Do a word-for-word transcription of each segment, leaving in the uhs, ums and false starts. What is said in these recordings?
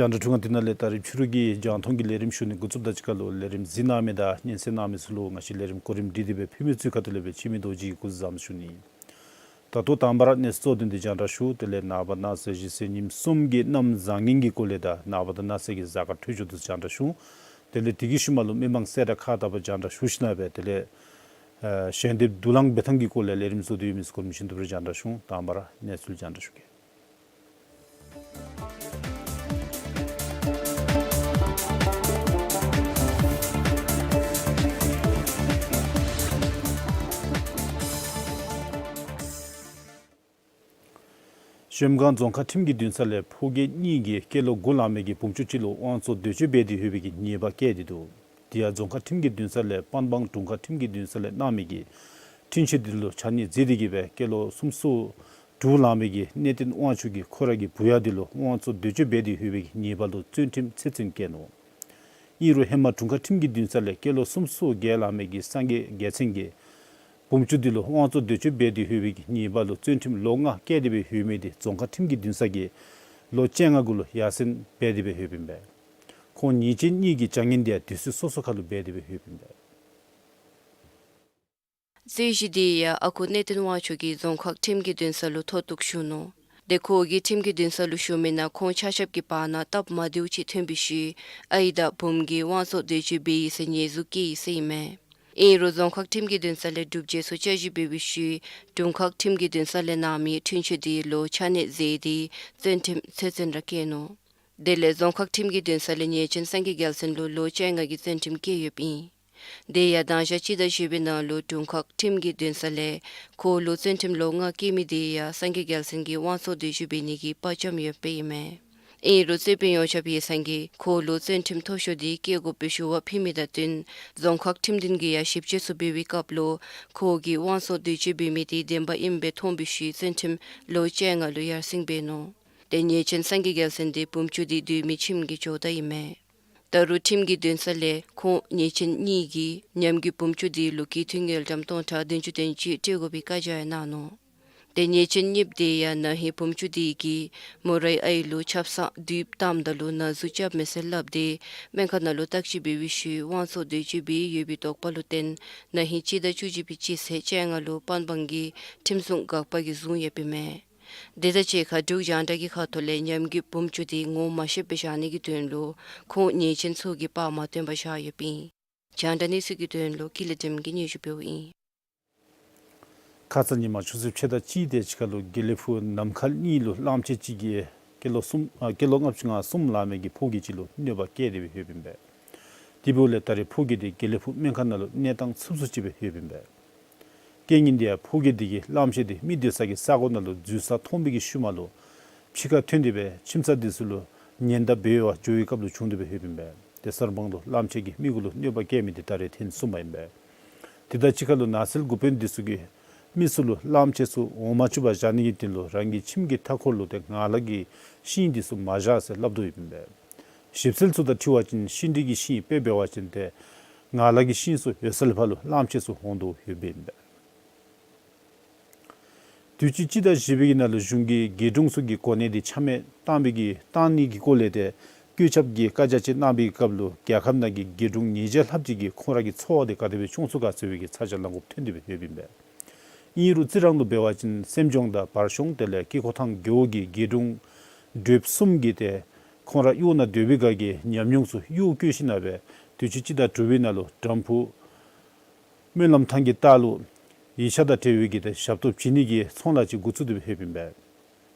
རྒྱང་བསྒྲགས་འཕྲུལ་ཁང་འདི་ནང་ལས་ད་རིས་ཕྱི་རུ་གི་རྒྱང་མཐོང་གི་ལས་རིམ་ཞུ་ནི་འགོ་བཙུགསཔ་ད་གཅིག་ཁར་ལུ་ལས་རིམ་གཟིགས་གནང་མི་དང་སྙན་གསན་གནང་མི་ཚུ་ལུ་ང་བཅས་ལས་རིམ་གོ་རིམ་སྒྲིག་སྟེ་སྦེ་ཕུལ་མི་ཚུའི་ཁ་ཐུག་ལས་སྦེ་འཆི་མེད་རྡོ་རྗེ་གིས་སྐུ་གཟུགས་བཟང་པོ་ཞུ་ནི། ད་ལྟོ་དང་པ་ར་གནས་ཚུལ་གཙོ་དོན་འདི་རྒྱང་བསྒྲགས་ཞུ། དེ་ལས་ནངས་པ་གནངས་ཚེ་གཞེས་ཚེས་ཉིནམ་གསུམ་གྱི་གནམ་བཟང་ངན་གྱི་སྐོར་ལས་དང་ནངས་པ་དང་གནངས་ཚེ་གི་གཟའ་སྐར་འཕྲོད་སྦྱོར་འདི་རྒྱང་བསྒྲགས་ཞུ། དེ་ལས་དེ་གི་ཤུལ་མ་ལུ་མི་མང་གསལ་བསྒྲགས་ཁག་དག་པ་རྒྱང་བསྒྲགས་ཞུ་ཞིནམ་ལས་དེ་ལས་ཨ་ཞལ་འདེབས་དུག་རླངས་འབད་ཐངས་ཀྱི་སྐོར་ལས་ལས་རིམ་བཟོ་སྟེ་ཡོད་མི་ཚུ་གོ་རིམ་བཞིན་དུ་རྒྱང་བསྒྲགས་ཞུ། དང་པ་ར་གནས་ཚུལ་རྒྱང་བསྒྲགས་ཞུ་གེ། གཞལམ་སྒང་རྫོང་ཁག་ཁྲིམས་ཀྱི་འདུན་ས་ལས་ཕོ་སྐྱེས་གཉིས་ཀྱིས་སྐྱེས་ལོ་དགུ་ལང་མི་གི་བུམོ་ཅིག་ལུ་དབང་བཙོང་འདོད་སྤྱོད་འབད་དེ་ཡོད་པའི་གི་ཉེས་པ་བཀལ་ཏེ་འདུག། དེ་ཡང་རྫོང་ཁག་ཁྲིམས་ཀྱི་འདུན་ས་ལས་པན་སྦང་དྲུང་ཁག་ཁྲིམས་ཀྱི་འདུན་ས་ལས་གནང་མི་གི་འཁྲུན་ཆོད་འདི་ལུ་ཆ་གནས་མཛད་དེ་གི་སྦེ་སྐྱེས་ལོ་སུམ་ཅུ་སོ་དྲུག་ལང་མི་གི་གནས་བརྟན་དབང་ཕྱུག་གིས་ཁོ་ར་གི་བུ་ཡ་འདི་ལུ་དབང་བཙོང་འདོད་སྤྱོད་འབད་དེ་ཡོད་པའི་གི་ཉེས་པ་ལུ་བཙོན་ཁྲིམས་ཚེ་བཙོན་བཀལ་ནུག། ཨིན་རུང་ཧེ་མ་དྲུང་ཁག་ཁྲིམས་ཀྱི་འདུན་ས་ལས་སྐྱེས་ལོ་སུམ་ཅུ་སོ་བརྒྱད་ལང་མི་གི་སངས་རྒྱས་རྒྱལ་མཚན་གྱིས་བུམོ་ཅིག་འདི་ལུ་དབང་བཙོང་འདོད་སྤྱོད་འབད་དེ་ཡོད་པའི་གི་ཉེས་པ་ལུ་བཙོན་ཁྲིམས་ལོ་ལྔ་བཀལ་ཏེ་སྦེ་ཡོད་མི་འདི་རྫོང་ཁག་ཁྲིམས་ཀྱི་འདུན་ས་གིས་ལོ་བཅོ་ལྔ་གུ་ལུ་ཡར་སེང་འབད་དེ་སྦེ་ཡོདཔ་ཨིན་པས། ཁོང་ཉེས་ཅན་གཉིས་ཀྱི་བྱ་ངན་འདི་ཡང་དུས་ཚོད་སོ་སོ་ཁར་ལུ་འབད་དེ་སྦེ་ཡོདཔ་ཨིན་པས། རྩོད་གཞི་འདི་ཡང་ཨ་ཁུ་གནས་བརྟན་དབང་ཕྱུག་གིས་རྫོང་ཁག་ཁྲིམས་ཀྱི་འདུན་ས་ལུ་མཐོ་གཏུགས་ཞུ་ནུག། དེ་ཁོ་གིས་ཁྲིམས་ཀྱི་འདུན་ས་ལུ་ཞུ་མི་ནང་ཁོང་ཆ་ཁྱབ་ཀྱི་བར་ན་སྟབས་མ་བདེཝ་ཅིག་ཐོན་པའི་ཤུལ་ཨའི་དང་བུམོ་གིས་དབང་བཙོང་འདོད་སྤྱོད་འབད་ཡི་ཟེར་ཉེས་འཛུགས་བཀལ་ཡི་ཟེར་ཨིན་མས། ཨིན་རུང་རྫོང་ཁག་ཁྲིམས་ཀྱི་འདུན་ས་ལས་སྒྲུབ་བྱེད་ཚུ་བསྐྱར་ཞིབ་འབད་བའི་ཤུལ་དྲུང་ཁག་ཁྲིམས་ཀྱི་འདུན་ས་ལས་གནང་མི་འཁྲུན་ཆོད་འདི་ལུ་ཆ་གནས་མཛད་དེ་བཙོན་ཁྲིམས་ཚེ་བཙོན་ར་བཀལ་ནུག། དེ་ལས་རྫོང་ཁག་ཁྲིམས་ཀྱི་འདུན་ས་ལས་ཉེས་ཅན་སངས་རྒྱས་རྒྱལ་མཚན་ལུ་ལོ་བཅོ་ལྔ་གི་བཙོན་ཁྲིམས་བཀལ་ཡོདཔ་ཨིན། དེ་ཡང་དང་ཞག་སྤྱི་ཟླ་བཞི་པའི་ནང་ལུ་དྲུང་ཁག་ཁྲིམས་ཀྱི་འདུན་ས་ལས་ཁོ་ལུ་བཙོན་ཁྲིམས་ལོ་ལྔ་བཀལ་མི་དེ་ཡང་སངས་རྒྱས་རྒྱལ་མཚན་གྱིས་དབང་བཙོང་འདོད་སྤྱོད་འབད་ནི་གི་དཔའ་བཅམ་ཡོདཔ་ཨིན་མས། ཨིན་རུང་རྩོད་དཔོན་ཡོངས་ཁྱབ་ཡེ་སངས་ཀྱིས་ཁོ་ལུ་བཙོན་ཁྲིམས་མཐོ་ཤོས་འདི་བཀལ་དགོ་པའི་ཞུ་བ་ཕུལ་མི་དང་བསྟུན་རྫོང་ཁག་ཁྲིམས་འདུན་གྱིས་ཡང་ཞིབ་དཔྱད་ཚུ་འབད་བའི་སྐབས་ལུ་ཁོ་གིས་དབང་བཙོང་འདོད་སྤྱོད་འབད་མི་དེ་བདེན་པ་ཨིནམ་སྦེ་མཐོང་བའི་ཤུལ་བཙོན་ཁྲིམས་ལོ་བཅོ་ལྔ་ལུ་ཡར་སེང་འབད་ནུག། དེ་ཉེས་ཅན་སངས་རྒྱས་རྒྱལ་མཚན་དེ་བུམོ་ཅིག་འདི་སྡོད་མི་ཁྱིམ་གྱི་ཇོ་བདག་ཨིན་མས། ད་རུང་ཁྲིམས་ཀྱི་འདུན་ས་ལས་ཁོང་ཉེས་ཅན་གཉིས་ཀྱིས་ཉམས་རྒུད་བུམོ་ཅིག་འདི་ལུ་གྱོང་ཐོན་དངུལ་ཀྲམ་སྟོང་ཕྲག་བདུན་ཅུ་དོན་གཅིག་སྤྲོད་དགོ་པའི་བཀའ་རྒྱ་ཡང་གནང་ནུག། དེ་ཉེས་ཅན་གཉིསཔོ་དེ་ཡང་ན་ཧིང་བུམོ་ཅིག་འདི་གིས་མོ་རའི་ཨའི་ལུ་ཆབ་གསང་མདུད་བཏངམ་ད་ལུ་ན་ཟུག་རྐྱབ་མས་ཟེར་སླབ་སྟེ་སྨན་ཁང་ནང་ལུ་བརྟག་དཔྱད་འབད་བའི་ཤུལ་དབང་བཙོང་འདོད་སྤྱོད་འབད་ཡོད་པའི་དོགས་པ་ལུ་བརྟེན་ན་ཧིང་སྤྱི་ཟླ་བཅུ་གཅིག་པའི་སྤྱི་ཚེས་བཅོ་ལྔ་ལུ་པན་སྦང་གི་ཁྲིམས་སྲུང་འགག་པ་གིས་བཟུང་ཡོདཔ་ཨིན་མས། དེ་དང་གཅིག་ཁར་འབྲུག་རྒྱང་བསྒྲགས་ཀྱི་ཁ་ཐུག་ལས་ཉམས་རྒུད་བུམོ་ཅིག་འདི་ངོ་མ་ཤེསཔ་སྦེ་བཞག་ནི་གི་དོན་ལུ་ཁོང་ཉེས་ཅན་ཚུ་གི་པར་མ་བཏོན་པར་བཞག་ཡོདཔ་ཨིན། རྒྱང་བསྒྲགས་གནས་ཚུལ་གྱི་དོན་ལུ་ཀུན་ལེགས་སྒྲོལམ་གིས་སྙན་ཞུ་འབདཝ་ཨིན། ཁ་ཙ་ཉིནམ་ཆུ་ཚོད་ཕྱེད་དང་གཅིག་དེ་ཅིག་ཁར་ལུ་དགེ་ལེགས་ཕུག་ནམ་མཁའ་གླིང་ལུ་གླངམོ་ཆེ་ཅིག་གིས་སྐྱེས་ལོ་གསུམ་ཨ་སྐྱེས་ལོ་ལྔ་བཅུ་ང་གསུམ་ལང་མི་གི་ཕོ་སྐྱེས་ཅིག་ལུ་གནོད་པ་བསྐྱལ་ཏེ་སྦེ་ཡོདཔ་ཨིན་པས། དེ་འབདཝ་ལས་ད་རེས་ཕོ་སྐྱེས་དེ་དགེ་ལེགས་ཕུག་སྨན་ཁང་ནང་ལུ་གནས་སྟངས་འཚུབ་སུ་ཅིག་སྦེ་ཡོདཔ་ཨིན་པས། རྐྱེན་ངན་དེ་ཡང་ཕོ་སྐྱེས་དེ་གིས་གླངམོ་ཆེ་དེ་མི་སྡོད་ས་གི་ས་གོ་ནང་ལུ་འཛུལ་ས་མཐོང་པའི་གི་ཤུལ་མ་ལུ་ཕྱི་ཁར་ཐོན་ཏེ་སྦེ་ཁྱིམ་ཚང་དེ་ཚུ་ལུ་ཉེན་བརྡ་འབད་བར་འགྱོ་བའི་སྐབས་ལུ་བྱུང་སྟེ་སྦེ་ཡོདཔ་ཨིན་པས། དེ་གསར་སྤང་ལུ་གླངམོ་ཆེ་གིས་མི་གུ་ལུ་གནོད་པ་བསྐྱལ་མི་དེ་ད་རེས་ཐེངས་གསུམ་པ་ཨིན་པས། དེ་དང་གཅིག་ཁར་ལུ་ནགས་ཚལ་འགོ་དཔོན་དེ་ཚུ་གིས་མི་ཚུ་ལུ་གླངམོ་ཆེ་ཚུ་འོང་མ་བཅུག་པར་བཞག་ནི་གི་དོན་ལུ་རང་གི་ཁྱིམ་གྱི་མཐའ་འཁོར་ལུ་ཏེ་ངང་ལག་གི་ཤིང་དེ་ཚུ་མ་བཞག་ཟེར་སླབ་དོ་ཡོདཔ་ཨིན་པས། ཞིབ་འཚོལ་ཚུ་དང་འཁྲིལ་བ་ཅིན་ཤིང་འབྲས་ཀྱི་ཤིང་དཔེ་འབད་བ་ཅིན་ཏེ་ངང་ལག་གི་ཤིང་ཚུ་ཡོད་ས་ལས་ཕར་ལུ་གླངམོ་ཆེ་ཚུ་འོང་དོ་ཡོདཔ་ཨིན་པས། དུས་ཅི་སྤྱི་ཟླ་བཞི་པའི་གི་ནང་ལུ་གཞུང་གིས་དགེ་སྒྲུང་ཚུ་གི་གོ་གནས་དེ་ཆ་མེད་བཏང་པའི་གི་བཏང་ནི་གི་སྐོར་ལས་ཏེ་བཀོད་ཁྱབ་ཀྱི་བཀའ་རྒྱ་ཅིག་གནང་པའི་སྐབས་ལུ་རྒྱལ་ཁབ་ནང་གི་དགེ་སྒྲུང་ཉིས་བརྒྱ་ལྷགཔ་ཅིག་གིས་ཁོང་ར་གི་འཚོ་བ་དེ་ག་དེ་སྦེ་སྐྱོང་ཚུགས་ག་ཟེར་བའི་གི་ཚ་གྱང་ལང་དགོཔ་ཐོན་ཏེ་སྦེ་ཡོདཔ་ཨིན་པས། ཨིན་རུང་རྩི་རང་ལུ་འབད་བ་ཅིན་སེམས་ལྗོངས་དང་བར་གཤོང་དེ་ལས་དཀྱིལ་འཁོར་ཐང་རྒེད་འོག་གི་དགེ་སྒྲུང་སྒྲུབ་གསུམ་གྱིས་ཏེ་ཁོང་ར་གཡུས་ནང་སྡོད་པའི་སྒང་གི་ཉམས་མྱོང་ཚུ་གཡུས་བཀོད་ཞིནམ་ལས་དུས་ཅི་སྤྱི་ཟླ་དྲུག་པའི་ནང་ལུ་དྲམ་ཕུག་སྨོན་ལམ་ཐང་གི་ལྟག་ལུ་ཡིག་ཆ་དང་འབྲེལ་བའི་གི་ཏེ་ཞབས་ཏོག་བྱིན་ནི་གི་ཚོང་ལཱ་ཅིག་འགོ་བཙུགས་ཏེ་སྦེ་ཡོདཔ་ཨིན་པས།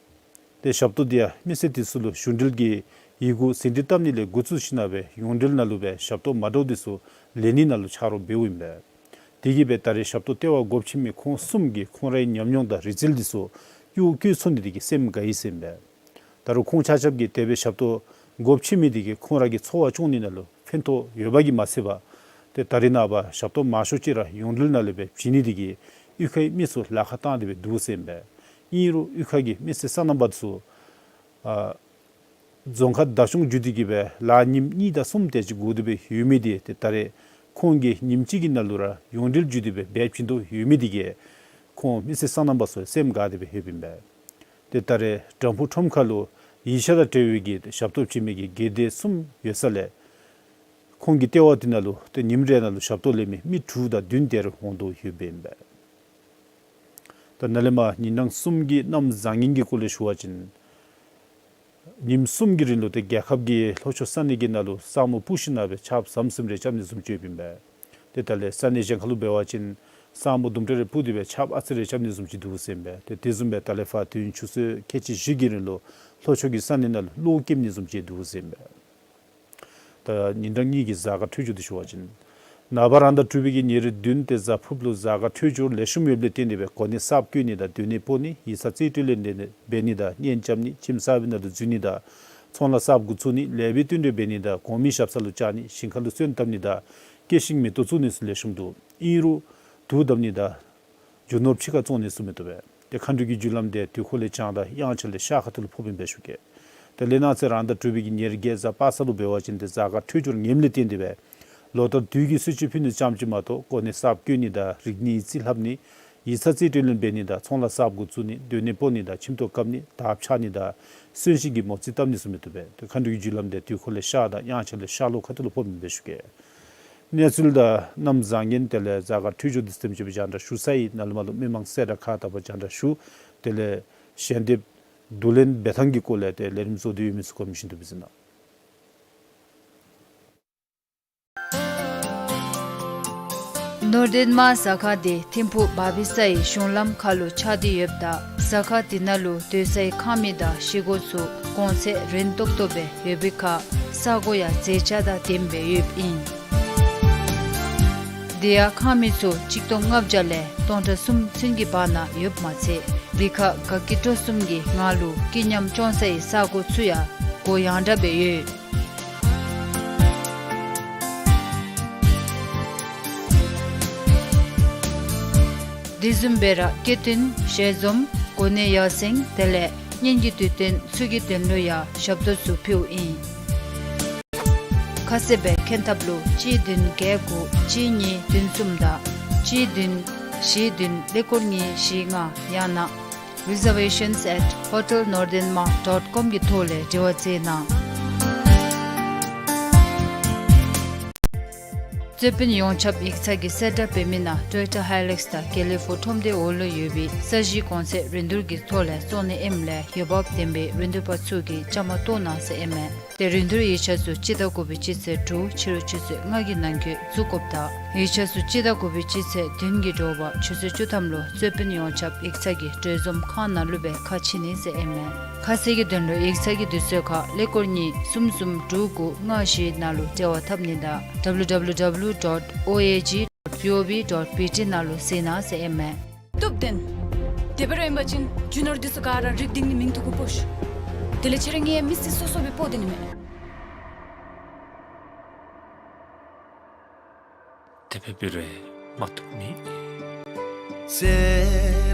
ཏེ་ཞབས་ཏོག་དེ་ཡང་མི་སེར་དེ་ཚུ་ལུ་གཞུང་འབྲེལ་གྱི་ ཡི་གུ་ཟིན་བྲིས་བཏབ་ནི་ལས་འགོ་བཙུགས་ཞིནམ་ལས་ཡོངས་འབྲེལ་ནང་ལུ་སྦེ་ཞབས་ཏོག་མ་འདྲཝ་འདི་ཚུ་ལེན་ནི་ནང་ལུ་ཆ་རོགས་འབདཝ་ཨིན་པས། དེ་གིས་སྦེ་ད་རེས་ཞབས་ཏོག་ལྟེ་བ་སྒོ་ཕྱེ་མི་ཁོང་གསུམ་གྱིས་ཁོང་རའི་ཉམས་མྱོང་དང་རིག་རྩལ་འདི་ཚུ་གཡུག་བཀོལ་ཚུགས་ནི་དེ་གིས་སེམས་དགའ་ཡི་ཟེར་ཨིན་པས། ད་རུང་ཁོང་ཆ་ཁྱབ་ཀྱིས་དེ་སྦེ་ཞབས་ཏོག་སྒོ་ཕྱེ་མི་དེ་གིས་ཁོང་ར་གི་འཚོ་བ་སྐྱོང་ནི་ནང་ལུ་ཕན་ཐོགས་ཡོདཔ་གིས་མ་ཚད་པར་ཏེ་ད་རེས་ནངས་པ་ཞབས་ཏོག་མང་ཤོས་ཅིག་ར་ཡོངས་འབྲེལ་ནང་ལས་སྦེ་བྱིན་ནི་དེ་གིས་གཡུས་ཁའི་མི་ཚུ་ལཱ་ཁག་བཏང་སྟེ་སྦེ་འདུག་ཟེར་ཨིན་པས། ཨིན་རུང་གཡུས་ཁ་གི་མི་སེར་སོ་ནམ་པ་ཚུ་ཨ་རྫོང་ཁ་བདག་སྐྱོང་བརྒྱུད་དེ་གིས་སྦེ་ལཱ་ཉིནམ་གཉིས་དང་གསུམ་དེ་ཅིག་སྒུག་སྟེ་སྦེ་ཡོད་མི་དེ་ཏེ་ད་རེས་ཁོང་གིས་ཉིནམ་གཅིག་གི་ནང་ལུ་ར་ཡོངས་འབྲེལ་བརྒྱུད་དེ་སྦེ་འབད་བྱིན་དོ་ཡོད་མི་དེ་གིས་ཁོང་མི་སེར་སོ་ནམ་པ་ཚུ་སེམས་དགའ་སྟེ་སྦེ་ཡོདཔ་ཨིན་པས། ཏེ་ད་རེས་དྲམ་ཕུག་ཁྲོམ་ཁ་ལུ་ཡིག་ཆ་དང་འབྲེལ་བའི་གི་ཞབས་ཏོག་བྱིན་མི་གི་དགེ་སྡེ་གསུམ་ཡོད་ས་ལས་ཁོང་གི་ལྟེ་བ་དེ་ནང་ལུ་ཏེ་ཉིནམ་རེ་ནང་ལུ་ཞབས་ཏོག་ལེན་མི་མི་དྲུག་དང་བདུན་དེ་རུ་འོང་དོ་ཡོདཔ་ཨིན་པས། ད་ནཱ་ལས་མར་ཉིན་གྲངས་གསུམ་གྱི་གནམ་བཟང་ངན་གྱི་སྐོར་ལས་ཞུ་བ་ཅིན་ཉིནམ་གསུམ་གྱི་རིང་ལུ་ཏེ་རྒྱལ་ཁབ་ཀྱི་ལྷོ་ཕྱོགས་ས་གནས་ཀྱི་ནང་ལུ་ས་སྨུག་སྤུབས་ཞིནམ་ལས་ཆརཔ་ཟམ་ཟིམ་རེ་རྐྱབ་ནི་བཟུམ་ཅིག་ཡོདཔ་ཨིན་པས། ཏེ་ད་ལས་ས་གནས་གཞན་ཁ་ལུ་འབད་བ་ཅིན་ས་སྨུག་དུམ་གྲ་རེ་སྤུབས་ཏེ་སྦེ་ཆརཔ་ཨ་ཙི་རེ་རྐྱབ་ནི་བཟུམ་ཅིག་འདུག་ཟེར་ཨིན་པས། ཏེ་དེ་བཟུམ་སྦེ་ད་ལས་ཕར་དུས་ཡུན་ཆུ་ཚོད་ཁལ་གཅིག་བཞི་གི་རིང་ལུ་ལྷོ་ཕྱོགས་ཀྱི་ས་གནས་ནང་ལུ་གློག་འཁྱུག་ནི་བཟུམ་ཅིག་འདུག་ཟེར་ཨིན་པས། ད་ཉིན་གྲངས་གཉིས་ཀྱི་གཟའ་སྐར་འཕྲོད་སྦྱོར་འདི་ཞུ་བ་ཅིན་ནངས་པ་རང་ཟླ་དྲུག་པའི་གི་ཉེར་བདུན་ཏེ་གཟའ་ཕུརཔ་ལུ་གཟའ་སྐར་འཕྲོད་སྦྱོར་ལེགས་ཤོམ་ཡོདཔ་ལས་བརྟེན་ཏེ་སྦེ་གོ་གནས་གསརཔ་བསྐོ་ནི་དང་སྡོད་གནས་སྤོ་ནི་ཡིག་ཚང་རྩིས་སྤྲོད་ལེན་འབད་ནི་འབད་ནི་དང་གཉེན་རྐྱབ་ནི་ཁྱིམ་གསར་པའི་ནང་དུ་འཛུལ་ནི་དང་ཚོང་ལཱ་གསརཔ་འགོ་བཙུགས་ནི་ལས་པའི་བསྟུན་གྲོས་འབད་ནི་དང་གོང་མའི་ཞབས་ས་ལུ་བཅར་ནི་ཞིང་ཁ་ལུ་སོན་བཏབ་ནི་དང་སྐྱེད་ཤིང་མེ་ཏོག་བཙུགས་ནི་ཚུ་ལེགས་ཤོམ་འདུག། ཨིན་རུང་དུག་བརྡབ་ནི་དང་རྒྱུ་ནོར་ཕྱི་ཁར་བཙོང་ནི་ཚུ་མི་བཏུབ་པས། ཏེ་མཁའ་འགྲོ་གི་རྒྱུ་ལམ་དེ་དུས་འཁོར་ལས་བྱང་དང་དབྱངས་འཆར་ལས་ཤར་ཁ་ཐུག་ལུ་ཕོགཔ་ཨིན་པས་ཞུ་གེ། ཏེ་ལས་ནག་ཚེས་རང་ཟླ་དྲུག་པའི་གི་ཉེར་བརྒྱད་གཟའ་པ་སངས་ལུ་འབད་བ་ཅིན་ཏེ་གཟའ་སྐར་འཕྲོད་སྦྱོར་ངནམ་ལས་བརྟེན་ཏེ་སྦེ་ལོ་ལྟར་དུས་ཀྱི་གསོལ་མཆོད་ཕུལ་ནི་ཙམ་ཅིག་མ་གཏོགས་གོ་གནས་གསརཔ་བསྐོ་ནི་དང་རིག་གནས་ཡིག་རྩིས་ལྷབ་ནི་ཡིག་ཚང་རྩིས་སྤྲོད་ལེན་འབད་ནི་དང་ཚོང་ལཱ་གསརཔ་འགོ་བཙུགས་ནི་སྡོད་གནས་སྤོ་ནི་དང་ཁྱིམ་ཐོག་བཀབ་ནི་དར་འཕྱར་ནི་དང་གསོན་གཤིན་གྱི་མོ་རྩིས་བཏབ་ནི་ཚུ་མི་བཏུབ་པས། ཏེ་མཁའ་འགྲོ་གི་རྒྱུ་ལམ་དེ་དུས་འཁོར་ལས་ཤར་དང་དབྱངས་འཆར་ལས་ཤར་ལྷོ་ཁ་ཐུག་ལུ་ཕོགཔ་ཨིན་པས་ཞུ་གེ། གནས་ཚུལ་དང་གནམ་བཟང་ངན་དེ་ལས་གཟའ་སྐར་འཕྲོད་སྦྱོར་འདི་ཙམ་ཅིག་སྦེ་རྒྱང་བསྒྲགས་ཞུ་ཚར་ཡི། ནཱ་ལས་མར་ལུ་མི་མང་གསལ་བསྒྲགས་ཁག་དག་པ་རྒྱང་བསྒྲགས་ཞུ། དེ་ལས་ཞལ་འདེབས་བསྡུ་ལེན་འབད་ཐངས་ཀྱི་སྐོར་ལས་ཏེ་ལས་རིམ་བཟོ་སྟེ་ཡོད་མི་ཚུ་གོ་མི་བཞིན་དུ་སྦེ་གཟིགས་གནང་། ནོར་ལྡན་དམག་ཟ་ཁང་འདི་ཐིམ་ཕུག་བ་བི་ས་ཡི་གཞུང་ལམ་ཁ་ལུ་ཆགས་ཏེ་ཡོདཔ་ད་ཟ་ཁང་འདི་ནང་ལུ་སྡོད་སའི་ཁང་མིག་དང་བཞེས་སྒོ་ཚུ་གོང་ཚད་རན་ཏོག་ཏོ་སྦེ་ཡོད་པའི་ཁར་ས་གོ་ཡང་མཛེས་ཆ་དང་ལྡནམ་སྦེ་ཡོདཔ་ཨིན། དེ་ཡང་ཁང་མིག་ཚུ་ཆིག་སྟོང་ལྔ་བརྒྱ་ལས་སྟོང་ཕྲག་གསུམ་ཚུན་གྱི་བར་ན་ཡོདཔ་མ་ཚད་འདི་ཁར་དགའ་སྐྱིད་སྤྲོ་གསུམ་གྱི་ངང་ལུ་སྐྱིད་ཉམས་སྐྱོང་སའི་ས་གོ་ཚུ་ཡང་གུ་ཡངས་དྲགས་སྦེ་ཡོད། དེ་བཟུམ་སྦེ་ར་སྐྱིད་དོན་ཞལ་འཛོམས་གོ་གནས་ཡར་སེང་དེ་ལས་གཉེན་གྱི་དུས་སྟོན་ཚུ་གི་དོན་ལུ་ཡང་ཞབས་ཏོག་ཚུ་ཕུལཝ་ཨིན། ཁ་གསལ་སྦེ་མཁྱེན་ཐབས་ལུ་གཅིག་བདུན་བརྒྱད་དགུ་གཅིག་གཉིས་བདུན་གསུམ་དང་གཅིག་བདུན་བཞི་བདུན་ཀླད་ཀོར་གཉིས་བཞི་ལྔ་ཡང་ན་reservations at hotel northern ma dot com གི་ཐོག་ལས་འབྲེལ་བ་མཛད་གནང་། རྩོད་དཔོན་ཡོངས་ཁྱབ་ཡིག་ཚང་གི་གསལ་བསྒྲགས་འབད་མི་ནང་ཊོ་ཡོ་ཊ་ཧའི་ལེགས་དང་དགེ་ལེགས་ཕུག་ཁྲོམ་སྡེ་འོག་ལུ་ཡོད་པའི་ས་གཞི་གོང་ཚད་རིན་བསྡུར་གྱི་ཐོག་ལས་བཙོང་ནི་ཨིནམ་ལས་འོས་འབབ་ལྡན་པའི་རིན་བསྡུར་པ་ཚུ་གིས་བཅའ་མར་གཏོགས་གནང་ཟེར་ཨིན་མས། ཏེ་རིན་བསྡུར་ཡིག་ཆ་ཚུ་སྤྱི་ཟླ་དགུ་པའི་སྤྱི་ཚེས་དྲུག་ཕྱི་རུ་ཆུ་ཚོད་ལྔ་གི་ནང་འཁོད་བཙུགས་དགོཔ་དང་ཡིག་ཆ་ཚུ་སྤྱི་ཟླ་དགུ་པའི་སྤྱི་ཚེས་བདུན་གྱི་དྲོ་པ་ཆུ་ཚོད་བཅུ་ཐམ་ལུ་རྩོད་དཔོན་ཡོངས་ཁྱབ་ཡིག་ཚང་གི་གྲོས་འཛོམས་ཁང་ནང་ལུ་སྦེ་ཁ་ཕྱེ་ནི་ཟེར་ཨིན་མས། ཁ་གསལ་གྱི་དོན་ལུ་ཡིག་ཚང་གི་དུས་ཚོད་ཁར་ཀླད་ཀོར་གཉིས་གསུམ་གསུམ་དྲུག་དགུ་ལྔ་བཞི་ནང་ལུ་འབྲེལ་བ་འཐབ་ནི་དང་www dot oag dot gov dot bt ནང་ལུ་གཟིགས་གནང་ཟེར་ཨིན་མས། སྟོབས་ལྡན། དེ་སྦེ་ར་ཨིན་པ་ཅིན་རྒྱུ་ནོར་འདི་ཚུ་ག་ར་རིགས་སྡིག་ནི་མིང་ཐོ་གུ་སྤོ་ཤིག། དེ་ལས་ཁྱེད་ར་ངེའི་མི་སེར་སོ་སོ་སྦེ་སྤོ་སྡོད་ནི་མས། དེ་སྦེ་འབད་རུང་མ་བཏུབ་མེད། ཟེར་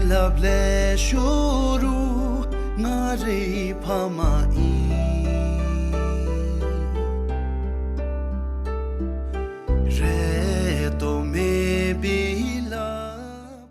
སླབ་ལེ་ཤོར་རུང་ང་རའི་ཕ་མ་ཨིན། རེ་དོགས་མེད་པའི་ལག་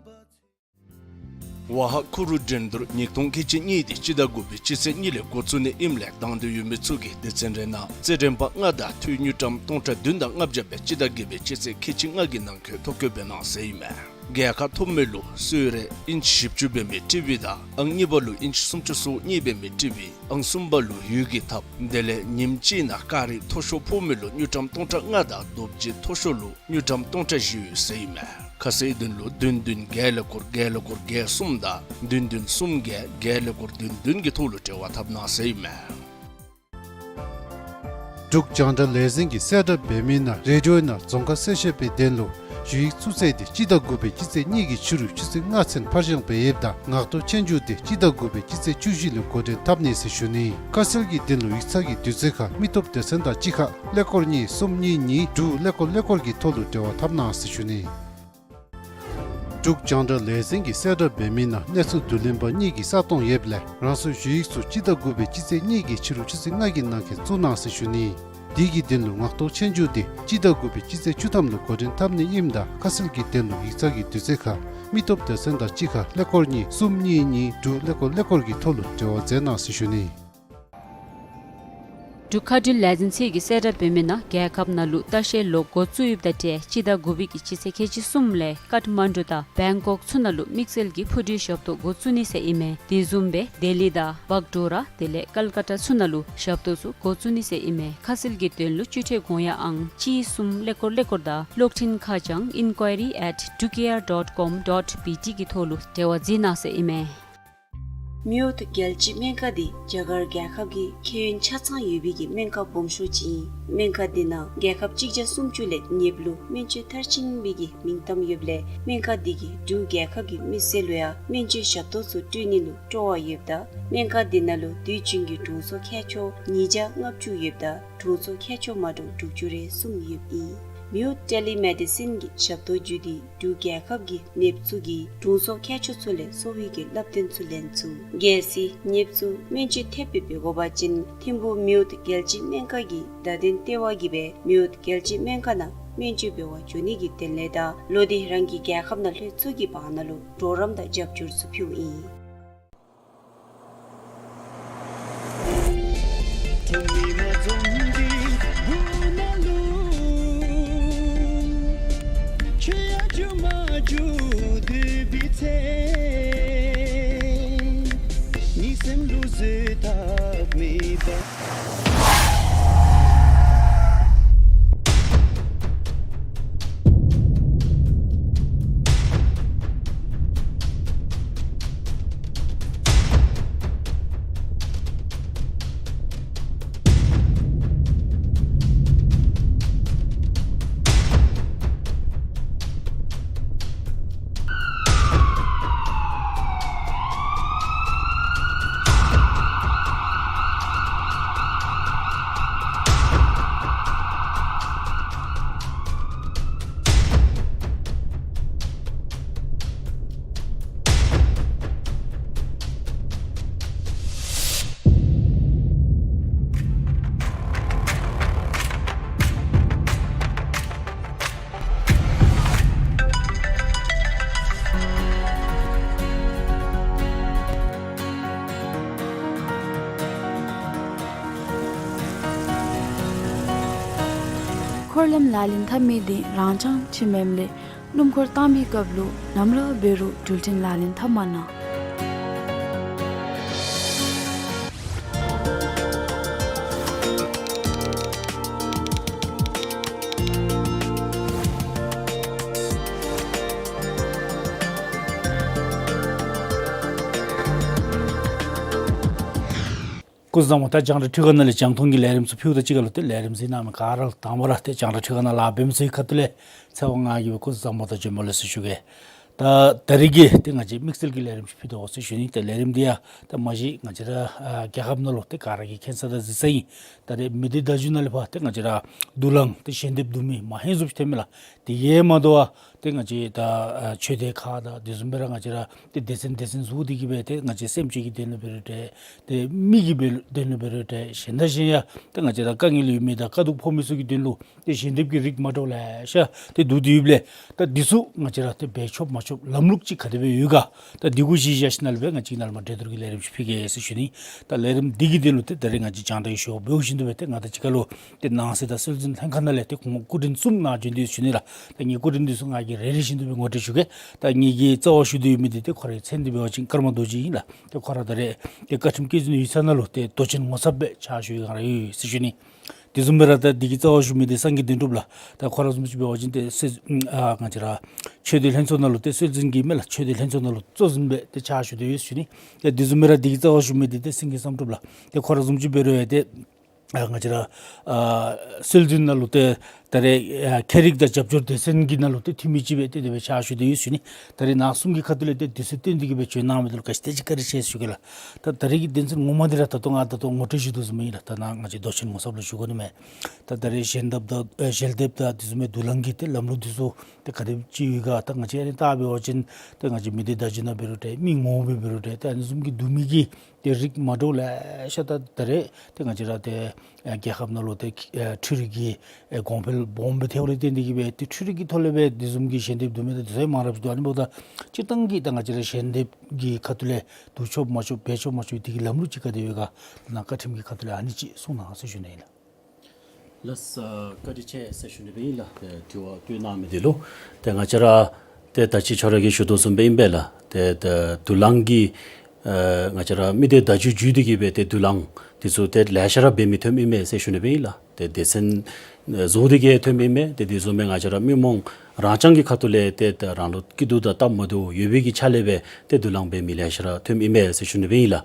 པ་ཚེ། ཝ་ཧ་ཁུ་རུ་འགྲན་བསྡུར་ཉིས་སྟོང་ཁལ་གཅིག་གཉིས་འདི་སྤྱི་ཟླ་དགུ་པའི་སྤྱི་ཚེས་གཉིས་ལས་འགོ་བཙུགས་ནི་ཨིནམ་ལས་དང་འདོད་ཡོད་མི་ཚུ་གིས་སྡེ་ཚན་རེ་ནང་རྩེད་འགྲན་པ་ལྔ་དང་འཐུས་དངུལ་ཀྲམ་སྟོང་ཕྲག་བདུན་དང་ལྔ་བརྒྱ་སྦེ་སྤྱི་ཟླ་བརྒྱད་པའི་སྤྱི་ཚེས་ཁལ་གཅིག་ལྔ་གི་ནང་འཁོད་ཐོ་བཀོད་འབད་གནང་ཟེར་ཨིན་མས། རྒྱལ་ཁ་ཐོབ་མི་ལུ་གསོལ་རས་ཨིན་ཅི་བཞི་བཅུ་འབད་མི་ཊི་ཝི་དང་ཨང་གཉིས་པ་ལུ་ཨིན་ཅི་སུམ་ཅུ་སོ་གཉིས་འབད་མི་ཊི་ཝི། ཨང་གསུམ་པ་ལུ་ཡུལ་གྱི་ཐབ། དེ་ལས་ཉིནམ་གཅིག་ནང་ཀ་རི་མཐོ་ཤོས་ཕོག་མི་ལུ་དངུལ་ཀྲམ་སྟོང་ཕྲག་ལྔ་དང་རྡོ་རྗེ་མཐོ་ཤོས་ལུ་དངུལ་ཀྲམ་སྟོང་ཕྲག་བཞི་ཡོད་ཟེར་ཨིན་མས། ཁ་གསལ་དོན་ལུ་བདུན་བདུན་བརྒྱད་ཀླད་ཀོར་བརྒྱད་ཀླད་ཀོར་བརྒྱད་གསུམ་དང་བདུན་བདུན་གསུམ་བརྒྱད་བརྒྱད་ཀླད་ཀོར་བདུན་བདུན་གྱི་ཐོག་ལུ་འབྲེལ་བ་འཐབ་གནང་ཟེར་ཨིན་མས། འབྲུག་རྒྱང་བསྒྲགས་ལས་འཛིན་གྱིས་གསལ་བསྒྲགས་འབད་མི་ནང་རེ་ཌི་ཡོ་ནང་རྫོང་ཁ་གསལ་བཤད་པའི་དོན་ལུ་ཞུ་ཡིག་ཚུ་བསལ་ཏེ་སྤྱི་ཟླ་དགུ་པའི་སྤྱི་ཚེས་གཉིས་ཀྱི་ཕྱི་རུ་ཆུ་ཚོད་ལྔ་ཚུན་ཕར་བཞེངས་འབད་ཡོདཔ་ད་ངག་ཐོག་སྤྱོད་འཇུག་དེ་སྤྱི་ཟླ་དགུ་པའི་སྤྱི་ཚེས་བཅུ་བཞི་ལས་འགོ་འདྲེན་འཐབ་ནི་ཟེར་ཞུ་ནི། ཁ་གསལ་གྱི་དོན་ལུ་ཡིག་ཚང་གི་དུས་ཚོད་ཁར་མི་སྟོབས་སྡེ་ཚན་དང་གཅིག་ཁར་ཀླད་ཀོར་གཉིས་གསུམ་གཉིས་གཉིས་དྲུག་ཀླད་ཀོར་ཀླད་ཀོར་གྱི་ཐོག་ལུ་འབྲེལ་བ་འཐབ་གནང་ཟེར་ཞུ་ནི། འབྲུག་རྒྱང་བསྒྲགས་ལས་འཛིན་གྱིས་གསལ་བསྒྲགས་འབད་མི་ནང་གནས་ཚུལ་བསྡུ་ལེན་པ་གཉིས་ཀྱི་ས་སྟོང་ཡོདཔ་ལས་རང་སོའི་ཞུ་ཡིག་ཚུ་སྤྱི་ཟླ་དགུ་པའི་སྤྱི་ཚེས་གཉིས་ཀྱི་ཕྱི་རུ་ཆུ་ཚོད་ལྔ་གི་ནང་འཁོད་བཙུགས་གནང་ཟེར་ཞུ་ནི། དེ་གི་དོན་ལུ་ངག་ཐོག་སྤྱོད་འཇུག་དེ་སྤྱི་ཟླ་དགུ་པའི་སྤྱི་ཚེས་བཅུ་ཐམ་ལུ་འགོ་འདྲེན་འཐབ་ནི་ཨིནམ་ད་ཁ་གསལ་གྱི་དོན་ལུ་ཡིག་ཚང་གི་དུས་ཚོད་ཁར་མི་སྟོབས་སྡེ་ཚན་དང་གཅིག་ཁར་ཀླད་ཀོར་གཉིས་གསུམ་གཉིས་གཉིས་དྲུག་ཀླད་ཀོར་ཀླད་ཀོར་གྱི་ཐོག་ལུ་འབྲེལ་བ་མཛད་གནང་ཟེར་ཞུ་ནི། འབྲུག་མཁའ་འགྲུལ་ལས་འཛིན་ཚད་ཀྱིས་གསལ་བསྒྲགས་འབད་མི་ནང་རྒྱལ་ཁབ་ནང་ལུ་ལྟ་བཤལ་ལོ་འགོ་བཙུགས་ཡོདཔ་དང་འབྲེལ་སྤྱི་ཟླ་དགུ་པའི་གི་སྤྱི་ཚེས་ཁལ་གཅིག་གསུམ་ལས་ཀཏ་མན་ཌུ་དང་བེང་ཀོག་ཚུ་ནང་ལུ་དམིགས་བསལ་གྱི་འཕུར་གྲུའི་ཞབས་ཏོག་འགོ་བཙུགས་ནི་ཟེར་ཨིན་མས། དེ་བཟུམ་སྦེ་ལྡི་ལི་དང་བག་ཌོ་ར་དེ་ལས་ཀལ་ཀ་ཏ་ཚུ་ནང་ལུ་ཞབས་ཏོག་ཚུ་འགོ་བཙུགས་ནི་ཟེར་ཨིན་མས། ཁ་གསལ་གྱི་དོན་ལུ་སྤྱི་ཁྲལ་དགོངས་ཡངས་ཨང་གཅིག་གསུམ་ཀླད་ཀོར་ཀླད་ཀོར་དང་གློག་འཕྲིན་ཁ་བྱང་ཨིན་ཀོའི་རི་ཨེཊ་ཌུག་ཨེར་ཌོཊ་ཀོམ་ཌོཊ་བི་ཊི་གི་ཐོག་ལུ་འབྲེལ་བ་མཛད་གནང་ཟེར་ཨིན་མས། མེ་ཡོད་རྒྱལ་སྤྱིའི་སྨན་ཁང་འདི་རྒྱ་གར་རྒྱལ་ཁབ་ཀྱི་ཁྱད་ཡོན་ཆ་ཚང་ཡོད་པའི་གི་སྨན་ཁང་སྦོམ་ཤོས་ཅིག་ཨིན། སྨན་ཁང་འདི་ནང་རྒྱལ་ཁབ་གཅིག་བརྒྱ་སུམ་ཅུ་ལས་ཉེ་བ་ལུ་སྨན་བཅོས་མཐར་ཕྱིན་པའི་གི་མིང་གཏམ་ཡོདཔ་ལས་སྨན་ཁང་འདི་གིས་འབྲུག་རྒྱལ་ཁབ་ཀྱི་མི་སེར་ལུ་ཡང་སྨན་བཅོས་ཞབས་ཏོག་ཚུ་སྤྲོད་ནི་ལུ་སྤྲོ་བ་ཡོདཔ་ད་སྨན་ཁང་འདི་ནང་ལུ་དུས་རྒྱུན་གྱི་དྲུང་འཚོ་མཁས་མཆོག་ཉིས་བརྒྱ་ལྔ་བཅུ་ཡོདཔ་ད་དྲུང་འཚོ་མཁས་མཆོག་མ་འདྲཝ་དྲུག་ཅུ་རེ་གསུམ་ཡོདཔ་ཨིན། མེ་ཡོད་ཊེ་ལི་མེ་ཌི་སིན་གྱི་ཞབས་ཏོག་བརྒྱུད་དེ་འབྲུག་རྒྱལ་ཁབ་ཀྱི་ནདཔ་ཚུ་གིས་དྲུང་འཚོ་མཁས་མཆོག་ཚུ་ལས་གསོ་བའི་གི་བསླབ་སྟོན་ཚུ་ལེན་ཚུགས། གལ་སྲིད་ནདཔ་ཚུ་སྨན་བཅོས་ཐེབས་སྦེ་འབད་དགོ་པ་ཅིན་ཐིམ་ཕུག་མེ་ཡོད་རྒྱལ་སྤྱིའི་སྨན་ཁང་གི་བརྡ་དོན་ལྟེ་བ་གིས་སྦེ་མེ་ཡོད་རྒྱལ་སྤྱིའི་སྨན་ཁང་ནང་སྨན་བཅོས་འབད་བར་འགྱོ་ནི་གི་དོན་ལས་དང་ལོག་སྟེ་རང་གི་རྒྱལ་ཁབ་ནང་ལྷོད་ཚུགས་ཀྱི་བར་ན་ལུ་གྲོགས་རམ་དང་རྒྱབ་སྐྱོར་ཚུ་ཕུལཝ་ཨིན། འཁོར་ལམ་ལག་ལེན་འཐབ་མི་འདི་རང་རྐྱང་ཅིག་མེནམ་ལས་སྣུམ་འཁོར་བཏང་པའི་སྐབས་ལུ་ནམ་ར་འབད་རུང་འགྲུལ་འཕྲིན་ལག་ལེན་འཐབ་མ་གནང་། སྐུ་གཟུགས་བཟང་པོ། ད་རྒྱང་བསྒྲགས་ཁྲི་ཁ་ནང་ལས་རྒྱང་མཐོང་གི་ལས་རིམ་ཚུ་ཕུལཝ་དང་གཅིག་ཁར་ལུ་ཏེ་ལས་རིམ་གཟིགས་གནང་མི་ག་ར་ལུ་དང་པ་ར་ཏེ་རྒྱང་བསྒྲགས་ཁྲི་ཁ་ནང་ལཱ་འབད་མི་ཚུ་གི་ཁ་ཐུག་ལས་ཚེ་དབང་ང་གིས་སྦེ་སྐུ་གཟུགས་བཟང་པོ་དང་བྱོན་པ་ལེགས་སོ་ཞུ་གེ། ད་ད་རིས་ཀྱི་ཏེ་ང་བཅས་དམིགས་བསལ་གྱི་ལས་རིམ་ཅིག་ཕུལ་དོ་ཟེར་ཞུ་ནི། ཏེ་ལས་རིམ་འདི་ཡང་ཏེ་མ་གཞི་ང་བཅས་ར་ཨ་རྒྱལ་ཁབ་ནང་ལུ་ཏེ་ག་ར་གིས་མཁྱེན་ས་དང་གཟིགས་ས་ཨིན། ད་རེས་མི་སྡེ་བརྡ་བརྒྱུད་ནང་ལས་ཕར་ཏེ་ང་བཅས་ར་དུག་རླངས་ཏེ་ཞལ་འདེབས་བསྡུ་མི་མ་ཧེང་བཟུམ་ཅིག་ཐོན་མས་ལགས། དེ་གིས་མ་དོ་བར་ཏེ་ང་བཅས་ད་ཨ་ཆོས་སྡེ་ཁག་དང་དེ་བཟུམ་སྦེ་ར་ང་བཅས་ར་ཏེ་སྡེ་ཚན་སྡེ་ཚན་བཟུང་སྟེ་གིས་སྦེ་ཏེ་ང་བཅས་སེམས་ཅན་གྱི་དོན་ལུ་འབད་རུང་འདྲ་ཏེ་མི་གི་འབད་དོན་ལུ་འབད་རུང་འདྲ་གཞན་དང་གཞན་ཡང་ཏེ་ང་བཅས་ར་དཀའ་ངལ་ཡོད་མི་དང་དཀའ་སྡུག་ཕོག་མི་ཚུ་གི་དོན་ལུ་ཏེ་ཞལ་འདེབས་ཀྱི་རིགས་མ་འདྲཝ་ལེ་ཤ་ཏེ་བསྡུ་སྟེ་ཡོདཔ་ལས་ད་འདི་ཚུ་ང་བཅས་ར་ཏེ་འབད་ཆོགཔ་མ་ཆོགཔ་ལམ་ལུགས་ཅིག་ག་དེ་སྦེ་ཡོད་ག། ད་འདི་གུ་གཞི་བཞག་ཞིནམ་ལས་སྦེ་ང་བཅས་ནཱ་ལས་མར་གྲོས་བསྡུར་གྱི་ལས་རིམ་ཅིག་ཕུལ་གེ་ཟེར་ཞུ་ནི། ད་ལས་རིམ་འདི་གི་དོན་ལུ་ཏེ་ད་རེས་ང་བཅས་རྒྱང་བསྒྲགས་ཞུ་བ་འབདཝ་བཞིན་དུ་སྦེ་ཏེ་ང་དང་གཅིག་ཁར་ལུ་ཏེ་ནང་སྲིད་དང་སྲོལ་འཛིན་ལྷན་ཁག་ནང་ལས་ཏེ་ཁོང་སྐུ་མགྲོན་གསུམ་ནཱ་བྱོན་ཏེ་ཡོད་ཟེར་ཞུ་ནི་ལགས། ད་ངེའི་སྐུ་མགྲོན་འདི་ཚུ་ང་གིས་རེ་རེ་བཞིན་དུ་སྦེ་ངོ་སྤྲོད་ཞུ་གེ། ད་ངེ་གི་རྩ་བར་བཞུགས་ཏེ་ཡོད་མི་འདི་ཏེ་ཁོ་རའི་མཚན་འདི་འབད་བ་ཅིན་ཀརྨ་རྡོ་རྗེ་ཨིན་ལགས། ཏེ་ཁོ་ར་ད་རེས་ཏེ་བཀའ་ཁྲིམས་བཀོད་འཛིན་ཡིག་ཚང་ནང་ལུ་ཏེ་མདོ་ཆེན་ངོ་ཚབ་སྦེ་ཕྱག་ཞུ་བའི་སྒང་ར་ཡོད་ཟེར་ཞུ་ནི། དེ་བཟུམ་སྦེ་ར་ད་འདི་གི་རྩ་བར་བཞུགས་མི་འདི་སངས་རྒྱས་དོན་གྲུབ་ལགས། ད་ཁོ་ར་བཟུམ་ཅིག་འབད་བ་ཅིན་ཏེ་སྲོལ་ཨ་ང་བཅས་ར་ཆོས་སྡེ་ལྷན་ཚོགས་ནང་ལུ་ཏེ་སྲོལ་འཛིན་གྱི་མས་ལགས། ཆོས་སྡེ་ལྷན་ཚོགས་ནང་ལུ་གཙོ་འཛིན་སྦེ་ཏེ་ཕྱག་ཞུ་སྟེ་ཡོད་ཟེར་ཞུ་ནི། ཏེ་དེ་བཟུམ་སྦེ་ར་འདི་གི་རྩ་བར་བཞུགས་མི་འདི་ཏེ་སེང་གེ་བསམ་གྲུབ་ལགས། ཏེ་ཁོ་ར་བཟུམ་ཅིག་འབད་རུང་ཡང་ཏེ་ ཨ་ང་བཅས་ར་ཨ་སྲོལ་འཛིན་ནང་ལུ་ཏེ་ད་རེས་ཨ་ཁྱད་རིག་དང་རྒྱབ་སྐྱོར་སྡེ་ཚན་གྱི་ནང་ལུ་ཏེ་འཐུས་མི་ཅིག་སྦེ་ཏེ་དེ་སྦེ་ཕྱག་ཞུ་སྟེ་ཡོད་ཟེར་ཞུ་ནི། ད་རེས་ནང་གསུམ་གྱི་ཁ་ཐུག་ལས་ཏེ་དུས་ཚོད་བཏོན་ཏེ་གི་སྦེ་བྱོན་གནང་མི་འདི་ལུ་ག་ཅི་དེ་ཅིག་བཀའ་དྲིན་ཆེ་ཟེར་ཞུ་གེ་ལགས། ད་ད་རེས་ཀྱི་དོན་ཚན་ངོ་མ་འདི་ར་ད་ལྟོ་ང་ད་ལྟོ་ངོ་སྤྲོད་ཞུ་དོ་བཟུམ་ཨིན་ལགས། ད་ནཱ་ང་བཅས་མདོ་ཆེན་མོ་གསརཔ་ལུ་ཞུ་དགོ་ནི་མས། ད་ད་རེས་ཞལ་འདེབས་དང་ཨེ་ཞལ་འདེབས་དང་དེ་བཟུམ་མའི་དུག་རླངས་ཀྱི་ཏེ་ལམ་ལུགས་འདི་ཚུ་ཏེ་ག་དེམ་ཅིག་ཡོད་ག། ད་ང་བཅས་ཨ་ནི་བལྟ་འབད་བ་ཅིན་ཏེ་ང་བཅས་མི་སྡེ་བརྡ་བརྒྱུད་ནང་འབད་རུང་འདྲ་མི་ངོ་མ་འབད་རུང་འདྲ་ཏེ་ཨ་ནི་བཟུམ་གྱི་དུག་མི་གི་ཏེ་རིགས་མ་འདྲཝ་ལེ་ཤ་ད་ད་རེས་ཏེ་ང་བཅས་ར་ཏེ་ཨེ་རྒྱལ་ཁབ་ནང་ལུ་ཏེ་ཨེ་འཕྲུལ་རིག་གི་ཨེ་གོང་འཕེལ་སྦོམ་སྦེ་ཐལཝ་ལས་བརྟེན་ཏེ་གི་སྦེ་ཏེ་འཕྲུལ་རིག་གི་ཐོག་ལས་སྦེ་དེ་བཟུམ་གྱི་ཞལ་འདེབས་དུག་མི་དང་དེ་ཚུ་ཡང་མང་རབས་ཅིག་འདུག། ཨ་ནི་འབདཝ་ད་སྤྱིར་བཏང་གི་ད་ང་བཅས་ར་ཞལ་འདེབས་ཀྱི་ཁ་ཐུག་ལས་དུག་ཆོག་མ་ཆོག་འབད་ཆོག་མ་ཆོག་དེ་གི་ལམ་ལུགས་ཅིག་ག་དེ་ཡོད་ག། ནཱ་བཀའ་ཁྲིམས་ཀྱི་ཁ་ཐུག་ལས་ཨ་ནི་ཅིག་གསུང་གནང་ཟེར་ཞུ་ནི་ཨིན་ལགས། ལགས་སོ། བཀའ་དྲིན་ཆེ་ཟེར་ཞུ་ནི་སྦེ་ཨིན་ལགས། ཨེ་དྲི་བ་བཀོད་གནང་མི་འདི་ལུ། ཏེ་ང་བཅས་ར་ཏེ་ད་ཅི་ཁྱོད་ར་གིས་ཞུ་དོ་བཟུམ་སྦེ་ཨིན་པས་ལགས། ཏེ་ད་དུག་རླངས་ཀྱི་ཨེ་ང་བཅས་ར་མི་སྡེ་བརྡ་བརྒྱུད་བརྒྱུད་དེ་གི་སྦེ་ཏེ་དུག་རླངས་འདི་ཚུ་ཏེ་ལེ་ཤ་ར་འབད་མི་ཐོནམ་ཨིན་མས་ཟེར་ཞུ་ནི་སྦེ་ཨིན་ལགས། ཏེ་སྡེ་ཚན་ཨེ་བཟོ་སྟེ་གི་ཐོནམ་ཨིན་མས། ཏེ་དེ་བཟུམ་སྦེ་ང་བཅས་ར་མི་མང་རང་རྐྱང་གི་ཁ་ཐུག་ལས་ཏེ་ད་རང་ལུ་སྐྱིད་སྡུག་དང་སྟབས་མ་བདེཝ་ཡོད་པའི་གི་ཆ་ལས་སྦེ་ཏེ་དུག་རླངས་འབད་མི་ལེ་ཤ་ར་ཐོནམ་ཨིན་མས་ཟེར་ཞུ་ནི་སྦེ་ཨིན་ལགས།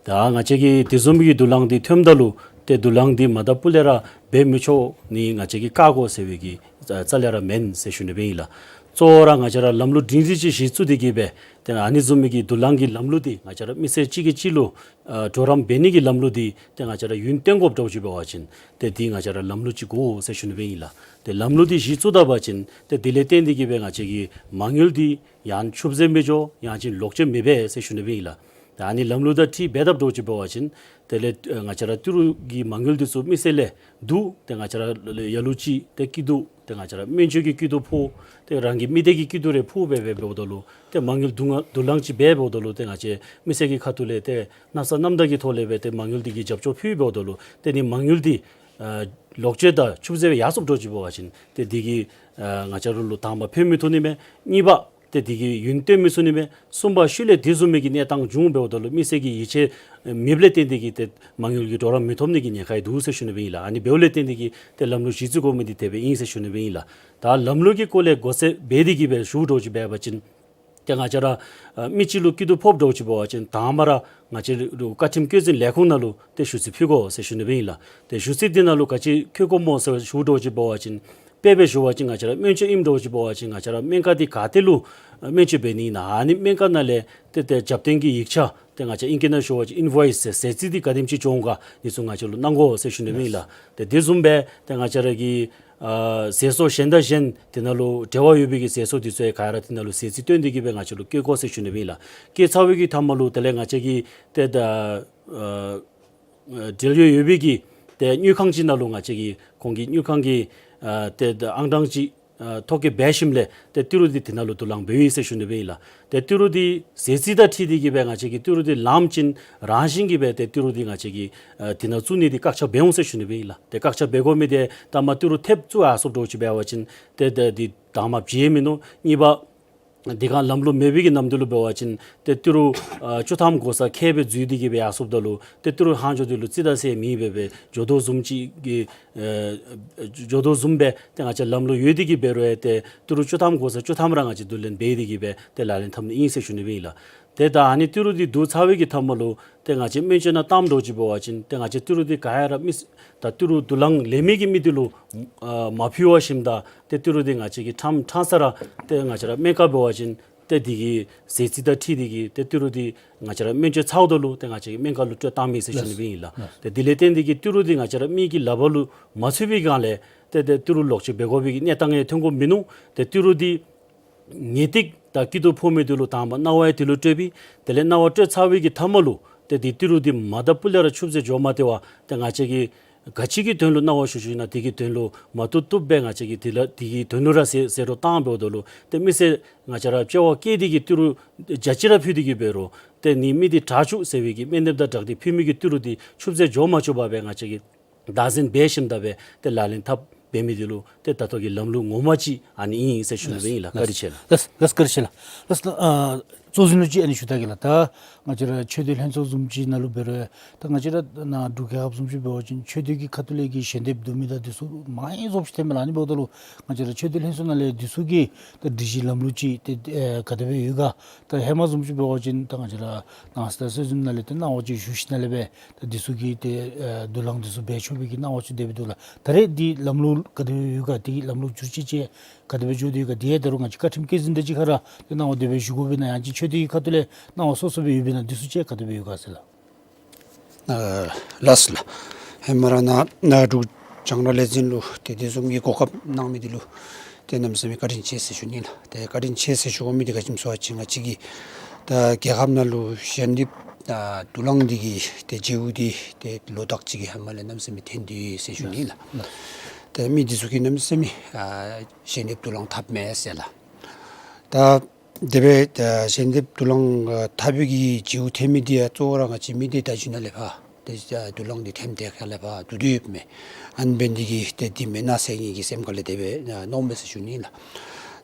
ད་ང་བཅས་ཀྱིས་དེ་བཟུམ་གྱི་དུག་རླངས་འདི་ཐོནམ་ད་ལུ་ཏེ་དུག་རླངས་འདི་མ་ད་སྤུ་ལས་ར་འབད་མི་ཆོག་ནི་ང་བཅས་ཀྱིས་བཀག་དགོ་ཟེར་བའི་གི་རྩ་ལས་ར་མེན་ཟེར་ཞུ་ནི་སྦེ་ཨིན་ལགས། གཙོ་བོ་ར་ང་བཅས་ར་ལམ་ལུགས་སྒྲིང་སྒྲི་ཅིག་གཞི་བཙུགས་ཏེ་གི་སྦེ་ཏེ་ཨ་ནི་བཟུམ་མའི་གི་དུག་རླངས་ཀྱི་ལམ་ལུགས་འདི་ང་བཅས་ར་མི་སེར་གཅིག་གིས་གཅིག་ལུ་ཨ་གྲོགས་རམ་འབད་ནི་གི་ལམ་ལུགས་འདི་ཏེ་ང་བཅས་ར་ཡུན་བརྟན་དགོཔ་འདྲཝ་ཅིག་འབད་བ་ཅིན་ཏེ་འདི་ང་བཅས་ར་ལམ་ལུགས་ཅིག་དགོ་ཟེར་ཞུ་ནི་སྦེ་ཨིན་ལགས། ཏེ་ལམ་ལུགས་འདི་གཞི་བཙུགས་ད་པ་ཅིན་ཏེ་དེ་ལས་བརྟེན་ཏེ་གི་སྦེ་ང་བཅས་ཀྱི་མ་དངུལ་འདི་ཡང་ཆུད་ཟོས་མི་འགྱོ་ཡང་ཅིན་ལོག་སྤྱོད་མི་འབད་ཟེར་ཞུ་ནི་སྦེ་ཨིན་ལགས། ད་ཨ་ནི་ལམ་ལུགས་དང་འཁྲིལ་འབད་དཔ་འདྲཝ་ཅིག་འབད་བ་ཅིན་དེ་ལས་ཨ་ང་བཅས་ར་ཏི་རུ་གི་མ་དངུལ་འདི་ཚུ་མི་སེར་ལས་བསྡུ་སྟེ་ང་བཅས་ར་ལ་ལ་ལ་ལུ་ཅིག་ཏེ་སྐྱིད་སྡུག་ཏེ་ང་བཅས་ར་སྨན་བཅོས་ཀྱི་སྐྱིད་སྡུག་ཕོག་ཏེ་རང་གི་མི་སྡེ་གི་སྐྱིད་སྡུག་རེ་ཕོག་སྦེ་སྦེ་འབདཝ་ད་ལུ་ཏེ་མ་དངུལ་དུག་རླངས་དུག་རླངས་ཅིག་འབད་འབདཝ་ད་ལུ་ཏེ་ང་བཅས་མི་སེར་གྱི་ཁ་ཐུག་ལས་ཏེ་མནོ་བསམ་རྣམ་དག་གི་ཐོག་ལས་སྦེ་ཏེ་མ་དངུལ་འདི་གི་རྒྱབ་སྐྱོར་ཕུལ་འབདཝ་ད་ལུ་ཏེ་ནི་མ་དངུལ་འདི་ཨ་ལོག་སྤྱོད་དང་ཆུད་ཟོས་སྦེ་ཡར་སོངམ་འདྲཝ་ཅིག་འབད་བ་ཅིན་ཏེ་འདི་གིས་ཨ་ང་བཅས་ར་ལུ་དང་པ་ཕན་མི་ཐོགས་ནི་མས། གཉིས་པ་ཏེ་འདི་གིས་ཡུན་བརྟན་མི་ཚུགས་ནི་མས། གསུམ་པ་ཤུལ་ལས་དེ་བཟུམ་མའི་གི་གནས་སྟངས་འབྱུང་འབདཝ་ད་ལུ་མི་སེར་གྱི་ཡིད་ཆེས་མེདཔ་ལས་བརྟེན་ཏེ་གི་ཏེ་མ་དངུལ་གྱི་གྲོགས་རམ་མི་ཐོབ་ནི་གི་ཉེན་ཁ་ཡང་འདུག་ཟེར་ཞུ་ནི་སྦེ་ཨིན་ལགས། ཨ་ནི་འབདཝ་ལས་བརྟེན་ཏེ་གི་ཏེ་ལམ་ལུགས་གཞི་བཙུགས་དགོ་མི་འདི་དེ་སྦེ་ཨིན་ཟེར་ཞུ་ནི་སྦེ་ཨིན་ལགས། ད་ལམ་ལུགས་ཀྱི་སྐོར་ལས་མགོ་སེར་འབད་དེ་གི་སྦེ་ཞུཝ་འདྲཝ་ཅིག་འབད་བ་ཅིན་ཏེ་ང་བཅས་ར་ཨ་མི་གཅིག་ལུ་སྐྱིད་སྡུག་ཕོགཔ་འདྲཝ་ཅིག་འབད་བ་ཅིན་དང་པ་ར་ང་བཅས་ར་བཀའ་ཁྲིམས་བཀོད་འཛིན་ལས་ཁུངས་ནང་ལུ་ཏེ་ཞུ་ཚིག་ཕུལ་དགོ་ཟེར་ཞུ་ནི་སྦེ་ཨིན་ལགས། ཏེ་ཞུ་ཚིག་འདི་ནང་ལུ་ག་ཅི་འཁོད་དགོཔ་སྨོ་ཟེར་ཞུཝ་འདྲཝ་ཅིག་འབད་བ་ཅིན་དཔེ་སྦེ་ཞུ་བ་ཅིན་ང་བཅས་ར་སྨན་བཅོས་ཨིནམ་འདྲཝ་ཅིག་འབད་བ་ཅིན་ང་བཅས་ར་སྨན་ཁང་འདི་ག་ཏེ་ལུ་ཨ་སྨན་བཅོས་འབད་ནི་ཨིན་ན་ཨ་ནི་སྨན་ཁང་ནང་ལས་ཏེ་ཏེ་རྒྱབ་རྟེན་གྱི་ཡིག་ཆ་ཏེ་ང་བཅས་ཨིང་སྐད་ནང་ཞུ་བ་ཅིན་ཨིན་ཝོའིསི་ཟེར་ཟེར་ཚིག་འདི་ག་དེམ་ཅིག་འབྱུང་ག་འདི་ཚུ་ང་བཅས་ལུ་གནང་དགོ་ཟེར་ཞུ་ནི་སྦེ་ཨིན་ལགས། ཏེ་དེ་བཟུམ་སྦེ་ཏེ་ང་བཅས་ར་གི་ཨ་ཟས་སོགས་གཞན་དང་གཞན་དེ་ནང་ལུ་འབྲེལ་བ་ཡོད་པའི་གི་ཟས་སོགས་འདི་ཚུ་ཡང་ག་ར་དེ་ནང་ལུ་ཟས་རྩིས་སྟོན་ཏེ་གི་སྦེ་ང་བཅས་ལུ་བཀོད་དགོ་ཟེར་ཞུ་ནི་སྦེ་ཨིན་ལགས། བཀོད་ཚར་བའི་གི་མཐའ་མ་ལུ་དེ་ལས་ང་བཅས་ཀྱི་ཏེ་ད་ཨ་འབྲེལ་ཡོད་ཡོད་པའི་གི་ཏེ་དངུལ་ཁང་ཅིག་ནང་ལུ་ང་བཅས་ཀྱིས་ཁོང་གི་དངུལ་ཁང་གི་ཨ་ཏེ་ད་ཨང་གྲངས་ཅིག་ཨ་ཐོ་བཀོད་འབད་ཞིནམ་ལས་ཏེ་ཏི་རུ་འདི་དེ་ནང་ལུ་དུག་རླངས་འབདཝ་ཨིན་ཟེར་ཞུ་ནི་སྦེ་ཨིན་ལགས། ཏེ་ཏི་རུ་འདི་ཟས་རྩིས་དང་འཁྲིལ་ཏེ་གི་སྦེ་ང་བཅས་ཀྱིས་ཏི་རུ་འདི་ལངམ་ཅིག་རང་བཞིན་གྱིས་སྦེ་ཏེ་ཏི་རུ་འདི་ང་བཅས་ཀྱིས་ཨ་དེ་ནང་བཙུགས་ནི་འདི་བཀག་ཆ་འབད་འོང་ཟེར་ཞུ་ནི་སྦེ་ཨིན་ལགས། ཏེ་བཀག་ཆ་འབད་དགོ་མི་འདི་ད་མ་ཏི་རུ་ཐེབས་བཙུགས་ཡར་སོངམ་འདྲཝ་ཅིག་འབད་བ་ཅིན་ཏེ་ཏེ་འདི་དང་པ་བྱིན་ཡང་མིན་འདུག། གཉིས་པ་འདི་གང་ལམ་ལུགས་མེད་པའི་གི་ནམ་དུས་ལུ་འབད་བ་ཅིན་ཏེ་ཏི་རུ་ཨ་བཅུ་ཐམ་གོ་ས་ཁལ་སྦེ་འཛུལ་ཏེ་གི་སྦེ་ཡར་སོངམ་ད་ལུ་ཏེ་ཏི་རུ་ལྷག་འགྱོ་འདི་ལུ་རྩིས་དང་ཟེར་མེད་པར་སྦེ་འགྱོ་དོ་བཟུམ་ཅིག་གི་ཨ་འགྱོ་དོ་བཟུམ་སྦེ་ཏེ་ང་བཅས་ལམ་ལུགས་ཡོད་དེ་གི་འབད་རུང་ཡང་ཏེ་ཏི་རུ་བཅུ་ཐམ་གོ་ས་བཅུ་ཐམ་ར་ང་བཅས་བསྡུ་ལེན་འབད་དེ་གི་སྦེ་ཏེ་ལག་ལེན་འཐབ་ནི་ཨིན་ཟེར་ཞུ་ནི་སྦེ་ཨིན་ལགས། ཏེ་ད་ཨ་ནི་ཏི་རུ་འདི་བསྡུ་ཚར་བའི་གི་མཐའ་མ་ལུ་ཏེ་ང་བཅས་སྨན་བཅོས་ནང་བཏངམ་འདྲཝ་ཅིག་འབད་བ་ཅིན་ཏེ་ང་བཅས་ཏི་རུ་འདི་ག་ཡ་ར་མི་ད་ཏི་རུ་དུག་རླངས་ལེན་མི་གི་མི་འདི་ལུ་ཨ་མ་ཕུལ་བར་ཞིནམ་ད་ཏེ་ཏི་རུ་འདི་ང་བཅས་ཀྱིས་ཕྲང་ཕྲང་ས་ར་ཏེ་ང་བཅས་ར་སྨན་ཁང་འབད་བ་ཅིན་ཏེ་འདི་གི་ཟས་རྩིས་དང་འཁྲིལ་ཏེ་གི་ཏེ་ཏི་རུ་འདི་ང་བཅས་ར་སྨན་བཅོས་ཚརཝ་ད་ལུ་ཏེ་ང་བཅས་ཀྱིས་སྨན་ཁང་ལུ་སྤྲོད་བཏང་མི་ཟེར་ཞུ་ནི་སྦེ་ཨིན་ལགས། ལགས། ཏེ་དེ་ལས་བརྟེན་ཏེ་གི་ཏི་རུ་འདི་ང་བཅས་ར་མི་གི་ལག་པར་ལུ་མ་ཚུད་པའི་སྒང་ལས་ཏེ་ཏེ་ཏི་རུ་ལོག་སྤྱོད་འབད་དགོ་པའི་གི་གནས་སྟངས་ཡང་ཐོན་དགོཔ་མིན་འདུག། ཏེ་ཏི་རུ་འདི་ངེས་ཏིག་དང་སྐྱིད་སྡུག་ཕོག་མི་འདི་ལུ་དང་པ་གནང་བ་ཡང་དེ་ལུ་སྤྲོད་པས། དེ་ལས་གནང་བ་སྤྲོད་ཚར་བའི་གི་མཐའ་མ་ལུ་ཏེ་འདི་ཏི་རུ་འདི་མ་ད་སྤུ་ལས་ར་ཆུད་ཟོས་འགྱོ་མ་སྟེར་བར་ཏེ་ང་བཅས་ཀྱིས་ག་ཅི་གི་དོན་ལུ་གནང་བ་ཞུ་ཞུ་ཨིན་ན་དེ་གི་དོན་ལུ་མ་བཏུབ་བཏུབ་སྦེ་ང་བཅས་ཀྱིས་དེ་ལ་དེ་གི་དོན་ལུ་ར་ཟད་ཟད་འགྲོ་བཏང་འབདཝ་ད་ལུ་ཏེ་མི་སེར་ང་བཅས་ར་དཔྱལ་བ་སྐྱེས་ཏེ་གི་ཏི་རུ་རྒྱ་ཆེ་ར་ཕུལ་ཏེ་གི་འབད་རུང་ཏེ་ནི་མི་འདི་དྲག་བཅུག་ཟེར་བའི་གི་སྨན་འདེབས་དང་སྦྲགས་ཏེ་ཕུལ་མི་གི་ཏི་རུ་འདི་ཆུད་ཟོས་འགྱོ་མ་བཅུག་པར་སྦེ་ང་བཅས་ཀྱིས་བདག་འཛིན་འབད་ཞིནམ་ད་སྦེ་ཏེ་ལག་ལེན་འཐབ་འབད་མི་འདི་ལུ་ཏེ་ད་ལྟོ་གི་ལམ་ལུགས་ངོ་མ་ཅིག་ཨ་ནི་ཨིན་ཟེར་ཞུ་ནི་སྦེ་ཨིན་ལགས། བཀའ་དྲིན་ཆེ་ལགས། ལགས་ལགས་བཀའ་དྲིན་ཆེ་ལགས། ལགས་ལགས་ཨ་ གཙོ་འཛིན་ལུ་ཅིག་ཨ་ནི་ཞུ་ད་གེ་ལགས། ད་ང་བཅས་ར་ཆོས་སྡེ་ལྷན་ཚོགས་བཟུམ་ཅིག་ནང་ལུ་འབད་རུང་ད་ང་བཅས་ར་ནཱ་འབྲུག་རྒྱལ་ཁབ་བཟུམ་ཅིག་འབད་བ་ཅིན་ཆོས་སྡེ་གི་ཁ་ཐུག་ལས་ཀྱི་ཞལ་འདེབས་བསྡུ་མི་དང་འདི་ཚུ་མང་རབས་ཅིག་ཐོནམ་མས་ལགས། ཨ་ནི་འབདཝ་ད་ལུ་ང་བཅས་ར་ཆོས་སྡེ་ལྷན་ཚོགས་ནང་ལས་འདི་ཚུ་གི་ད་སྒྲིག་གཞི་ལམ་ལུགས་ཅིག་ཏེ་ཨེ་ག་དེ་སྦེ་ཡོད་ག། ད་ཧེ་མ་བཟུམ་ཅིག་འབད་བ་ཅིན་ད་ང་བཅས་ར་ནང་སྲིད་དང་སྲོལ་འཛིན་ནང་ལས་ཏེ་གནང་བ་ཅིག་ཞུ་ཞིནམ་ལས་སྦེ་ད་འདི་ཚུ་གི་ཏེ་ཨེ་དུག་རླངས་འདི་ཚུ་འབད་ཆོག་པའི་གི་གནང་བ་ཅིག་དེ་སྦེ་འདུག་ལགས། ད་རེས་འདི་ལམ་ལུགས་ག་དེ་སྦེ་ཡོད་ག། དེ་གི་ལམ་ལུགས་བསྒྱུར་བཅོས་ཅིག་ག་དེ་སྦེ་འགྱོ་དོ་ཡོད་ག། དེ་ཡང་ད་རུང་ང་བཅས་བཀའ་ཁྲིམས་བཀོད་འཛིན་དང་གཅིག་ཁར་ར་ཏེ་གནང་བ་དེ་སྦེ་ཞུ་དགོ་པས་ན་ཡང་ཅིན་ཆོས་སྡེ་གི་ཁ་ཐུག་ལས་གནང་བ་སོ་སོ་སྦེ་ཡོད་པས་ན་འདི་ཚུ་ཅིག་ག་དེ་སྦེ་ཡོད་ག་ཟེར་ལགས། ཨ་ལགས་སོ་ལགས། ཧེ་མ་ར་ནཱ་ནཱ་འབྲུག་རྒྱང་བསྒྲགས་ལས་འཛིན་ལུ་ཏེ་དེ་བཟུམ་གྱི་གོ་སྐབས་གནང་མི་འདི་ལུ་ཏེ་གནམ་མེད་ས་མེད་བཀའ་དྲིན་ཆེ་ཟེར་ཞུ་ནི་ལགས། ཏེ་བཀའ་དྲིན་ཆེ་ཟེར་ཞུ་དགོ་མི་འདི་ག་ཅི་སྨོ་ཟེར་བ་ཅིན་ང་བཅས་ཀྱི་ད་རྒྱལ་ཁབ་ནང་ལུ་ཞལ་འདེབས་ཨ་དུག་རླངས་འདི་གི་ཏེ་བརྗེ་པོ་འདི་ཏེ་ལོ་དག་ཅིག་གི་ཧེ་མ་ལས་གནམ་མེད་ས་མེད་ཐོན་ཏེ་ཡོད་ཟེར་ཞུ་ནི་ལགས། ཏེ་མི་འདི་ཚུ་གིས་གནམ་མེད་ས་མེད་ཨ་ཞལ་འདེབས་དུག་རླངས་འཐབ་མས་ཟེར་ལགས། ད་དེ་སྦེ་ད་ཞལ་འདེབས་དུག་རླངས་ཨ་འཐབ་པའི་གི་བརྗེ་པོ་ཐོན་མི་འདི་ཡང་གཙོ་བོ་ར་ང་བཅས་མི་སྡེ་བརྡ་བརྒྱུད་ནང་ལས་ཕར་ཏེ་ཨ་དུག་རླངས་འདི་ཐོནམ་དེ་ཁ་ལས་ཕར་བསྡུ་སྡུདཔ་མས། ཨ་ནི་འབད་ནི་འདི་གིས་ཏེ་འདི་མེན་ན་ཟེར་ངེ་གི་སེམས་ཁ་ལས་དེ་སྦེ་ཨ་མནོཝ་མས་ཟེར་ཞུ་ནི་ལགས།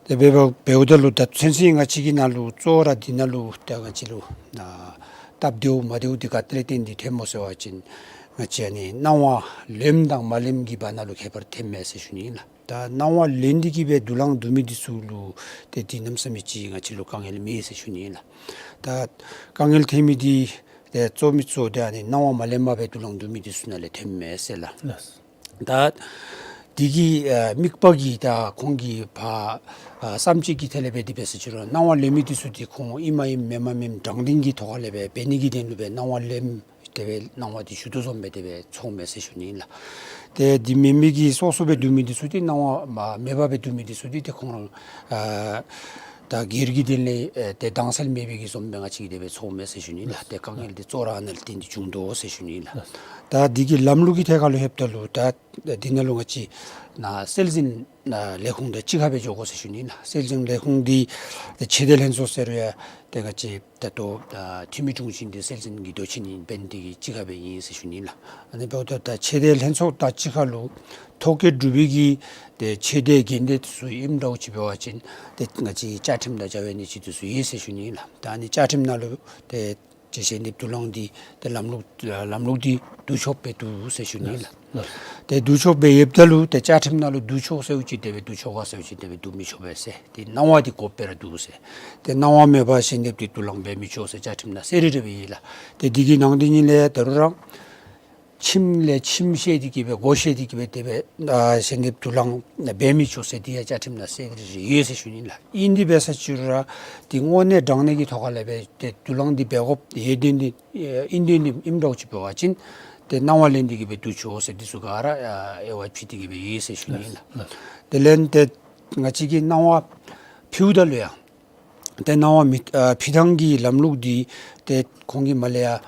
དེ་སྦེ་འབདཝ་འབདཝ་ད་ལུ་ད་ཚུན་ཚོད་ང་བཅས་ཀྱི་ནང་ལུ་གཙོ་བོ་ར་འདི་ནང་ལུ་ད་ང་བཅས་ལུ་ཨ་སྟབས་བདེཝ་མ་བདེཝ་འདི་ག་ཏེ་ལས་བརྟེན་ཏེ་ཐོནམ་སྨོ་ཟེར་བ་ཅིན་ང་བཅས་ཨ་ནི་གནང་བ་ལེནམ་དང་མ་ལེནམ་གྱི་བར་ན་ལུ་ཁྱད་པར་ཐོནམ་མས་ཟེར་ཞུ་ནི་ལགས། ད་གནང་བ་ལེན་ཏེ་གི་སྦེ་དུག་རླངས་བསྡུ་མི་འདི་ཚུ་ལུ་ཏེ་འདི་གནམ་མེད་ས་མེད་ཅིག་ང་བཅས་ལུ་དཀའ་ངལ་མེད་ཟེར་ཞུ་ནི་ལགས། ད་དཀའ་ངལ་ཐོན་མི་འདི་ཏེ་གཙོ་མི་གཙོ་འདི་ཨ་ནི་གནང་བ་མ་ལེནམ་སྦེ་དུག་རླངས་བསྡུ་མི་འདི་ཚུ་ནང་ལས་ཐོནམ་མས་ཟེར་ལགས། ལགས། ད་འདི་གི་ཨ་དམིགས་པ་གིས་ད་ཁོང་གིས་ཕར་ཨ་བསམ་སྤྱོད་ཀྱི་ཐད་ལས་འབད་དེ་འབད་ཟེར་ཅི་རུང་གནང་བ་ལེན་མི་འདི་ཚུ་འདི་ཁོང་ཨིནམ་ཨིནམ་མེནམ་མེནམ་དྲང་བདེན་གྱི་ཐོག་ལས་སྦེ་འབད་ནི་གི་དོན་ལུ་སྦེ་གནང་བ་ལེནམ་དེ་སྦེ་གནང་བ་འདི་ཞུ་དོ་བཟུམ་སྦེ་དེ་སྦེ་ཚོརཝ་མས་ཟེར་ཞུ་ནི་ལགས། ཏེ་འདི་མེན་མི་གི་སོ་སོ་སྦེ་བསྡུ་མི་འདི་ཚུ་འདི་གནང་བ་མ་མེད་པར་སྦེ་བསྡུ་མི་འདི་ཚུ་འདི་ཏེ་ཁོང་ར་ཨ་ད་སྒེར་གྱི་དོན་ལས་ཨེ་ཏེ་དྭངས་གསལ་མེད་པའི་གི་བཟུམ་སྦེ་ང་བཅས་ཀྱིས་དེ་སྦེ་ཚོརཝ་མས་ཟེར་ཞུ་ནི་ལགས། ཏེ་དཀའ་ངལ་འདི་གཙོ་བོ་ར་ཨ་ནཱ་ལས་བརྟེན་ཏེ་བྱུང་དོ་ཟེར་ཞུ་ནི་ལགས། ད་འདི་གི་ལམ་ལུགས་ཀྱི་ཐད་ཁར་ལུ་ལྷོདཔ་ད་ལུ་ད་འདི་ནང་ལུ་ང་བཅས་ནཱ་སྲོལ་འཛིན་ལས་ཁུངས་དང་གཅིག་ཁར་སྦེ་འགྱོ་དགོ་ཟེར་ཞུ་ནི་ལགས། སྲོལ་འཛིན་ལས་ཁུངས་འདི་ཏེ་ཆོས་སྡེ་ལྷན་ཚོགས་ཟེར་རུང་ཡང་ཏེ་ང་བཅས་ད་ལྟོ་ཨ་འཐུས་མི་དྲུང་ཆེ་འདི་སྲོལ་འཛིན་གྱི་མདོ་ཆེན་ཨིན། འབད་ནི་འདི་གིས་གཅིག་ཁར་སྦེ་ཨིན་ཟེར་ཞུ་ནི་ལགས། ཨ་ནི་འབདཝ་ད་ད་ཆོས་སྡེ་ལྷན་ཚོགས་དང་གཅིག་ཁར་ལུ་ཐོ་བཀོད་གྲུབ་པའི་གི་ཏེ་ཆོས་སྡེ་དགོན་སྡེ་ཚུ་ཨིནམ་འདྲཝ་ཅིག་འབད་བ་ཅིན་ཏེ་ང་བཅས་བཅའ་ཁྲིམས་དང་བཅའ་བའི་གནས་ཚུལ་འདི་ཚུ་ཡོད་ཟེར་ཞུ་ནི་ལགས། ད་ཨ་ནི་བཅའ་ཁྲིམས་ནང་ལུ་ཏེ་ཏེ་ཞལ་འདེབས་དུག་རླངས་འདི་ཏེ་ལམ་ལུགས་ལམ་ལུགས་འདི་བསྡུ་ཆོགཔ་སྦེ་འདུག་ཟེར་ཞུ་ནི་ལགས། ལགས། ཏེ་བསྡུ་ཆོགཔ་སྦེ་ཡོདཔ་ད་ལུ་ཏེ་བཅའ་ཁྲིམས་ནང་ལུ་བསྡུ་ཆོག་ཟེརཝ་ཅིག་དེ་སྦེ་བསྡུ་ཆོག་ག་ཟེརཝ་ཅིག་དེ་སྦེ་བསྡུ་མི་ཆོག་པས་ཟེར། ཏེ་གནང་བ་འདི་དགོཔ་སྦེ་ར་འདུག་ཟེར། ཏེ་གནང་བ་མེད་པར་ཞལ་འདེབས་འདི་དུག་རླངས་འབད་མི་ཆོག་ཟེར་བཅའ་ཁྲིམས་ནང་གསལ་རི་རི་སྦེ་ཡོད་ལགས། ཏེ་འདི་གི་ནང་དོན་ཉིད་ལས་ད་རུང་ར་ཁྱིམ་ལས་ཁྱིམ་བཤལ་ཏེ་གི་སྦེ་སྒོ་བཤལ་ཏེ་གི་སྦེ་དེ་སྦེ་ཨ་ཞལ་འདེབས་དུག་རླངས་འབད་མི་ཆོག་ཟེར་འདི་ཡང་བཅའ་ཁྲིམས་ནང་གསལ་རི་རི་ཡོད་ཟེར་ཞུ་ནི་ལགས། ཨིན་ཏེ་འབད་ས་ཅི་རུང་ར་འདི་དངོས་གནས་དྲང་གནས་ཀྱི་ཐོག་ཁ་ལས་སྦེ་ཏེ་དུག་རླངས་འདི་འབད་དགོཔ་ཡོད་དོ་འདི་ཨིན་དོ་འདི་ཨིནམ་འདྲཝ་ཅིག་འབད་བ་ཅིན་ཏེ་གནང་བ་ལེན་ཏེ་གི་སྦེ་བསྡུ་ཆོག་ཟེར་འདི་ཚུ་ག་ར་ཨ་དབྱེ་བ་ཕྱེ་སྟེ་གི་སྦེ་ཡོད་ཟེར་ཞུ་ནི་ལགས། དེ་ལས་ཏེ་ང་བཅས་ཀྱིས་གནང་བ་ཕུལཝ་ད་ལུ་ཡང་ཏེ་གནང་བ་མི་ཨ་ཕུལ་ཐངས་ཀྱི་ལམ་ལུགས་འདི་ཏེ་ཁོང་གིས་མར་ལས་ཡར་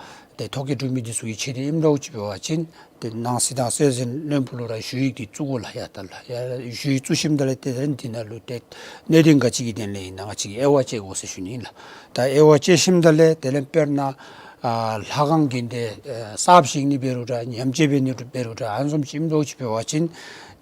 ཏེ་ཐོ་བཀོད་གྲུབ་མི་འདི་ཚུ་གི་ཆེད་དུ་ཨིནམ་འདྲཝ་ཅིག་འབད་བ་ཅིན་ཏེ་ནང་སྲིད་དང་སྲོལ་འཛིན་བློན་པོ་ལུ་ར་ཞུ་ཡིག་འདི་བཙུགས་དགོ་ལགས། ཡར་ད་ལགས་ཡར་ཞུ་ཡིག་བཙུགས་ཞིནམ་ད་ལས་ཏེ་དེ་ལས་འདི་ནང་ལུ་ཏེ་གནད་དོན་ག་ཅི་གི་དོན་ལས་ཨིན་ན་ང་བཅས་ཀྱིས་དབྱེ་བ་དཔྱད་དགོ་ཟེར་ཞུ་ནི་ལགས། ད་དབྱེ་བ་དཔྱད་ཞིནམ་ད་ལས་དེ་ལས་དཔེར་ན་ཨ་ལྷ་ཁང་དགོན་སྡེ་ཨ་གསརཔ་བཞེངས་ནི་འབད་རུང་འདྲ་ཉམས་བཅོས་འབད་ནི་འབད་རུང་འདྲ་ཨ་ནི་བཟུམ་ཅིག་ཨིནམ་འདྲཝ་ཅིག་འབད་བ་ཅིན་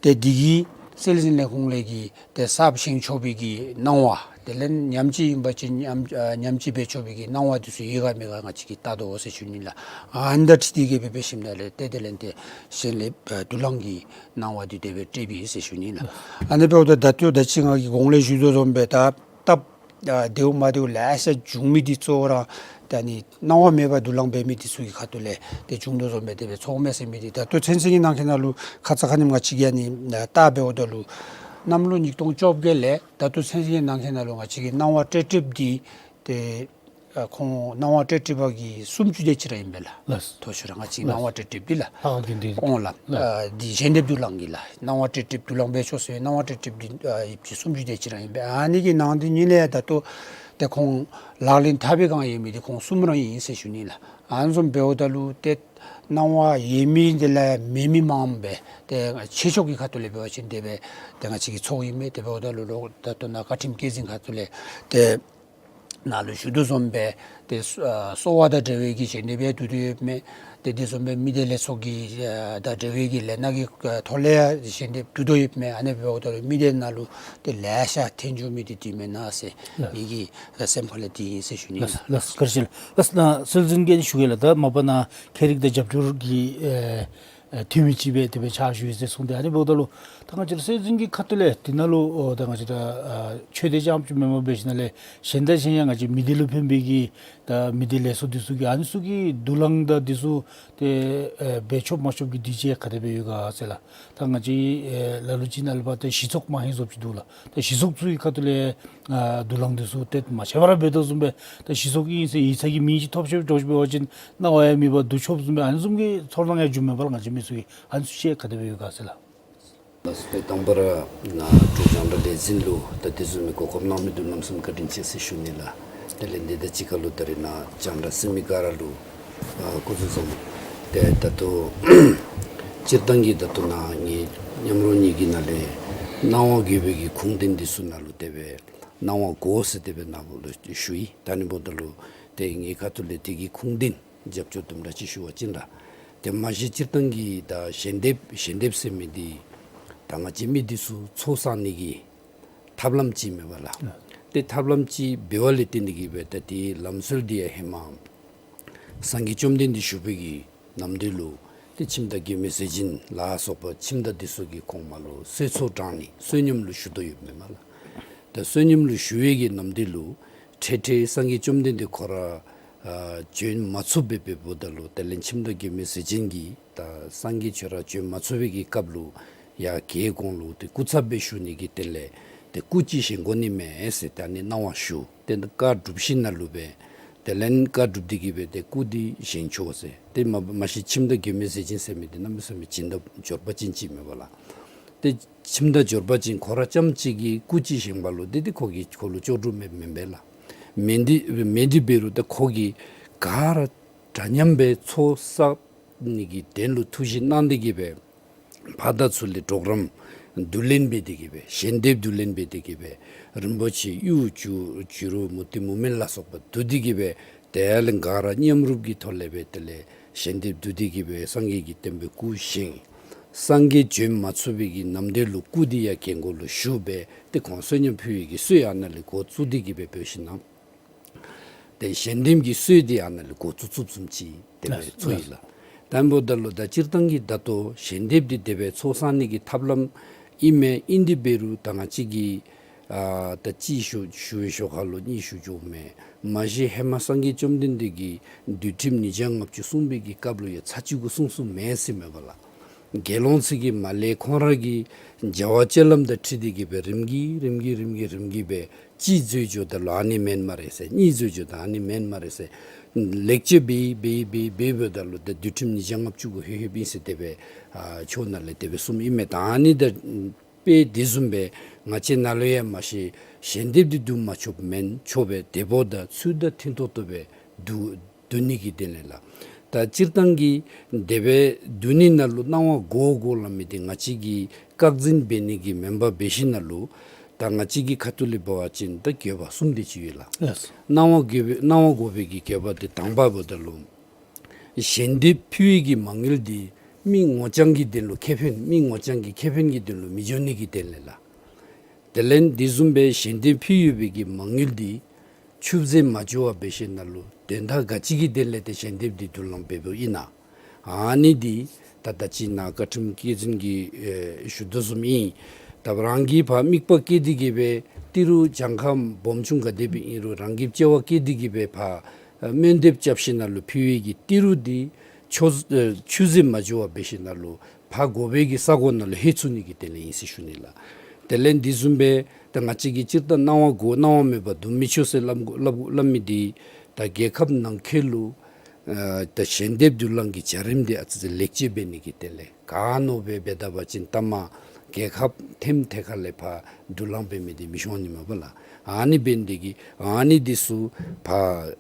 ཏེ་འདི་གི་སྲོལ་འཛིན་ལས་ཁུངས་ལས་ཀྱི་ཏེ་གསརཔ་བཞེངས་ཆོག་པའི་གི་གནང་བ་དེ་ལས་ཉམས་བཅོས་ཨིན་པ་ཅིན་ཉམས་ཨ་ཉམས་བཅོས་འབད་ཆོག་པའི་གི་གནང་བ་འདི་ཚུ་ཡོད་ག་མེད་ག་ང་བཅས་ཀྱིས་བལྟ་དོ་ཟེར་ཞུ་ནི་ལགས། ཨ་ནི་དང་འཁྲིལ་ཏེ་གི་སྦེ་འབད་ཞིནམ་ལས་ཏེ་དེ་ལས་ཏེ་ཞལ་འདེབས་ཨ་དུག་རླངས་ཀྱི་གནང་བ་འདི་དེ་སྦེ་སྤྲོདཔ་ཨིན་ཟེར་ཞུ་ནི་ལགས། ཨ་ནི་འབདཝ་ད་ད་ལྟོ་ད་ཅི་ང་གིས་གོང་ལས་ཞུ་དོ་བཟུམ་སྦེ་ད་སྟབས་ཨ་བདེཝ་མ་བདེཝ་ལེ་ཤ་བྱུང་མི་འདི་གཙོ་བོ་ར་ད་ནི་གནང་བ་མེད་པར་དུག་རླངས་འབད་མི་འདི་ཚུ་གི་ཁ་ཐུག་ལས་ཏེ་བྱུང་དོ་བཟུམ་སྦེ་དེ་སྦེ་ཚོརཝ་མས་ཟེར་མི་འདི་ད་ལྟོ་ཚུན་ཚོད་ཀྱི་ནང་འཁོད་ནང་ལུ་ཁ་ཙ་ཁ་ཉིནམ་ང་བཅས་ཀྱིས་ཨ་ནི་ཨ་བལྟ་འབདཝ་ད་ལུ་གནམ་ལོ་ཉིས་སྟོང་བཅོ་བརྒྱད་ལས་ད་ལྟོ་ཚུན་ཚོད་ཀྱི་ནང་འཁོད་ནང་ལུ་ང་བཅས་ཀྱིས་གནང་བ་སྤྲོད་སྤྲོདཔ་འདི་ཏེ་ཨ་ཁོང་གནང་བ་སྤྲོད་སྤྲོདཔ་གི་སུམ་ཅུ་དེ་ཅིག་ར་ཨིན་པས་ལགས། ལགས། མཐོ་ཤོས་ར་ང་བཅས་ཀྱིས་གནང་བ་སྤྲོད་སྤྲོདཔ་འདི་ལགས། ལྷ་ཁང་དགོན་སྡེ། ཨོང་ལགས། ལགས། ཨ་འདི་ཞལ་འདེབས་དུག་རླངས་ཀྱི་ལགས། གནང་བ་སྤྲོད་སྤྲོདཔ་དུག་རླངས་འབད་ཆོག་ཟེར་གནང་བ་སྤྲོད་སྤྲོདཔ་འདི་ཨ་ཡོདཔ་ཅིག་སུམ་ཅུ་དེ་ཅིག་ར་ཨིན་པས། ཨ་ནི་གི་ནང་དོན་ཉིད་ལས་ད་ལྟོ་ཏེ་ཁོང་ལག་ལེན་འཐབ་པའི་སྒང་ཡོད་མི་འདི་ཁོང་གསུམ་ར་ཨིན་ཟེར་ཞུ་ནི་ལགས། ཨ་ནི་བཟུམ་འབདཝ་ད་ལུ་ཏེ་གནང་བ་ཡོད་མི་འདི་ལས་མེད་མི་མངམ་སྦེ་ཏེ་ཆོས་ཕྱོགས་ཀྱི་ཁ་ཐུག་ལས་འབད་བ་ཅིན་དེ་སྦེ་ཏེ་ང་བཅས་ཀྱིས་ཚོརཝ་ཨིན་མས། དེ་འབདཝ་ད་ལུ་ལོག་ད་ལྟོ་ནཱ་བཀའ་ཁྲིམས་བཀོད་འཛིན་ཁ་ཐུག་ལས་ཏེ་ ནང་ལུ་ཞུ་དོ་བཟུམ་སྦེ་ཏེ་གསོ་ཨ་གསོ་བ་དང་འབྲེལ་བའི་གི་ཞལ་འདེབས་ཡང་བསྡུ་དོ་ཡོདཔ་མས། ཏེ་དེ་བཟུམ་སྦེ་མི་སྡེ་ལས་ཚོགས་ཀྱི་ཨ་དང་འབྲེལ་བའི་གི་ལས་སྣ་གི་ཨ་ཐོག་ལས་ཡང་ཞལ་འདེབས་བསྡུ་དོ་ཡོདཔ་མས། ཨ་ནི་འབདཝ་ད་ལུ་མི་སྡེ་ནང་ལུ་ཏེ་ལེ་ཤ་འཐོན་འགྱོ་མི་འདི་འདི་མེན་ན་ཟེར་ལགས། ངེ་གི་ཨ་སེམས་ཁ་ལས་འདི་ཨིན་ཟེར་ཞུ་ནི་ལགས། ལགས་ལགས། བཀའ་དྲིན་ཆེ་ལགས། ལགས་ན་སྲོལ་འཛིན་གྱིས་ཞུ་གེ་ལགས། ད་མ་པ་ན་ཁྱད་རིག་དང་རྒྱབ་སྐྱོར་གྱི་ཨེ་ཨེ་འཐུས་མི་ཅིག་སྦེ་དེ་སྦེ་ཕྱག་ཞུ་ཡི་ཟེར་གསུངས་ཏེ། ཨ་ནི་འབདཝ་ད་ལུ་ད་ང་བཅས་ར་སྲོལ་འཛིན་གྱི་ཁ་ཐུག་ལས་འདི་ནང་ལུ་ཨོ་ད་ང་བཅས་ར་ཨ་ཆོས་སྡེ་རྐྱངམ་ཅིག་མེན་པར་འབད་ཞིནམ་ལས་གཞན་དང་གཞན་ཡང་ང་བཅས་མི་སྡེ་ལུ་ཕན་པའི་གི་ད་མི་སྡེ་ལས་ཚོགས་འདི་ཚུ་གི་ཨ་ནི་ཚུ་གི་དུག་རླངས་དང་འདི་ཚུ་ཏེ་ཨེ་འབད་ཆོགཔ་མ་ཆོགཔ་ཀྱི་དུས་ཚོད་ག་དེ་སྦེ་ཡོད་ག་ཟེར་ལགས། ད་ང་བཅས་ཨེ་ལ་ལུ་ཅིག་ནང་ལུ་འབད་ད་གཞི་ཚོགས་མ་ཧེང་བཟོཝ་ཅིག་འདུག་ལགས། ད་གཞི་ཚོགས་ཚུ་གི་ཁ་ཐུག་ལས་ཨ་དུག་རླངས་འདི་ཚུ་ཏེ་མ་ཆད་པར་འབད་དོ་བཟུམ་སྦེ་ད་གཞི་ཚོགས་ཨིན་ཟེར་ཡིག་ཚང་གི་མིང་ཅིག་ཐོབ་ཤོར་འགྱོ་ཞིནམ་འབད་བ་ཅིན་གནང་བ་ཡང་མེད་པར་བསྡུ་ཆོགཔ་བཟུམ་སྦེ་ཨ་ནི་བཟུམ་གྱི་ཚོར་སྣང་ཡང་འགྱོཝ་མས་པ་ལགས། ང་བཅས་མི་ཚུ་གི་ཨ་ནི་ཚུ་ཅིག་ག་དེ་སྦེ་ཡོད་ག་ཟེར་ལགས། ལགས་སོ། ཏེ་དང་པ་ར་ནཱ་འབྲུག་རྒྱང་བསྒྲགས་ལས་འཛིན་ལུ་ད་དེ་བཟུམ་མའི་གོ་སྐབས་གནང་མི་འདི་གནམ་མེད་ས་མེད་བཀའ་དྲིན་ཆེ་ཟེར་ཞུ་ནི་ལགས། དེ་ལས་འདི་དང་གཅིག་ཁར་ལུ་ད་རིས་ནཱ་རྒྱང་བསྒྲགས་གསན་མི་ག་ར་ལུ་ཨ་སྐུ་གཟུགས་བཟང་། ཏེ་ད་ལྟོ་སྤྱིར་བཏང་གི་ད་ལྟོ་ནཱ་ངེའི་མཉམ་རོགས་གཉིས་ཀྱི་ནང་ལས་གནང་བ་དགོ་པའི་གི་ཁུངས་ལྡན་འདི་ཚུ་ནང་ལུ་དེ་སྦེ་གནང་བ་དགོ་ཟེར་དེ་སྦེ་ནཱ་ལུ་ཞུ་ཡི། ད་ཨ་ནི་འབདཝ་ད་ལུ་ཏེ་ངེའི་ཁ་ཐུག་ལས་དེ་གི་ཁུངས་ལྡན་རྒྱབ་སྐྱོར་དུམ་གྲ་ཅིག་ཞུ་བ་ཅིན་ར། ཏེ་མ་གཞི་སྤྱིར་བཏང་གི་ད་ཞལ་འདེབས་ཞལ་འདེབས་ཟེར་མི་འདི་ད་ང་བཅས་མི་འདི་ཚུ་ཚོགས་བསག་ནི་གི་ཐབས་ལམ་ཅིག་མས་པ་ལགས། ཏེ་ཐབས་ལམ་ཅིག་འབད་བ་ལས་བརྟེན་ཏེ་གིས་སྦེ་ད་དེའི་ལམ་སྲོལ་འདི་ཡང་ཧེ་མ་སངས་རྒྱས་བཅོམ་ལྡན་འདས་བཞུགས་པའི་གི་ནམ་དུས་ལུ་ཏེ་ཁྱིམ་བདག་མགོན་མེད་ཟས་སྦྱིན་ལ་སོགས་པ་ཁྱིམ་བདག་འདི་ཚུ་གི་གོང་མ་ལུ་གསོལ་ཚོགས་དྲང་ནི་བསོད་སྙོམས་ལུ་ཞུ་དོ་ཡོདཔ་མས་པ་ལགས། ད་བསོད་སྙོམས་ལུ་ཞུ་བའི་གི་ནམ་དུས་ལུ་འཕྲལ་འཕྲལ་སངས་རྒྱས་བཅོམ་ལྡན་འདས་ཁོ་ར་ཨ་བྱོན་མ་ཚུགས་པར་འབདཝ་ད་ལུ་དེ་ལས་ཁྱིམ་བདག་མགོན་མེད་ཟས་སྦྱིན་གྱིས་ད་སངས་རྒྱས་ཁྱོད་ར་བྱོན་མ་ཚུགས་པའི་གི་སྐབས་ལུ་ཡར་གྱལ་གོང་ལུ་ཏེ་སྐུ་ཚབ་སྦེ་བཞུགས་ནི་གི་དོན་ལས་ཏེ་སྐུ་ཅིག་བཞེངས་དགོ་ནི་མས་ཟེར་ད་ཨ་ནི་གནང་བ་ཞུ། ཏེ་བཀའ་སྒྲུབ་ཞིནམ་ལས་སྦེ་དེ་ལས་བཀའ་སྒྲུབ་སྟེ་གིས་སྦེ་ཏེ་སྐུ་འདི་བཞེངས་ཆོག་ཟེར། ཏེ་མ་མ་གཞི་ཁྱིམ་བདག་མགོན་མེད་ཟས་སྦྱིན་ཟེར་མི་འདི་གནམ་མེད་ས་མེད་སྦྱིན་བདག་འབྱོར་པ་ཅན་ཅིག་མས་པ་ལགས། ཏེ་ཁྱིམ་བདག་འབྱོར་པ་ཅན་ཁོ་ར་རྐྱངམ་གཅིག་གིས་སྐུ་ཅིག་བཞེངས་པ་ལུ་ཏེ་ཏེ་ཁོ་གིས་ཁོ་ལུ་ལྕོགས་གྲུབ་མེད་མེན་པས་ལགས། མེན་འདི་མེན་འདི་འབད་རུང་ཏེ་ཁོ་གིས་ག་ར་འདྲ་མཉམ་སྦེ་ཚོགས་བསག་ནི་གི་དོན་ལུ་ཐུགས་བཞེད་གནང་སྟེ་གིས་སྦེ་ཕར་དང་ཚུར་ལས་གྲོགས་རམ་བསྡུ་ལེན་འབད་དེ་གིས་སྦེ་ཞལ་འདེབས་བསྡུ་ལེན་འབད་དེ་གིས་སྦེ་རིན་པོ་ཆེ་གཡུ་བྱུ་བྱུ་རུ་མུ་ཏིག་མུ་མེན་ལ་སོགས་པ་བསྡུ་སྟེ་གིས་སྦེ་དེ་ལས་ག་ར་མཉམ་རུབ་ཀྱི་ཐོག་ལས་སྦེ་དེ་ལས་ཞལ་འདེབས་བསྡུ་སྟེ་གིས་སྦེ་སངས་རྒྱས་ཀྱི་བསྟན་པའི་སྐུ་བཞེངས། སངས་རྒྱས་བྱོན་མ་ཚུགས་པའི་གི་ནམ་དུས་ལུ་སྐུ་འདི་ཡར་གྱལ་གོང་ལུ་བཞུགས་སྦེ་ཏེ་ཁོང་བསོད་སྙོམས་ཕུལ་བའི་གི་སྲོལ་ཨ་ནཱ་ལས་འགོ་བཙུགས་ཏེ་གིས་སྦེ་འབད་ཞིནམ་ལས་ཏེ་ཞལ་འདེབས་ཀྱི་སྲོལ་འདི་ཨ་ནཱ་ལས་འགོ་བཙུགས་བཙུགསཔ་བཟུམ་ཅིག་དེ་སྦེ་ལགས་ཚོར་ཡི་ལགས། ལགས། ད་ཨ་ནི་འབདཝ་ད་ལུ་ད་སྤྱིར་བཏང་གི་ད་ལྟོ་ཞལ་འདེབས་འདི་དེ་སྦེ་ཚོགས་བསག་ནི་གི་ཐབས་ལམ་ཨིན་མས། ཨིན་འདི་འབད་རུང་ད་ང་བཅས་ཀྱིས་ཨ་ད་གཅིག་ཞུ་ཞུ་བའི་ཤོག་ཁ་ལུ་གཉིས་ཞུ་འགྱོཝ་མས། མ་གཞི་ཧེ་མ་སངས་རྒྱས་བཅོམ་ལྡན་འདས་ཀྱིས་འདུལ་ཁྲིམས་ཉིས་བརྒྱ་ལྔ་བཅུ་གསུངས་པའི་གི་སྐབས་ལུ་ཡང་ཚར་གཅིག་གུ་གསུངས་གསུངསམ་མེན་ཟེར་མས་པ་ལགས། དགེ་སློང་ཚུ་གིས་མར་ལས་ཁོང་ར་གིས་བྱ་བ་སྤྱོད་ལམ་དང་འཁྲིལ་ཏེ་གིས་སྦེ་རིམ་གྱིས་རིམ་གྱིས་རིམ་གྱིས་རིམ་གྱིས་སྦེ་གཅིག་འཛོལ་འགྱོཝ་ད་ལུ་ཨ་ནི་མེན་སྨ་རེ་ཟེར། གཉིས་འཛོལ་འགྱོཝ་ད་ཨ་ནི་མེན་སྨ་རེ་ཟེར། ལེགས་བཅོས་འབད་འབད་འབད་འབདཝ་ད་ལུ་ད་འདུལ་ཁྲིམས་ཉིས་བརྒྱ་ལྔ་བཅུ་གུ་ལྷོད་ལྷོདཔ་ཨིན་ཟེར་དེ་སྦེ་ཨ་ཕྱོགས་ནང་ལས་དེ་སྦེ་གསུངམ་ཨིན་མས། ད་ཨ་ནི་ད་དཔེ་དེ་བཟུམ་སྦེ་ང་བཅས་ནང་ལུ་ཡང་མ་གཞི་ཞལ་འདེབས་འདི་བསྡུ་མ་ཆོགཔ་མེན། ཆོག་པས། དེ་འབདཝ་ད་ཚུལ་དང་མཐུན་ཏོག་ཏོ་སྦེ་བསྡུ་བསྡུ་ནི་གི་དོན་ལས་ལགས། ད་སྤྱིར་བཏང་གི་དེ་སྦེ་བསྡུ་ནི་ནང་ལུ་གནང་བ་དགོ་དགོ་སླབ་མི་འདི་ང་བཅས་ཀྱིས་བཀག་འཛིན་འབད་ནི་གི་མེན་པར་འབད་ཞིནམ་ལས་ད་ང་བཅས་ཀྱི་ཁ་ཐུག་ལས་འབད་བ་ཅིན་ད་དགོས་པ་གསུམ་དེ་ཅིག་ཡོད་ལགས། ལགས། གནང་བ་དགོས་པའི་གནང་བ་དགོ་པའི་གི་དགོས་པ་འདི་དང་པ་འབདཝ་ད་ལུ་ཞལ་འདེབས་ཕུལ་བའི་གི་མ་དངུལ་འདི་མི་ངོ་རྐྱང་གི་དོན་ལུ་ཁེ་ཕན་མི་ངོ་རྐྱང་གི་ཁེ་ཕན་གྱི་དོན་ལུ་མི་འགྱོ་ནི་གི་དོན་ལས་ལགས། དེ་ལས་དེ་བཟུམ་སྦེ་ཞལ་འདེབས་ཕུལ་ཡོད་པའི་གི་མ་དངུལ་འདི་ཆུད་ཟོས་མ་འགྱོ་བར་འབད་ཞིནམ་ལས་དོན་དག་ག་ཅི་གི་དོན་ལས་ཏེ་ཞལ་འདེབས་འདི་བསྡུ་ལེན་འབདཝ་ཨིན་ན། ཨ་ནི་འདི་ད་ད་ཅི་ནཱ་བཀའ་ཁྲིམས་བཀའ་འཛིན་གྱིས་ཨེ་ཞུ་དོ་བཟུམ་ཨིན། ད་རང་གིས་ཕར་དམིགས་པ་བསྐྱེད་དེ་གིས་སྦེ་ཏི་རུ་གྱངས་ཁ་སྦོམ་ཆུང་ག་དེ་སྦེ་ཨིན་རུང་རང་གིས་བརྩེ་བ་བསྐྱེད་དེ་གིས་སྦེ་ཕར་ཨེ་སྨོན་འདེབས་རྐྱབ་ཞིནམ་ལས་ཕུལ་བའི་གི་ཏི་རུ་འདི་ཆུད་ཨེ་ཆུད་ཟོས་མ་འགྱོ་བར་འབད་ཞིནམ་ལས་ཕར་དགོ་པའི་གི་ས་གོ་ནང་ལུ་ལྷོད་ཚུགས་ནི་གི་དོན་ལས་ཨིན་ཟེར་ཞུ་ནི་ལགས། དེ་ལས་དེ་བཟུམ་སྦེ་ད་ང་བཅས་ཀྱིས་སྤྱིར་བཏང་གནང་བ་དགོ་གནང་བ་མེད་པར་བསྡུ་མི་ཆོག་ཟེར་སླབ་དགོ་སླབ་སླབ་མི་འདི་ད་རྒྱལ་ཁབ་ནང་འཁོད་ལུ་ཨ་ད་ཞལ་འདེབས་བསྡུ་ལེན་གྱི་བྱ་རིམ་འདི་ཨ་ཙི་ཙི་ལེགས་བཅོས་འབད་ནི་གི་དོན་ལས། ག་མནོ་སྦེ་འབད་ད་པ་ཅིན་ལྟ་མ་རྒྱལ་ཁབ་ཐེམ་ཐེ་ཁ་ལས་ཕར་བསྡུ་ལེན་འབད་མི་འདི་མི་ཤོང་ནི་མས་པ་ལགས། ཨ་ནི་འབད་ནི་འདི་གིས་ཨ་ནི་འདི་ཚུ་ཕར་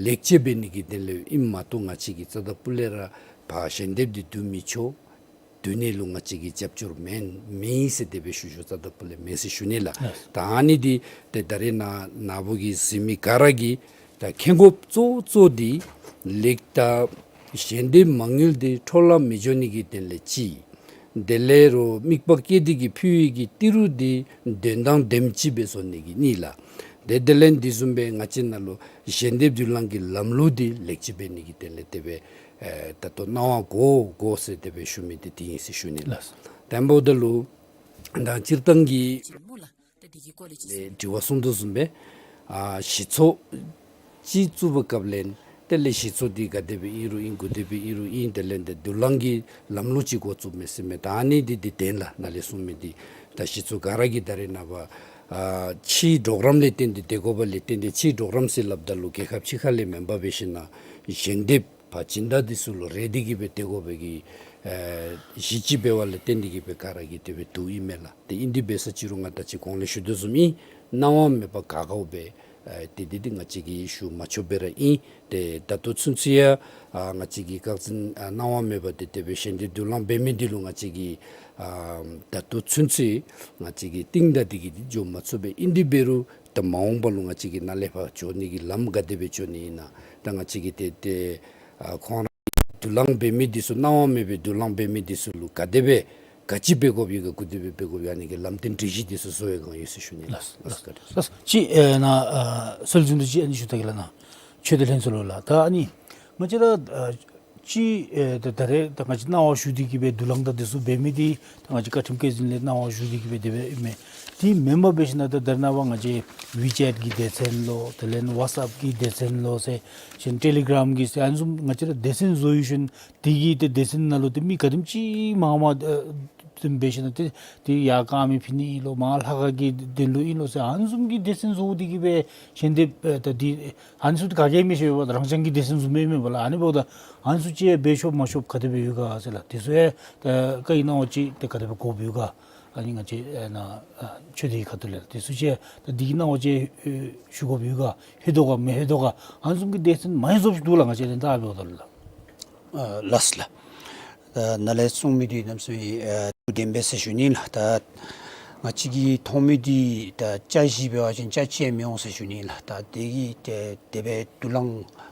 ལེགས་བཅོས་འབད་ནི་གི་དོན་ལས་ཨིནམ་མ་གཏོགས་ང་བཅས་ཀྱིས་རྩ་དང་སྤུ་ལས་ར་ཕར་ཞལ་འདེབས་འདི་བསྡུ་མི་ཆོག། སྡོད་ནི་ལུ་ང་བཅས་ཀྱིས་རྒྱབ་སྐྱོར་མེན་མེད་ཟེར་དེ་སྦེ་ཞུ་ཞུཝ་རྩ་དང་པོ་ལས་མེན་ཟེར་ཞུ་ནི་ལགས། ལགས། ད་ཨ་ནི་འདི་ཏེ་ད་རེས་ནངས་ནཱ་བུ་གི་གཟིགས་མི་ག་ར་གིས་ད་མཁྱེན་དགོཔ་གཙོ་གཙོ་འདི་ལེགས་ད་ཞལ་འདེབས་མ་དངུལ་འདི་འཕྲོ་བརླག་མི་འགྱོ་ནི་གི་དོན་ལས་གཅིག། དེ་ལས་རོགས་དམིགས་པ་བསྐྱེད་དེ་གིས་ཕུལ་བའི་གི་ཏི་རུ་འདི་དོན་དང་ལྡནམ་ཅིག་སྦེ་བཟོ་ནི་གི་གཉིས་ལགས། ཏེ་དེ་ལས་འདི་བཟུམ་སྦེ་ང་བཅས་ནང་ལུ་ཞལ་འདེབས་བསྡུ་ལེན་གྱི་ལམ་ལུགས་འདི་ལེགས་ཅིག་འབད་ནི་གི་དོན་ལས་དེ་སྦེ་ཨེ་ད་ལྟོ་གནང་བ་དགོ་དགོ་ཟེར་དེ་སྦེ་ཞུ་མི་འདི་དེ་ཨིན་ཟེར་ཞུ་ནི་ལགས། དེ་འབདཝ་ད་ལུ་ད་སྤྱིར་བཏང་གི་ཨེ་དྲི་བ་གསུངས་དོ་བཟུམ་སྦེ་ཨ་གཞི་ཚོགས་ཅིག་བཙུགས་པའི་སྐབས་ལས་དེ་ལས་གཞི་ཚོགས་འདི་ག་དེ་སྦེ་ཨིན་རུང་ཨིན། ག་དེ་སྦེ་ཨིན་རུང་ཨིན། དེ་ལས་ཏེ་བསྡུ་ལེན་གྱི་ལམ་ལུགས་ཅིག་འགོ་བཙུགས་མི་ཟེར་མི་ད་ཨ་ནི་འདི་འདི་བདེན་ལགས། ནཱ་ལས་གསུངས་མི་འདི་ད་གཞི་ཚོགས་ག་ར་གིས་ད་རེས་ནངས་པ་ཨ་ཕྱིའི་གྲོགས་རམ་ལས་བརྟེན་ཏེ་སྡོད་དགོཔ་ལས་བརྟེན་ཏེ། ཕྱིའི་གྲོགས་རམ་ཟེར་སླབ་ད་ལུ་རྒྱལ་ཁབ་ཕྱི་ཁ་ལས་མེན་པར་འབད་ཞིན་ན་ཞལ་འདེབས་པ་སྦྱིན་བདག་འདི་ཚུ་ལུ་རེ་སྟེ་གིས་སྦེ་སྡོད་དགོ་པའི་གི་ཨེ་གཞི་ཅིག་འབདཝ་ལས་བརྟེན་ཏེ་གིས་སྦེ་ག་ར་གིས་དེ་སྦེ་འདུག་ཨིན་མས་ལགས། ཏེ་ཨིན་དེ་འབད་ས་ཅི་རུང་ང་ད་ཅི་གོང་ལས་ཞུ་དོ་བཟུམ་ཨིན། གནང་བ་མེད་པར་ག་གའོ་སྦེ་ཨེ་དེ་འདི་འདི་ང་བཅས་ཀྱིས་ཞུ་མ་ཆོགཔ་སྦེ་ར་ཨིན། ཏེ་ད་ལྟོ་ཚུན་ཚོད་ཡང་ཨ་ང་བཅས་ཀྱིས་བཀག་འཛིན་ཨ་གནང་བ་མེད་པར་ཏེ་དེ་སྦེ་ཞལ་འདེབས་བསྡུ་ལེན་འབད་མི་འདི་ལུ་ང་བཅས་ཀྱིས་ཨ་ད་ལྟོ་ཚུན་ཚོད་ང་བཅས་ཀྱིས་གཏིང་བདའ་སྟེ་གིས་འདི་འགྱོ་མ་ཚུགས་པས། ཨིན་དེ་འབད་རུང་ད་མ་འོངས་པ་ལུ་ང་བཅས་ཀྱིས་ནཱ་ལས་ཕར་འགྱོ་ནི་གི་ལམ་ག་དེ་སྦེ་འགྱོ་ནི་ཨིན་ན། ད་ང་བཅས་ཀྱིས་ཏེ་ཏེ་ཨ་ཁོང་ར་བསྡུ་ལེན་འབད་མི་འདི་ཚུ་གནང་བ་མེད་པར་བསྡུ་ལེན་འབད་མི་འདི་ཚུ་ལུ་ག་དེ་སྦེ་ག་ཅི་འབད་དགོཔ་ཡོད་ག་ག་དེ་སྦེ་འབད་དགོཔ་ཡོད་ག་ཨ་ནི་གི་ལམ་སྟོན་སྒྲིག་གཞི་འདི་ཚུ་བཟོ་བའི་སྒང་ཡོད་ཟེར་ཞུ་ནི་ལགས། ལགས་ལགས། ཅིག་ཨེ་ནཱ་ཨ་སྲོལ་འཛིན་དུ་ཅིག་ཨ་ནི་ཞུ་ད་གེ་ལགས། ནཱ་ཆོས་སྡེ་ལྷན་ཚོགས་ལུ་ལགས། ད་ཨ་ནི་ང་བཅས་ར་ཨ་ཅིག་ཨེ་ད་ད་རེས་ད་ང་བཅས་གནང་བ་ཞུ་སྟེ་གིས་སྦེ་བསྡུ་ལེན་དང་འདི་ཚུ་འབད་མི་འདི་ད་ང་བཅས་བཀའ་ཁྲིམས་བཀོད་འཛིན་ལས་གནང་བ་ཞུ་སྟེ་གིས་སྦེ་དེ་སྦེ་ཨིན་མས། དེ་མེན་པར་འབད་ཞིན་ན་ད་ད་རེས་ནངས་པ་ང་བཅས་ཝི་ཅེཊ་གི་སྡེ་ཚན་ལོ། དེ་ལས་ཝཊས་ཨེཔ་གི་སྡེ་ཚན་ལོ་ཟེར་ཞིན་ཊེ་ལི་གརམ་གི་ཟེར་ཨ་ནི་བཟུམ་ང་བཅས་ར་སྡེ་ཚན་བཟོ་ཡི་ཞིན་དེ་གི་ཏེ་སྡེ་ཚན་ནང་ལུ་ཏེ་མི་ག་དེམ་ཅིག་མང་མང་ཨེ་དེམ་འབད་ཞིན་ན་ཏེ་ཏེ་ཡར་དཀར་མེ་ཕུལ་ནི་ཨིན་ལོ། མར་ལྷ་ཁང་གི་དོན་ལུ་ཨིན་ལོ་ཟེར་ཨ་ནི་བཟུམ་གྱི་སྡེ་ཚན་བཟོ་སྟེ་གིས་སྦེ་ཞལ་འདེབས་ཨེ་ད་འདི་ཨ་ནི་ཚུ་ག་གིས་མི་ཤེས་པར་རང་རྐྱང་གི་སྡེ་ཚན་བཟོ་མི་མེན་པ་ལགས། ཨ་ནི་འབདཝ་ད་ཨ་ནི་ཚུ་ཅིག་འབད་ཆོག་མ་ཆོག་ག་དེ་སྦེ་ཡོད་ག་ཟེར་ལགས། དེ་ཚུ་ཡང་ཨེ་བཀའ་ཡིག་ནང་ལུ་ཅིག་ཏེ་ག་དེ་སྦེ་དགོཔ་ཡོད་ག། ཨ་ནི་ང་བཅས་ཨེ་ནཱ་ཨ་ཆོས་སྡེའི་ཁ་ཐུག་ལས་དེ་ཚུ་ཅིག་ད་འདི་གི་ནང་ལུ་ཅིག་ཨེ་ཞུ་དགོཔ་ཡོད་ག། ལྷོད་དོ་ག་མི་ལྷོད་དོ་ག། ཨ་ནི་བཟུམ་གྱི་སྡེ་ཚན་མང་ཤོས་ཅིག་འདུག་ལགས། ང་བཅས་ལན་བཏབ་འབདཝ་ད་ལུ་ལགས། ཨ་ལགས་ལགས། ཨ་ནཱ་ལས་གསུངས་མི་འདི་གནམ་མེད་ས་མེད་ཨ་བདེན་པས་ཟེར་ཞུ་ནི་ལགས། ད་ང་བཅས་ཀྱིས་མཐོང་མི་འདི་ད་ཆ་བཞི་འབད་བ་ཅིན་ཆ་གཅིག་ཡང་མི་འོང་ཟེར་ཞུ་ནི་ལགས། ད་དེ་གིས་ཏེ་དེ་སྦེ་བསྡུ་ལེན་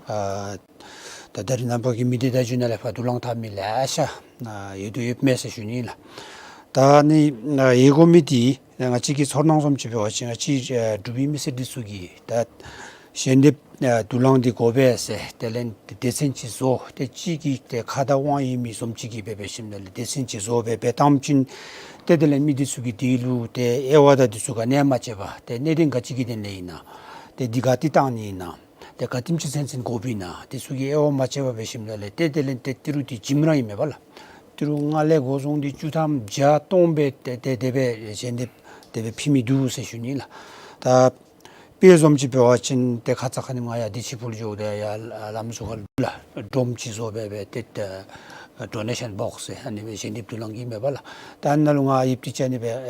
ཨ་ད་ད་རེས་ནངས་པ་གི་མི་སྡེ་བརྡ་བརྒྱུད་ནང་ལས་ཕར་བསྡུ་ལེན་འཐབ་མི་ལེ་ཤ་ཨ་ཡོད་དོ་ཡོདཔ་མས་ཟེར་ཞུ་ནི་ལགས། ད་ཨ་ནི་ཨ་ཡོད་དགོ་མི་འདི་ང་བཅས་ཀྱི་ཚོར་སྣང་བཟུམ་ཅིག་འབད་བ་ཅིན་ང་བཅས་ཨ་འབྲུག་པའི་མི་སེར་འདི་ཚུ་གིས་ད་ཞལ་འདེབས་ཨ་བསྡུ་ལེན་འདི་དགོ་པས་ཟེར་དེ་ལས་སྡེ་ཚན་ཅིག་བཟོ་སྟེ་གཅིག་གིས་ཏེ་ཁ་དང་དབང་ཡོད་མི་བཟུམ་ཅིག་གིས་འབད་འབད་ཞིནམ་ལས་སྡེ་ཚན་ཅིག་བཟོ་སྦེ་འབད་བཏངམ་ཅིག་ཏེ་དེ་ལས་མི་འདི་ཚུ་གིས་འདི་ལུ་ཏེ་དབྱེ་བ་དང་འདི་ཚུ་ག་ནི་ཡང་མ་ཕྱེ་བར་ཏེ་གནད་དོན་ག་ཅི་གི་དོན་ལས་ཨིན་ན་ཏེ་འདི་ག་ཏེ་བཏང་ནི་ཨིན་ན་ཏེ་ག་དེམ་ཅིག་ཚུན་ཚོད་དགོཔ་ཨིན་ན་འདི་ཚུ་གི་དབྱེ་བ་མ་ཕྱེ་བར་འབད་ཞིནམ་ལས་ཏེ་དེ་ལས་ཏེ་ཏི་རུ་འདི་ལྗིད་རང་ཨིན་མས་པ་ལགས། ཏི་རུ་ལྔ་ལས་འགོ་བཟུང་སྟེ་བཅུ་ཐམ་བརྒྱ་སྟོང་སྦེ་ཏེ་ཏེ་དེ་སྦེ་ཞལ་འདེབས་དེ་སྦེ་ཕུལ་མི་འདུག་ཟེར་ཞུ་ནི་ལགས། ད་དཔེ་བཟུམ་ཅིག་འབད་བ་ཅིན་ཏེ་ཁ་ཙ་ཁ་ཉིནམ་ང་ཡར་བདེ་ཆེན་ཕུག་ལུ་འགྱོཝ་ད་ཡར་ལམ་ཟུར་ཁ་ལུ་ལགས་སྒྲོམ་ཅིག་བཟོ་སྦེ་སྦེ་ཏེ་ཨ་ཌོ་ནེ་ཤཱན་བོགསི་ཟེར་ཨ་ནི་སྦེ་ཞལ་འདེབས་བསྡུ་ལེན་གྱི་མས་པ་ལགས། ད་ཨ་ནཱ་ལུ་ང་ཡིབ་ཅིག་ཅིག་ཨ་ནི་སྦེ་ཨ་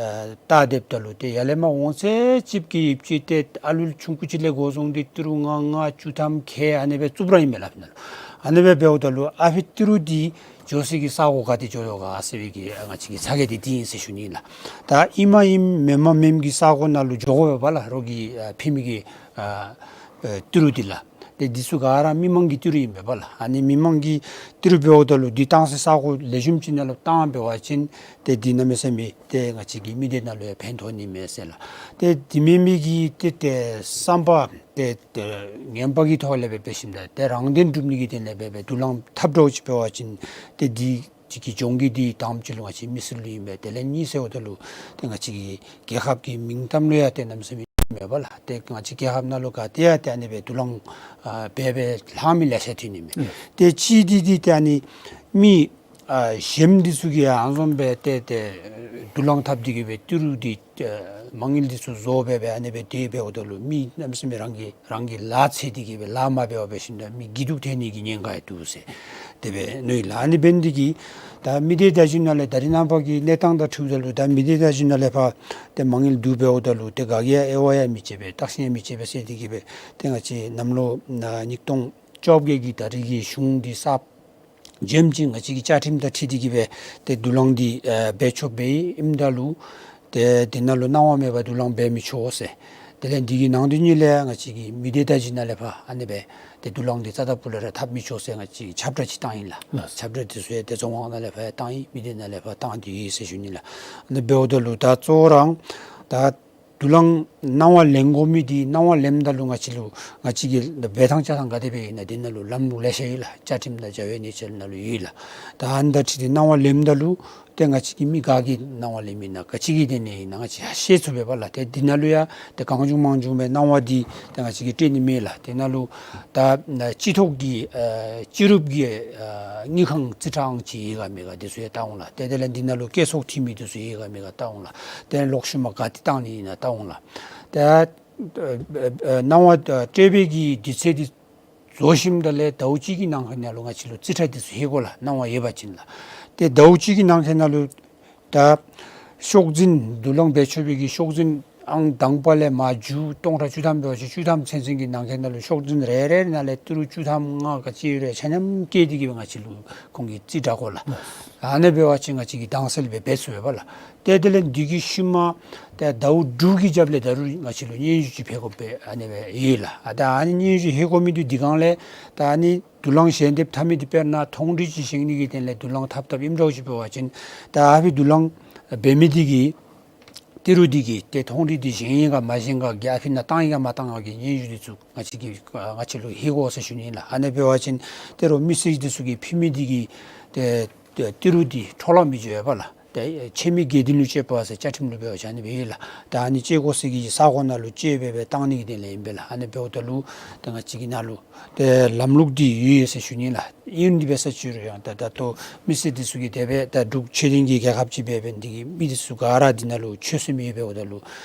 བལྟ་སྡོདཔ་ད་ལུ་ཏེ་ཡར་ལས་མར་འོང་ཚད་ཅིག་གི་ཡིབ་ཅིག་ཏེ་ཨ་ལུ་ཆུང་ཀུ་ཅིག་ལས་འགོ་བཟུང་སྟེ་ཏི་རུ་ལྔ་ལྔ་བཅུ་ཐམ་ཁལ་ཨ་ནི་སྦེ་བཙུགས་ར་ཨིན་མས་ལགས། ཨ་ནི་སྦེ་འབདཝ་ད་ལུ་ཨ་ཕི་ཏི་རུ་འདི་འགྱོ་སའི་གི་ས་གོ་ག་ཏེ་འགྱོ་དོ་ག་ཟེར་བའི་གི་ང་བཅས་ཀྱི་ཚ་གྱང་འདི་འདི་ཨིན་ཟེར་ཞུ་ནི་ལགས། ད་ཨིནམ་ཨིནམ་མེནམ་མེནམ་གི་ས་གོ་ནང་ལུ་འགྱོ་དགོ་པས་པ་ལགས། རོགས་ཀྱིས་ཨ་ཕུལ་མི་གི་ཨ་ཨེ་ཏི་རུ་འདི་ལགས། ཏེ་འདི་ཚུ་ག་ར་མི་མང་གི་ཏི་རུ་ཨིན་པས་པ་ལགས། ཨ་ནི་མི་མང་གི་ཏི་རུ་འབདཝ་ད་ལུ་འདི་བཏང་སའི་ས་གོ་ལེགས་ཤོམ་ཅིག་ནང་ལུ་བཏང་འབད་བ་ཅིན་ཏེ་འདི་གནམ་མེད་ས་མེད་ཏེ་ང་བཅས་ཀྱི་མི་སྡེ་ནང་ལུ་ཡང་ཕན་ཐོགས་ནི་མས་ཟེར་ལགས། ཏེ་འདི་མེན་མི་གི་ཏེ་ཏེ་བསམ་པ་ཏེ་ཏེ་ངན་པ་གི་ཐོག་ལས་སྦེ་འབད་ཞིནམ་ལས་ཏེ་རང་དོན་སྒྲུབ་ནི་གི་དོན་ལས་སྦེ་སྦེ་བསྡུ་ལེན་འཐབ་འགྱོཝ་ཅིག་འབད་བ་ཅིན་ཏེ་འདི་ཅིག་གི་གྱོང་གུད་འདི་དང་པ་ཅིག་ལུ་ང་བཅས་མི་སེར་ལུ་ཨིན་པས། དེ་ལས་གཉིས་ཟེརཝ་ད་ལུ་ཏེ་ང་བཅས་ཀྱི་རྒྱལ་ཁབ་ཀྱི་མིང་གཏམ་ལུ་ཡང་ཏེ་གནམ་མེད་ས་མེད་མེད་པ་ལགས། ཏེ་ང་བཅས་རྒྱལ་ཁབ་ནང་ལུ་ག་ཏེ་ཡང་ཏེ་ཨ་ནི་སྦེ་བསྡུ་ལེན་ཨ་འབད་འབད་ལྷག་མི་ལེ་ཤ་ཐོན་ནི་མས། ཨུམ། ཏེ་གཅིག་འདི་འདི་ཏེ་ཨ་ནི་མི་ཨ་གཞན་འདི་ཚུ་གིས་ཨ་ནི་བཟུམ་སྦེ་ཏེ་ཏེ་བསྡུ་ལེན་འཐབ་སྟེ་གིས་སྦེ་ཏི་རུ་འདི་ཨ་མ་དངུལ་འདི་ཚུ་བཟོ་སྦེ་སྦེ་ཨ་ནི་སྦེ་དེ་འབདཝ་ད་ལུ་མི་གནམ་མེད་ས་མེད་རང་གི་རང་གི་ལཱ་འཚོལ་ཏེ་གིས་སྦེ་ལཱ་མ་འབད་བར་འབད་ཞིནམ་ལས་མི་སྐྱིད་སྡུག་ཐོན་ནི་གི་ཉེན་ཁ་ཡང་འདུག་ཟེར་དེ་སྦེ་མནོ་ཡི་ལགས། ཨ་ནི་འབད་ནི་འདི་གིས་ད་མི་སྡེ་བརྡ་བརྒྱུད་ནང་ལས་ད་རེས་ནངས་པ་གི་གནས་སྟངས་དང་འཁྲིལཝ་ད་ལུ་ད་མི་སྡེ་བརྡ་བརྒྱུད་ནང་ལས་ཕར་ཏེ་མ་དངུལ་བསྡུ་འབདཝ་ད་ལུ་ཏེ་ག་གིས་ཡང་དབྱེ་བ་ཡང་མི་ཕྱེ་བས་བརྟག་ཞིབ་ཡང་མི་ཕྱེ་བས་ཟེར་ཏེ་གིས་སྦེ་ཏེ་ང་བཅས་གནམ་ལོ་ཨ་ཉིས་སྟོང་བཅོ་བརྒྱད་ཀྱི་ད་རེས་ཀྱི་གཞུང་འདི་གསརཔ་ འཇམ་ཅིག་ང་བཅས་ཀྱི་བཅའ་ཁྲིམས་དང་འཁྲིལ་ཏེ་གི་སྦེ་ཏེ་དུ་ལང་འདི་ཨ་འབད་ཆོགཔ་སྦེ་ཨིནམ་ད་ལུ་ཏེ་འདི་ནང་ལུ་གནང་བ་མེད་པར་དུ་ལང་འབད་མི་ཆོག་ཟེར། དེ་ལས་འདི་གི་ནང་དོན་ཉིད་ལས་ང་བཅས་ཀྱི་མི་སྡེ་བརྡ་བརྒྱུད་ནང་ལས་ཕར་ཨ་ནི་སྦེ་ཏེ་དུ་ལང་འདི་རྩ་དང་པོ་ལས་ར་འཐབ་མི་ཆོག་ཟེར་ང་བཅས་ཀྱིས་ཁྱབ་བསྒྲགས་ཅིག་བཏང་ཡི་ལགས། ལགས། ཁྱབ་བསྒྲགས་འདི་ཚུ་ཡང་ཏེ་རྫོང་ཁག་ནང་ལས་ཕར་ཡང་བཏང་ཡི། མི་སྡེ་ནང་ལས་ཕར་བཏང་སྟེ་ཡོད་ཟེར་ཞུ་ནི་ལགས། ཨ་ནི་འབདཝ་ད་ལུ་ད་གཙོ་བོ་ར་ད་དུ་ལང་གནང་བ་ལེན་དགོ་མི་འདི་གནང་བ་ལེནམ་ད་ལུ་ང་བཅས་ལུ་ང་བཅས་ཀྱི་འབད་ཐངས་བཅའ་ཐངས་ག་དེ་སྦེ་ཨིན་ན་འདི་ནང་ལུ་ལམ་ལུགས་ལེ་ཤ་ཡོད་ལགས། བཅའ་ཁྲིམས་དང་བྱ་བའི་གནས་ཚད་ནང་ལུ་ཡོད་ལགས། ད་ཨ་ནི་དང་འཁྲིལ་ཏེ་གནང་བ་ལེནམ་ད་ལུ་ཏེ་ང་བཅས་ཀྱི་མི་ག་གིས་གནང་བ་ལེནམ་ཨིན་ན་ག་ཅི་གི་དོན་ལས་ཨིན་ན་ང་བཅས་ཤེས་ཚུགས་པས་པ་ལགས། ཏེ་འདི་ནང་ལུ་ཡང་ཏེ་གང་བྱུང་མང་བྱུང་སྦེ་གནང་བ་འདི་ཏེ་ང་བཅས་ཀྱིས་སྤྲོད་ནི་མེད་ལགས། དེ་ནང་ལུ་ད་སྤྱི་ཐོག་གི་ཨ་སྤྱི་རུབ་ཀྱི་ཨ་དངུལ་ཁང་རྩིས་ཁྲའང་ཅིག་ཡོད་ག་མེད་ག་འདི་ཚུ་ཡང་བལྟ་འོང་ལགས། ཏེ་དེ་ལས་འདི་ནང་ལུ་བཀོད་ཚོགས་འཐུས་མི་འདི་ཚུ་ཡོད་ག་མེད་ག་བལྟ་འོང་ལགས། ཏེ་ལོག་ཤུལ་མ་ག་ཏེ་བཏང་ནི་ཨིན་ན་བལྟ་འོང་ལགས། ཏེ་ཨ་ཨ་གནང་བ་ཨ་སྤྲོད་པའི་གི་དུས་ཚོད་འདི་རྫོགས་ཞིནམ་ད་ལས་ཟླཝ་གཅིག་གི་ནང་འཁོད་ནང་ལུ་ང་བཅས་ལུ་རྩིས་ཁྲ་འདི་ཚུ་ལྷོད་དགོ་ལགས། གནང་བ་ཡོད་པ་ཅིན་ལགས། ཏེ་ཟླཝ་གཅིག་གི་ནང་འཁོད་ནང་ལུ་ད་ཤོག་འཛིན་དུ་ལང་འབད་ཆོག་པའི་གི་ཤོག་འཛིན་ཨང་དང་པ་ལས་མར་མཇུག་སྟོང་ཕྲག་བཅུ་ཐམ་འབད་བ་ཅིན་བཅུ་ཐམ་ཚུན་ཚོད་ཀྱི་ནང་འཁོད་ནང་ལུ་ཤོག་འཛིན་རེ་རེ་ནང་ལས་ཏི་རུ་བཅུ་ཐམ་ལྔ་ག་ཅི་ཡོད་རུང་ཆ་མཉམ་བཀལ་ཏེ་གི་སྦེ་ང་བཅས་ལུ་ཁོང་གིས་རྩིས་དྲག་དགོ་ལགས། ཨ་ནི་འབད་བ་ཅིན་ང་བཅས་ཀྱིས་དྭངས་གསལ་སྦེ་འབད་ཚུགས་པས་པ་ལགས། ཏེ་དེ་ལས་འདི་གི་ཤུལ་མ་ཏེ་ཟླཝ་དྲུག་གི་རྒྱབ་ལས་ད་རུང་ང་བཅས་ལུ་སྙན་ཞུ་ཅིག་ཕུལ་དགོཔ་སྦེ་ཨ་ནི་སྦེ་ཡོད་ལགས། ཨ་ད་ཨ་ནི་སྙན་ཞུ་ཕུལ་དགོ་མི་འདི་འདི་སྒང་ལས་ད་ཨ་ནི་དུ་ལང་ཞལ་འདེབས་འཐབ་མི་འདི་དཔེར་ན་ཐོང་འབྲི་ཅིག་བཞེངས་ནི་གི་དོན་ལས་དུ་ལང་འཐབ་འཐབཔ་ཨིནམ་འདྲཝ་ཅིག་འབད་བ་ཅིན་ད་ཨ་ཕི་དུ་ལང་འབད་མི་འདི་གིས་ཏི་རུ་འདི་གི་ཏེ་ཐོང་འབྲི་འདི་བཞེངས་ཡི་ག་མ་བཞེངས་ག་གི་ཨ་ཕི་ནང་བཏང་ཡི་ག་མ་བཏང་ག་གི་སྙན་ཞུ་འདི་ཚུ་ང་བཅས་ཀྱིས་ང་བཅས་ལུ་ཕུལ་དགོ་ཟེར་ཞུ་ནི་ལགས། ཨ་ནི་འབད་བ་ཅིན་ཏེ་རོགས་མི་སེར་འདི་ཚུ་གིས་ཕུལ་མི་འདི་གི་ཏེ་ཏེ་ཏི་རུ་འདི་འཕྲོ་བརླག་མི་འགྱོ་བས་པ་ལགས། ཏེ་ཕྱེད་མའི་དགེ་འདུན་ལུ་སྤྱོད་པ་ཟེར་བཅའ་ཁྲིམས་ལུ་འབད་བ་ཅིན་ཨ་ནི་སྦེ་ཡོད་ལགས། ད་ཨ་ནི་སྤྱོད་དགོ་ས་གི་ས་གོ་ནང་ལུ་སྤྱོད་སྦེ་སྦེ་བཏང་ནི་གི་དོན་ལས་ཨིན་པས་ལགས། ཨ་ནི་འབདཝ་ད་ལུ་ཏེ་ང་བཅས་ཀྱི་ནང་ལུ་ཏེ་ལམ་ལུགས་འདི་ཡོད་ཡོད་ཟེར་ཞུ་ནི་ལགས། ཨིན་འདི་འབད་ས་ཅིག་རུང་ཡང་ད་ད་ལྟོ་མི་སེར་འདི་ཚུ་གིས་དེ་སྦེ་ད་འབྲུག་ཆོས་ལྡན་གྱི་རྒྱལ་ཁབ་ཅིག་འབད་འབད་ནི་འདི་གིས་མི་འདི་ཚུ་ག་ར་འདི་ནང་ལུ་ཆོས་སེམས་ཡོད་འབདཝ་ད་ལུ་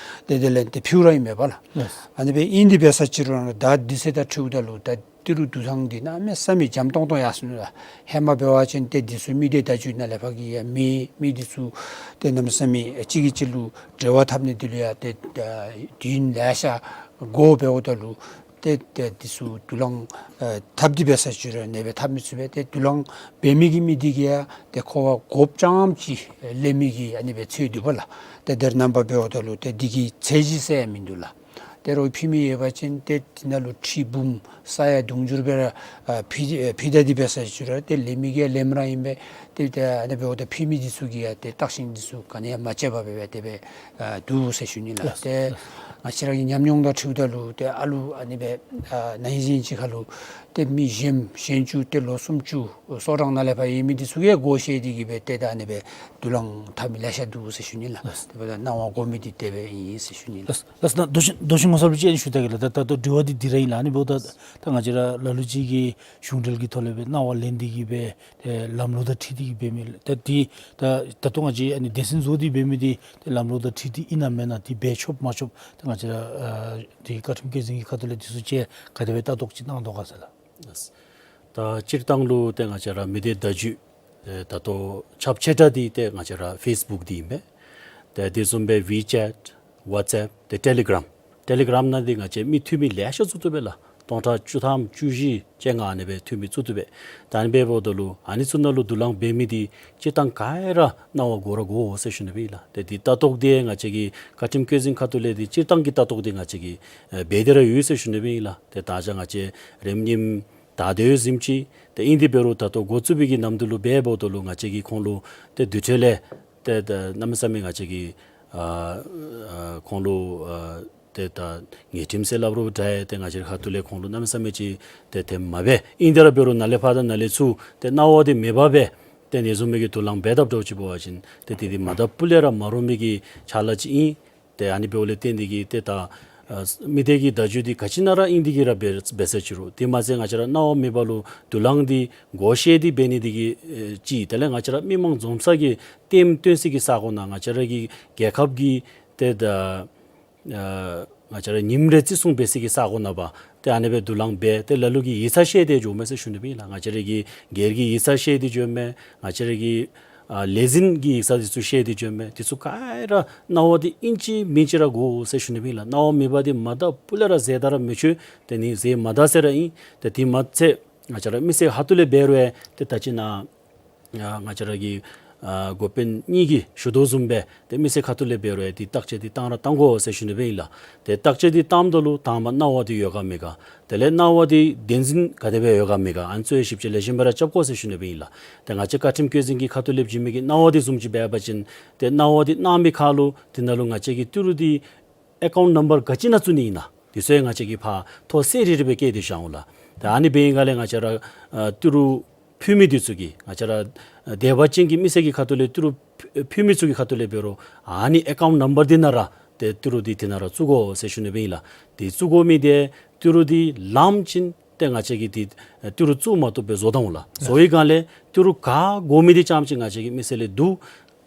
ཏེ་དེ་ལས་ཏེ་ཕུལཝ་ར་ཨིན་མས་པ་ལགས། ལགས། ཨ་ནི་སྦེ་ཨིན་འདི་འབད་ས་ཅིག་རུང་ད་འདི་ཚུ་དང་འཁྲིལཝ་ད་ལུ་ད་ཏི་རུ་བསྡུ་ཐངས་འདི་གནམ་མེད་ས་མེད་འཇམ་ཏོང་ཏོ་ཡར་སོང་ནུག་ལགས། ཧེ་མ་འབད་བ་ཅིན་ཏེ་འདི་ཚུ་མི་སྡེ་བརྡ་བརྒྱུད་ནང་ལས་ཕར་གི་ཡང་མི་མི་འདི་ཚུ་ཏེ་གནམ་མེད་ས་མེད་གཅིག་གིས་གཅིག་ལུ་འབྲེལ་བ་འཐབ་ནི་འདི་ལུ་ཡང་ཏེ་ཨ་དུས་ཡུན་ལེ་ཤ་འགོར་འབདཝ་ད་ལུ་ཏེ་ཏེ་འདི་ཚུ་དུ་ལང་ཨ་འཐབ་འདི་འབད་ས་ཅིག་རུང་ཨ་ནི་སྦེ་འཐབ་མི་ཚུགས་པས། ཏེ་དུ་ལང་འབད་མི་གི་མི་འདི་གིས་ཡང་ཏེ་ཁོ་བ་དགོཔ་ཙམ་ཅིག་ལེན་མི་གི་ཨ་ནི་སྦེ་ཚོད་འདུག་པ་ལགས། ཏེ་དེ་ར་རྣམ་པ་འབདཝ་ད་ལུ་ཏེ་འདི་གི་ཚད་གཞི་ཟེར་ཡང་མིན་འདུག་ལགས། ཏེ་རོགས་ཕུལ་མི་ཡོད་པ་ཅིན་ཏེ་འདི་ནང་ལུ་ཁྲི་འབུམ་ས་ཡ་དུང་ཕྱུར་སྦེ་ར་ཨ་ཕུལ་ཨ་ཕུལ་ད་འདི་འབད་ས་ཅིག་རུང་ཏེ་ལེན་མི་གིས་ལེནམ་ར་ཨིན་པས། ཏེ་ཏེ་ཨ་ནི་འབདཝ་ད་ཕུལ་མི་འདི་ཚུ་གིས་ཡང་ཏེ་བརྟག་ཞིབ་འདི་ཚུ་ག་ནི་ཡང་མ་བྱས་པར་སྦེ་སྦེ་དེ་སྦེ་ཨ་འདུག་ཟེར་ཞུ་ནི་ལགས། ལགས། ཏེ་ལགས། ང་བཅས་ར་གི་ཉམས་མྱོང་དང་འཁྲིལཝ་ད་ལུ་ཏེ་ཨ་ལུ་ཨ་ནི་སྦེ་ཨ་ན་ཧིང་གཞེས་ནིང་ཅིག་ཁར་ལུ་ཏེ་མི་གཞོནམ་གཞོན་བཅུ་ཏེ་ལོ་སུམ་ཅུ་སོ་གྲངས་ནང་ལས་ཕར་ཡོད་མི་འདི་ཚུ་གིས་སྒོ་ཕྱེ་སྟེ་གི་སྦེ་ཏེ་ད་ཨ་ནི་སྦེ་དུ་ལང་འཐབ་མི་ལེ་ཤ་འདུག་ཟེར་ཞུ་ནི་ལགས། ལགས། དེ་འབདཝ་ད་གནང་བ་དགོ་མི་འདི་དེ་སྦེ་ཨིན་ཟེར་ཞུ་ནི་ལགས། ལགས། ལགས་སོ། ད་མདོ་ཆེན་མདོ་ཆེན་ངོ་མཚར་ལུ་ཅིག་ཨ་ནི་ཞུ་ད་གེ་ལགས། ད་ད་ལྟོ་དྲི་བ་འདི་འདི་ར་ཨིན་ལགས། ཨ་ནི་འབདཝ་ད་ད་ང་བཅས་ར་ལ་ལུ་ཅིག་གིས་གཞུང་འབྲེལ་གྱི་ཐོག་ལས་སྦེ་གནང་བ་ལེན་ཏེ་གི་སྦེ་ཏེ་ལམ་ལུགས་དང་འཁྲིལ་ཏེ་གི་འབད་མི་ད་འདི་ད་ད་ལྟོ་ང་བཅས་ཨ་ནི་སྡེ་ཚན་བཟོ་སྟེ་འབད་མི་འདི་ཏེ་ལམ་ལུགས་དང་འཁྲིལ་ཏེ་ཨིན་ན་མེན་ན་འདི་འབད་ཆོགཔ་མ་ཆོགཔ་ད་ང་བཅས་ར་ཨ་འདི་བཀའ་ཁྲིམས་བཀོད་འཛིན་གྱི་ཁ་ཐུག་ལས་འདི་ཚུ་ཅིག་ག་དེ་སྦེ་ལྟ་རྟོག་ཅིག་གནང་དོ་ག་ཟེར་ལགས། ད་སྤྱིར་བཏང་ལུ་ཏེ་ང་བཅས་ར་མི་སྡེ་བརྡ་བརྒྱུད་ཨེ་ད་ལྟོ་ཁྱབ་ཆེ་དྲགས་འདི་ཏེ་ང་བཅས་ར་ཕེསི་བུཀ་འདི་ཨིན་པས། ཏེ་དེ་བཟུམ་སྦེ་ཝི་ཅེཊ་ཝཊས་ཨེཔ་ཏེ་ཊེ་ལི་གྲམ་ཊེ་ལི་གྲམ་ནང་འདི་ང་བཅས་མི་འཐུས་མི་ལེ་ཤ་བཙུགས་བཏུབ་པས་ལགས། སྟོང་ཕྲག་བཅུ་ཐམ་བཅུ་བཞི་བཅོ་ལྔ་ཨ་ནི་སྦེ་འཐུས་མི་བཙུགས་བཏུབ་པས། ད་ཨ་ནི་འབདཝ་ད་ལུ་ཨ་ནི་ཚུ་ནང་ལུ་དུ་ལང་འབད་མི་འདི་སྤྱིར་བཏང་ག་ར་གནང་བ་དགོ་ར་དགོ་ཟེར་ཞུ་ནི་སྦེ་ཨིན་ལགས། ཏེ་འདི་ལྟ་རྟོག་འདི་ང་བཅས་ཀྱི་བཀའ་ཁྲིམས་བཀོད་འཛིན་ཁ་ཐུག་ལས་འདི་སྤྱིར་བཏང་གི་ལྟ་རྟོག་འདི་ང་བཅས་ཀྱིས་ཨེ་འབད་དེ་ར་ཡོད་ཟེར་ཞུ་ནི་སྦེ་ཨིན་ལགས། ཏེ་ད་ཅི་ང་བཅས་རིམ་གཉིསམ་ད་དེ་བཟུམ་ཅིག་ཏེ་ཨིན་ཏེ་འབད་རུང་ད་ལྟོ་འགོ་བཙུགས་པའི་གི་ནམ་དུས་ལུ་འབདཝ་ད་ལུ་ང་བཅས་ཀྱིས་ཁོང་ལུ་ཏེ་དེ་འཕྲོ་ལས་ཏེ་ད་གནམ་མེད་ས་མེད་ང་བཅས་ཀྱིས་ཨ་ཨ་ཁོང་ལུ་ཨ་ཏེ་ད་ཉེས་ཁྲིམས་ཟེར་སླབ་རུང་འདྲ་ཏེ་ང་བཅས་ར་ཁ་ཐུག་ལས་ཁོང་ལུ་གནམ་མེད་ས་མེད་ཅིག་ཏེ་དེ་མ་འབད། ཨིན་ཏེ་ར་འབད་རུང་ནཱ་ལས་ཕར་དང་ནཱ་ལས་ཚུར་ཏེ་གནང་བ་འདི་མེད་པར་སྦེ་ཏེ་ཨ་ནི་བཟུམ་མའི་གི་དུ་ལང་འབད་དཔ་འདྲཝ་ཅིག་འབད་བ་ཅིན་ཏེ་དེ་འདི་མ་དག་པ་ལས་ར་མ་རུང་མི་གི་ཕྱག་ལཱ་ཅིག་ཨིན། ཏེ་ཨ་ནི་འབདཝ་ལས་བརྟེན་ཏེ་གི་ཏེ་ད་ཨ་མི་སྡེ་གི་བརྡ་བརྒྱུད་འདི་ག་ཅི་ནང་ར་ཨིན་ཏེ་གི་ར་འབད་འབད་ས་ཅིག་རུང་དེ་མ་ཚད་ང་བཅས་ར་གནང་བ་མེད་པ་ལུ་དུ་ལང་འདི་སྒོ་ཕྱེ་སྟེ་འབད་ནི་འདི་གིས་ཨེ་ཅིག་དེ་ལས་ང་བཅས་ར་མི་མང་འཛོམས་ས་གི་ལྟདམོ་སྟོན་ས་གི་ས་གོ་ནང་ང་བཅས་ར་གི་རྒྱལ་ཁབ་ཀྱི་ཏེ་ད་ཨ་ང་བཅས་ར་ཉིནམ་རེ་བརྩི་སྲུང་འབད་ས་གི་ས་གོ་ནང་པ་ཏེ་ཨ་ནི་སྦེ་དུ་ལང་འབད་ཏེ་ལ་ལུ་གིས་ཡིག་ཚང་བཤལ་ཏེ་འགྱོཝ་མས་ཟེར་ཞུ་ནི་སྦེ་ཨིན་ལགས། ང་བཅས་ར་གི་སྒེར་གྱི་ཡིག་ཚང་བཤལ་ཏེ་འགྱོཝ་མས། ང་བཅས་ར་གི་ཨ་ལས་འཛིན་གྱི་ཡིག་ཚང་འདི་ཚུ་བཤལ་ཏེ་འགྱོཝ་མས། འདི་ཚུ་ག་ར་གནང་བ་འདི་ཨིན་ཅི་མིན་ཅི་ར་དགོ་ཟེར་ཞུ་ནི་སྦེ་ཨིན་ལགས། གནང་བ་མེད་པ་འདི་མ་དག་པ་ལས་ར་ཟེར་ད་ར་མི་ཆོག། ཏེ་ཨ་ནི་ཟེར་མ་ད་ཟེར་ར་ཨིན། ཏེ་དེ་མ་ཚད་ ང་བཅས་ར་མི་སེར་ཁ་ཐུག་ལས་འབད་རུང་ཡང་ཏེ་ད་ཅི་ནཱ་ཨ་ང་བཅས་ར་གི་ཨ་འགོ་དཔོན་གཉིས་ཀྱིས་ཞུ་དོ་བཟུམ་སྦེ་ཏེ་མི་སེར་ཁ་ཐུག་ལས་འབད་རུང་ཡང་ཏེ་བརྟག་དཔྱད་འདི་བཏང་ར་བཏང་དགོ་ཟེར་ཞུ་ནི་སྦེ་ཨིན་ལགས། ཏེ་བརྟག་དཔྱད་འདི་བཏངམ་ད་ལུ་དང་པ་གནང་བ་འདི་ཡོད་ག་མེད་ག། དེ་ལས་གནང་བ་འདི་བདེན་འཛིན་ག་དེ་སྦེ་ཡོད་ག་མེད་ག། ཨ་ནི་ཚུ་ཡང་ཞིབ་དཔྱད་ལེགས་ཤོམ་སྦེ་ར་རྐྱབ་དགོ་ཟེར་ཞུ་ནི་སྦེ་ཨིན་ལགས། ཏེ་ང་བཅས་བཀའ་ཁྲིམས་བཀོད་འཛིན་གྱི་ཁ་ཐུག་ལས་བྱིན་མི་གི་གནང་བ་འདི་བཟུམ་ཅིག་འབད་བ་ཅིན་ཏེ་གནང་བ་འདི་གནང་མི་ཁར་ལུ་འདི་ནང་ལུ་ང་བཅས་ཀྱིས་ཏི་རུ་འདི་ཨེ་ཀའུནཊ་ནམ་བར་ག་ཅི་ནང་བཙུགས་ནི་ཨིན་ན་འདི་ཚུ་ཡང་ང་བཅས་ཀྱིས་ཕར་ཐོ་གསལ་རི་རི་སྦེ་བཀོད་དེ་བཞག་འོང་ལགས། ད་ཨ་ནི་འབད་ཡི་ག་ལས་ང་བཅས་ར་ཨ་ཏི་རུ་ཕུལ་མི་འདི་ཚུ་གིས་ང་བཅས་ར་ཨ་དད་པ་ཅན་གྱི་མི་སེར་གྱི་ཁ་ཐུག་ལས་ཏི་རུ་ཕུལ་མི་ཚུ་གི་ཁ་ཐུག་ལས་འབད་རུང་ཨ་ནི་ཨེ་ཀའུནཊ་ནམ་བར་འདི་ནང་ར་ཏེ་ཏི་རུ་འདི་འདི་ནང་ར་བཙུགས་དགོ་ཟེར་ཞུ་ནི་སྦེ་ཨིན་ལགས། འདི་བཙུགས་དགོ་མི་འདི་ཏི་རུ་འདི་ལངམ་ཅིན་ཏེ་ང་བཅས་ཀྱིས་འདི་ཨ་ཏི་རུ་བཙུགས་མ་བཏུབ་སྦེ་བཟོ་ད་འོང་ལགས། བཟོ་ཡི་ག་ལས་ཏི་རུ་ག་དགོ་མི་འདི་རྐྱངམ་ཅིག་ང་བཅས་ཀྱི་མི་སེར་ལས་བསྡུ།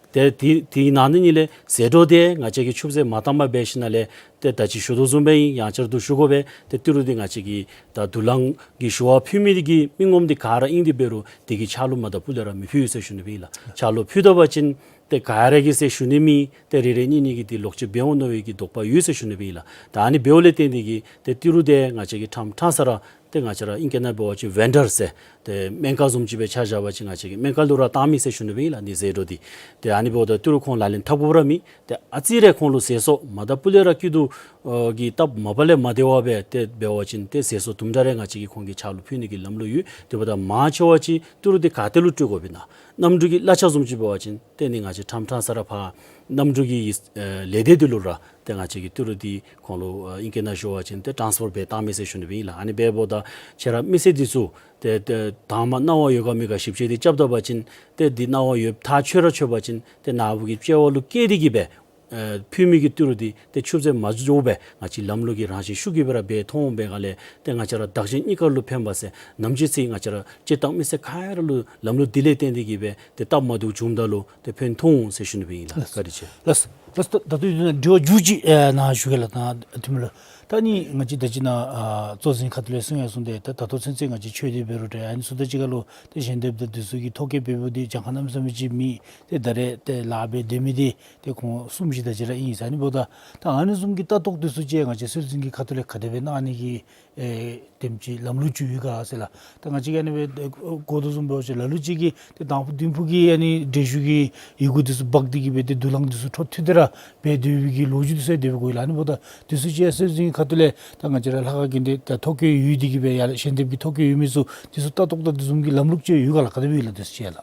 ཏེ་དེ་དེ་ནང་ནི་ལས་ཟད་འགྲོ་འདི་ང་བཅས་ཀྱིས་ཆུད་ཟོས་མ་བཏང་པར་འབད་ཞིནམ་ལས་ཏེ་ད་ཅི་ཞུ་དོ་བཟུམ་སྦེ་ཨིན། ཡང་བསྐྱར་དུ་ཞུ་དགོ་པས། ཏེ་ཏི་རུ་འདི་ང་བཅས་ཀྱིས་ད་དུག་རླངས་ཀྱི་ཞུ་བ་ཕུལ་མི་གི་མི་ངོམ་འདི་ག་ར་ཨིན་ཏེ་འབད་རུང་འདི་གི་ཆ་ལུགས་མ་ད་ཕུལ་ལས་ར་མི་ཕུལ་ཟེར་ཞུ་ནི་སྦེ་ཨིན་ལགས། ཆ་ལུགས་ཕུལ་ད་པ་ཅིན་ཏེ་ག་ར་གིས་ཟེར་ཞུ་ནི་མེད། ཏེ་རེ་རེ་གཉིས་གཉིས་ཀྱིས་འདི་ལོག་ཅིག་འབད་འོང་མནོ་བའི་གི་དོགས་པ་ཡོད་ཟེར་ཞུ་ནི་སྦེ་ཨིན་ལགས། ད་ཨ་ནི་འབདཝ་ལས་བརྟེན་ཏེ་གིས་ཏེ་ཏི་རུ་འདི་ང་བཅས་ཀྱིས་ཕྲང་ཕྲང་ས་ར་ཏེ་ང་བཅས་ར་ཨིང་སྐད་ནང་འབད་བ་ཅིན་ཝེན་ཌར་ཟེར་ཏེ་སྨན་ཁང་བཟུམ་ཅིག་སྦེ་ཆ་བཞག་པ་ཅིན་ང་བཅས་ཀྱིས་སྨན་ཁང་ལུ་ར་བཏང་མི་ཟེར་ཞུ་ནི་སྦེ་ཨིན་ལགས། འདི་ཟད་འགྲོ་འདི་ཏེ་ཨ་ནི་འབདཝ་ད་ཏི་རུ་ཁོང་ལག་ལེན་འཐབ་དགོཔ་ར་མེད། ཏེ་ཨ་ཙི་རེ་ཁོང་ལུ་ཟད་སོང་མ་ད་ཕུལ་ལས་ར་སྐྱིད་སྡུག་ཨ་གི་སྟབས་མ་པ་ལས་མ་བདེ་བ་སྦེ་ཏེ་འབད་བ་ཅིན་ཏེ་ཟད་སོང་དུམ་གྲ་རེ་ང་བཅས་ཀྱིས་ཁོང་གི་ཆ་ལུགས་ཕུལ་ནི་གི་ལམ་ལུགས་ཡོད། དེ་འབདཝ་ད་མང་ཆེ་བ་ཅིག་ཏི་རུ་འདི་ག་ཏེ་ལུ་སྤྲོད་དགོཔ་ཨིན་ན། གནམ་གྲུ་གི་གླ་ཆ་བཟུམ་ཅིག་འབད་བ་ཅིན་ཏེ་ནི་ང་བཅས་ཕྲང་ཕྲང་ས་ར་ཕར་གནམ་གྲུ་གི་ཨེ་ལས་སྡེ་འདི་ལུ་ར་ཏེ་ང་བཅས་ཀྱིས་ཏི་རུ་འདི་ཁོང་ལུ་ཨ་ཨིང་སྐད་ནང་ཞུ་བ་ཅིན་ཏེ་ཊཱནསི་ཕར་འབད་བཏང་མི་ཟེར་ཞུ་ནི་སྦེ་ཨིན་ལགས། ཨ་ནི་འབདཝ་ད་ཁྱེད་ར་མི་སེར་འདི་ཚུ་ཏེ་ཏེ་དང་པ་གནང་བ་ཡོད་ག་མེད་ག་ཞིབ་དཔྱད་འདི་རྐྱབ་ད་པ་ཅིན་ཏེ་འདི་གནང་བ་ཡོདཔ་ཐག་ཆོད་ར་ཆོད་པ་ཅིན་ཏེ་ནཱ་བུ་གི་དཔྱལ་བ་ལུ་བཀལ་ཏེ་གིས་སྦེ་ཨེ་ཕུལ་མི་གི་ཏི་རུ་འདི་ཏེ་ཆུད་ཟོས་མ་འགྱོ་བར་ང་བཅས་ལམ་ལུགས་ཀྱི་རང་བཞིན་ཤུགས་ཀྱིས་སྦེ་ར་འབད་ཐོན་འོང་པའི་སྒང་ལས་ཏེ་ང་བཅས་ར་བདག་གཞན་གཉིས་ཀ་ལུ་ཕན་པ་ཟེར་ནམ་ཅིག་ཚེ་ང་བཅས་ར་སྤྱིར་བཏང་མི་སེར་ག་ར་ལུ་ལམ་ལུགས་འདི་ལས་བརྟེན་ཏེ་གིས་སྦེ་ཏེ་སྟབས་མ་བདེཝ་བྱུངམ་ད་ལུ་ཏེ་ཕན་ཐོགས་འོང་ཟེར་ཞུ་ནི་སྦེ་ཨིན་ལགས། བཀའ་དྲིན་ཆེ། ལགས་ལགས། ད་ལྟོ་ཡོད་ན་དྲི་བ་མཇུག་ཅིག་ཨེ་ནཱ་ཞུ་གེ་ལགས། ད་ཐུ་མི་ལགས་ད་ནི་ང་བཅས་ད་ཅི་ནཱ་ཨ་གཙོ་འཛིན་ཁ་ཐུག་ལས་གསུང་ཡང་གསུངས་ཏེ་ད་ད་ལྟོ་ཚུན་ཚོད་ང་བཅས་ཆོས་སྡེ་འབད་རུང་འདྲ་ཨ་ནི་ཚུ་དང་གཅིག་ཁར་ལུ་ཏེ་ཞལ་འདེབས་དང་འདི་ཚུ་གི་ཐོ་བཀོད་འབད་འབདཝ་འདི་གྱངས་ཁ་གནམ་མེད་ས་མེད་ཅིག་མེད། ཏེ་ད་རེས་ཏེ་ལཱ་འབད་སྡོད་མི་འདི་ཏེ་ཁོང་གསུམ་བཞི་དེ་ཅིག་ར་ཨིན་ཟེར། ཨ་ནི་འབདཝ་ད་ད་ཨ་ནི་བཟུམ་གྱི་ལྟ་རྟོག་འདི་ཚུ་ཅིག་ང་བཅས་སྲོལ་འཛིན་གྱི་ཁ་ཐུག་ལས་ག་དེ་སྦེ་གནང་ནི་གི་ཨེ་དེམ་ཅིག་ལམ་ལུགས་ཅིག་ཡོད་ག་ཟེར་ལགས། ད་ང་བཅས་ཀྱིས་ཨ་ནི་སྦེ་གོ་དོ་བཟུམ་འབད་བ་ཅིན་ལ་ལུ་ཅིག་གིས་ཏེ་དང་ཕུ་བདུན་ཕུ་གི་ཨ་ནི་འགྲན་ཞུགས་ཀྱི་ཡི་གུ་འདི་ཚུ་འབག་སྟེ་གིས་སྦེ་ཏེ་དུག་རླངས་འདི་ཚུ་འཕྲོ་མཐུད་དེ་ར་འབད་སྡོད་པའི་གི་ལོ་རྒྱུས་འདི་ཚུ་དེ་སྦེ་གོ་ཡི་ལགས། ཨ་ནི་འབདཝ་ད་འདི་ཚུ་ཅིག་སྲོལ་འཛིན་གྱི་ཁ་ཐུག་ལས་ད་ང་བཅས་ར་ལྷ་ཁང་གི་འདི་ད་ཐོ་བཀོད་ཡོད་དེ་གིས་སྦེ་ཡར་ཞལ་འདེབས་ཀྱི་ཐོ་བཀོད་ཡོད་མི་ཚུ་འདི་ཚུ་ལྟ་རྟོག་དང་འདི་བཟུམ་གྱི་ལམ་ལུགས་ཅིག་ཡོད་ག་ལགས། ག་དེ་སྦེ་ཡོད་ལགས་འདི་ཚུ་ཅིག་ལགས།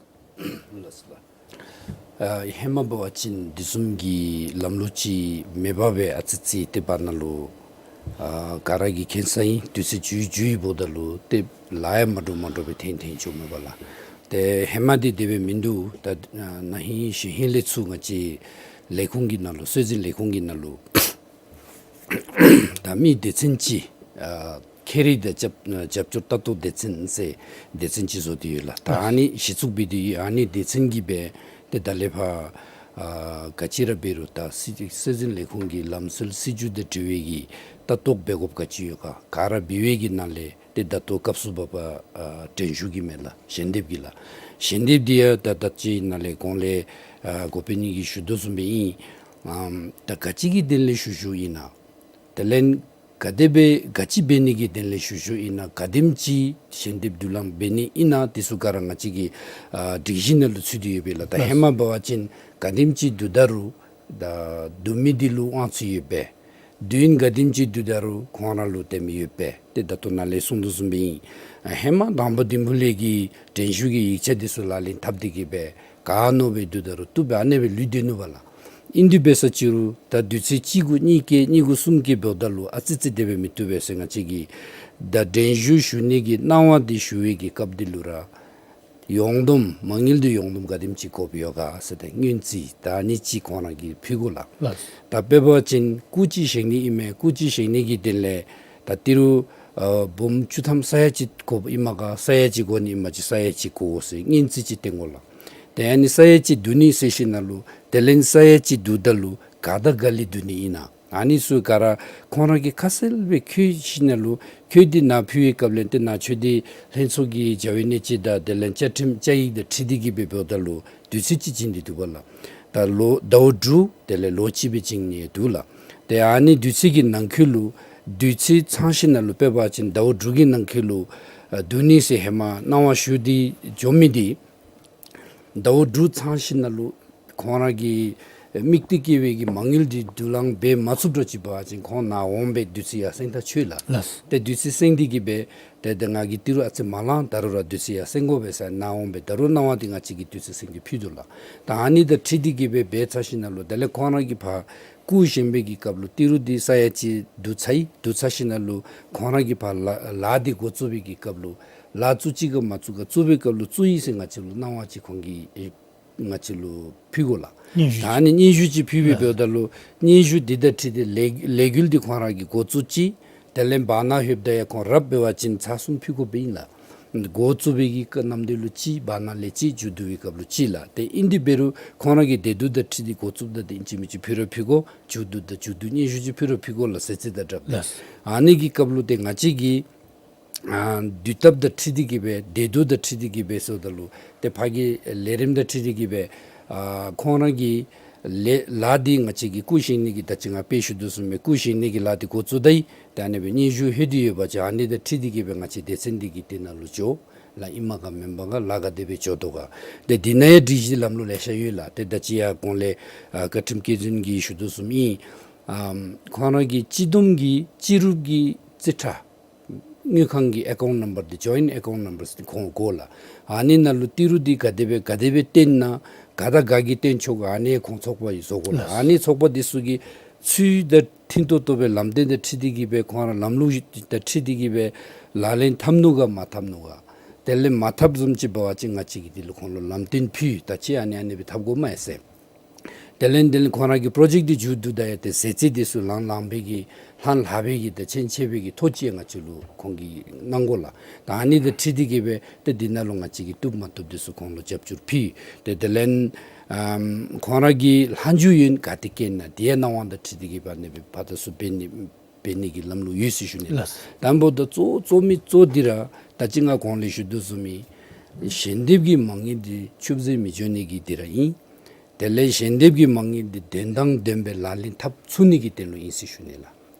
ཨ་ཧེ་མ་འབད་བ་ཅིན་འདི་བཟུམ་གྱི་ལམ་ལུགས་ཅིག་མེད་པར་སྦེ་ཨ་ཙི་ཅིག་ཏེ་བར་ན་ལུ་ཨ་ག་ར་གིས་མཁྱེན་ས་ཨིན། དུས་ཚོད་འགྱོ་འགྱོཝ་ད་ལུ་ཏེ་ལཱ་ཡང་མ་འདྲཝ་མ་འདྲཝ་སྦེ་འཐོན་འཐོན་འགྱོཝ་མས་པ་ལགས། ཏེ་ཧེ་མ་འདི་དེ་སྦེ་མིན་འདུག། ད་ཨ་ན་ཧིང་གཞེས་ཧིང་ལས་ཚུར་ང་བཅས་ལས་ཁུངས་ཀྱི་ནང་ལུ་སྲོལ་འཛིན་ལས་ཁུངས་ཀྱི་ནང་ལུ་ད་མི་སྡེ་ཚན་ཅིག་ཨ་ཁེ་རི་དང་རྒྱབ་རྒྱབ་སྐྱོར་ལྟ་རྟོག་སྡེ་ཚན་ཟེར་སྡེ་ཚན་ཅིག་བཟོ་སྟེ་ཡོད་ལགས། ད་ཨ་ནི་གཞི་བཙུགས་འབད་དེ་ཡོད། ཨ་ནི་སྡེ་ཚན་གྱིས་སྦེ་ཏེ་ད་ལས་ཕར་ཨ་ག་ཅི་ར་འབད་རུང་ད་སྲིད་སྲོལ་འཛིན་ལས་ཁུངས་ཀྱི་ལམ་སྲོལ་སྲིད་བྱུས་དང་འབྲེལ་བའི་གི་ལྟ་རྟོག་འབད་དགོཔ་ག་ཅི་ཡོད་ག་ག་ར་འབད་བའི་གི་ནང་ལས་ཏེ་ད་ལྟོ་སྐབས་སུ་བབ་པ་ཨ་འགྲན་ཞུགས་ཀྱི་མེན་ལགས། ཞལ་འདེབས་ཀྱི་ལགས། ཞལ་འདེབས་འདི་ཡང་ད་ད་ཅི་ནཱ་ལས་གོང་ལས་ཨ་འགོ་དཔོན་གཉིས་ཀྱིས་ཞུ་དོ་བཟུམ་སྦེ་ཨིན། ཨམ་ད་ག་ཅི་གི་དོན་ལས་ཞུ་ཞུཝ་ཨིན་ན། དེ་ལས་ག་དེ་སྦེ་ག་ཅི་འབད་ནི་གི་དོན་ལས་ཞུ་ཞུཝ་ཨིན་ན། ག་དེམ་ཅིག་ཞལ་འདེབས་དུག་རླངས་འབད་ནི་ཨིན་ན་འདི་ཚུ་ག་ར་ང་བཅས་ཀྱི་ཨ་སྒྲིག་གཞི་ནང་ལུ་ཚུད་དེ་ཡོད་པས་ལགས། ད་ཧེ་མ་འབད་བ་ཅིན་ག་དེམ་ཅིག་དུག་ད་རུང་ད་དུག་མི་འདི་ལུ་དབང་ཚད་ཡོད་པས། དུག་ཡུན་ག་དེམ་ཅིག་དུག་ད་རུང་ཁོང་ར་ལུ་དེམ་ཡོད་པས། ཏེ་ད་ལྟོ་ནཱ་ལས་གསུངས་དོ་བཟུམ་སྦེ་ཨིན། ཨ་ཧེ་མ་དང་པ་བདུན་ཕུ་ལས་ཀྱི་འགྲན་ཞུགས་ཀྱི་ཡིག་ཆ་འདི་ཚུ་ལག་ལེན་འཐབ་སྟེ་གིས་སྦེ་ག་མནོ་སྦེ་དུག་ད་རུང་བཏུབ་སྦེ་ཨ་ནེ་སྦེ་ལུས་སྡོད་ནུག་པ་ལགས། ཨིན་དེ་འབད་ས་ཅི་རུང་ད་དུས་ཚོད་གཅིག་གུ་གཉིས་བཀལ་གཉིས་གུ་གསུམ་བཀལ་འབདཝ་ད་ལུ་ཨ་ཙི་ཙི་དེ་སྦེ་མི་བཏུབ་པས་ཟེར་ང་བཅས་ཀྱིས་ད་འགྲན་ཞུགས་ཞུ་ནི་གི་གནང་བ་འདི་ཞུ་བའི་གི་སྐབས་འདི་ལུ་ར་ཡོངས་བསྡོམས་མ་དངུལ་འདི་ཡོངས་བསྡོམས་ག་དེམ་ཅིག་དགོཔ་ཡོད་ག་ཟེར་ཏེ་སྔོན་རྩིས་ད་ཨ་ནི་ཅིག་ཁོང་ར་གིས་ཕུལ་དགོ་ལགས། ལགས། ད་དཔེ་འབད་བ་ཅིན་སྐུ་ཅིག་བཞེངས་ནི་ཨིན་མས། སྐུ་ཅིག་བཞེངས་ནི་གི་དོན་ལས་ད་ཏི་རུ་ཨ་འབུམ་བཅུ་ཐམ་ས་ཡ་གཅིག་དགོཔ་ཨིནམ་ག་ས་ཡ་གཅིག་དགོ་ནི་ཨིནམ་ཅིག་ས་ཡ་གཅིག་དགོ་ཟེར་སྔོན་རྩིས་ཅིག་བཏོན་དགོ་ལགས། ཏེ་ཨ་ནི་ས་ཡ་གཅིག་དུག་ནི་ཟེར་ཞིནམ་ལས་དེ་ལས་ས་ཡ་གཅིག་དུག་ད་ལུ་ག་དང་ག་ལས་དུག་ནི་ཨིན་ན། ཨ་ནི་ཚུ་ག་ར་ཁོང་ར་གིས་ཁ་གསལ་སྦེ་བཀོད་ཞིནམ་ལས་བཀོད་དེ་ནཱ་ཕུལ་བའི་སྐབས་ལས་ཏེ་ནཱ་ཆོས་སྡེ་ལྷན་ཚོགས་ཀྱི་བྱ་བའི་གནས་སྤྱི་དང་དེ་ལས་བཅའ་ཁྲིམས་བཅའ་ཡིག་དང་འཁྲིལ་ཏེ་གིས་སྦེ་འབདཝ་ད་ལུ་དུས་ཚོད་ཅིག་བྱིན་ཏེ་འདུག་པ་ལགས། ད་ལོ་ཟླཝ་དྲུག་དེ་ལས་ལོ་གཅིག་སྦེ་བྱིན་ནི་འདུག་ལགས། ཏེ་ཨ་ནི་དུས་ཚོད་ཀྱི་ནང་འཁོད་ལུ་དུས་ཚོད་ཚང་ཞིནམ་ལས་དཔེ་འབད་བ་ཅིན་ཟླཝ་དྲུག་གི་ནང་འཁོད་ལུ་ ཨ་བསྡུ་ནི་ཟེར་ཧེ་མ་གནང་བ་ཞུ་སྟེ་འགྱོ་མི་འདི་ཟླཝ་དྲུག་ཚང་ཞིནམ་ལུ་ཁོང་ར་གི་དམིགས་གཏད་བསྐྱེད་པའི་གི་མ་དངུལ་འདི་བསྡུ་ལེན་འབད་མ་ཚུགསཔ་འདྲཝ་ཅིག་འབད་བ་ཅིན་ཁོང་ནཱ་འོང་སྦེ་དུས་ཚོད་ཡར་སེང་ད་ཆོག་ལགས། ལགས། ཏེ་དུས་ཚོད་སེང་སྟེ་གི་སྦེ་ཏེ་ཏེ་ང་གིས་ཏི་རུ་ཨ་ཙི་མ་ལང་ད་རུང་ར་དུས་ཚོད་ཡར་སེང་དགོ་པས་ཟེར་ནཱ་འོང་སྦེ་ད་རུང་གནང་བ་འདི་ང་བཅས་ཀྱིས་དུས་ཚོད་སེང་སྟེ་ཕུལ་དོ་ལགས། ད་ཨ་ནི་དང་འཁྲིལ་ཏེ་གི་སྦེ་འབད་ཚར་ཞིནམ་ལུ་དེ་ལས་ཁོང་ར་གིས་ཕར་བསྐུར་བཞེངས་པའི་གི་སྐབས་ལུ་ཏི་རུ་འདི་ས་ཡ་གཅིག་བསྡུ་ཚར་ཡི། བསྡུ་ཚར་ཞིནམ་ལུ་ཁོང་ར་གིས་ཕར་ལཱ་ལཱ་འདི་འགོ་བཙུགས་པའི་གི་སྐབས་ལུ་ལཱ་བཙུགས་ཅི་ག་མ་བཙུགས་ག་བཙུགས་པའི་སྐབས་ལུ་བཙུགས་ཡི་ཟེར་ང་བཅས་ལུ་གནང་བ་ཅིག་ཁོང་གིས་ཨེ་ང་བཅས་ལུ་ཕུལ་དགོ་ལགས། སྙན་ཞུ་ད་ཨ་ནི་སྙན་ཞུ་ཅིག་ཕུལ་བའི་ལགས། འབདཝ་ད་ལུ་སྙན་ཞུ་འདི་དང་འཁྲིལ་ཏེ་ལས་ལས་འགུལ་འདི་ཁོང་ར་གིས་འགོ་བཙུགས་ཅི། དེ་ལས་བར་ན་ལྷོདཔ་ད་ཡང་ཁོང་ར་འབད་བ་ཅིན་ཚར་གསུམ་ཕུལ་དགོཔ་ཨིན་ལགས། འགོ་བཙུགས་པའི་གི་སྐབས་ནམ་དུས་ལུ་གཅིག། བར་ན་ལས་གཅིག། མཇུག་བསྡུ་བའི་སྐབས་ལུ་གཅིག་ལགས། ཏེ་ཨིན་དེ་འབད་རུང་ཁོང་ར་གི་འདས་མདོ་དང་འཁྲིལ་ཏེ་འགོ་བཙུགསཔ་ད་ཏེ་ཨིན་ཅི་མིན་ཅི་ཕུལ་ར་ཕུལ་དགོ། མཇུག་བསྡུ་དང་མཇུག་བསྡུ་སྙན་ཞུ་ཅིག་ཕུལ་ར་ཕུལ་དགོ་ལགས་ཟེར་ཚིག་དང་སྦྲགས་ཏེ། ལགས། ཨ་ནི་གི་སྐབས་ལུ་ཏེ་ང་བཅས་ཀྱིས་ཨ་དུས་ཐབས་དང་འཁྲིལ་ཏེ་གི་སྦེ་འདས་མདོ་དང་འཁྲིལ་ཏེ་གི་སྦེ་ཟེརཝ་ད་ལུ་ཏེ་ཕར་གྱི་ལས་རིམ་དང་འཁྲིལ་ཏེ་གི་སྦེ་ཨ་ཁོང་ར་གི་ལས་ལཱ་འདི་ང་བཅས་ཀྱིས་བསྐུར་བཞེངས་ནི་གི་ད་ཅི་ང་དཔེ་ཞུ་དོ་བཟུམ་སྦེ་བསྐུར་བཞེངས་ནི་གི་ལཱ་འདི་འགོ་བཙུགས་ད་ཡི། ཏེ་ཨ་ནི་སྦེ་སྙན་ཞུ་ལྷོད་དེ་ཡོད་པ་ཅིན་ཨ་ནི་དང་འཁྲིལ་ཏེ་གི་སྦེ་ང་བཅས་སྡེ་ཚན་འདི་གིས་དེ་ནང་ལུ་འགྱོ་ལགས། ཨིནམ་ག་མེནམ་ག་ལཱ་ག་དེ་སྦེ་འགྱོ་དོ་ག། ཏེ་འདི་ནང་ཡང་སྒྲིག་གཞི་ལམ་ལུགས་ལེ་ཤ་ཡོད་ལགས། ཏེ་ད་ཅི་ཡང་གོང་ལས་ཨ་བཀའ་ཁྲིམས་བཀོད་འཛིན་གྱིས་ཞུ་དོ་བཟུམ་ཨིན། ཨམ་ཁོང་ར་གི་སྤྱི་བསྡོམས་ཀྱི་སྤྱི་རུབ་ཀྱི་རྩིས་ཁྲ་དངུལ་ཁང་གི་ཨེ་ཀའུནཊ་ནམ་བར་འདི་ཇོའིནཊ་ཨེ་ཀའུནཊ་ནམ་བར་འདི་ཁོང་དགོ་ལགས། ཨ་ནི་ནང་ལུ་ཏི་རུ་འདི་ག་དེ་སྦེ་ག་དེ་སྦེ་བཏོན་ན་ག་དང་ག་གིས་བཏོན་ཆོག་ག། ཨ་ནི་ཁོང་ཚོགས་པ་གིས་བཟོ་དགོ་ལགས། ཨ་ནི་ཚོགས་པ་འདི་ཚུ་གི་ཚུལ་དང་མཐུན་ཏོག་ཏོ་སྦེ་ལམ་སྟོན་དང་འཁྲིལ་ཏེ་གི་སྦེ་ཁོང་ར་ལམ་ལུགས་དང་འཁྲིལ་ཏེ་གི་སྦེ་ལག་ལེན་འཐབ་ནུག་ག་མ་འཐབ་ནུག་ག། དེ་ལས་མ་འཐབ་བཟུམ་ཅིག་འབད་བ་ཅིན་ང་བཅས་ཀྱིས་དེ་ལུ་ཁོང་ལུ་ལམ་སྟོན་ཕུལ། ད་ཅི་ཨ་ནི་ཨ་ནི་སྦེ་འཐབ་དགོ་མས་ཟེར། དེ་ལས་དེ་ལས་ཁོང་ར་གི་པྲོ་ཇེཀཊ་འདི་མཇུག་བསྡུ་ད་ཡང་ཏེ་ཟད་རྩིས་འདི་ཚུ་ལང་ལང་པའི་གི་ལྷང་ལྷང་པའི་གི་ཏེ་ཆེན་ཆེ་བའི་གི་ཐོ་ཅིག་ང་བཅས་ལུ་ཁོང་གིས་གནང་དགོ་ལགས། ད་ཨ་ནི་དང་འཁྲིལ་ཏེ་གི་སྦེ་ཏེ་འདི་ནང་ལུ་ང་བཅས་ཀྱིས་བཏུབ་མ་བཏུབ་འདི་ཚུ་ཁོང་ལུ་རྒྱབ་སྐྱོར་ཕུལ། ཏེ་དེ་ལས་ཨམ་ཁོང་ར་གི་ལྷག་མཇུག་ཡོན་ག་ཏེ་བཀལ་ན་དེ་ཡང་གནང་བ་དང་འཁྲིལ་ཏེ་གི་སྦེ་ཨ་ནི་སྦེ་ཕར་དང་ཚུར་འབད་ནི་འབད་ནི་གི་ལམ་ལུགས་ཡོད་ཟེར་ཞུ་ནི་ལགས། དང་པོ་ད་གཙོ་གཙོ་མི་གཙོ་འདི་ར་ད་ཅི་ང་གོང་ལས་ཞུ་དོ་བཟུམ་སྦེ་ཞལ་འདེབས་ཀྱི་མ་དངུལ་འདི་ཆུད་ཟོས་མི་འགྱོ་ནི་གི་འདི་ར་ཨིན། དེ་ལས་ཞལ་འདེབས་ཀྱི་མ་དངུལ་འདི་དོན་དང་ལྡནམ་སྦེ་ལག་ལེན་འཐབ་ཚུགས་ནི་གི་དོན་ལུ་ཨིན་ཟེར་ཞུ་ནི་ལགས།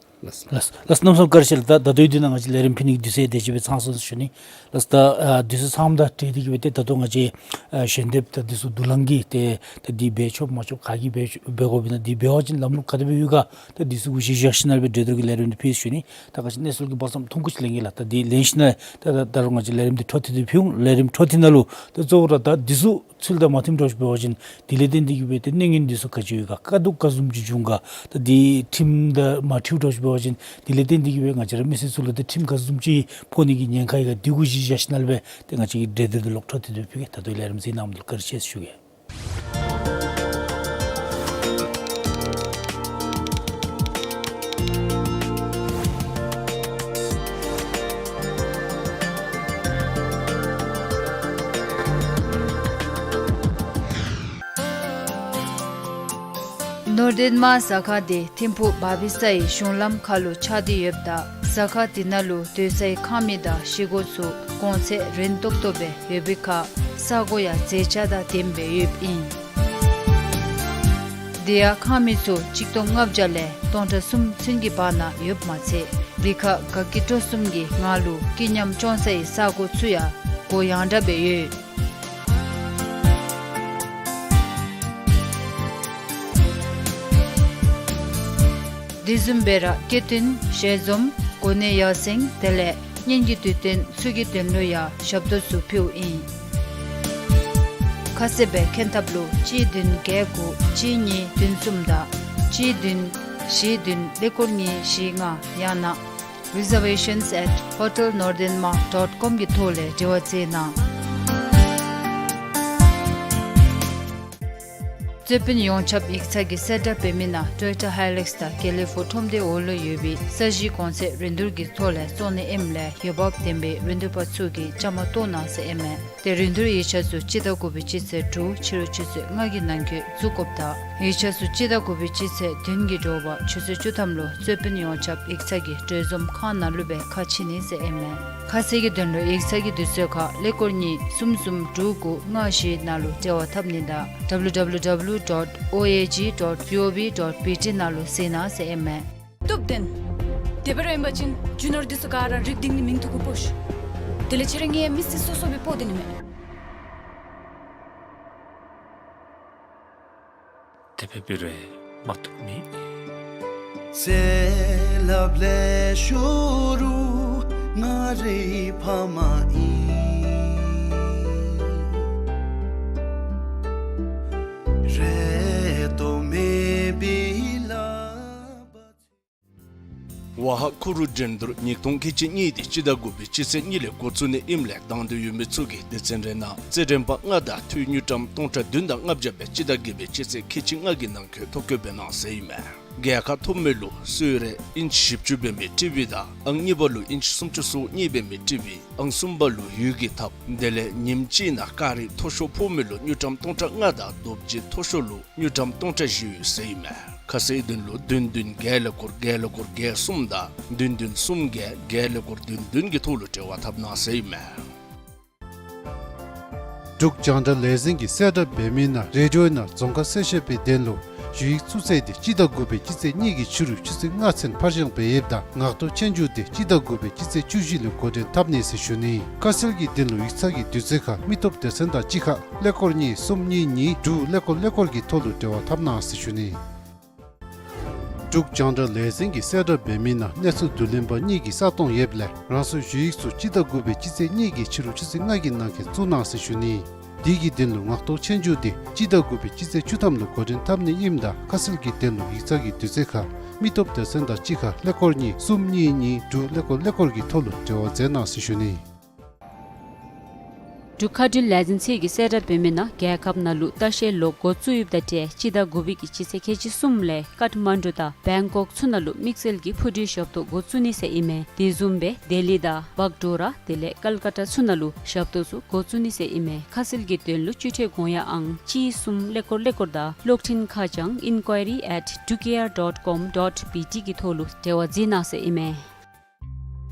ལགས། ལགས། ལགས། གནམ་མེད་ས་མེད་བཀའ་དྲིན་ཆེ་ལགས། ད་ད་ལྟོའི་དུས་ནང་ང་བཅས་ལས་རིམ་ཕུལ་ནི་གི་དུས་ཚོད་དེ་ཅིག་སྦེ་ཚང་སོང་ཟེར་ཞུ་ནི། ལགས། ད་ཨ་དུས་ཚོད་ཚངམ་དང་འཁྲིལ་ཏེ་གི་སྦེ་ཏེ་ད་ལྟོ་ང་བཅས་ཨ་ཞལ་འདེབས་ད་འདི་ཚུ་བསྡུ་ལེན་གྱི་ཏེ་ད་འདི་འབད་ཆོག་མ་ཆོག་ག་གིས་འབད་འབད་དགོཔ་ཨིན་ན་འདི་འབད་བ་ཅིན་ལམ་ལུགས་ག་དེ་སྦེ་ཡོད་ག། ད་འདི་ཚུ་གུ་གཞི་བཞག་ཞིནམ་ལས་སྦེ་གྲོས་བསྡུར་གྱི་ལས་རིམ་འདི་ཕུལ་ཞུ་ནི། ད་ག་ཅི་གནས་ཚུལ་གྱི་འབག་ཚམ་ཐུང་ཀུ་ཅིག་ལེན་གེ་ལགས། ད་འདི་ལེན་ཞིནམ་ལས་ད་ད་ད་རུང་ང་བཅས་ལས་རིམ་འདི་འཕྲོ་མཐུད་དེ་ཕུལ་འོང་། ལས་རིམ་འཕྲོ་མཐུད་ནང་ལུ་ད་གཙོ་བོ་ར་ད་འདི་ཚུ་ཚུལ་དང་མ་མཐུནམ་འདྲཝ་ཅིག་འབད་བ་ཅིན་དེ་ལས་བརྟེན་ཏེ་གི་སྦེ་ཏེ་གནོད་ཉེན་འདི་ཚུ་ག་ཅི་ཡོད་ག། དཀའ་སྡུག་ག་བཟུམ་ཅིག་འབྱུང་ག། ད་འདི་ཁྲིམས་དང་མ་འཁྲིལཝ་འདྲཝ་ཅིག་འབད་བ་ཅིན་དེ་ལས་བརྟེན་ཏེ་གི་སྦེ་ང་བཅས་ར་མི་སེར་ཚུ་ལུ་ཏེ་ཁྲིམས་ག་བཟུམ་ཅིག་ཕོག་ནི་གི་ཉེན་ཁ་ཡོད་ག། འདི་གུ་གཞི་བཞག་ཞིནམ་ལས་སྦེ་ཏེ་ང་བཅས་ཀྱིས་གྲོས་བསྡུར་འདི་ལོག་འཕྲོ་མཐུད་དེ་ཕུལ་གེ། ད་ལྟོའི་ལས་རིམ་གཟིགས་གནང་མི་འདི་ལུ་བཀའ་དྲིན་ཆེ་ཟེར་ཞུ་གེ། ནོར་དོན་མ་ཟ་ཁང་འདི་ཐིམ་ཕུག་བ་བི་ས་ཡི་གཞུང་ལམ་ཁ་ལུ་ཆགས་ཏེ་ཡོདཔ་ད་ཟ་ཁང་འདི་ནང་ལུ་སྡོད་སའི་ཁང་མིག་དང་ཤི་གོ་ཚུ་གོང་ཚད་རན་ཏོག་ཏོ་སྦེ་ཡོད་པའི་ཁར་ས་གོ་ཡང་མཛེས་ཆ་དང་ལྡནམ་སྦེ་ཡོདཔ་ཨིན། དེ་ཡང་ཁང་མིག་ཚུ་ཆིག་སྟོང་ལྔ་བརྒྱ་ལས་སྟོང་ཕྲག་གསུམ་ཚུན་གྱི་བར་ན་ཡོདཔ་མ་ཚད་དེ་ཁར་དགའ་སྐྱིད་སྤྲོ་གསུམ་གྱི་ངང་ལུ་སྐྱིད་ཉམས་སྐྱོང་སའི་ས་གོ་ཚུ་ཡང་གོ་ཡངས་དྲགས་སྦེ་ཡོད། དེ་བཟུམ་སྦེ་ར་སྐྱེ་ཐུན་ཞལ་འཛོམས་གོ་གནས་ཡར་སེང་དེ་ལས་གཉེན་གྱི་དུས་སྟོན་ཚུ་གི་དོན་ལུ་ཡང་ཞབས་ཏོག་ཚུ་ཕུལཝ་ཨིན། ཁ་གསལ་སྦེ་མཁྱེན་ཐབས་ལུ་གཅིག་བདུན་བརྒྱད་དགུ་གཅིག་གཉིས་བདུན་གསུམ་དང་གཅིག་བདུན་བཞི་བདུན་ཀླད་ཀོར་གཉིས་བཞི་ལྔ་ཡང་ན་reservations at hotel nordenmark dot com གི་ཐོག་ལས་འབྲེལ་བ་མཛད་གནང་། རྩོད་དཔོན་ཡོངས་ཁྱབ་ཡིག་ཚང་གི་གསལ་བསྒྲགས་འབད་མི་ནང་ཊོ་ཡོ་ཊ་ཧའི་ལེགས་དང་དགེ་ལེགས་ཕུག་ཁྲོམ་སྡེ་འོག་ལུ་ཡོད་པའི་ས་གཞི་གོང་ཚད་རིན་བསྡུར་གྱི་ཐོག་ལས་བཙོང་ནི་ཨིནམ་ལས་འོས་འབབ་ལྡན་པའི་རིན་བསྡུར་པ་ཚུ་གིས་བཅའ་མར་གཏོགས་གནང་ཟེར་ཨིན་མས། ཏེ་རིན་བསྡུར་ཡིག་ཆ་ཚུ་སྤྱི་ཟླ་དགུ་པའི་སྤྱི་ཚེས་དྲུག་ཕྱི་རུ་ཆུ་ཚོད་ལྔ་གི་ནང་འཁོད་བཙུགས་དགོཔ་དང་ཡིག་ཆ་ཚུ་སྤྱི་ཟླ་དགུ་པའི་སྤྱི་ཚེས་བདུན་གྱི་དྲོ་པ་ཆུ་ཚོད་བཅུ་ཐམ་ལུ་རྩོད་དཔོན་ཡོངས་ཁྱབ་ཡིག་ཚང་གི་གྲོས་འཛོམས་ཁང་ནང་ལུ་སྦེ་ཁ་ཕྱེ་ནི་ཟེར་ཨིན་མས། ཁ་གསལ་གྱི་དོན་ལུ་ཡིག་ཚང་གི་དུས་ཚོད་ཁར་ཀླད་ཀོར་གཉིས་གསུམ་གསུམ་དྲུག་དགུ་ལྔ་བཞི་ནང་ལུ་འབྲེལ་བ་འཐབ་ནི་དང་W W W dot O A G dot G O V dot B T ནང་ལུ་གཟིགས་གནང་ཟེར་ཨིན་མས། སྟོབས་ལྡན། དེ་སྦེ་ར་ཨིན་པ་ཅིན་རྒྱུ་ནོར་འདི་ཚུ་ག་ར་རིག་སྟེང་ནི་མིང་ཐོ་གུ་ཕོག་ཤིག། དེ་ལས་ཁྱེད་ར་ངེའི་མི་ཚེ་སོ་སོ་སྦེ་སྤོ་སྡོད་ནི་མས། དེ་སྦེ་འབད་རུང་མ་བཏུབ་མེད། ཝ་ཧ་ཁུ་རུ་འགྲན་བསྡུར་ཉིས་སྟོང་ཁལ་གཅིག་གཉིས་དེ་སྤྱི་ཟླ་དགུ་པའི་སྤྱི་ཚེས་གཉིས་ལས་འགོ་བཙུགས་ནི་ཨིནམ་ལས་དང་འདོད་ཡོད་མི་ཚུ་གིས་སྡེ་ཚན་རེ་ནང་རྩེད་འགྲན་པ་ལྔ་དང་འཐུས་དངུལ་ཀྲམ་སྟོང་ཕྲག་བདུན་དང་ལྔ་བརྒྱ་སྦེ་སྤྱི་ཟླ་བརྒྱད་པའི་སྤྱི་ཚེས་ཁལ་གཅིག་ལྔ་གི་ནང་འཁོད་ཐོ་བཀོད་འབད་གནང་ཟེར་ཨིན་མས། རྒྱལ་ཁ་ཐོབ་མི་ལུ་གསོལ་རས་ཨིན་ཅི་བཞི་བཅུ་འབད་མི་ཊི་ཝི་དང་ཨང་གཉིས་པ་ལུ་ཨིན་ཅི་སུམ་ཅུ་སོ་གཉིས་འབད་མི་ཊི་ཝི། ཨང་གསུམ་པ་ལུ་ཡུལ་གྱི་ཐབ། དེ་ལས་ཉིནམ་གཅིག་ནང་ཀ་རི་མཐོ་ཤོས་ཕོག་མི་ལུ་དངུལ་ཀྲམ་སྟོང་ཕྲག་ལྔ་དང་རྡོ་རྗེ་མཐོ་ཤོས་ལུ་དངུལ་ཀྲམ་སྟོང་ཕྲག་བཞི་ཡོད་ཟེར་ཨིན་མས། ཁ་གསལ་དོན་ལུ་བདུན་བདུན་བརྒྱད་ཀླད་ཀོར་བརྒྱད་ཀླད་ཀོར་བརྒྱད་གསུམ་དང་བདུན་བདུན་གསུམ་བརྒྱད་བརྒྱད་ཀླད་ཀོར་བདུན་བདུན་གྱི་ཐོག་ལུ་འབྲེལ་བ་འཐབ་གནང་ཟེར་ཨིན་མས། འབྲུག་རྒྱང་བསྒྲགས་ལས་འཛིན་གྱིས་གསལ་བསྒྲགས་འབད་མི་ནང་རེ་ཌི་ཡོ་ནང་རྫོང་ཁ་གསལ་བཤད་པའི་དོན་ལུ་ཞུ་ཡིག་བཙུགས་ཚེས་དེ་སྤྱི་ཟླ་དགུ་པའི་སྤྱི་ཚེས་གཉིས་ཀྱི་ཕྱི་རུ་ཆུ་ཚོད་ལྔ་ཚུན་ཕར་འགྱངས་འབད་ཡོདཔ་ད་ངག་ཐོག་ཆོས་རྒྱུགས་དེ་སྤྱི་ཟླ་དགུ་པའི་སྤྱི་ཚེས་བཅུ་བཞི་ལུ་འགོ་འདྲེན་འཐབ་ནི་ཟེར་ཞུ་ནི། ཁ་གསལ་གྱི་དོན་ལུ་ཡིག་ཚང་གི་དུས་ཚོད་ཁར་མི་སྟོབས་སྡེ་ཚན་དང་གཅིག་ཁར་ཀླད་ཀོར་གཉིས་གསུམ་གཉིས་གཉིས་དྲུག་ཀླད་ཀོར་ཀླད་ཀོར་གྱི་ཐོག་ལུ་འབྲེལ་བ་འཐབ་གནང་ཟེར་ཞུ་ནི། འབྲུག་རྒྱང་བསྒྲགས་ལས་འཛིན་གྱིས་གསལ་བསྒྲགས་འབད་མི་ནང་གནས་ཚུལ་བསྡུ་ལེན་པ་གཉིས་ཀྱི་ས་སྟོང་ཡོདཔ་ལས་རང་སོའི་ཞུ་ཡིག་ཚུ་སྤྱི་ཟླ་དགུ་པའི་སྤྱི་ཚེས་གཉིས་ཀྱི་ཕྱི་རུ་ཆུ་ཚོད་ལྔ་གི་ནང་འཁོད་བཙུགས་གནང་ཟེར་ཞུ་ནི། དེ་གི་དོན་ལུ་ངག་ཐོག་ཆོས་རྒྱུགས་དེ་སྤྱི་ཟླ་དགུ་པའི་སྤྱི་ཚེས་བཅུ་ཐམ་ལུ་འགོ་འདྲེན་འཐབ་ནི་ཨིནམ་ད་ཁ་གསལ་གྱི་དོན་ལུ་ཡིག་ཚང་གི་དུས་ཚོད་ཁར་མི་སྟོབས་སྡེ་ཚན་དང་གཅིག་ཁར་ཀླད་ཀོར་གཉིས་གསུམ་གཉིས་གཉིས་དྲུག་ཀླད་ཀོར་ཀླད་ཀོར་གྱི་ཐོག་ལུ་འབྲེལ་བ་མཛད་གནང་ཟེར་ཞུ་ནི། འབྲུག་མཁའ་འགྲུལ་ལས་འཛིན་ཚད་ཀྱིས་གསལ་བསྒྲགས་འབད་མི་ནང་རྒྱལ་ཁབ་ནང་ལུ་ལྟ་བཤལ་ལོག་འགོ་བཙུགས་ཡོདཔ་དང་འབྲེལ་སྤྱི་ཟླ་དགུ་པའི་གི་སྤྱི་ཚེས་ཁལ་གཅིག་གསུམ་ལས་ཀཏ་མན་ཌུ་དང་བེང་ཀོག་ཚུ་ནང་ལུ་དམིགས་བསལ་གྱི་འཕུར་གྲུའི་ཞབས་ཏོག་འགོ་བཙུགས་ནི་ཟེར་ཨིན་མས། དེ་བཟུམ་སྦེ་ལྡི་ལི་དང་བག་ཌོ་ར་དེ་ལས་ཀལ་ཀ་ཏ་ཚུ་ནང་ལུ་ཞབས་ཏོག་ཚུ་འགོ་བཙུགས་ནི་ཟེར་ཨིན་མས། ཁ་གསལ་གྱི་དོན་ལུ་སྤྱི་འཐུས་དགོངས་ཡངས་ཨང་གཅིག་གསུམ་ཀླད་ཀོར་ཀླད་ཀོར་དང་གློག་འཕྲིན་ཁ་བྱང་inquiry at dukair dot com dot B T གི་ཐོག་ལུ་འབྲེལ་བ་འཛིན་གནང་ཟེར་ཨིན་མས།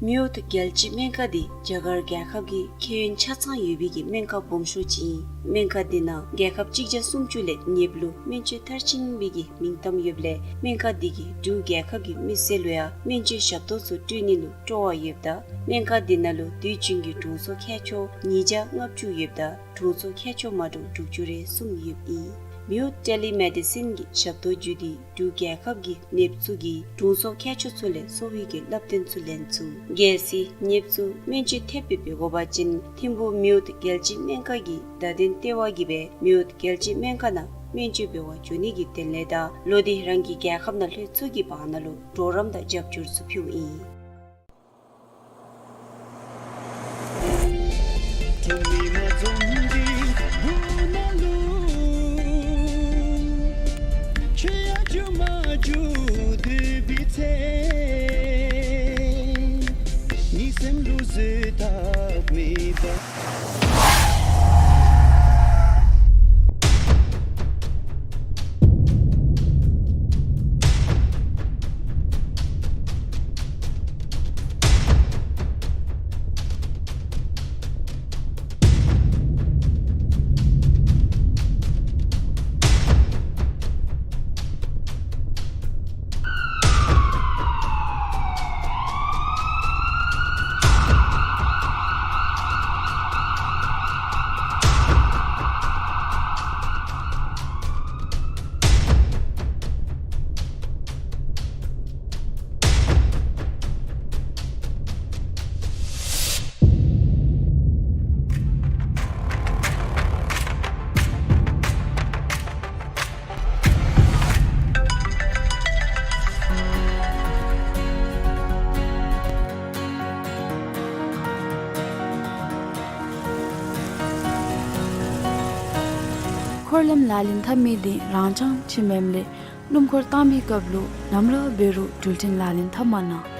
མིའུ་ཐུ་རྒྱལ་སྤྱིའི་སྨན་ཁང་འདི་རྒྱ་གར་རྒྱལ་ཁབ་ཀྱི་ཁྱད་ཡོན་ཆ་ཚང་ཡོད་པའི་གི་སྨན་ཁང་སྦོམ་ཤོས་ཅིག་ཨིན། སྨན་ཁང་འདི་ནང་རྒྱལ་ཁབ་གཅིག་བརྒྱ་སུམ་ཅུ་ལས་ཉེ་བ་ལུ་སྨན་བཅོས་མཐར་ཕྱིན་པའི་གི་མིང་གཏམ་ཡོདཔ་ལས་སྨན་ཁང་འདི་གིས་འབྲུག་རྒྱལ་ཁབ་ཀྱི་མི་སེར་ལུ་ཡང་སྨན་བཅོས་ཞབས་ཏོག་ཚུ་སྤྲོད་ནི་ལུ་སྤྲོ་བ་ཡོདཔ་ད་སྨན་ཁང་འདི་ནང་ལུ་དུས་རྒྱུན་གྱི་དྲུང་འཚོ་མཁས་མཆོག་ཉིས་བརྒྱ་ལྔ་བཅུ་ཡོདཔ་ད་དྲུང་འཚོ་མཁས་མཆོག་མ་འདྲཝ་དྲུག་ཅུ་རེ་གསུམ་ཡོདཔ་ཨིན། མིའུ་ཐུ་ཊེ་ལི་མེ་ཌི་སིན་གྱི་ཞབས་ཏོག་བརྒྱུད་དེ་འབྲུག་རྒྱལ་ཁབ་ཀྱི་ནདཔ་ཚུ་གིས་དྲུང་འཚོ་མཁས་མཆོག་ཚུ་ལས་གསོ་བའི་གི་བསླབ་སྟོན་ཚུ་ལེན་ཚུགས། གལ་སྲིད་ནདཔ་ཚུ་སྨན་བཅོས་ཐེབས་སྦེ་འབད་དགོ་པ་ཅིན་ཐིམ་ཕུག་མིའུ་ཐུ་རྒྱལ་སྤྱིའི་སྨན་ཁང་གི་བརྡ་དོན་ལྟེ་བ་གིས་སྦེ་མིའུ་ཐུ་རྒྱལ་སྤྱིའི་སྨན་ཁང་ནང་སྨན་བཅོས་འབད་བར་འགྱོ་ནི་གི་དོན་ལས་དང་ལོག་སྟེ་རང་གི་རྒྱལ་ཁབ་ནང་ལྷོད་ཚུགས་ཀྱི་བར་ན་ལུ་གྲོགས་རམ་དང་རྒྱབ་སྐྱོར་ཚུ་ཕུལཝ་ཨིན། འཁོར་ལམ་ལག་ལེན་འཐབ་མི་འདི་རང་རྐྱང་ཅིག་མེནམ་ལས་སྣུམ་འཁོར་བཏང་མིའི་སྐབས་ལུ་ནམ་ར་འབད་རུང་འགྲུལ་འཕྲིན་ལག་ལེན་འཐབ་མ་གནང་།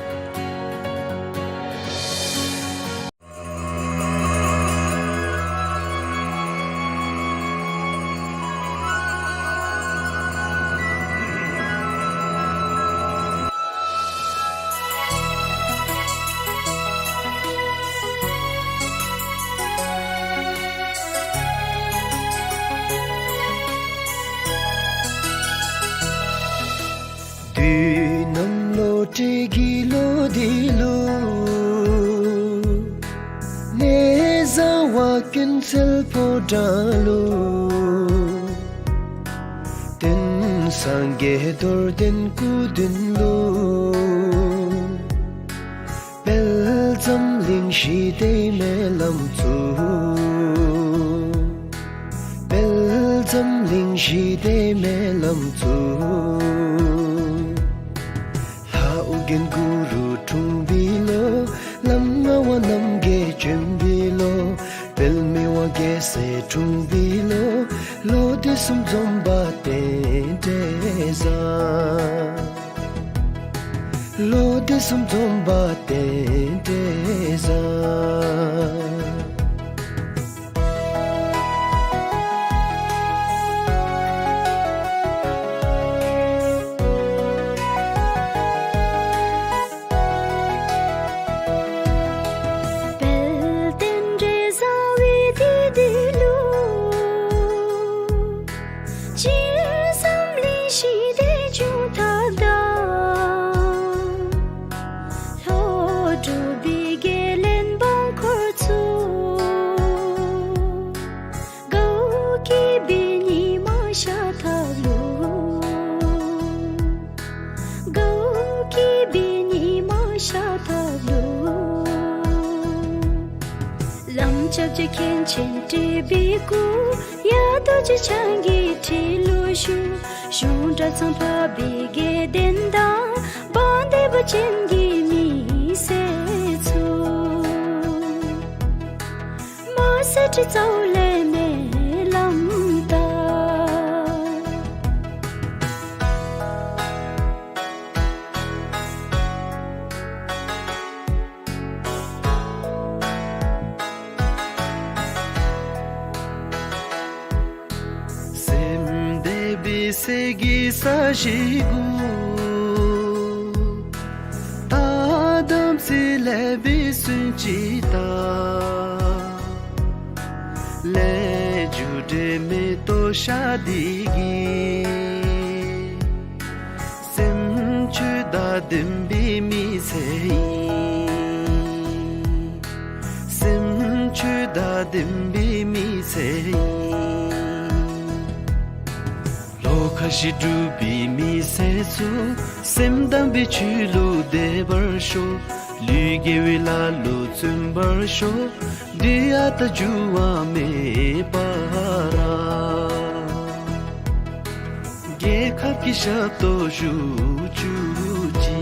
དུས་ནམ་ལོ་ཏེ་གི་ལོ་འདི་ལུ། བ་ཀུན་གསལ་ཕོ་བྲང་ལུ། རྟེན་སངས་རྒྱས་རྡོར་གདན་སྐུ་མདུན་ལུ། དཔལ་འཛམ་གླིང་ཞི་བདེའི་སྨོན་ལམ་ཚུ། དཔལ་འཛམ་གླིང་ཞི་བདེའི་སྨོན་ལམ་ཚུ། ལྷ་ཨོ་རྒྱན་གུ་རུ་འཁྲུངས་པའི་ལོ། བླམ་ངག་དབང་རྣམ་རྒྱལ་བྱོན་པའི་ལོ། དཔལ་མི་དབང་རྒྱལ་སྲས་འཁྲུངས་པའི་ལོ། ལོ་འདི་གསུམ་འཛོམས་པ་རྟེན་འབྲེལ་བཟང་། ལོ་འདི་གསུམ་འཛོམས་པ་རྟེན་འབྲེལ་བཟང་། དཔལ་རྟེན་འབྲེལ་བཟང་བའི་དུས་འདི་ལུ། སྤྱིར་འཛམ་གླིང་ཞི་བདེ་འབྱུང་ཐབས་དང་། ལྷོ་འབྲུག་པའི་དགེ་ལེགས་འབངས་འཁོར་ཚུ། དགའ་སྐྱིད་པའི་ཉི་མ་ཤར་ཐབས་ལུ། དགའ་སྐྱིད་པའི་ཉི་མ་ཤར་ཐབས་ལུ། བླམ་སྐྱབས་རྗེ་མཁན་ཆེན་ཁྲི་པའི་སྐུ། ཡ་རྡོ་རྗེ་འཆང་གི་ཁྲི་ལུ་བཞུགས། གཞུང་གྲྭ་ཚང་འཕགས་པའི་དགེ་ལྡན་དང་། འབངས་སྡེ་པ་ཅན་གྱི་མི་སེར་ཚུ། མ་སེར་ཁྲི་ཚོ་ལས་སྨོན་ལམ་བཏབ། སེམས་དད་པའི་སེམས་ཀྱི་ས་གཞི་གུ། ད་དམ་ཚིག་ལེགས་པའི་སུན་འབྱིན་དང་། ལས་རྒྱུ་འབྲས་མེ་ཏོག་ཤར་འདི་གིས། སེམས་ཆོས་དང་ལྡན་པའི་མི་ཚེ་ཨིན། སེམས་ཆོས་དང་ལྡན་པའི་མི་ཚེ་ཨིན། ལོ་ཁ་བཞི་སྒྲུབ་པའི་མི་སེར་ཚུ། སེམས་དམ་པའི་ཆོས་ལུ་དད་པར་ཤོག། ལུས་དགེ་བའི་ལཱ་ལུ་བརྩོན་པར་ཤོག། འདི་ཡང་དག་འགྱུར་བ་མེད་པ་ར། རྒྱལ་ཁབ་ཀྱི་ཞབས་ཏོག་ཞུ་བཅུག་ཅིག།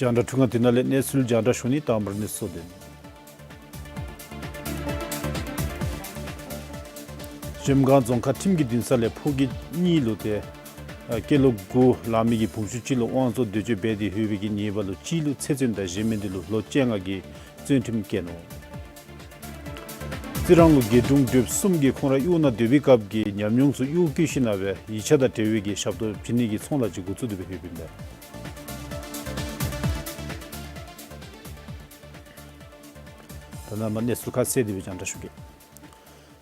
རྒྱང་བསྒྲགས་འཕྲུལ་ཁང་འདི་ནང་ལས་གནས་ཚུལ་རྒྱང་བསྒྲགས་ཞུ་ནི། དང་པ་ར་གནས་ཚུལ་གཙོ་དོན། གཞལམ་སྒང་རྫོང་ཁག་ཁྲིམས་ཀྱི་འདུན་ས་ལས་ཕོ་སྐྱེས་གཉིས་ལུ་ཏེ་ཨ་སྐྱེས་ལོ་དགུ་ལང་མི་གི་བུམོ་ཆུང་ཅིག་ལུ་དབང་བཙོང་འདོད་སྤྱོད་འབད་དེ་ལྷོད་པའི་གི་ཉེས་པ་ལུ་གཅིག་ལུ་ཚེ་བཙོན་དང་གཞན་མི་འདི་ལུ་ལོ་བཅོ་ལྔ་གི་བཙོན་ཁྲིམས་བཀལ་ནུག། རྩི་རང་ལུ་དགེ་སྒྲུང་བགྲེསཔ་གསུམ་གྱིས་ཁོང་ར་གཡུས་ནང་སྡོད་པའི་སྐབས་ཀྱི་ཉམས་མྱོང་ཚུ་གཡོག་བཀོལ་ཞིནམ་ལས་ཡིག་ཆ་དང་འབྲེལ་བའི་གི་ཞབས་ཏོག་བྱིན་ནི་གི་ཚོང་ལཱ་ཅིག་འགོ་བཙུགས་ཏེ་སྦེ་ལྷོདཔ་ཨིན་མས། ད་རྣམ་པ་གནས་ཚུལ་ཁ་གསལ་དེ་སྦེ་རྒྱང་བསྒྲགས་ཞུ་གེ།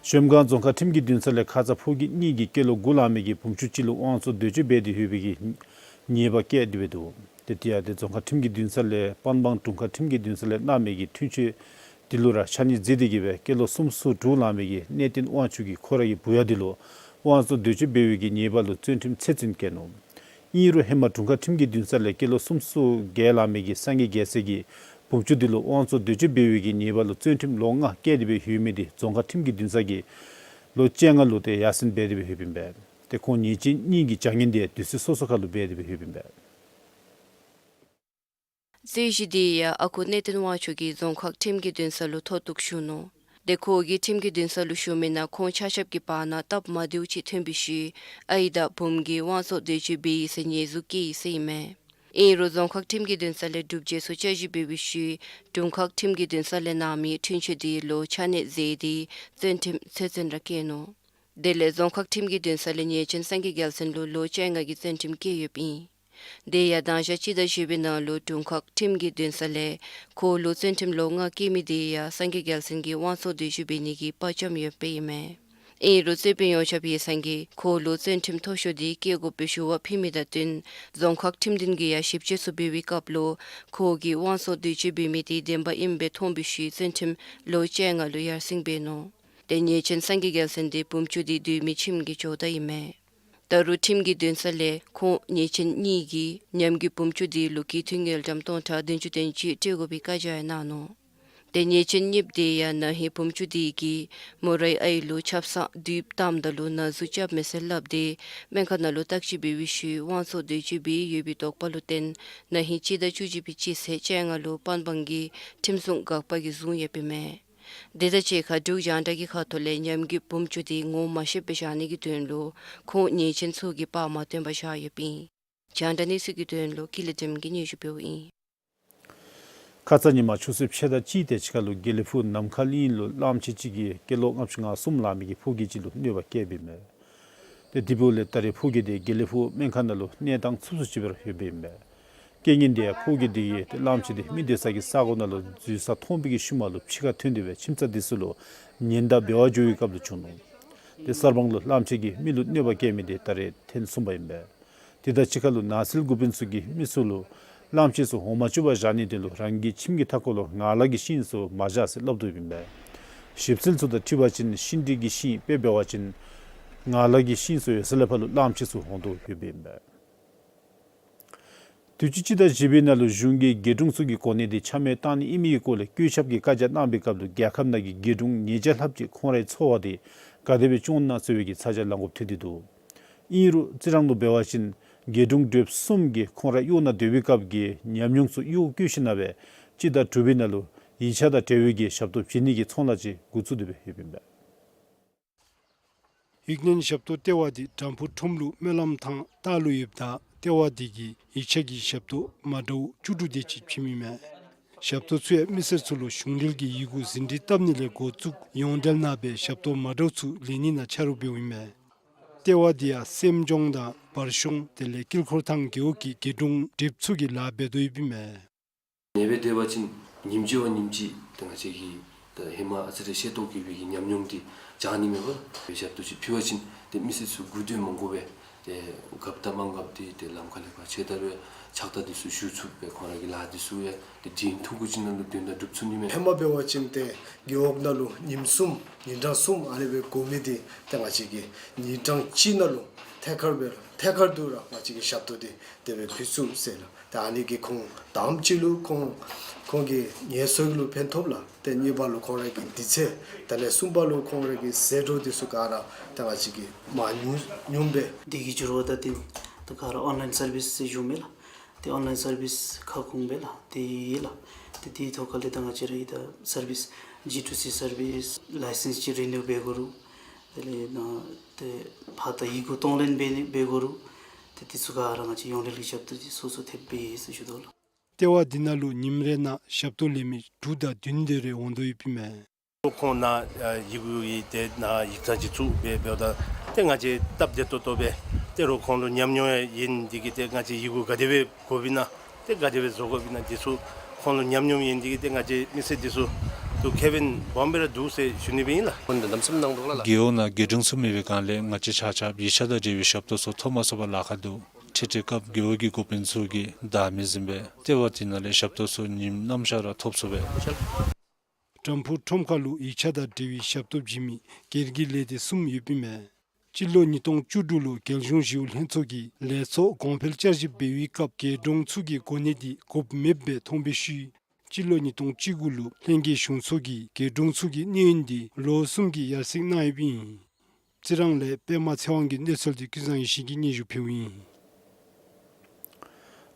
གཞལམ་སྒང་རྫོང་ཁག་ཁྲིམས་ཀྱི་འདུན་ས་ལས་ཁ་ཙ་ཕོ་སྐྱེས་གཉིས་ཀྱིས་སྐྱེས་ལོ་དགུ་ལང་མི་གི་བུམོ་ཆུང་ཅིག་ལུ་དབང་བཙོང་འདོད་སྤྱོད་འབད་དེ་ལྷོད་པའི་གི་ ཉེས་པ་བཀལ་ཏེ་སྦེ་འདུག། ཏེ་དེ་ཡང་ཏེ་རྫོང་ཁག་ཁྲིམས་ཀྱི་འདུན་ས་ལས་པན་སྦང་དྲུང་ཁག་ཁྲིམས་ཀྱི་འདུན་ས་ལས་གནང་མི་གི་འཁྲུན་ཆོད་དེ་ལུ་ར་ཆ་མཉམ་མཛད་དེ་གིས་སྦེ་སྐྱེས་ལོ་སུམ་ཅུ་སོ་དྲུག་ལང་མི་གི་གནས་བརྟན་དབང་ཕྱུག་གིས་ཁོ་རའི་བུ་ཡ་དེ་ལུ་དབང་སོར་འདོད་སྤྱོད་འབད་བའི་གི་ཉེས་པ་ལུ་བཙོན་ཁྲིམས་ཚེ་བཙོན་བཀལ་ནུག། ཨིན་རུང་ཧེ་མ་དྲུང་ཁག་ཁྲིམས་ཀྱི་འདུན་ས་ལས་སྐྱེས་ལོ་སུམ་ཅུ་སོ་བརྒྱད་ལང་མི་གི་སངས་རྒྱས་རྒྱལ་མཚན་གྱི་བུམ་ཆུ་དེ་ལུ་དབང་སོར་འདོད་སྤྱོད་འབད་བའི་གི་ཉེས་པ་ལུ་བཙོན་ཁྲིམས་ལོ་ལྔ་བཀལ་ཏེ་སྦེ་ཡོད་མི་དེ་རྫོང་ཁག་ཁྲིམས་ཀྱི་འདུན་ས་གིས་ལོ་བཅོ་ལྔ་ལུ་ཏེ་ཡར་སེང་འབད་དེ་སྦེ་ཡོདཔ་ཨིན་པས། ཏེ་ཁོང་ཉེས་ཅན་གཉིས་ཀྱི་བྱ་ངན་དེ་དུས་ཚོད་སོ་སོ་ཁར་ལུ་འབད་དེ་སྦེ་ཡོདཔ་ཨིན་པས། རྩོད་གཞི་དེ་ཡང་ཨ་ཁུ་གནས་བརྟན་དབང་ཕྱུག་གིས་རྫོང་ཁག་ཁྲིམས་ཀྱི་འདུན་ས་ལུ་མཐོ་གཏུགས་ཞུ་ནུག། ཏེ་ཁོ་གིས་ཁྲིམས་ཀྱི་འདུན་ས་ལུ་ཞུ་མི་ནང་ཁོང་ཆ་ཁྱབ་ཀྱི་བར་ན་སྟབས་མ་བདེཝ་ཅིག་ཐོན་པའི་ཤུལ་ཨའི་དང་བུམོ་གིས་དབང་སོར་འདོད་སྤྱོད་འབད་ཡི་ཟེར་ཉེས་འཛུགས་བཀལ་ཡི་ཟེར་ཨིན་མས། ཨིན་རུང་རྫོང་ཁག་ཁྲིམས་ཀྱི་འདུན་ས་ལས་སྒྲུབ་བྱེད་ཚུ་བསྐྱར་ཞིབ་འབད་བའི་ཤུལ་དྲུང་ཁག་ཁྲིམས་ཀྱི་འདུན་ས་ལས་གནང་མི་འཁྲུན་ཆོད་དེ་ལུ་ཆ་མཉམ་མཛད་དེ་བཙོན་ཁྲིམས་ཚེ་བཙོན་ར་བཀལ་ནུག། དེ་ལས་རྫོང་ཁག་ཁྲིམས་ཀྱི་འདུན་ས་ལས་ཉེས་ཅན་སངས་རྒྱས་རྒྱལ་མཚན་ལུ་ལོ་བཅོ་ལྔ་གི་བཙོན་ཁྲིམས་བཀལ་ཡོདཔ་ཨིན། དེ་ཡང་དང་ཞག་སྤྱི་ཟླ་བཞི་པའི་ནང་ལུ་དྲུང་ཁག་ཁྲིམས་ཀྱི་འདུན་ས་ལས་ཁོ་ལུ་བཙོན་ཁྲིམས་ལོ་ལྔ་བཀལ་མི་དེ་ཡང་སངས་རྒྱས་རྒྱལ་མཚན་གྱིས་དབང་སོར་འདོད་སྤྱོད་འབད་ནི་གི་དཔའ་བཅམ་ཡོདཔ་ཨིན་མས། ཨིན་རུང་རྩོད་དཔོན་ཡོངས་ཁྱབ་ཡེ་སངས་ཀྱིས་ཁོ་ལུ་བཙོན་ཁྲིམས་མཐོ་ཤོས་དེ་བཀལ་དགོ་པའི་ཞུ་བ་ཕུལ་མི་དང་བསྟུན་རྫོང་ཁག་ཁྲིམས་འདུན་གྱིས་ཡང་ཞིབ་དཔྱད་ཚུ་འབད་བའི་སྐབས་ལུ་ཁོ་གིས་དབང་སོར་འདོད་སྤྱོད་འབད་མི་དེ་བདེན་པ་ཨིནམ་སྦེ་མཐོང་བའི་ཤུལ་བཙོན་ཁྲིམས་ལོ་བཅོ་ལྔ་ལུ་ཡར་སེང་འབད་ནུག། ཏེ་ཉེས་ཅན་སངས་རྒྱས་རྒྱལ་མཚན་དེ་བུམ་ཆུ་དེ་སྡོད་མི་ཁྱིམ་གྱི་ཇོ་བདག་ཨིན་མས། ད་རུང་ཁྲིམས་ཀྱི་འདུན་ས་ལས་ཁོང་ཉེས་ཅན་གཉིས་ཀྱིས་ཉམས་རྒུད་བུམ་ཆུ་དེ་ལུ་གྱོང་ཐུན་དངུལ་ཀྲམ་སྟོང་ཕྲག་བདུན་ཅུ་དོན་གཅིག་སྤྲོད་དགོ་པའི་བཀའ་རྒྱ་ཡང་གནང་ནུག། ཏེ་ཉེས་ཅན་གཉིསཔོ་དེ་ཡང་ན་ཧིང་བུམ་ཆུ་དེ་གིས་མོ་རའི་ཨའི་ལུ་ཆབ་གསང་དུག་བཏངམ་ད་ལུ་ན་ཟུག་རྐྱབ་མས་ཟེར་སླབ་སྟེ་སྨན་ཁང་ནང་ལུ་བརྟག་དཔྱད་འབད་བའི་ཤུལ་དབང་སོར་འདོད་སྤྱོད་འབད་ཡོད་པའི་དོགས་པ་ལུ་བརྟེན་ན་ཧིང་སྤྱི་ཟླ་བཅུ་གཅིག་པའི་སྤྱི་ཚེས་བཅོ་ལྔ་ལུ་པན་སྦང་གི་ཁྲིམས་སྲུང་འགག་པ་གིས་བཟུང་ཡོདཔ་ཨིན་མས། དེ་དང་གཅིག་ཁར་འབྲུག་རྒྱང་བསྒྲགས་ཀྱི་ཁ་ཐུག་ལས་ཉམས་རྒུད་བུམ་ཆུ་དེ་ངོ་མ་ཤེསཔ་སྦེ་བཞག་ནི་གི་དོན་ལུ་ཁོང་ཉེས་ཅན་ཚུ་གི་པར་མ་བཏོན་པར་བཞག་ཡོདཔ་ཨིན། རྒྱང་བསྒྲགས་གནས་ཚུལ་གྱི་དོན་ལུ་ཀུན་ལེགས་སྒྲོལམ་གིས་སྙན་ཞུ་འབདཝ་ཨིན། ཁ་ཙ་ཉིན་མ་ཆུ་ཚོད་ཕྱེད་དང་གཅིག་དེ་ཅིག་ཁར་ལུ་དགེ་ལེགས་ཕུག་ནམ་མཁའ་གླིང་ལུ་གླངམོ་ཆེ་ཅིག་གིས་སྐྱེས་ལོ་ལྔ་བཅུ་ང་གསུམ་ལང་མི་གི་ཕོ་རྒྱས་ཅིག་ལུ་གནོད་པ་བསྐྱལཝ་ཨིན་མས། ཏེ་དེ་འབདཝ་ལས་ད་རེས་ཕོ་རྒྱས་དེ་དགེ་ལེགས་ཕུག་སྨན་ཁང་ནང་ལུ་གནས་སྟངས་ཚུབ་ཚུབ་ཅིག་སྦེ་ར་ཡོདཔ་ཨིན་མས། རྐྱེན་ངན་དེ་ཡང་ཕོ་རྒྱས་དེ་གིས་ཏེ་གླངམོ་ཆེ་དེ་མི་སྡོད་ས་གི་ས་གོ་ནང་ལུ་འཛུལ་ས་མཐོང་བའི་གི་ཤུལ་མ་ལུ་ཕྱི་ཁར་ཐོན་ཏེ་སྦེ་ཁྱིམ་ཚང་དེ་ཚུ་ལུ་ཉེན་བརྡ་འབད་བར་འགྱོ་བའི་སྐབས་ལུ་བྱུང་ནུག། ཏེ་གསར་སྤང་ལུ་གླངམོ་ཆེ་གིས་མི་ལུ་གནོད་པ་བསྐྱལ་མི་དེ་ད་རེས་ཐེངས་གསུམ་པ་ཨིན་པས། དེ་དང་གཅིག་ཁར་ལུ་ནགས་ཚལ་འགོ་དཔོན་ཚུ་གིས་མི་ཚུ་ལུ་གླངམོ་ཆེ་ཚུ་འོང་མ་བཅུག་པར་བཞག་ནིའི་དོན་ལུ་རང་གི་ཁྱིམ་གྱི་མཐའ་འཁོར་ལུ་ངང་ལག་གི་ཤིང་ཚུ་མ་བཞག་ཟེར་སླབ་དོ་ཨིན་པས། ཞིབ་འཚོལ་ཚུ་དང་འཁྲིལ་བ་ཅིན་ཤིང་འབྲས་ཀྱི་ཤིང་དཔེ་འབད་བ་ཅིན་ངང་ལག་གི་ཤིང་ཚུ་ཡོད་ས་ལས་ཕར་ལུ་གླངམོ་ཆེ་ཚུ་འོང་དོ་ཡོདཔ་ཨིན་པས། དུས་ཅི་སྤྱི་ཟླ་བཞི་པའི་ནང་ལུ་གཞུང་གིས་དགེ་སྒྲུང་ཚུ་གི་གོ་གནས་དེ་ཆ་མེད་བཏང་ནི་ཨིན་མི་གི་སྐོར་ལས་བཀོད་ཁྱབ་ཀྱི་བཀའ་རྒྱ་གནང་བའི་སྐབས་ལུ་རྒྱལ་ཁབ་ནང་གི་དགེ་སྒྲུང་ཉིས་བརྒྱ་ལྷགཔ་ཅིག་ཁོང་རའི་འཚོ་བ་དེ་ག་དེ་སྦེ་སྐྱོང་ནི་ན་འཚོལ་བའི་གི་ཚ་གྱང་ལང་དགོཔ་ཐོན་ཏེ་འདུག། ཨིན་རུང་རྩི་རང་ལུ་འབད་བ་ཅིན་དགེ་སྒྲུང་གྲུབ་གསུམ་གྱིས་ཁོང་ར་གཡོག་ནང་སྡོད་པའི་སྐབས་ཀྱི་ཉམས་མྱོང་ཚུ་གཡོག་བཀོལ་ཞིནམ་ལས་སྤྱི་ཟླ་དྲུག་པའི་ནང་ལུ་ཡིག་ཆ་དང་འབྲེལ་བའི་གི་ཞབས་ཏོག་བྱིན་ནི་གི་ཚོང་ལཱ་ཅིག་འགོ་བཙུགས་ཏེ་སྦེ་ཡོདཔ་ཨིན་པས། ཡིག་སྣོན་ཞབས་ཏོག་ལྟེ་བ་དེ་དམ་ཕུ་ཁྲོམ་ལུ་སྨོན་ལམ་ཐང་ལྟག་ལུ་ཡོདཔ་ད་ལྟེ་བ་དེ་གིས་ཡིག་ཆ་གི་ཞབས་ཏོག་མ་འདྲཝ་བཅུ་དྲུག་དེ་ཅིག་བྱིནམ་ཨིན་མས། ཞབས་ཏོག་ཚུ་ཡང་མི་སེར་ཚུ་ལུ་གཞུང་འབྲེལ་གྱི་ཡི་གུ་ཟིན་བྲིས་བཏབ་ནི་ལས་འགོ་བཙུགས་ཡོངས་འབྲེལ་ནང་སྦེ་ཞབས་ཏོག་མ་འདྲཝ་ཚུ་ལེན་ནི་ནང་ཆ་རོགས་འབདཝ་ཨིན་མས། ལྟེ་བ་དེ་ཡང་སེམས་ལྗོངས་དང་བར་གཤོང་དེ་ལས་དཀྱིལ་འཁོར་ཐང་རྒེད་འོག་གི་དགེ་སྒྲུང་གྲུབ་ཚུ་གིས་ལཱ་འབད་དོ་ཡོདཔ་ཨིན་མས། ནེ་བེ་དེ་བ་ཅིན་ཉིནམ་གཅིག་བ་ཉིནམ་གཅིག་ཏེ་ང་བཅས་ཀྱིས་ད་ཧེ་མ་ཨ་ཙི་རེ་ཤེས་རྟོགས་ཀྱི་བའི་གི་ཉམས་མྱོང་དེ་སྦྱང་ནི་མེད་པར་ཞབས་ཏོག་ཅིག་ཕུལ་བ་ཅིན་ཏེ་མི་སེར་ཚུ་སྒུག་སྡོད་མ་དགོ་པས། ཏེ་རྒཔོ་དང་དམངས་རྒཔོ་དེ་ཏེ་ལམ་ཁ་ལས་ཕར་ཆེ་ད་རུང་ཕྱག་རྟགས་དེ་ཚུ་ཞུ་ཚུགས་པས། ཁོང་ར་གི་ལཱ་དེ་ཚུ་ཡང་ཏེ་དེ་ཐུང་ཀུ་ཅིག་ནང་ལུ་དོན་དག་སྒྲུབ་ཚུགས་ནི་མས། ཧེ་མ་འབད་བ་ཅིན་ཏེ་རྒེད་འོག་ནང་ལུ་ཉིནམ་གསུམ་ཉིན་གྲངས་གསུམ་ཨ་ནི་སྦེ་འགོར་མི་དེ་ཏེ་ང་བཅས་ཀྱིས་ཉིན་གྲངས་གཅིག་ནང་ལུ་ཐད་ཀར་སྦེ་ཐད་ཀར་དུ་ར་ང་བཅས་ཀྱིས་ཞབས་ཏོག་དེ་དེ་སྦེ་ཕུལ་ཚུགས་ཟེར་ལགས། ཏེ་ཨ་ནི་གིས་ཁོང་དང་པ་ཅིག་ལུ་ཁོང་ཁོང་གི་ངལ་གསོ་ལུ་ཕན་ཐོགས་ལགས། ཏེ་གཉིས་པ་ལུ་ཁོང་ར་གི་དུས་ཚོད་དེ་ལས་གསུམ་པ་ལུ་ཁོང་ར་གི་ཟད་འགྲོ་དེ་ཚུ་ག་ར་ཏེ་ང་བཅས་ཀྱིས་མ་ཉུང་ཉུང་སྦེ། དེ་གི་འགྱུར་བ་དང་ཏེ་ད་ག་ར་ཨོན་ལཱའིན་སར་བིསི་ཟེར་ཞུཝ་མས་ལགས། ཏེ་ཨོན་ལཱའིན་སར་བིསི་ཁ་སྐོང་སྦེ་ལགས། ཏེ་ཡི་ལགས། ཏེ་དེའི་ཐོག་ཁ་ལས་ད་ང་བཅས་ར་ཡི་ད་སར་བིསི་ཇི་ཊུ་སི་སར་བིསི་ལའི་སེནསི་ཅིག་རི་ནིའུ་འབད་དགོ་རུང་དེ་ལས་ནཱ་ཏེ་ཕར་ད་ཡི་གུ་གཏོང་ལེན་འབད་ནི་འབད་དགོ་རུང་ཏེ་དེ་ཚུ་ག་ར་ང་བཅས་ཡོངས་འབྲེལ་གྱི་ཞབས་ཏོག་དེ་སོ་སོ་ཐེབས་སྦེ་ཡོད་ཟེར་ཞུ་དོ་ལགས། ལྟེ་བ་འདི་ནང་ལུ་ཉིནམ་རེ་ནང་ཞབས་ཏོག་ལེན་མི་དྲུག་དང་བདུན་དེ་རེ་འོང་དོ་ཡོདཔ་ཨིན་མས། ཁོང་ནཱ་ཡི་གུ་ཡི་ཏེ་ནཱ་ཡིག་ཚང་ཅིག་བཙུགས་སྦེ་འབདཝ་ད་ཏེ་ང་བཅས་སྟབས་བདེ་ཏོག་ཏོ་སྦེ་ཏེ་རོགས་ཁོང་ལུ་ཉམས་མྱོང་ཡང་ཡོད་ནི་དེ་གིས་ཏེ་ང་བཅས་ཡི་གུ་ག་དེ་སྦེ་དགོཔ་ཨིན་ན་ཏེ་ག་དེ་སྦེ་བཟོ་དགོཔ་ཨིན་ན་དེ་ཚུ་ཁོང་ལུ་ཉམས་མྱོང་ཡོད་ནི་དེ་གིས་ཏེ་ང་བཅས་མི་སེར་དེ་ཚུ་ཏེ་ཁེ་ཕན་སྦོམ་སྦེ་ར་འདུག་ཟེར་ཞུ་ནི་སྦེ་ཨིན་ལགས། རྒེད་འོག་ནང་དགེ་སྒྲུང་ཚུ་མེད་པའི་སྒང་ལས་ང་བཅས་ཆ་ཁྱབ་ཡིག་ཆ་དང་འབྲེལ་བའི་ཞབས་ཏོག་ཚུ་ཐོབ་མ་ཚུགས་པར་ལཱ་ཁག་འདུག། ཁྲིད་ཁྲིད་སྐབས་རྒེད་འོག་གི་འགོ་དཔོན་ཚུ་གིས་བདའ་མི་ཟིན་པས། ལྟེ་བ་དེ་ནང་ལས་ཞབས་ཏོག་ཚུ་ཉིནམ་གནམ་ཤར་ར་ཐོབ་ཚུགས་པས། ཏམ་ཕུག་ཁྲོམ་ཁ་ལུ་ཡིག་ཆ་དང་འབྲེལ་བའི་ཞབས་ཏོག་བྱིན་མི་སྒེར་གྱི་ལས་སྡེ་གསུམ་ཡོདཔ་ཨིན་མས། སྤྱི་ལོ་ཉིས་སྟོང་བཅུ་དྲུག་ལུ་རྒྱལ་གཞུང་ཞི་གཡོག་ལྷན་ཚོགས་ཀྱིས་ལས་ཚོགས་གོང་འཕེལ་བསྐྱར་ཞིབ་འབད་བའི་སྐབས་རྒེད་གྲོང་ཚུ་གི་གོ་གནས་དེ་དགོཔ་མེདཔ་སྦེ་མཐོང་བའི་ཤུལ་སྤྱི་ལོ་ཉིས་སྟོང་བཅུ་དགུ་ལུ་ལྷན་རྒྱས་གཞུང་ཚོགས་ཀྱིས་རྒེད་གྲོང་ཚུ་གི་གནས་ཡུན་དེ་ལོ་གསུམ་གྱི་ཡར་སེང་གནང་ཡོདཔ་ཨིན། རྩི་རང་ལས་པདྨ་ཚེ་དབང་གི་གནས་ཚུལ་དེ་ཀུན་བཟང་ཡེ་ཤེས་ཀྱིས་སྙན་ཞུ་ཕུལཝ་ཨིན།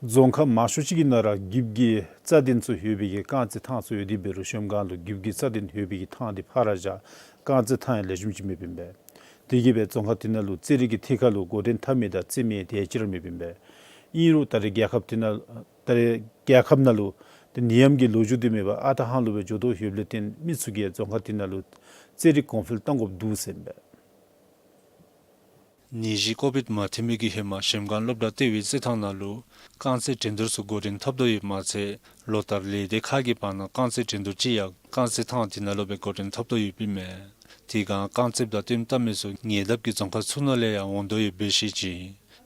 རྫོང་ཁག་མང་ཤོས་ཅིག་གི་ནང་ར་འགྱིབ་ཀྱི་རྩ་འདོན་ཚུ་ཡོད་པའི་གི་རྐང་རྩེད་ཐང་ཚུ་ཡོད། དེ་འབད་རུང་གཞལམ་སྒང་ལུ་འགྱིབ་ཀྱི་རྩ་འདོན་ཡོད་པའི་གི་ཐང་དེ་ཕར་བཞག་རྐང་རྩེད་ཐང་ཡང་ལེགས་ཤོམ་ཅིག་མེདཔ་ཨིན་པས། དེ་གིས་སྦེ་རྫོང་ཁག་དེ་ནང་ལུ་རྩེད་རིགས་ཀྱི་ཐད་ཁར་ལུ་འགོ་འདྲེན་འཐབ་མི་དང་རྩེད་མི་དེ་ཅིག་ར་མེདཔ་ཨིན་པས། ཨིན་རུང་ད་རེས་རྒྱལ་ཁབ་དེ་ནང་ད་རེས་རྒྱལ་ཁབ་ནང་ལུ་ཏེ་ནད་ཡམས་ཀྱི་ལོ་རྒྱུས་དེ་མེད་པར་ཨ་རྟག་ཧ་ལུགས་སྦེ་འགྱོ་དོ་ཡོདཔ་ལས་བརྟེན་མི་ཚུ་གིས་རྫོང་ཁག་དེ་ནང་ལུ་རྩེད་རིགས་གོང་འཕེལ་གཏང་དགོཔ་འདུག་ཟེར་ཨིན་པས། ནད་གཞི་ཀོ་བིཌ་མ་ཐོན་མི་གི་ཧེ་མ་གཞལམ་སྒང་སློབ་གྲྭ་ལྟེ་བའི་རྩེད་ཐང་ནང་ལུ་རྐང་རྩེད་འགྲན་བསྡུར་ཚུ་འགོ་འདྲེན་འཐབ་དོ་ཡོདཔ་མ་ཚད་ལོ་ལྟར་ལས་སྡེ་ཁག་གི་བར་ན་རྐང་རྩེད་འགྲན་བསྡུར་ཅིག་ཡང་རྐང་རྩེད་ཐང་དེ་ནང་ལུ་སྦེ་འགོ་འདྲེན་འཐབ་དོ་ཡོདཔ་ཨིན་མས། དེ་སྒང་རྐང་རྩེདཔ་དང་ལྟདམོ་བལྟ་མི་ཚུ་ཉེ་འདབས་ཀྱི་རྫོང་ཁག་ཚུ་ནང་ལས་ཡང་འོང་དོ་ཡོདཔ་སྦེ་བཤད་ཅི།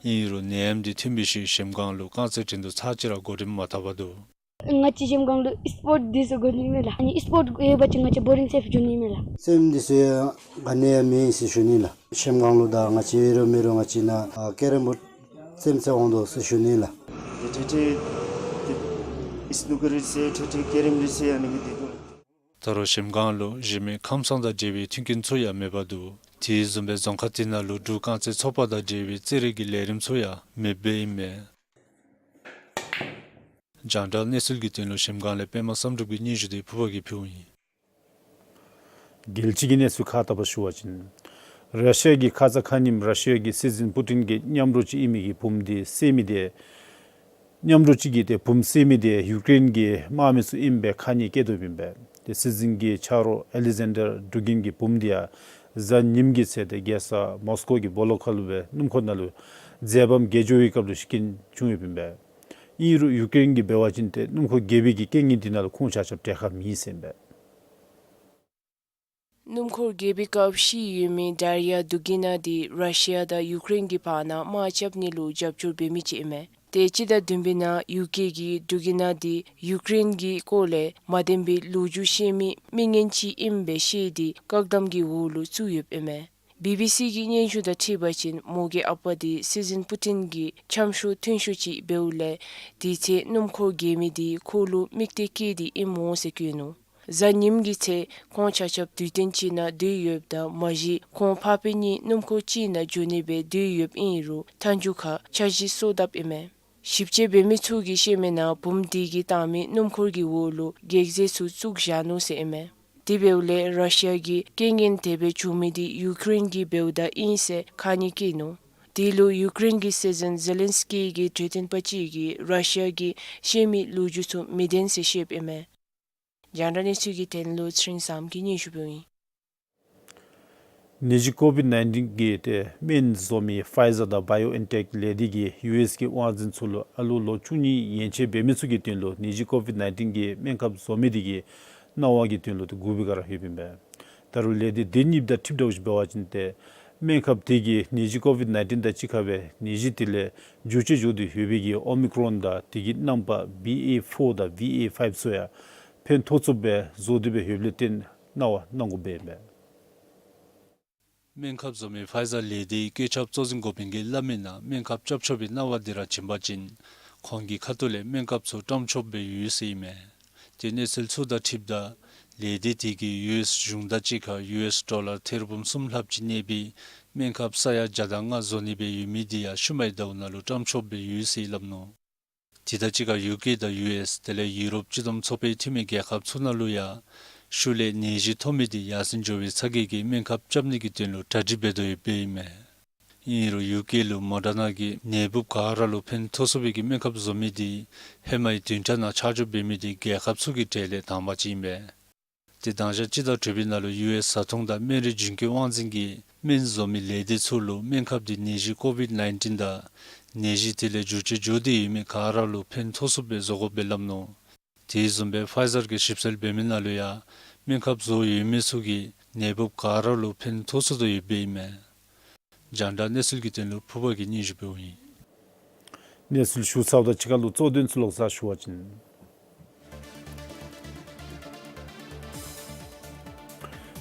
ཨིན་རུང་ནད་ཡམས་དེ་ཐོན་པའི་ཤུལ་གཞལམ་སྒང་ལུ་རྐང་རྩེད་འགྲན་བསྡུར་ཚར་གཅིག་ར་འགོ་འདྲེན་མ་འཐབ་པར་འདུག། ང་བཅས་གཞལམ་སྒང་ལུ་ཨིསི་པོཊ་འདི་ཚུ་དགོ་ནི་མས་ལགས། ཨ་ནི་ཨིསི་པོཊ་ཡོད་པ་ཅིན་ང་བཅས་བོ་རིང་སེཕ་འགྱོ་ནི་མས་ལགས། རྩེདམོ་འདི་ཚུ་ཡང་ག་ནི་ཡང་མེད་ཟེར་ཞུ་ནི་ལགས། གཞལམ་སྒང་ལུ་ད་ང་བཅས་ཡོད་རུང་མེད་རུང་ང་བཅས་ནཱ་ཨ་ཀེ་རམ་བོཌ་རྩེདམོ་རྩེ་འོང་དོ་ཟེར་ཞུ་ནི་ལགས། ཏེ་ཏེ་ཏེ་ཨིསི་ནུ་ཀར་རྩེ་ཏེ་ཏེ་ཀེ་རམ་རྩེ་ཨ་ནི་གི་དེ་དོ། ད་རུང་གཞལམ་སྒང་ལུ་གཞི་མེད་ཁམས་སངས་དང་འབྲེལ་བའི་མཐུན་རྐྱེན་ཚུ་ཡང་མེདཔ་འདུག། དེ་བཟུམ་སྦེ་རྫོང་ཁག་དེ་ནང་ལུ་འབྲུག་རྐང་རྩེད་ཚོགས་པ་དང་འབྲེལ་བའི་རྩེད་རིགས་ཀྱི་ལས་རིམ་ཚུ་ཡང་མེདཔ་ཨིན་མས། རྒྱང་བསྒྲགས་གནས་ཚུལ་གྱི་དོན་ལུ་གཞལམ་སྒང་ལས་པདྨ་བསམ་གྲུབ་ཀྱི་སྙན་ཞུ་དེ་ཕུརཔ་གིས་ཕུལཝ་ཨིན། རྒྱལ་སྤྱི་གི་གནས་ཚུལ་ཁག་བལྟ་བར་ཞུ་བ་ཅིན་ར་ཤི་ཡ་གི་ཁ་ཛ་ཁ་ཉིནམ་ར་ཤི་ཡ་གི་སྲིད་འཛིན་པུ་ཏིན་གྱི་མཉམ་རོགས་ཅིག་ཨིན་མི་གི་བུམོ་དེ་བསད་མི་དེ་མཉམ་རོགས་ཅིག་གིས་ཏེ་བུམོ་བསད་མི་དེ་ཡུཀ་རེན་གྱི་དམག་མི་ཚུ་ཨིནམ་སྦེ་ཁ་ཉེས་བཀལ་དོ་ཨིན་པས། ཏེ་སྲིད་འཛིན་གྱི་ཆ་རོགས་ཨ་ལེག་ཟན་ཌར་ཌུ་གིན་གྱི་བུམོ་དེ་ཡང་གཟའ་ཉིམ་གི་ཚེ་ཏེ་རྒྱལ་ས་མོས་ཀོ་གི་སྦོ་ལོགས་ཁ་ལུ་སྦེ་སྣུམ་འཁོར་ནང་ལུ་འཛེམ་བག་བྱེད་འགྱོ་བའི་སྐབས་ལུ་ཤི་རྐྱེན་བྱུང་ཡོདཔ་ཨིན་པས། ཨིན་རུང་ཡུཀ་རེན་གྱིས་འབད་བ་ཅིན་ཏེ་སྣུམ་འཁོར་རྒྱས་པའི་གི་རྐྱེན་ངན་དེ་ནང་ལུ་ཁོང་ཆ་ཁྱབ་གྲལ་ཁར་མེད་ཟེར་ཨིན་པས། སྣུམ་འཁོར་རྒྱས་པའི་སྐབས་ཤི་ཡོད་མི་དར་ཡ་དུ་གི་ན་དེ་ར་ཤི་ཡ་དང་ཡུཀ་རེན་གྱི་བར་ན་དམག་རྐྱབ་ནི་ལུ་རྒྱབ་སྐྱོར་འབད་མི་ཅིག་ཨིན་མས། ཏེ་སྤྱི་ཟླ་བདུན་པའི་ནང་ཡུ་ཀེ་གིས་དུ་གི་ན་དེ་ཡུཀ་རེན་གྱི་སྐོར་ལས་མ་བདེན་པའི་ལོ་རྒྱུས་བཤད་མི་མི་ངན་ཅིག་ཨིནམ་སྦེ་བཤད་དེ་བཀག་དམ་གྱི་འོག་ལུ་བཙུགས་ཡོདཔ་ཨིན་མས། བི་བི་སི་གི་སྙན་ཞུ་དང་འཁྲིལ་བ་ཅིན་མོ་གི་ཨ་པ་དེ་སྲིད་འཛིན་པུ་ཏིན་གྱི་འཆམ་ཤོས་མཐུན་ཤོས་ཅིག་འབདཝ་ལས་དེའི་ཚེ་སྣུམ་འཁོར་རྒྱས་མི་དེ་ཁོ་ལུ་དམིགས་གཏད་བསྐྱེད་དེ་ཨིནམ་འོང་ཟེར་བཀོད་ནུག། གཟའ་ཉིམ་གི་ཚེ་ཁོང་ཆ་ཁྱབ་དུས་སྟོན་ཅིག་ནང་སྡོད་ཡོདཔ་ད་མ་གཞི་ཁོང་ཕ་སྤད་གཉིས་སྣུམ་འཁོར་གཅིག་ནང་འགྱོ་ནི་སྦེ་སྡོད་ཡོདཔ་ཨིན་རུང་མཐའ་མཇུག་ཁར་འཆར་གཞི་སོར་བཏབ་ཨིན་མས། ཞིབ་དཔྱད་འབད་མི་ཚུ་གིས་བཤད་མི་ནང་བུམོ་དེ་གིས་བཏང་མི་སྣུམ་འཁོར་གྱི་འོག་ལུ་གེགས་རྫས་ཚུ་བཙུགས་བཞག་ནུག་ཟེར་ཨིན་མས། དེ་འབདཝ་ལས་ར་ཤི་ཡ་གི་རྐྱེན་ངན་དེ་སྦེ་བྱུང་མི་དེ་ཡུཀ་རེན་གྱིས་འབདཝ་ད་ཨིན་ཟེར་ཁ་ཉེས་བཀལ་ནུག། དེ་ལུ་ཡུཀ་རེན་གྱི་སྲིད་འཛིན་ཛེ་ལན་སི་ཀི་གི་གྲོས་སྟོན་པ་ཅིག་གིས་ར་ཤི་ཡ་གིས་བཤད་མི་ལོ་རྒྱུས་ཚུ་མི་བདེན་ཟེར་བཤདཔ་ཨིན་མས། རྒྱང་བསྒྲགས་གནས་ཚུལ་གྱི་དོན་ལུ་ཚེ་རིང་བཟངམོ་གིས་སྙན་ཞུ་འབདཝ་ཨིན། ནད་གཞི་ཀོ་བིཌ་ནའིན་ཊིན་གྱི་ཏེ་སྨན་བཟོ་མི་ཕའི་ཛར་དང་བའི་ཨོ་ཨེན་ཊེཀ་ལས་སྡེ་གིས་ཡུ་ཨེསི་གི་དབང་འཛིན་ཚུ་ལུ་ཨ་ལོ་ལོ་བཅུ་གཉིས་ཡན་ཆད་འབད་མི་ཚུ་གི་དོན་ལུ་ནད་གཞི་ཀོ་བིཌ་ནའིན་ཊིན་གྱི་སྨན་ཁབ་བཟོ་མི་དེ་གི་གནང་བ་གི་དོན་ལུ་ཏེ་བསྒུག་པའི་བསྒང་ར་ཡོདཔ་ཨིན་པས། ད་རུང་ལས་སྡེ་དེ་གཉིས་དང་འཁྲིལཝ་ད་ཅིག་འབད་བ་ཅིན་ཏེ་སྨན་ཁབ་དེ་གིས་ནད་གཞི་ཀོ་བིཌ་ནའིན་ཊིན་དང་གཅིག་ཁར་སྦེ་ནད་གཞི་དེ་ལས་འགྱུར་བཅོས་འགྱོ་སྟེ་ཡོད་པའི་གི་ཨོ་མི་ཀྲོན་དང་དེ་གི་རྣམ་པ་བི་ཨེ་ཕོར་དང་བི་ཨེ་ཕའིབ་ཚུ་ཡང་ཕན་ཐོགས་ཚུགསཔ་སྦེ་བཟོ་སྟེ་སྦེ་ཡོདཔ་ལས་བརྟེན་གནང་བ་གནང་དགོཔ་ཨིན་པས། སྨན་ཁབ་བཟོ་མི་ཕའི་ཛར་ལས་སྡེའི་བཀོད་ཁྱབ་གཙོ་འཛིན་འགོ་དཔོན་གྱིས་སླབ་མི་ནང་སྨན་ཁབ་རྐྱབ་ཆོག་པའི་གནང་བ་དེ་ར་བྱིན་པ་ཅིན་ཁོང་གི་ཁ་ཐུག་ལས་སྨན་ཁབ་ཚུ་བཀྲམ་ཆོགཔ་སྦེ་ཡོད་ཟེར་ཨིན་མས། ཏེ་གནས་ཚུལ་ཚུ་དང་འཁྲིལཝ་ད་ལས་སྡེ་དེ་གིས་ཡུ་ཨེསི་གཞུང་དང་གཅིག་ཁར་ཡུ་ཨེསི་ཌོ་ལར་ཐེར་འབུམ་གསུམ་ལྷགཔ་ཅིག་གནས་པའི་སྨན་ཁབ་ས་ཡ་བརྒྱ་དང་ལྔ་བཟོ་ནི་སྦེ་ཡོད་མི་དེ་ཡང་ཤུལ་མའི་ཟླཝ་ནང་ལུ་བཀྲམ་ཆོགཔ་སྦེ་ཡོད་ཟེར་སླབ་ནུག། དེ་དང་གཅིག་ཁར་ཡུ་ཀེ་དང་ཡུ་ཨེསི་དེ་ལས་ཡུ་རོབ་སྤྱི་བསྡོམས་ཚོགས་པའི་འཐུས་མི་རྒྱལ་ཁབ་ཚུ་ནང་ལུ་ཡང་ཤུལ་ལས་ནད་གཞི་ཐོབ་མི་དེ་ཡར་སེང་འགྱོ་བའི་ཚ་གྱང་གིས་སྨན་ཁབ་རྐྱབ་ནི་གི་དོན་ལུ་གྲ་སྒྲིག་འབད་དོ་ཡོདཔ་ཨིན་མས། ཨིན་རུང་ཡུ་ཀེ་ལུ་མོ་ཌར་ན་གིས་ནད་འབུཔ་ག་ར་ལུ་ཕན་ཐོགས་ཚུགས་པའི་གི་སྨན་ཁབ་བཟོ་མི་དེ་ཧེ་མའི་བདུན་ཕྲག་ནང་ཆ་འཇོག་འབད་མི་དེ་རྒྱལ་ཁབ་ཚུ་གི་གྲས་ལས་དང་པ་ཅིག་ཨིན་པས། ཏེ་དང་ཞག་སྤྱི་ཟླ་དྲུག་པའི་ནང་ལུ་ཡུ་ཨེསི་བཟའ་འཐུང་དང་སྨན་རིགས་རྒྱུན་སྐྱོང་དབང་འཛིན་གྱིས་སྨན་བཟོ་མི་ལས་སྡེ་ཚུ་ལུ་སྨན་ཁབ་དེ་ནད་གཞི་ཀོ་བིཌ་ནའིན་ཊིན་དང་ནད་གཞི་དེ་ལས་འགྱུར་བཅོས་འགྱོ་སྟེ་ཡོད་མི་ག་ར་ལུ་ཕན་ཐོགས་ཚུགསཔ་སྦེ་བཟོ་དགོཔ་སྦེ་སླབ་ནུག། དེ་བཟུམ་སྦེ་ཕའི་ཛར་གྱིས་ཞིབ་འཚོལ་འབད་མི་ནང་ལུ་ཡང་སྨན་ཁབ་བཟོ་ཡོད་མི་ཚུ་གིས་ནད་འབུཔ་ག་ར་ལུ་ཕན་ཐོགས་ཚུགས་དོ་ཡོདཔ་ཨིན་མས། རྒྱང་བསྒྲགས་གནས་ཚུལ་གྱི་དོན་ལུ་ཕུརཔ་གིས་སྙན་ཞུ་འབདཝ་ཨིན། གནས་ཚུལ་ཞུ་ཚརཝ་དང་གཅིག་ཁར་ལུ་གཙོ་དོན་ཚུ་ལོག་ཙ་ཞུ་བ་ཅིན།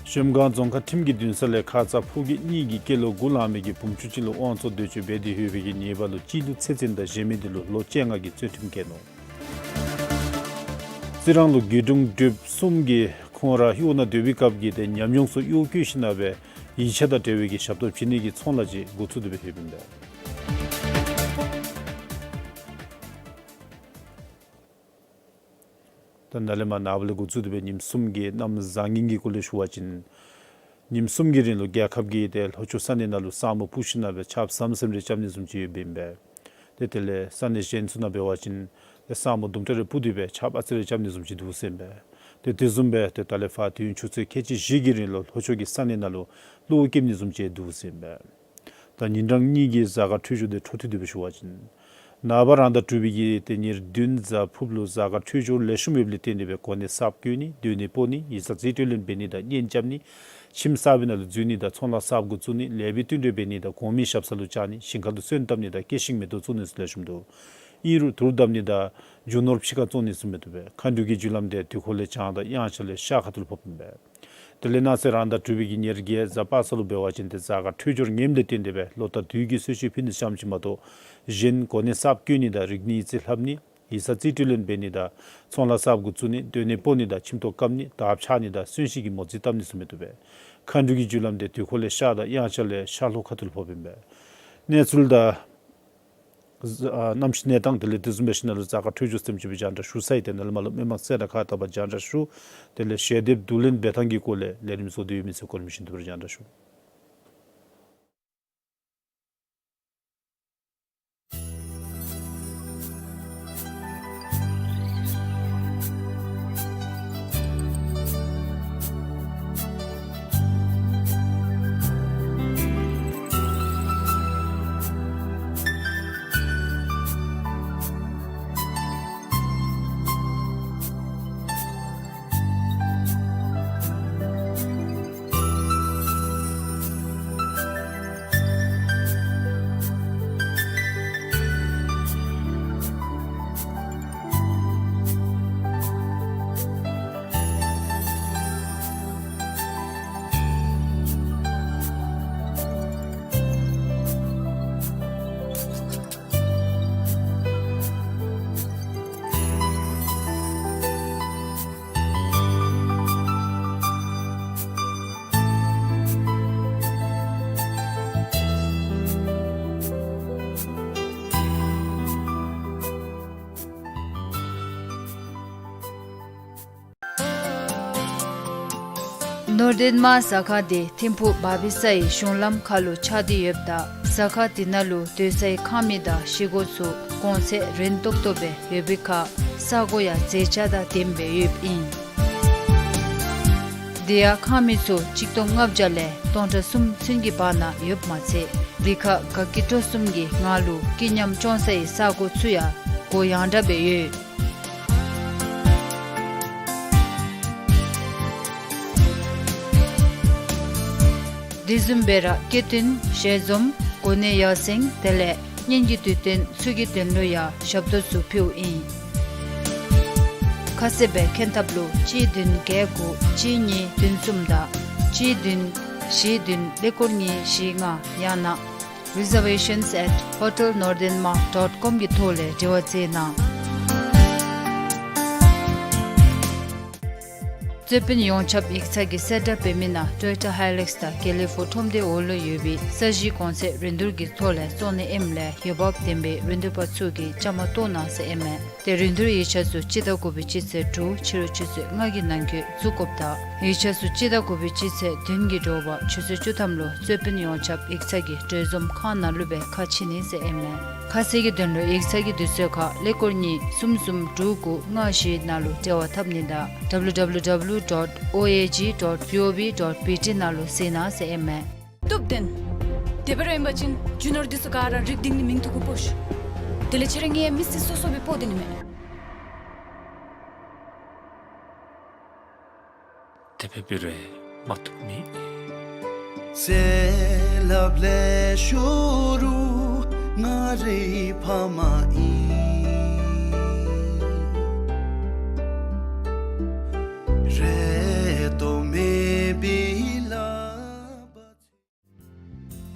གཞལམ་སྒང་རྫོང་ཁག་ཁྲིམས་ཀྱི་འདུན་ས་ལས་ཁ་ཙ་ཕོ་སྐྱེས་གཉིས་ཀྱིས་སྐྱེས་ལོ་དགུ་ལང་མི་གི་བུམོ་ཆུང་ཅིག་ལུ་དབང་བཙོང་འདོད་སྤྱོད་འབད་དེ་ཡོད་པའི་གི་ཉེས་པ་ལུ་གཅིག་ལུ་ཚེ་བཙོན་དང་གཞན་མི་དེ་ལུ་ལོ་བཅོ་ལྔ་གི་བཙོན་ཁྲིམས་བཀལ་ནུག། རྩི་རང་ལུ་དགེ་འབྲུག་འབྲུགཔ་གསུམ་གྱིས་ཁོང་ར་གཡོག་ནང་སྡོད་པའི་སྐབས་ཀྱི་ཏེ་ཉམས་མྱོང་ཚུ་གཡོག་བཀོལ་ཞིནམ་ལས་ཡིག་ཆ་དང་འབྲེལ་བའི་གི་ཞབས་ཏོག་བྱིན་ནི་གི་ཚོང་ལཱ་ཅིག་འགོ་བཙུགས་ཏེ་སྦེ་ཡོདཔ་ཨིན་པས། ད་ནཱ་ལས་མར་ནངས་པ་ལས་འགོ་བཙུགས་ཏེ་སྦེ་ཉིནམ་གསུམ་གྱི་གནམ་བཟང་ངན་གྱི་སྐོར་ལས་ཞུ་བ་ཅིན། ཉིནམ་གསུམ་གྱི་རིང་ལུ་རྒྱལ་ཁབ་ཀྱི་ཏེ་ལྷོ་ཕྱོགས་ས་གནས་ནང་ལུ་ས་སྨུག་སྤུབས་ཞིནམ་ལས་ཆརཔ་ཟམ་ཟིམ་རེ་རྐྱབ་ནི་བཟུམ་ཅིག་ཡོདཔ་ཨིན་པས། ཏེ་དེ་ལས་ས་གནས་གཞན་ཚུ་ནང་འབད་བ་ཅིན་ཏེ་ས་སྨུག་དུམ་གྲ་རེ་སྤུབས་ཏེ་སྦེ་ཆརཔ་ཨ་ཙི་རེ་རྐྱབ་ནི་བཟུམ་ཅིག་འདུག་ཟེར་ཨིན་པས། ཏེ་དེ་བཟུམ་སྦེ་ཏེ་ད་ལས་ཕར་དུས་ཡུན་ཆུ་ཚོད་ཁལ་གཅིག་བཞི་གི་རིང་ལུ་ལྷོ་ཕྱོགས་ཀྱི་ས་གནས་ནང་ལུ་གློག་འཁྱུག་ནི་བཟུམ་ཅིག་འདུག་ཟེར་ཨིན་པས། ད་ཉིན་གྲངས་གཉིས་ཀྱི་གཟའ་སྐར་འཕྲོད་སྦྱོར་དེ་འཕྲོ་མཐུད་དེ་སྦེ་ཞུ་བ་ཅིན། ནངས་པ་རང་ཟླ་དྲུག་པའི་གི་ཏེ་ཉེར་བདུན་གཟའ་ཕུརཔ་ལུ་གཟའ་སྐར་འཕྲོད་སྦྱོར་ལེགས་ཤོམ་ཡོདཔ་ལས་བརྟེན་ཏེ་སྦེ་གོ་གནས་གསརཔ་བསྐོ་ནི་སྡོད་གནས་སྤོ་ནི་ཡིག་ཚང་རྩིས་སྤྲོད་ལེན་འབད་ནི་དང་གཉེན་རྐྱབ་ནི་ཁྱིམ་གསར་པའི་ནང་ལུ་འཛུལ་ནི་དང་ཚོང་ལཱ་གསརཔ་འགོ་བཙུགས་ནི་ལས་བྱེདཔ་བསྟུན་གྲོས་འབད་ནི་དང་གོང་མའི་ཞབས་ས་ལུ་བཅར་ནི་ཞིང་ཁ་ལུ་སོན་བཏབ་ནི་དང་སྐྱེད་ཤིང་མེ་ཏོག་བཙུགས་ནི་ཚུ་ལེགས་ཤོམ་འདུག། ཨིན་རུང་དུར་བརྡབ་ནི་དང་རྒྱུ་ནོར་ཕྱི་ཁར་བཙོང་ནི་ཚུ་མི་བཏུབ་པས། མཁའ་འགྲོ་གི་རྒྱུ་ལམ་དེ་དུས་འཁོར་ལས་བྱང་དང་དབྱངས་འཆར་ལས་ཤར་ཁ་ཐུག་ལུ་ཕོགཔ་ཨིན་པས། དེ་ལས་གནངས་ཚེ་རང་ཟླ་དྲུག་པའི་གི་ཉེར་བརྒྱད་གཟའ་པ་སངས་ལུ་འབད་བ་ཅིན་ཏེ་གཟའ་སྐར་འཕྲོད་སྦྱོར་ངནམ་ལས་བརྟེན་ཏེ་སྦེ་ལོ་ཟླ་དུས་ཀྱི་གསོལ་མཆོད་ཕུལ་ནི་ཙམ་ཅིག་མ་གཏོགས་གཞན་གོ་གནས་གསརཔ་བསྐོ་ནི་དང་རིག་གནས་ཡིག་རྩིས་ལྷབ་ནི་ཡིག་ཚང་རྩིས་སྤྲོད་ལེན་འབད་ནི་དང་ཚོང་ལཱ་གསརཔ་འགོ་བཙུགས་ནི་སྡོད་གནས་སྤོ་ནི་དང་ཁྱིམ་ཐོག་བཀབ་ནི་དར་འཕྱར་ནི་དང་གསོན་གཤིན་གྱི་མོ་རྩིས་བཏབ་ནི་ཚུ་མི་བཏུབ་པས། མཁའ་འགྲོ་གི་རྒྱུ་ལམ་དེ་དུས་འཁོར་ལས་ཤར་དང་དབྱངས་འཆར་ལས་ཤར་ལྷོ་ཁ་ཐུག་ལུ་ཕོགཔ་ཨིན་པས། གནས་ཚུལ་དང་གནམ་གཤིས་གནས་སྟངས་དེ་ལས་དེ་བཟུམ་སྦེ་ཞིནམ་ལས་གཟའ་སྐར་འཕྲོད་སྦྱོར་ཙམ་ཅིག་སྦེ་རྒྱང་བསྒྲགས་ཞུ་ཚར་ཡི། ཏེ་ནཱ་ལས་མར་ལུ་མི་མང་གསལ་བསྒྲགས་ཁག་དག་པ་རྒྱང་བསྒྲགས་ཞུ། དེ་ལས་ཞལ་འདེབས་བསྡུ་ལེན་འབད་ཐངས་ཀྱི་སྐོར་ལས་ལས་རིམ་བཟོ་སྟེ་ཡོད་མི་ཚུ་གོ་རིམ་བཞིན་དུ་སྦེ་རྒྱང་བསྒྲགས་ཞུ། ནོར་ལྡན་དམག་ཟ་ཁང་དེ་ཐིམ་ཕུག་བ་བི་ས་ཡི་གཞུང་ལམ་ཁ་ལུ་ཆགས་ཏེ་ཡོདཔ་ད་ཟ་ཁང་དེ་ནང་ལུ་སྡོད་སའི་ཁང་མིག་དང་ཤི་གོ་ཚུ་གོང་ཚད་རན་ཏོག་ཏོ་སྦེ་ཡོད་པའི་ཁར་ས་གོ་ཡང་མཛེས་ཆ་དང་ལྡནམ་སྦེ་ཡོདཔ་ཨིན། དེ་ཡང་ཁང་མིག་ཚུ་ཆིག་སྟོང་ལྔ་བརྒྱ་ལས་སྟོང་ཕྲག་གསུམ་ཚུན་གྱི་བར་ན་ཡོདཔ་མ་ཚད་དེ་ཁར་དགའ་སྐྱིད་སྤྲོ་གསུམ་གྱི་ངང་ལུ་སྐྱིད་ཉམས་སྐྱོང་སའི་ས་གོ་ཚུ་ཡང་གུ་ཡངས་དྲགས་སྦེ་ཡོད། དེ་བཟུམ་སྦེ་ར་སྐྱིད་དོན་ཞལ་འཛོམས་གོ་གནས་ཡར་སེང་དེ་ལས་གཉེན་གྱི་དུས་སྟོན་ཚུ་གི་དོན་ལུ་ཡང་ཞབས་ཏོག་ཚུ་ཕུལཝ་ཨིན། ཁ་གསལ་སྦེ་མཁྱེན་ཐབས་ལུ་གཅིག་བདུན་བརྒྱད་དགུ་གཅིག་གཉིས་བདུན་གསུམ་དང་གཅིག་བདུན་བཞི་བདུན་ཀླད་ཀོར་གཉིས་བཞི་ལྔ་ཡང་ན་reservations at hotel northern mart dot com གི་ཐོག་ལས་འབྲེལ་བ་མཛད་གནང་། རྩོད་དཔོན་ཡོངས་ཁྱབ་ཡིག་ཚང་གི་གསལ་བསྒྲགས་འབད་མི་ནང་ཊོ་ཡོ་ཊ་ཧའི་ལེགས་དང་དགེ་ལེགས་ཕུག་ཁྲོམ་སྡེ་འོག་ལུ་ཡོད་པའི་ས་གཞི་གོང་ཚད་རིན་བསྡུར་གྱི་ཐོག་ལས་བཙོང་ནི་ཨིནམ་ལས་འོས་འབབ་ལྡན་པའི་རིན་བསྡུར་པ་ཚུ་གིས་བཅའ་མར་གཏོགས་གནང་ཟེར་ཨིན་མས། ཏེ་རིན་བསྡུར་ཡིག་ཆ་ཚུ་སྤྱི་ཟླ་དགུ་པའི་སྤྱི་ཚེས་དྲུག་ཕྱི་རུ་ཆུ་ཚོད་ལྔ་གི་ནང་འཁོད་བཙུགས་དགོཔ་དང་ཡིག་ཆ་ཚུ་སྤྱི་ཟླ་དགུ་པའི་སྤྱི་ཚེས་བདུན་གྱི་དྲོ་པ་ཆུ་ཚོད་བཅུ་ཐམ་ལུ་རྩོད་དཔོན་ཡོངས་ཁྱབ་ཡིག་ཚང་གི་གྲོས་འཛོམས་ཁང་ནང་ལུ་སྦེ་ཁ་ཕྱེ་ནི་ཟེར་ཨིན་མས། ཁ་གསལ་གྱི་དོན་ལུ་ཡིག་ཚང་གི་དུས་ཚོད་ཁར་ཀླད་ཀོར་གཉིས་གསུམ་གསུམ་དྲུག་དགུ་ལྔ་བཞི་ནང་ལུ་འབྲེལ་བ་འཐབ་ནི་དང་W W W dot O A G dot G O V dot B T ནང་ལུ་གཟིགས་གནང་ཟེར་ཨིན་མས། སྟོབས་ལྡན། དེ་སྦེ་ར་ཨིན་པ་ཅིན་རྒྱུ་ནོར་འདི་ཚུ་ག་ར་རིག་སྟེང་ནི་མིང་ཐོ་གུ་སྤོ་ཤིག། དེ་ལས་ཁྱེད་ར་ངེའི་མི་སེར་སོ་སོ་སྦེ་སྤོ་སྡོད་ནི་མས། དེ་སྦེ་འབད་རུང་མ་བཏུབ་མེད། ང་རའི་ཕ་མ་ཨིན། རེ་དོ་མེད་པའི་ལག་པ།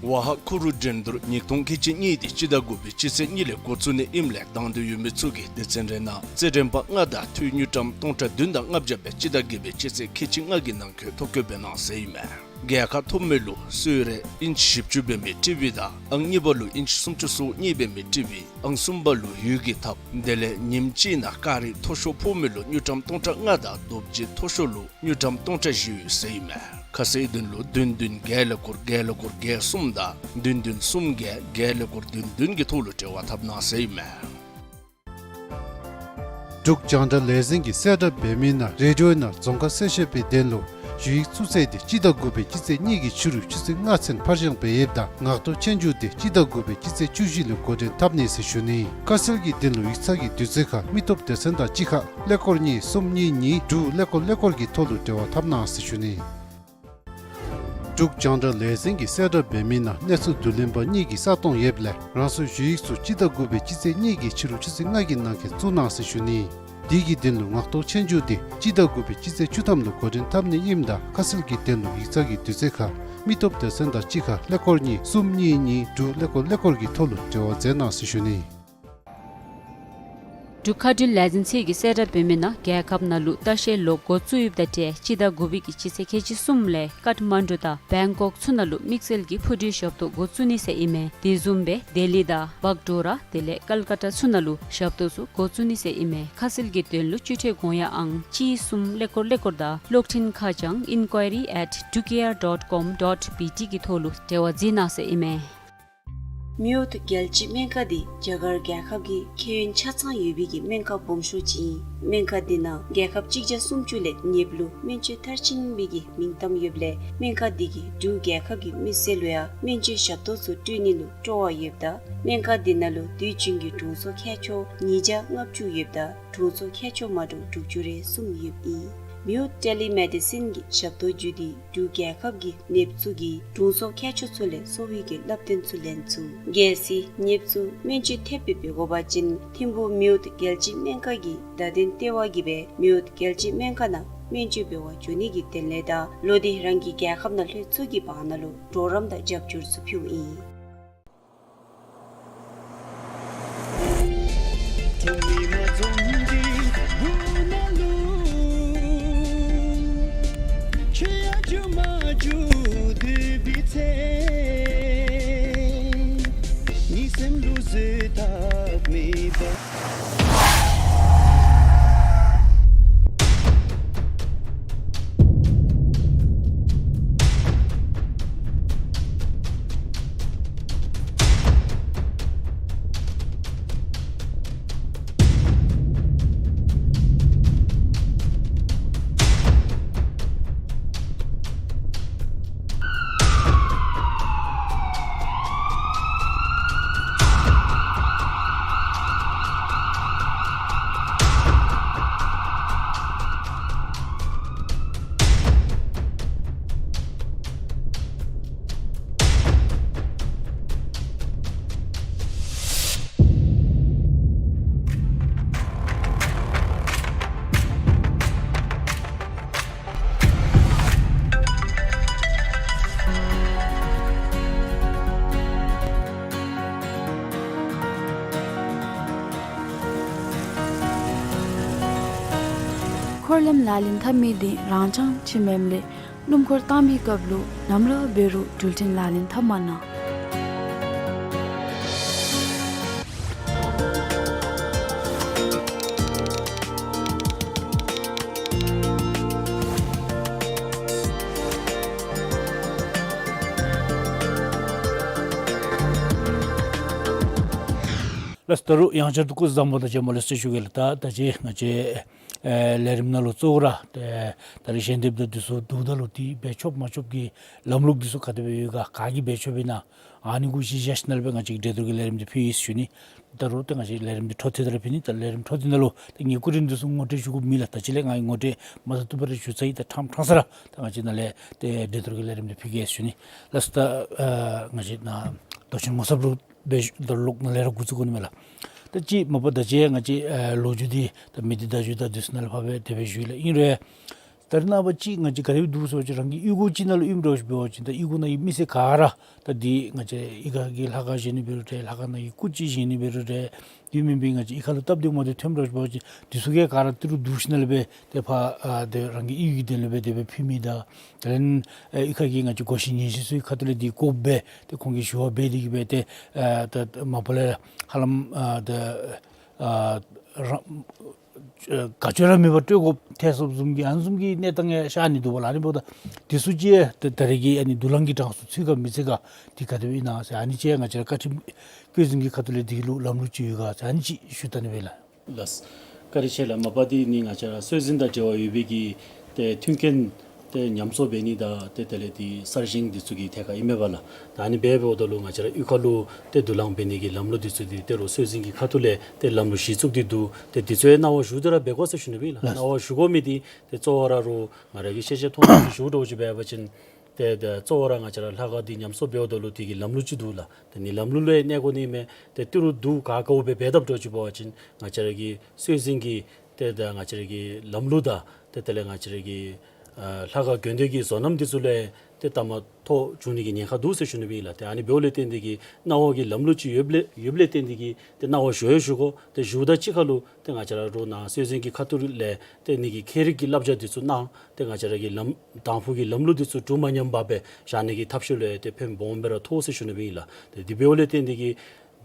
ཝ་ཧ་ཁུ་རུ་འགྲན་བསྡུར་ཉིས་སྟོང་ཁལ་གཅིག་གཉིས་འདི་སྤྱི་ཟླ་དགུ་པའི་སྤྱི་ཚེས་གཉིས་ལས་འགོ་བཙུགས་ནི་ཨིནམ་ལས་དང་འདོད་ཡོད་མི་ཚུ་གིས་སྡེ་ཚན་རེ་ནང་རྩེད་འགྲན་པ་ལྔ་དང་འཐུས་དངུལ་ཀྲམ་སྟོང་ཕྲག་བདུན་དང་ལྔ་བརྒྱ་སྦེ་སྤྱི་ཟླ་བརྒྱད་པའི་སྤྱི་ཚེས་ཁལ་གཅིག་ལྔ་གི་ནང་འཁོད་ཐོ་བཀོད་འབད་གནང་ཟེར་ཨིན་མས། རྒྱལ་ཁ་ཐོབ་མི་ལུ་གསོལ་རས་ཨིན་ཅི་བཞི་བཅུ་འབད་མི་ཊི་ཝི་དང་ཨང་གཉིས་པ་ལུ་ཨིན་ཅི་སུམ་ཅུ་སོ་གཉིས་འབད་མི་ཊི་ཝི། ཨང་གསུམ་པ་ལུ་གཡུས་ཀྱི་ཐབ། དེ་ལས་ཉིནམ་གཅིག་ནང་ཀ་རི་མཐོ་ཤོས་ཕོག་མི་ལུ་དངུལ་ཀྲམ་སྟོང་ཕྲག་ལྔ་དང་རྡོ་རྗེ་མཐོ་ཤོས་ལུ་དངུལ་ཀྲམ་སྟོང་ཕྲག་བཞི་ཡོད་ཟེར་ཨིན་མས། ཁ་གསལ་དོན་ལུ་བདུན་བདུན་བརྒྱད་ཀླད་ཀོར་བརྒྱད་ཀླད་ཀོར་བརྒྱད་གསུམ་དང་བདུན་བདུན་གསུམ་བརྒྱད་བརྒྱད་ཀླད་ཀོར་བདུན་བདུན་གྱི་ཐོག་ལུ་འབྲེལ་བ་འཐབ་གནང་ཟེར་ཨིན་མས། འབྲུག་རྒྱང་བསྒྲགས་ལས་འཛིན་གྱིས་གསལ་བསྒྲགས་འབད་མི་ནང་རེ་ཌི་ཡོ་ནང་རྫོང་ཁ་གསལ་བཤད་པའི་དོན་ལུ་ཞུ་ཡིག་བཙུགས་ཚེས་འདི་སྤྱི་ཟླ་དགུ་པའི་སྤྱི་ཚེས་གཉིས་ཀྱི་ཕྱི་རུ་ཆུ་ཚོད་ལྔ་ཚུན་ཕར་འགྱངས་འབད་ཡོདཔ་ད་ངག་ཐོག་ཆོས་རྒྱུགས་འདི་སྤྱི་ཟླ་དགུ་པའི་སྤྱི་ཚེས་བཅུ་བཞི་ལས་འགོ་འདྲེན་འཐབ་ནི་ཟེར་ཞུ་ནི། ཁ་གསལ་གྱི་དོན་ལུ་ཡིག་ཚང་གི་དུས་ཚོད་ཁར་མི་སྟོབས་སྡེ་ཚན་དང་གཅིག་ཁར་ཀླད་ཀོར་གཉིས་གསུམ་གཉིས་གཉིས་དྲུག་ཀླད་ཀོར་ཀླད་ཀོར་གྱི་ཐོག་ལུ་འབྲེལ་བ་འཐབ་གནང་ཟེར་ཞུ་ནི། འབྲུག་རྒྱང་བསྒྲགས་ལས་འཛིན་གྱིས་གསལ་བསྒྲགས་འབད་མི་ནང་གནས་ཚུལ་བསྡུ་ལེན་པ་གཉིས་ཀྱི་ས་སྟོང་ཡོདཔ་ལས་རང་སོའི་ཞུ་ཡིག་ཚུ་སྤྱི་ཟླ་དགུ་པའི་སྤྱི་ཚེས་གཉིས་ཀྱི་ཕྱི་རུ་ཆུ་ཚོད་ལྔ་གི་ནང་འཁོད་བཙུགས་གནང་ཟེར་ཞུ་ནི། དེ་གི་དོན་ལུ་ངག་ཐོག་ཆོས་རྒྱུགས་འདི་སྤྱི་ཟླ་དགུ་པའི་སྤྱི་ཚེས་བཅུ་ཐམ་ལུ་འགོ་འདྲེན་འཐབ་ནི་ཨིནམ་ད་ཁ་གསལ་གྱི་དོན་ལུ་ཡིག་ཚང་གི་དུས་ཚོད་ཁར་མི་སྟོབས་སྡེ་ཚན་དང་གཅིག་ཁར་ཀླད་ཀོར་གཉིས་གསུམ་གཉིས་གཉིས་དྲུག་ཀླད་ཀོར་ཀླད་ཀོར་གྱི་ཐོག་ལུ་འབྲེལ་བ་མཛད་གནང་ཟེར་ཞུ་ནི། འབྲུག་མཁའ་འགྲུལ་ལས་འཛིན་ཚུ་གིས་གསལ་བསྒྲགས་འབད་མི་ནང་རྒྱལ་ཁབ་ནང་ལུ་ལྟ་བཤལ་ལོག་འགོ་བཙུགས་ཡོདཔ་ད་ཏེ་སྤྱི་ཟླ་དགུ་པའི་གི་སྤྱི་ཚེས་ཁལ་གཅིག་གསུམ་ལས་ཀཏ་མན་ཌུ་དང་བེང་ཀོག་ཚུ་ནང་ལུ་དམིགས་བསལ་གྱི་འཕུར་གྲུའི་ཞབས་ཏོག་འགོ་བཙུགས་ནི་ཟེར་ཨིན་མས། དེ་བཟུམ་སྦེ་ལྡི་ལི་དང་བག་ཌོ་ར་དེ་ལས་ཀལ་ཀ་ཏ་ཚུ་ནང་ལུ་ཞབས་ཏོག་ཚུ་འགོ་བཙུགས་ནི་ཟེར་ཨིན་མས། ཁ་གསལ་གྱི་དོན་ལུ་སྤྱི་ཁྲལ་དགོངས་ཡངས་ཨང་གཅིག་གསུམ་ཀླད་ཀོར་ཀླད་ཀོར་དང་གློག་འཕྲིན་ཁ་བྱང་ཨིན་ཀོའི་རི་ཨེཊ་ཌུག་ཨེར་ཌོཊ་ཀོམ་ཌོཊ་བི་ཊི་གི་ཐོག་ལུ་འབྲེལ་བ་མཛད་གནང་ཟེར་ཨིན་མས། མི་འོད་རྒྱལ་སྤྱིའི་སྨན་ཁང་འདི་རྒྱ་གར་རྒྱལ་ཁབ་ཀྱི་ཁྱད་ཡོན་ཆ་ཚང་ཡོད་པའི་གི་སྨན་ཁང་སྦོམ་ཤོས་ཅིག་ཨིན། སྨན་ཁང་འདི་ནང་རྒྱལ་ཁབ་གཅིག་བརྒྱ་སུམ་ཅུ་ལས་ནདཔ་ལུ་སྨན་བཅོས་མཐར་ཕྱིན་པའི་གི་མིང་གཏམ་ཡོདཔ་ལས་སྨན་ཁང་འདི་གིས་འབྲུག་རྒྱལ་ཁབ་ཀྱི་མི་སེར་ལུ་ཡང་སྨན་བཅོས་ཞབས་ཏོག་ཚུ་སྤྲོད་ནི་ལུ་སྤྲོ་བ་ཡོདཔ་ད་སྨན་ཁང་འདི་ནང་ལུ་དུས་རྒྱུན་གྱི་དྲུང་འཚོ་མཁས་མཆོག་ཉིས་བརྒྱ་ལྔ་བཅུ་ཡོདཔ་ད་དྲུང་འཚོ་མཁས་མཆོག་མ་འདྲཝ་དྲུག་ཅུ་རེ་གསུམ་ཡོདཔ་ཨིན། མི་འོད་ཊེ་ལི་མེ་ཌི་སིན་གྱི་ཞབས་ཏོག་བརྒྱུད་དེ་འབྲུག་རྒྱལ་ཁབ་ཀྱི་ནདཔ་ཚུ་གིས་དྲུང་འཚོ་མཁས་མཆོག་ཚུ་ལས་གསོ་བའི་གི་བསླབ་སྟོན་ཚུ་ལེན་ཚུགས། གལ་སྲིད་ནདཔ་ཚུ་སྨན་བཅོས་ཐེབས་སྦེ་འབད་དགོ་པ་ཅིན་ཐིམ་ཕུག་མི་འོད་རྒྱལ་སྤྱིའི་སྨན་ཁང་གི་བརྡ་དོན་ལྟེ་བ་གིས་སྦེ་མི་འོད་རྒྱལ་སྤྱིའི་སྨན་ཁང་ནང་སྨན་བཅོས་འབད་བར་འགྱོ་ནི་གི་དོན་ལས་དང་ལོག་སྟེ་རང་གི་རྒྱལ་ཁབ་ནང་ལྷོད་ཚུགས་ཀྱི་བར་ན་ལུ་གྲོགས་རམ་དང་རྒྱབ་སྐྱོར་ཚུ་ཕུལཝ་ཨིན། འཁོར་ལམ་ལག་ལེན་འཐབ་མི་འདི་རང་འཚང་ཅིག་མེནམ་ལས་སྣུམ་འཁོར་བཏང་པའི་སྐབས་ལུ་ནམ་ར་འབད་རུང་འགྲུལ་འཕྲིན་ལག་ལེན་འཐབ་མ་གནང་། ལགས་སོ། ད་རུང་ཡང་བསྐྱར་དུ་སྐུ་གཟུགས་བཟང་པོ་དང་བཅས་མ་ལུ་གསོལ་ཞུ་གེ་ལགས། ད་ད་ཅི་ང་བཅས་ཨེ་ལས་རིམ་ནང་ལུ་གཙོ་བོ་ར་ཏེ་ད་རིས་ཞལ་འདེབས་དང་འདི་ཚུ་བསྡུཝ་ད་ལུ་ཏེ་འབད་ཆོགཔ་མ་ཆོགཔ་གི་ལམ་ལུགས་འདི་ཚུ་ག་དེ་སྦེ་ཡོད་ག་ག་གིས་འབད་ཆོགཔ་ཨིན་ན་ཨ་ནི་གུ་གཞི་བཞག་ཞིནམ་ལས་སྦེ་ང་བཅས་ཀྱིས་འགྲན་བསྡུར་གྱི་ལས་རིམ་འདི་ཕུལ་ཡི་ཟེར་ཞུ་ནི། ད་རུང་ཏེ་ང་བཅས་ལས་རིམ་འདི་འཕྲོ་མཐུད་དེ་ར་ཕུལ་ནི། ད་ལས་རིམ་འཕྲོ་མཐུད་ནང་ལུ་ཏེ་ངེའི་སྐུ་མགྲོན་འདི་ཚུ་ངོ་སྤྲོད་ཞུ་དགོཔ་མེད་ལགས། ད་ཅི་ལས་ང་གིས་ངོ་སྤྲོད་མ་ཚུགས་བཏུབ་པར་ཞུ་ཚར་ཡི། ད་ཕྲང་ཕྲང་ས་ར་ད་ང་བཅས་ནཱ་ལས་ཏེ་འགྲན་བསྡུར་གྱི་ལས་རིམ་འདི་ཕུལ་གེ་ཟེར་ཞུ་ནི། ལགས་སོ། ད་ཨ་ང་བཅས་ནཱ་མདོ་ཆེན་ངོ་ཚབ་རུ་ སྦེ་ད་ལོག་ནཱ་ལས་ར་འགོ་བཙུགས་དགོ་ནི་མས་ལགས། ད་ཅི་མ་པ་ད་ཅི་ང་བཅས་ཨ་ལོ་རྒྱུས་འདི་ད་མི་སྡེ་བརྡ་བརྒྱུད་དང་འདི་ཚུ་ནང་ལས་ཕར་སྦེ་དེ་སྦེ་ཞུ་ཡི་ལགས། ཨིན་རུང་ད་རེས་ནངས་པ་ཅིག་ང་བཅས་ག་དེ་སྦེ་འདུག་ཟེར་བ་ཅིན་རང་གི་གཡུས་སྒོ་ཅིག་ནང་ལུ་ཨིནམ་འདྲཝ་ཅིག་འབད་བ་ཅིན་ད་གཡུས་སྒོ་ནང་གི་མི་སེར་ག་ར་ད་འདི་ང་བཅས་གཡུས་ཁ་གི་ལྷ་ཁང་བཞེངས་ནི་འབད་རུང་འདྲ་ལྷ་ཁང་ནང་གི་སྐུ་ཅིག་བཞེངས་ནི་འབད་རུང་འདྲ་དེ་མེན་པའི་ང་བཅས་གཡུས་ཁ་ལུ་སྟབས་བདེ་མ་བདེ་ཐོནམ་འདྲཝ་ཅིག་འབད་བ་ཅིན་འདི་ཚུ་གི་ག་ར་ཏི་རུ་བསྡུ་ཞིནམ་ལས་སྦེ་ཏེ་ཕར་ཨ་ཏེ་རང་གི་གཡུས་ཀྱི་དོན་ལུ་སྦེ་དེ་སྦེ་ཕུལ་མི་དང་དེ་ལས་ཨེ་གཡུས་ཁ་གི་ང་བཅས་སྒོ་བཞི་ཉེ་བཞི་ཚུ་གི་ཁ་ཐུག་ལས་འདི་དགོཔ་སྦེ་ཏེ་ཁོང་གིས་ཞུ་བ་འབད་དེ་གིས་སྦེ་ཏེ་ཨ་ད་མ་པ་ལས་ཧ་ལམ་ཨ་ད་ཨ་རང་ཨ་ག་ཅི་ར་མེད་པར་སྤྲོད་དགོཔ་ཐལ་སོངམ་བཟུམ་གྱི་ཨ་ནི་བཟུམ་གྱི་གནས་སྟངས་ཡང་ཤར་ནི་འདུག་པ་ལགས། ཨ་ནི་འབདཝ་ད་འདི་ཚུ་ཅིག་ད་ད་རེས་ཀྱི་ཨ་ནི་དུག་རླངས་ཀྱི་གྲངས་སུ་ཚུད་ག་མི་ཚུད་ག་འདི་ག་དེ་སྦེ་ཨིན་ན་ཟེར་ཨ་ནི་ཅིག་ང་བཅས་ར་བཀའ་ཁྲིམས་བཀོད་འཛིན་གྱི་ཁ་ཐུག་ལས་འདི་ལུ་ལམ་ལུགས་ཅིག་ཡོད་ག་ཟེར་ཨ་ནི་ཅིག་ཞུ་བལྟ་ནི་སྦེ་ལགས། ལགས། བཀའ་དྲིན་ཆེ་ལགས། མ་པ་འདི་ནི་ང་བཅས་ར་སྲོལ་འཛིན་དང་འབྲེལ་བ་ཡོད་པའི་གི་ཏེ་མཐུན་རྐྱེན་ཏེ་ཉམས་གསོ་འབད་ནི་དང་ཏེ་དེ་ལས་ཏེ་གསར་བཞེངས་འདི་ཚུ་གི་ཐད་ཁར་ཨིན་མས་པ་ལགས། ད་ཨ་ནི་འབད་འབདཝ་ད་ལུ་ང་བཅས་ར་གཡུས་ཁ་ལུ་ཏེ་དུག་རླངས་འབད་ནི་གི་ལམ་ལུགས་འདི་ཚུ་འདི་ཏེ་རུང་སྲོལ་འཛིན་གྱི་ཁ་ཐུག་ལས་ཏེ་ལམ་ལུགས་གཞི་བཙུགས་ཏེ་འདུག། ཏེ་འདི་ཚུ་ཡང་གནང་བ་ཞུ་སྟེ་ར་འབད་དགོ་ཟེར་ཞུ་ནི་སྦེ་ལགས། ལགས། གནང་བ་ཞུ་དགོ་མི་འདི་ཏེ་གཙོ་བོ་ར་རུང་ང་ར་གིས་ཤེས་ཤེས་མཐོང་མཐོང་ཞུ་འདྲཝ་ཅིག་འབད་བ་ཅིན་ཏེ་ཏེ་གཙོ་བོ་ར་ང་བཅས་ར་ལྷ་ཁང་འདི་ཉམས་གསོ་འབདཝ་ད་ལུ་དེ་གི་ལམ་ལུགས་ཅིག་འདུག་ལགས། ཏེ་ནི་ལམ་ལུགས་ལུ་ཡང་གནས་དགོ་ནི་མས། ཏེ་ཏི་རུ་དུག་ག་ག་བོ་སྦེ་འབད་དཔ་འདྲཝ་ཅིག་འབད་བ་ཅིན་ང་བཅས་ར་གི་སྲོལ་འཛིན་གྱི་ཏེ་ད་ང་བཅས་ར་གི་ལམ་ལུགས་དང་ཏེ་དེ་ལས་ང་བཅས་ར་གི་ཨ་ལྷ་ཁང་དགོན་སྡེ་གི་བཟོ་རྣམ་འདི་ཚུ་ལུ་ཡང་ཏེ་ལྟ་མ་ཐོག་འགྱོ་ནི་གི་ཉེན་ཁ་འདུག་ཟེར་ཞུ་ནི་སྦེ་ཨིན་ལགས། ཏེ་ཨ་ནི་འབདཝ་ལས་བརྟེན་ཏེ་གིས་གནང་བ་གི་ལམ་ལུགས་ཅིག་ཡོདཔ་ལས་ཡོདཔ་ལས་བརྟེན་ཏེ་གིས་ཏེ་གནང་བ་ཞུ་ཡང་ཞུ་དགོ། ཏེ་ཞུཝ་དང་གཅིག་ཁར་ལུ་ཏེ་ང་བཅས་ར་རུང་ནཱ་སྲོལ་འཛིན་གྱི་ཁ་ཐུག་ལས་ཏེ་ནི་གི་ཁྱད་རིག་གི་བསླབ་བྱ་འདི་ཚུ་གནང་། ཏེ་ང་བཅས་ར་གི་ལམ་དང་ཕུ་གི་ལམ་ལུགས་འདི་ཚུ་འགྱུར་མ་ཉམས་པར་སྦེ་བཞག་ནི་གི་ཐབས་ཤེས་ལུ་ཡང་ཏེ་ཕན་སྦོམ་སྦེ་ར་ཐོགས་ཟེར་ཞུ་ནི་སྦེ་ཨིན་ལགས། ཏེ་དེ་འབདཝ་ལས་བརྟེན་ཏེ་གིས་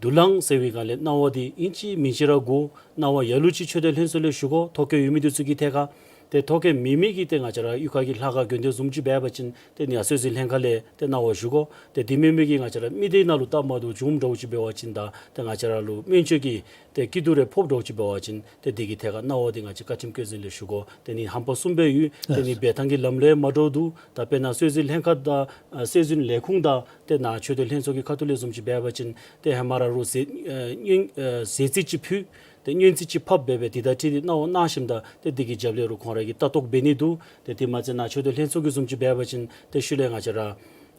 དུག་རླངས་ཟེར་བའི་སྒང་ལས་གནང་བ་འདི་ཨིན་ཅི་མིན་ཅི་ར་དགོ། གནང་བ་ལ་ལུ་ཅིག་ཆོས་དད་ལྷན་ཚོགས་ལས་ཞུ་དགོ། ཐོ་བཀོད་ཡོད་མི་འདི་ཚུ་གི་ཐད་ཁར། ཏེ་ཐོ་བཀོད་མེད་མི་གིས་ཏེ་ང་བཅས་ར་གཡུས་ཁ་གི་ལྷ་ཁང་དགོན་སྡེ་བཟུམ་ཅིག་འབད་བ་ཅིན་ཏེ་ནི་ཡང་སྲོལ་འཛིན་ལྷན་ཁག་ལས་ཏེ་གནང་བ་ཞུ་དགོ། ཏེ་དེ་མེན་མི་གིས་ང་བཅས་ར་མི་སྡེ་ནང་ལུ་སྟབས་མ་བདེཝ་བྱུངམ་འདྲཝ་ཅིག་འབད་བ་ཅིན་དང་ཏེ་ང་བཅས་ར་ལུ་སྨན་བཅོས་ཀྱི་ཏེ་སྐྱིད་སྡུག་རེ་ཕོགཔ་འདྲཝ་ཅིག་འབད་བ་ཅིན་ཏེ་དེ་གི་ཐད་ཁར་གནང་བ་འདི་ང་བཅས་བཀའ་ཁྲིམས་བཀོད་འཛིན་ལས་ཞུ་དགོ། ཏེ་ནི་ཧམ་པ་གསུམ་སྦེ་ཡོད། ཏེ་ནི་འབད་ཐངས་ཀྱི་ལམ་ལུགས་མ་འདྲཝ་འདུག། ད་དཔེར་ན་སྲོལ་འཛིན་ལྷན་ཁག་དང་ཨ་སྲོལ་འཛིན་ལས་ཁུངས་དང་ཏེ་ནཱ་ཆོས་དད་ལྷན་ཚོགས་ཀྱི་ཁ་ཐུག་ལས་བཟུམ་ཅིག་འབད་བ་ཅིན་ཏེ་ཧེ་མ་ར་རུང་ཟས་ཨ་སྨན་ཨ་ཟས་རྩིས་ཅིག་ཕུལ། ཏེ་སྨན་རྩིས་ཅིག་ཕབ་འབད་སྦེ་དེ་དང་འཁྲིལ་ཏེ་གནང་བ་གནང་ཞིནམ་ད་ཏེ་དེ་གི་རྒྱབ་ལས་རུང་ཁོང་ར་གིས་ལྟ་རྟོག་འབད་ནི་འདུག། ཏེ་དེ་མ་ཚད་ནཱ་ཆོས་དད་ལྷན་ཚོགས་ཀྱི་བཟུམ་ཅིག་འབད་བ་ཅིན་ཏེ་ཤུལ་ལས་ང་བཅས་ར་ཨ་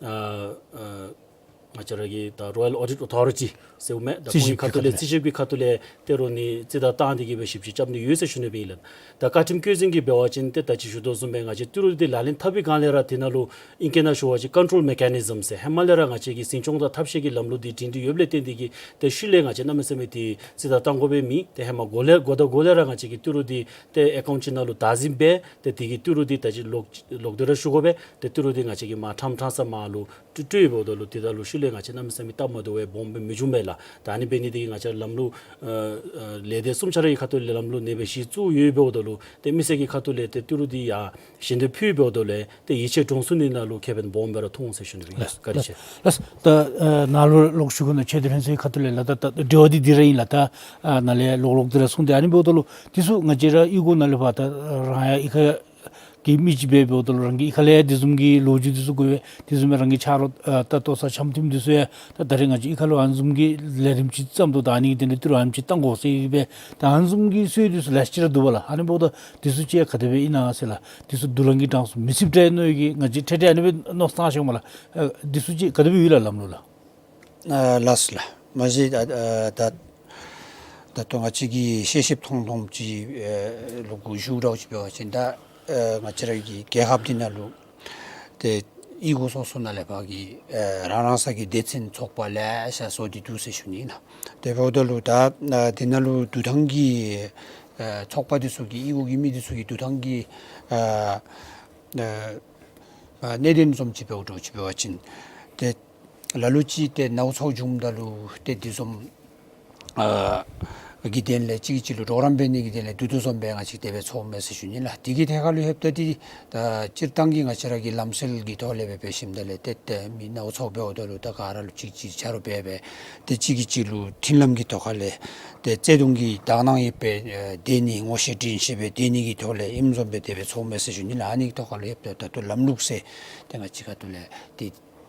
ཨ་ང་བཅས་ར་གི་ད་Royal Audit Authority ཟེརཝ་མས། ད་ཁོང་གི་ཁ་ཐུག་ལས་རྩིས་ཞིབ་ཀྱི་ཁ་ཐུག་ལས་ཏེ་རུང་ནི་རྩིས་བདའ་བཏང་སྟེ་གིས་སྦེ་ཞིབ་དཔྱད་རྐྱབ་ནི་ཡོད་ཟེར་ཞུ་ནི་སྦེ་ཨིན་ལགས། ད་བཀའ་ཁྲིམས་བཀོད་འཛིན་གྱིས་འབད་བ་ཅིན་ཏེ་ད་ཅི་ཞུ་དོ་བཟུམ་སྦེ་ང་བཅས་ཏི་རུ་འདི་ལག་ལེན་འཐབ་པའི་སྒང་ལས་ར་དེ་ནང་ལུ་ཨིང་སྐད་ནང་ཞུ་བ་ཅིན་control mechanism ཟེར་ཧེ་མ་ལས་ར་ང་བཅས་ཀྱི་འཛིན་སྐྱོང་དང་ཐབས་ཤེས་ཀྱི་ལམ་ལུགས་འདི་སྒྲིང་སྒྲི་ཡོདཔ་ལས་བརྟེན་ཏེ་གིས་ཏེ་ཤུལ་ལས་ང་བཅས་གནམ་མེད་ས་མེད་ཏེ་རྩིས་བདའ་བཏང་དགོ་པའི་མེད། ཏེ་ཧེ་མ་འགོ་ལས་འགོ་དང་འགོ་ལས་ར་ང་བཅས་ཀྱིས་ཏི་རུ་འདི་ཏེ་ཨེ་ཀའུནཊ་ཅིག་ནང་ལུ་བདག་འཛིན་འབད། ཏེ་དེ་གིས་ཏི་རུ་འདི་ད་ཅི་ལོག་ལོག་སྟེ་ར་ཞུ་དགོ་པས། ཏེ་ཏི་རུ་འདི་ང་བཅས་ཀྱིས་མར་ཕྲང་ཕྲང་ས་མར་ལུ་སྤྲོད་སྤྲོད་འབདཝ་ད་ལུ་དེ་དག་ལུ་ཤུལ་ལས་ང་བཅས་གནམ་མེད་ས་མེད་སྟབས་མ་བདེཝ་སྦོམ་སྦེ་མི་འབྱུང་པས་ལགས། ད་ཨ་ནི་འབད་ནི་དེ་གིས་ང་བཅས་ལམ་ལུགས་ཨ་ཨ་ལས་སྡེ་གསུམ་ཆ་ར་གི་ཁ་ཐུག་ལས་ལམ་ལུགས་ཨ་ནེ་སྦེ་གཞི་བཙུགས་ཡོདཔ་འབདཝ་ད་ལུ་ཏེ་མི་སེར་གྱི་ཁ་ཐུག་ལས་ཏེ་ཏི་རུ་འདི་ཡར་ཞལ་འདེབས་ཕུལ་འབདཝ་ད་ལུ་ཏེ་ཡིད་ཆེས་འདྲོངས་ཚུགས་ནི་ནང་ལུ་ཁེ་ཕན་སྦོམ་སྦེ་ར་མཐོང་ཟེར་ཞུ་ནི་སྦེ་ཨིན། ལགས། བཀའ་དྲིན་ཆེ། ལགས། ད་ཨ་ནཱ་ལུ་ལོག་ཞུ་དགོ་ན་ཆོས་དད་ལྷན་ཚོགས་ཁ་ཐུག་ལས་ལགས། ད་ད་འབྲེལ་བ་འདི་འདི་ར་ཨིན་ལགས། ད་ཨ་ནཱ་ལས་ལོག་ལོག་སྟེ་ར་གསུངས་ཏེ་ཨ་ནི་འབདཝ་ད་ལུ་འདི་ཚུ་ང་བཅས་ར་གཡུས་སྒོ་ནང་ལས་ཕར་ད་རང་ཡང་གཡུས་ཁ་གི་མི་ཅིག་སྦེ་འབདཝ་ད་ལུ་རང་གི་གཡུས་ཁ་ལས་ཡང་དེ་བཟུམ་གྱི་ལོ་རྒྱུས་འདི་ཚུ་གོ་བས། དེ་བཟུམ་སྦེ་རང་གི་ཆ་རོགས་ཨ་ད་ལྟོ་ཚང་འཆམ་མཐུན་འདི་ཚུ་ཡང་ད་ད་རེས་ང་བཅས་གཡུས་ཁ་ལུ་ཨ་ནི་བཟུམ་གྱི་ལས་རིམ་ཅིག་བརྩམ་དོ། ད་ཨ་ནི་གི་དོན་ལས་ཏི་རུ་ཨ་ནེམ་ཅིག་བཏང་དགོ་ཟེར་སྦེ་ད་ཨ་ནི་བཟུམ་གྱི་སྲོལ་འདི་ཚུ་ལེ་ཤ་ཅིག་ར་འདུག་པ་ལགས། ཨ་ནི་འབདཝ་ད་འདི་ཚུ་ཅིག་ག་དེ་སྦེ་ཨིན་ན་ཟེར་ལགས། འདི་ཚུ་དུག་རླངས་ཀྱི་གྲངས་སུ་མི་ཚུདཔ་འདྲས་མནོ་ཡི་གི་ང་བཅས་འཕྲལ་འཕྲལ་ཨ་ནི་སྦེ་མནོ་བསམ་བཏང་ཤེས་འོང་པ་ལགས། ཨ་འདི་ཚུ་ཅིག་ག་དེ་སྦེ་ཡོད་ལགས་ལམ་ལུགས་ལགས། ཨ་ལགས་སོ་ལགས། མ་གཞི་ཨ་ཨ་ད་ད་ལྟོ་ང་བཅས་ཀྱིས་ཤེས་ཤེསཔ་མཐོང་མཐོངམ་ཅིག་ཨེ་ལོག་གུ་ཞུ་འདྲཝ་ཅིག་འབད་བ་ཅིན་ད་ཨེ་ང་བཅས་ར་གི་རྒྱལ་ཁབ་འདི་ནང་ལུ་ཏེ་གཡུས་སྒོ་སོ་སོ་ནང་ལས་ཕར་གྱི་ཨེ་རང་རང་སོ་གི་སྡེ་ཚན་ཚོགས་པ་ལེ་ཤ་བཟོ་སྟེ་འདུག་ཟེར་ཞུ་ནི་ཨིན་ལགས། དེ་འབདཝ་ད་ལུ་ད་ཨ་དེ་ནང་ལུ་འདུག་ཐངས་ཀྱི་ཨེ་ཚོགས་པ་འདི་ཚུ་གི་གཡུས་སྒོ་གི་མི་འདི་ཚུ་གི་འདུག་ཐངས་ཀྱི་ཨ་ཨ་ཨ་གནད་དོན་བཟུམ་ཅིག་འབདཝ་འདྲཝ་ཅིག་འབད་བ་ཅིན་ཏེ་ལ་ལུ་ཅིག་ཏེ་ནཝ་ཚཝ་བྱུངམ་ད་ལུ་ཏེ་འདི་བཟུམ་ཨ་གི་དོན་ལས་གཅིག་གིས་གཅིག་ལུ་གྲོགས་རམ་འབད་ནི་གི་དོན་ལས་འདུག་འདུག་བཟུམ་སྦེ་ང་བཅས་དེ་སྦེ་ཚོརཝ་མས་ཟེར་ཞུ་ནི་ལགས། དེ་གི་ཐད་ཁར་ལུ་ལྷོདཔ་ད་ཏེ་ད་སྤྱིར་བཏང་གི་ང་བཅས་ར་གི་ལམ་སྲོལ་གྱི་ཐོག་ལས་སྦེ་འབད་ཞིནམ་ད་ལས་ཏེ་ཏེ་མི་ནཝ་ཚཝ་འབདཝ་ད་ལུ་ད་ག་ར་ལུ་གཅིག་གིས་གཅིག་ཆ་རོགས་འབད་སྦེ་ཏེ་གཅིག་གིས་གཅིག་ལུ་མཐུན་ལམ་གྱི་ཐོག་ཁ་ལས་ཏེ་བརྩེ་གདུང་གིས་དག་སྣང་ཡོད་པའི་ཨེ་སྡོད་ནི་ངོ་ཤེས་དྲིན་ཤེས་སྦེ་སྡོད་ནི་གི་ཐོག་ལས་ཨིནམ་བཟུམ་སྦེ་དེ་སྦེ་ཚོརཝ་མས་ཟེར་ཞུ་ནི་ལགས། ཨ་ནི་གི་ཐོག་ཁ་ལུ་ལྷོདཔ་ད་ད་ལྟོ་ལམ་ལུགས་ཟེར་ཏེ་ང་བཅས་ཁ་ཐུག་ལས་ཏེ་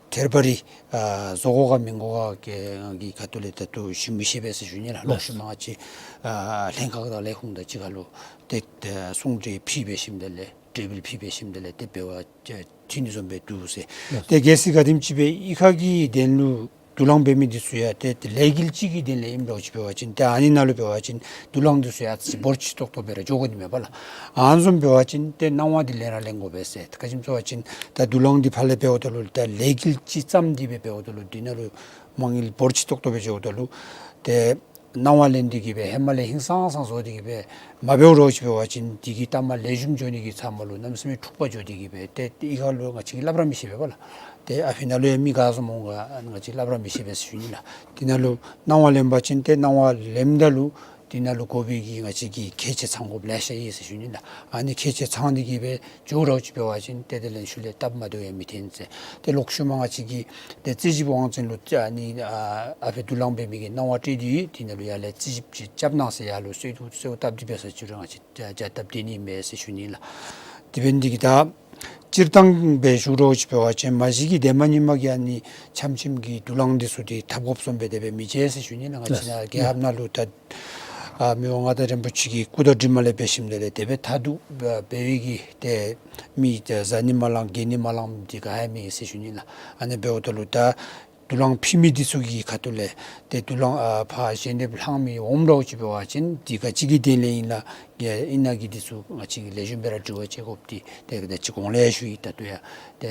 ཐེར་པ་རེ་ཨ་བཟོ་དགོ་ག་མི་དགོ་ག་གི་ཁ་ཐུག་ལས་ད་ལྟོ་ཞུ་མི་ཤེས་པས་ཟེར་ཞུ་ནི་ལགས། ལོག་ཤུལ་མ་ང་བཅས་ཨ་ལྷན་ཁག་དང་ལས་ཁུངས་དང་གཅིག་ཁར་ལུ་ཏེ་ཏེ་གསུང་གྲོས་ཕུལ་འབད་ཞིནམ་ད་ལས་གྲོས་འབུལ་ཕུལ་འབད་ཞིནམ་ད་ལས་ཏེ་འབད་བ་ཅིན་མཐུན་ནི་བཟུམ་སྦེ་འདུག་ཟེར། ཏེ་གལ་སྲིད་ག་དེམ་ཅིག་སྦེ་གཡུས་ཁ་གི་དོན་ལུ་ དུག་རླངས་འབད་མི་འདི་ཚུ་ཡང་ཏེ་ཏེ་ལས་འགུལ་ཅིག་གི་དོན་ལས་ཨིནམ་འདྲཝ་ཅིག་འབད་བ་ཅིན་ཏེ་ཨ་ནི་ནང་ལུ་འབད་བ་ཅིན་དུག་རླངས་འདི་ཚུ་ཡང་ཅིག་འབོར་ཆེ་ཏོག་ཏོ་སྦེ་ར་འགྱོ་དགོ་ནི་མས་པ་ལགས། ཨ་ནི་བཟུམ་འབད་བ་ཅིན་ཏེ་གནང་བ་འདི་ལེན་ར་ལེན་དགོ་པས་ཟེར། ག་ཅི་སྨོ་ཟེར་བ་ཅིན་ད་དུག་རླངས་འདི་ཕར་ལས་འབདཝ་ད་ལུ་ད་ལས་འགུལ་ཅིག་བརྩམས་ཏེ་སྦེ་འབདཝ་ད་ལུ་འདི་ནང་ལུ་མ་དངུལ་འབོར་ཆེ་ཏོག་ཏོ་སྦེ་འགྱོཝ་ད་ལུ་ཏེ་གནང་བ་ལེན་ཏེ་གི་སྦེ་ཧེ་མ་ལས་ཧིང་སངས་སངས་བཟོ་སྟེ་གི་སྦེ་མ་འབདཝ་འདྲཝ་ཅིག་འབད་བ་ཅིན་འདི་གི་ལྟ་མ་ལེགས་ཤོམ་འགྱོ་ནི་གི་ཚབ་མ་ལུ་གནམ་མེད་ས་མེད་འཁྲུག་པ་འགྱོ་སྟེ་གི་སྦེ་ཏེ་ཏེ་གཡུས་ཁ་ལུ་ང་བཅས་ཀྱིས་སླབ་ར་མི་ཤེས་པས་པ་ལགས། ཏེ་ཨ་ཕི་ནང་ལུ་ཡང་མི་ག་ཙམ་འོང་ག་ང་བཅས་སླབ་ར་མི་ཤེས་པས་ཟེར་ཞུ་ནི་ལགས། འདི་ནང་ལུ་གནང་བ་ལེན་པ་ཅིན་ཏེ་གནང་བ་ལེནམ་ད་ལུ་འདི་ནང་ལུ་དགོ་པའི་གི་ང་བཅས་ཀྱིས་ཁེ་ཆེ་ཚང་དགོཔ་ལེ་ཤ་ཡོད་ཟེར་ཞུ་ནི་ལགས། ཨ་ནི་ཁེ་ཆེ་ཚང་སྟེ་གི་སྦེ་འགྱོ་འདྲཝ་ཅིག་འབད་བ་ཅིན་ཏེ་དེ་ལས་ཤུལ་ལས་སྟབས་མ་བདེཝ་ཡང་མི་འཐོན་ཟེར། ཏེ་ལོག་ཤུལ་མ་ང་བཅས་ཀྱིས་ཏེ་རྩིས་ཞིབ་དབང་འཛིན་ལུ་ཨ་ནི་ཨ་ཨ་ཕི་དུག་རླངས་འབད་མི་གི་གནང་བ་སྤྲོད་དེ་ཡོད། འདི་ནང་ལུ་ཡར་ལས་རྩིས་ཞིབ་ཅིག་རྐྱབ་གནང་ཟེར་ཡར་ལུ་གསོལ་འདེབས་གསོལཝ་བཏབ་སྟེ་འབད་ས་ཅིག་ར་ང་བཅས་བྱ་བྱ་སྟབས་བདེ་ནི་མས་ཟེར་ཞུ་ནི་ལགས། དེ་འབད་ནི་འདི་གིས་ད་སྤྱིར་བཏང་སྦེ་ཞུ་འདྲཝ་ཅིག་འབད་བ་ཅིན་མ་གཞི་གིས་ཏེ་མ་ཉིནམ་གི་ཨ་ནི་ཆམ་ཆིམ་གྱི་དུག་རླངས་འདི་ཚུ་འདི་འཐབ་དགོཔ་བཟུམ་སྦེ་དེ་སྦེ་མི་མཇལ་ཟེར་ཞུ་ནི་ལགས། ང་བཅས་ནཱ་རྒྱལ་ཁབ་ནང་ལུ་ད་ཨ་མི་དབང་མངའ་བདག་རིན་པོ་ཆེ་གི་སྐུ་དྲིན་ལས་འབད་ཞིནམ་ལས་དེ་སྦེ་ད་འདུག་འབད་བའི་གི་ཏེ་མི་ཏེ་བཟའ་ནི་མ་ལང་གྱོན་ནི་མ་ལང་འདི་ག་ཡང་མེད་ཟེར་ཞུ་ནི་ལགས། ཨ་ནི་འབདཝ་ད་ལུ་ད་དུག་རླངས་ཕུལ་མི་འདི་ཚུ་གི་ཁ་ཐུག་ལས་ཏེ་དུག་རླངས་ཨ་ཕར་ཞལ་འདེབས་ལྷང་མི་འོངམ་འདྲཝ་ཅིག་འབད་བ་ཅིན་འདི་ག་ཅི་གི་དོན་ལས་ཨིན་ལགས། ཨིན་ན་གི་འདི་ཚུ་ང་བཅས་ཀྱིས་ལེགས་ཤོམ་སྦེ་ར་དྲི་བ་དྲི་དགོཔ་འདི་ཏེ་ད་ཅི་གོང་ལས་ཞུ་ཡི། ད་ལྟོ་ཡང་ཏེ་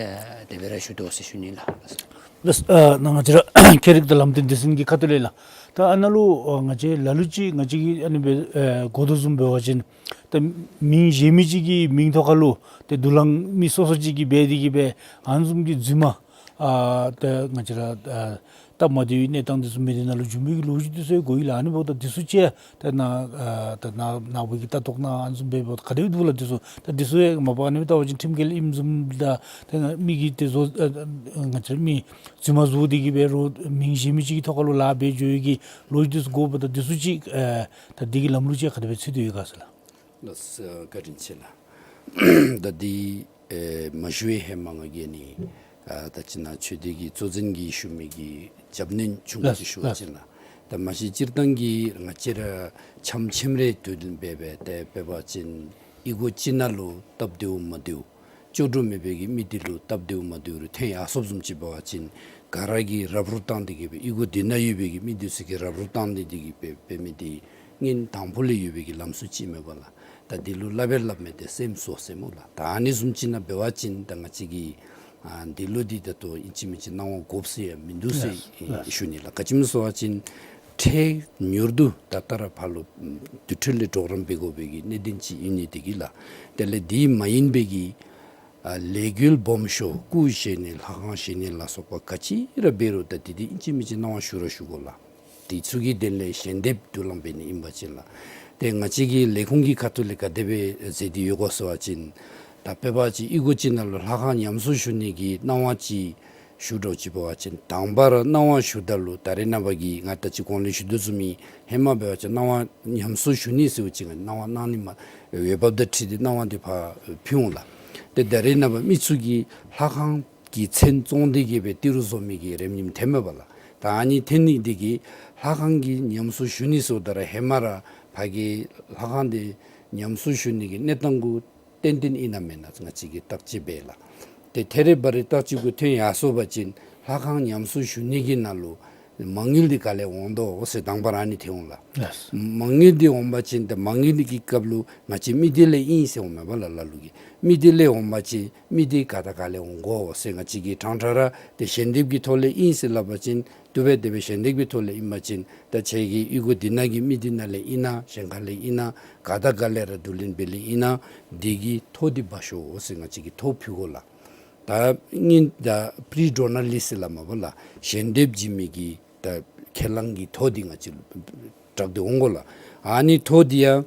དེ་སྦེ་ར་ཞུ་དོ་ཟེར་ཞུ་ནི་ལགས། ལགས། ཨ་ནཱ་ང་བཅས་ར་ཁྱད་རིག་དང་ལམ་སྟོན་སྡེ་ཚན་གྱི་ཁ་ཐུག་ལས་ལགས། ད་ཨ་ནཱ་ལུ་ཨ་ང་བཅས་ལ་ལུ་ཅིག་ང་བཅས་ཀྱིས་ཨ་ནི་སྦེ་ཨེ་གོ་དོ་བཟུམ་འབད་བ་ཅིན་ད་མིང་གཞན་མི་ཅིག་གི་མིང་ཐོག་ཁ་ལུ་ཏེ་དུག་རླངས་མི་སོ་སོ་ཅིག་གིས་འབད་དེ་གི་སྦེ་ཨ་ནི་བཟུམ་གྱི་རྫུན་མ་ཨ་ད་ང་བཅས་ར་ཨ་སྟབས་མ་བདེ་བའི་གནས་སྟངས་འདི་ཚུ་མི་སྡེ་ནང་ལུ་འབྱུང་བའི་གི་ལོ་རྒྱུས་འདི་ཚུ་ཡང་གོ་ཡི་ལགས། ཨ་ནི་འབདཝ་ད་འདི་ཚུ་ཅིག་ད་ནཱ་ཨ་ད་ནཱ་ནཱ་བུ་གིས་ལྟ་རྟོག་གནང་ཨ་ནི་བཟུམ་སྦེ་འབདཝ་ད་ག་དེ་སྦེ་འདུག་ལགས། འདི་ཚུ་ད་འདི་ཚུ་ཡང་མ་པ་ཨ་ནི་སྦེ་བལྟ་བ་ཅིན་ཁྲིམས་འགལ་ཨིནམ་བཟུམ་དང་ད་མི་གིས་ཏེ་བཟོ་ཨ་ང་བཅས་མི་རྫུན་མ་བཟོ་སྟེ་གི་སྦེ་རོགས་མིང་གཞན་མི་ཅིག་གི་ཐོག་ཁ་ལུ་ལཱ་འབད་འགྱོ་བའི་གི་ལོ་རྒྱུས་འདི་ཚུ་གོཝ་ད་འདི་ཚུ་ཅིག་ཨ་ད་འདི་གི་ལམ་ལུགས་ཅིག་ག་དེ་སྦེ་ཚུད་དེ་ཡོད་ག་ཟེར་ལགས། ལགས་སོ། བཀའ་དྲིན་ཆེ་ལགས། ད་འདི་ཨེ་མ་ཞུ་བའི་ཧེ་མ་ང་གིས་ནི་ཨ་ད་ཅི་ནཱ་ཆོས་སྡེ་གི་གཙོ་འཛིན་གྱིས་ཞུ་མི་གི་རྒྱབ་སྣོན་ཆུང་ཀུ་ཅིག་ཞུ་བ་ཅིན་ལགས། ད་མ་གཞི་སྤྱིར་བཏང་གི་ང་བཅས་ར་ཆམ་ཆིམ་རེ་དུས་ལྡན་འབད་སྦེ་ཏེ་འབད་བ་ཅིན་གཡུས་སྒོ་ཅིག་ནང་ལུ་སྟབས་བདེཝ་མ་བདེཝ་སྐྱོ་སྒྲུབ་མེད་པའི་གི་མི་སྡེ་ལུ་སྟབས་བདེཝ་མ་བདེཝ་རེ་ཐོན་ཡར་སོཔ་བཟུམ་ཅིག་འབད་བ་ཅིན་ག་ར་གིས་རབ་རུབ་བཏང་སྟེ་གི་སྦེ་གཡུས་སྒོ་འདི་ནང་ཡོད་པའི་གི་མི་སྡེ་ཚུ་གིས་རབ་རུབ་བཏང་སྟེ་འདི་གི་སྦེ་འབད་མི་འདི་སྔོན་དང་ཕུ་ལས་ཡོད་པའི་གི་ལམ་སྲོལ་ཅིག་མས་པ་ལགས། ད་འདི་ལུ་སླབ་པས་སླབ་མས་ཏེ་སེམས་གསོ་ཟེར་སྨོ་ལགས། ད་ཨ་ནི་བཟུམ་ཅིག་ནང་འབད་བ་ཅིན་ད་ང་བཅས་ཀྱིས་ཨ་འདི་ལུ་འདི་ད་ལྟོ་ཨིན་ཅི་མིན་ཅི་གནང་བ་དགོཔ་ཟེར་ཡང་མིན་འདུག་ཟེར་ལགས། ཨེ་ལགས། ཞུ་ནི་ལགས། ག་ཅི་སྨོ་ཟེར་བ་ཅིན་འཕྲལ་མྱུར་དུ་ད་ལྟོ་ར་ཕར་ལུ་དུར་ཁྲོད་ལས་གྲོགས་རམ་འབད་དགོ་པའི་གི་གནད་དོན་ཅིག་ཨིན་ནི་འདི་གིས་ལགས། དེ་ལས་འདི་མ་ཡིན་པའི་གི་ཨ་ལས་འགུལ་སྦོམ་ཤོས་སྐུ་བཞེངས་ནི་ལྷ་ཁང་བཞེངས་ནི་ལ་སོགས་པ་ག་ཅི་ར་འབད་རུང་ད་འདི་འདི་ཨིན་ཅི་མིན་ཅི་གནང་བ་ཞུ་ར་ཞུ་དགོ་ལགས། དེ་ཚུ་གི་དོན་ལས་ཞལ་འདེབས་དུག་རླངས་འབད་ནི་ཨིན་པ་ཅིན་ལགས། ཏེ་ང་བཅས་ཀྱི་ལས་ཁུངས་ཀྱི་ཁ་ཐུག་ལས་ག་དེ་སྦེ་མཛད་དེ་ཡོད་ག་ཟེར་བ་ཅིན་ད་དཔེ་འབད་བ་ཅིན་གཡུས་སྒོ་ཅིག་ནང་ལུ་ལྷ་ཁང་ཉམས་གསོ་ཞུ་ནི་གི་གནང་བ་ཅིག་ཞུ་འདྲཝ་ཅིག་འབད་བ་ཅིན་དང་པ་ར་གནང་བ་ཞུཝ་ད་ལུ་ད་རེས་ནངས་པ་གི་ང་ད་ཅི་གོང་ལས་ཞུ་དོ་བཟུམ་སྦེ་ཧེ་མ་འབད་བ་ཅིན་གནང་བ་ཉམས་གསོ་ཞུ་ནི་ཟེརཝ་ཅིག་གནང་བ་གནང་ནི་མ་འོས་འབབ་དང་འཁྲིལ་ཏེ་གནང་བ་འདི་ཕར་ཕུལ་འོང་ལགས། ཏེ་ད་རེས་ནངས་པ་མི་ཚུ་གིས་ལྷ་ཁང་གི་མཚན་བཙོང་སྟེ་གི་སྦེ་ཏི་རུ་བཟོ་མི་གི་རེ་ནིམ་ཐོནམ་མས་པ་ལགས། ད་ཨ་ནི་ཐོན་ནི་འདི་གིས་ལྷ་ཁང་གི་ཉམས་གསོ་ཞུ་ནི་ཟེརཝ་ད་ར་ཧེ་མ་ར་ཕར་གྱི་ལྷ་ཁང་འདི་ཉམས་གསོ་ཞུ་ནི་གི་གནས་སྟངས་གུ་ཏན་ཏན་ཨིན་ན་མེན་ན་ང་བཅས་ཀྱིས་བརྟག་དཔྱད་འབད་ལགས། ཏེ་ཐད་རི་བ་རི་བརྟག་དཔྱད་གུ་ཐོན་ཡར་སོ་བ་ཅིན་ལྷ་ཁང་ཉམས་གསོ་ཞུ་ནི་གི་ནང་ལུ་མ་དངུལ་འདི་ག་ལས་འོང་དོ་ཟེར་དང་པ་ར་ཨ་ནི་ཐོན་འོང་ལགས། ལགས། མ་དངུལ་འདི་འོང་པ་ཅིན་ཏེ་མ་དངུལ་འདི་གི་སྐབས་ལུ་ང་བཅས་མི་སྡེ་ལས་ཨིན་ཟེར་འོང་མས་པ་ལགས། ལ་ལུ་གིས་མི་སྡེ་ལས་འོང་པ་ཅིན་མི་སྡེ་ག་དང་ག་ལས་འོང་དགོ་ཟེར་ང་བཅས་ཀྱིས་ཕྲང་ཕྲང་ར་ཏེ་ཞལ་འདེབས་ཀྱི་ཐོག་ལས་ཨིན་ཟེར་སླབ་པ་ཅིན་བཏུབ་པས། དེ་སྦེ་ཞལ་འདེབས་ཀྱི་ཐོག་ལས་ཨིན་པ་ཅིན་ད་ཁྱེད་ཀྱི་གཡུས་སྒོ་འདི་ནང་གི་མི་སྡེ་ནང་ལས་ཨིན་ན་གཞན་ཁ་ལས་ཨིན་ན་ག་དང་ག་ལས་ར་བསྡུ་ལེན་འབད་ལེ་ཨིན་ན་འདི་གི་ཐོ་འདི་འབག་ཤོག་ཟེར་ང་བཅས་ཀྱིས་ཐོ་ཕུལ་དགོ་ལགས། ད་ཨིན་ད་པི་རི་ཌོ་ནར་ལིསཊ་ཟེར་སླབ་མས་པ་ལགས། ཞལ་འདེབས་བྱིན་མི་གི་ད་ཁས་བླངས་ཀྱི་ཐོ་འདི་ང་བཅས་ལུ་བསྒྲགས་ཏེ་འོང་དགོ་ལགས། ཨ་ནི་ཐོ་འདི་ཡང་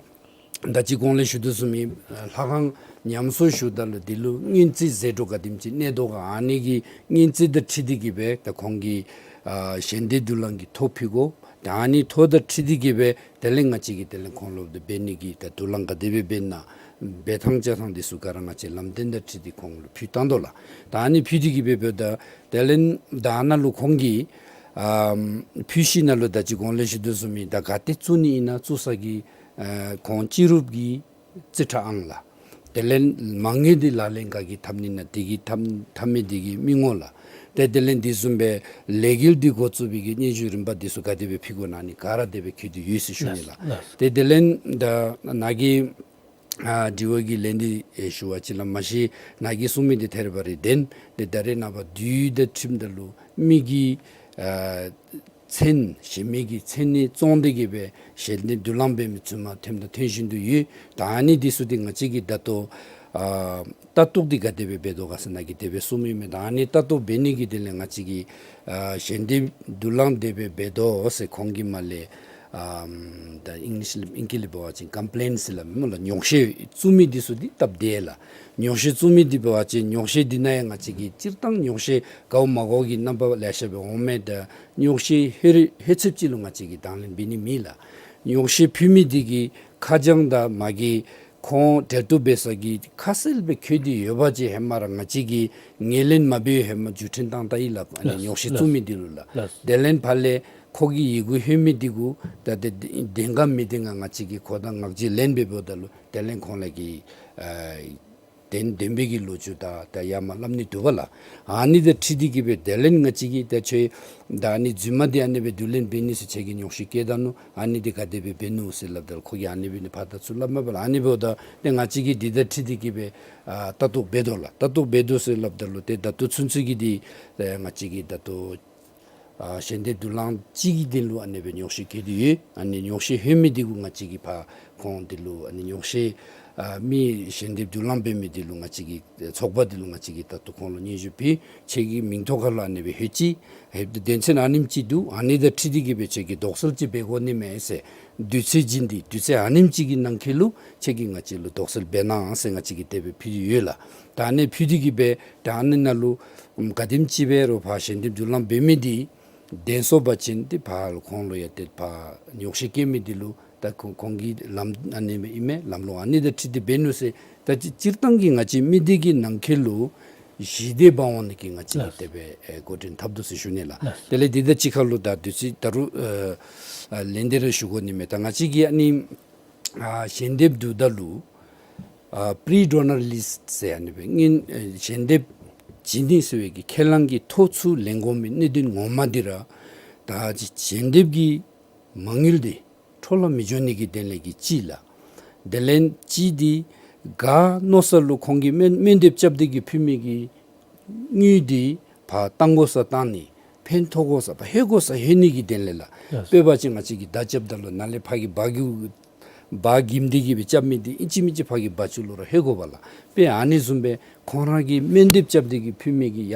ད་ཅི་གོང་ལས་ཞུ་དོ་བཟུམ་སྦེ་ལྷ་ཁང་ཉམས་གསོ་ཞུཝ་ད་ལུ་འདི་ལུ་སྔོན་རྩིས་ཟད་འགྲོ་ག་དེམ་ཅིག་གནས་དོ་ག་ཨ་ནི་གི་སྔོན་རྩིས་དང་འཁྲིལ་ཏེ་གི་སྦེ་ད་ཁོང་གིས་ཨ་ཞལ་འདེབས་དུག་རླངས་ཀྱི་ཐོ་ཕུལ་དགོ། ད་ཨ་ནི་ཐོ་དང་འཁྲིལ་ཏེ་གི་སྦེ་དེ་ལས་ང་བཅས་ཀྱིས་དེ་ལས་ཁོང་ལུ་འབད་ནི་གི་ད་དུག་རླངས་ག་དེ་སྦེ་འབད་ན་འབད་ཐངས་བཅའ་ཐངས་འདི་ཚུ་ག་ར་ང་བཅས་ལམ་སྟོན་དང་འཁྲིལ་ཏེ་ཁོང་ལུ་ཕུལ་བཏང་དོ་ལགས། ད་ཨ་ནི་ཕུལ་ཏེ་གི་སྦེ་འབདཝ་ད་དེ་ལས་ད་ཨ་ནཱ་ལུ་ཁོང་གིས་ཨམ་ཕུལ་ཞིནམ་ལས་ད་ཅི་གོང་ལས་ཞུ་དོ་བཟུམ་སྦེ་ད་ག་ཏེ་བཙུགས་ནི་ཨིན་ན་བཙུགས་ས་གི་ཨ་ཁོང་སྤྱི་རུབ་ཀྱི་རྩིས་ཁྲ་ཨང་ལགས། དེ་ལས་མ་དངུལ་འདི་ལག་ལེན་ག་གིས་འཐབ་ནི་ན་དེ་གིས་འཐབ་འཐབ་མི་དེ་གིས་མི་ངོ་ལགས། ཏེ་དེ་ལས་འདི་བཟུམ་སྦེ་ལས་འགུལ་འདི་འགོ་བཙུགས་པའི་གི་སྙན་ཞུ་རིམ་པ་འདི་ཚུ་ག་དེ་སྦེ་ཕུལ་དགོ་ན་ཨ་ནི་ག་ར་དེ་སྦེ་འཁོད་དེ་ཡོད་ཟེར་ཞུ་ནི་ལགས། ལགས། ཏེ་དེ་ལས་ད་ནཱ་གི་ཨ་དྲི་བ་གི་ལན་འདི་ཨེ་ཞུ་བ་ཅིན་ལགས། མ་གཞི་ནཱ་གིས་གསུང་མི་འདི་ཐད་རི་བ་རི་བདེན། ཏེ་ད་རེས་ནངས་པ་དུས་དང་འཁྲིལཝ་ད་ལུ་མི་གི་ཨ་མཚན་གཞན་མི་གི་མཚན་ནི་བཙོང་སྟེ་གི་སྦེ་ཞལ་འདེབས་བསྡུ་ལེན་འབད་མི་ཚུ་མ་ཐོནམ་དང་ཐོན་བཞིན་དུ་ཡོད། ད་ཨ་ནི་འདི་ཚུ་འདི་ང་བཅས་ཀྱིས་ད་ལྟོ་ཨ་ལྟ་རྟོག་འདི་ག་དེ་སྦེ་འབད་དོ་ག་ཟེར་ནཱ་གིས་དེ་སྦེ་གསུངམ་ཨིན་མས། ད་ཨ་ནི་ལྟ་རྟོག་འབད་ནི་གི་དེ་ལས་ང་བཅས་ཀྱིས་ཨ་ཞལ་འདེབས་བསྡུ་ལེན་དེ་སྦེ་འབད་དོ་ཟེར་ཁོང་གིས་མར་ལས་ཨམ་ད་ཨིང་ལིཤ་ལས་ཨིང་སྐད་ལས་འབད་བ་ཅིན་ཀམ་པི་ལེནཊ་ཟེར་སླབ་མས་སྨོ་ལགས། ཉོགས་བཤད་བཙུགས་མི་འདི་ཚུ་འདི་སྟབས་བདེ་ལགས། ཉོགས་བཤད་བཙུགས་མི་འདི་འབད་བ་ཅིན་ཉོགས་བཤད་འདི་ནང་ཡང་ང་བཅས་ཀྱིས་སྤྱིར་བཏང་ཉོགས་བཤད་དགའཝ་མ་དགའཝ་གི་རྣམ་པ་ལེ་ཤ་སྦེ་འོང་མས། ད་ཉོགས་བཤད་ལྷོད་ལྷོད་ཚད་ཅིག་ལུ་ང་བཅས་ཀྱིས་དང་ལེན་འབད་ནི་མེད་ལགས། ཉོགས་བཤད་ཕུལ་མི་འདི་གི་ཁ་བྱང་དང་མ་གི་ཁོང་འབྲེལ་གཏུག་འབད་ས་གི་ཁ་གསལ་སྦེ་འཁོད་དེ་ཡོད་པ་ཅིན་ཧེ་མ་ར་ང་བཅས་ཀྱིས་ངོས་ལེན་མ་འབད་ཧེ་མ་བརྒྱུད་འཕྲིན་བཏང་ད་ཡི་ལགས། ཨ་ནི་ལགས། ཉོགས་བཤད་ལགས། བཙུགས་མི་འདི་ལུ་ལགས། ལགས། དེ་ལས་ཕར་ལས་ཁོ་གི་ཡི་གུ་ལྷོད་མི་འདི་གུ་ད་དེ་བདེན་ག་མི་བདེན་ག་ང་བཅས་ཀྱིས་ཁོ་དང་ངག་བརྗེས་ལེན་འབདཝ་ད་ལུ་དེ་ལས་ཁོང་ལས་ཀྱི་ཨ་བདེན་བདེན་པའི་གི་ལོ་རྒྱུས་ད་ད་ཡར་མར་སླབ་ནི་འདུག་པ་ལགས། ཨ་ནི་དང་འཁྲིལ་ཏེ་གི་སྦེ་དེ་ལས་ང་བཅས་ཀྱིས་ད་ཁྱོད་ད་ཨ་ནི་རྫུན་མ་འདི་ཨ་ནི་སྦེ་བསྡུ་ལེན་འབད་ནི་ཟེར་ཁྱོད་ཀྱིས་ཉོགས་བཤད་བཀལ་ད་ནུག། ཨ་ནི་འདི་ག་དེ་སྦེ་འབད་ནུག་ཟེར་སླབ་ད་ལུ་ཁོ་གིས་ཨ་ནི་སྦེ་ནི་ཕར་ད་ཚུར་སླབ་མས་པ་ལགས། ཨ་ནི་འབདཝ་ད་ཏེ་ང་བཅས་ཀྱིས་འདི་དང་འཁྲིལ་ཏེ་གི་སྦེ་ཨ་ལྟ་རྟོག་འབད་དོ་ལགས། ལྟ་རྟོག་འབད་དོ་ཟེར་སླབ་ད་ལུ་ཏེ་ད་ལྟོ་ཚུན་ཚོད་ཀྱི་འདི་ཨེ་ང་བཅས་ཀྱིས་ད་ལྟོ་ཨ་ཞལ་འདེབས་བསྡུ་ལེན་གཅིག་གི་དོན་ལུ་ཨ་ནི་སྦེ་ཉོགས་བཤད་བཀལ་ཏེ་ཡོད། ཨ་ནི་ཉོགས་བཤད་ལྷོད་མི་འདི་གུ་ང་བཅས་ཀྱིས་ཕར་ཁོང་འདི་ལུ་ཨ་ནི་ཉོགས་བཤད་ཨ་མི་ཞལ་འདེབས་བསྡུ་ལེན་འབད་མི་འདི་ལུ་ང་བཅས་ཀྱིས་ཚོགས་པ་འདི་ལུ་ང་བཅས་ཀྱིས་ད་ལྟོ་ཁོང་ལུ་སྙན་ཞུ་ཕུལ། ཁྱོད་ཀྱི་མིང་ཐོག་ཁར་ལུ་ཨ་ནི་སྦེ་ལྷོད་ཅི། ལྷོདཔ་ད་དོན་ཚན་ཨ་ནེམ་ཅིག་འདུག། ཨ་ནི་དང་འཁྲིལ་ཏེ་གི་སྦེ་ཁྱོད་ཀྱིས་དོགས་སེལ་ཅིག་འབད་དགོ་ནི་མས་ཟེར། དུས་ཚོད་བྱིན་ཏེ་དུས་ཚོད་ཨ་ནེམ་ཅིག་གི་ནང་འཁོད་ལུ་ཁྱོད་ཀྱིས་ང་བཅས་ལུ་དོགས་སེལ་འབད་གནང་ཟེར་ང་བཅས་ཀྱིས་དེ་སྦེ་ཕུལ་ཏེ་ཡོད་ལགས། ད་ཨ་ནི་ཕུལ་ཏེ་གི་སྦེ་ད་ཨ་ནི་ནང་ལུ་ཨམ་ག་དེམ་ཅིག་སྦེ་རོགས་ཕར་ཞལ་འདེབས་བསྡུ་ལེན་འབད་མི་འདི་བདེན་སོང་པ་ཅིན་ཏེ་ཕར་ཁོང་ལུ་ཡང་ཏེ་ཕར་ཉོགས་བཤད་བཀལ་མི་འདི་ལུ་ད་ཁོང་ཁོང་གི་ལམ་ཨ་ནི་སྦེ་ཨིན་མས། ལམ་ལུགས་ཨ་ནི་དང་འཁྲིལ་ཏེ་འབད་ནུག་ཟེར། ད་སྤྱིར་བཏང་གི་ང་བཅས་མི་སྡེ་གི་ནང་འཁོད་ལུ་ཞི་བདེ་འབག་འོང་ནི་གི་ང་བཅས་ཀྱིས་དེ་སྦེ་ཨེ་འགོ་འདྲེན་འཐབ་དོ་ཟེར་ཞུ་ནི་ལགས། དེ་ལས་འདི་དང་གཅིག་ཁར་ལུ་ད་དུས་ཚོད་ད་རུང་ཨ་ཨ་ལན་འདི་རེ་ཞུ་དགོ་ནི་མས། ད་ང་བཅས་ཀྱིས་ཨ་ནི་ཨ་ཞལ་འདེབས་བསྡུཝ་ད་ལུ་ཨ་པི་རི་ཌོ་ནར་ལིསཊ་ཟེར་ཨ་ནི་སྦེ་སྔོན་ཨེ་ཞལ་འདེབས་བྱིན་ནི་ཟེར་བའི་གི་ཁས་བླངས་ཀྱི་ཐོག་ཚུ་ལེན་དགོ་མི་གནད་དོན་ངོ་མ་འདི་ར་ད་ཅི་ཞལ་འདེབས་ཀྱི་མ་དངུལ་འདི་འཕྲོ་བརླག་མི་འགྱོ་ནི་གི་དོན་ལས་ཀྱི་གཅིག་ལགས། དེ་ལས་གཅིག་འདི་ག་མནོ་ས་ལུ་ཁོང་གིས་སྨོན་སྨོན་འདེབས་རྐྱབ་སྟེ་གི་ཕུལ་མི་གི་དངུལ་འདི་ཕར་བཏང་དགོ་སར་བཏང་ནི་ཕན་ཐོགས་དགོ་སར་ཕར་ལྷོད་དགོ་སར་ལྷོད་ནི་གི་དོན་ལས་ལགས། ལགས། དཔེ་འབད་བ་ཅིན་ང་བཅས་ཀྱིས་བརྡ་རྐྱབ་ད་ལུ་ནཱ་ལས་ཕར་གི་འབག་རྒྱུ་འབག་འགྱིམ་སྟེ་གི་སྦེ་རྐྱབ་མི་འདི་ཨིན་ཅི་མིན་ཅི་ཕར་གི་འབག་ཚུ་ལུ་ར་ལྷོད་དགོ་པ་ལགས། དཔེ་ཨ་ནི་བཟུམ་སྦེ་ཁོང་ར་གིས་སྨོན་འདེབས་རྐྱབ་སྟེ་གི་ཕུལ་མི་གི་ཡ་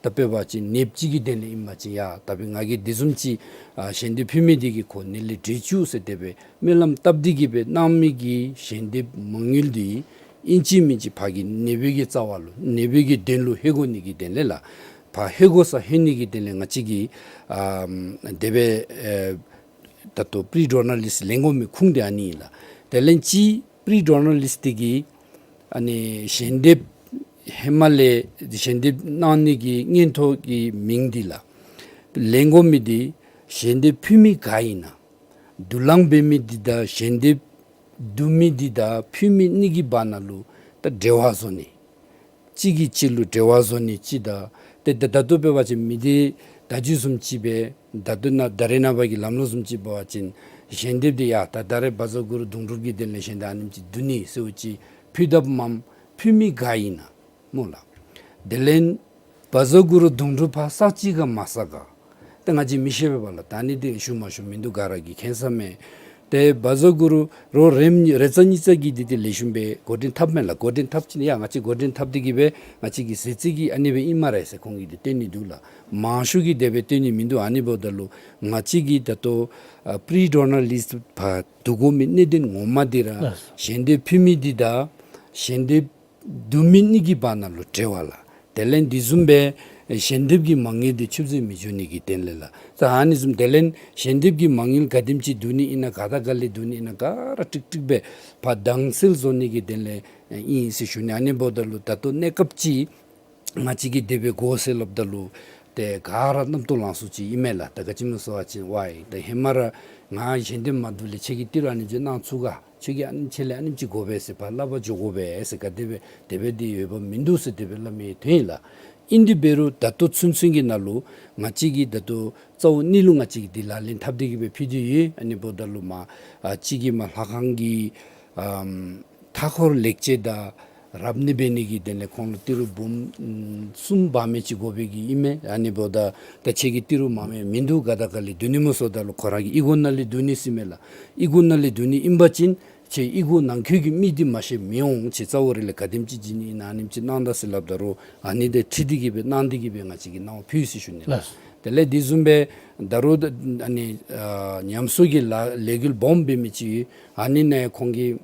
ད་དཔེ་འབད་བ་ཅིན་ནདཔ་ཅིག་གི་དོན་ལས་ཨིན་པ་ཅིན་ཡ་ད་དཔེ་ང་གིས་འདི་བཟུམ་ཅིག་ཨ་ཞལ་འདེབས་ཕུལ་མི་འདི་གིས་ཁོ་ནད་ལས་བྲལ་བཅུག་ཟེར་དེ་སྦེ་སྨོན་ལམ་བཏབ་སྟེ་གི་སྦེ་གནང་མི་གི་ཞལ་འདེབས་མ་དངུལ་འདི་ཨིན་ཅི་མིན་ཅི་ཕར་གི་ནདཔ་གི་རྩ་བ་ལུ་ནདཔ་གི་དོན་ལུ་ལྷོད་དགོ་ནི་གི་དོན་ལས་ལགས། ཕར་ལྷོད་དགོ་སར་ལྷོད་ནི་གི་དོན་ལས་ང་བཅས་ཀྱིས་ཨ་དེ་སྦེ་ཨེ་ད་ལྟོ་པི་རི་ཌོ་ནར་ལིསཊ་ལེན་དགོ་མི་ཁུངས་འདི་ཨ་ནི་ཨིན་ལགས། དེ་ལས་གཅིག་པི་རི་ཌོ་ནར་ལིསཊ་འདི་གིས་ཨ་ནི་ཞལ་འདེབས་ཧེ་མ་ལས་ཞལ་འདེབས་གནང་ནི་གི་མངོན་མཐོ་གི་མིང་འདི་ལགས། ལེན་དགོ་མི་འདི་ཞལ་འདེབས་ཕུལ་མི་ག་ཨིན་ན། བསྡུ་ལེན་འབད་མི་འདི་དང་ཞལ་འདེབས་བསྡུ་མི་འདི་དང་ཕུལ་མི་གཉིས་ཀྱི་བར་ན་ལུ་ད་འབྲེལ་བ་བཟོ་ནི། གཅིག་གིས་གཅིག་ལུ་འབྲེལ་བ་བཟོ་ནི་གཅིག་དང་ཏེ་ད་ད་ལྟོ་འབད་བ་ཅིན་མི་སྡེ་བརྡ་བརྒྱུད་བཟུམ་ཅིག་སྦེ་ད་ལྟོ་ནཱ་ད་རེས་ནངས་པ་གི་ལམ་ལུགས་བཟུམ་ཅིག་འབད་བ་ཅིན་ཞལ་འདེབས་འདི་ཡ་ད་ད་རེས་བཛྲ་གུ་རུ་དུང་སྒྲུབ་ཀྱི་དོན་ལས་ཞལ་འདེབས་ཨ་ནེམ་ཅིག་བསྡུ་ནི་ཟེརཝ་ཅིག་ཕུལ་དཔ་མམ་ཕུལ་མི་ག་ཨིན་ན་སྨོ་ལགས། དེ་ལས་བཛྲ་གུ་རུ་དུང་སྒྲུབ་ཕར་བསགས་ཅི་ག་མ་བསགས་ག་ད་ང་བཅས་མི་ཤེས་པས་པ་ལགས། ད་ཨ་ནི་འདི་ཞུ་མ་ཞུ་མིན་འདུག། ག་ར་གིས་མཁྱེན་ས་མས། ཏེ་བཛྲ་གུ་རུ་རོགས་རེམ་རེ་ཙམ་གཉིས་ཙམ་གྱིས་འདི་འདི་ལེགས་ཤོམ་སྦེ་འགོ་འདྲེན་འཐབ་མས་ལགས། འགོ་འདྲེན་འཐབ་ཅི་ན་ཡ་ང་བཅས་འགོ་འདྲེན་འཐབ་སྟེ་གི་སྦེ་ང་བཅས་ཀྱི་ཟེར་ཅི་གི་ཨ་ནི་སྦེ་ཨིན་སྨ་རེ་ཟེར་ཁོང་གིས་འདི་སྟོན་ནི་འདུག་ལགས། མང་ཤོས་ཀྱིས་དེ་སྦེ་སྟོན་ནི་མིན་འདུག། ཨ་ནི་འབདཝ་ད་ལུ་ང་བཅས་ཀྱིས་ད་ལྟོ་ཨ་པི་རི་ཌོ་ནར་ལིསཊ་ཕར་བསྡུ་དགོ་མི་གནད་དོན་ངོ་མ་འདི་ར་ལགས། ཞལ་འདེབས་ཕུལ་མི་འདི་དང་ཞལ་འདེབས་བསྡུ་མི་གཉིས་ཀྱི་བར་ན་ལུ་འབྲེལ་བ་ལགས། དེ་ལས་འདི་བཟུམ་སྦེ་ཞལ་འདེབས་ཀྱི་མ་དངུལ་འདི་ཆུད་ཟོས་མི་འགྱོ་ནི་གི་དོན་ལས་ལགས། ད་ཨ་ནི་བཟུམ་དེ་ལས་ཞལ་འདེབས་ཀྱི་མ་དངུལ་ག་དེམ་ཅིག་བསྡུ་ནི་ཨིན་ན་ག་དང་ག་ལས་བསྡུ་ནི་ཨིན་ན་ག་ར་ཀྲིག་ཀྲིག་སྦེ་ཕར་དྭངས་གསལ་བཟོ་ནི་གི་དོན་ལས་ཨིན་ཟེར་ཞུ་ནི། ཨ་ནི་འབདཝ་ད་ལུ་ད་ལྟོ་གནས་སྐབས་ཅིག་ང་བཅས་ཀྱིས་དེ་སྦེ་དགོ་ཟེར་སླབ་ད་ལུ་ ཏེ་ག་ར་རྣམ་རྟོག་ལང་སུ་ཅིག་ཨིན་མས་ལགས། ད་ག་ཅི་སྨོ་ཟེར་བ་ཅིན་ཝའི་ད་ཧེ་མ་ར་ང་ཞལ་འདེབས་མ་བསྡུ་ལས་ཁྱོད་ཀྱིས་ཏི་རུ་ཨ་ནི་ཅིག་གནང་ཚུགས་ག། ཁྱོད་ཀྱིས་ཨ་ནི་ཁྱོད་ལས་ཨ་ནི་ཅིག་དགོ་པས་ཟེར་ཕར་སླབ་པར་འགྱོ་དགོ་པས་ཟེར་ག་དེ་སྦེ་དེ་སྦེ་འདི་ཡོདཔ་མིན་འདུག་ཟེར་དེ་སྦེ་སླབ་མི་དོན་ཨིན་ལགས། ཨིན་དེ་འབད་རུང་ད་ལྟོ་ཚུན་ཚོད་ཀྱི་ནང་ལུ་ང་བཅས་ཀྱིས་ད་ལྟོ་རྩ་བོ་ནི་ལུ་ང་བཅས་ཀྱིས་འདི་ལག་ལེན་འཐབ་སྟེ་གི་སྦེ་ཕུལ་ཏེ་ཡོད། ཨ་ནི་འབདཝ་ད་ལུ་མ་ཨ་གཅིག་གིས་མ་ལྷ་ཁང་གི་ཨམ་མཐའ་འཁོར་ལེགས་བཅོས་དང་རབ་གནས་འབད་ནི་གི་དོན་ལས་ཁོང་ལུ་ཏི་རུ་འབུམ་ཨམ་གསུམ་འབག་མི་ཅིག་དགོ་པའི་གི་ཨིན་མས། ཨ་ནི་འབདཝ་ད་ད་ཁྱོད་ཀྱིས་ཏི་རུ་མང་མི་མིན་འདུག། ག་དང་ག་ལས་བསྡུ་ནི་སྨོ་ཟེརཝ་ད་ལུ་ཁོ་ར་གི་ཨི་གོ་ནང་ལས་བསྡུ་ནི་ཟེར་མས་ལགས། ཨི་གོ་ནང་ལས་བསྡུ་ནི་ཨིན་པ་ཅིན་ཁྱོད་ཨི་གོ་ནང་འཁོད་ཀྱི་མི་འདི་མ་ཤེས་མི་འོང་། ཁྱོད་རྩ་བོ་ར་ལས་ག་དེམ་ཅིག་བྱིན་ནི་ཨིན་ན་ཨ་ནེམ་ཅིག་གནང་ད་ཟེར་སླབ་ད་རུང་ཨ་ནི་དེ་ཁྲིད་དེ་གི་སྦེ་གནང་སྟེ་གི་སྦེ་ང་བཅས་ཀྱིས་གནང་བ་ཕུལ་ཟེར་ཞུ་ནི་ལགས། ལགས། དེ་ལས་དེ་བཟུམ་སྦེ་ད་རུང་ཨ་ནི་ཨ་ཉམས་གསོ་གི་ལཱ་ལས་འགུལ་སྦོམ་འབད་མི་ཅིག་ཡོད། ཨ་ནི་ནང་ཁོང་གིས་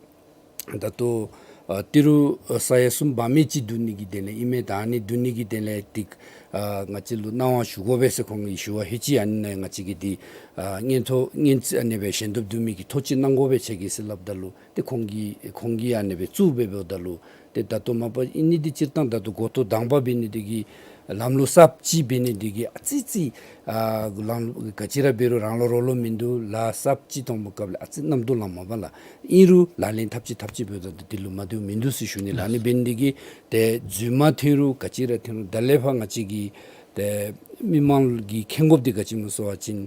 ད་ལྟོ་ཨ་ཏི་རུ་ཨ་ས་ཡ་གསུམ་འབག་མི་ཅིག་བསྡུ་ནི་གི་དོན་ལས་ཨིན་མས། ད་ཨ་ནི་བསྡུ་ནི་གི་དོན་ལས་ཏེ་ཨ་ང་བཅས་ལུ་གནང་བ་ཞུ་དགོ་པས་ཟེར་ཁོང་གིས་ཞུ་བ་ཧེ་ཅི། ཨ་ནི་ནང་ང་བཅས་ཀྱིས་འདི་ཨ་སྔོན་ཐོག་སྔོན་རྩིས་ཨ་ནི་སྦེ་ཞལ་འདེབས་བསྡུ་མི་གི་ཐོ་ཅིག་གནང་དགོ་པས་ཁྱོད་ཀྱིས་ཟེར་སླབ་ད་ལུ་ཏེ་ཁོང་གིས་ཁོང་གིས་ཨ་ནི་སྦེ་བཙུགས་འབད་འབདཝ་ད་ལུ་ཏེ་ད་ལྟོ་མ་པ་ཨིན་ནི་འདི་སྤྱིར་བཏང་ད་ལྟོ་འགོ་ཐོག་དང་པ་འབད་ནི་འདི་གིས་ལམ་ལུགས་གསརཔ་ཅིག་འབད་ནི་འདི་གིས་ཨ་ཙི་ཙི་ཨ་ལམ་ལུགས་ག་ཅི་ར་འབད་རུང་རང་ལུ་རོགས་ལུ་མིན་འདུག། ལཱ་གསརཔ་ཅིག་མཐོང་པའི་སྐབས་ལས་ཨ་ཙི་རྣམ་རྟོག་ལངམ་མས་ལགས། ཨིན་རུང་ལག་ལེན་འཐབ་ཅི་འཐབ་ཅི་འབདཝ་ད་འདི་ལུ་མ་བསྡུ་མིན་འདུག་ཟེར་ཞུ་ནི་ལགས། ཨ་ནི་འབད་ནི་འདི་གིས་ཏེ་རྫུན་མ་ཐོན་རུང་ག་ཅི་ར་ཐོན་རུང་ད་ལས་ཕར་ང་བཅས་ཀྱིས་ཏེ་མི་མང་གིས་མཁྱེན་དགོཔ་འདི་ག་ཅི་སྨོ་ཟེར་བ་ཅིན་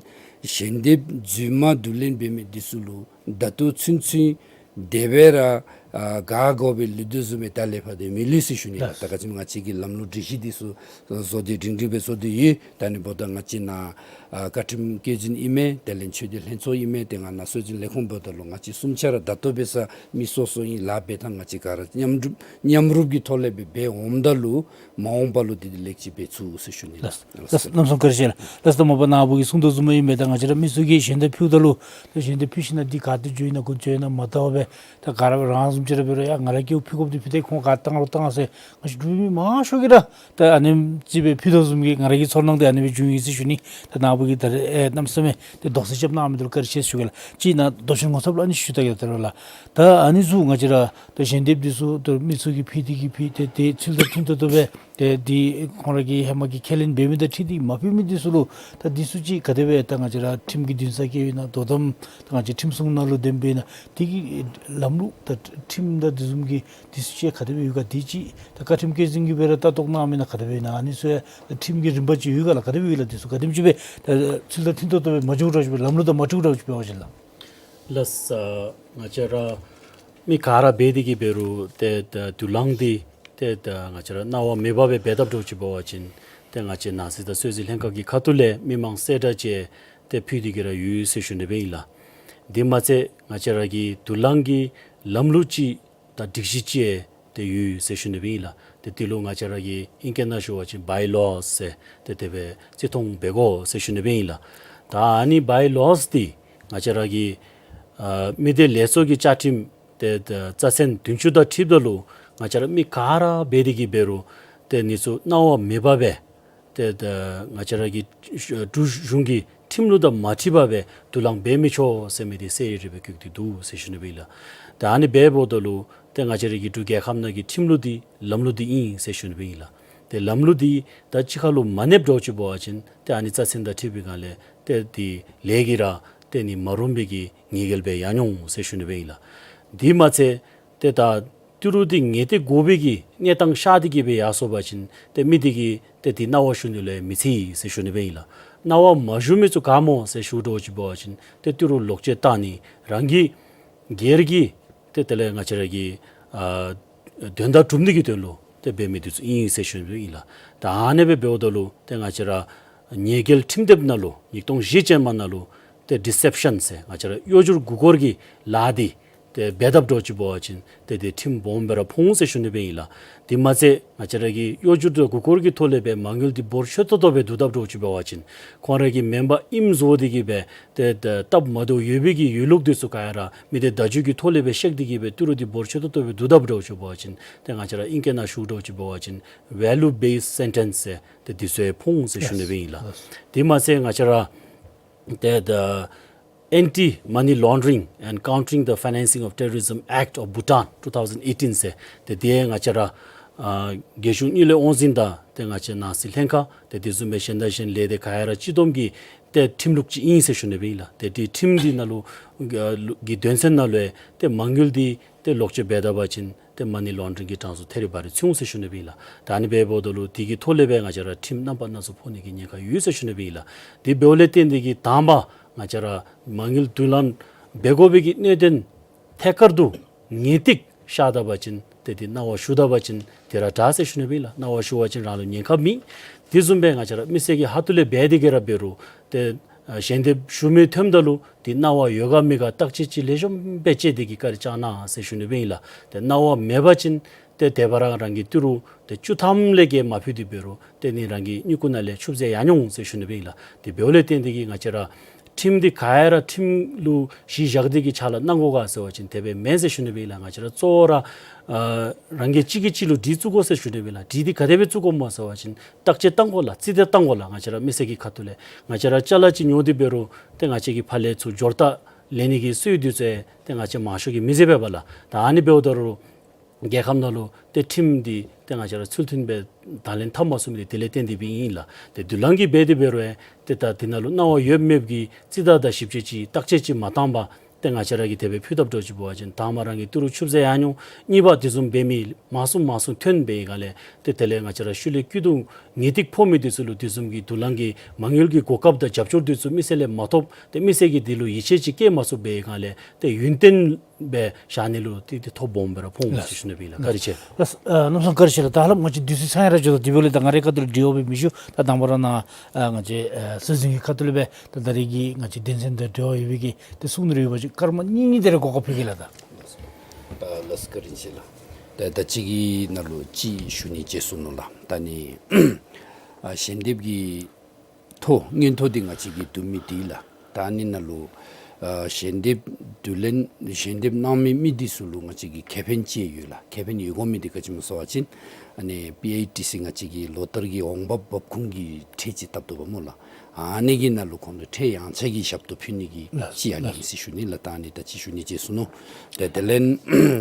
ཞལ་འདེབས་རྫུན་མ་བསྡུ་ལེན་འབད་མི་འདི་ཚུ་ལུ་ད་ལྟོ་ཚུན་ཚོད་དེ་སྦེ་ར་ཨ་ག་དགོ་པའི་ལུགས་འདི་བཟུམ་སྦེ་ད་ལས་ཕར་ཏེ་མི་ལུས་ཟེར་ཞུ་ནི་ལགས། ད་ག་ཅི་སྨོ་ང་བཅས་ཀྱིས་ལམ་ལུགས་སྒྲིག་གཞི་འདི་ཚུ་བཟོ་སྟེ་སྒྲིང་སྒྲིང་སྦེ་བཟོ་སྟེ་ཡོད། ད་ཨ་ནི་འབདཝ་ད་ང་བཅས་ནཱ་ཨ་བཀའ་ཁྲིམས་བཀོད་འཛིན་ཨིན་མས། དེ་ལས་ཆོས་སྡེ་ལྷན་ཚོགས་ཨིན་མས། ཏེ་ང་ནཱ་སྲོལ་འཛིན་ལས་ཁུངས་འབདཝ་ད་ལུ་ང་བཅས་གསུམ་ཆ་ར་ད་ལྟོ་འབད་ས་མི་སོ་སོ་ཨིན། ལཱ་འབད་ཐངས་ང་བཅས་ག་ར་མཉམ་རུབ་མཉམ་རུབ་ཀྱི་ཐོག་ལས་སྦེ་འབད་འོངམ་ད་ལུ་མ་འོངས་པ་ལུ་འདི་འདི་ལེགས་ཅིག་འབད་ཚུགས་ཟེར་ཞུ་ནི་ལགས། ལགས། ལགས་སོ། གནམ་མེད་ས་མེད་བཀའ་དྲིན་ཆེ་ལགས། ལགས་སོ། ད་མ་པ་ནཱ་བུ་གིས་གསུངས་དོ་བཟུམ་ཨིན་པས། ད་ང་བཅས་ར་མི་ཚུ་གིས་ཞལ་འདེབས་ཕུལཝ་ད་ལུ་ད་ཞལ་འདེབས་ཕུལ་ཞིནམ་ལས་འདི་ག་ཏེ་འགྱོ་ཡི་ན་ག་འགྱོ་ཡི་ན་མ་བལྟ་བར་སྦེ་ད་ག་ར་རང་བཟུམ་ཅིག་ར་འབད་རུང་ཡ་ང་ར་གིས་ཕུལ་དགོཔ་འདི་ཕུལ་ཏེ་ཁོང་ག་བཏང་རུང་བཏང་ཟེར་ང་བཅས་འབྲུག་མི་མང་ཤོས་ཀྱིས་ར་ད་ཨ་ནེམ་ཅིག་སྦེ་ཕུལ་དོ་བཟུམ་གྱི་ང་ར་གི་ཚོར་སྣང་འདི་ཨ་ནི་སྦེ་བྱུང་ཡི་ཟེར་ཞུ་ནི། ད་ནཱ་བུ་གིས་ད་རེས་ཨེ་གནམ་མེད་ས་མེད་ཏེ་དོགས་སེལ་རྐྱབ་གནང་མི་འདི་ལུ་བཀའ་དྲིན་ཆེ་ཟེར་ཞུ་གེ་ལགས། ཅིག་ནཱ་མདོ་ཆེན་ངོ་ཚབ་ལུ་ཨ་ནི་ཞུ་ད་གེ། ད་རེས་ལགས་ད་ཨ་ནི་ཚུ་ང་བཅས་ར་ད་ཞལ་འདེབས་འདི་ཚུ་ད་མི་ཚུ་གིས་ཕུལ་ཏེ་གི་ཕུལ་ཏེ་ཏེ་ཚུལ་དང་མཐུན་ཏོག་ཏོ་སྦེ་ཏེ་འདི་ཁོང་ར་གིས་ཧེ་མ་གི་ཁས་ལེན་འབད་མི་དང་འཁྲིལ་ཏེ་མ་ཕུལ་མི་འདི་ཚུ་ལུ་ད་འདི་ཚུ་ཅིག་ག་དེ་སྦེ་ད་ང་བཅས་ར་ཁྲིམས་ཀྱི་འདུན་ས་བཀལ་ཡོད་ན་དོ་དམ་ད་ང་བཅས་ཁྲིམས་སྲུང་ནང་ལུ་འདེམས་པས་ན་འདི་གི་ལམ་ལུགས་ད་ཁྲིམས་དང་འདི་བཟུམ་གྱི་འདི་ཚུ་ཅིག་ག་དེ་སྦེ་ཡོད་ག། འདི་ཅིག་ད་བཀའ་ཁྲིམས་བཀོད་འཛིན་གྱིས་སྦེ་ར་ལྟ་རྟོག་གནང་མི་ན་ག་དེ་སྦེ་ཨིན་ན། ཨ་ནི་ཚུ་ཡང་ད་ཁྲིམས་ཀྱི་རིམ་པ་ཅིག་ཡོད་ག་ལགས། ག་དེ་སྦེ་ཡོད་ལགས། འདི་ཚུ་ག་དེམ་ཅིག་སྦེ་ད་ཚུལ་དང་མཐུན་ཏོག་ཏོ་སྦེ་མ་འགྱོཝ་འདྲཝ་ཅིག་སྦེ་ལམ་ལུགས་དང་མ་འཁྲིལཝ་འདྲཝ་ཅིག་སྦེ་འབད་བ་ཅིན་ལགས། ལགས་སོ། ང་བཅས་ར་མི་ག་ར་འབད་དེ་གི་འབད་རུང་ཏེ་ད་དུག་རླངས་འདི་ཏེ་ད་ང་བཅས་ར་གནང་བ་མེད་པར་སྦེ་འབད་དཔ་འདྲཝ་ཅིག་འབད་བ་ཅིན་ཏེ་ང་བཅས་ནང་སྲིད་དང་སྲོལ་འཛིན་ལྷན་ཁག་གི་ཁ་ཐུག་ལས་མི་མང་གསལ་བསྒྲགས་ཅིག་ཏེ་ཕུལ་ཏེ་གི་ར་ཡོད་ཟེར་ཞུ་ནི་སྦེ་ཨིན་ལགས། དེ་མ་ཚད་ང་བཅས་ར་གི་དུག་རླངས་ཀྱི་ལམ་ལུགས་ཅིག་ད་སྒྲིག་གཞི་ཅིག་ཏེ་ཡོད་ཟེར་ཞུ་ནི་སྦེ་ཨིན་ལགས། ཏེ་འདི་ལུ་ང་བཅས་ར་གིས་ཨིང་སྐད་ནང་ཞུ་བ་ཅིན་བའི་ལོས་ཟེར་ཏེ་དེ་སྦེ་རྩིས་མཐོང་འབད་དགོ་ཟེར་ཞུ་ནི་སྦེ་ཨིན་ལགས། ད་ཨ་ནི་བའི་ལོས་འདི་ང་བཅས་ར་གི་ཨ་མི་སྡེ་ལས་ཚོགས་ཀྱི་བཅའ་ཁྲིམས་ཏེ་ད་རྩ་ཚན་བདུན་ཅུ་དང་འཁྲིལཝ་ད་ལུ་ང་བཅས་ར་མི་ག་ར་འབད་དེ་གི་འབད་རུང་ཏེ་འདི་ཚུ་གནང་བ་མེད་པར་སྦེ་ཏེ་ད་ང་བཅས་ར་གི་འབྲུག་གཞུང་གི་ཁྲིམས་ལུགས་དང་མ་འཁྲིལ་བར་སྦེ་དུག་རླངས་འབད་མི་ཆོག་ཟེར་མི་འདི་གསལ་རི་རི་སྦེ་བཀོད་དེ་འདུག་ཟེར་ཞུ་ནི་སྦེ་ཨིན་ལགས། ད་ཨ་ནི་འབདཝ་ད་ལུ་ཏེ་ང་བཅས་ར་གི་འབྲུག་རྒྱལ་ཁབ་ནང་གི་ཁྲིམས་ལུགས་འདི་ལམ་ལུགས་འདི་ཨིན་ཟེར་ཞུ་ནི་སྦེ་ཨིན་ལགས། ཏེ་ལམ་ལུགས་འདི་ད་གཅིག་ཁར་ལུ་མ་གནསཔ་འདྲཝ་ཅིག་འབད་བ་ཅིན་ཏེ་ཨ་ནི་རྩ་ཚན་དང་འཁྲིལ་བའི་སྒང་ལས་ཏེ་འདི་ལས་ཀྱི་ར་ཏེ་ནི་མ་རུང་བའི་གི་ཉེས་འགེལ་སྦེ་ཡར་འོང་ཟེར་ཞུ་ནི་སྦེ་ཨིན་ལགས། དེ་མ་ཚད་ཏེ་ད་ཏི་རུ་འདི་ངེས་ཏེ་དགོ་པའི་གི་གནས་སྟངས་ཤར་ཏེ་གི་སྦེ་ཡར་སོང་པ་ཅིན་ཏེ་མི་འདི་གིས་ཏེ་འདི་གནང་བ་ཞུ་ནི་ལུ་མི་འཚེར་ཟེར་ཞུ་ནི་སྦེ་ཨིན་ལགས། གནང་བ་མ་ཞུ་མི་ཚུ་ག་སྨོ་ཟེར་ཞུ་འདྲཝ་ཅིག་འབད་བ་ཅིན་ཏེ་ཏི་རུ་ལོག་སྤྱོད་བཏང་ནི་རང་གི་སྒེར་གྱི་ཏེ་དེ་ལས་ང་བཅས་ར་གི་ཨ་དོན་དག་སྒྲུབ་ནི་གི་དོན་ལུ་ཏེ་འབད་མི་འདི་ཚུ་ཨིན་ཟེར་ཞུ་ནི་སྦེ་ཨིན་ལགས། ད་ཨ་ནེ་སྦེ་འབདཝ་ད་ལུ་ཏེ་ང་བཅས་ར་ཉེས་འགེལ་ཁྲིམས་དེབ་ནང་ལུ་ཉིས་སྟོང་བཞི་ཅན་མ་ནང་ལུ་ཏེ་ཌི་སེབ་ཤཱན་ཟེར་ང་བཅས་ར་གཡོ་སྒྱུ་མགུ་སྐོར་གྱི་ལཱ་འདི་ཏེ་འབད་དཔ་འདྲཝ་ཅིག་འབད་བ་ཅིན་ཏེ་འདི་ཁྲིམས་སྦོམ་སྦེ་ར་ཕོག་འོང་ཟེར་ཞུ་ནི་སྦེ་ཨིན་ལགས། དེ་མ་ཚད་ང་བཅས་ར་གིས་གཡོ་སྒྱུ་དང་མགུ་སྐོར་གྱི་ཐོག་ལས་སྦེ་མ་དངུལ་འདི་འབོར་ཆེ་ཏོག་ཏོ་སྦེ་བསྡུ་དཔ་འདྲཝ་ཅིག་འབད་བ་ཅིན་ཁོང་ར་གི་མེམ་བར་ཨིནམ་བཟོ་སྟེ་གི་སྦེ་ཏེ་ད་སྟབས་མ་བདེཝ་ཡོད་པའི་གི་ཡོད་ལུགས་འདི་ཚུ་ག་ཡ་ར་མི་སྡེ་བརྡ་བརྒྱུད་ཀྱི་ཐོག་ལས་སྦེ་བཤིག་སྟེ་གི་སྦེ་ཏི་རུ་འདི་འབོར་ཆེ་ཏོག་ཏོ་སྦེ་བསྡུ་དཔ་འདྲཝ་ཅིག་འབད་བ་ཅིན་ཏེ་ང་བཅས་ར་ཨིང་སྐད་ནང་ཞུ་འདྲཝ་ཅིག་འབད་བ་ཅིན་ཝེ་ལུ་བེསི་སེན་ཊེནསི་ཟེར་ཏེ་འདི་ཚུ་ཡང་ཕོག་འོང་ཟེར་ཞུ་ནི་སྦེ་ཨིན་ལགས། དེ་མ་ཚད་ང་བཅས་ར་ཏེ་ད་ཨེན་ཊི་མ་ནི་ལོན་ཌ་རིང་ཨེནཌ་ཀའུན་ཊརིང་ཌི་ཕའི་ནེན་སིང་ཨོཕ་ཊེ་རོ་རི་ཛམ་ཨེཀཊ་ཨོཕ་བྷུ་ཊཱན་ཊུ་ཐའུ་ཟེན་ཨེ་ཊིན་ཟེར་ཏེ་འདི་ཡང་ང་བཅས་ར་ ཨ་རྒྱལ་གཞུང་དངུལ་ལས་དབང་འཛིན་དང་ཏེ་ང་བཅས་ནང་སྲིད་ལྷན་ཁག་ཏེ་དེ་བཟུམ་སྦེ་གཞན་དང་གཞན་ལས་སྡེ་ག་ར་སྤྱི་བསྡོམས་ཀྱི་ཏེ་ཁྲིམས་ལུགས་ཅིག་ཨིན་ཟེར་ཞུ་ནི་སྦེ་ཨིན་ལགས། ཏེ་དེ་ཁྲིམས་འདི་ནང་ལུ་ཨ་ལུ་གི་དོན་ཚན་ནང་ལུ་ཡང་ཏེ་མ་དངུལ་འདི་ཏེ་ལོག་སྤྱོད་འབད་ད་པ་ཅིན་ཏེ་མ་ནི་ལོན་ཌ་རིང་གི་གྲངས་སུ་ཐེ་རི་བ་རི་ཚུད་འོང་ཟེར་ཞུ་ནི་སྦེ་ཨིན་ལགས། ད་ཨ་ནི་འབདཝ་ད་ལུ་དེ་གི་ཐོག་ལས་སྦེ་ང་བཅས་ར་ཁྲིམས་རྣམ་པ་སྣ་ཚོགས་ཕོག་ནི་གི་ཉེན་ཁ་ཡོད་ཟེར་ཞུ་ནི་སྦེ་ཨིན་ལགས། དེ་འབདཝ་ལས་བརྟེན་ཏེ་གིས་དང་པ་ང་བཅས་ར་མ་དངུལ་བསྡུ་ལེན་འབད་དགོ་པའི་གི་གནད་དོན་ཐད་ཀར་དུ་ངེས་ཏིག་ཤར་ད་པ་ཅིན་ཏེ་དེ་གནང་བ་ཞུ་ད་པ་ཅིན་དེ་ར་དྲག་ཟེར་ཞུ་ནི་སྦེ་ཨིན་ལགས། གནང་བ་ཞུ་བ་ཅིན་རང་ལུ་ཉེན་ཁ་མེད། དེ་བཟུམ་སྦེ་ང་བཅས་ར་མི་སེར་གྱི་ཁ་ཐུག་ལས་འབད་དེ་གི་ར་འབད་རུང་ཏེ་ཨ་ཞལ་འདེབས་ཞུ་མི་ཐོནམ་ད་ལུ་དེ་གནང་བ་ཡོད་ག་མེད་ག་བརྟག་དཔྱད་ཅིག་ལེགས་ཤོམ་སྦེ་དཔྱད་དེ་གི་བཀའ་དྲིན་བསྐྱང་གནང་ཟེར་ཞུ་ནི་སྦེ་ཨིན་ལགས། ཏེ་གནང་བ་མེད་པ་ཅིན་ཏེ་དེ་སྦེ་ར་རང་གི་ཏི་རུ་ཏེ་བཅུ་ཐམ་ལས་བརྒལ་མ་ཕུལ་ཏེ་འབད་རུང་ཏེ་ནི་རང་གི་སྨྱུ་གུ་ནང་ལས་ཆུད་ཟོས་ཡར་འོང་ཟེར་ཞུ་ནི་སྦེ་ཨིན་ལགས། དེ་འབདཝ་ལས་བརྟེན་ཏེ་གིས་ང་བཅས་ར་ཁྲིམས་འདི་ག་ར་ཁྲིམས་ལུ་གཞི་བཞག་སྟེ་གིས་ཕྱག་ལཱ་གནང་དགོ་ག་ཟེར་བ་ཅིན་དེ་སྦེ་མེན་ཟེར་ཞུ་ནི་སྦེ་ཨིན་ལགས། ང་བཅས་ར་གཙོ་བོ་ར་ཨ་རང་གིས་གཅིག་གིས་གཅིག་ལུ་གྲི་བཙུགས་དགོ་ཟེར་ཞུ་ནི་སྦེ་ཨིན་ལགས། གྲི་འདི་ག་དེ་སྦེ་བཙུགས་དགོཔ་སྨོ་ཟེར་བ་ཅིན་བརྟག་དཔྱད་གཏང་དགོ་ལགས། རྩིས་འདེད་གཏང་དགོ་ལགས། ང་བཅས་ར་མི་སེར་གྱི་ཁ་ཐུག་ལས་ང་བཅས་ར་ཅ་ལ་ཅིག་ཉོ་སྟེ་འབད་རུང་ཏེ་ང་བཅས་ཀྱི་ཕར་ལས་ཚུར་སྦྱོར་རྟགས་ལེན་ནི་གི་སྲོལ་འདི་ཚུ་ཡང་ཏེ་ང་བཅས་མང་ཤོས་ཀྱིས་མི་མཛད་པས་པ་ལགས། ད་ཨ་ནི་འབདཝ་ད་རུང་རྒྱལ་ཁབ་ནང་ལུ་ཏེ་ཁྲིམས་འདི་ཏེ་ང་བཅས་ར་ཚུལ་མཐུན་སྦེ་དང་ལེན་འཐབ་མ་ཚུགས་མི་འདི་དེ་ལས་བརྟེན་ཏེ་སྦེ་ཨིན་ལགས། ཏེ་བསྡུ་ལེན་གྱི་འབད་དེ་འབད་རུང་ཡང་ཏེ་ད་དེ་ནང་ལུ་གནང་བ་ཡོད་མེད་ཀྱི་རྩིས་རྟགས་དང་ཞིབ་དཔྱད་ཅིག་བརྟག་དཔྱད་ཅིག་མ་བཏང་པར་ཏེ་ང་བཅས་ར་གིས་དེ་སྦེ་ཕུལ་ཐབས་འདྲཝ་ཅིག་འབད་བ་ཅིན་དང་པ་རང་གི་ཏི་རུ་ཆུད་ཟོས་ཡར་འོང་། གཉིས་པ་དེ་བཟུམ་འབད་མི་མང་སུ་མང་སུ་ཐོན་པའི་སྒང་ལས་ཏེ་དེ་ལས་ང་བཅས་ར་ཤུལ་ལས་སྐྱིད་སྡུག་ངེས་ཏིག་ཕོག་མི་འདི་ཚུ་ལུ་དེ་བཟུམ་གྱི་བསྡུ་ལེན་གྱི་མ་དངུལ་གྱི་གོ་སྐབས་དང་རྒྱབ་སྐྱོར་འདི་ཚུ་མི་སེར་ལས་མ་ཐོབ། ཏེ་མི་སེར་གྱིས་དེ་ལུ་ཡིད་ཆེས་ཅིག་བསྐྱེད་མ་ཚུགས་པའི་སྒང་ལས་ཏེ་ཡུན་བརྟན་སྦེ་བཞག་ནི་ལུ་ཏེ་ཏེ་ཐོ་སྦོམ་སྦེ་ར་ཕོག་འོང་ཟེར་ཞུ་ནི་སྦེ་ཨིན་ལགས། བཀའ་དྲིན་ཆེ། ལགས། ཨ་རྣམ་སྲས་བཀའ་དྲིན་ཆེ་ལགས། ད་ཧ་ལམ་ང་བཅས་དུས་ཚོད་ཚང་ཡར་འགྱོ་དོ། དེ་འབདཝ་ལས་ད་ང་རའི་ཁ་ཐུག་ལས་དྲི་བ་སྦེ་མི་ཞུ། ད་དང་པ་ར་ནཱ་ཨ་ང་བཅས་ཨ་སྲོལ་འཛིན་གྱི་ཁ་ཐུག་ལས་སྦེ་ད་ད་རེས་ཀྱི་ང་བཅས་དོན་ཚན་དང་འབྲེལ་བ་ཡོད་པའི་གི་ཏེ་གསུང་ནི་རེ་ཡོད་པ་ཅིན་སྐར་མ་གཉིས་གཉིས་དེ་ར་གོ་སྐབས་ཕུལ་གེ་ལགས། ད་ལགས་བཀའ་དྲིན་ཆེ་ལགས། ད་ད་ཅི་གི་ནང་ལུ་ཅིག་ཞུ་ནི་བརྗེད་སོ་ནུག་ལགས། ད་ནི་ཨ་ཞལ་འདེབས་ཀྱི་ཐོ་དངོས་ཐོ་འདི་ང་བཅས་ཀྱིས་བསྡུ་མི་འདི་ལགས། ད་ཨ་ནི་ནང་ལུ་ཨ་ཞལ་འདེབས་བསྡུ་ལེན་ཞལ་འདེབས་གནང་མི་མི་འདི་ཚུ་ལུ་ང་བཅས་ཀྱིས་ཁེ་ཕན་ཅིག་ཡོད་ལགས། ཁེ་ཕན་ཡོད་དགོ་མི་འདི་ག་ཅི་སྨོ་ཟེར་བ་ཅིན་ཨ་ནི་པི་ཨའི་ཊི་སི་ང་བཅས་ཀྱིས་ལོ་ལྟར་གྱི་འོང་འབབ་འབབ་ཁུངས་ཀྱི་ཁྲལ་ཅིག་བཏབ་དོ་བ་སྨོ་ལགས། ཨ་ནི་གི་ནང་ལུ་ཁོང་ལུ་ཁྲལ་ཡང་ཆ་གི་ཞབས་ཏོག་ཕུལ་ནི་གི་ལགས་ཅིག་ཡང་ཨིན་ཟེར་ཞུ་ནི་ལགས། ད་ཨ་ནི་ད་ཅི་ཞུ་ནི་བརྗེད་སོ་ནུག། ད་དེ་ལས་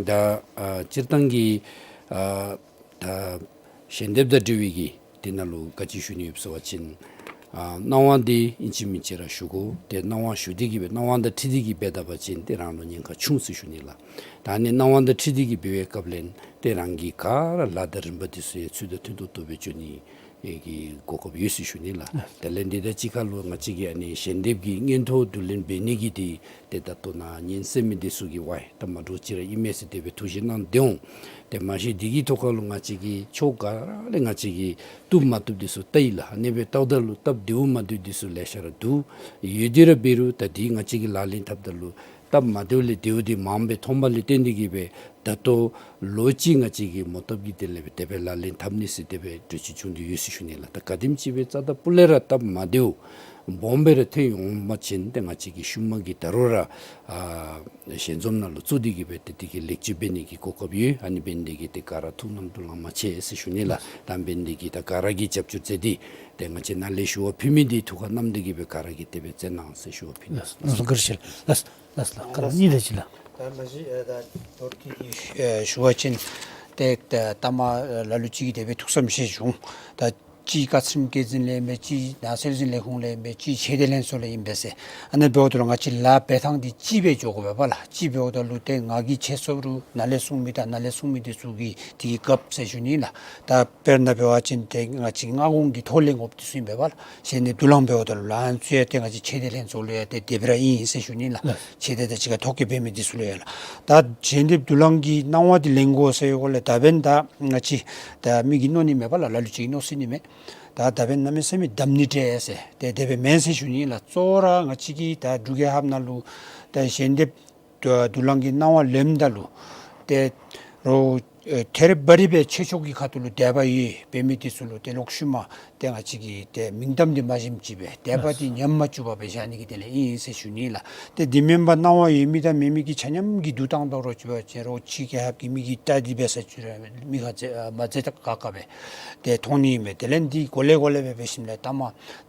ད་ཨ་སྤྱིར་བཏང་གི་ཨ་ད་ཞལ་འདེབས་དང་འབྲེལ་བའི་གི་དེ་ནང་ལུ་ག་ཅི་ཞུ་ནི་ཡོད་ཟེར་བ་ཅིན་ཨ་གནང་བ་འདི་ཨིན་ཅི་མིན་ཅི་ར་ཞུ་དགོ། ཏེ་གནང་བ་ཞུ་སྟེ་གི་སྦེ་གནང་བ་དང་འཁྲིལ་ཏེ་གི་འབད་ད་པ་ཅིན་ཏེ་རང་ལུ་ཉེན་ཁ་ཆུང་ཟེར་ཞུ་ནི་ལགས། ད་ཨ་ནི་གནང་བ་དང་འཁྲིལ་ཏེ་གི་འབད་བའི་སྐབས་ལས་ཏེ་རང་གི་ག་ར་ལཱ་དང་རིམ་པ་འདི་ཚུ་ཡང་ཚུལ་དང་མཐུན་ཏོག་ཏོ་སྦེ་འགྱོ་ནི་ཨེ་གི་གོ་སྐབས་ཡོད་ཟེར་ཞུ་ནི་ལགས། དེ་ལས་འདི་དང་གཅིག་ཁར་ལུ་ང་བཅས་ཀྱིས་ཨ་ནི་ཞལ་འདེབས་ཀྱི་སྔོན་ཐོ་བསྡུ་ལེན་འབད་ནི་གི་འདི་ཏེ་ད་ལྟོ་ནཱ་ཉན་གསན་མི་འདི་ཚུ་གིས་ཝའི་ད་མ་འདྲཝ་ཅིག་ར་ཨིན་མས་ཟེར་དེ་སྦེ་ཐུགས་བཞེད་གནང་སྟེ་འོང་། ཏེ་མ་གཞི་འདི་གི་ཐོག་ཁར་ལུ་ང་བཅས་ཀྱིས་ཕྱོགས་ག་ར་ལས་ང་བཅས་ཀྱིས་བཏུབ་མ་བཏུབ་འདི་ཚུ་བལྟ་ཡི་ལགས། ཨ་ནི་སྦེ་བལྟཝ་ད་ལུ་སྟབས་བདེཝ་མ་བདེཝ་འདི་ཚུ་ལེ་ཤ་ར་འདུག། ཡོད་དེ་ར་འབད་རུང་ད་འདི་ང་བཅས་ཀྱིས་ལག་ལེན་འཐབ་ད་ལུ་སྟབས་མ་བདེཝ་ལས་བདེཝ་འདི་མངམ་སྦེ་མཐོངམ་ལས་བརྟེན་ཏེ་གི་སྦེ་ད་ལྟོ་ལོ་གཅིག་ང་བཅས་ཀྱིས་མོ་བཏབ་ཀྱི་དེ་ལས་སྦེ་དེ་སྦེ་ལག་ལེན་འཐབ་ནི་ཟེར་དེ་སྦེ་གྲོས་ཆོད་བྱུང་སྟེ་ཡོད་ཟེར་ཞུ་ནི་ལགས། ད་ག་དེམ་ཅིག་སྦེ་རྩ་དང་སྤུ་ལས་ར་སྟབས་མ་བདེཝ་སྦོམ་སྦེ་ར་ཐོན་འོང་པ་ཅིན་ཏེ་ང་བཅས་ཀྱིས་ཤུལ་མ་གི་ད་རུང་ར་ཨ་ཞལ་འཛོམས་ནང་ལུ་བཙུགས་ཏེ་གི་སྦེ་ཏེ་དེ་གི་ལེགས་བཅོས་འབད་ནི་གི་གོ་སྐབས་ཡོད། ཨ་ནི་འབད་ནི་དེ་གིས་ཏེ་ག་ར་ཐུགས་རྣམ་དུ་ལང་མ་ཆེ་ཟེར་ཞུ་ནི་ལགས། ད་འབད་ནི་དེ་གིས་ད་ག་ར་གིས་རྒྱབ་སྐྱོར་མཛད་དེ་ཏེ་ང་བཅས་ནཱ་ལས་ཞུ་བ་ཕུལ་མི་འདི་ཐུགས་ཁར་བསྣམས་ཏེ་གི་སྦེ་ག་ར་གིས་དེ་སྦེ་མཛད་གནང་ཟེར་ཞུ་བ་ཕུལ་ནི། ལགས་སོ། ལགས་སོ། བཀའ་དྲིན་ཆེ་ལགས། ལགས་སོ། ལགས་སོ་ལགས། བཀའ་དྲིན་ཆེ་ལགས། ད་མ་གཞི་ཨེ་ད་མདོར་བསྡུས་ཀྱི་ཨེ་ཞུ་བ་ཅིན་ཏེ་ད་ལྟ་མ་ལ་ལུ་ཅིག་གིས་དེ་སྦེ་ཐུགས་བསམ་བཞེས་བྱུང་། ད་ཅིག་བཀའ་ཁྲིམས་བཀོད་འཛིན་ལས་མས། ཅིག་ནཱ་སྲོལ་འཛིན་ལས་ཁུངས་ལས་མས། ཅིག་ཆེ་བསྟོད་ལྷན་ཚོགས་ལས་ཨིན་པས་ཟེར། ཨ་ནི་འབདཝ་ད་ལུ་ང་བཅས་ལཱ་འབད་ཐངས་འདི་གཅིག་སྦེ་འགྱོ་དགོ་པས་པ་ལགས། གཅིག་འབདཝ་ད་ལུ་ཏེ་ང་གིས་ཆེ་སོང་རུང་ནཱ་ལས་གསུང་མི་དང་ནཱ་ལས་གསུང་མི་འདི་ཚུ་གིས་དེ་གི་རྒཔོ་ཟེར་ཞུ་ནི་ལགས། ད་དཔེར་ན་འབད་བ་ཅིན་ཏེ་ང་བཅས་མངའ་ཁོངས་ཀྱི་ཐོག་ལས་འོངམ་འདི་ཚུ་ཨིན་པས་པ་ལགས། ཞལ་འདེབས་བསྡུ་ལེན་འབདཝ་ད་ལུ་ལཱ་ཚུ་ཡང་ཏེ་ང་བཅས་ཆེ་བསྟོད་ལྷན་ཚོགས་ལུ་ཡང་ཏེ་དེ་སྦེ་ར་ཨིན་ཟེར་ཞུ་ནི་ལགས། ལགས། ཆེ་བསྟོད་དང་གཅིག་ཁར་ཐོ་བཀོད་འབད་མི་འདི་ཚུ་ལུ་ཡང་ལགས། ད་ཞལ་འདེབས་བསྡུ་ལེན་གྱི་གནང་བ་འདི་ལེན་དགོ་ཟེར་བའི་སྐོར་ལས་ད་འབདན་ད་ང་བཅས་ད་མི་གིས་མནོ་ནི་མས་པ་ལགས། ལ་ལུ་ཅིག་གིས་མནོ་སྲིད་ནི་མས། ད་ད་འབདན་གནམ་མེད་ས་མེད་དམ་ནི་འདྲས་ཟེར་ཏེ་དེ་སྦེ་མེན་ཟེར་ཞུ་ནི་ལགས། གཙོ་བོ་ར་ང་བཅས་ཀྱིས་ད་འབྲུག་རྒྱལ་ཁབ་ནང་ལུ་ད་ཞལ་འདེབས་བསྡུ་ལེན་གྱི་གནང་བ་ལེནམ་ད་ལུ་ཏེ་རོགས་ཨེ་ཐེ་རི་བ་རི་སྦེ་ཆོས་ཕྱོགས་ཀྱི་ཁ་ཐུག་ལུ་དད་པ་ཡོད་འབད་མི་འདི་ཚུ་ལུ་ཏེ་ལོག་ཤུལ་མ་ཏེ་ང་བཅས་ཀྱིས་ཏེ་མིང་གཏམ་འདི་མ་བྱིནམ་ཅིག་སྦེ་དད་པ་འདི་ཉམས་མ་བཅུག་པར་སྦེ་བཞག་ནི་གི་དོན་ལས་ཨིན་ཟེར་ཞུ་ནི་ལགས། ཏེ་འདི་མེན་པར་གནང་བ་ཡོད་མི་དང་མེད་མི་གི་ཆ་མཉམ་གྱིས་བསྡུ་བཏང་དོ་རུང་ཅིག་སྦེ་ཅིག་རོགས་ཕྱི་རྒྱལ་ཁབ་ཀྱི་མི་གིས་བལྟ་སྟེ་འབད་ས་ཅིག་ར་མི་ཁ་མཛེས་མ་མཛེས་ད་ཁག་ཁ་སྦེ་ཏེ་མཐོང་ནི་ཨིན་མས། དེ་ལས་འདི་གོ་ལེ་གོ་ལེ་སྦེ་འབད་ཞིནམ་ལས་ལྟ་མ་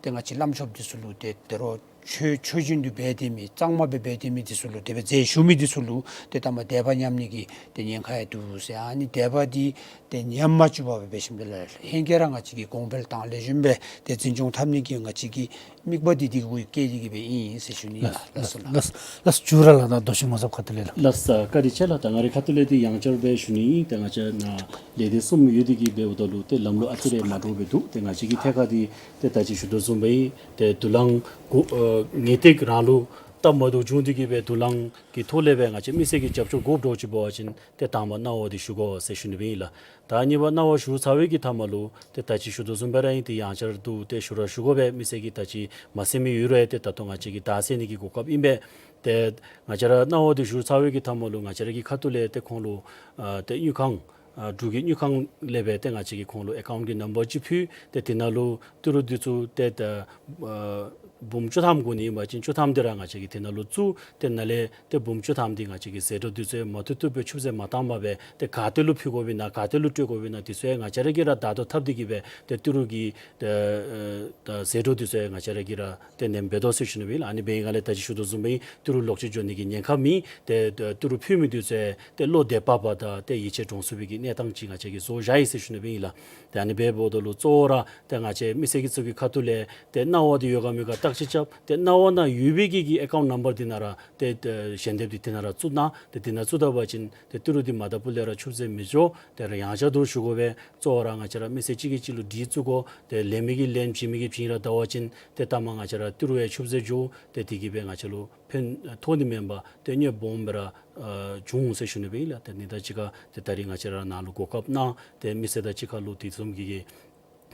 ཏེ་ང་བཅས་བླམ་ཆོསཔ་འདི་ཚུ་ལུ་ཏེ་ཏེ་རོགས་ ཆོས་ཆོས་བཞིན་དུ་འབད་དེ་མི་གཙང་མ་སྦེ་འབད་དེ་མི་འདི་ཚུ་ལུ་དེ་སྦེ་རྫས་ཞུ་མི་འདི་ཚུ་ལུ་ཏེ་ད་མ་དད་པ་ཉམས་ནི་གི་ཏེ་ཉེན་ཁ་ཡང་འདུག་ཟེར། ཨ་ནི་དད་པ་འདི་ཏེ་ཉམས་མ་བཅུག་པར་སྦེ་འབད་ཞིནམ་ལས་ལྷན་སྐྱེས་ར་ང་བཅས་ཀྱིས་གོང་འཕེལ་དང་ལེགས་ཤོམ་སྦེ་ཏེ་འཛིན་སྐྱོང་འཐབ་ནི་གི་ང་བཅས་ཀྱི་དམིགས་པ་འདི་འདི་གུ་བསྐྱེད་དེ་གི་སྦེ་ཨིན་ཟེར་ཞུ་ནི་ལགས། ལགས་སོ་ལགས། ལགས་སོ་ལགས་སོ། ཇུ་ར་ལགས་དང་རྡོ་རྗེ་མོ་གསརཔ་ཁ་ཐུག་ལས་ལགས། ལགས་སོ། བཀའ་དྲིན་ཆེ་ལགས། ད་ང་རའི་ཁ་ཐུག་ལས་འདི་ཡང་བསྐྱར་སྦེ་ཞུ་ནི་ཨིན། ཏེ་ང་བཅས་ནཱ་ལས་སྡེ་གསུམ་ཡོད་དེ་གི་སྦེ་འབདཝ་ད་ལུ་ཏེ་ལམ་ལུགས་ཨ་ཙི་རེ་མ་འདྲཝ་སྦེ་འདུག། ཏེ་ང་བཅས་ཀྱི་ཐད་ཁར་འདི་ཏེ་ད་ཅི་ཞུ་དོ་བཟུམ་སྦེ་ཏེ་དུ་ལང་གུ་ཨ་ངེས་ཏིག་རང་ལུ་སྟབས་མ་བདེཝ་བྱུང་སྟེ་གི་སྦེ་དུ་ལང་གི་ཐོག་ལས་སྦེ་ང་བཅས་མི་སེར་གྱི་རྒྱབ་སྐྱོར་དགོཔ་འདྲཝ་ཅིག་འབད་བ་ཅིན་ཏེ་དང་པ་གནང་བ་འདི་ཞུ་དགོ་ཟེར་ཞུ་ནི་སྦེ་ཨིན་ལགས། ད་གཉིས་པ་གནང་བ་ཞུ་ཚར་བའི་གི་མཐའ་མ་ལུ་ཏེ་ད་ཅི་ཞུ་དོ་བཟུམ་སྦེ་ར་ཨིན། ཏེ་ཡང་བསྐྱར་དུ་ཏེ་ཞུ་ར་ཞུ་དགོ་པས། མི་སེར་གྱིས་ད་ཅི་མ་གསན་མི་ཡོད་རུང་ཏེ་ད་ལྟོ་ང་བཅས་ཀྱིས་བརྡ་གསན་ནི་གི་གོ་སྐབས་ཨིན་པས། ཏེ་ང་བཅས་ར་གནང་བ་འདི་ཞུ་ཚར་བའི་གི་མཐའ་མ་ལུ་ང་བཅས་ར་གི་ཁ་ཐུག་ལས་ཏེ་ཁོང་ལུ་ཨ་ཏེ་དངུལ་ཁང་ཨ་འབྲུག་གི་དངུལ་ཁང་ལས་སྦེ་ཏེ་ང་བཅས་ཀྱིས་ཁོང་ལུ་ཨེ་ཀའུནཊ་གི་ནམ་བར་ཅིག་ཕུལ། ཏེ་དེ་ནང་ལུ་ཏི་རུ་འདི་ཚུ་ཏེ་ད་ཨ་འབུམ་བཅུ་ཐམ་གུ་ནི་ཨིན་པ་ཅིན་བཅུ་ཐམ་འདི་ར་ང་བཅས་ཀྱིས་དེ་ནང་ལུ་བཙུགས། ཏེ་ནཱ་ལས་ཏེ་འབུམ་བཅུ་ཐམ་འདི་ང་བཅས་ཀྱིས་ཟད་འགྲོ་འདི་ཚུ་མ་ཐུབ་ཐུབ་སྦེ་ཆུད་ཟད་མ་བཏང་པར་སྦེ་ཏེ་ག་ཏེ་ལུ་ཕུལ་དགོ་པས་ན་ག་ཏེ་ལུ་སྤྲོད་དགོ་པས་ན་འདི་ཚུ་ཡང་ང་བཅས་ར་གིས་ར་བརྡ་དོ་འཐབ་སྟེ་གི་སྦེ་ཏེ་ཏི་རུ་གི་ཏེ་ཨེ་ད་ཟད་འགྲོ་འདི་ཚུ་ཡང་ང་བཅས་ར་གིས་ར་ཏེ་ནེམ་འབད་དོ་ཟེར་ཞུ་ནི་སྦེ་ཨིན་ལགས། ཨ་ནི་འབད་བའི་སྒང་ལས་ད་ཅི་ཞུ་དོ་བཟུམ་སྦེ་ཏི་རུ་ལོག་ཅི་འགྱོ་ནི་གི་ཉེན་ཁ་མེད། ཏེ་ཏི་རུ་ཕུལ་མི་འདི་ཚུ་ཡང་ཏེ་བློ་བདེ་བག་ཕེབས་དང་ཏེ་ཡིད་ཆེས་འདྲོངས་ཚུགས་པའི་གི་གནས་སྟངས་ཅིག་ང་བཅས་ཀྱིས་བཟོ་བཞག་ཡི་ཟེར་ཞུ་ནི་སྦེ་ཨིན་ལགས། ཏེ་ཨ་ནི་འབདཝ་ད་ལུ་གཙོ་བོ་ར་ཏེ་ང་བཅས་མི་སེར་གྱི་ཚུ་གི་ཁ་ཐུག་ལས་ཏེ་གནང་བ་འདི་ཡོད་ག་མེད་ག་བརྟག་དཔྱད་རྐྱབ། ཏེ་གནང་བ་ནང་ཡོད་པའི་གི་གི་ཨེ་ཀའུནཊ་ནམ་བར་འདི་ནང་ར་ཏེ་ཏེ་ཞལ་འདེབས་འདི་དེ་ནང་ར་བཙུགས་གནང་། ཏེ་དེ་ནང་བཙུགས་ད་པ་ཅིན་ཏེ་ཏི་རུ་འདི་མ་ད་པུ་ལས་ར་ཆུད་ཟད་མི་འགྱོ། ཏེ་ར་ཡང་བསྐྱར་དུ་ཞུ་དགོ་པས། གཙོ་བོ་ར་ང་བཅས་ར་མི་སེར་གཅིག་གིས་གཅིག་ལུ་སྒྲིག་བཙུགས་དགོ། ཏེ་ལེན་མི་གིས་ལེན་བྱིན་མི་གིས་བྱིན་ར་ད་པ་ཅིན་ཏེ་ལྟ་མ་ང་བཅས་ར་ཏི་རུ་ཡང་ཆུད་ཟད་འགྱོ། ཏེ་དེ་གིས་སྦེ་ང་བཅས་ལུ་ཕན་ཐོགས་ནི་མེན་པར་ཏེ་གནོདཔ་སྦོམ་སྦེ་ར་ཨ་འབྱུང་ཟེར་ཞུ་ནི་སྦེ་ཨིན་ལགས། ཏེ་ཨ་ནི་དང་གཅིག་ཁར་ཏེ་ད་རིས་ང་བཅས་ར་ནཱ་ལུ་གོ་སྐབས་གནང་སྟེ་མི་སེར་དང་གཅིག་ཁར་ལུ་དེ་བཟུམ་གྱི་གི་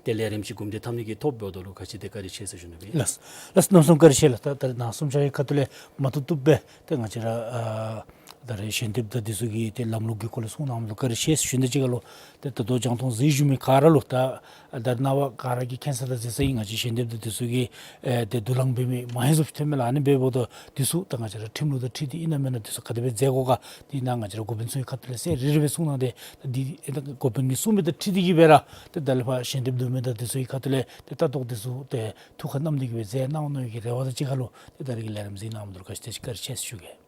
ཏེ་ལས་རིམ་ཅིག་གོམས་འདྲིས་འཐབ་ནི་གི་ཐོབ་འབདཝ་ད་ལུ་ག་ཅི་དེ་བཀའ་དྲིན་ཆེ་ཟེར་ཞུ་ནི་སྦེ་ཨིན། ལགས་ལགས། གནམ་མེད་ས་མེད་བཀའ་དྲིན་ཆེ་ལགས། ད་ད་རིས་ནཱ་གསུམ་ཆ་རའི་ཁ་ཐུག་ལས་མ་བཏུབ་བཏུབ་སྦེ་ཏེ་ང་བཅས་ར་ཨ་ད་རིས་ཞལ་འདེབས་དང་འདི་ཚུ་གི་ཏེ་ལམ་ལུགས་ཀྱི་སྐོར་ལས་གསུང་གནངམ་ལུ་བཀའ་དྲིན་ཆེ་ཟེར་ཞུ་ནི་དང་གཅིག་ཁར་ལུ་ཏེ་ད་ལྟོ་རྒྱང་མཐོང་གཟིགས་བཞུགས་མི་ག་ར་ལུ་ད་ད་རེས་ནངས་པ་ག་ར་གིས་མཁྱེན་ས་དང་གཟིགས་ས་ཨིན། ང་བཅས་ཞལ་འདེབས་དང་འདི་ཚུ་གི་ཨེ་ཏེ་དུ་ལང་འབད་མི་མང་ཧེང་སུ་ཐོན་མས་ལགས། ཨ་ནི་འབདཝ་ད་འདི་ཚུ་ད་ང་བཅས་ར་ཁྲིམས་ལུགས་དང་འཁྲིལ་ཏེ་ཨིན་ན་མེན་ན་འདི་ཚུ་ག་དེ་སྦེ་མཛད་དགོ་ག་འདི་ནཱ་ང་བཅས་ར་འགོ་དཔོན་ཚུ་གི་ཁ་ཐུག་ལས་གསལ་རི་རི་སྦེ་གསུང་གནང་སྟེ་ད་འདི་ཨེ་ད་འགོ་དཔོན་གྱིས་གསུངས་མི་དང་འཁྲིལ་ཏེ་གི་སྦེ་ར་ཏེ་ད་ལས་ཕར་ཞལ་འདེབས་བསྡུ་མི་དང་འདི་ཚུ་གི་ཁ་ཐུག་ལས་ཏེ་ལྟ་རྟོག་འདི་ཚུ་ཏེ་ཐུགས་ཁར་བསྣམས་ཏེ་གི་སྦེ་མཛད་གནང་ནི་གི་རེ་བ་དང་གཅིག་ཁར་ལུ་ཏེ་ད་རིས་ཀྱི་ལས་རིམ་གཟིགས་གནང་མི་འདི་ལུ་ག་ཅི་དེ་ཅིག་བཀའ་དྲིན་ཆེ་ཟེར་ཞུ་གེ།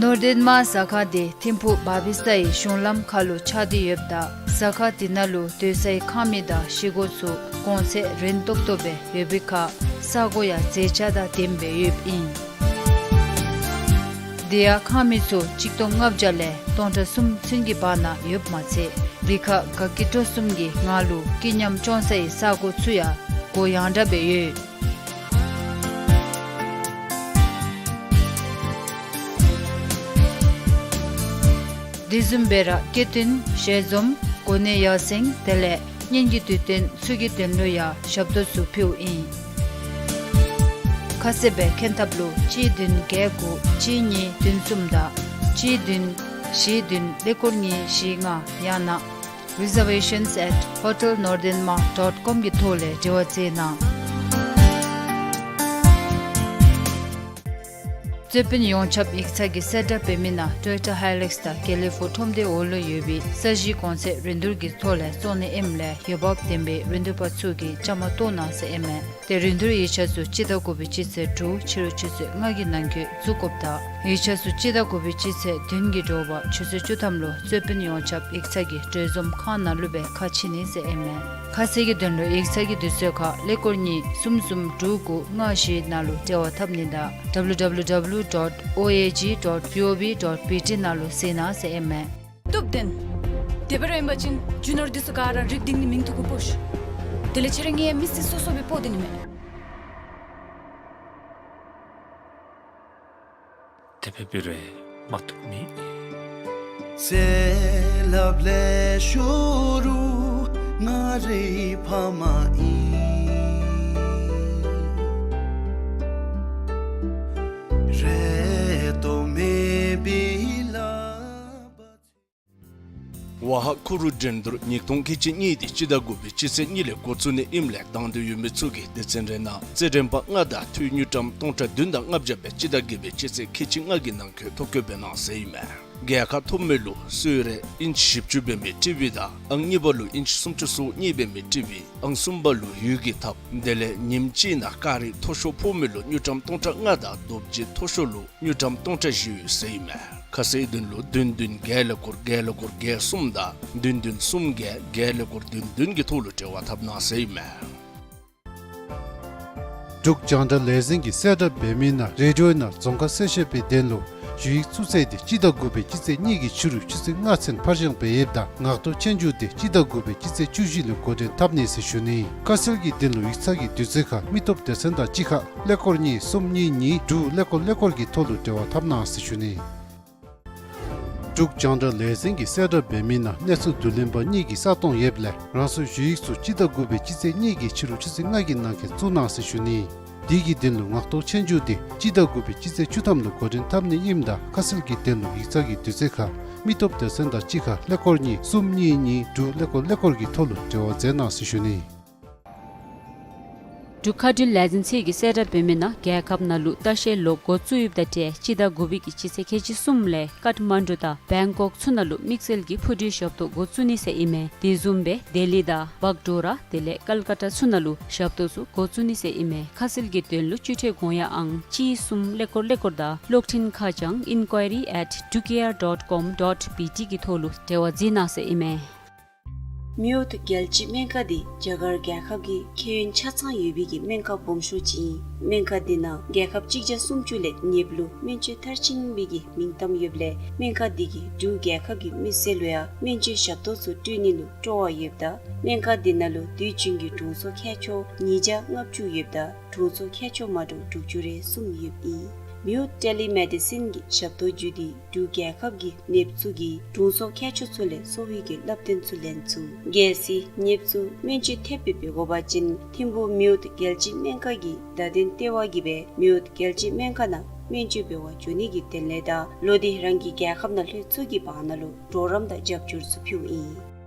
ནོར་ལྡན་མ་ཟ་ཁང་འདི་ཐིམ་ཕུག་བ་བི་སའི་གཞུང་ལམ་ཁ་ལུ་ཆགས་ཏེ་ཡོདཔ་ད་ཟ་ཁང་འདི་ནང་ལུ་སྡོད་སའི་ཁང་མིག་དང་བཞེས་སྒོ་ཚུ་གོང་ཚད་རན་ཏོག་ཏོ་སྦེ་ཡོད་པའི་ཁར་ས་གོ་ཡང་མཛེས་ཆ་དང་ལྡནམ་སྦེ་ཡོདཔ་ཨིན། དེ་ཡང་ཁང་མིག་ཚུ་ཆིག་སྟོང་ལྔ་བརྒྱ་ལས་སྟོང་ཕྲག་གསུམ་ཚུན་གྱི་བར་ན་ཡོདཔ་མ་ཚད་དེ་ཁར་དགའ་སྐྱིད་སྤྲོ་གསུམ་གྱི་ངང་ལུ་སྐྱིད་ཉམས་སྐྱོང་སའི་ས་གོ་ཚུ་ཡང་གུ་ཡངས་དྲགས་སྦེ་ཡོད། དེ་བཟུམ་སྦེ་ར་སྐྱིད་དོན་ཞལ་འཛོམས་གོ་གནས་ཡར་སེང་དེ་ལས་གཉེན་གྱི་དུས་སྟོན་ཚུ་གི་དོན་ལུ་ཡང་ཞབས་ཏོག་ཚུ་ཕུལཝ་ཨིན། ཁ་གསལ་སྦེ་མཁྱེན་ཐབས་ལུ་གཅིག་བདུན་བརྒྱད་དགུ་གཅིག་གཉིས་བདུན་གསུམ་དང་གཅིག་བདུན་བཞི་བདུན་ཀླད་ཀོར་གཉིས་བཞི་ལྔ་ཡང་ན་reservations at hotel northern ma dot com གི་ཐོག་ལས་འབྲེལ་བ་མཛད་གནང་། རྩོད་དཔོན་ཡོངས་ཁྱབ་ཡིག་ཚང་གི་གསལ་བསྒྲགས་འབད་མི་ནང་ཊོ་ཡོ་ཊ་ཧའི་ལེགས་དང་དགེ་ལེགས་ཕུག་ཁྲོམ་སྡེ་འོག་ལུ་ཡོད་པའི་ས་གཞི་གོང་ཚད་རིན་བསྡུར་གྱི་ཐོག་ལས་བཙོང་ནི་ཨིནམ་ལས་འོས་འབབ་ལྡན་པའི་རིན་བསྡུར་པ་ཚུ་གིས་བཅའ་མར་གཏོགས་གནང་ཟེར་ཨིན་མས། ཏེ་རིན་བསྡུར་ཡིག་ཆ་ཚུ་སྤྱི་ཟླ་དགུ་པའི་སྤྱི་ཚེས་དྲུག་ཕྱི་རུ་ཆུ་ཚོད་ལྔ་གི་ནང་འཁོད་བཙུགས་དགོཔ་དང་ཡིག་ཆ་ཚུ་སྤྱི་ཟླ་དགུ་པའི་སྤྱི་ཚེས་བདུན་གྱི་དྲོ་པ་ཆུ་ཚོད་བཅུ་ཐམ་ལུ་རྩོད་དཔོན་ཡོངས་ཁྱབ་ཡིག་ཚང་གི་གྲོས་འཛོམས་ཁང་ནང་ལུ་སྦེ་ཁ་ཕྱེ་ནི་ཟེར་ཨིན་མས། ཁ་གསལ་གྱི་དོན་ལུ་ཡིག་ཚང་གི་དུས་ཚོད་ཁར་ཀླད་ཀོར་གཉིས་གསུམ་གསུམ་དྲུག་དགུ་ལྔ་བཞི་ནང་ལུ་འབྲེལ་བ་འཐབ་ནི་དང་W W W dot O A G dot G O V dot B T ནང་ལུ་གཟིགས་གནང་ཟེར་ཨིན་མས། སྟོབས་ལྡན། དེ་སྦེ་ར་ཨིན་པ་ཅིན་རྒྱུ་ནོར་འདི་ཚུ་ག་ར་རིག་སྟེང་ནི་མིང་ཐོ་གུ་ཕོག་ཤིག། དེ་ལས་ཁྱེད་ར་ངེའི་མི་སེར་སོ་སོ་སྦེ་སྤོ་སྡོད་ནི་མས། དེ་སྦེ་འབད་རུང་མ་བཏུབ་མེད། ཝ་ཧ་ཁུ་རུ་འགྲན་བསྡུར་ཉིས་སྟོང་ཁལ་གཅིག་གཉིས་འདི་སྤྱི་ཟླ་དགུ་པའི་སྤྱི་ཚེས་གཉིས་ལས་འགོ་བཙུགས་ནི་ཨིནམ་ལས་དང་འདོད་ཡོད་མི་ཚུ་གིས་སྡེ་ཚན་རེ་ནང་རྩེད་འགྲན་པ་ལྔ་དང་འཐུས་དངུལ་ཀྲམ་སྟོང་ཕྲག་བདུན་དང་ལྔ་བརྒྱ་སྦེ་སྤྱི་ཟླ་བརྒྱད་པའི་སྤྱི་ཚེས་ཁལ་གཅིག་ལྔ་གི་ནང་འཁོད་ཐོ་བཀོད་འབད་གནང་ཟེར་ཨིན་མས། རྒྱལ་ཁ་ཐོབ་མི་ལུ་གསོལ་རས་ཨིན་ཅི་བཞི་བཅུ་འབད་མི་ཊི་ཝི་དང་ཨང་གཉིས་པ་ལུ་ཨིན་ཅི་སུམ་ཅུ་སོ་གཉིས་འབད་མི་ཊི་ཝི། ཨང་གསུམ་པ་ལུ་ཡུལ་གྱི་ཐབ། དེ་ལས་ཉིནམ་གཅིག་ནང་ཀ་རི་མཐོ་ཤོས་ཕོག་མི་ལུ་དངུལ་ཀྲམ་སྟོང་ཕྲག་ལྔ་དང་རྡོ་རྗེ་མཐོ་ཤོས་ལུ་དངུལ་ཀྲམ་སྟོང་ཕྲག་བཞི་ཡོད་ཟེར་ཨིན་མས། ཁ་གསལ་དོན་ལུ་བདུན་བདུན་བརྒྱད་ཀླད་ཀོར་བརྒྱད་ཀླད་ཀོར་བརྒྱད་གསུམ་དང་བདུན་བདུན་གསུམ་བརྒྱད་བརྒྱད་ཀླད་ཀོར་བདུན་བདུན་གྱི་ཐོག་ལུ་འབྲེལ་བ་འཐབ་གནང་ཟེར་ཨིན་མས། འབྲུག་རྒྱང་བསྒྲགས་ལས་འཛིན་གྱིས་གསལ་བསྒྲགས་འབད་མི་ནང་རེ་ཌི་ཡོ་ནང་རྫོང་ཁ་གསལ་བཤད་པའི་དོན་ལུ་ཞུ་ཡིག་བཙུགས་ཚེས་འདི་སྤྱི་ཟླ་དགུ་པའི་སྤྱི་ཚེས་གཉིས་ཀྱི་ཕྱི་རུ་ཆུ་ཚོད་ལྔ་ཚུན་ཕར་འགྱངས་འབད་ཡོདཔ་ད་ངག་ཐོག་ཆོས་རྒྱུགས་འདི་སྤྱི་ཟླ་དགུ་པའི་སྤྱི་ཚེས་བཅུ་བཞི་ལུ་འགོ་འདྲེན་འཐབ་ནི་ཟེར་ཞུ་ནི། ཁ་གསལ་གྱི་དོན་ལུ་ཡིག་ཚང་གི་དུས་ཚོད་ཁར་མི་སྟོབས་སྡེ་ཚན་དང་གཅིག་ཁར་ཀླད་ཀོར་གཉིས་གསུམ་གཉིས་གཉིས་དྲུག་ཀླད་ཀོར་ཀླད་ཀོར་གྱི་ཐོག་ལུ་འབྲེལ་བ་འཐབ་གནང་ཟེར་ཞུ་ནི། འབྲུག་རྒྱང་བསྒྲགས་ལས་འཛིན་གྱིས་གསལ་བསྒྲགས་འབད་མི་ནང་གནས་ཚུལ་བསྡུ་ལེན་པ་གཉིས་ཀྱི་ས་སྟོང་ཡོདཔ་ལས་རང་སོའི་ཞུ་ཡིག་ཚུ་སྤྱི་ཟླ་དགུ་པའི་སྤྱི་ཚེས་གཉིས་ཀྱི་ཕྱི་རུ་ཆུ་ཚོད་ལྔ་གི་ནང་འཁོད་བཙུགས་གནང་ཟེར་ཞུ་ནི། དེ་གི་དོན་ལུ་ངག་ཐོག་ཆོས་རྒྱུགས་འདི་སྤྱི་ཟླ་དགུ་པའི་སྤྱི་ཚེས་བཅུ་ཐམ་ལུ་འགོ་འདྲེན་འཐབ་ནི་ཨིནམ་ད་ཁ་གསལ་གྱི་དོན་ལུ་ཡིག་ཚང་གི་དུས་ཚོད་ཁར་མི་སྟོབས་སྡེ་ཚན་དང་གཅིག་ཁར་ཀླད་ཀོར་གཉིས་གསུམ་གཉིས་གཉིས་དྲུག་ཀླད་ཀོར་ཀླད་ཀོར་གྱི་ཐོག་ལུ་འབྲེལ་བ་མཛད་གནང་ཟེར་ཞུ་ནི། འབྲུག་མཁའ་འགྲུལ་ལས་འཛིན་ཚུ་གིས་གསལ་བསྒྲགས་འབད་མི་ནང་རྒྱལ་ཁབ་ནང་ལུ་ལྟ་བཤལ་ལོགས་འགོ་བཙུགས་ཡོདཔ་ད་ཏེ་སྤྱི་ཟླ་དགུ་པའི་གི་སྤྱི་ཚེས་ཁལ་གཅིག་གསུམ་ལས་ཀཏ་མན་ཌུ་དང་བེང་ཀོག་ཚུ་ནང་ལུ་དམིགས་བསལ་གྱི་འཕུར་གྲུའི་ཞབས་ཏོག་འགོ་བཙུགས་ནི་ཟེར་ཨིན་མས། དེ་བཟུམ་སྦེ་ལྡི་ལི་དང་བག་ཌོ་ར་དེ་ལས་ཀལ་ཀ་ཏ་ཚུ་ནང་ལུ་ཞབས་ཏོག་ཚུ་འགོ་བཙུགས་ནི་ཟེར་ཨིན་མས། ཁ་གསལ་གྱི་དོན་ལུ་སྤྱི་འཐུས་དགོངས་ཡངས་ཨང་གཅིག་གསུམ་ཀླད་ཀོར་ཀླད་ཀོར་དང་གློག་འཕྲིན་ཁ་བྱང་inquiry at drukair dot com dot B T གི་ཐོག་ལུ་འབྲེལ་བ་མཛད་གནང་ཟེར་ཨིན་མས། མེའོཊ་རྒྱལ་སྤྱིའི་སྨན་ཁང་འདི་རྒྱ་གར་རྒྱལ་ཁབ་ཀྱི་ཁེ་ཡོན་ཆ་ཚང་ཡོད་པའི་གི་སྨན་ཁང་སྦོམ་ཤོས་ཅིག་ཨིན། སྨན་ཁང་འདི་ནང་རྒྱལ་ཁབ་གཅིག་བརྒྱ་སུམ་ཅུ་ལས་ཉེཔ་ལུ་སྨན་བཅོས་མཐར་ཕྱིན་པའི་གི་མིང་གཏམ་ཡོདཔ་ལས་སྨན་ཁང་འདི་གིས་འབྲུག་རྒྱལ་ཁབ་ཀྱི་མི་སེར་ལུ་ཡང་སྨན་བཅོས་ཞབས་ཏོག་ཚུ་སྤྲོད་ནི་ལུ་སྤྲོ་བ་ཡོདཔ་ད་སྨན་ཁང་འདི་ནང་ལུ་དུས་རྒྱུན་གྱི་དྲུང་འཚོ་མཁས་མཆོག་ཉིས་བརྒྱ་ལྔ་བཅུ་ཡོདཔ་ད་དྲུང་འཚོ་མཁས་མཆོག་མ་འདྲཝ་དྲུག་ཅུ་རེ་གསུམ་ཡོདཔ་ཨིན། མེའོཊ་ཊེ་ལི་མེ་ཌི་སིན་གྱི་ཞབས་ཏོག་བརྒྱུད་དེ་འབྲུག་རྒྱལ་ཁབ་ཀྱི་ནདཔ་ཚུ་གིས་དྲུང་འཚོ་མཁས་མཆོག་ཚུ་ལས་གསོ་བའི་གི་བསླབ་སྟོན་ཚུ་ལེན་ཚུགས། གལ་སྲིད་ནདཔ་ཚུ་སྨན་བཅོས་ཐེབས་སྦེ་འབད་དགོ་པ་ཅིན་ཐིམ་ཕུག་མེའོཊ་རྒྱལ་སྤྱིའི་སྨན་ཁང་གི་བརྡ་དོན་ལྟེ་བ་གིས་སྦེ་མེའོཊ་རྒྱལ་སྤྱིའི་སྨན་ཁང་ནང་སྨན་བཅོས་འབད་བར་འགྱོ་ནི་གི་དོན་ལས་དང་ལོག་སྟེ་རང་གི་རྒྱལ་ཁབ་ནང་ལྷོད་ཚུགས་ཀྱི་བར་ན་ལུ་གྲོགས་རམ་དང་རྒྱབ་སྐྱོར་ཚུ་ཕུལཝ་ཨིན།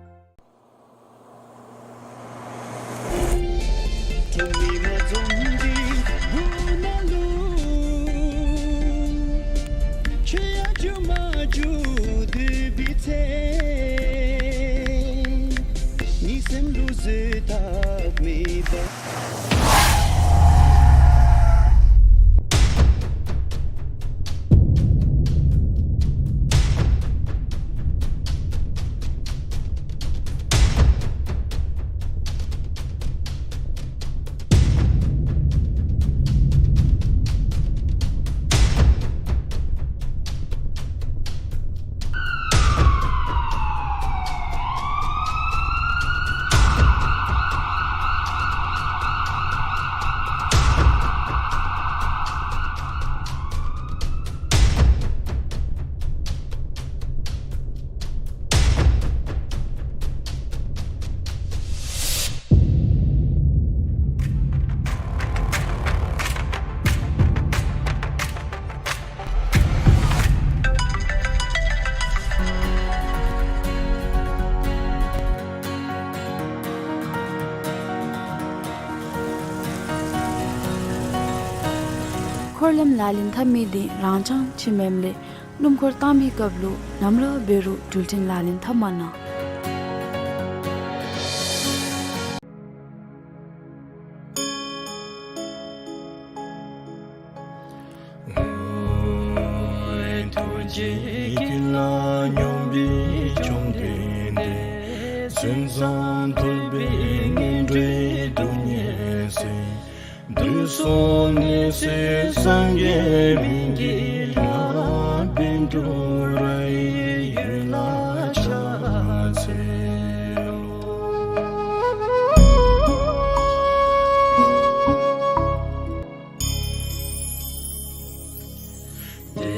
འཁོར་ལམ་ལག་ལེན་འཐབ་མི་འདི་རང་རྐྱང་ཅིག་མེནམ་ལས་སྣུམ་འཁོར་བཏང་མིའི་སྐབས་ལུ་ནམ་ར་འབད་རུང་འགྲུལ་འཕྲིན་ལག་ལེན་འཐབ་མ་གནང་། ཐུགས་རྗེ་ཀུན་ལ་སྙོམས་པའི་བཅོམ་ལྡན་འདས། མཚན་བཟང་ཐོབ་པའི་ངན་འགྲོའི་སྡུག་བསྔལ་སེལ། དུག་གསུམ་ནད་སེལ་སངས་རྒྱས་སྨན་གྱི་བླ། བཻ་ཌཱུརྱ་ཡི་ཡུལ་ལ་ཕྱག་འཚལ་ལོ། ཏདྱ་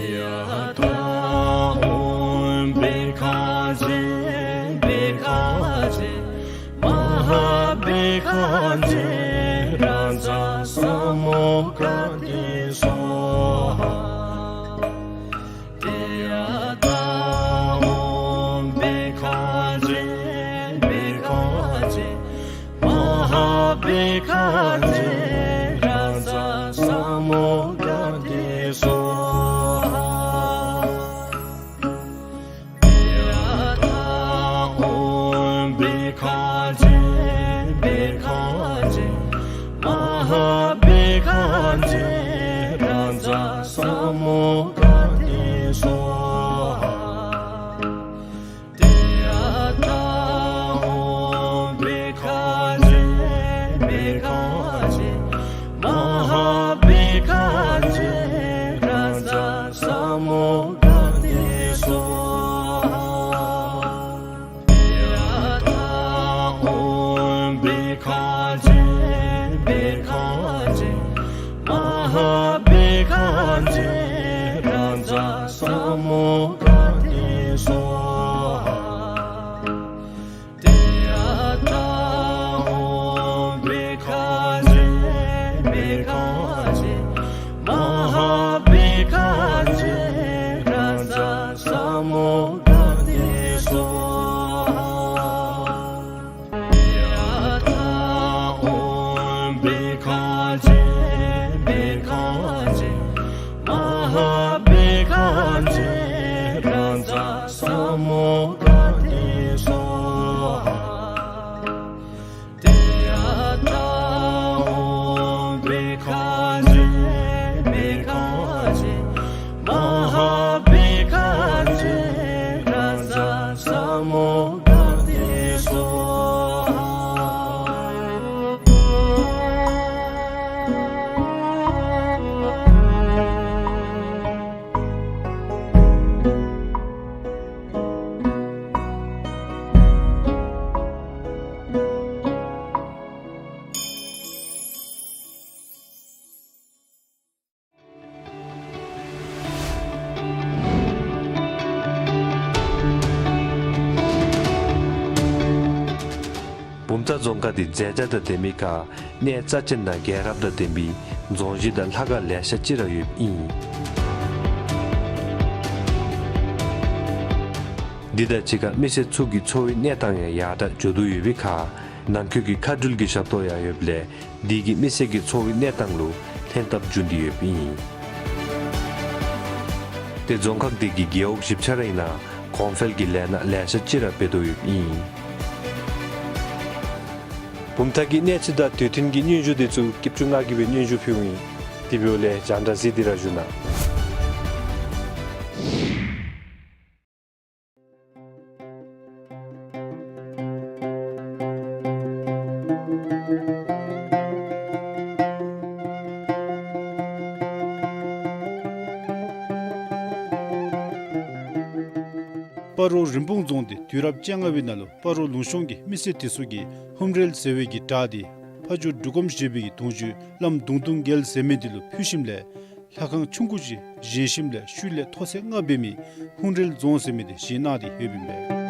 ཐཱ། ཨོཾ་བྷཻ་ཥ་ཛྱེ་བྷཻ་ཥ་ཛྱེ་མ་ཧཱ་བྷཻ་ཥ་ཛྱེ་རཱ་ཛ་ས་མུདྒ་ཏེ་སྭཱ་ཧཱ། ཏདྱ་ཐཱ། ཨོཾ་བྷཻ་ཥ་ མོ་ག་ཏེ་སྭཱ་ཧཱ། ཏདྱ་ཐཱ། ཨོཾ་བྷཻ་ཥ་བྷཻ་ཥ་མ་ཧཱ་བྷཻ་ཥ་ཏཱིཙྪ་ས་མོ་ག་ཏེ་སྭཱ་ཧཱ། ཏདྱ་ཐཱ། ཨོཾ་བྷཻ་ཥ་བྷཻ་ཥ་མ་ཧཱ་བྷཻ་ཥ་ཏཱིཙྪ་ས་མོ་ག་ཏེ་སྭཱ་ཧཱ། ཏདྱ་ཐཱ། ཨོཾ་བྷཻ་ཥ་བྷཻ་ཥ་མ་ཧཱ་བྷཻ་ཥ་ཏཱིཙྪ་ས་མོ་ག་ཏེ་སྭཱ་ཧཱ། ཏདྱ་ཐཱ། ཨོཾ་བྷཻ་ཥ་བྷཻ་ཥ་མ་ཧཱ་བྷཻ་ཥ་ཏཱིཙྪ་ས་མོ་ག་ཏེ་སྭཱ་ཧཱ། ཏདྱ་ཐཱ། ཨོཾ་བྷཻ་ཥ་བྷཻ་ཥ་མ་ཧཱ་བྷཻ་ཥ་ཏཱིཙྪ་ས་མོ་ག་ཏེ་སྭཱ་ཧཱ། བུམ་ཐང་རྫོང་ཁག་འདི་མཛེས་ཆ་དང་ལྡན་མི་ཁར་གནས་རྩ་ཆེན་དང་རྒྱལ་རབས་དང་ལྡན་པའི་རྫོང་གཞི་དང་ལྷ་ཁང་ལེ་ཤ་ཅིག་ར་ཡོདཔ་ཨིན། འདི་དང་གཅིག་ཁར་མི་སེར་ཚུ་གི་འཚོ་བའི་གནས་སྟངས་ཡང་ཡར་དྲག་འགྱོ་དོ་ཡོད་པའི་ཁར་ནང་འཁོད་ཀྱི་མཁའ་འགྲུལ་གྱི་ཞབས་ཏོག་ཡང་ཡོདཔ་ལས་འདི་གིས་མི་སེར་གྱི་འཚོ་བའི་གནས་སྟངས་ལུ་ལྷན་ཐབས་འབྱུང་སྟེ་ཡོདཔ་ཨིན། ཏེ་རྫོང་ཁག་འདི་གི་རྒེད་འོག་བཞི་ཆ་ར་ཨིན་ན་གོང་འཕེལ་གྱི་ལས་སྣ་ལེ་ཤ་ཅིག་ར་འབད་དོ་ཡོདཔ་ཨིན། བུམ་ཐང་གི་གནས་ཚུལ་དང་དུས་མཐུན་གྱི་སྙན་ཞུ་འདི་ཚུ་སྐྱིད་ཆུ་ང་གིས་སྦེ་སྙན་ཞུ་ཕུལཝ་ཨིན། དེ་འབདཝ་ལས་རྒྱང་བསྒྲགས་གཟིགས་ཏེ་ར་བཞུགས་གནང་། སྤ་རོ་རིན་སྤུངས་རྫོང་འདི་དུས་རབས་བཅོ་ལྔ་པའི་ནང་ལུ་སྤ་རོ་ལུང་གཤོང་གི་མི་སེར་དེ་ཚུ་གིས་ཧཱུྃ་རལ་ཟེར་བའི་གི་བྲག་འདི་ཕ་ཇོ་འབྲུག་སྒོམ་ཞེས་པའི་གི་གདུང་བརྒྱུད་བླམ་གདུང་དུང་རྒྱལ་ཟེར་མི་འདི་ལུ་ཕུལ་ཞིནམ་ལས་ལྷ་ཁང་ཆུང་ཀུ་ཅིག་བཞེངས་ཞིནམ་ལས་ཤུལ་ལས་མཐོ་ཚད་ལྔ་འབད་མི་ཧཱུྃ་རལ་རྫོང་ཟེར་མི་འདི་བཞེངས་གནང་སྟེ་ཡོདཔ་ཨིན་པས།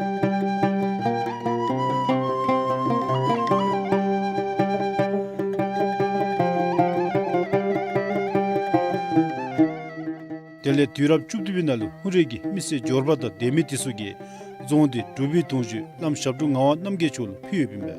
དེ་ལས་དུས་རབས་བཅུ་བདུན་པའི་ནང་ལུ་ཧཱུྃ་རལ་གྱི་མི་སེར་འབྱོར་པ་དང་ལྡན་མི་དེ་ཚུ་གིས་རྫོང་འདི་འབྲུག་པའི་གདུང་བརྒྱུད་བླམ་ཞབས་དྲུང་ངག་དབང་རྣམ་རྒྱལ་མཆོག་ལུ་ཕུལ་ཡོདཔ་ཨིན་པས།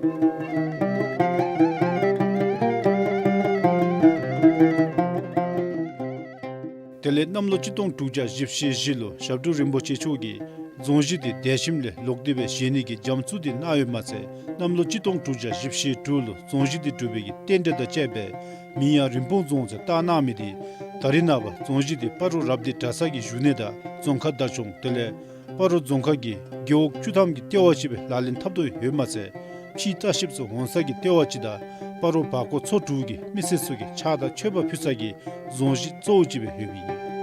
དེ་ལས་གནམ་ལོ་གཅིག་སྟོང་དྲུག་བརྒྱ་བཞི་བཅུ་ཞེ་བཞི་ལུ་ཞབས་དྲུང་རིན་པོ་ཆེ་མཆོག་གིས་རྫོང་གཞི་འདི་འདས་ཞིནམ་ལས་ལོག་སྟེ་སྦེ་བཞེངས་ནི་གི་རྒྱ་མཚོ་འདི་གནང་ཡོདཔ་མ་ཚད་གནམ་ལོ་གཅིག་སྟོང་དྲུག་བརྒྱ་བཞི་བཅུ་ཞེ་དྲུག་ལུ་རྫོང་གཞི་འདི་གྲུབ་པའི་གི་རྟེན་འབྲེལ་དང་བཅས་པའི་མིང་ཡང་རིན་སྤུངས་རྫོང་ཟེར་བཏགས་གནང་མི་འདི་ད་རེས་ནངས་པ་རྫོང་གཞི་འདི་སྤ་རོ་རབ་སྡེ་གྲྭ་ཚང་གི་བཞུགས་གནས་དང་རྫོང་ཁ་བདག་སྐྱོང་དེ་ལས་སྤ་རོ་རྫོང་ཁག་གི་རྒེད་འོག་བཅུ་ཐམ་གྱི་ལྟེ་བ་ཅིག་སྦེ་ལག་ལེན་འཐབ་དོ་ཡོདཔ་མ་ཚད་ཕྱིའི་ལྟ་བཤལཔ་ཚུ་འོང་ས་གི་ལྟེ་བ་ཅིག་དང་སྤ་རོ་བར་སྐོར་ཚོ་དྲུག་གི་མི་སེར་ཚུ་གིས་ཕྱག་དང་མཆོད་པ་ཕུལ་ས་གི་རྫོང་གཞི་གཙོ་བོ་ཅིག་སྦེ་ཡོདཔ་ཨིན།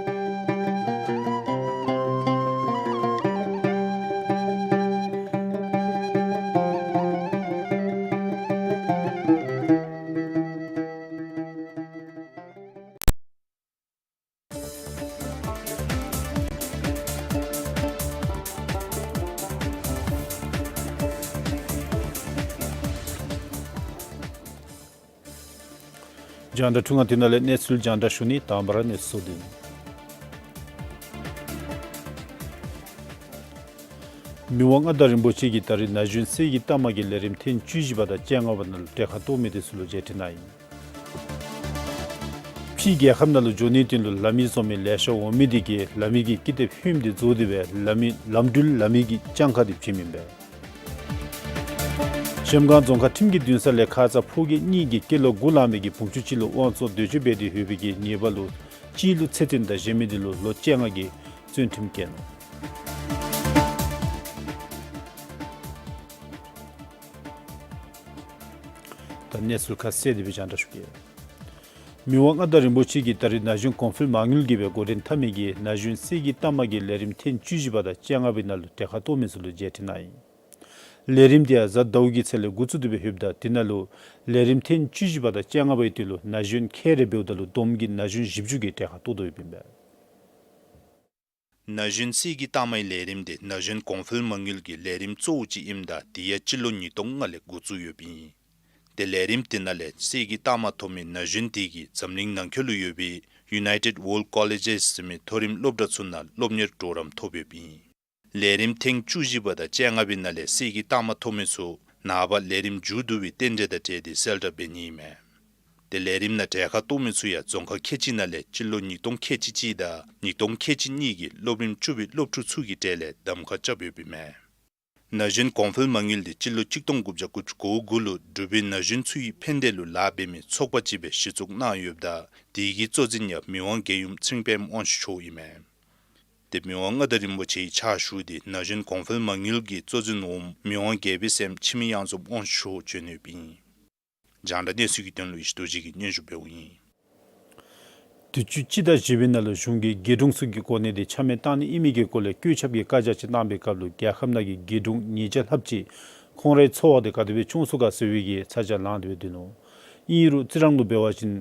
རྒྱང་བསྒྲགས་ཐུང་ང་དེ་ནང་ལས་གནས་ཚུལ་རྒྱང་བསྒྲགས་ཞུ་ནི། དང་པ་ར་གནས་ཚུལ་འདི། མི་དབང་མངའ་བདག་རིན་པོ་ཆེ་གིས་ད་རེས་ན་གཞོན་གསེར་གྱི་རྟགས་མ་གི་ལས་རིམ་ཐེངས་བཅུ་བཞི་པ་དང་བཅོ་ལྔ་པ་ནང་ལུ་གྲལ་ཁར་གཏོགས་མི་དེ་ཚུ་ལུ་མཇལ་ཁ་གནང་ཡི། ཕྱིའི་རྒྱལ་ཁབ་ནང་ལུ་འགྱོ་ནིའི་དོན་ལུ་ལམ་ཡིག་བཟོ་མི་ལེ་ཤ་འོང་མི་དེ་གིས་ལམ་ཡིག་གི་ཀི་དེབ་ཧིནམ་དེ་བཟོ་སྟེ་སྦེ་ལམ་ཡིག་ལམ་འགྲུལ་ལམ་ཡིག་གི་གྱངས་ཁ་དེ་བྱིནམ་ཨིན་པས། གཞལམ་སྒང་རྫོང་ཁག་ཁྲིམས་ཀྱི་འདུན་ས་ལས་ཁ་ཙ་ཕོ་སྐྱེས་གཉིས་ཀྱིས་སྐྱེས་ལོ་དགུ་ལང་མི་གི་བུམོ་ཆུང་ཅིག་ལུ་དབང་བཙོང་འདོད་སྤྱོད་འབད་དེ་ཡོད་པའི་གི་ཉེས་པ་ལུ་ གཅིག་ལུ་ཚེ་བཙོན་དང་གཞན་མི་དེ་ལུ་ལོ་བཅོ་ལྔ་གི་བཙོན་ཁྲིམས་བཀལ་ནུག། ད་གནས་ཚུལ་ཁ་གསལ་དེ་སྦེ་རྒྱང་བསྒྲགས་ཞུ་གེ། མི་དབང་མངའ་བདག་རིན་པོ་ཆེ་གིས་ད་རིས་ན་གཞོན་གོང་འཕེལ་མ་དངུལ་གྱི་སྦེ་འགོ་འདྲེན་འཐབ་མི་གི་ན་གཞོན་གསེར་གྱི་རྟགས་མ་གི་ལས་རིམ་ཐེངས་བཅུ་བཞི་པ་དང་བཅོ་ལྔ་པའི་ནང་ལུ་གྲལ་ཁར་གཏོགས་མི་ཚུ་ལུ་མཇལ་འཕྲད་གནང་ཡི། ལས་རིམ་དེ་ཡང་གཟའ་ཟླཝ་གི་ཚེས་ལས་འགོ་བཙུགས་ཏེ་སྦེ་ཡོདཔ་ད་དེ་ནང་ལུ་ལས་རིམ་ཐེངས་བཅུ་བཞི་པ་དང་བཅོ་ལྔ་པའི་དོན་ལུ་ན་གཞོན་ཁལ་རེ་འབདཝ་ད་ལུ་བསྡོམས་ཀྱིས་ན་གཞོན་བཞི་བཅུ་གིས་གྲལ་ཁར་གཏོགས་དོ་ཡོདཔ་ཨིན་པས། ན་གཞོན་གསེར་གྱི་རྟགས་མའི་ལས་རིམ་དེ་ན་གཞོན་གོང་འཕེལ་མ་དངུལ་གྱི་ལས་རིམ་གཙོ་བོ་ཅིག་ཨིནམ་ད་དེ་ཡང་སྤྱི་ལོ་ཉིས་སྟོང་ལྔ་ལས་འགོ་བཙུགས་ཡོདཔ་ཨིན། དེ་ལས་རིམ་དེ་ནང་ལས་གསེར་གྱི་རྟགས་མ་ཐོབ་མི་ན་གཞོན་དེ་གིས་འཛམ་གླིང་ནང་འཁོད་ལུ་ཡོད་པའི་United World Colleges ཟེར་མི་མཐོ་རིམ་སློབ་གྲྭ་ཚུ་ནང་སློབ་གཉེར་གྲོགས་རམ་ཐོབ་ཡོདཔ་ཨིན། ལས་རིམ་ཐེངས་བཅུ་བཞི་པ་དང་བཅོ་ལྔ་པའི་ནང་ལས་གསེར་གྱི་རྟགས་མ་ཐོབ་མི་ཚུ་ནངས་པ་ལས་རིམ་མཇུག་བསྡུ་བའི་རྟེན་འབྲེལ་དང་འབྲེལ་ཏེ་གསལ་བསྒྲགས་འབད་ནི་ཨིན་མས། དེ་ལས་རིམ་ནང་གྲལ་ཁར་གཏོགས་མི་ཚུ་ཡང་རྫོང་ཁག་ཁལ་གཅིག་ནང་ལས་སྤྱི་ལོ་ཉིས་སྟོང་ཁལ་གཅིག་གཅིག་དང་ཉིས་སྟོང་ཁལ་གཅིག་གཉིས་ཀྱི་སློབ་རིམ་བཅུ་པའི་སློབ་ཕྲུག་ཚུ་གི་གྲས་ལས་གདམ་ཁ་རྐྱབ་ཡོདཔ་ཨིན་མས། ན་གཞོན་གོང་འཕེལ་མ་དངུལ་དེ་སྤྱི་ལོ་གཅིག་སྟོང་དགུ་བརྒྱ་དགུ་བཅུ་གོ་དགུ་ལུ་འབྲུག་པའི་ན་གཞོན་ཚུ་གི་ཕན་བདེ་ལུ་ལཱ་འབད་མི་ཚོགས་པ་ཅིག་སྦེ་གཞི་བཙུགས་གནང་ཡོདཔ་ད་དེ་གི་གཙོ་འཛིན་ཡང་མི་དབང་རྒྱལ་ཡུམ་ཆིང་ཕེང་དབང་ཕྱུག་མཆོག་ཨིན་མས། དེ་མི་དབང་མངའ་བདག་རིན་པོ་ཆེའི་ཕྱག་ཞུ་དེ་ན་གཞོན་གོང་འཕེལ་མ་དངུལ་གྱི་གཙོ་འཛིན་འོགམ་མི་དབང་རྒྱལ་པོའི་སྲསམོ་འཆི་མེད་གཡང་འཛོམས་དབང་ཕྱུག་མཆོག་བྱོན་ཡོདཔ་ཨིན། རྒྱང་བསྒྲགས་གནས་ཚུལ་གྱི་དོན་ལུ་ཡེ་ཤེས་རྡོ་རྗེ་གིས་སྙན་ཞུ་འབདཝ་ཨིན། དུས་ཅི་སྤྱི་ཟླ་བཞི་པའི་ནང་ལུ་གཞུང་གིས་རྒེད་དྲུང་ཚུ་གི་གོ་གནས་དེ་ཆ་མེད་བཏང་ནི་ཨིན་མི་གི་སྐོར་ལས་བཀོད་ཁྱབ་ཀྱི་བཀའ་རྒྱ་ཅིག་གནང་བའི་སྐབས་ལུ་རྒྱལ་ཁབ་ནང་གི་རྒེད་དྲུང་ཉིས་བརྒྱ་ལྷགཔ་ཅིག་ཁོང་རའི་འཚོ་བ་དེ་ག་དེ་སྦེ་སྐྱོང་ཚུགས་ག་ཟེར་བའི་གི་ཚ་གྱང་ལངས་ཏེ་སྦེ་སྡོད་ནུག། ཨིན་རུང་རྩི་རང་ལུ་འབད་བ་ཅིན་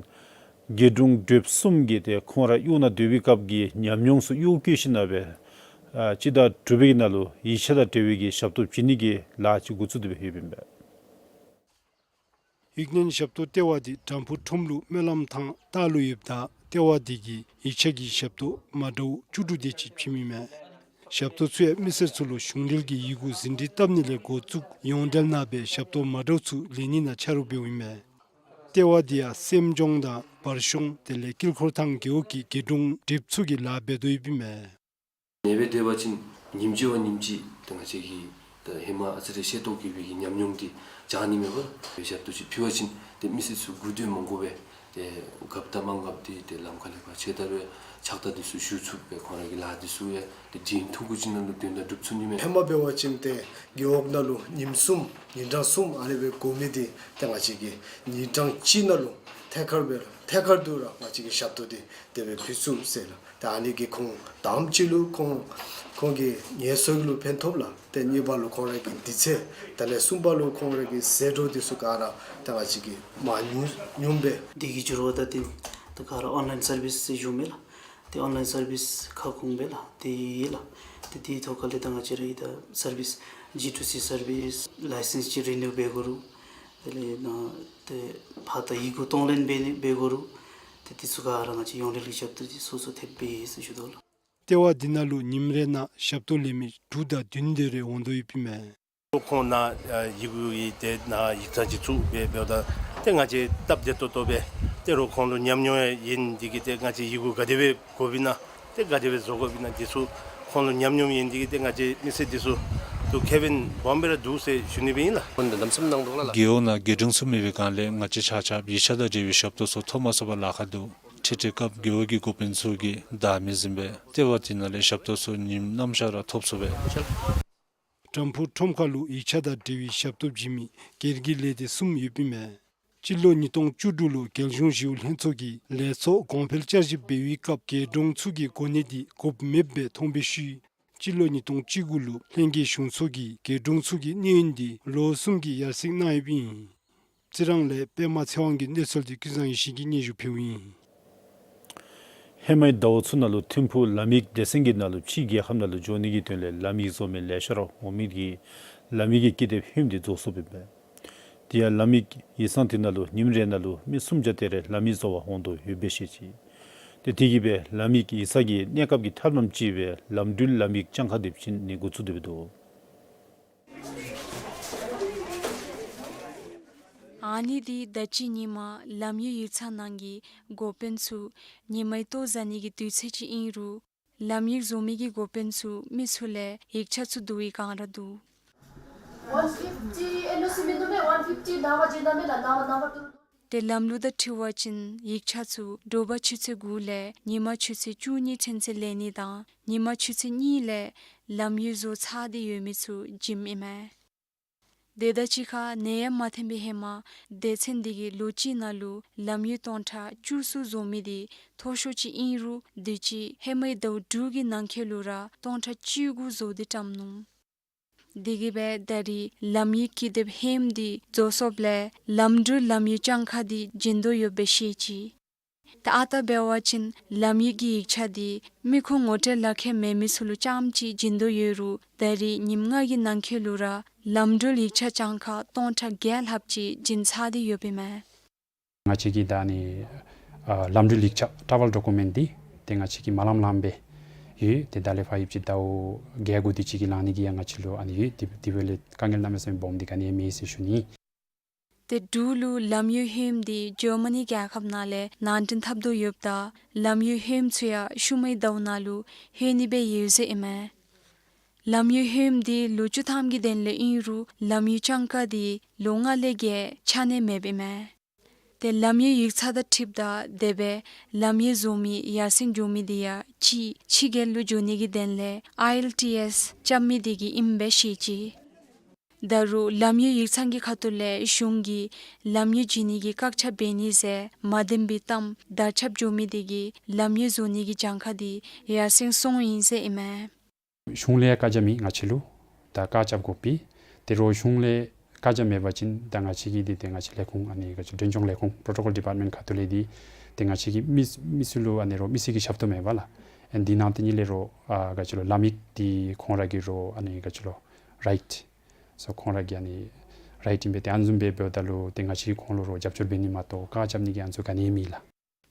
རྒེད་དྲུང་བགྲེསཔ་གསུམ་གྱིས་ཏེ་ཁོང་ར་གཡུས་ནང་སྡོད་པའི་སྐབས་ཀྱི་ཉམས་མྱོང་ཚུ་གཡོག་བཀོལ་ཞིནམ་ལས་སྦེ་ཨ་སྤྱི་ཟླ་དྲུག་པའི་ནང་ལུ་ཡིག་ཆ་དང་འབྲེལ་བའི་གི་ཞབས་ཏོག་བྱིན་ནི་གི་ལཱ་ཅིག་འགོ་བཙུགས་ཏེ་སྦེ་ཡོདཔ་ཨིན་པས། ཡིག་སྣོན་ཞབས་ཏོག་ལྟེ་བ་དེ་དྲམ་ཕུག་ཁྲོམ་ལུ་སྨོན་ལམ་ཐང་ལྟག་ལུ་ཡོདཔ་ད་ལྟེ་བ་དེ་གིས་ཡིག་ཆ་གི་ཞབས་ཏོག་མ་འདྲཝ་བཅུ་དྲུག་དེ་ཅིག་བྱིནམ་ཨིན་མས། ཞབས་ཏོག་ཚུ་ཡང་མི་སེར་ཚུ་ལུ་གཞུང་འབྲེལ་གྱི་ཡི་གུ་ཟིན་བྲིས་བཏབ་ནི་ལས་འགོ་བཙུགས་ཡོངས་འབྲེལ་ནང་སྦེ་ཞབས་ཏོག་མ་འདྲཝ་ཚུ་ལེན་ནི་ནང་ཆ་རོགས་འབདཝ་ཨིན་མས། ལྟེ་བ་དེ་ཡང་སེམས་ལྗོངས་དང་བར་གཤོང་དེ་ལས་དཀྱིལ་འཁོར་ཐང་རྒེད་འོག་གི་རྒེད་དྲུང་བགྲེསཔ་ཚུ་གིས་ལཱ་འབད་དོ་ཡོདཔ་ཨིན་མས། ནེ་སྦེ་སྡོད་པ་ཅིན་ཉིནམ་གཅིག་བ་ཉིནམ་གཅིག་ཏེ་ང་བཅས་ཀྱིས་ཏེ་ཧེ་མ་ཨ་ཙི་རེ་ཤེས་རྟོགས་ཀྱི་སྦེ་གི་ཉམས་མྱོང་འདི་སྦྱང་ནི་མེད་པར་ཞབས་ཏོག་ཅིག་ཕུལ་བ་ཅིན་ཏེ་མི་སེར་ཚུ་སྒུག་སྡོད་མ་དགོ་པར་ཏེ་རྒཔོ་དང་དམངས་རྒཔོ་འདི་ཏེ་ལམ་ཁ་ལས་ཕར་ཕྱད་ད་སྦེ་ཕྱགས་རྟགས་འདི་ཚུ་ཞུ་ཚུགས་པས། ཁོང་ར་གི་ལཱ་འདི་ཚུ་ཡང་ཏེ་དེ་ཐུང་ཀུ་ཅིག་ནང་ལུ་དོན་དག་སྒྲུབ་ཚུགས་ནི་མས། ཧེ་མ་འབད་བ་ཅིན་ཏེ་རྒེད་འོག་ནང་ལུ་ཉིནམ་གསུམ་ཉིན་གྲངས་གསུམ་ཨ་ནི་སྦེ་འགོར་མི་འདི་ཏེ་ང་བཅས་ཀྱིས་ཉིན་གྲངས་གཅིག་ནང་ལུ་ཐད་ཀར་སྦེ་ཐད་ཀར་དུ་ར་ང་བཅས་ཀྱིས་ཞབས་ཏོག་འདི་དེ་སྦེ་ཕུལ་ཚུགས་ཟེར་ལགས། ད་ཨ་ནི་གིས་ཁོང་དང་པ་ཅིག་ལུ་ཁོང་ཁོང་གི་ངལ་གསོ་ལུ་ཕན་ཐོགས་ལགས། ཏེ་གཉིས་པ་ལུ་ཁོང་ར་གི་དུས་ཚོད་དེ་ལས་གསུམ་པ་ལུ་ཁོང་ར་གི་ཟད་འགྲོ་འདི་ཚུ་ག་ར་ད་ང་བཅས་ཀྱིས་མ་ཉུང་ཉུང་སྦེ། འདི་གི་འགྱུར་བ་ད་ཏེ་ད་ག་ར་ཨོན་ལཱའིན་སར་བིསི་ཟེར་ཞུཝ་མས་ལགས། ཏེ་ཨོན་ལཱའིན་སར་བིསི་ཁ་སྐོང་སྦེ་ལགས་ཏེ་ཡོད་ལགས། ཏེ་དེའི་ཐོག་ཁ་ལས་ད་ང་བཅས་ར་གིས་ད་སར་བིསི་ཇི་ཊུ་སི་སར་བིསི་ལའི་སེནསི་ཅིག་རི་ནིའུ་འབད་དགོ་རུང་དེ་ལས་ནཱ་ཏེ་ཕར་ད་ཡི་གུ་གཏོང་ལེན་འབད་ནི་འབད་དགོ་རུང་ཏེ་དེ་ཚུ་ག་ར་ང་བཅས་ཡོངས་འབྲེལ་གྱི་ཞབས་ཏོག་འདི་སོ་སོ་ཐེབས་སྦེ་ཡོད་ཟེར་ཞུ་དོ་ལགས། ལྟེ་བ་འདི་ནང་ལུ་ཉིནམ་རེ་ནང་ཞབས་ཏོག་ལེན་མི་དྲུག་དང་བདུན་དེ་རེ་འོང་དོ་ཡོདཔ་ཨིན་མས། ཁོང་ནཱ་ཡི་གུ་གི་ཏེ་ནཱ་ཡིག་ཚང་ཅིག་བཙུགས་སྦེ་འབདཝ་ད་ཏེ་ང་བཅས་སྟབས་བདེ་ཏོག་ཏོ་སྦེ་ཏེ་རོགས་ཁོང་ལུ་ཉམས་མྱོང་ཡང་ཡོད་ནི་འདི་གིས་ཏེ་ང་བཅས་ཡི་གུ་ག་དེ་སྦེ་དགོཔ་ཨིན་ན་ཏེ་ག་དེ་སྦེ་བཟོ་དགོཔ་ཨིན་ན་འདི་ཚུ་ཁོང་ལུ་ཉམས་མྱོང་ཡོད་ནི་འདི་གིས་ཏེ་ང་བཅས་མི་སེར་འདི་ཚུ་ལུ་ཁེ་ཕན་སྦོམ་སྦེ་ར་འདུག་ཟེར་ཞུ་ནི་སྦེ་ཨིན་ལགས། རྒེད་འོག་ནང་རྒེད་དྲུང་ཚུ་མེད་པའི་སྒང་ལས་ང་བཅས་ཆ་ཁྱབ་ཡིག་ཆ་དང་འབྲེལ་བའི་ཞབས་ཏོག་ཚུ་ཐོབ་མ་ཚུགས་པར་ལཱ་ཁག་འདུག། འཕྲལ་འཕྲལ་སྐབས་རྒེད་འོག་གི་འགོ་དཔོན་ཚུ་གིས་བདའ་མི་ཟིན་པས། ལྟེ་བ་དེ་ནང་ལས་ཞབས་ཏོག་ཚུ་ཉིནམ་ནམ་ཞག་ར་ཐོབ་ཚུགས་པས། དྲམ་ཕུག་ཁྲོམ་ཁ་ལུ་ཡིག་ཆ་དང་འབྲེལ་བའི་ཞབས་ཏོག་བྱིན་མི་སྒེར་གྱི་ལས་སྡེ་གསུམ་ཡོདཔ་ཨིན་མས། སྤྱི་ལོ་ཉིས་སྟོང་བཅུ་དྲུག་ལུ་རྒྱལ་གཞུང་ཞི་གཡོག་ལྷན་ཚོགས་ཀྱིས་ལས་ཚོགས་གོང་འཕེལ་བསྐྱར་ཞིབ་འབད་བའི་སྐབས་རྒེད་དྲུང་ཚུ་གི་གོ་གནས་འདི་དགོཔ་མེདཔ་སྦེ་མཐོང་བའི་ཤུལ་སྤྱི་ལོ་ཉིས་སྟོང་བཅུ་དགུ་ལུ་ལྷན་རྒྱས་གཞུང་ཚོགས་ཀྱིས་རྒེད་དྲུང་ཚུ་གི་གནས་ཡུན་འདི་ལོ་གསུམ་གྱི་ཡར་སེང་གནང་ཡོདཔ་ཨིན། རྩི་རང་ལས་པདྨ་ཚེ་དབང་གི་གནས་ཚུལ་འདི་ཀུན་བཟང་ཡེ་ཤེས་ཀྱིས་སྙན་ཞུ་ཕུལཝ་ཨིན། ཧེ་མའི་ཟླཝ་ཚུ་ནང་ལུ་ཐིམ་ཕུག་ལམ་ཡིག་སྡེ་ཚན་གྱི་ནང་ལུ་ཕྱིའི་རྒྱལ་ཁབ་ནང་ལུ་འགྱོ་ནི་གི་དོན་ལས་ལམ་ཡིག་བཟོ་མི་ལེ་ཤ་ར་འོང་མི་གིས་ལམ་ཡིག་གི་ཀི་དེབ་ཧིནམ་འདི་རྫོགས་སོཔ་ཨིན་པས། དེ་ཡང་ལམ་ཡིག་ཡིག་ཚང་དེ་ནང་ལུ་ཉིནམ་རེ་ནང་ལུ་མི་སུམ་བརྒྱ་དེ་རེ་ལམ་ཡིག་བཟོ་བར་འོང་དོ་ཡོདཔ་སྦེ་བཤད་ཅི། ཏེ་དེ་གིས་སྦེ་ལམ་ཡིག་ཡིག་ཚང་གི་གནས་སྐབས་ཀྱི་ཐབས་ལམ་ཅིག་སྦེ་ལམ་འགྲུལ་ལམ་ཡིག་གྱངས་ཁ་དེ་བྱིན་ནི་འགོ་བཙུགས་ཏེ་སྦེ་འདུག། ཨ་ནི་འདི་ད་ཅི་ཉིནམ་ལམ་ཡིག་ཡིག་ཚང་ནང་གི་འགོ་དཔོན་ཚུ་ཉིན་མའི་ལྟོ་བཟའ་ནི་གི་དུས་ཚོད་ཅིག་ཨིན་རུང་ལམ་ཡིག་བཟོ་མི་གི་འགོ་དཔོན་ཚུ་མི་ཚུ་ལས་ཡིག་ཆ་ཚུ་བསྡུ་བའི་སྒང་ར་འདུག། One fifty ཨེན་ཨོ་སི་མིན་འདུག་མས། One fifty ནང་པ་ཅིག་ནང་མེད་ལགས། ནང་པ་ནང་པ་ཏོ་རུ་འདུག། ཏེ་ལམ་ལུགས་དང་འཁྲིལ་བ་ཅིན་ཡིག་ཆ་ཚུ་དྲོ་པ་ཆུ་ཚོད་དགུ་ལས་ཉིན་མ་ཆུ་ཚོད་བཅུ་གཉིས་ཚུན་ཚོད་ལེན་ནི་དང་ཉིན་མ་ཆུ་ཚོད་གཉིས་ལས་ལམ་གཡོག་བཟོ་ཚར་ཏེ་ཡོད་མི་ཚུ་འཇིམ་ཨིན་མས། དེ་དང་གཅིག་ཁར་ནད་ཡམས་མ་ཐོན་པའི་ཧེ་མ་སྡེ་ཚན་འདི་གིས་ལོ་གཅིག་ནང་ལུ་ལམ་གཡོག་སྟོང་ཕྲག་བཅུ་གསུམ་བཟོ་མི་འདི་མཐོ་ཤོས་ཅིག་ཨིན་རུང་དུས་ཅི་ཧེ་མའི་ཟླཝ་དྲུག་གི་ནང་འཁོད་ལུ་ར་སྟོང་ཕྲག་བཅུ་དགུ་བཟོ་སྟེ་བཀྲམ་ནུག། དེ་གིས་སྦེ་ད་རིས་ལམ་གཡོག་ཀི་དེབ་ཧེམ་འདི་བཟོ་ཚུགསཔ་ལས་ལམ་འགྲུལ་ལམ་གཡོག་གྱངས་ཁ་འདི་བྱིན་དོ་ཡོདཔ་སྦེ་ཤེས་ཅི། ད་ཨ་རྟག་འབད་བ་ཅིན་ལམ་གཡོག་གི་ཡིག་ཆ་འདི་མི་ཁོང་ངོ་སྤྲོད་ལག་ཁྱེར་མེད་མི་ཚུ་ལུ་རྐྱངམ་ཅིག་བྱིན་དོ་ཡོད་རུང་ད་རིས་ཉིནམ་ལྔ་གི་ནང་འཁོད་ལུ་ར་ལམ་འགྲུལ་ཡིག་ཆ་གྱངས་ཁ་སྟོང་ཕྲག་བརྒྱད་ལྷགཔ་ཅིག་བྱིན་ཚར་ཏེ་ཡོདཔ་ཨིན་མས། ང་བཅས་ཀྱི་ད་ཨ་ནི་ཨ་ལམ་འགྲུལ་ཡིག་ཆ་ཊ་རེ་ཝེལ་ཌོ་ཀུ་མེནཊ་འདི་ཏེ་ང་བཅས་ཀྱིས་མ་ལངམ་ལངམ་སྦེ་ཡོད། ཏེ་ད་ལས་ཕར་ཡུདཔ་ཅིག་ཟླཝ་བརྒྱད་དགུ་དེ་ཅིག་གི་ལང་ནི་གི་ཡང་ང་བཅས་ལུ་ཨ་ནི་ཡོད། དེ་དེ་འབདཝ་ལས་དཀའ་ངལ་གནམ་མེད་ས་མེད་སྦོམ་འདི་ག་ནི་ཡང་མེད་ཟེར་ཞུ་ནི། ཏེ་འབྲུག་ལུ་ལམ་གཡོག་ཧེམ་འདི་ཇར་མ་ནི་རྒྱལ་ཁབ་ནང་ལས་ནང་འདྲེན་འཐབ་དོ་ཡོདཔ་ད་ལམ་གཡོག་ཧེམ་ཚུ་ཡང་ཤུལ་མའི་ཟླཝ་ནང་ལུ་ལྷོད་ནི་སྦེ་ཡོད་ཟེར་ཨིན་མས། ལམ་གཡོག་ཧེམ་འདི་ལོ་བཅུ་ཐམ་གྱི་དོན་ལས་ཨིན་རུང་ལམ་གཡོག་གྱངས་ཁ་འདི་ལོ་ལྔ་ལས་བརྒལ་ཆ་གནས་མེདཔ་ཨིན་མས། ཏེ་ལམ་གཡོག་ཡིག་ཚང་དང་འཁྲིལཝ་ད་དེ་སྦེ་ལམ་གཡོག་བཟོ་མི་ཡར་སེང་འགྱོ་མི་འདི་ཡང་གཅིག་ཕྱི་རྒྱལ་ལུ་འགྱོ་ནི་གི་དོན་ལས་ཨའི་ཨེལ་ཊི་ཨེསི་རྐྱབ་མི་འདི་གིས་ཨིནམ་སྦེ་ཤེས་ཅི། ད་རུང་ལམ་གཡོག་ཡིག་ཚང་གི་ཁ་ཐུག་ལས་གཞུང་གིས་ལམ་གཡོག་བྱིན་ནི་གི་བཀག་ཆ་འབད་ནི་ཟེར་མ་བདེན་པའི་གཏམ་དར་ཁྱབ་འགྱོ་མི་འདི་གིས་ལམ་གཡོག་བཟོ་ནི་གི་གྱངས་ཁ་འདི་ཡར་སེང་སོང་ཡི་ཟེར་ཨིན་མས། གཞུང་ལས་བཀའ་རྒྱ་མེད་ང་བཅས་ལུ། ད་བཀག་རྐྱབ་དགོ་པས། ཏེ་རོགས་གཞུང་ལས་བཀའ་རྒྱ་མེད་པ་ཅིན་ད་ང་བཅས་ཀྱི་འདི་ཏེ་ང་བཅས་ལས་ཁུངས་ཨ་ནི་ག་ཅི་འདྲེན་སྐྱོང་ལས་ཁུངས་པྲོ་ཊོ་ཀོལ་ཌི་པཱརཊ་མེནཊ་ཁ་ཐུག་ལས་འདི་ཏེ་ང་བཅས་ཀྱིས་མི་མི་སེར་ལུ་ཨ་ནི་རོགས་མི་སེར་གྱི་ཞབས་ཏོག་མེན་པ་ལགས། ཨ་ནི་འདི་ནང་ཏེ་ནི་ལས་རོགས་ཨ་ག་ཅི་ལོ་ལམ་ཡིག་འདི་ཁོང་ར་གི་རོགས་ཨ་ནི་ག་ཅི་ལོ་རའིཊ། སོ་ཁོང་ར་གི་ཨ་ནི་རའིཊ་ཨིན་པས། ཏེ་ཨ་ནི་བཟུམ་སྦེ་འབདཝ་ད་ལུ་ཏེ་ང་བཅས་ཁོང་ལུ་རོགས་རྒྱབ་སྐྱོར་འབད་ནི་མ་གཏོགས་བཀག་རྐྱབ་ནི་གི་ཨ་ནི་ཚུ་ག་ནི་ཡང་མེད་ལགས།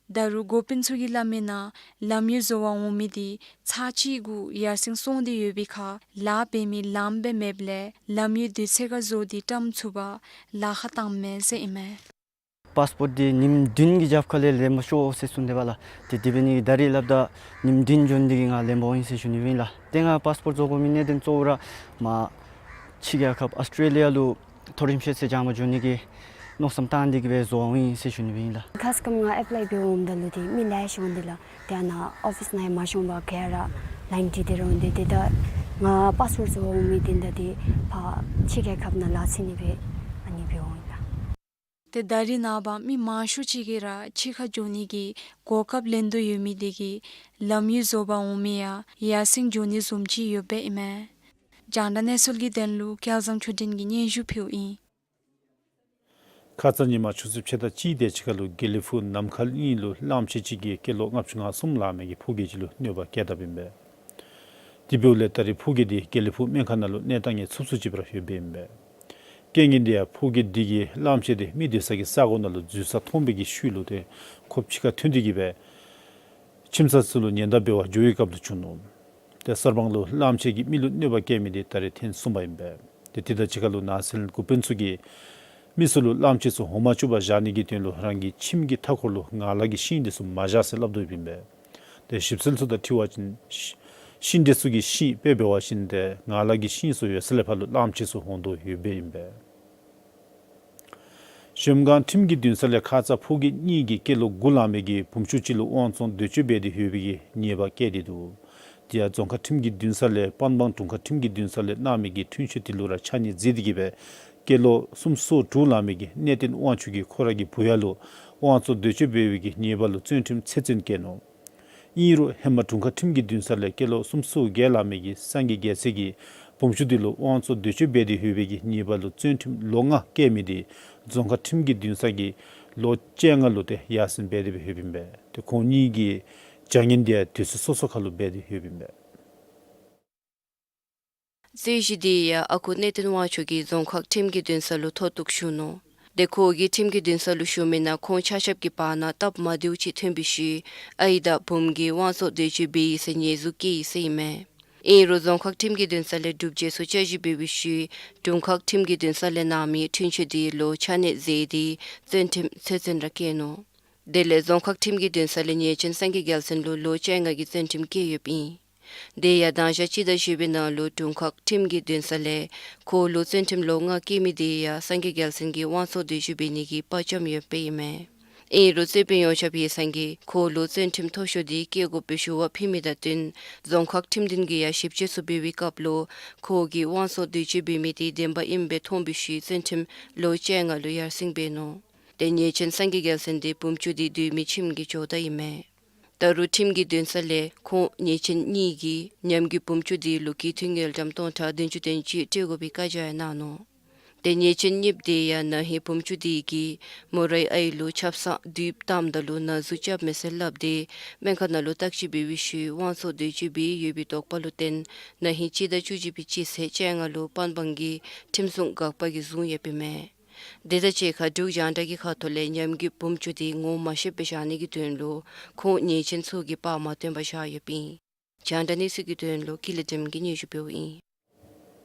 ད་རུང་འགོ་དཔོན་ཚུ་གིས་སླབ་མིའི་ནང་ལམ་གཡོག་བཟོ་བར་འོང་མི་འདི་ཚར་གཅིག་གུ་ཡར་སེང་སོང་སྟེ་ཡོད་པའི་ཁར་ལཱ་འབད་མི་ལངམ་སྦེ་མེདཔ་ལས་ལམ་གཡོག་དུས་ཚོད་ཁར་བཟོ་སྟེ་བཀྲམ་ཚུགས་པར་ལཱ་ཁག་བཏངམ་མས་ཟེར་ཨིན་མས། པཱསི་པོརཊ་འདི་ཉིནམ་བདུན་གྱི་རྒྱབ་ཁ་ལས་ལེན་པར་ཤོག་ཟེར་གསུངས་དེས་པ་ལགས། ཏེ་དེ་འབད་ནི་ད་རིས་སླབ་ད་ཉིནམ་བདུན་འགྱོ་ནི་འདི་གིས་ང་ལེན་པར་འོང་ཡི་ཟེར་ཞུ་ནི་ཨིན་ལགས། ཏེ་ང་པཱསི་པོརཊ་བཟོ་དགོ་མི་གནད་དོན་གཙོ་བོ་ར་མར་ཕྱི་རྒྱལ་ཁབ་ཨཱོས་ཊྲེ་ལི་ཡ་ལུ་མཐོ་རིམ་ཤེས་ཚད་སྦྱང་པར་འགྱོ་ནི་གི་མནོ་བསམ་བཏང་སྟེ་གིས་སྦེ་བཟོ་བར་འོང་ཡི་ཟེར་ཞུ་ནི་ཨིན་ལགས། ཁ་སྐམ་ང་ཨེཔ་ལའི་འབད་འོངམ་ད་ལུ་ཏེ་མི་ལེ་ཤ་འོང་དེས་ལགས། ཏེ་ཨ་ནཱ་ཨོ་ཕིས་ནང་ཡང་མ་ཤོང་པར་ག་ར་ལའིན་འདི་དེ་ར་འོང་དེས། ཏེ་ད་ང་པཱསི་པོརཊ་བཟོ་བར་འོང་མི་འདི་ད་ཏེ་ཕར་ཕྱི་རྒྱལ་ཁབ་ནང་ལཱ་འཚོལ་ནི་སྦེ་ཨ་ནི་འབད་འོང་ཡི་ལགས། ཏེ་ད་རིས་ནངས་པ་མི་མང་ཤོས་ཅིག་གིས་ར་ཕྱི་ཁར་འགྱོ་ནི་གི་གོ་སྐབས་ལེན་དོ་ཡོད་མི་འདི་གིས་ལམ་གཡོག་བཟོ་བར་འོང་མི་ཡང་ཡར་སེང་འགྱོ་ནི་བཟུམ་ཅིག་ཡོདཔ་ཨིན་མས། རྒྱང་བསྒྲགས་གནས་ཚུལ་གྱི་དོན་ལུ་སྐལ་བཟང་ཆོས་སྒྲོན་གྱིས་སྙན་ཞུ་ཕུལཝ་ཨིན། ཁ་ཙ་ཉིན་མ་ཆུ་ཚོད་ཕྱེད་དང་གཅིག་དེ་ཅིག་ཁར་ལུ་དགེ་ལེགས་ཕུག་ནམ་མཁའ་གླིང་ལུ་གླངམོ་ཆེ་ཅིག་གིས་སྐྱེས་ལོ་ལྔ་བཅུ་ང་གསུམ་ལང་མི་གི་ཕོ་སྐྱེས་ཅིག་ལུ་གནོད་པ་བཀལ་དཔ་ཨིན་པས། དེ་འབདཝ་ལས་ད་རིས་ཕོ་སྐྱེས་འདི་དགེ་ལེགས་ཕུག་སྨན་ཁང་ནང་ལུ་གནས་སྟངས་ངན་ཚུབ་ཚུབ་ཅིག་སྦེ་ར་ཡོདཔ་ཨིན་པས། རྐྱེན་གྱིས་འདི་ཡང་ཕོ་སྐྱེས་འདི་གིས་གླངམོ་ཆེ་འདི་མི་སྡོད་ས་གི་ས་གོ་ནང་ལུ་འཛུལ་ས་མཐོང་བའི་གི་ཤུལ་ལུ་ཏེ་ཁོ་ཕྱི་ཁར་ཐོན་ཏེ་གིས་སྦེ་ཁྱིམ་ཚང་ཚུ་ལུ་ཉེན་བརྡ་འབད་བར་འགྱོ་བའི་སྐབས་ལུ་བྱུང་ནུག། ཏེ་གསར་སྤང་ལུ་གླངམོ་ཆེ་གིས་མི་ལུ་གནོད་པ་བཀལ་མི་འདི་ད་རིས་ཐེངས་གསུམ་པ་ཨིན་པས། ཏེ་དེ་དང་གཅིག་ཁར་ལུ་ནགས་ཚལ་འགོ་དཔོན་ཚུ་གིས་མི་ཚུ་ལུ་གླངམོ་ཆེ་ཚུ་འོང་མ་བཅུག་པར་བཞག་ནི་གི་དོན་ལུ་རང་གི་ཁྱིམ་གྱི་མཐའ་འཁོར་ལུ་ངང་ལག་གི་ཤིང་འདི་ཚུ་མ་བཞག་ཟེར་སླབ་དོ་ཡོདཔ་ཨིན་པས། ཏེ་ཞིབ་འཚོལ་ཚུ་དང་འཁྲིལ་བ་ཅིན་ཤི་ཤིང་འདི་ཚུ་གི་ཤིང་དཔེ་འབད་བ་ཅིན་ཏེ་ངང་ལག་གི་ཤིང་ཚུ་ཡོད་ས་ལས་ཕར་ལུ་གླངམོ་ཆེ་ཚུ་འོང་དོ་ཡོདཔ་ཨིན་པས། གཞལམ་སྒང་ཁྲིམས་ཀྱི་འདུན་ས་ལས་ཁ་ཙ་ཕོ་སྐྱེས་གཉིས་ཀྱིས་སྐྱེས་ལོ་དགུ་ལང་མི་གི་བུམོ་ཆུང་ཅིག་ལུ་དབང་བཙོང་འདོད་སྤྱོད་འབད་དེ་ཡོད་པའི་གི་ཉེས་པ་བཀལ་ཏེ་འདུག། དེ་ཡང་རྫོང་ཁག་ཁྲིམས་ཀྱི་འདུན་ས་ལས་པན་སྦང་དྲུང་ཁག་ཁྲིམས་ཀྱི་འདུན་ས་ལས་གནང་མི་གི་འཁྲུན་ཆོད་དེ་ལུ་ར་ཆ་གནས་མཛད་དེ་གིས་སྦེ་སྐྱེས་ལོ་སུམ་ཅུ་སོ་དྲུག་ལང་མི་གི་གནས་བརྟན་དབང་ཕྱུག་གིས་ཁོ་ར་གི་བུ་ཡ་ལུ་དབང་བཙོང་འདོད་སྤྱོད་འབད་བའི་གི་ཉེས་པ་ལུ་བཙོན་ཁྲིམས་ཚེ་བཙོན་བཀལ་ནུག། ཨིན་རུང་ཧེ་མ་དྲུང་ཁག་ཁྲིམས་ཀྱི་འདུན་ས་ལས་སྐྱེས་ལོ་སུམ་ཅུ་སོ་བརྒྱད་ལང་མི་གི་སངས་རྒྱས་རྒྱལ་མཚན་གྱིས་བུམོ་ཆུང་འདི་ལུ་དབང་བཙོང་འདོད་སྤྱོད་འབད་དེ་ཡོད་པའི་གི་ཉེས་པ་ལུ་བཙོན་ཁྲིམས་ལོ་ལྔ་བཀལ་མི་འདི་རྫོང་ཁག་ཁྲིམས་ཀྱི་འདུན་ས་གིས་ལོ་བཅོ་ལྔ་ལུ་ཏེ་ཡར་སེང་འབད་དེ་སྦེ་ཡོདཔ་ཨིན་པས། ཏེ་ཁོང་གཉིས་ཀྱི་བྱ་ངན་འདི་ཡང་དུས་ཚོད་སོ་སོ་ཁར་ལུ་འབད་དེ་ཡོདཔ་ཨིན་པས། རྩོད་གཞི་འདི་ཡང་ཨ་ཁུ་གནས་བརྟན་དབང་ཕྱུག་གིས་རྫོང་ཁག་ཁྲིམས་ཀྱི་འདུན་ས་ལུ་མཐོ་གཏུགས་ཞུ་ནུག། ཏེ་ཁོ་གིས་ཁྲིམས་ཀྱི་འདུན་ས་ལུ་ཞུ་མི་ནང་ཁོང་ཆ་ཁྱབ་ཀྱི་བར་ན་སྟབས་མ་བདེཝ་ཅིག་ཐོན་པའི་ཤུལ་ཨའི་དང་བུམོ་གིས་དབང་བཙོང་འདོད་སྤྱོད་འབད་ཡི་ཟེར་ཉེས་འཛུགས་བཀལ་ཡི་ཟེར་ཨིན་མས། ཨིན་རུང་རྫོང་ཁག་ཁྲིམས་ཀྱི་འདུན་ས་ལས་སྒྲུབ་བྱེད་ཚུ་བསྐྱར་ཞིབ་འབད་བའི་ཤུལ་དྲུང་ཁག་ཁྲིམས་ཀྱི་འདུན་ས་ལས་གནང་མི་འཁྲུན་ཆོད་འདི་ལུ་ཆ་གནས་མཛད་དེ་བཙོན་ཁྲིམས་ཚེ་བཙོན་ར་བཀལ་ནུག། དེ་ལས་རྫོང་ཁག་ཁྲིམས་ཀྱི་འདུན་ས་ལས་ཉེས་ཅན་སངས་རྒྱས་རྒྱལ་མཚན་ལུ་ལོ་བཅོ་ལྔ་གི་བཙོན་ཁྲིམས་བཀལ་ཡོདཔ་ཨིན། དེ་ཡང་མདང་ཞག་སྤྱི་ཟླ་བཞི་པའི་ནང་ལུ་དྲུང་ཁག་ཁྲིམས་ཀྱི་འདུན་ས་ལས་ཁོ་ལུ་བཙོན་ཁྲིམས་ལོ་ལྔ་བཀལ་མི་དེ་ཡང་སངས་རྒྱས་རྒྱལ་མཚན་གྱིས་དབང་སོར་སྡོད་བཅུག་འབད་ནི་གི་དཔའ་བཅམ་ཡོདཔ་ཨིན་མས། ཨིན་རུང་རྩོད་དཔོན་ཡོངས་ཁྱབ་ཡིག་ཚང་གིས་ཁོ་ལུ་བཙོན་ཁྲིམས་མཐོ་ཤོས་དེ་བཀལ་དགོ་པའི་ཞུ་བ་ཕུལ་མི་དང་བསྟུན་རྫོང་ཁག་ཁྲིམས་འདུན་གྱིས་ཡང་ཞིབ་དཔྱད་ཚུ་འབད་བའི་སྐབས་ལུ་ཁོ་གིས་དབང་སོར་སྡོད་བཅུག་འབད་མི་དེ་བདེན་པ་ཨིནམ་སྦེ་མཐོང་བའི་ཤུལ་བཙོན་ཁྲིམས་ལོ་བཅོ་ལྔ་ལུ་ཡར་སེང་འབད་ནུག། ཏེ་ཉེས་ཅན་སངས་རྒྱས་རྒྱལ་མཚན་དེ་བུམ་ཆུ་དེ་སྡོད་མི་ཁྱིམ་གྱི་ཇོ་བདག་ཨིན་མས། ད་རུང་ཁྲིམས་ཀྱི་འདུན་ས་ལས་ཁོང་ཉེས་ཅན་གཉིས་ཀྱིས་ཉམས་རྒུད་བུམ་ཆུ་དེ་ལུ་གྱོང་ཐུན་དངུལ་ཀྲམ་སྟོང་ཕྲག་བདུན་ཅུ་དོན་གཅིག་སྤྲོད་དགོ་པའི་བཀའ་རྒྱ་ཡང་གནང་ནུག། ཏེ་ཉེས་ཅན་གཉིསཔོ་དེ་ཡང་ན་ཧིང་བུམ་ཆུ་དེ་གིས་མོ་རའི་ཨའི་ལུ་ཆབ་གསང་དུག་བཏངམ་ད་ལུ་ན་ཟུག་རྐྱབ་མས་ཟེར་སླབ་སྟེ་སྨན་ཁང་ནང་ལུ་བརྟག་དཔྱད་འབད་བའི་ཤུལ་དབང་སོར་སྡོད་བཅུག་འབད་ཡོད་པའི་དོགས་པ་ལུ་བརྟེན་ན་ཧིང་སྤྱི་ཟླ་བཅུ་གཅིག་པའི་སྤྱི་ཚེས་བཅོ་ལྔ་ལུ་པན་སྦང་གི་ཁྲིམས་སྲུང་འགག་པ་གིས་བཟུང་ཡོདཔ་ཨིན་མས། དེ་དང་གཅིག་ཁར་འབྲུག་རྒྱང་བསྒྲགས་ཀྱི་ཁ་ཐུག་ལས་ཉམས་རྒུད་བུམ་ཆུ་དེ་ངོ་མ་ཤེསཔ་སྦེ་བཞག་ནི་གི་དོན་ལུ་ཁོང་ཉེས་ཅན་ཚུ་གིས་པར་མ་སྟོན་པར་བཞག་ཡོདཔ་ཨིན། རྒྱང་བསྒྲགས་གནས་ཚུལ་གྱི་དོན་ལུ་ཀུན་ལེགས་སྒྲོལམ་གིས་སྙན་ཞུ་ཕུལཝ་ཨིན།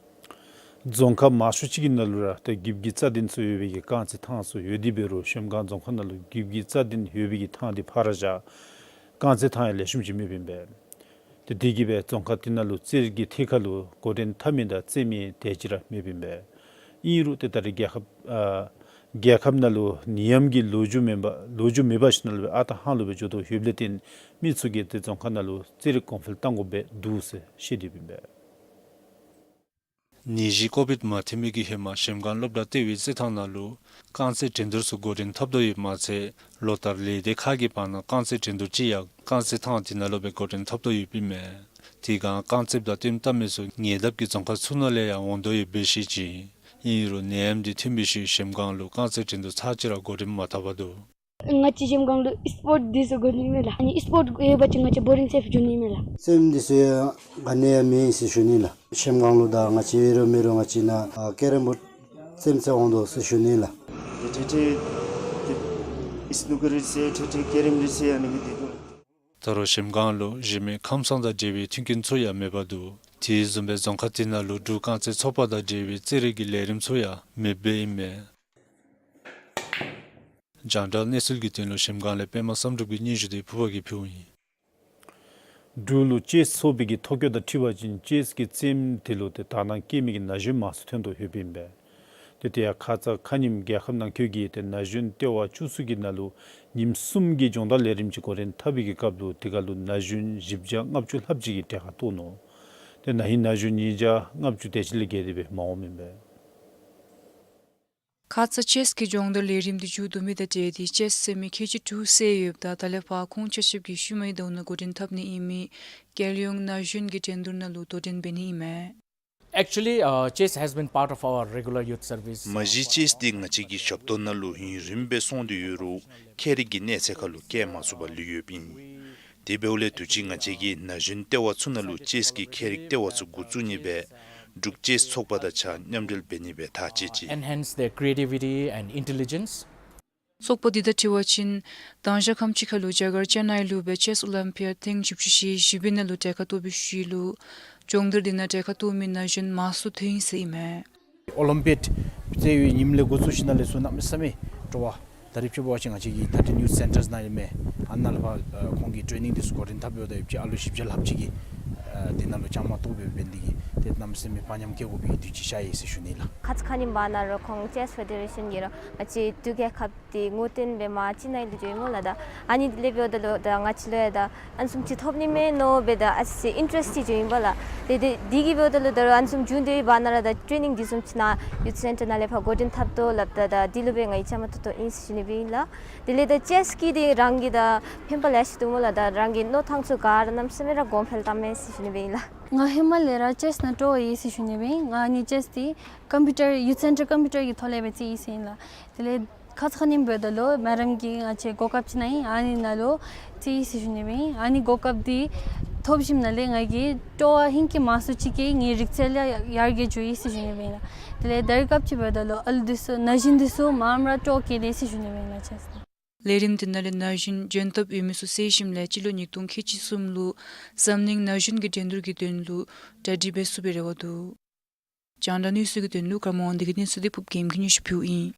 རྫོང་ཁག་མང་ཤོས་ཅིག་གི་ནང་ལུ་ར་ཏེ་རྒྱུག་ཁྱི་རྩ་འདོན་ཚུ་ཡོད་པའི་གི་རྐང་རྩེད་ཐང་ཚུ་ཡོད་དེ་འབད་རུང་གཞལམ་སྒང་རྫོང་ཁག་ནང་ལུ་རྒྱུག་ཁྱི་རྩ་འདོན་ཡོད་པའི་གི་ཐང་དེ་ཕར་བཞག་རྐང་རྩེད་ཐང་ཡང་ལེགས་ཤོམ་ཅིག་མེདཔ་ཨིན་པས། ཏེ་དེ་གིས་སྦེ་རྫོང་ཁག་དེ་ནང་ལུ་རྩེད་རིགས་ཀྱི་ཐད་ཁར་ལུ་འགོ་འདྲེན་འཐབ་མི་དང་རྩེད་མི་དེ་ཅིག་ར་མེདཔ་ཨིན་པས། ཨིན་རུང་ཏེ་ད་རེས་རྒྱལ་ཁབ་ཨ་རྒྱལ་ཁབ་ནང་ལུ་ནད་ཡམས་ཀྱི་ལོ་རྒྱུས་མེད་པ་ལོ་རྒྱུས་མེད་པ་ཞིག་ནང་ལུ་སྦེ་ཨ་རྟག་ཧང་ལུ་སྦེ་འགྱོ་དོ་ཡོདཔ་ལས་བརྟེན་མི་ཚུ་གིས་ཏེ་རྫོང་ཁག་ནང་ལུ་རྩེད་རིགས་གོང་འཕེལ་གཏང་དགོཔ་སྦེ་འདུག་ཟེར་བཤད་དེ་ཨིན་པས། ནད་གཞི་ཀོ་བིཌ་མ་ཐོན་མི་གི་ཧེ་མ་གཞལམ་སྒང་སློབ་གྲྭ་ལྟེ་བའི་རྩེད་ཐང་ནང་ལུ་རྐང་རྩེད་འགྲན་བསྡུར་ཚུ་འགོ་འདྲེན་འཐབ་དོ་ཡོདཔ་མ་ཚད་ལོ་ལྟར་ལས་སྡེ་ཁག་གི་བར་ན་རྐང་རྩེད་འགྲན་བསྡུར་ཅིག་ཡང་རྐང་རྩེད་ཐང་དེ་ནང་ལུ་སྦེ་འགོ་འདྲེན་འཐབ་དོ་ཡོདཔ་ཨིན་མས། དེ་སྒང་རྐང་རྩེདཔ་དང་བསྟུན་བལྟ་མི་ཚུ་ཉེ་འདབས་ཀྱི་རྫོང་ཁག་ཚུ་ནང་ལས་ཡང་འོང་དོ་ཡོདཔ་སྦེ་བཤད་ཅི། ཨིན་རུང་ནད་ཡམས་དེ་ཐོན་པའི་ཤུལ་གཞལམ་སྒང་ལུ་རྐང་རྩེད་འགྲན་བསྡུར་ཚར་གཅིག་ར་འགོ་འདྲེན་མ་འཐབ་པར་འདུག། ང་བཅས་གཞལམ་སྒང་ལུ་ཨིསི་པོརཊ་འདི་ཚུ་དགོ་ནི་མས་ལགས། ཨ་ནི་ཨིསི་པོརཊ་ཡོད་པ་ཅིན་ང་བཅས་བོ་རིང་སེཕ་འགྱོ་ནི་མས་ལགས། རྩེདམོ་འདི་ཚུ་ཡང་ག་ནི་ཡང་མེད་ཟེར་ཞུ་ནི་ལགས། གཞལམ་སྒང་ལུ་ད་ང་བཅས་ཨིན་རུང་མེན་རུང་ང་བཅས་ནཱ་ཨ་ཀེ་རམ་བོཌ་རྩེདམོ་རྩེ་འོང་དོ་ཟེར་ཞུ་ནི་ལགས། ཏེ་ཏེ་ཏེ་ཨིས་ནུ་ཀར་རྩེ་ཏེ་ཏེ་ཀེ་རམ་རྩེ་ཨ་ནི་གི་འདི་འདུག། ད་རུང་གཞལམ་སྒང་ལུ་གཞི་མེད་ཁམས་སངས་དང་འབྲེལ་བའི་མཐུན་རྐྱེན་ཚུ་ཡང་མེད་པར་འདུག། དེ་བཟུམ་སྦེ་རྫོང་ཁག་དེ་ནང་ལུ་འབྲུག་རྐང་རྩེད་ཚོགས་པ་དང་འབྲེལ་བའི་རྩེད་རིགས་ཀྱི་ལས་རིམ་ཚུ་ཡང་མེདཔ་སྦེ་ཨིན་མས། རྒྱང་བསྒྲགས་གནས་ཚུལ་གྱི་དོན་ལུ་གཞལམ་སྒང་ལས་པདྨ་བསམ་གྲུབ་ཀྱི་སྙན་ཞུ་དེ་ཕུརཔ་གིས་ཕུལཝ་ཨིན། འབྲུག་ལུ་ཅེསི་ཚོགས་པའི་གི་ཐོ་བཀོད་དང་འཁྲིལ་བ་ཅིན་ཅེསི་གི་རྩེདམོ་དེ་ལུ་ཏེ་དག་སྣང་བསྐྱེད་མི་གི་ན་གཞོན་མང་སུ་ཐོན་དོ་ཡོདཔ་ཨིན་པས། ཏེ་དེ་ཡང་ཁ་ཙ་ཁ་ཉིནམ་རྒྱལ་ཁབ་ནང་འཁོད་ཀྱི་ཏེ་ན་གཞོན་ལྟེ་བ་བཅུ་གསུམ་གྱི་ནང་ལུ་ཉིནམ་གསུམ་གྱི་སྦྱོང་བརྡར་ལས་རིམ་ཅིག་འགོ་འདྲེན་འཐབ་པའི་གི་སྐབས་ལུ་དེ་ཁར་ལུ་ན་གཞོན་བཞི་བརྒྱ་ལྔ་བཅུ་ལྷགཔ་ཅིག་གིས་གྲལ་ཁར་གཏོགས་ནུག། ཏེ་ན་ཧིང་ན་གཞོན་ཉིས་བརྒྱ་ལྔ་བཅུ་དེ་ཅིག་ལས་བརྒལ་ཏེ་སྦེ་མ་འོངམ་ཨིན་པས། ཁ་ཙ་ཅེསི་གི་སྦྱོང་བརྡར་ལས་རིམ་དེ་མཇུག་བསྡུ་མི་དང་འབྲེལ་ཏེ་ཅེསི་རྩེད་མི་ཁལ་གཅིག་དྲུག་བསལ་ཡོདཔ་ད་ད་ལས་ཕར་ཁོང་ཆ་ཁྱབ་ཀྱིས་ཤུལ་མའི་ཟླཝ་ནང་འགོ་འདྲེན་འཐབ་ནི་ཨིན་མི་རྒྱལ་ཡོངས་ན་གཞོན་གྱི་འགྲན་བསྡུར་ནང་ལུ་དོ་འགྲན་འབད་ནི་ཨིན་མས། Actually, uh, chess has been part of our regular youth service. མ་གཞི་ཅེསི་དེ་ང་བཅས་ཀྱི་ཞབས་ཏོག་ནང་ལུ་ཡུན་རིངམོ་སྦེ་སོང་སྟེ་ཡོད་རུང་ཁྱད་རིག་གི་གནས་ཚད་ཁར་ལུ་བཀལ་མ་ཚུགས་པར་ལུས་ཡོདཔ་ཨིན། དེ་འབདཝ་ལས་དུས་ཅི་ང་བཅས་ཀྱིས་ན་གཞོན་ལྟེ་བ་ཚུ་ནང་ལུ་ཅེསི་གི་ཁྱད་རིག་ལྟེ་བ་ཚུ་འགོ་བཙུགས་ནི་སྦེ་འབྲུག་ཅེསི་ཚོགས་པ་དང་གཅིག་ཁར་མཉམ་འབྲེལ་འབད་ནི་སྦེ་ཐག་བཅད་ཅི། Enhance their creativity and intelligence. ཚོགས་པ་འདི་དང་འཁྲིལ་བ་ཅིན་མདང་ཞག་ཁམས་ཅིག་ཁར་ལུ་རྒྱ་གར་ཅེ་ནའི་ལུ་སྦེ་ཅེསི་ཨོ་ལིམ་པི་ཡཱཌ་ཐེངས་བཞི་བཅུ་ཞེ་བཞི་པའི་ནང་ལུ་གྲལ་ཁར་གཏོགས་པའི་ཤུལ་ལུ་སྦྱོང་བརྡར་འདི་ནང་གྲལ་ཁར་གཏོགས་མི་ན་གཞོན་མང་སུ་ཐོན་ཡི་ཟེར་ཨིན་མས། ཨོ་ལིམ་པི་ཡཱཌ་རྩེད་ཡོད་ཉིནམ་ལས་འགོ་བཙུགས་ཞིནམ་ལས་ཚུར་གནམ་མེད་ས་མེད་སྤྲོ་བ། ད་རིས་ཕྱི་རུ་འབད་བ་ཅིན་ང་བཅས་ཀྱི་ཐ་ཊིན་ཡུཐ་སེན་ཊར་ནང་ཨིན་མས། ཨ་ནཱ་ལས་ཕར་ཨ་ཁོང་གིས་ཊེ་ནིང་འདི་ཚུ་འགོ་འདྲེན་འཐབ་ཡོདཔ་ད་ཡོདཔ་ཅིག་ཨ་ལུ་བཞི་བརྒྱ་ལྷགཔ་ཅིག་གིས་ཨ་དེ་ནང་ལུ་བཅའ་མར་གཏོགས་འབད་འབད་ནི་དེ་གིས་ཏེ་གནམ་མེད་ས་མེད་དཔའ་ཉམས་བསྐྱེད་དགོ་པའི་དུས་ཅིག་ཤར་ཡི་ཟེར་ཞུ་ནི་ལགས། ཁ་ཙ་ཁ་ཉིནམ་བར་ན་ར་ཁོང་ཅེསི་ཕེ་ཌེ་རེ་ཤཱན་གྱིས་ར་ང་བཅས་འབྲུག་རྒྱལ་ཁབ་དེ་ངོ་སྤྲོད་འབད་མར་ཅེ་ནའི་ལུ་འགྱོཝ་ཨིན་མས་ལགས། ད་ཨ་ནི་དེ་ལས་འབདཝ་ད་ལུ་ད་ང་བཅས་ལུ་ཡང་ད་ཨ་ནི་བཟུམ་ཅིག་ཐོབ་ནི་མས་མནོ་སྦེ་ད་ཨ་ཙི་ཅིག་ཨིན་ཊ་རེསཊ་ཅིག་བྱུང་ཡི་པ་ལགས། ཏེ་དེ་དེ་གིས་འབདཝ་ད་ལུ་ད་རུང་ཨ་ནི་བཟུམ་བྱུང་སྟེ་བར་ན་ར་ད་ཊེ་ནིང་འདི་བཟུམ་ཅིག་ནཱ་ཡུཐ་སེན་ཊར་ནང་ལས་ཕར་འགོ་འདྲེན་འཐབ་དོ་སླབ་ད་ད་དེ་ལུ་སྦེ་ང་གིས་བཅའ་མར་གཏོགས་དོ་ཨིན་ཟེར་ཞུ་ནི་སྦེ་ཨིན་ལགས། དེ་ལས་ད་ཅེསི་གིས་དེ་རང་གི་ད་ཕན་པ་ལེ་ཤ་འདུག་སྨོ་ལགས། ད་རང་གི་མནོ་ཐངས་ཚུ་ག་ར་གནམ་མེད་ས་མེད་ར་གོང་འཕེལ་བཏངམ་མས་ཟེར་ཞུ་ནི་སྦེ་ཨིན་ལགས། ང་ཧེ་མ་ལས་ར་ཅེསི་ནང་སྤྲོ་བ་ཡོད་ཟེར་ཞུ་ནི་སྦེ་ཨིན། ང་ཨ་ནི་ཅེསི་དེ་ཀམ་པིའུ་ཊར་ཡུཐ་སེན་ཊར་ཀམ་པིའུ་ཊར་གྱི་ཐོག་ལས་སྦེ་རྩེད་ཡི་ཟེར་ཨིན་ལགས། དེ་ལས་ཁ་ཙ་ཁ་ཉིནམ་འབདཝ་ད་ལུ་མེ་ཌམ་གྱིས་ང་བཅས་གོ་སྐབས་ཅིག་གནང་ཡི། ཨ་ནི་ནང་ལུ་རྩེད་ཡི་ཟེར་ཞུ་ནི་སྦེ་ཨིན། ཨ་ནི་གོ་སྐབས་དེ་ཐོབ་ཞིནམ་ལས་ང་གི་སྤྲོ་བ་ཧིང་གིས་མང་སུ་ཅིག་སྐྱེས། ངེའི་རིག་རྩལ་ཡང་ཡར་རྒྱས་འགྱོ་ཡི་ཟེར་ཞུ་ནི་སྦེ་ཨིན་ལགས། དེ་ལས་ད་རིས་སྐབས་ཅིག་འབདཝ་ད་ལུ་ཨ་ལུ་འདི་ཚུ་ན་གཞོན་འདི་ཚུ་མངམ་ར་སྤྲོ་བ་སྐྱེས་ནི་ཟེར་ཞུ་ནི་སྦེ་ཨིན་ལགས། ཅེསི་ལས་རིམ་དེ་ནང་ལས་ན་གཞོན་འཇོན་ཐངས་ཡོད་མི་ཚུ་སེལ་ཞིནམ་ལས་སྤྱི་ལོ་ཉིས་སྟོང་ཁལ་གཅིག་གསུམ་ལུ་འཛམ་གླིང་ན་གཞོན་གྱི་འགྲན་བསྡུར་གྱི་དོན་ལུ་གྲ་སྒྲིག་འབད་ཚུགས་པའི་རེ་བ་འདུག། རྒྱང་བསྒྲགས་གནས་ཚུལ་གྱི་དོན་ལུ་ཀརྨ་དབང་འདུས་ཀྱིས་གནས་ཚུལ་དེ་ཕུརཔ་རྒྱལམོ་གིས་སྙན་ཞུ་ཕུལཝ་ཨིན།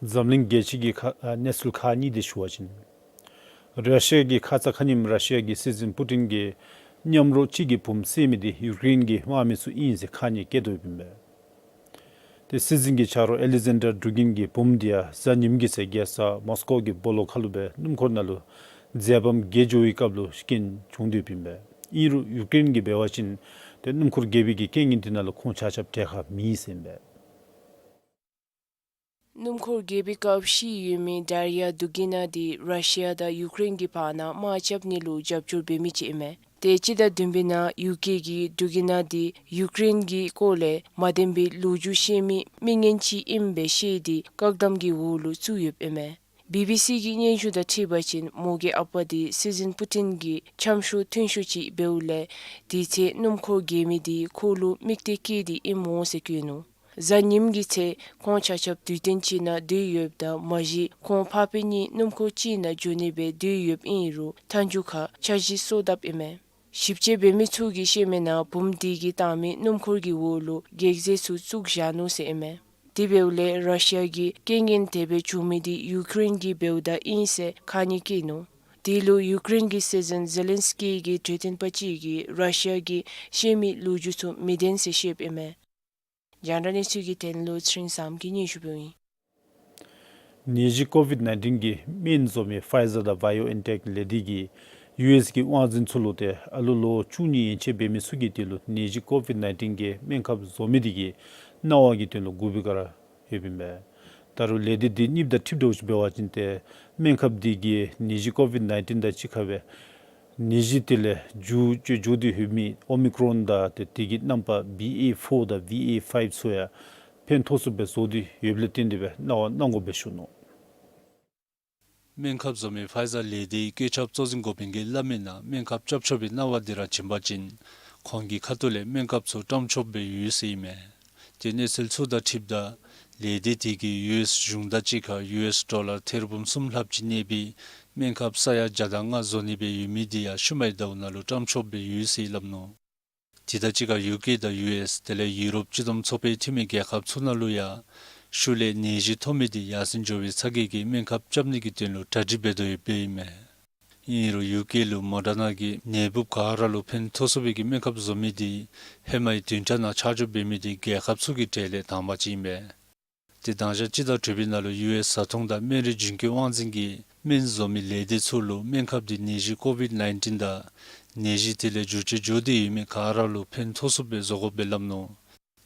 འཛམ་གླིང་རྒྱལ་སྤྱི་གི་ཁ་ཨ་གནས་ཚུལ་ཁག་གཉིས་དེ་ཞུ་བ་ཅིན། ར་ཤི་ཡ་གི་ཁ་ཙ་ཁ་ཉིནམ་ར་ཤི་ཡ་གི་སྲིད་འཛིན་པུ་ཊིན་གྱིས་ མཉམ་རོགས་གཅིག་གི་བུམོ་བསད་མི་དེ་ཡུཀ་རེན་གྱི་དམག་མི་ཚུ་ཨིན་ཟེར་ཁ་ཉེས་བཀལ་དོ་ཡོདཔ་ཨིན་པས། ཏེ་སྲིད་འཛིན་གྱི་ཆ་རོགས་ཨེ་ལི་ཛན་ཌར་ཌུ་གིན་གྱི་བུམོ་དེ་ཡང་གཟའ་ཉིམ་གི་ཚེ་རྒྱལ་ས་མོས་ཀོ་གི་སྦོ་ལོགས་ཁ་ལུ་སྦེ་སྣུམ་འཁོར་ནང་ལུ་མཛེས་བམ་བརྒལ་འགྱོ་བའི་སྐབས་ལུ་རྐྱེན་བྱུང་དོ་ཡོདཔ་ཨིན་པས། ཨིན་རུང་ཡུཀ་རེན་གྱིས་འབད་བ་ཅིན་ཏེ་སྣུམ་འཁོར་བརྒལ་བའི་གི་རྐྱེན་ངན་དེ་ནང་ལུ་ཁོང་ཆ་ཁྱབ་གྲལ་ཁར་མེད་ཟེར་ཨིན་པས། སྣུམ་འཁོར་བརྒལ་བའི་སྐབས་ཤི་ཡོད་མི་དར་ཡ་དུ་གི་ན་དེ་ར་ཤི་ཡ་དང་ཡུཀ་རེན་གྱི་བར་ན་དམག་རྐྱབ་ནི་ལུ་རྒྱབ་སྐྱོར་འབད་མི་ཅིག་ཨིན་མས། ཏེ་སྤྱི་ཟླ་བདུན་པའི་ནང་ཡུ་ཀེ་གིས་དུ་གི་ན་དེ་ཡུཀ་རེན་གྱི་སྐོར་ལས་མ་བདེན་པའི་ལོ་རྒྱུས་བཤད་མི་མི་ངན་ཅིག་ཨིནམ་སྦེ་བཤད་དེ་བཀག་དམ་གྱི་འོག་ལུ་བཙུགས་ཡོདཔ་ཨིན་མས། བི་བི་སི་གི་སྙན་ཞུ་དང་འཁྲིལ་བ་ཅིན་མོ་གི་ཨ་པ་དེ་སྲིད་འཛིན་པུ་ཏིན་གྱི་འཆམ་ཤོག་མཐུན་ཤོག་ཅིག་འབདཝ་ལས་དེའི་ཚེ་སྣུམ་འཁོར་བརྒལ་མི་དེ་ཁོ་ལུ་དམིགས་གཏད་བསྐྱེད་དེ་ཨིནམ་འོང་ཟེར་བཀོད་ནུག། གཟའ་ཉིམ་གྱི་ཚེ་ཁོང་ཆ་ཁྱབ་དུས་སྟོན་ཅིག་ནང་སྡོད་ཡོདཔ་ད་མ་གཞི་ཁོང་ཕ་སྤད་གཉིས་སྣུམ་འཁོར་གཅིག་ནང་འགྱོ་ནི་སྦེ་སྡོད་ཡོདཔ་ཨིན་རུང་མཐའ་མཇུག་ཁར་འཆར་གཞི་སོར་བཏབ་ཨིན་མས། ཞིབ་དཔྱད་འབད་མི་ཚུ་གིས་བཤད་མི་ནང་བུམོ་དེ་གིས་བཏང་མི་སྣུམ་འཁོར་གྱི་འོག་ལུ་གེགས་རྫས་ཚུ་བཙུགས་བཞག་ནུག་ཟེར་ཨིན་མས། དེ་འབདཝ་ལས་ར་ཤི་ཡ་གི་རྐྱེན་ངན་དེ་སྦེ་བྱུང་མི་དེ་ཡུཀ་རེན་གྱིས་འབདཝ་ད་ཨིན་ཟེར་ཁ་ཉེས་བཀལ་ནུག། དེ་ལུ་ཡུཀ་རེན་གྱི་སྲིད་འཛིན་ཛེ་ལན་སི་ཀི་གི་གྲོས་སྟོན་པ་ཅིག་གིས་ར་ཤི་ཡ་གིས་བཤད་མི་ལོ་རྒྱུས་ཚུ་མི་བདེན་ཟེར་བཤདཔ་ཨིན་མས། རྒྱང་བསྒྲགས་གནས་ཚུལ་གྱི་དོན་ལུ་ཚེ་རིང་བཟངམོ་གིས་སྙན་ཞུ་འབདཝ་ཨིན། ནད་གཞི་ཀོ་ཝིཌ་ནའིན་ཊིན་གྱི་སྨན་བཟོ་མི་ཕའི་ཛར་དང་བའི་ཡོ་ཨེན་ཊེཀ་ལས་སྡེ་གིས་ཡུ་ཨེསི་གི་དབང་འཛིན་ཚུ་ལུ་ཏེ་ཨ་ལོ་ལོ་བཅུ་གཉིས་ཡན་ཆད་འབད་མི་ཚུ་གི་དོན་ལུ་ནད་གཞི་ཀོ་ཝིཌ་ནའིན་ཊིན་གྱི་སྨན་ཁབ་བཟོ་མི་དེ་གིས་གནང་བ་གི་དོན་ལུ་འགོ་བའི་བཀའ་ཡོདཔ་ཨིན་པས། ད་རུང་ལས་སྡེ་དེ་གཉིསཔ་དང་འཁྲིལཝ་ད་འབད་བ་ཅིན་ཏེ་སྨན་ཁབ་དེ་གིས་ནད་གཞི་ཀོ་ཝིཌ་ནའིན་ཊིན་དང་གཅིག་ཁར་སྦེ་ནད་གཞི་དེ་ལས་འགྱུར་བཅོས་འགྱོ་སྟེ་ཡོད་མི་ཨོ་མི་ཀྲོན་དང་ཏེ་དེ་གི་རྣམ་པ་བི་ཨེ་ཕོར་དང་བི་ཨེ་ཕའིབ་ཚུ་ཡང་ཕན་ཐོགས་ཚུགསཔ་སྦེ་བཟོ་སྟེ་ཡོདཔ་ལས་བརྟེན་ཏེ་སྦེ་གནང་བ་གནང་དགོ་པས་ཞུ་ནུག། སྨན་ཁབ་བཟོ་མི་ཕའི་ཛར་ལས་སྡེའི་བཀོད་ཁྱབ་གཙོ་འཛིན་འགོ་དཔོན་གྱིས་སླབ་མི་ནང་སྨན་ཁབ་རྐྱབ་ཆོག་པའི་གནང་བ་དེ་ར་བྱིན་པ་ཅིན་ཁོང་གི་ཁ་ཐུག་ལས་སྨན་ཁབ་ཚུ་བཀྲམ་ཆོགཔ་སྦེ་ཡོད་ཟེར་ཨིན་མས། ཏེ་གནས་ཚུལ་ཚུ་དང་འཁྲིལཝ་ད་ལས་སྡེ་དེ་གིས་ཡུ་ཨེསི་གཞུང་དང་གཅིག་ཁར་ཡུ་ཨེསི་ཌོ་ལར་ཐེར་འབུམ་གསུམ་ལྷགཔ་ཅིག་གནས་པའི་སྨན་ཁབ་ས་ཡ་བརྒྱ་དང་ལྔ་བཟོ་ནི་སྦེ་ཡོད་མི་དེ་ཡང་ཤུལ་མའི་ཟླཝ་ནང་ལུ་བཀྲམ་ཆོགཔ་སྦེ་ཡོད་ཟེར་སླབ་ནུག། དེ་དང་གཅིག་ཁར་ཡུ་ཀེ་དང་ཡུ་ཨེསི་དེ་ལས་ཡུ་རོབ་སྤྱི་བསྡོམས་ཚོགས་པའི་འཐུས་མི་རྒྱལ་ཁབ་ཚུ་ནང་ལུ་ཡང་ཤུལ་ལས་ནད་གཞི་ཐོབ་མི་དེ་ཡར་སེང་འགྱོ་བའི་ཚ་གྱང་གིས་སྨན་ཁབ་རྐྱབ་ནི་གི་དོན་ལུ་གྲ་སྒྲིག་འབད་དོ་ཡོདཔ་ཨིན་མས། ཨིན་རུང་ཡུ་ཀེ་ལུ་མོ་ཌར་ན་གིས་ནད་འབུཔ་ག་ར་ལུ་ཕན་ཐོགས་ཚུགས་པའི་གི་སྨན་ཁབ་བཟོ་མི་དེ་ཧེ་མའི་བདུན་ཕྲག་ནང་ཆ་འཇོག་འབད་མི་དེ་རྒྱལ་ཁབ་ཚུ་གི་གྲས་ལས་དང་པ་ཅིག་ཨིན་པས། ཏེ་དང་ཞག་སྤྱི་ཟླ་དྲུག་པའི་ནང་ལུ་ཡུ་ཨེསི་བཟའ་འཐུང་དང་སྨན་རིགས་རྒྱུན་སྐྱོང་དབང་འཛིན་གྱིས་སྨན་བཟོ་མི་ལས་སྡེ་ཚུ་ལུ་སྨན་ཁབ་དེ་ནད་གཞི་ཀོ་ཝིཌ་ནའིན་ཊིན་དང་ནད་གཞི་དེ་ལས་འགྱུར་བཅོས་འགྱོ་སྟེ་ཡོད་མི་ག་ར་ལུ་ཕན་ཐོགས་ཚུགསཔ་སྦེ་བཟོ་དགོཔ་སྦེ་སླབ་ནུག།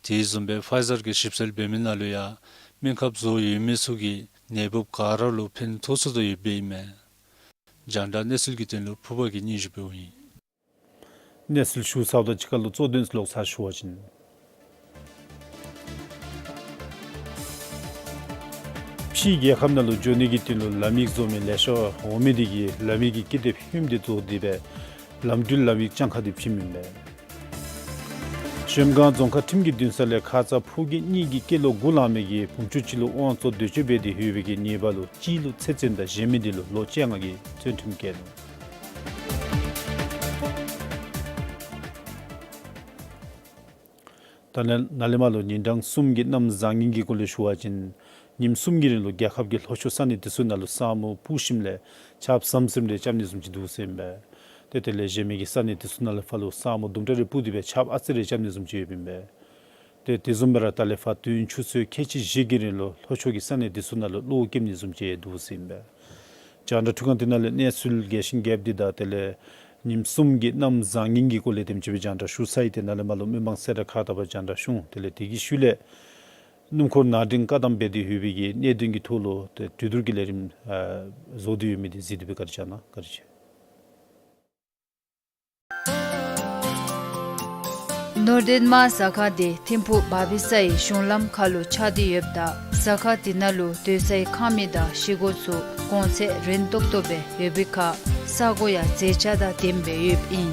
དེ་བཟུམ་སྦེ་ཕའི་ཛར་གྱིས་ཞིབ་འཚོལ་འབད་མི་ནང་ལུ་ཡང་སྨན་ཁབ་བཟོ་ཡོད་མི་ཚུ་གིས་ནད་འབུཔ་ག་ར་ལུ་ཕན་ཐོགས་ཚུགས་དོ་ཡོདཔ་ཨིན་མས། རྒྱང་བསྒྲགས་གནས་ཚུལ་གྱི་དོན་ལུ་ཕུརཔ་གིས་སྙན་ཞུ་འབདཝ་ཨིན། གནས་ཚུལ་ཞུ་ཚརཝ་དང་གཅིག་ཁར་ལུ་གཙོ་དོན་ལོག་ཚར་ཞུ་བ་ཅིན། ཕྱིའི་རྒྱལ་ཁབ་ནང་ལུ་འགྱོ་ནི་གི་དོན་ལུ་ལམ་ཡིག་བཟོ་མི་ལེ་ཤ་འོང་མི་དེ་གིས་ལམ་ཡིག་གི་ཀི་དེབ་ཧིང་དེ་བཟོ་སྟེ་སྦེ་ལམ་འགྲུལ་ལམ་ཡིག་གྱངས་ཁ་དེ་བྱིནམ་ཨིན་པས། གཞལམ་སྒང་རྫོང་ཁག་ཁྲིམས་ཀྱི་འདུན་ས་ལས་ཁ་ཙ་ཕོ་སྐྱེས་གཉིས་ཀྱིས་སྐྱེས་ལོ་དགུ་ལང་མི་གི་བུམོ་ཆུང་ཅིག་ལུ་དབང་བཙོང་འདོད་སྤྱོད་འབད་དེ་ཡོད་པའི་གི་ཉེས་པ་ལུ་གཅིག་ལུ་ཚེ་བཙོན་དང་གཞན་མི་དེ་ལུ་ལོ་བཅོ་ལྔ་གི་བཙོན་ཁྲིམས་བཀལ་ནུག། ད་ནཱ་ལས་མར་ལུ་ཉིན་གྲངས་གསུམ་གྱི་གནམ་བཟང་ངན་གྱི་སྐོར་ལས་ཞུ་བ་ཅིན། ཉིནམ་གསུམ་གྱི་རིང་ལུ་རྒྱལ་ཁབ་ཀྱི་ལྷོ་ཕྱོགས་ས་གནས་དེ་ཚུ་ནང་ལུ་ས་སྨུག་སྤུབས་ཞིནམ་ལས་ཆརཔ་ཟམ་ཟིམ་རེ་རྐྱབ་ནི་བཟུམ་ཅིག་འདུག་ཟེར་ཨིན་པས། ཏེ་དེ་ལས་གཞན་མི་གི་ས་གནས་དེ་ཚུ་ནང་ལུ་ཕར་ལུ་ས་སྨུག་དུམ་གྲ་རེ་སྤུབས་ཏེ་སྦེ་ཆརཔ་ཨ་ཙི་རེ་རྐྱབ་ནི་བཟུམ་ཅིག་ཡོདཔ་ཨིན་པས། ཏེ་དེ་བཟུམ་སྦེ་ར་ད་ལས་ཕར་དུས་ཡུན་ཆུ་ཚོད་ཁལ་གཅིག་བཞི་གི་རིང་ལུ་ལྷོ་ཕྱོགས་ཀྱི་ས་གནས་དེ་ཚུ་ནང་ལུ་གློག་འཁྱུག་ནི་བཟུམ་ཅིག་འདུག་ཟེར་ཨིན་པས། རྒྱང་བསྒྲགས་འཕྲུལ་ཁང་དེ་ནང་ལས་གནས་ཚུལ་རྒྱས་ཤིང་རྒྱསཔ་འདི་དང་དེ་ལས་ཉིནམ་གསུམ་གྱི་གནམ་བཟང་ངན་གྱི་སྐོར་ལས་དེམ་ཅིག་སྦེ་རྒྱང་བསྒྲགས་ཞུ་ཚར་ཡི། ཏེ་ནཱ་ལས་མར་ལུ་མི་མང་གསལ་བསྒྲགས་ཁག་དག་པ་རྒྱང་བསྒྲགས་ཞུ་འོང་། དེ་ལས་དེ་གི་ཤུལ་ལས་སྣུམ་འཁོར་ནང་འདྲེན་བཀག་དམ་འབད་དེ་ཡོད་པའི་གི་གནད་དོན་གྱི་ཐོག་ལུ་ཏེ་གྲོས་བསྡུར་གྱི་ལས་རིམ་ཨ་བཟོ་སྟེ་ཡོད་མི་དེ་གཟིགས་ཏེ་སྦེ་བཀའ་དྲིན་བསྐྱང་གནང་། བཀའ་དྲིན་ཆེ། ནོར་ལྡན་དམག་ཟ་ཁང་དེ་ཐིམ་ཕུག་བ་བི་སའི་གཞུང་ལམ་ཁ་ལུ་ཆགས་ཏེ་ཡོདཔ་ད་ཟ་ཁང་དེ་ནང་ལུ་སྡོད་སའི་ཁང་མིག་དང་ཤི་གོ་ཚུ་གོང་ཚད་རན་ཏོག་ཏོ་སྦེ་ཡོད་པའི་ཁར་ས་གོ་ཡང་མཛེས་ཆ་དང་ལྡནམ་སྦེ་ཡོདཔ་ཨིན།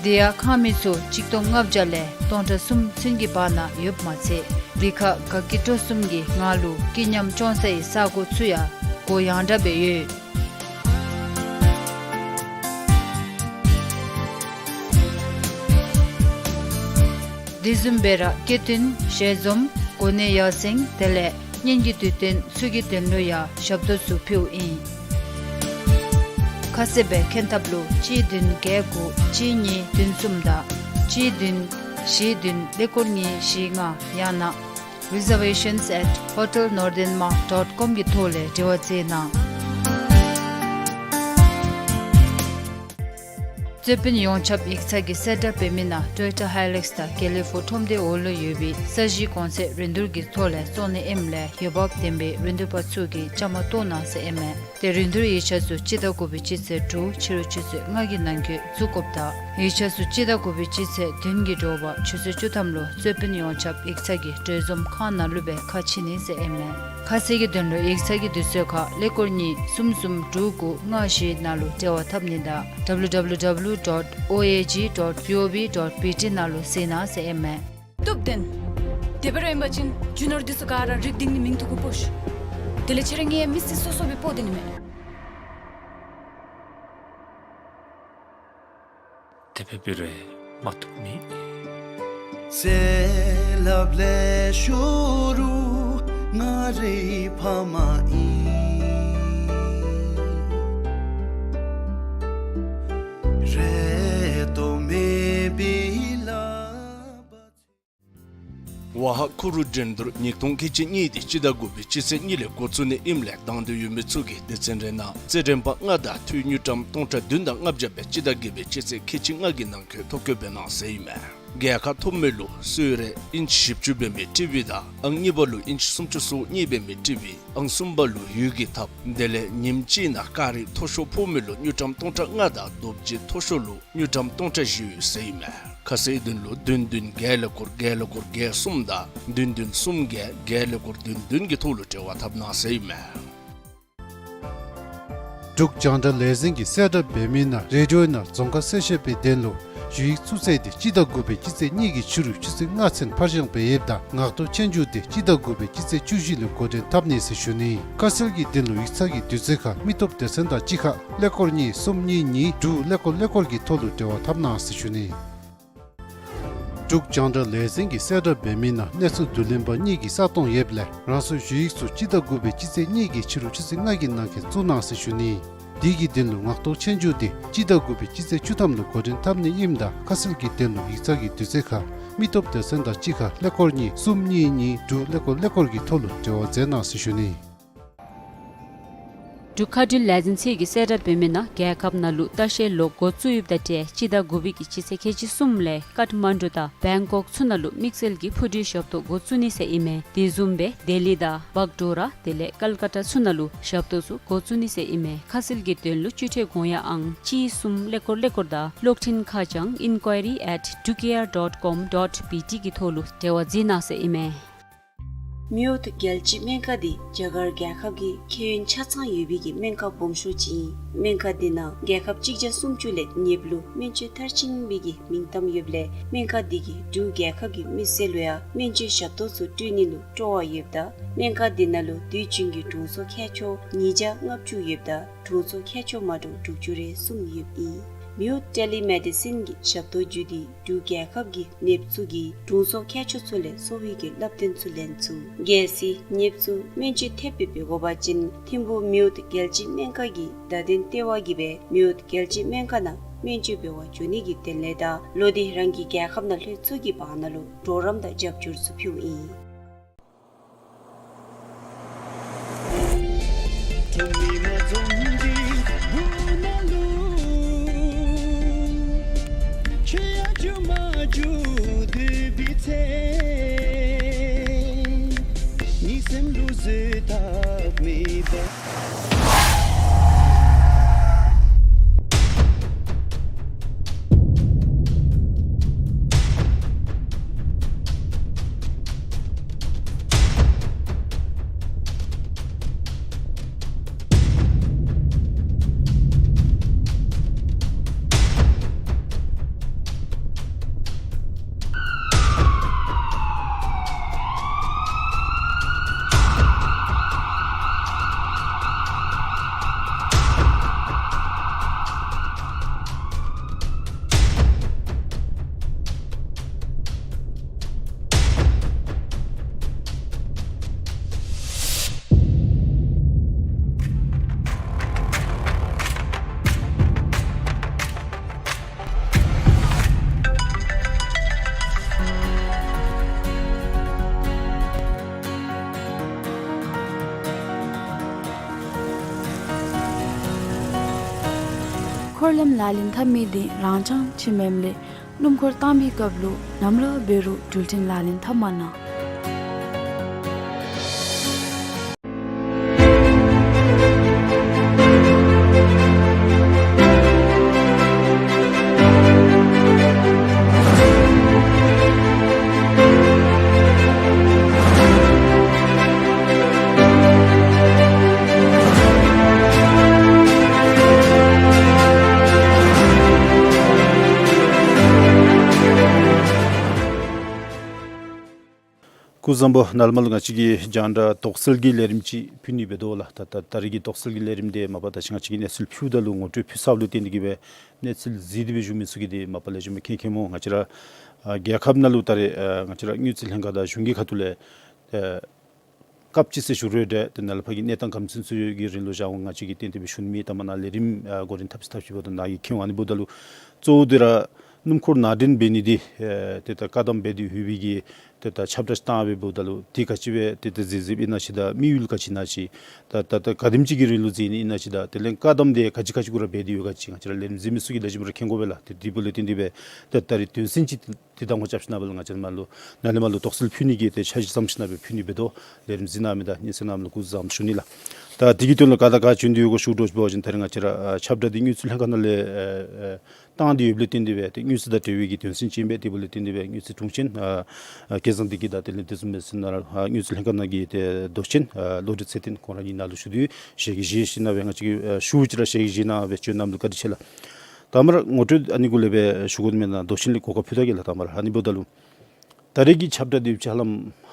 དེ་ཡང་ཁང་མིག་ཚུ་ཆིག་སྟོང་ལྔ་བརྒྱ་ལས་སྟོང་ཕྲག་གསུམ་ཚུན་གྱི་བར་ན་ཡོདཔ་མ་ཚད་དེ་ཁར་དགའ་སྐྱིད་སྤྲོ་གསུམ་གྱི་ངང་ལུ་སྐྱིད་ཉམས་སྐྱོང་སའི་ས་གོ་ཚུ་ཡང་གུ་ཡངས་དྲགས་སྦེ་ཡོད། དེ་བཟུམ་སྦེ་ར་སྐྱིད་སྡུག་ཞལ་འཛོམས་གོ་གནས་ཡར་སེང་དེ་ལས་གཉེན་གྱི་དུས་སྟོན་ཚུ་གི་དོན་ལུ་ཡང་ཞབས་ཏོག་ཚུ་ཕུལཝ་ཨིན། ཁ་གསལ་སྦེ་མཁྱེན་ཐབས་ལུ་གཅིག་བདུན་བརྒྱད་དགུ་གཅིག་གཉིས་བདུན་གསུམ་དང་གཅིག་བདུན་བཞི་བདུན་ཀླད་ཀོར་གཉིས་བཞི་ལྔ་ཡང་ན་reservations at hotel northern mart dot com གི་ཐོག་ལས་འབྲེལ་བ་མཛད་གནང་། རྩོད་དཔོན་ཡོངས་ཁྱབ་ཡིག་ཚང་གིས་གསལ་བསྒྲགས་འབད་མི་ནང་Toyota Hilux དང་དགེ་ལེགས་ཕུག་ཁྲོམ་སྡེ་འོག་ལུ་ཡོད་པའི་ས་གཞི་གོང་ཚད་རིན་བསྡུར་གྱི་ཐོག་ལས་བཙོང་ནི་ཨིནམ་ལས་འོས་འབབ་ལྡན་པའི་རིན་བསྡུར་པ་ཚུ་གིས་བཅའ་མར་གཏོགས་གནང་ཟེར་ཨིན་མས། ཏེ་རིན་བསྡུར་ཡིག་ཆ་ཚུ་སྤྱི་ཟླ་དགུ་པའི་སྤྱི་ཚེས་དྲུག་ཕྱི་རུ་ཆུ་ཚོད་ལྔ་གི་ནང་འཁོད་བཙུགས་དགོཔ་དང་ཡིག་ཆ་ཚུ་སྤྱི་ཟླ་དགུ་པའི་སྤྱི་ཚེས་བདུན་གྱི་དྲོ་པ་ཆུ་ཚོད་བཅུ་ཐམ་ལུ་རྩོད་དཔོན་ཡོངས་ཁྱབ་ཡིག་ཚང་གི་གྲོས་འཛོམས་ཁང་ནང་ལུ་སྦེ་ཁ་ཕྱེ་ནི་ཟེར་ཨིན་མས། ཁ་གསལ་གྱི་དོན་ལུ་ཡིག་ཚང་གི་དུས་ཚོད་ཁར་ཀླད་ཀོར་གཉིས་གསུམ་གསུམ་དྲུག་དགུ་ལྔ་བཞི་ནང་ལུ་འབྲེལ་བ་འཐབ་ནི་དང་W W W dot O A G dot G O V dot B T ནང་ལུ་གཟིགས་གནང་ཟེར་ཨིན་མས། བཏུབ་དེན། དེ་སྦེ་ར་ཨིན་པ་ཅིན་རྒྱུ་ནོར་འདི་ཚུ་ག་ར་རིག་སྟེང་ནི་མིང་ཐོ་གུ་ཕོག་ཤིག། དེ་ལས་ཁྱེད་ར་ངེའི་མི་སེར་སོ་སོ་སྦེ་སྤོ་དེ་ནི་མས། དེ་སྦེ་འབད་རུང་མ་བཏུབ་མེད། ཚེ་རབས་ལས་ཤོར་རུང་ང་རའི་ཕ་མ་ཨིན། རེ་དོགས་མེད་པའི་ལག་པ། ཝ་ཧ་ཁུ་རུ་འགྲན་བསྡུར་ཉིས་སྟོང་ཁལ་གཅིག་གཉིས་འདི་སྤྱི་ཟླ་དགུ་པའི་སྤྱི་ཚེས་གཉིས་ལས་འགོ་བཙུགས་ནི་ཨིནམ་ལས་དང་འདོད་ཡོད་མི་ཚུ་གིས་སྡེ་ཚན་རེ་ནང་རྩེད་འགྲན་པ་ལྔ་དང་འཐུས་དངུལ་ཀྲམ་སྟོང་ཕྲག་བདུན་དང་ལྔ་བརྒྱ་སྦེ་སྤྱི་ཟླ་བརྒྱད་པའི་སྤྱི་ཚེས་ཁལ་གཅིག་ལྔ་གི་ནང་འཁོད་ཐོ་བཀོད་འབད་གནང་ཟེར་ཨིན་མས། རྒྱལ་ཁ་ཐོབ་མི་ལུ་གསོལ་རས་ཨིན་ཅི་བཞི་བཅུ་འབད་མི་ཊི་ཝི་དང་ཨང་གཉིས་པ་ལུ་ཨིན་ཅི་སུམ་ཅུ་སོ་གཉིས་འབད་མི་ཊི་ཝི། ཨང་གསུམ་པ་ལུ་ཡུལ་གྱི་ཐབ། དེ་ལས་ཉིནམ་གཅིག་ནང་ཀ་རི་མཐོ་ཤོས་ཕོག་མི་ལུ་དངུལ་ཀྲམ་སྟོང་ཕྲག་ལྔ་དང་རྡོ་རྗེ་མཐོ་ཤོས་ལུ་དངུལ་ཀྲམ་སྟོང་ཕྲག་བཞི་ཡོད་ཟེར་ཨིན་མས། ཁ་གསལ་དོན་ལུ་བདུན་བདུན་བརྒྱད་ཀླད་ཀོར་བརྒྱད་ཀླད་ཀོར་བརྒྱད་གསུམ་དང་བདུན་བདུན་གསུམ་བརྒྱད་བརྒྱད་ཀླད་ཀོར་བདུན་བདུན་གྱི་ཐོག་ལུ་འབྲེལ་བ་འཐབ་གནང་ཟེར་ཨིན་མས། འབྲུག་རྒྱང་བསྒྲགས་ལས་འཛིན་གྱིས་གསལ་བསྒྲགས་འབད་མི་ནང་རེ་ཌི་ཡོ་ནང་རྫོང་ཁ་གསལ་བཤད་པའི་དོན་ལུ་ཞུ་ཡིག་བཙུགས་ཚེས་འདི་སྤྱི་ཟླ་དགུ་པའི་སྤྱི་ཚེས་གཉིས་ཀྱི་ཕྱི་རུ་ཆུ་ཚོད་ལྔ་ཚུན་ཕར་འགྱངས་འབད་ཡོདཔ་ད་ངག་ཐོག་སྤྱན་འཇུག་འདི་སྤྱི་ཟླ་དགུ་པའི་སྤྱི་ཚེས་བཅུ་བཞི་ལུ་འགོ་འདྲེན་འཐབ་ནི་ཟེར་ཞུ་ནི། ཁ་གསལ་གྱི་དོན་ལུ་ཡིག་ཚང་གི་དུས་ཚོད་ཁར་མི་སྟོབས་སྡེ་ཚན་དང་གཅིག་ཁར་ཀླད་ཀོར་གཉིས་གསུམ་གཉིས་གཉིས་དྲུག་ཀླད་ཀོར་ཀླད་ཀོར་གྱི་ཐོག་ལུ་འབྲེལ་བ་འཐབ་གནང་ཟེར་ཞུ་ནི། འབྲུག་རྒྱང་བསྒྲགས་ལས་འཛིན་གྱིས་གསལ་བསྒྲགས་འབད་མི་ནང་གནས་ཚུལ་བསྡུ་ལེན་པ་གཉིས་ཀྱིས་ས་སྟོང་ཡོདཔ་ལས་རང་སོའི་ཞུ་ཡིག་ཚུ་སྤྱི་ཟླ་དགུ་པའི་སྤྱི་ཚེས་གཉིས་ཀྱི་ཕྱི་རུ་ཆུ་ཚོད་ལྔ་གི་ནང་འཁོད་བཙུགས་གནང་ཟེར་ཞུ་ནི། དེ་གི་དོན་ལུ་ངག་ཐོག་སྤྱན་འཇུག་འདི་སྤྱི་ཟླ་དགུ་པའི་སྤྱི་ཚེས་བཅུ་ཐམ་ལུ་འགོ་འདྲེན་འཐབ་ནི་ཨིནམ་ད་ཁ་གསལ་གྱི་དོན་ལུ་ཡིག་ཚང་གི་དུས་ཚོད་ཁར་མི་སྟོབས་སྡེ་ཚན་དང་གཅིག་ཁར་ཀླད་ཀོར་གཉིས་གསུམ་གཉིས་གཉིས་དྲུག་ཀླད་ཀོར་ཀླད་ཀོར་གྱི་ཐོག་ལུ་འབྲེལ་བ་མཛད་གནང་ཟེར་ཞུ་ནི། འབྲུག་མཁའ་འགྲུལ་ལས་འཛིན་ཚད་ཀྱིས་གསལ་བསྒྲགས་འབད་མི་ནང་རྒྱལ་ཁབ་ནང་ལུ་ལྟ་བཤལ་ལོག་འགོ་བཙུགས་ཡོདཔ་ད་ཏེ་སྤྱི་ཟླ་དགུ་པའི་གི་སྤྱི་ཚེས་ཁལ་གཅིག་གསུམ་ལས་ཀཏ་མན་ཌུ་དང་བེང་ཀོག་ཚུ་ནང་ལུ་དམིགས་བསལ་གྱི་འཕུར་གྲུའི་ཞབས་ཏོག་འགོ་བཙུགས་ནི་ཟེར་ཨིན་མས། དེ་བཟུམ་སྦེ་ལྡི་ལི་དང་བག་ཌོ་ར་དེ་ལས་ཀལ་ཀ་ཏ་ཚུ་ནང་ལུ་ཞབས་ཏོག་ཚུ་འགོ་བཙུགས་ནི་ཟེར་ཨིན་མས། ཁ་གསལ་གྱི་དོན་ལུ་སྤྱི་ཁྲལ་དགོངས་ཡངས་ཨང་གཅིག་གསུམ་ཀླད་ཀོར་ཀླད་ཀོར་དང་གློག་འཕྲིན་ཁ་བྱང་inquiry at drukair dot com dot B T གི་ཐོག་ལུ་འབྲེལ་བ་མཛད་གནང་ཟེར་ཨིན་མས། མེའོ་ཏི་རྒྱལ་སྤྱིའི་སྨན་ཁང་འདི་རྒྱ་གར་རྒྱལ་ཁབ་ཀྱི་ཁྱད་ཡོན་ཆ་ཚང་ཡོད་པའི་གི་སྨན་ཁང་སྦོམ་ཤོས་ཅིག་ཨིན། སྨན་ཁང་འདི་ནང་རྒྱལ་ཁབ་གཅིག་བརྒྱ་སུམ་ཅུ་ལས་ཉེ་བ་ལུ་སྨན་བཅོས་མཐར་ཕྱིན་པའི་གི་མིང་གཏམ་ཡོདཔ་ལས་སྨན་ཁང་འདི་གིས་འབྲུག་རྒྱལ་ཁབ་ཀྱི་མི་སེར་ལུ་ཡང་སྨན་བཅོས་ཞབས་ཏོག་ཚུ་སྤྲོད་ནི་ལུ་སྤྲོ་བ་ཡོདཔ་ད་སྨན་ཁང་འདི་ནང་ལུ་དུས་རྒྱུན་གྱི་དྲུང་འཚོ་མཁས་མཆོག་ཉིས་བརྒྱ་ལྔ་བཅུ་ཡོདཔ་ད་དྲུང་འཚོ་མཁས་མཆོག་མ་འདྲཝ་དྲུག་ཅུ་རེ་གསུམ་ཡོདཔ་ཨིན། མེའོ་ཊེ་ལི་མེ་ཌི་སིན་གྱི་ཞབས་ཏོག་བརྒྱུད་དེ་འབྲུག་རྒྱལ་ཁབ་ཀྱི་ནདཔ་ཚུ་གིས་དྲུང་འཚོ་མཁས་མཆོག་ཚུ་ལས་གསོ་བའི་གི་བསླབ་སྟོན་ཚུ་ལེན་ཚུགས། གལ་སྲིད་ནདཔ་ཚུ་སྨན་བཅོས་ཐེབས་སྦེ་འབད་དགོ་པ་ཅིན་ཐིམ་ཕུག་མེའོ་ཊི་རྒྱལ་སྤྱིའི་སྨན་ཁང་གི་བརྡ་དོན་ལྟེ་བ་གིས་སྦེ་མེའོ་ཊི་རྒྱལ་སྤྱིའི་སྨན་ཁང་ནང་སྨན་བཅོས་འབད་བར་འགྱོ་ནི་གི་དོན་ལས་དང་ལོག་སྟེ་རང་གི་རྒྱལ་ཁབ་ནང་ལྷོད་ཚུགས་ཀྱི་བར་ན་ལུ་གྲོགས་རམ་དང་རྒྱབ་སྐྱོར་ཚུ་ཕུལཝ་ཨིན། འཁོར་ལམ་ལག་ལེན་འཐབ་མི་དེ་རང་འཚང་ཆེ་མེནམ་ལས་སྣུམ་འཁོར་བཏང་པའི་སྐབས་ལུ་ནམ་ར་འབད་རུང་འགྲུལ་འཕྲིན་ལག་ལེན་འཐབ་མ་གནང་། སྐུ་གཟུགས་བཟང་པོ། ནཱ་ལས་མར་ལུ་ང་བཅས་ཀྱིས་རྒྱང་བསྒྲགས་དོགས་སེལ་གྱི་ལས་རིམ་ཅིག་ཕུལ་ནི་འབད་དོ་ལགས། ད་ད་ད་རིས་ཀྱི་དོགས་སེལ་གྱི་ལས་རིམ་འདི་མ་པ་ད་ཅི་ང་བཅས་ཀྱིས་གནས་ཚུལ་ཕུལཝ་ད་ལུ་ངོ་སྤྲོད་ཕུལ་ཚརཝ་ལུ་བརྟེན་ཏེ་གིས་སྦེ་གནས་ཚུལ་གཟིགས་ཏེ་སྦེ་བཞུགས་མི་ཚུ་གིས་འདི་མ་པ་ལེགས་ཤོམ་མཁྱེན་མཁྱེནམ་འོང་། ང་བཅས་ར་ཨ་རྒྱལ་ཁབ་ནང་ལུ་ད་རེས་ཨ་ང་བཅས་ར་དངུལ་རྩིས་ལྷན་ཁག་དང་གཞུང་གི་ཁ་ཐུག་ལས་ཨ་སྐབས་ཅིག་ཟེར་ཞུ་རུང་འདྲ་ཏེ་ནཱ་ལས་ཕར་གྱི་གནས་སྟངས་ག་དེམ་ཅིག་ཚུ་གི་རིང་ལུ་བཞག་འོང་ང་བཅས་ཀྱིས་གཏན་གཏན་སྦེ་ཞུ་ནི་མེད། ད་མ་ནཱ་ལས་རིམ་ཨ་འགོ་འདྲེན་འཐབ་ཅི་འཐབ་ཅི་འབདཝ་ད་ནཱ་གིས་མཁྱེན་འོང་། ཨ་ནི་འབདཝ་ད་ལུ་གཙོ་བོ་འདི་ར་སྣུམ་འཁོར་ནང་འདྲེན་འབད་ནི་འདི་ཨེ་ཏེ་ད་བཀག་དམ་འབད་དེ་ཡོད་པའི་གི་ཏེ་ད་ཁྱབ་བསྒྲགས་བཏང་སྦེ་འབདཝ་ད་ལུ་དེ་ག་ཅི་སྦེ་ཏེ་ད་གཟིགས་གཟིགསཔ་ཨིན་ན་ཅིག་དང་དམིགས་ཡུལ་ག་ཅི་ཨིན་ན་ཅིག་ད་ད་ད་ག་དེམ་ཅིག་གི་རིང་ལུ་མཛད་ནི་ཨིན་ན་ཅིག་དང་དེ་ལས་བཀག་དམ་འདི་ག་ཅི་ག་ཅི་གུ་ར་འབད་དེ་ཡོད་ག་ཅིག་ང་བཅས་ར་ལས་རིམ་གཟིགས་མི་ཚུ་གིས་ལེགས་ཤོམ་ར་མཁྱེན་དགོ་པས་ལགས། ཏེ་དེ་འབདཝ་ལས་བརྟེན་ཏེ་སྦེ་ཏེ་ད་རིས་དོན་ཚན་ཅིག་དེ་དང་གོ་རྐྱབ་ཞིནམ་ལས་ང་བཅས་ནཱ་ལུ་ནཱ་ལས་མར་ལུ་དོགས་སེལ་ཕུལ་ནི་གི་ཏེ་འཆར་གཞི་བརྩམས་ཞིནམ་ལས་ཕུལ་ནི་འབད་དོ། ལས་རིམ་གཟིགས་གནང་མི་དང་སྙན་གསན་གནང་མི་ལུ་སྐུ་གཟུགས་བཟང་པོ་ཞུ་ནི་ལགས། ད་དེ་གི་དོན་ལུ་ག་དང་ག་བྱོན་ཏེ་ཡོད་ག་ཞུ་དོ་ཅིག་འབད་བ་ཅིན་ད་རིས་ང་བཅས་ར་ཨ་ཁྱབ་བསྒྲགས་འདི་དངུལ་རྩིས་ལྷན་ཁག་ནང་ལས་ཨ་ཨ་བཏང་སྟེ་ཡོདཔ་ལས་བརྟེན་ཏེ་སྦེ་ཏེ་དངུལ་རྩིས་དང་འབྲེལ་བའི་གི་དོན་ཚན་ཅིག་ཨིན་པས། དེ་འབདཝ་ལས་བརྟེན་ཏེ་སྦེ་དངུལ་རྩིས་དྲུང་ཆེན་ཨ་ཨ་སྐལ་བཟང་བདེ་སྐྱིད་དང་དེ་ལས་དེ་བཟུམ་སྦེ་ཟེར་ནང་ར་ཨ་དངུལ་རྩིས་ལྷན་ཁག་ནང་གི་ཏེ་མདོ་ཆེན་ཨ་བློ་གྲོས་ཚེ་བརྟན་ཁོང་ར་གཉིས་ནཱ་ལུ་ཞུ་དོ། ཞལ་གྱིས་བཞེས་ཞིནམ་ལས་ང་བཅས་ཀྱིས་ཨ་ཞུ་ཅི་ར་ཞལ་གྱིས་བཞེས་གནང་སྦེ་བྱོན་གནངམ་ལུ་བཀའ་དྲིན་ཆེ་ལགས། ད་མར་ངོ་སྤྲོད་ཨ་ནི་གུ་ལས་སྦེ་ཞུ་དགོ་མེན་ན། མདོ་ཆེན་ལས་གོ་སྐབས་ཕུལ་ད་གེ་ལགས། ད་མར་ཨ་ནི་འབདཝ་ད་ལུ་ད་རིས་ཀྱི་ཁྱབ་བསྒྲགས་འདི་ཡང་ཧ་ལམ་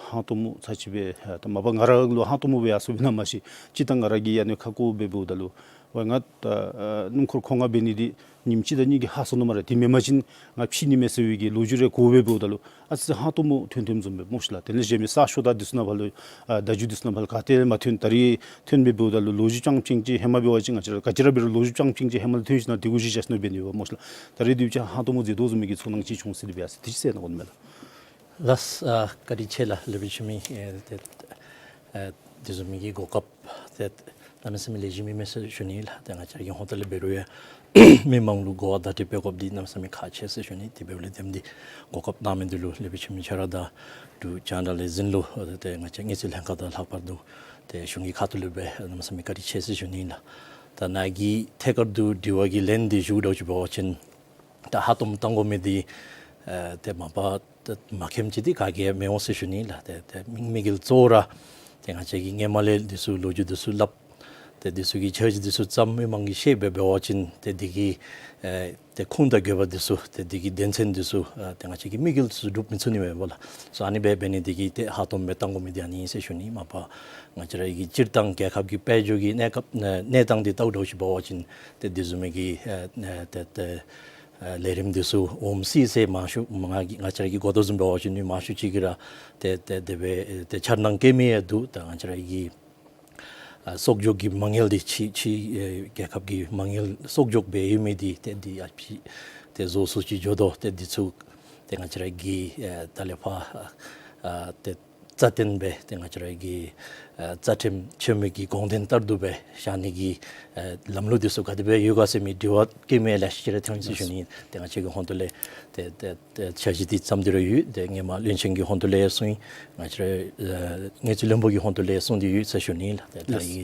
ཧང་སྟོང་མོ་ཚར་ཅིག་སྦེ་ཨ་ད་མ་པ་ང་ར་ལུ་ཧང་སྟོང་མོ་སྦེ་ཡར་སོང་པས་ན་མ་ཤེས། སྤྱིར་བཏང་ང་ར་གིས་ཨ་ནི་ཁ་སྐོར་སྦེ་འབདཝ་ད་ལུ་ཝའི་ང་ད་ཨ་སྣུམ་འཁོར་འཁོར་ནང་འབད་ནི་འདི་ཉིནམ་གཅིག་དང་གཉིས་ཀྱིས་ཧ་སོང་ནུག་སྨ་རེ། དེ་མེན་པ་ཅིན་ང་ཕྱིས་ནི་མས་ཟེར་བའི་གི་ལོ་རྒྱུས་རེ་གོཝ་སྦེ་འབདཝ་ད་ལུ་ཨ་ཙི་ཧང་སྟོང་མོ་ཐོན་ཐོནམ་བཟུམ་སྦེ་སྨོ་ཤེས་ལགས། དེ་ལས་གཞན་མི་ས་ཤོར་དང་འདི་ཚུ་ནང་ཕར་ལུ་ཨ་བརྡ་བརྒྱུད་འདི་ཚུ་ནང་ཕར་ལུ་ག་ཏེ་མ་ཐོན། ད་རིས་ཐོན་སྦེ་འབདཝ་ད་ལུ་ལོ་རྒྱུས་རྐྱངམ་ཅིག་ཧེ་མ་འབད་བ་ཅིན་ང་བཅས་ར་ག་ཅི་ར་འབད་རུང་ལོ་རྒྱུས་རྐྱངམ་ཅིག་ཧེ་མ་ལུ་ཐོན་ཞིནམ་ལས་དེ་གུ་གཞི་བཞག་ཞིནམ་ལས་འབད་ནི་ཡོདཔ་སྨོ་ཤེས་ལགས། ད་རིས་འདི་ཡང་ཧང་སྟོང་མོ་མཛད་དོ་བཟུམ་མའི་གི་ཚོར་སྣང་ཅིག་བྱུང་ཟེར་དེ་སྦེ་ཨ་ཙི་དེ་ཅིག་ཟེར་གནང་དགོ་མས་ལགས། ལགས། ཨ་བཀའ་དྲིན་ཆེ་ལགས། ལེགས་པའི་ཆུ་མིག་ཨེ་ཏེ་ཨེ་དེ་བཟུམ་མའི་གི་གོ་སྐབས་ཏེ་གནམ་མེད་ས་མེད་ལེགས་ཤོམ་ཨིན་མས་ཟེར་ཞུ་ནི་ལགས། ཏེ་ང་བཅས་ཀྱི་ཧོངས་ཏོ་ལས་འབད་རུང་ཡང་མི་མང་ལུ་གོ་བ་བརྡ་སྤྲོད་འབད་དགོཔ་འདི་གནམ་མེད་ས་མེད་ཁག་ཆེ་ཟེར་ཞུ་ནི། དེ་འབདཝ་ལས་བརྟེན་ཏེ་གོ་སྐབས་གནང་མི་འདི་ལུ་ལེགས་པའི་ཆུ་མིག་ཁྱོད་ར་དང་འབྲུག་རྒྱང་བསྒྲགས་ལས་འཛིན་ལུ་ཏེ་ང་བཅས་དངུལ་རྩིས་ལྷན་ཁག་དང་ལྷག་པར་དུ་ཏེ་གཞུང་གི་ཁ་ཐུག་ལས་སྦེ་གནམ་མེད་ས་མེད་བཀའ་དྲིན་ཆེ་ཟེར་ཞུ་ནི་ལགས། ད་ནཱ་གིས་ཐད་ཀར་དུ་དྲི་བ་གི་ལན་འདི་ཞུ་དོ་ཅིག་འབད་བ་ཅིན་ད་ཧང་སྟོང་མོ་བཏང་དགོ་མི་འདི་ཨེ་ཏེ་མ་པ་ཏེ་མ་མཁྱེནམ་ཅིག་འདི་ག་གིས་མི་འོང་ཟེར་ཞུ་ནི་ལགས། ཏེ་ཏེ་དམིགས་དམིགས་ཡུལ་གཙོ་བོ་ར་ཏེ་ང་བཅས་ཀྱིས་སྔོན་མ་ལས་འདི་ཚུ་ལོ་རྒྱུས་འདི་ཚུ་སླབ་ཏེ་འདི་ཚུ་གི་འཆར་གཞི་འདི་ཚུ་བརྩམ་མི་མང་གིས་ཤེས་སྦེ་འབད་བ་ཅིན་ཏེ་འདི་གི་ཨེ་ཏེ་ཁུངས་དང་དགོས་པ་འདི་ཚུ་ཏེ་འདི་གི་དོན་ཚན་འདི་ཚུ་ཨ་ཏེ་ང་བཅས་ཀྱི་དམིགས་ཡུལ་འདི་ཚུ་སྒྲུབ་མི་ཚུགས་ནི་མས་པ་ལགས། སོ་ཨ་ནི་སྦེ་འབད་ནི་འདི་གིས་ཏེ་ཧང་སྟོང་མོ་སྦེ་བཏང་དགོ་མི་འདི་ཨ་ནི་ཨིན་ཟེར་ཞུ་ནི། མ་པ་ང་བཅས་ར་གི་སྤྱིར་བཏང་རྒྱལ་ཁབ་ཀྱི་དཔལ་འབྱོར་གྱི་གནས་སྐབས་ཨེ་གནས་སྟངས་འདི་བལྟཝ་འདྲཝ་ཅིག་འབད་བ་ཅིན་ཏེ་འདི་བཟུམ་མའི་གི་ཨེ་ཨེ་ཏེ་ཏེ་ཨེ་ལས་རིམ་འདི་ཚུ་འོངམ་སྲིད་ཟེར་མང་ཤོས་ང་གིས་ང་བཅས་ར་གིས་གོ་དོ་བཟུམ་འབད་བ་ཅིན་མི་མང་ཤོས་ཅིག་གིས་ར་ཏེ་ཏེ་དེ་སྦེ་ཨེ་ཏེ་འཆར་སྣང་བསྐྱེད་མི་ཡང་འདུག། ད་ང་བཅས་ར་གི་ཨ་གསོག་འཇོག་གི་མ་དངུལ་འདི་ཕྱི་ཕྱི་ཨེ་རྒྱལ་ཁབ་ཀྱི་མ་དངུལ་གསོག་འཇོག་འབད་ཡོད་མི་འདི་ཏེ་འདི་ཡར་ཕྱི་ཏེ་བཟོ་སུ་ཅིག་འགྱོ་དོ། ཏེ་འདི་ཚུ་ཏེ་ང་བཅས་ར་གིས་ཨེ་ད་ལས་ཕར་ཨ་ཏེ་རྩ་བརྟན་སྦེ་ཏེ་ང་བཅས་ར་གི་ཨ་རྩ་ཁྲིམས་ཆེན་མོའི་གི་དགོངས་དོན་ལྟར་དུ་སྦེ་བཞག་ནི་གི་ཨ་ལམ་ལུགས་འདི་ཚུ་ག་དེ་སྦེ་ཡོད་ག་ཟེར་མི་དྲི་བ་བསྐྱེད་མི་ལེ་ཤ་ཅིག་ར་ཐོན་ཡི་ཟེར་ཞུ་ནི། ཏེ་ང་བཅས་ཀྱི་ཧོངས་ཏོ་ལས་ཏེ་ཏེ་ཏེ་འཆར་གཞི་འདི་བརྩམས་ཏེ་ར་ཡོད། ཏེ་སྔོན་མ་བློན་ཆེན་གྱི་ཧོངས་ཏོ་ལས་གསུངས་ཡི། ང་བཅས་ར་ཨ་དངུལ་རྩིས་བློན་པོ་གི་ཧོངས་ཏོ་ལས་གསུངས་ཏེ་ཡོད་ཟེར་ཞུ་ནི་ལགས། ཏེ་ད་ཡི་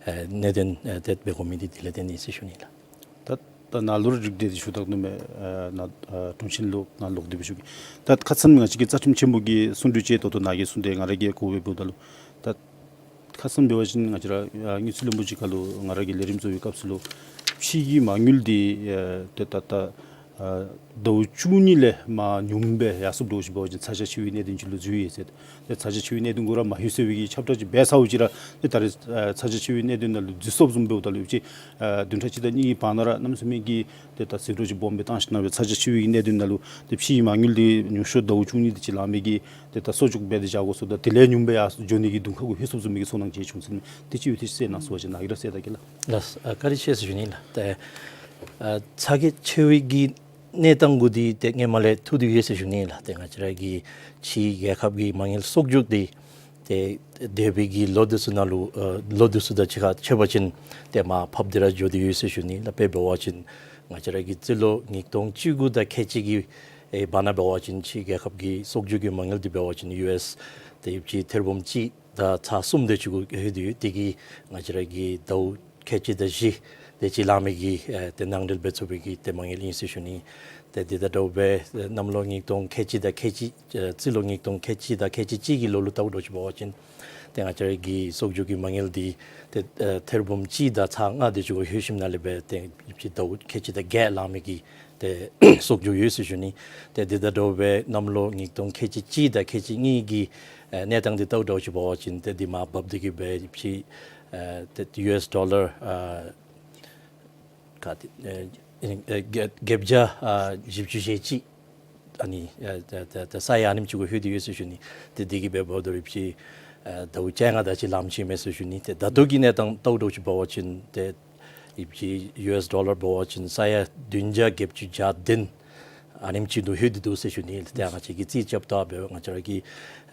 ཨ་གནད་དོན་ཨ་ཏེ་འབད་དགོ་མི་འདི་དེ་ལས་བརྟེན་ནི་ཟེར་ཞུ་ནི་ལགས། ད་ད་ནཱ་ལུ་ར་རིགས་བསྒྲེས་ཏེ་ཞུ་ད་ནུག་མེན་ན། ཨ་དྲུང་ཆེན་ལུ་ནཱ་ལོག་སྟེ་སྦེ་ཞུ་གེ། ད་ཁ་ཙ་ང་བཅས་ཀྱི་རྩ་ཁྲིམས་ཆེན་པོ་གི་གསུང་སྒྲོས་ཅིག་ད་ལྟོ་ནཱ་གིས་གསུངས་ཏེ་ང་ར་གིས་གོཝ་སྦེ་འབདཝ་ད་ལུ་ད་ཁ་ཙ་འབད་བ་ཅིན་ང་བཅས་ར་ཨ་དངུལ་རྩིས་བློན་པོ་ཅིག་ཁར་ལུ་ང་ར་གིས་ལས་རིམ་བཟོ་བའི་སྐབས་སུ་ལུ་ཕྱི་གི་མ་དངུལ་འདི་ཨ་ཏེ་ད་ད་ཨ་ཟླཝ་བཅུ་གཉིས་ལས་མར་ཉུངམ་སྦེ་ཡར་སོངམ་འདྲཝ་ཅིག་འབད་བ་ཅིན་ཚ་གྱང་ཆེ་བའི་གནད་དོན་ཅིག་ལུ་འཛུལ་ཡི་ཟེར། ཏེ་ཚ་གྱང་ཆེ་བའི་གནད་དོན་གུ་ར་མ་ལྷོད་ཟེར་བའི་གི་ཁྱབ་བསྒྲགས་ཅིག་འབད་ཚརཝ་ཅིག་ར་ཏེ་ད་རེས་ཨ་ཚ་གྱང་ཆེ་བའི་གནད་དོན་ནང་ལུ་འཛུལ་སོངམ་བཟུམ་འབདཝ་ད་ལུ་ཅིག་ཨ་བདུན་ཕྲག་གཅིག་དང་གཉིས་ཀྱི་བར་ན་ར་གནམ་མེད་ས་མེད་ཀྱི་ཏེ་ད་ཟད་འགྲོ་ཅིག་སྦོམ་སྦེ་བཏང་ཞིནམ་ལས་ཚ་གྱང་ཆེ་བའི་གི་གནད་དོན་ནང་ལུ་ཏེ་ཕྱིའི་མ་དངུལ་འདི་ཉུང་ཤོས་ཟླཝ་བཅུ་གཉིས་དེ་ཅིག་ལང་མི་གི་ཏེ་ད་གསོག་འཇོག་འབད་དེ་བཞག་དགོ་ཟེརཝ་ད་དེ་ལས་ཉུངམ་སྦེ་ཡར་འགྱོ་ནི་གི་གདོང་ཁ་གུ་ལྷོད་སོངམ་བཟུམ་མའི་གི་ཚོར་སྣང་ཅིག་བྱུང་ཟེར་མས། དེ་ཅིག་ཡོད་དེ་ཅིག་གསལ་གནང་ཟེར་བ་ཅིན་ནཱ་གིས་ར་གསལ་ད་གེ་ལགས། ལགས། ཨ་བཀའ་དྲིན་ཆེ་ཟེར་ཞུ་ནི་ལགས། ཏེ་ཨ་ཚ་གྱང་ཆེ་བའི་གི་གནས་སྟངས་གུ་འདི་ཏེ་སྔོན་མ་ལས་ཐུག་སྟེ་ཡོད་ཟེར་ཞུ་ནི་ལགས། ཏེ་ང་བཅས་ར་གི་ཕྱིའི་རྒྱལ་ཁབ་ཀྱི་མ་དངུལ་གསོག་འཇོག་འདི་ཏེ་འདས་པའི་གི་ལོ་འདི་ཚུ་ནང་ལུ་ཨ་ལོ་འདི་ཚུ་དང་གཅིག་ཁར་ཕྱད་པ་ཅིན་ཏེ་མར་ཕབ་སྟེ་ར་འགྱོ་སྟེ་ཡོད་ཟེར་ཞུ་ནི་ལགས། དཔེ་འབད་བ་ཅིན་ ང་བཅས་ར་གི་རྩིས་ལོ་ཉིས་སྟོང་བཅུ་དགུ་དང་ཁལ་གཅིག་གི་ཨེ་བར་ན་འབད་བ་ཅིན་ཕྱི་རྒྱལ་ཁབ་ཀྱི་གསོག་འཇོག་གི་མ་དངུལ་འདི་འབད་བ་ཅིན་ཡུ་ཨེསི་ཏེ་ཡོདཔ་ཅིག་ཐེར་འབུམ་གཅིག་དང་ཚག་གསུམ་དེ་ཅིག་གུ་ལྷོད་དེ་ཡོད། དེ་གིས་ང་བཅས་ར་གི་ཟླཝ་ཁལ་གཅིག་དང་བཞི་དེ་ཅིག་ལང་མི་གི་ཨེ་ཏེ་ནང་འདྲེན་འབད་ཚུགས་པའི་གི་ཏེ་མ་དངུལ་ཨིན་ཟེར་ཞུ་ནི། ཏེ་དེ་དང་འདྲཝ་སྦེ་གནམ་ལོ་ཉིས་སྟོང་ཁལ་གཅིག་དང་ཁལ་གཅིག་ཨེ་རྩིས་ལོ་ཉིས་སྟོང་ཁལ་གཅིག་དང་ཁལ་གཅིག་གཅིག་གི་ལོ་ལུ་བལྟཝ་འདྲཝ་ཅིག་འབད་བ་ཅིན་ཏེ་ང་བཅས་ར་གི་གསོག་འཇོག་གི་མ་དངུལ་འདི་ཏེ་ཨེ་ཐེར་འབུམ་གཅིག་དང་ཚག་ལྔ་དེ་ཅིག་གུ་ལྷོད་ཞིནམ་ལས་སྦེ་ཏེ་ཕྱི་ཟླཝ་ཁལ་གཅིག་དང་བརྒྱད་ལང་མི་གི་ཏེ་གསོག་འཇོག་ཡོད་ཟེར་ཞུ་ནི། ཏེ་དེ་དང་འདྲཝ་སྦེ་གནམ་ལོ་ཉིས་སྟོང་ཁལ་གཅིག་གཅིག་དང་ཁལ་གཅིག་གཉིས་ཀྱི་ཨེ་གནས་སྟངས་འདི་བལྟཝ་འདྲཝ་ཅིག་འབད་བ་ཅིན་ཏེ་འདི་མར་བབས་ཏེ་གི་སྦེ་ཕྱི་ཨེ་ཏེ་ཡུ་ཨེསི་ཌོ་ལར་ཨེ་ག་ཏེ་ཨེ་ཨེ་བརྒྱད་བརྒྱད་བརྒྱ་ཨ་བཞི་བཅུ་ཞེ་གཅིག་ཨ་ནི་ཨེ་ཏེ་ཏེ་ཏེ་ས་ཡ་ཨ་ནེམ་ཅིག་གུ་ལྷོད་དེ་ཡོད་ཟེར་ཞུ་ནི། ཏེ་དེ་གིས་འབད་འབདཝ་ད་ལུ་ཕྱི་ཨེ་ཟླཝ་བཅོ་ལྔ་དེ་ཅིག་ལངམ་ཅིག་མས་ཟེར་ཞུ་ནི། ཏེ་ད་ལྟོ་གི་གནས་སྟངས་བལྟཝ་འདྲཝ་ཅིག་འབད་བ་ཅིན་ཏེ་ཨེ་ཕྱི་ཡུ་ཨེསི་ཌོ་ལར་འབད་བ་ཅིན་ས་ཡ་བདུན་བརྒྱ་བརྒྱད་ཅུ་གྱ་བདུན་ཨ་ནེམ་ཅིག་ལུ་ལྷོད་དེ་འདུག་ཟེར་ཞུ་ནི། ཏེ་ང་བཅས་ཀྱིས་རྩིས་རྐྱབ་ད་འབདཝ་ང་བཅས་ར་གི་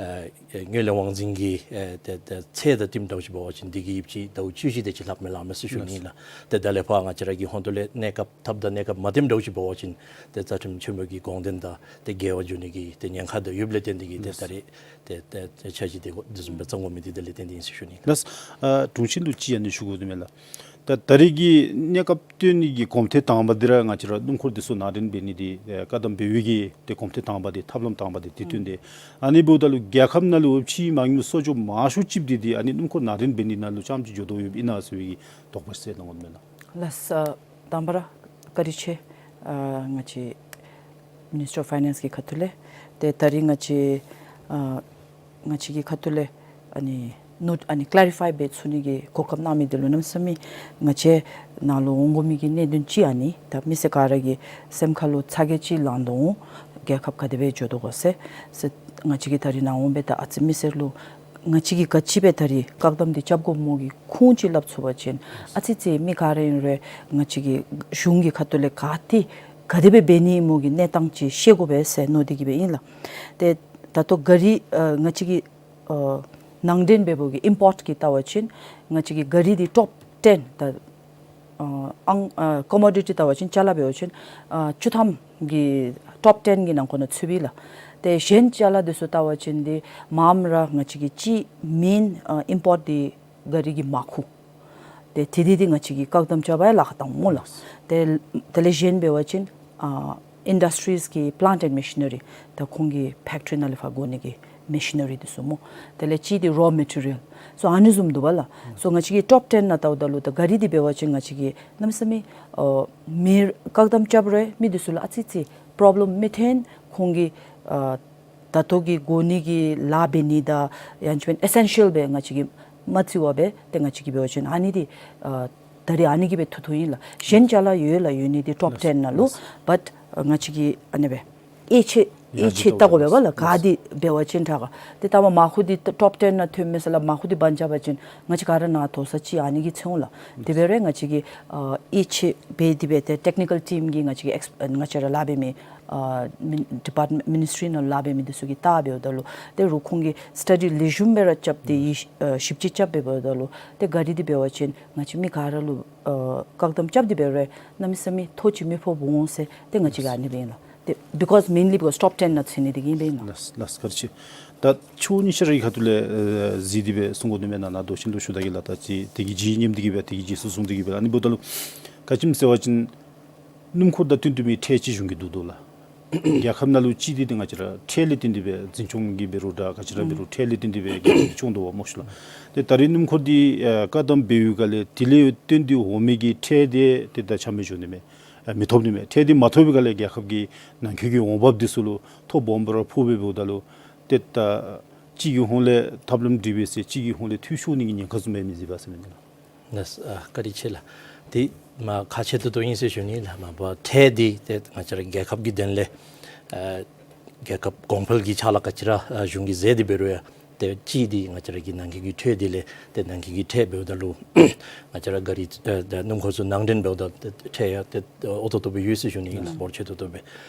ཨེ་ཨེ་དངུལ་ལས་དབང་འཛིན་གྱི་ཨེ་ཏེ་ཏེ་ཚད་དང་བསྟུནམ་འདྲཝ་ཅིག་འབད་བ་ཅིན་དེ་གིས་ཨེ་ཕྱི་ཟླཝ་བཅུ་བཞི་དེ་ཅིག་ལྷགཔ་མས་ལགས་མས་ཟེར་ཞུ་ནི་ལགས། ཏེ་ད་ལས་ཕར་ང་བཅས་ར་གི་ཧོང་ཏོ་ལས་གནས་སྐབས་ཐབས་དང་གནས་སྐབས་མ་བརྟནམ་འདྲཝ་ཅིག་འབད་བ་ཅིན་ཏེ་རྩ་ཁྲིམས་ཆེན་མོ་གི་དགོངས་དོན་དང་ཏེ་འགལ་བ་འགྱོ་ནི་གི་ཏེ་ཉེན་ཁ་དང་ཡོདཔ་ལས་བརྟེན་ཏེ་གིས་ཏེ་ད་རེས་ཏེ་ཏེ་ཏེ་འཆར་གཞི་དེ་འགོ་དེ་བཟུམ་སྦེ་བརྩམ་དགོ་མི་འདི་དེ་ལས་བརྟེན་ཏེ་ཨིན་ཟེར་ཞུ་ནི་ལགས། ལགས། ཨ་དྲུང་ཆེན་ལུ་ཅིག་ཨ་ནི་ཞུ་དགོ་དོ་མས་ལགས། ད་ད་རེས་ཀྱི་གནས་སྐབས་སྟོན་ནི་གི་གོམ་ཐེངས་དང་པ་འདི་ར་ང་བཅས་ར་སྣུམ་འཁོར་འདི་ཚུ་ནང་འདྲེན་འབད་ནི་འདི་ཨེ་བཀག་དམ་འབད་བའི་གི་ཏེ་གོམ་ཐེངས་དང་པ་འདི་ཐབས་ལམ་དང་པ་འདི་དེ་བཏོན་ཏེ། ཨ་ནི་འབདཝ་ད་ལུ་རྒྱལ་ཁབ་ནང་ལུ་ཕྱི་མ་དངུལ་གསོག་འཇོག་མང་ཤོས་ཅིག་འདི་འདི་ཨ་ནི་སྣུམ་འཁོར་ནང་འདྲེན་འབད་ནི་ནང་ལུ་རྐྱངམ་ཅིག་འགྱོ་དོ་ཡོདཔ་ཨིན་ན་ཟེར་བའི་གི་དོགས་པ་ཅིག་གནང་དགོ་མས་ལགས། ལགས་སོ། དང་པ་ར་བཀའ་དྲིན་ཆེ། ཨ་ང་བཅས་Ministry of Finance གི་ཁ་ཐུག་ལས། ཏེ་ད་རིས་ང་བཅས་ཨ་ང་བཅས་ཀྱི་ཁ་ཐུག་ལས་ཨ་ནི་ནོཊ་ཨ་ནི་ཀེ་ལེ་རི་ཕའི་འབད་ཚུགས་ནི་གི་གོ་སྐབས་གནང་མི་འདི་ལུ་གནམ་མེད་ས་མེད་ང་བཅས་ནཱ་ལུ་འོང་དགོ་མི་གི་གནད་དོན་ཅིག་ཨ་ནི་ད་མི་སེར་ག་ར་གི་སེམས་ཁ་ལུ་ཚ་གྱང་ཅིག་ལང་དོ་འོང་། རྒྱལ་ཁབ་ག་དེ་སྦེ་འགྱོ་དོ་ག་ཟེར། ཟེར་ང་བཅས་ཀྱིས་ད་རིས་ནཱ་འོང་སྦེ་ད་ཨ་ཙི་མི་སེར་ལུ་ང་བཅས་ཀྱིས་ག་ཅི་སྦེ་ད་རིས་བཀག་དམ་འདི་རྐྱབ་དགོཔ་སྨོ་གི་ཁུངས་ཅིག་སླབ་ཚུགས་པ་ཅིན་ཨ་ཙི་ཙི་མི་ག་ར་ཨིན་རུང་ང་བཅས་ཀྱི་གཞུང་གི་ཁ་ཐུག་ལས་ག་ཏེ་ག་དེ་སྦེ་འབད་ནི་སྨོ་གི་གནས་སྟངས་ཅིག་ཤེས་དགོ་པས་ཟེར་མནོ་སྟེ་གི་སྦེ་ཨིན་ལགས། ཏེ་ད་ལྟོ་ག་རི་ཨ་ང་བཅས་ཀྱི་ཨ་ནང་འདྲེན་འབདཝ་གི་ཨིམ་པོརཊ་གི་བལྟ་བ་ཅིན་ང་བཅས་ཀྱི་ག་རི་འདི་ཊོཔ་ཊེན་ད་ཨ་ཨང་ཨ་ཀོ་མོ་ཌི་ཊི་བལྟ་བ་ཅིན་ཅ་ལ་འབད་བ་ཅིན་ཨ་བཅུ་ཐམ་གྱི་ཊོཔ་ཊེན་གྱི་ནང་འཁོད་ནང་ཚུད་པས་ལགས། ཏེ་གཞན་ཅ་ལ་འདི་ཚུ་བལྟ་བ་ཅིན་འདི་མངམ་ར་ང་བཅས་ཀྱི་གཅིག་མེན་ཨ་ཨིམ་པོརཊ་འདི་ག་རི་གི་མར་ཁུ། ཏེ་དེ་འདི་འདི་ང་བཅས་ཀྱིས་བཀག་དམ་རྐྱབ་པར་ལཱ་ཁག་བཏངམ་སྨོ་ལགས། ཏེ་དེ་ལས་གཞན་འབད་བ་ཅིན་ཨ་ཨིན་ཌསི་ཊི་རིསི་གི་པི་ལེནཊ་ཨེནཌ་མེ་ཤི་ནེ་རི་ད་ཁོང་གི་ཕེཀ་ཊི་རི་ནང་ལས་ཕར་དགོ་ནི་གི་མེ་ཤི་ནེ་རི་འདི་ཚུ་སྨོ། དེ་ལས་གཅིག་འདི་རོ་མེ་ཊི་རི་ཡལ། སོ་ཨ་ནི་བཟུམ་འདུག་པ་ལགས། སོ་ང་བཅས་ཀྱིས་ཊོཔ་ཊེན་ནང་བལྟཝ་ད་ལུ་ད་ག་རི་འདི་འབད་བ་ཅིན་ང་བཅས་ཀྱིས་གནམ་མེད་ས་མེད་ཨ་མི་བཀག་དམ་རྐྱབ་རུང་མི་འདི་ཚུ་ལུ་ཨ་ཙི་ཙི་པོརོབ་ལེམ་མི་ཐོན། ཁོང་གིས་ཨ་ད་ལྟོ་གི་དགོ་ནི་གི་ལཱ་འབད་ནི་དང་ཡང་ཅིན་ཨེ་སེན་ཤལ་སྦེ་ང་བཅས་ཀྱིས་མ་བརྩི་བར་སྦེ་ཏེ་ང་བཅས་ཀྱིས་འབད་བ་ཅིན་ཨ་ནི་འདི་ཨ་ད་རིས་ཨ་ནི་གིས་སྦེ་ཐུག་ཐུགཔ་ཨིན་ལགས། གཞན་ཅ་ལ་ཡོད་ལགས་ཡོད་ནི་འདི་ཊོཔ་ཊེན་ནང་ལུ། བཊ་ང་བཅས་ཀྱིས་ཨ་ནི་སྦེ་དབྱེ་ཕྱེ་དབྱེ་ཕྱེ་བལྟ་དགོ་པས་པ་ལགས། ག་འདི་འབད་བ་ཅིན་དྲག་ག། ཏེ་ད་མར་མར་ཁུ་འདི་ཊོཔ་ཊེན་ནང་ཐོནམ་མས་ཟེར་སླབ་མར་ཁུ་འདི་སྦང་རྐྱབ་པ་ཅིན་ང་བཅས་ག་ར་ནཱ་ཐོབ་ས་ཅིག་ཨ་ནི་གིས་ཚེ་འོང་ལགས། དེ་འབད་རུང་ང་བཅས་ཀྱིས་ཨ་དབྱེ་ཕྱེ་འབད་དེ་སྦེ་ཏེ་ཊེག་ནི་ཀལ་ཊིམ་གྱི་ང་བཅས་ཀྱི་ཨེགསི་ང་བཅས་ར་ལཱ་འབད་མི་ཨ་མི་ཌི་པཱརཊ་མེནཊ་མི་ནི་སི་ཊི་རི་ནང་ལཱ་འབད་མི་འདི་ཚུ་གིས་བལྟ་འབདཝ་ད་ལུ་ཏེ་རུང་ཁོང་གིས་སི་ཊ་ཌི་ལེགས་ཤོམ་སྦེ་ར་རྐྱབ་སྟེ་ཨ་ཞིབ་དཔྱད་རྐྱབ་འབདཝ་ད་ལུ་ཏེ་ག་རི་འདི་འབད་བ་ཅིན་ང་བཅས་མི་ག་ར་ལུ་ཨ་བཀག་དམ་རྐྱབ་སྟེ་འབད་རུང་གནམ་མེད་ས་མེད་ཐོ་ཅིག་མི་ཕོགཔ་འོང་ཟེར་ཏེ་ང་བཅས་ཀྱིས་ཨ་ནི་སྦེ་ཨིན་ལགས། ཏེ་བི་ཀོསི་མེན་ལི་བི་ཀོསི་ཊོཔ་ཊེན་ནང་ཚུད་ནི་འདི་གིས་ཨིན་པས་ལགས། ལགས་ལགས་བཀའ་དྲིན་ཆེ། ད་ཆོས་ཉི་ཤར་གྱི་ཁ་ཐུག་ལས་ཨ་གཟིགས་ཏེ་སྦེ་གསུང་དགོ་དོ་མེན་ན། ནཱ་མདོ་ཆེན་ལུ་ཞུ་ད་གི་ལགས། ད་ཅི་དེ་གི་རྗེས་ཉིནམ་འདི་གིས་སྦེ་དེ་གི་རྗེས་སུ་བཟུང་སྟེ་གི་སྦེ་ཨ་ནི་འབདཝ་ད་ལུ་ག་ཅི་སྨོ་ཟེར་བ་ཅིན་སྣུམ་འཁོར་དང་བསྟུན་ཏེ་མི་ཁྲལ་ཅིག་གཞུང་གིས་བསྡུ་དོ་ལགས། རྒྱལ་ཁབ་ནང་ལུ་ཅིག་འདི་ཏེ་ང་བཅས་ར་ཁྲལ་ལས་བརྟེན་ཏེ་སྦེ་འཛིན་སྐྱོང་གི་འབད་རུང་འདྲ་ག་ཅི་ར་འབད་རུང་ཁྲལ་ལས་བརྟེན་ཏེ་སྦེ་རྒྱལ་ཁབ་འདི་སྐྱོང་དོ་བ་སྨོ་ཤེས་ལགས། ཏེ་ད་རེས་སྣུམ་འཁོར་འདི་ཨ་བཀག་དམ་འབད་བའི་སྒང་ལས་དེ་ལས་བརྟེན་ཏེ་འོང་མི་གི་ཁྲལ་འདི་ཏེ་ད་ཆ་མེད་འགྱོ་ནི་མས། ཨ་མི་ཐོབ་ནི་མས། ཁྲལ་འདི་མ་ཐོབ་པའི་སྒང་ལས་རྒྱལ་ཁབ་ཀྱི་ནང་འཁོད་ཀྱི་འོང་འབབ་འདི་ཚུ་ལུ་ཐོ་སྦོམ་སྦེ་ར་ཕོག་སྦེ་འབདཝ་ད་ལུ་ཏེ་ད་གཅིག་གི་ཧོང་ལས་ཐབས་ལམ་སྒྲིག་པས་ཟེར་གཅིག་གི་ཧོང་ལས་འཐུས་ཤོར་ནི་གི་ཉེན་ཁ་བཟུམ་སྦེ་མི་གཟིགས་པས་ཟེར་མི་འདི་ལགས། ལགས་སོ། ཨ་བཀའ་དྲིན་ཆེ་ལགས། དེ་མ་ཁག་ཆེ་ཏོག་ཏོ་ཨིན་ཟེར་ཞུ་ནི་ལགས། མ་པ་ཁྲལ་འདི་ཏེ་ང་བཅས་ར་རྒྱལ་ཁབ་ཀྱི་དོན་ལས་ཨ་རྒྱལ་ཁབ་གོང་འཕེལ་གྱི་ཕྱག་ལཱ་ག་ཅི་ར་ཨ་གཞུང་གིས་མཛད་དེ་འབད་རུང་ཡང་ཏེ་གཅིག་འདི་ང་བཅས་ར་གི་ནང་འཁོད་ཀྱི་ཁྲལ་འདི་ལས་ཏེ་ནང་འཁོད་ཀྱི་ཁྲལ་འབདཝ་ད་ལུ་ང་བཅས་ར་ག་རི་ཨ་ད་སྣུམ་འཁོར་ཚུ་ནང་འདྲེན་འབདཝ་ད་ཏེ་ཁྲལ་ཡང་ཏེ་ཨོ་ཏོག་ཏོ་སྦེ་ཡོད་ཟེར་ཞུ་ནི་ཨིན་ལགས། འབོར་ཆེ་ཏོག་ཏོ་སྦེ།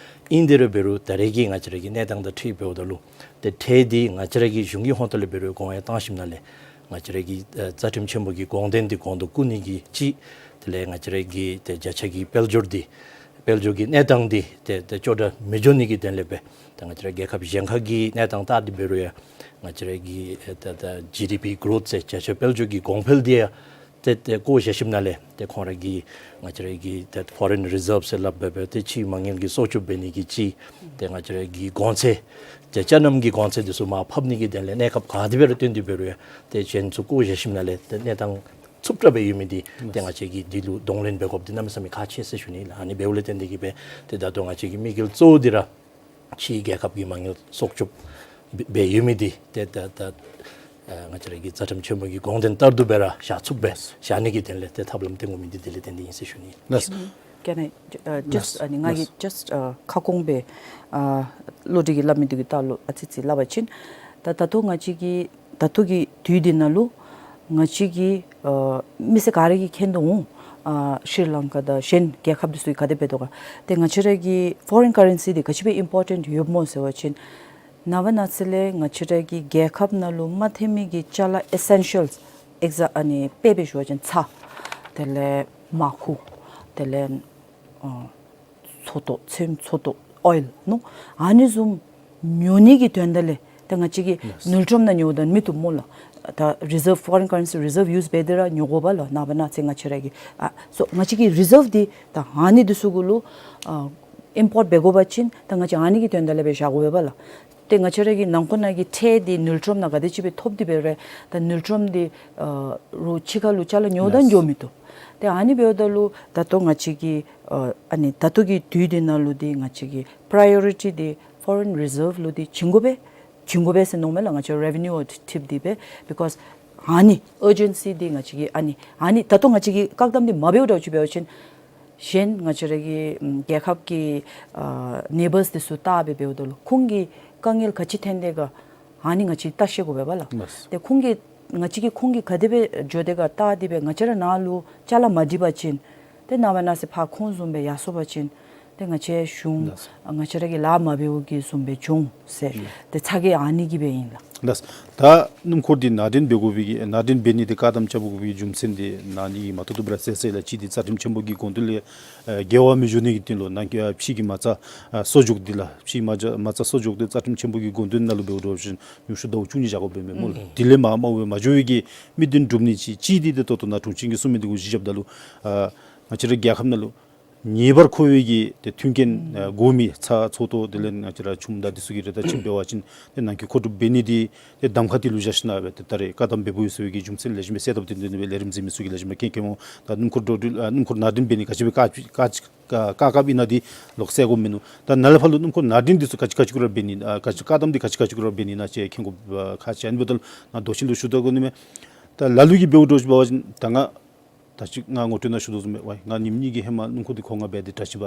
ཨིན་དེ་རུང་འབད་རུང་ད་རེས་ཀྱི་ང་བཅས་ར་གི་གནས་སྟངས་དང་འཁྲིལ་འབདཝ་ད་ལུ་ཏེ་ཁྲལ་འདི་ང་བཅས་ར་གི་གཞུང་གི་ཧོང་ཏོ་ལས་འབད་རུང་གོང་ཡང་བཏང་ཞིནམ་ལས་ང་བཅས་ར་གི་ཨ་རྩ་ཁྲིམས་ཆེན་མོ་གི་དགོངས་དོན་འདི་གོང་དུ་བཀུར་ནི་གི་ཅིག་ དེ་ལས་ང་བཅས་ར་གི་ཏེ་བརྒྱ་ཆ་གི་དཔལ་འབྱོར་འདི་དཔལ་འབྱོར་གྱི་གནས་སྟངས་འདི་ཏེ་ཏེ་སྐྱོ་དྲགས་མི་འགྱོ་ནི་གི་དོན་ལས་སྦེ་ཏེ་ང་བཅས་ར་རྒྱལ་ཁབ་གཞན་ཁ་གི་གནས་སྟངས་བལྟ་སྟེ་འབད་རུང་ཡང་ང་བཅས་ར་གི་ཨེ་ཏེ་ཏེ་ཇི་ཌི་པི་གྲོཐ་ཟེར་བརྒྱ་ཆ་དཔལ་འབྱོར་གྱི་གོང་འཕེལ་འདི་ཡང་ཏེ་ཏེ་བཀོ་བཞག་ཞིནམ་ལས་ཏེ་ཁོང་ར་གི་ང་བཅས་ར་གི་ཏེ་ཕོ་རིན་རི་ཛརབ་ཟེར་སླབ་འབད་བའི་ཏེ་ཕྱིའི་མ་དངུལ་གྱི་སྲོག་སྐྱོབ་འབད་ནི་གི་ཅིག་ཏེ་ང་བཅས་ར་གི་གོང་ཚད་ཏེ་ཅ་ལམ་གྱི་གོང་ཚད་འདི་ཚུ་མར་ཕབ་ནི་གི་དོན་ལས་གནས་སྐབས་ག་དེ་སྦེ་ར་བཏོན་ཏེ་འབད་རུང་ཡང་ཏེ་གཞན་ཚུ་བཀོ་བཞག་ཞིནམ་ལས་ཏེ་གནས་སྟངས་འཚུབ་དྲགས་སྦེ་ཡོད་མི་འདི་ཏེ་ང་བཅས་ཀྱིས་འདི་ལུ་གདོང་ལེན་འབད་དགོཔ་འདི་གནམ་མེད་ས་མེད་ཁག་ཆེ་ཟེར་ཞུ་ནི་ལགས། ཨ་ནི་འབདཝ་ལས་བརྟེན་ཏེ་གིས་སྦེ་ཏེ་ད་ལྟོ་ང་བཅས་ཀྱི་དམིགས་ཡུལ་གཙོ་བོ་འདི་ར་ཕྱིའི་རྒྱལ་ཁབ་ཀྱི་མ་དངུལ་སྲོག་སྐྱོབ་འབད་ཡོད་མི་འདི་ཏེ་ད་ད་ཨ་ང་བཅས་ར་གི་རྩ་ཁྲིམས་ཆེན་མོ་གི་དགོངས་དོན་ལྟར་དུ་སྦེ་ར་བཞག་ཚུགསཔ་སྦེ་བཞག་ནི་གི་དོན་ལས་ཏེ་ཐབས་ལམ་སྟོན་དགོ་མི་འདི་དེ་ལས་བརྟེན་ཏེ་ཨིན་ཟེར་ཞུ་ནི། ལགས། Can I, uh, just ལགས། ཨ་ནི་ང་གིས་ལགས། Just uh, ཁ་སྐོང་སྦེ་ཨ་བློ་གྲོས་ཀྱིས་སླབ་མི་འདི་གི་ལྟག་ལུ་ཨ་ཙི་ཙི་སླབ་པ་ཅིན་ད་ད་ལྟོ་ང་བཅས་ཀྱི་ད་ལྟོ་གི་དུས་འདི་ནང་ལུ་ང་བཅས་ཀྱི་ཨ་མི་སེར་ག་ར་གིས་མཁྱེན་དོ་འོང་། ཨ་ཤྲི་ལང་ཀ་དང་གཞན་རྒྱལ་ཁབ་འདི་ཚུ་ག་དེ་སྦེ་འདུག་ག། ཏེ་ང་བཅས་ར་གི་ཕོ་རིན་ཀ་རེན་སི་འདི་ག་ཅི་སྦེ་ཨིམ་པོར་ཊེནཊ་ཡོདཔ་སྨོ་ཟེར་བ་ཅིན་ནངས་པ་གནངས་ཚེ་ལས་ང་བཅས་ར་གི་རྒྱལ་ཁབ་ནང་ལུ་མ་ཐོན་མི་གི་ཅ་ལ་ཨི་སེན་ཤལ་ཨེག་ཛ་ཨ་ནི་དཔེ་སྦེ་ཞུ་བ་ཅིན་ཚྭ་དེ་ལས་མར་ཁུ་དེ་ལས་ཨ་ཚོད་བཏང་ཚོད་ཚོད་བཏང་ཨོའིལ་ནོ། ཨ་ནི་བཟུམ་ཉོ་ནི་གི་དོན་དག་ལས་ཏེ་ང་བཅས་ཀྱིས་ལགས། དངུལ་ཁྲོམ་ནང་ཉོཝ་ད་མི་བཏུབ་སྨོ་ལགས། ད་རི་ཛརབ་ཕོ་རིན་ཀ་རེན་སི་རི་ཛརབ་ཡུས་འབད་དེ་ར་ཉོ་དགོ་པས་ལགས། ནངས་པ་གནངས་ཚེ་ང་བཅས་ར་གི་ཨ་སོ་ང་བཅས་ཀྱི་རི་ཛརབ་འདི་ད་ཨ་ནི་འདི་ཚུ་གུ་ལུ་ཨ་ཨིམ་པོརཊ་འབད་དགོ་པ་ཅིན་ད་ང་བཅས་ཨ་ནི་གི་དོན་དག་ལས་སྦེ་བཞག་དགོ་པས་ལགས། ཏེ་ང་བཅས་ར་གི་ནང་འཁོད་ནང་གི་ཁྲལ་འདི་དངུལ་ཁྲོམ་ནང་ག་དེ་ཅིག་སྦེ་ཐོབ་སྟེ་འབད་རུང་ད་དངུལ་ཁྲོམ་འདི་ཨ་རོགས་ཕྱི་ཁ་ལུ་ཅ་ལ་ཉོཝ་ད་ལགས། འགྱོ་མི་བཏུབ། ཏེ་ཨ་ནི་འབདཝ་ད་ལུ་ད་ལྟོ་ང་བཅས་ཀྱི་ཨ་ཨ་ནི་ད་ལྟོ་གི་དུས་འདི་ནང་ལུ་འདི་ང་བཅས་ཀྱི་པ་རའི་ཨོ་རི་ཊི་འདི་ཕོ་རིན་རི་ཛརབ་ལུ་འདི་བྱིན་དགོ་པས། བྱིན་དགོ་པས་ཟེར་མནོཝ་མས་ལགས། ང་བཅས་རེ་བེ་ནིའུ་ཨོ་ཌིཊ་འདི་སྦེ་བི་ཀོསི་ཨ་ནི་ཨར་ཇེན་སི་འདི་ང་བཅས་ཀྱི་ཨ་ནི་ཨ་ནི་ད་ལྟོ་ང་བཅས་ཀྱི་བཀག་དམ་འདི་མ་འབདཝ་འདྲཝ་ཅིག་འབད་བ་ཅིན་གཞན་ང་བཅས་ར་གི་ཨམ་རྒྱལ་ཁབ་ཀྱི་ཨ་ནེ་བཱསི་འདི་ཚུ་བལྟ་སྦེ་འབདཝ་ད་ལུ་ཁོང་གི་དཀའ་ངལ་ག་ཅི་ཐོན་དེས་ག་ཨ་ནི་ང་བཅས་བལྟ་ཤེས་དགོ་པས་ལགས། ལགས། ཏེ་ཁོང་གི་ང་བཅས་ཀྱིས་ཁོང་གིས་ག་དེ་སྦེ་འགྱོ་དེས་ག་བལྟ་སྟེ་སྦེ་ང་བཅས་ར་ནང་ལུ་ཅ་ལ་མ་འགྲིག་པ་ཅིན་ཏེ་ནངས་པ་གནངས་ཚེ་ཕར་ཁོང་བཟུམ་སྦེ་ཡར་སོང་པ་ཅིན་ཏེ་ང་བཅས་གཞུང་ལགས། ང་བཅས་ར་གི་ལཱ་མ་འབདཝ་གི་བཟུམ་སྦེ་འགྱོ་འོང་ཟེར། ལགས། ཏེ་ཚ་གྱང་ཨ་ནི་གིས་སྦེ་ཨིན་ལགས། ལགས། ད་སྣུམ་འཁོར་འདི་ནང་འདྲེན་འབད་དགོ་པའི་གི་ནང་འདྲེན་འབད་ནི་འདི་བཀག་དམ་རྐྱབ་དགོ་པའི་རྒྱུ་མཚན་འདི་ནཱ་ནི་མ་ཐུག་ཐུག་སྦེ་ར་གསལ་གསལ་ལགས། གཅིག་འདི་རྩ་ཁྲིམས་ཆེན་པོ་གི་དགོངས་དོན་ལས་ཨ་འགལ་བ་མི་འགྱོ་ནི་གི་དོན་ལུ་ནང་གི་ཨ་ཕྱི་གི་མ་རྩ་ཨ་གསོག་འཇོག་འདི་ལགས། ཕྱི་མ་རྩ་མ་རྩ་གསོག་འཇོག་འདི་རྩ་ཁྲིམས་ཆེན་པོ་གི་དགོངས་དོན་ནང་ལུ་འབདཝ་འདྲཝ་ཅིན་ཉུང་ཤོས་ཟླཝ་བཅུ་གཉིས་བཞག་དགོཔ་མས་སྨོ་ལགས། ཨུམ། དེ་ལས་མར་མར་འོས་མ་འགྱོ་བའི་གི་དམིགས་དོན་སྒྲུབ་ནི་ཅིག་གཅིག་འདི་ཏེ་ད་ལྟོ་ནཱ་དྲུང་ཆེན་གྱིས་གསུངས་མི་འདི་གུ་གཞི་བཞགཔ་ད་ལུ་ཨ་ང་བཅས་ར་རྒྱལ་ཁབ་ནང་ལུ་ངེས་པར་མཁོ་བའི་གི་ཏེ་མཐུན་རྐྱེན་ཨ་དགོ་མི་ཚྭ་ཚོད་བཏང་དེ་ལས་ང་བཅས་ར་ཆུམ་དང་འདི་ཚུ་གི་རེ་ད་ཅིག་འབད་བ་ཅིན་ཏེ་ནང་འཁོད་མཁོ་སྒྲུབ་འབད་ནི་འདི་ཏེ་གདམ་ཁ་འདི་ལུ་བཞག་ཞིནམ་སྦེ་ཏེ་ད་རེས་བཀག་དམ་འབད་འབདཝ་ཡོད་ཟེར་བའི་གི་རྒྱུ་མཚན་ལེགས་ཤོམ་སྦེ་གསལ་བཏབ་སྟེ་འདི་ནི་སྦེ་ལས་རིམ་གཟིགས་མི་ཚུ་གིས་ལེགས་ཤོམ་སྦེ་མཁྱེན་མཁྱེནམ་འོང་། ད་སྣུམ་འཁོར་འགྲོ་འགྲུལ་ཨ་སྣུམ་འཁོར་ནང་འདྲེན་འབད་ནི་ག་ཅི་སྦེ་བཀག་བཀག་བཀག་བཀགཔ་ཨིན་ན་འདི་ལོག་གསལ་དགོཔ་མིན་ནུག། ད་ནཱ་ལས་ཕར་ལུ་སྣུམ་འཁོར་ནང་འདྲེན་འདི་ཚུ་ག་ཅི་ག་ཅི་གུ་ར་འབད་ནི་ཨ་ག་ཅི་བཀག་དམ་འདི་ག་ཅི་ག་ཅི་གུ་ར་འབད་ནི་ཨིན་ན་ཅིག་མཁྱེན་དགོཔ་ཨ་ཁག་ཆེ། ཨ་ནི་འབདཝ་ད་ལུ་ནཱ་མདོ་ཆེན་ལུ་ཞུ་དོ་གོ་ནི་མས། ད་ལ་ལུ་གིས་འབདཝ་འདྲཝ་ཅིག་འབད་བ་ཅིན་ད་ང་ད་ཅི་ང་ངོ་སྤྲོད་ནང་ཞུ་དོ་བཟུམ་སྦེ་ཝའི་ང་ཉིནམ་གཉིས་ཀྱི་ཧེ་མ་སྣུམ་འཁོར་འདི་མཁོ་མངགས་འབད་དེ་དྲག་ཅི་པ་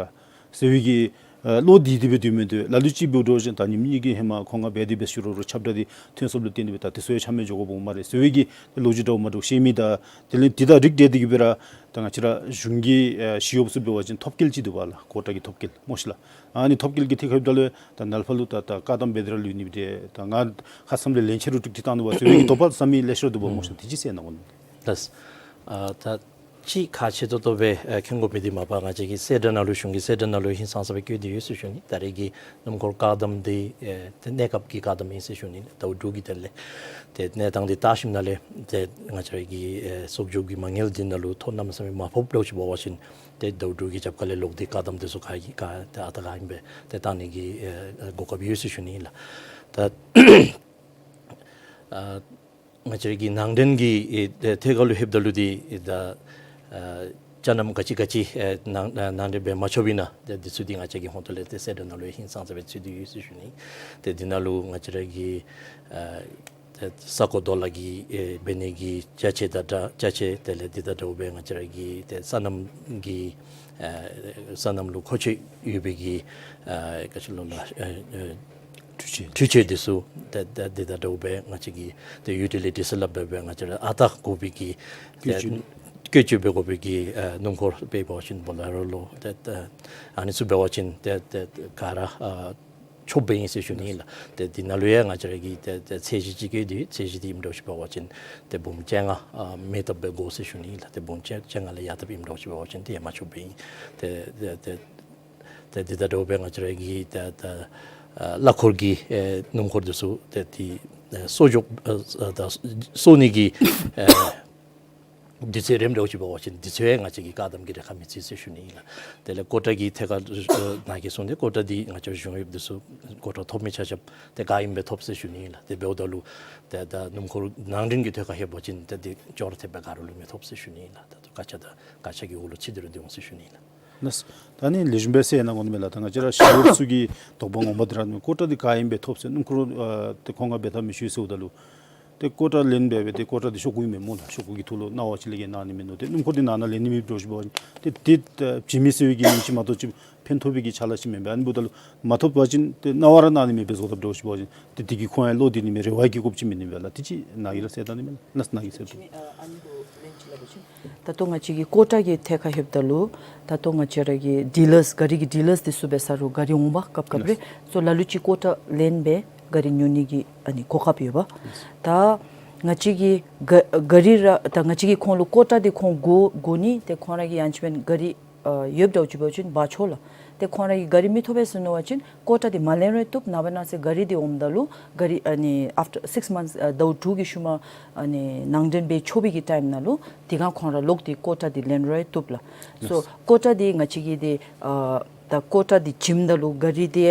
ཟེར་བའི་གི་ཨ་བློ་བདེ་སྟེ་སྦེ་སྡོད་མི་འདི་ལ་ལུ་ཅིག་འབདཝ་འདྲཝ་ཅིག་ད་ཉིནམ་གཉིས་ཀྱི་ཧེ་མ་མཁོ་མངགས་འབད་དེ་སྦེ་ཞུ་རུང་རུང་ཁྱབ་བསྒྲགས་འདི་ཐོན་སོངམ་ལས་བརྟེན་ཏེ་སྦེ་ད་དེ་ཚུ་ཡང་ཆ་མེད་འགྱོ་དགོཔ་འོང་སྨ་རེ་ཟེར་བའི་གི་ལོ་རྒྱུས་འདྲཝ་མ་འདྲཝ་བཤད་མི་དང་དེ་ལས་འདི་དང་རིགས་བསྒྲེས་ཏེ་གིས་སྦེ་ར་ད་ང་བཅས་ར་གཞུང་གི་ཨ་ཞི་གཡོགཔ་ཚུ་འབད་བ་ཅིན་ཐོབ་སྐལ་ཅིག་འདུག་པ་ལགས། ཀོ་ཊ་གི་ཐོབ་སྐལ་སྨོ་ཤི་ལགས། ཨ་ནི་ཐོབ་སྐལ་གྱི་ཐད་ཁར་འབདཝ་ད་ལུ་ད་ནཱ་ལས་ཕར་ལུ་ད་ད་བཀག་དམ་འབད་དེ་ར་ལུས་ནི་འདི་ད་ང་ཁ་ཙ་ལས་ལན་ཆེ་རུང་ཀྲིག་ཀྲི་བཏང་ནུག་པ་ཟེར་བའི་གི་དོགས་པ་བསམ་མི་ལེ་ཤ་འདུག་པ་སྨོ་ཤི་ལགས། དེ་ཅིག་གསལ་གནང་དགོ་ནི། ལགས། ཨ་ད་ཅིག་ཁག་ཆེ་ཏོག་ཏོ་སྦེ་ཨ་མཁྱེན་དགོ་པའི་འདི་མ་པ་ང་བཅས་ཀྱི་གསལ་བསྒྲགས་ནང་ལུ་གཞུང་གི་གསལ་བསྒྲགས་ནང་ལུ་ཧིང་སངས་ས་སྦེ་བཀོད་དེ་ཡོད་ཟེར་ཞུ་ནི། ད་རེས་ཀྱི་སྣུམ་འཁོར་བཀག་དམ་འདི་ཨེ་ཏེ་གནས་སྐབས་ཀྱི་བཀག་དམ་ཨིན་ཟེར་ཞུ་ནི། ཟླཝ་དྲུག་གི་དོན་ལས་ཏེ་གནས་སྟངས་འདི་བལྟ་ཞིནམ་ལས་ཏེ་ང་བཅས་ར་གི་ཨེ་གསོག་འཇོག་གི་མ་དངུལ་འདི་ནང་ལུ་ཐོ་གནམ་མེད་ས་མེད་མ་ཕོགཔ་འདྲཝ་ཅིག་འབད་བ་ཅིན་ཏེ་ཟླཝ་དྲུག་གི་རྒྱབ་ཁ་ལས་ལོག་སྟེ་བཀག་དམ་འདི་ཚུ་ག་གི་ག་ཏེ་ཨ་རྟག་ག་ཨིན་པས་ཏེ་བཏང་ནི་གི་ཨེ་གོ་སྐབས་ཡོད་ཟེར་ཞུ་ནི་ཨིན་ལགས། ད་ཨ་ང་བཅས་ར་གི་ནང་འདྲེན་གྱི་ཨེ་ཐད་ཁར་ལུ་ལྷོདཔ་ད་ལུ་འདི་ཨེ་ད་ཨ་ཅ་ལ་ག་ཅི་ག་ཅི་ཨེ་ནང་ནང་འདྲེན་འབད་མ་ཆོགཔ་ཨིན་ན་ཏེ་འདི་ཚུ་འདི་ང་བཅས་ཀྱི་ཧོངས་ཏོ་ལས་ཏེ་གསལ་བསྒྲགས་ནང་ལུ་ཧིང་སངས་ས་སྦེ་ཚུད་དེ་ཡོད་ཟེར་ཞུ་ནི། ཏེ་འདི་ནང་ལུ་ང་བཅས་ར་གི་ཨ་ཏེ་ས་གོ་རྡོ་ལ་གི་ཨེ་འབད་ནི་གི་ཅ་ཆས་དང་འདྲ་ཅ་ཆས་དེ་ལས་འདི་དང་འདྲཝ་སྦེ་ང་བཅས་ར་གི་ཏེ་སོ་ནམ་གྱི་ཨ་སོ་ནམ་ལུ་མཁོ་ཆས་ཡོད་པའི་གི་ཨ་ག་ཅི་ལོ་ལགས་ཨ་ཨ་འཕྲུལ་ཆས་འཕྲུལ་ཆས་འདི་ཚུ་ཏེ་ཏེ་འདི་དང་འདྲཝ་སྦེ་ང་བཅས་ཀྱིས་ཏེ་ཡུ་ཊི་ལི་ཊི་ཟེར་སླབ་འབད་བའི་ང་བཅས་ར་ཨ་རྟག་དགོ་པའི་གི་བཀོལ་སྤྱོད་ཏེ་བཀོལ་སྤྱོད་འབད་དགོ་པའི་གི་ཨ་སྣུམ་འཁོར་དཔེ་འབད་བ་ཅིན་བོ་ལེ་རོ་ལོ་ཏེ་ཏེ་ཨ་ནི་ཚུ་འབད་བ་ཅིན་ཏེ་ཏེ་ག་ར་ཨ་ ཆོགཔ་ཨིན་ཟེར་ཞུ་ནི་ལགས། ཏེ་འདི་ནང་ལུ་ཡང་ང་བཅས་ར་གི་ཏེ་ཏེ་ཚད་གཞི་ཅིག་གི་ཏེ་ཚད་གཞི་འདི་ཨིནམ་འདྲཝ་ཅིག་འབད་བ་ཅིན་ཏེ་འབུམ་བཅོ་ལྔ་ཨ་མེད་ཐབས་སྦེ་དགོ་ཟེར་ཞུ་ནི་ལགས། ཏེ་འབུམ་བཅོ་བཅོ་ལྔ་ལས་ཡར་ཐབས་ཨིནམ་འདྲཝ་ཅིག་འབད་བ་ཅིན་ཏེ་མ་ཆོགཔ་ཨིན། ཏེ་ཏེ་ཏེ་ཏེ་འདི་དང་འདྲཝ་སྦེ་ང་བཅས་ར་གི་ཏེ་ཏེ་ཨ་གླ་འཁོར་གྱི་ཨེ་སྣུམ་འཁོར་འདི་ཚུ་ཏེ་ཏེ་ཨེ་གསོ་འཇོག་ཨ་ཨ་ད་གསོ་ནི་གི་ཨེ་དུས་ཚོད་རནམ་འདྲཝ་ཅིག་འབད་བ་ཅིན་དུས་ཚོད་ཡང་ང་བཅས་ཀྱི་བཀག་དམ་གྱི་རེ་ཁ་མི་བརྩི་ཟེར་ཞུ་ནི་ཨིན་ལགས། དེ་ལས་ཀོ་ཊ་གི་ཐད་ཁར་ཨ་ནཱ་གིས་གསུངས་ཏེ་ཀོ་ཊ་འདི་ང་བཅས་གཞུང་གཡོགཔ་འདི་ཚུ་ཀོ་ཊ་ཐོབ་མི་ཆ་ཁྱབ་ཏེ་ག་ཨིནམ་སྦེ་ཐོབ་ཟེར་ཞུ་ནི་ཨིན་ལགས། དེ་འབདཝ་ད་ལུ་ཏེ་ད་སྣུམ་འཁོར་ནང་འདྲེན་གྱི་ཐད་ཁར་ལྷོད་པ་ཅིན་ཏེ་འདི་ཅོག་ར་འཐདཔ་སྦེ་ག་ར་ལུ་མི་ཐོབ་ཟེར་ཞུ་ནི་ཨིན་ལགས། ད་ལྟོ་བཀག་ཆ་དང་བཀག་ཆ་གི་འོག་ལུ་ཚུད་དེ་ར་སྡོད་འོང་ཟེར་ཞུ་ནི་ཨིན་ལགས། ལགས། ད་ནི་ལེགས་ཤོམ་སྦེ་གསལ་གནང་དགོ་ནི་མས་ལགས། ད་ང་བཅས་ར་གཞུང་གཡོགཔ་ཚུ་གི་དོགས་པ་ངོ་མ་འདི་ར་ནི་ཀོ་ཊ་འདི་ག་ཨིནམ་སྦེ་ཐོབ་ཟེར་སྣུམ་འཁོར་ཨ་ཏེ་ཁོང་ག་འབད་ཐབས་མི་ཤེས་ཟེརཝ་ད་ལུ་ཏེ་ཀོ་ཊ་ལེན་འབད་སྦེ་ཏེ་ཀོ་ཊ་འདི་ཤོག་གུ་ཨིན་མས་སྨོ་ལགས། ཤོག་གུ་གི་ཐོག་ལུ་གནང་བ་ཅིན་ལས་ཀ་གནང་ནི་མས་མནོ་སྟེ་སྣུམ་འཁོར་འདི་ནང་ན་ལེན་ནི་མེདཔ་འདྲཝ་ཅིག་འབད་བ་ཅིན་ཏེ་ཏེ་ཨ་བྱིན་མི་ཟེར་བའི་གི་མིང་ཅིག་མ་གཏོགས་ཅིག་ཕན་ཐོགས་པའི་གི་ཕྱག་ལཱ་ཅིག་མེན་པས། ཨ་ནི་འབདཝ་ད་ལུ་མ་ཐོབ་པ་ཅིན་ཏེ་གནང་བ་ར་གནང་ནི་མེད་པའི་བཟོ་ལྟ་འདྲཝ་ཅིག་འབད་བ་ཅིན་ཏེ་དེ་གིས་ཁོང་ཡང་བློ་བདེ་ནི་མས། རེ་བ་གི་སྐོརཔ་ཅིག་མེད་ནི་མས་ལགས། དེ་ཅིག་ནཱ་གིས་ར་གསལ་བཏང་ནི་མས་ལགས། ནཱ་གིས་གསལ་བཏང་། ཨ་ཨ་ནི་འབདཝ་ལན་ཅིག་སླབ་པ་ཅིན་ད་ལྟོ་ང་བཅས་ཀྱི་ཀོ་ཊ་གི་ཐད་ཁར་ལྷོདཔ་ད་ལུ་ད་ལྟོ་ང་བཅས་ར་གི་ཌི་ལརསི་ག་རི་གི་ཌི་ལརསི་འདི་ཚུ་འབད་ས་རུང་ག་རི་འོང་པ་སྐབས་སྐབས་རེ་སོ་ལ་ལུ་ཅིག་ཀོ་ཊ་ལེན་སྦེ་ག་རི་ཉོ་ནི་གི་ཨ་ནི་གོ་སྐབས་ཡོད་པ། ད་ང་བཅས་ཀྱིས་ག་ག་རི་ར་ད་ང་བཅས་ཀྱིས་ཁོང་ལུ་ཀོ་ཊ་འདི་ཁོང་དགོ་དགོ་ནི་ཏེ་ཁོང་ར་གི་ཡང་ཅིན་ག་རི་ཨ་ཡོདཔ་འདྲཝ་ཅིག་འབད་བ་ཅིན་འབག་ཆོག་ལགས། ཏེ་ཁོང་ར་གིས་ག་རི་མི་ཐོབ་པས་ཟེར་མནོ་བ་ཅིན་ཀོ་ཊ་འདི་མ་ལེན་རུང་བཏུབ། ནངས་པ་གནངས་ཚེ་ག་རི་འདི་འོངམ་ད་ལུ་ག་རི་ཨ་ནི་after six months ཨ་ཟླཝ་དྲུག་གི་ཤུལ་མ་ཨ་ནི་ནང་འདྲེན་འབད་ཆོག་པའི་གི་ཊའིམ་ནང་ལུ་དེ་སྒང་ཁོང་ར་ལོག་སྟེ་ཀོ་ཊ་འདི་ལེན་རུང་བཏུབ་ལགས། སོ་ཀོ་ཊ་འདི་ང་བཅས་ཀྱིས་འདི་ཨ་ད་ཀོ་ཊ་འདི་བྱིནམ་ད་ལུ་ག་རི་འདི་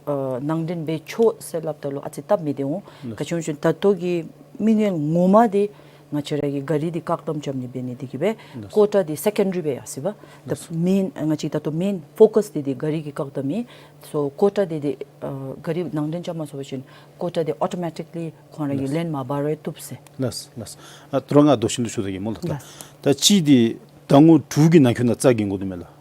ཨ་ནང་འདྲེན་འབད་ཆོག་ཟེར་སླབ་ད་ལུ་ཨ་ཙི་སྟབས་མི་བདེ་འོང་། ག་ཅི་སྨོ་ཟེར་བ་ཅིན་ད་ལྟོ་གི་དམིགས་ཡུལ་ངོ་མ་འདི་ང་བཅས་ར་གིས་ག་རི་འདི་བཀག་དམ་རྐྱབ་ནི་འབད་ནི་འདི་གིས་སྦེ་ཀོ་ཊ་འདི་སེ་ཀེན་ཌ་རི་སྦེ་ཡར་སོང་པ། ད་མེན་ང་བཅས་ད་ལྟོ་མེན་ཕོ་ཀཱསི་འདི་འདི་ག་རི་གི་བཀག་དམ་ཨིན། སོ་ཀོ་ཊ་འདི་འདི་ཨ་ག་རི་ནང་འདྲེན་རྐྱབ་མ་ཚུགས་པ་ཅིན་ཀོ་ཊ་འདི་ཨོ་ཊོ་མེ་ཊིག་ལི་ཁོང་ར་གིས་ལེན་མ་འབག་རུང་བཏུབ་ཟེར། ལགས་ལགས། ཨ་ད་རུང་ང་ལྡོག་ཤིང་ལུ་ཞུ་ད་གེ་སྨོ་ལགས། ད་ལགས། ད་གཅིག་འདི་ཟླ་ངོ་དྲུག་གི་ནང་འཁོད་ནང་རྩ་འགེངས་དགོ་དོ་མས་ལགས།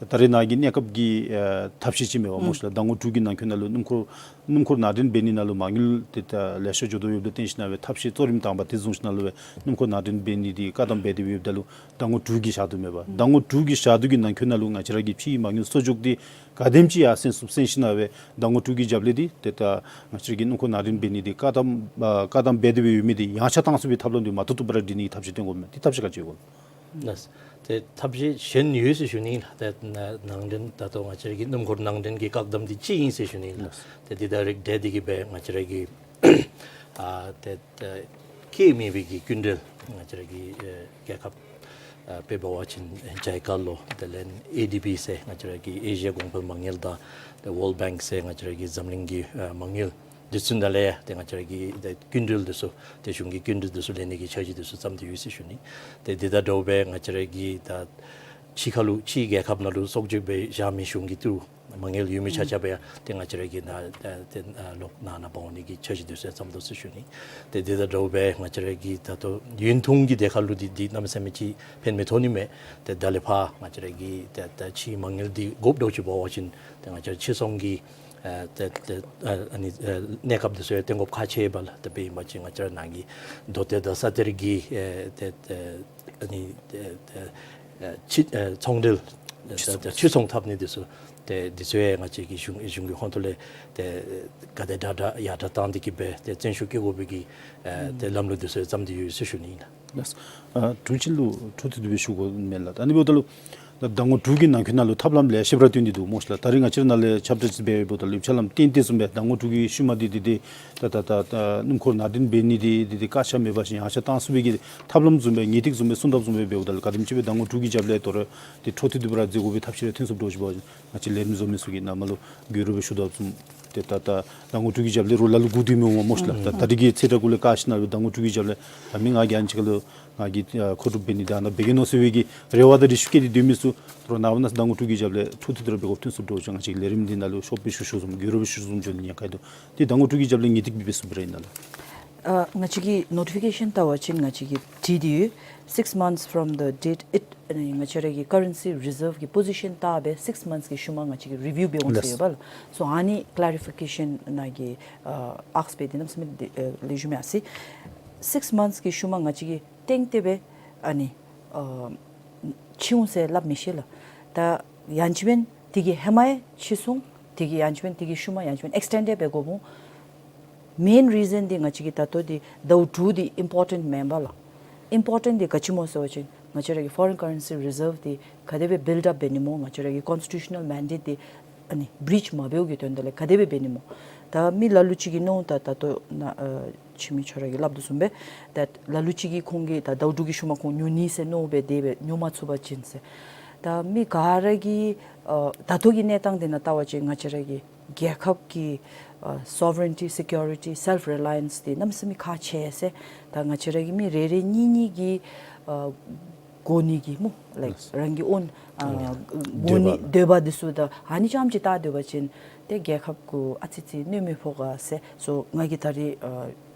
ད་རེས་ནཱ་གི་གནས་སྐབས་ཀྱི་ཨ་ཐབས་ཤེས་ཅིག་མེད་པ་སྨོ་ཤིག་ལགས། ཟླ་ངོ་དྲུག་གི་ནང་འཁོད་ནང་ལུ་སྣུམ་འཁོར་སྣུམ་འཁོར་ནང་འདྲེན་འབད་ནི་ནང་ལུ་མ་དངུལ་ཏེ་ད་ལེ་ཤ་འགྱོ་དོ་ཡོདཔ་ལུ་བརྟེན་ཞིན་ན་སྦེ་ཐབས་ཤེས་གཙོ་རིམ་དང་པ་དེ་བཟུང་ཞིན་ན་ལུ་སྦེ་སྣུམ་འཁོར་ནང་འདྲེན་འབད་ནི་འདི་བཀག་དམ་འབད་དེ་སྦེ་ཡོདཔ་ད་ལུ་ཟླ་ངོ་དྲུག་གི་བཞག་དོ་མས་པ། ཟླ་ངོ་དྲུག་གི་བཞག་དོ་གི་ནང་འཁོད་ནང་ལུ་ང་བཅས་ར་གིས་ཕྱིའི་མ་དངུལ་གསོག་འཇོག་འདི་ག་དེམ་ཅིག་ཡར་སེང་ཚུགས་སེང་ཞིན་ན་སྦེ་ཟླ་ངོ་དྲུག་གི་རྒྱབ་ལས་འདི་ཏེ་ད་ང་བཅས་ར་གི་སྣུམ་འཁོར་ནང་འདྲེན་འབད་ནི་འདི་བཀག་དམ་ཨ་བཀག་དམ་འབད་དེ་སྦེ་ཡོད་མི་འདི་ཡངས་ཆག་བཏང་ཚུགས་པའི་ཐབས་ལམ་འདི་མ་བཏུབ་བཏུབ་སྦེ་ར་སྒྲིག་ནི་གི་ཐབས་ཤེས་བཏོན་དགོ་མས། དེ་ཐབས་ཤེས་ཅིག་ཡོད་གོ། ལགས། ཏེ་ཐབས་ཤེས་གཞན་ཡོད་ཟེར་ཞུ་ནི་ལགས། ཏེ་ནང་འདྲེན་ད་ལྟོ་ང་བཅས་ར་གི་སྣུམ་འཁོར་ནང་འདྲེན་གྱི་བཀག་དམ་འདི་གཅིག་ཨིན་ཟེར་ཞུ་ནི་ལགས། ཏེ་འདི་དང་རིགས་བསྒྲེས་ཏེ་གིས་སྦེ་ང་བཅས་ར་གི་ཨ་ཏེ་ཏེ་ཁྱད་མེད་པའི་གི་སྐྱིན་འགྲུལ་ང་བཅས་ར་གི་ཨེ་རྒྱལ་ཁབ་ཨ་དཔེ་འབད་བ་ཅིན་ཇའི་ཀ་ལོ་དེ་ལས་ཨེ་ཌི་བི་ཟེར་ང་བཅས་ར་གི་ཨེ་ཤི་ཡ་གོང་འཕེལ་མ་དངུལ་དང་ཏེ་ཝཱལཌ་བེངཀ་ཟེར་ང་བཅས་ར་གི་འཛམ་གླིང་གི་ཨ་མ་དངུལ་འདི་ཚུ་ནང་ལས་ཡང་ཏེ་ང་བཅས་ར་གི་ཏེ་སྐྱིན་འགྲུལ་འདི་ཚུ་ཏེ་གཞུང་གི་སྐྱིན་འགྲུལ་འདི་ཚུ་ལེན་ནི་གི་འཆར་གཞི་འདི་ཚུ་བརྩམས་ཏེ་ཡོད་ཟེར་ཞུ་ནི། ཏེ་འདི་དང་འདྲཝ་སྦེ་ང་བཅས་ར་གི་ད་ཕྱི་ཁ་ལུ་ཕྱིའི་རྒྱལ་ཁབ་ནང་ལུ་གསོག་འཇོག་འབད་བཞག་མི་གཞུང་གི་ཏེ་མ་དངུལ་ཡོད་མི་ཆ་ཁྱབ་ཡང་ཏེ་ང་བཅས་ར་གི་ནཱ་ཏེ་ལོག་ནང་ན་འབག་འོང་ནི་གི་འཆར་གཞི་འདི་ཚུ་བརྩམས་དོ་ཟེར་ཞུ་ནི། ཏེ་འདི་དང་འདྲཝ་སྦེ་ང་བཅས་ར་གི་ད་ལྟོ་ཡུན་ཐུང་གི་དེ་ཁར་ལུ་འདི་འདི་གནམ་མེད་ས་མེད་ཅིག་ཕན་མི་ཐོགས་ནི་མས། ཏེ་ད་ལས་ཕར་ང་བཅས་ར་གི་ཏེ་ད་ཕྱིའི་མ་དངུལ་འདི་དགོཔ་འདྲཝ་ཅིག་འབད་བ་ཅིན་ཏེ་ང་བཅས་ར་ཕྱིར་ཚོང་གི་ཨ་ཏེ་ཏེ་ཨ་ཨ་ནི་ཨ་གནས་སྐབས་འདི་ཚུ་ཡང་བཏོན་དགོཔ་ཁག་ཆེ་བས་ལགས། ཏེ་དཔེ་ཨིན་པ་ཅིན་ང་བཅས་ར་ནཱ་གི་མདོ་སྟོད་དང་ས་གཏེར་གྱི་ཨ་ཏེ་ཏེ་ཨ་ནི་ཏེ་ཏེ་ཨ་ཕྱིར་ཨ་ཚོང་འབྲེལ་ཏེ་ཕྱིར་ཚོང་ཏེ་ཕྱིར་ཚོང་འཐབ་ནི་འདི་ཚུ་ཏེ་འདི་ཚུ་ཡང་ང་བཅས་ཀྱི་གཞུང་གཞུང་གི་ཧོངས་ཐོག་ལས་ཏེ་ག་དེ་དྲག་དྲག་ཡར་དྲག་བཏང་སྟེ་གིས་སྦེ་ཏེ་བརྩོན་ཤུགས་བསྐྱེད་དགོ་པའི་གི་ཨ་ཏེ་ལམ་ལུགས་འདི་ཚུ་ཡང་བརྩམས་ཏེ་ཡོད་ཟེར་ཞུ་ནི་ཨིན་ལགས། ལགས། ཨ་དྲུང་ཆེན་ལུ་འཕྲོ་མཐུད་དེ་སྦེ་ཞུ་དགོ་མས་ལགས། ད་ཨ་ནི་འབདཝ་ད་ལུ་ད་ཟླ་ངོ་དྲུག་གི་ནང་འཁོད་ནང་ལུ་ཐབས་ལམ་ལེ་ཤ་ར་བཏོན་ཏེ་འདུག་སྨོ་ཤིག་ལགས། ད་རེས་ང་བཅས་ར་ནཱ་ལས་ཁྱབ་བསྒྲགས་ཅིག་འབད་འབདཝ་ད་ལུ་ཕྱག་ལཱ་ཏན་ཏན་བཟུམ་སྦེ་ཟླ་ངོ་དྲུག་གི་ཤུལ་མ་འདི་འདི་འདི་ད་ད་ད་ད་སྣུམ་འཁོར་ནང་འདྲེན་འབད་ནི་འདི་འདི་འདི་བཀག་ཆ་མེད་པ་ཅིན་ཡངས་ཆག་བཏང་ཚུགས་པའི་གི་ཐབས་ལམ་བཟུམ་སྦེ་ངེས་ཏིག་བཟུམ་སྦེ་གསུང་དོ་བཟུམ་སྦེ་འབདཝ་ད་ལུ་ག་དེམ་ཅིག་སྦེ་ཟླ་ངོ་དྲུག་གི་རྒྱབ་ལས་དོ་རུང་འདི་འཕྲོ་མཐུད་དེ་སྦེ་ར་མཛད་དགོ་པའི་ཐབས་ཤེས་ར་ཐོན་ཚུགསཔ་འདྲཝ་ཅིག་འབད་བ་ཅིན་ང་བཅས་ལས་རིམ་བཟོ་མི་ཚུ་གིས་ནཱ་མར་ལུ་གུས་རུང་སྦེ་ཞུ་དོ་བཟུམ་ཏེ་ད་ད་ཟླ་ངོ་དྲུག་གི་རྒྱབ་ལས་རོགས་ལ་ལུ་སྒུག་སྡོད་མི་འོང་བ་སྨོ་ཤིག་ལགས། ད་ད་རེས་ཀྱི་ཚེས་གྲངས་གུ་ལས་བཀག་ཞིན་ན་ལུ་ཟླ་ངོ་དྲུག་གི་རྒྱབ་ལས་ད་མི་ང་གིས་ཨ་ནི་ཅིག་ཁར་ལུ་ང་གིས་ཨ་མཁོ་སྒྲུབ་འབད་ནི་དང་ནཱ་འབད་གེ་མནོ་ཟེར་བའི་གི་རེ་བ་དང་རེ་ཞུ་བསྐྱེད་དེ་སྡོད་མི་ཚུ་དོ་རུང་ནངས་པ་གནངས་ཚེ་ཟླ་ངོ་དྲུག་གི་རྒྱབ་ལས་འཕྲོ་མཐུད་དེ་ར་འབད་དགོཔ་ཐོན་ཚུགསཔ་འདྲཝ་ཅིག་ང་བཅས་ཀྱིས་ལས་རིམ་འདི་ནང་ལུ་ཤོབ་སྦེ་ཞུ་ཞུཝ་བཟུམ་གུས་རུང་སྦེ་ཞུ་ཞུཝ་བཟུམ་འགྱོ་ནི་ཉེན་ཁ་ཡོད་དོ། ཏེ་ཟླ་ངོ་དྲུག་གི་རྒྱབ་ལས་ངེས་ཏིག་སྦེ་འབད་ཚུགས་པའི་རེ་ཨིན་ན་ལགས། ཨ་ང་བཅས་ཀྱི་ནོ་ཊི་ཕི་ཀེ་ཤཱན་བལྟ་བ་ཅིན་ང་བཅས་ཀྱིས་བྲིས་ཏེ་ཡོད། Six months from the date it ཨ་ནི་ང་བཅས་ར་གི་ཀ་རེན་སི་རི་ཛརབ་ཀྱི་པོ་ཟི་ཤཱན་བལྟ་སྦེ་སིགས་མནཐས་ཀྱི་ཤུལ་མ་ང་བཅས་ཀྱིས་རི་བིའུ་འབད་འོང་ཟེར་ཡོད་པ་ལགས། སོ་ཨ་ནི་ཀེ་ལེ་རི་ཕི་ཀེ་ཤཱན་ནཱ་གིས་ཨ་ཨསྐ་འབད་དེ་གནམ་མེད་ས་མེད་ལེགས་ཤོམ་ཡར་སོང་ཡི། སིགས་མནཐས་ཀྱི་ཤུལ་མ་ང་བཅས་ཀྱིས་ཏན་ཏན་སྦེ་ཨ་ནི་ཨ་ཕྱིར་འོང་ཟེར་སླབ་མི་ཤེས་ལགས། ད་ཡང་ཅིན་འབདན་དེ་གི་ཧེ་མ་ཡང་ཕྱིར་སོང་། དེ་གི་ཡང་ཅིན་དེ་གི་ཤུལ་མ་ཡང་ཅིན་ཨེགསི་ཊེན་ཌེ་འབད་དགོཔ་འོང་། མེན་རི་ཛན་འདི་ང་བཅས་ཀྱི་ད་ལྟོ་འདི་ཟླཝ་དྲུག་འདི་ཨིམ་པོར་ཊེནཊ་མེན་པས་ལགས། ཨིམ་པོར་ཊེནཊ་འདི་ག་ཅི་སྨོ་ཟེར་བ་ཅིན་ང་བཅས་ར་གི་ཕོ་རེན་ཀར་རེན་སི་རི་ཛརབ་འདི་ག་དེ་སྦེ་བིལཌ་ཨཔ་འབད་ནི་སྨོ། ང་བཅས་ར་གི་ཀོན་སི་ཊི་ཊུ་ཤ་ནཱལ་མེན་ཌེཊ་འདི་ཨ་ནི་བི་རིཆ་མ་འབདཝ་གི་དོན་དག་ལས་ག་དེ་སྦེ་འབད་ནི་སྨོ། ད་མི་ལ་ལུ་ཅིག་གིས་མནོ་ད་ད་ལྟོ་ན་ཨ་འཆི་མེད་ཁྱོད་ར་གིས་སླབ་དོ་བཟུམ་སྦེ་ད་ལ་ལུ་ཅིག་གིས་ཁོང་གིས་ད་ཟླཝ་དྲུག་གི་ཤུལ་མ་ཁོང་ཉོ་ནི་ཟེར་མནོ་སྦེ་དེ་སྦེ་ཉོ་མ་ཚུགས་པ་ཅིན་ཟེར། ད་མི་ག་ར་གིས་ཨ་ད་ལྟོ་གི་གནས་སྟངས་འདི་ནང་བལྟ་བ་ཅིན་ང་བཅས་ར་གི་རྒྱལ་ཁབ་ཀྱི་ཨ་སོ་ཝ་རེན་ཊི་སི་ཀུ་རི་ཊི་སེལཕ་རི་ལ་ཡེནསི་འདི་གནམ་མེད་ས་མེད་ཁག་ཆེ་ཟེར། ད་ང་བཅས་ར་གི་མི་རེ་རེ་གཉིས་གཉིས་ཀྱིས་ཨ་དགོ་ནི་གི་སྨོ་ལའིཀ་ཡེས། རང་གི་ཨོན་ཨ་ཨ་དགོ་ནི་འདོད་པ་འདོད་པ་འདི་ཚུ་ད་ཨ་ནི་ཙམ་ཅིག་བལྟ་སྡོད་པ་ཅིན་ཏེ་རྒྱལ་ཁབ་ཀྱིས་ཨ་ཙི་ཙི་གནོད་མི་ཕོག་ག་ཟེར། སོ་ང་གིས་ད་རིས་ཨ་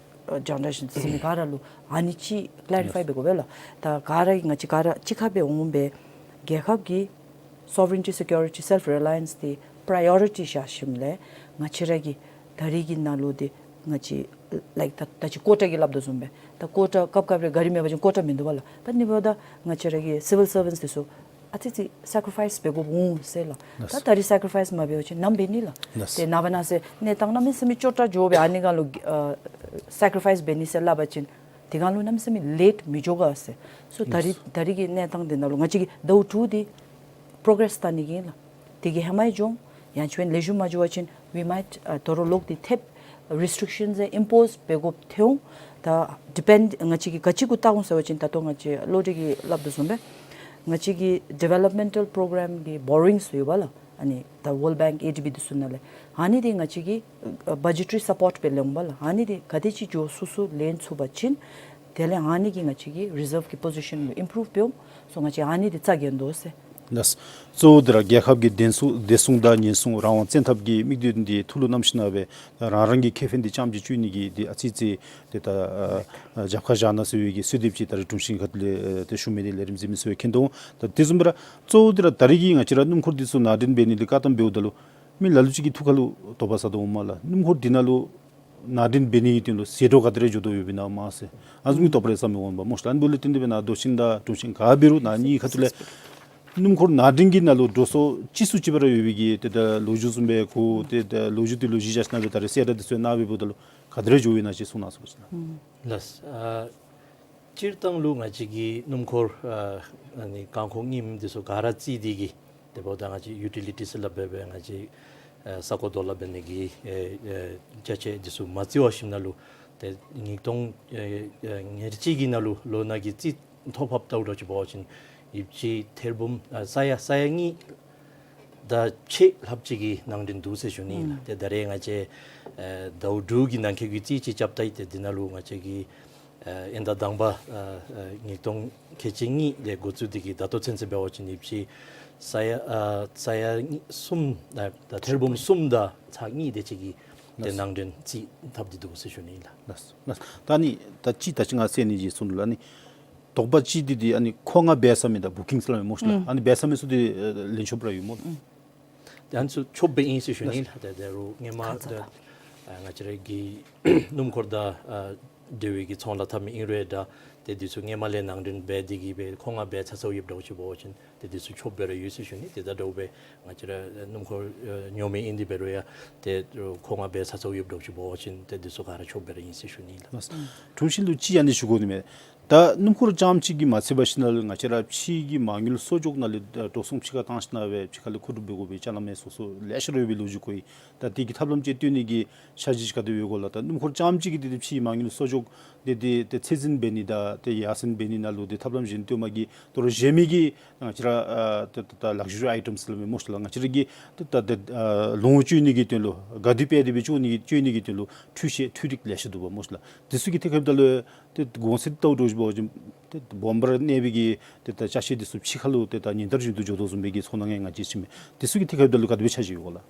ཨ་རྒྱང་བསྒྲགས་གཟིགས་མི་ག་ར་ལུ་ཨ་ནི་ཅིག་ཀི་ལེ་རི་ཕའི་ཡེས་འབད་དགོ་པས་ལགས། ད་ག་ར་གིས་ང་བཅས་ག་ར་གཅིག་ཁར་སྦེ་འོང་སྦེ་རྒྱལ་ཁབ་ཀྱི་སོ་ཝ་རེན་ཊི་སི་ཀུ་རི་ཊི་སེལཕ་རི་ལ་ཡེནསི་འདི་པི་རའི་ཡོ་རི་ཊི་བཞག་ཞིནམ་ལས་ང་བཅས་ར་གི་ད་རིས་ཀྱི་ནང་ལུ་འདི་ང་བཅས་ལའིཀ་ད་ད་ཅི་ཀོ་ཊ་གི་སླབ་དོ་བཟུམ་སྦེ་ད་ཀོ་ཊ་སྐབས་སྐབས་རེ་ག་ར་མེད་པ་ཅིན་ཀོ་ཊ་མིན་འདུག་པ་ལགས། ད་ཨ་ནི་འབདཝ་ད་ང་བཅས་ར་གི་སི་ཝིལ་སར་བེནཊ་འདི་ཚུ་ཨ་ཙི་ཙི་སེ་ཀི་རི་ཕའིསི་འབད་དགོཔ་འོང་ཟེར་ལགས། ད་ལགས། ད་རིས་སེ་ཀི་རི་ཕའིསི་མ་འབད་བ་ཅིན་ནམ་འབད་ནི་ལགས། ལགས། ཏེ་ནངས་པ་གནངས་ཚེ་གནས་སྟངས་གནམ་མེད་ས་མེད་སྐྱོ་དྲགས་འགྱོ་སྦེ་ཨ་ནི་སྒང་ལུ་ཨ་སེ་ཀི་རི་ཕའིསི་འབད་ནི་ཟེར་སླབ་པ་ཅིན་དེ་སྒང་ལུ་གནམ་མེད་ས་མེད་ལེཊ་མི་འགྱོ་ག་ཟེར། སོ་ད་རིས་ལགས། ད་རིས་ཀྱི་གནས་སྟངས་འདི་ནང་ལུ་ང་བཅས་ཀྱིས་ཟླཝ་དྲུག་འདི་པྲོ་གྲེསི་བལྟ་ནི་གི་ཨིན་ལགས། དེ་གིས་ཧེ་མ་ཡང་འགྱོ་འོང་། ཡང་ཅིན་ལེགས་ཤོམ་མ་འགྱོ་བ་ཅིན་ཝི་མའིཊ་ཨ་དོ་རུང་ལོག་སྟེ་ཐེབས་རེ་སི་ཊིག་ཤཱནསི་ཨིམ་པོསི་འབད་དགོཔ་ཐོན་འོང་། ད་ཌི་པེནཌ་ང་བཅས་ཀྱིས་ག་ཅི་གུ་བལྟ་འོང་ཟེར་བ་ཅིན་ད་ལྟོ་ང་བཅས་བློ་གྲོས་ཀྱིས་སླབ་དོ་བཟུམ་སྦེ་ང་བཅས་ཀྱི་ཌི་ཝེ་ལོབ་མེནཊལ་པྲོ་གྲམ་གྱི་བོ་རོ་ཡིངསི་ཡོད་པ་ལགས། ཨ་ནི་ད་ཝཱལཌ་བེངཀ་ཨེ་ཌི་བི་འདི་ཚུ་ནང་ལས་ཨ་ནི་འདི་ང་བཅས་ཀྱིས་ཨ་བ་ཇེ་ཊ་རི་སཔོརཊ་སྦེ་ལེན་འོང་པ་ལགས། ཨ་ནི་འདི་ག་དེ་ཅིག་འགྱོ་ཚུགས་ཚུགས་ལེན་ཚུགས་པ་ཅིན་དེ་ལས་ཨ་ནི་གིས་ང་བཅས་ཀྱི་རི་ཛརབ་ཀྱི་པོ་ཟི་ཤཱན་ལུ་ཨིམ་པྲུབ་འབད་འོང་། སོ་ང་བཅས་ཨ་ནི་འདི་རྩ་འགེངས་དོ་ཟེར། ལགས། གཙོ་བོ་འདི་ར་རྒྱལ་ཁབ་ཀྱི་བདེན་སྲུང་བདེ་སྲུང་དང་ཉེན་སྲུང་རང་དབང་བཙན་ཐབས་ཀྱི་དམིགས་དོན་འདི་ཐུགས་ལུ་བསྣམས་ཞིནམ་ལས་རང་རང་གི་ཁེ་ཕན་འདི་རྐྱངམ་ཅིག་གཅོད་ནི་གི་འདི་ཨ་ཙི་ཙི་འདི་ད་ཨ་རྒྱབ་ཁར་བཞག་གནང་ཟེར་བའི་གི་གསོལ་འདེབས་ཅིག་ད་རིས་དྲུང་ཆེན་ཁ་ཐུག་ལས་ཨ་ཏེ་ཞུ་མི་འདི་ལས་རིམ་གཟིགས་མི་ཚུ་གིས་མཁྱེན་དོ་འོང་། ད་དེ་བཟུམ་སྦེ་ར་གཙོ་བོ་འདི་ར་ད་རིས་ཀྱི་ང་བཅས་ར་སྣུམ་འཁོར་འདི་ཚུ་ནང་འདྲེན་འབད་ནི་འདི་བཀག་དམ་འབདཝ་ད་ལུ་མི་ལ་ལུ་ཅིག་གི་ཐུགས་ཁར་ལུ་དོགས་པ་ཟ་དོ་འོང་མས་ལགས། སྣུམ་འཁོར་འདི་ནང་ལུ་ནང་འདྲེན་འབད་ནི་གི་དོན་ལུ་ཟད་འགྲོ་ག་དེ་རེ་འགྱོ་དོ་ཡོདཔ་ཨིན་ན་མས་ཟེར་ཨ་ནི་བཟུམ་གྱི་དོགས་པ་རེ་ཟ་མི་འོང་པས་སྨོ་ཤིག་ལགས། ཨ་ནི་འབདཝ་ལས་བརྟེན་ཏེ་སྦེ་ནཱ་མདོ་ཆེན་དང་དྲུང་ཆེན་ག་འབད་རུང་ནཱ་གཉིས་ཁ་ཐུག་ལས་སྣུམ་འཁོར་ནང་འདྲེན་གྱི་ནང་ལུ་འགྲོ་སོང་ཅི་སུ་ཅིག་སྦེ་ར་ཡོད་པའི་གི་ཏེ་ད་ལོ་རྒྱུས་བཟུམ་སྦེ་གོ་ཏེ་ད་ལོ་རྒྱུས་འདི་ལུ་གཞི་བཞག་ཞིནམ་ལས་ད་རིས་གསལ་བསྒྲགས་འདི་ཚུ་གནང་སྦེ་འབདཝ་ད་ལུ་ག་དེ་རེ་འགྱོཝ་ཨིན་ན་ཅིག་གསུང་གནང་ཟེར་ཞུ་ནི་ལགས། ལགས། ཨ་སྤྱིར་བཏང་ལུ་ང་བཅས་ཀྱི་སྣུམ་འཁོར་ཨ་ཨ་ནི་རྐང་འཁོར་རྙིངམ་འདི་ཚུ་ག་ར་བརྩིས་ཏེ་གིས་དེ་འབདཝ་ད་ང་བཅས་ཡུ་ཊི་ལི་ཊི་ཟེར་སླབ་སྦེ་སྦེ་ང་བཅས་ཨ་ས་རྐོ་རྡོ་སླབ་འབད་ནི་གི་ཨེ་ཨེ་ཅ་ཆས་འདི་ཚུ་མ་བརྩི་བར་ཞིནམ་ལས་ཏེ་ཉིས་སྟོང་ཨེ་ཨེ་ཉེར་གཅིག་གི་ནང་ལུ་ལོ་ནང་གི་རྩིས་ཐོ་ཕབ་ལྟཝ་ད་ཅིག་འབད་བ་ཅིན་ཡོདཔ་ཅིག་ཐེར་འབུམ་ཨ་ས་ཡ་ས་ཡ་གཉིས་དང་ཕྱེད་ལྷགཔ་ཅིག་གི་ནང་འདྲེན་འདུག་ཟེར་ཞུ་ནི་ཨིན་ལགས། ཨུམ་ཏེ་ད་རེས་ང་བཅས་ཨེ་ཟླཝ་དྲུག་གི་ནང་འཁོད་ཀྱི་རྩིས་ཅིག་རྐྱབ་ད་ཡི། ཏེ་འདི་ནང་ལུ་ང་བཅས་ཀྱི་ཨེ་དབྱིན་ཟླ་དང་པ་ཨེ་ཨེ་ཉིས་སྟོང་ཁལ་གཅིག་གཉིས་ལས་འགོ་བཙུགས་ཏེ་གིས་ད་ལྟོ་ཚུན་ཚོད་འབད་བ་ཅིན་ཡོདཔ་ཅིག་ས་ཡ་ཨ་ས་ཡ་གཉིས་གསུམ་ཨ་ད་ཐེར་འབུམ་གསུམ་དང་ཚག་གཉིས་དེ་ཅིག་གི་ཏེ་ལགས། ནང་འདྲེན་རྩིས་ཐོབ་སྟེ་འདུག་ཟེར་ཞུ་ནི་ཨིན་ལགས། ལགས་ལགས། ད་ནི་ད་ཅི་ད་ཅི་ང་ཟེར་ནི་ཅིག་གསུངས་ལགས། ཨ་ནི་དོགས་པ་ཅིག་འདི་འདི་ཨ་ནི་མཁོ་མངགས་འབད་ཚར་མི་དང་བུ་ཀིང་ཟེར་སླབ་མི་སྨོ་ཤིག་ལགས། ཨུམ་ཨ་ནི་འབད་ཚར་མི་ཚུ་འདི་ཨེ་ལེན་ཆོགཔ་ར་ཡོད་སྨོ་ལགས། ཨུམ་ཏེ་ཨ་ནི་ཚུ་ཆོགཔ་སྦེ་ཨིན་ཟེར་ཞུ་ནི་ཨིན་ལགས། ཏེ་ད་རུང་སྔོན་མ་ཁ་ཙ་ད་ད་ཨ་ང་བཅས་ར་གི་སྣུམ་འཁོར་དང་ཨ་འབྲེལ་བའི་གི་ཚོང་ལཱ་འཐབ་མི་ཨིན་རུང་ད་ཏེ་འདི་ཚུ་སྔོན་མ་ལས་ནང་འདྲེན་འབད་དེ་གིས་སྦེ་མཁོ་མངགས་འབད་ཚར་ཚརཝ་ཡོདཔ་འདྲཝ་ཅིག་འབད་བ་ཅིན་ཏེ་འདི་ཚུ་ཆོགཔ་སྦེ་ར་ཡོད་ཟེར་ཞུ་ནི། ཏེ་ད་དེ་སྦེ་ང་བཅས་ར་སྣུམ་འཁོར་ཨེ་ཉོ་མི་ཨིན་ཏེ་འབད་རུང་ཡང་ཏེ་མཁོ་མངགས་འབད་ཚར་ཚརཝ་ཡོདཔ་འདྲཝ་ཅིག་འབད་བ་ཅིན་ཏེ་འདི་ཚུ་ག་ར་ཆོགཔ་སྦེ་ར་ཨིན་ཟེར་ཞུ་ནི་ལགས། ལགས། དྲུང་ཆེན་ལུ་ཅིག་ཨ་ནི་ཞུ་དགོ་ནི་མས། ད་སྣུམ་འཁོར་རྐྱངམ་ཅིག་གིས་མ་ཚད་པར་ཞིནམ་ལས་ང་བཅས་ར་ཕྱི་གི་མ་དངུལ་གསོག་འཇོག་ནང་ལས་ཨེ་འགྲོ་སོང་ཕྱི་ཁར་བཏང་ཞིནམ་ལས་ཕྱི་ཁ་ལས་མཁོ་སྒྲུབ་འབད་དགོ་པའི་ཅ་ལ་མེད་སོ་སོ་ལེ་ཤ་ར་ཡོད་པའི་ལོ་རྒྱུས་གོ་ཡི། ད་དེ་གི་ཐབས་ལམ་ཅིག་བཏོན་ནི་གི་འཆར་གཞི་ཅིག་ག་དེ་ཡོད་གོ་ལགས། ད་སྣུམ་འཁོར་རྐྱངམ་ཅིག་གིས་དེ་དེ་ཕྱིའི་མ་དངུལ་གསོག་འཇོག་དེ་དེ་དེ་ཚད་འཛིན་འབད་ནི་དང་དེ་ཡར་སེང་འབད་ནི་ནང་ལུ་དེ་ཐབས་ལམ་གཞན་བཏོན་མི་གི་དོ་རུང་གཞན་མི་གི་ང་བཅས་ར་ཨ་ད་ད་ད་ལག་ཇུ་རི་ཨའི་ཊམསི་ཟེར་སླབ་མི་སྨོ་ཤིག་ལགས། ང་བཅས་ར་གི་ད་ད་ད་ཨ་ལོངས་སྤྱོད་ནི་གི་དོན་ལུ་ག་དེ་སྦེ་དེ་སྦེ་སྤྱོད་ནི་གི་སྤྱོད་ནི་གི་དོན་ལུ་འཕྲུལ་ཆས་འཕྲུལ་རིགས་ལེ་ཤ་འདུག་པ་སྨོ་ཤིག་ལགས། དེ་ཚུ་གི་ཐད་ཁར་ལྟཝ་ད་ལུ་ཏེ་གོང་ཚད་ལྟཝ་འདྲཝ་ཅིག་འབད་བ་ཅིན་ཏེ་སྦོམ་སྦེ་ར་གནས་པའི་གི་ཏེ་ད་ཅ་ཆས་འདི་ཚུ་ཕྱི་ཁ་ལུ་ཏེ་ད་ཉིན་ལྟར་བཞིན་དུ་འགྱོ་དོ་བཟུམ་སྦེ་གི་ཚོར་སྣང་ང་ང་བཅས་ཅིག་མས། དེ་ཚུ་གི་ཐད་ཁར་ལྟཝ་ད་ལུ་ག་དེ་སྦེ་འཆར་གཞི་ཡོད་གོ་ལགས།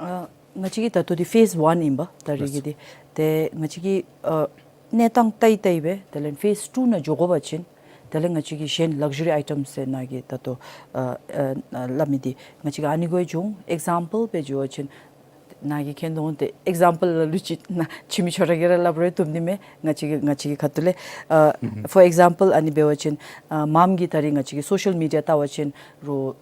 ཨ་ང་བཅས་ཀྱི་ད་ལྟོ་འདི་ཕེསི་ཝན་ཨིན་པས། ད་རིས་ཀྱི་འདི་ཏེ་ང་བཅས་ཀྱི་ཨ་གནས་སྟངས་བལྟ་བལྟ་སྦེ་དེ་ལས་ཕེསི་ཊུ་ནང་འགྱོ་དགོ་པ་ཅིན་དེ་ལས་ང་བཅས་ཀྱི་གཞན་ལག་ཇུ་རི་ཨའི་ཊམསི་ཟེར་ནཱ་གི་ད་ལྟོ་ཨ་ཨ་སླབ་མི་འདི་ང་བཅས་ཀྱིས་ཨ་ནི་གུ་འགྱོ་འོང་། ཨེག་ཛམ་པཱལ་སྦེ་འགྱོ་བ་ཅིན་ནཱ་གིས་མཁྱེན་དོ་འོང་། ཏེ་ཨེག་ཛམ་པཱལ་ལ་ལུ་ཅིག་ནཱ་འཆི་མེད་ཁྱོད་ར་གིས་ར་སླབ་རུང་བཏུབ་ནི་མས། ང་བཅས་ཀྱི་ང་བཅས་ཀྱི་ཁ་ཐུག་ལས་ཨ་ཨུམ་ཧུམ་ཕོར་ཨེག་ཛམ་པཱལ་ཨ་ནི་འབད་བ་ཅིན་ཨ་མངམ་གིས་ད་རིས་ང་བཅས་ཀྱི་སོ་ཤཱལ་མི་ཌི་ཡ་བལྟ་བ་ཅིན་རུང་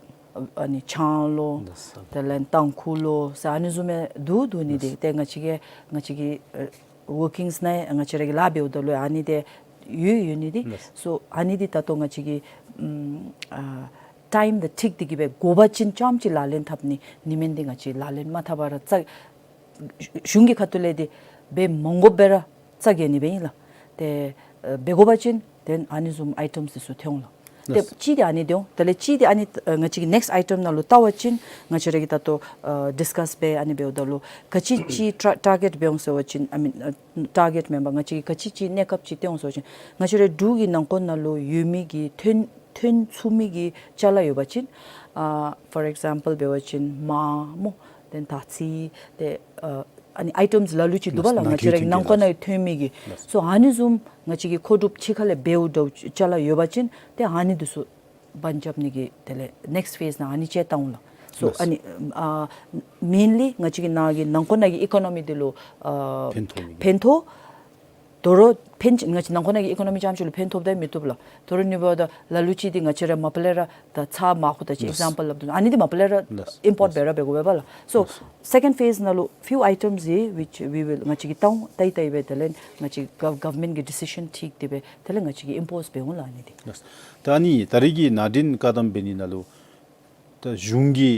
ཨ་ནི་ཆང་ལོ། ལགས་སོ། དེ་ལས་ཏམ་ཁུ་ལོ་ཟེར་ཨ་ནི་བཟུམ་མའི་འདུག་འདུག་ནི་འདི། ལགས་སོ། ཏེ་ང་བཅས་ཀྱི་ང་བཅས་ཀྱི་ཨ་ཝར་ཀིངས་ནང་ང་བཅས་ར་གི་ལཱ་འབདཝ་ད་ལུ་ཨ་ནི་འདི་ཡོད་ཡོད་ནི་འདི། ལགས་སོ། སོ་ཨ་ནི་འདི་ད་ལྟོ་ང་བཅས་ཀྱི་ཨམ་ཨ་ཊའིམ་དང་འཁྲིལ་ཏེ་གི་སྦེ་དགོ་པ་ཅིན་རྐྱངམ་ཅིག་ལག་ལེན་འཐབ་ནི། ཨིན་མེན་འདི་ང་བཅས་ལག་ལེན་མ་འཐབ་པར་ར་ཙ་གཞུང་གི་ཁ་ཐུག་ལས་འདི་འབད་མ་དགོ་པར་ར་རྩ་འགེངས་ནི་སྦེ་ཨིན་ལགས། ཏེ་ཨ་འབད་དགོ་པ་ཅིན་ཏེ་ཨ་ནི་བཟུམ་ཨའི་ཊམས་འདི་ཚུ་ཐོན་འོང་ལགས། ཏེ་ལགས། གཅིག་འདི་ཨ་ནི་འདི་འོང་། དེ་ལས་གཅིག་འདི་ཨ་ནི་ཨ་ང་བཅས་ཀྱི་ནེགསཊ་ཨའི་ཊམ་ནང་ལུ་བལྟ་བ་ཅིན་ང་བཅས་ར་གིས་ད་ལྟོ་ཨ་ཌིསི་ཀཱསི་འབད་ཨ་ནི་འབདཝ་ད་ལུ་ག་ཅི་ཅིག་ཊར་ཊར་གེཊ་འབད་འོང་ཟེར་བ་ཅིན་ཨ་མིན་ཨ་ཊར་གེཊ་མེན་པར་ང་བཅས་ཀྱིས་ག་ཅི་ཅིག་གནས་སྐབས་ཅིག་སྟོན་འོང་ཟེར་བ་ཅིན་ང་བཅས་ར་འབྲུག་གི་ནང་འཁོད་ནང་ལུ་ཡོད་མི་གི་ཐོན་ཐོན་ཚུགས་མི་གི་ཅ་ལ་ཡོད་པ་ཅིན་ཨ་ཕོར་ཨིག་ཛམ་པཱལ་འབད་བ་ཅིན་མར་སྨོ། དེ་ལས་དར་ཚི་དེ་ཨ་ཨ་ནི་ཨའི་ཊམས་ལ་ལུ་ཅིག་འདུག་པ་ལགས། ལགས། ང་བཅས་ར་གི་ནང་འཁོད་ནང་ཐོན་མི་གི། ལགས། སོ་ཨ་ནི་བཟུམ་ང་བཅས་ཀྱིས་མཁོ་སྒྲུབ་ཕྱི་ཁ་ལས་འབདཝ་འདྲཝ་ཅ་ལ་ཡོད་པ་ཅིན་ཏེ་ཨ་ནི་འདི་ཚུ་བར་རྐྱབ་ནི་གི་དེ་ལས་ནེགསཊ་ཕེསི་ནང་ཨ་ནི་ཅིག་བཏང་འོང་ལགས། སོ། ལགས། ཨ་ནི་ཨ་མེནལི་ང་བཅས་ཀྱི་ནང་གི་ནང་འཁོད་ནང་གི་ཨི་ཀོ་ནོ་མི་འདི་ལུ་ཨ་ཕན་ཐོགས་མི་གི། ཕན་ཐོགས། དོ་རུང་ཕན་ང་བཅས་ནང་འཁོད་ནང་གི་ཨི་ཀོ་ནོ་མི་རྐྱངམ་ཅིག་ལུ་ཕན་ཐོགས་ད་མི་བཏུབ་ལགས། དོ་རུང་ནི་འབདཝ་ད་ལ་ལུ་ཅིག་འདི་ང་བཅས་ར་མ་པ་ལས་ར་ད་ཚྭ་མར་ཁུ་ད་ཅིག། ལགས། ཨིག་ཛམ་པཱལ་སླབ་དོ། ཨ་ནི་འདི་མ་པ་ལས་ར་ལགས། ཨིམ་པོརཊ། ལགས། འབད་ར་འབད་དགོ་པས་ལགས། སོ། ལགས། སེ་ཀེནཌ་ཕེསི་ནང་ལུ་ཕིའུ་ཨའི་ཊམས་ཨིན་ཝིཆ་ཝི་ཝིལ་ང་བཅས་ཀྱིས་བཏང་འོང་ཏེ་ཏེ་སྦེ་དེ་ལས་ང་བཅས་ག་ག་བར་མེནཊ་གི་ཌི་སི་ཤཱན་འཁྲིལ་ཏེ་སྦེ་དེ་ལས་ང་བཅས་ཀྱིས་ཨིམ་པོརཊ་འབད་འོང་ལགས་ཨ་ནི་འདི། ལགས། ད་ཨ་ནི་ད་རེས་ཀྱི་ནང་འདྲེན་བཀག་དམ་འབད་ནི་ནང་ལུ་ད་གཞུང་གི་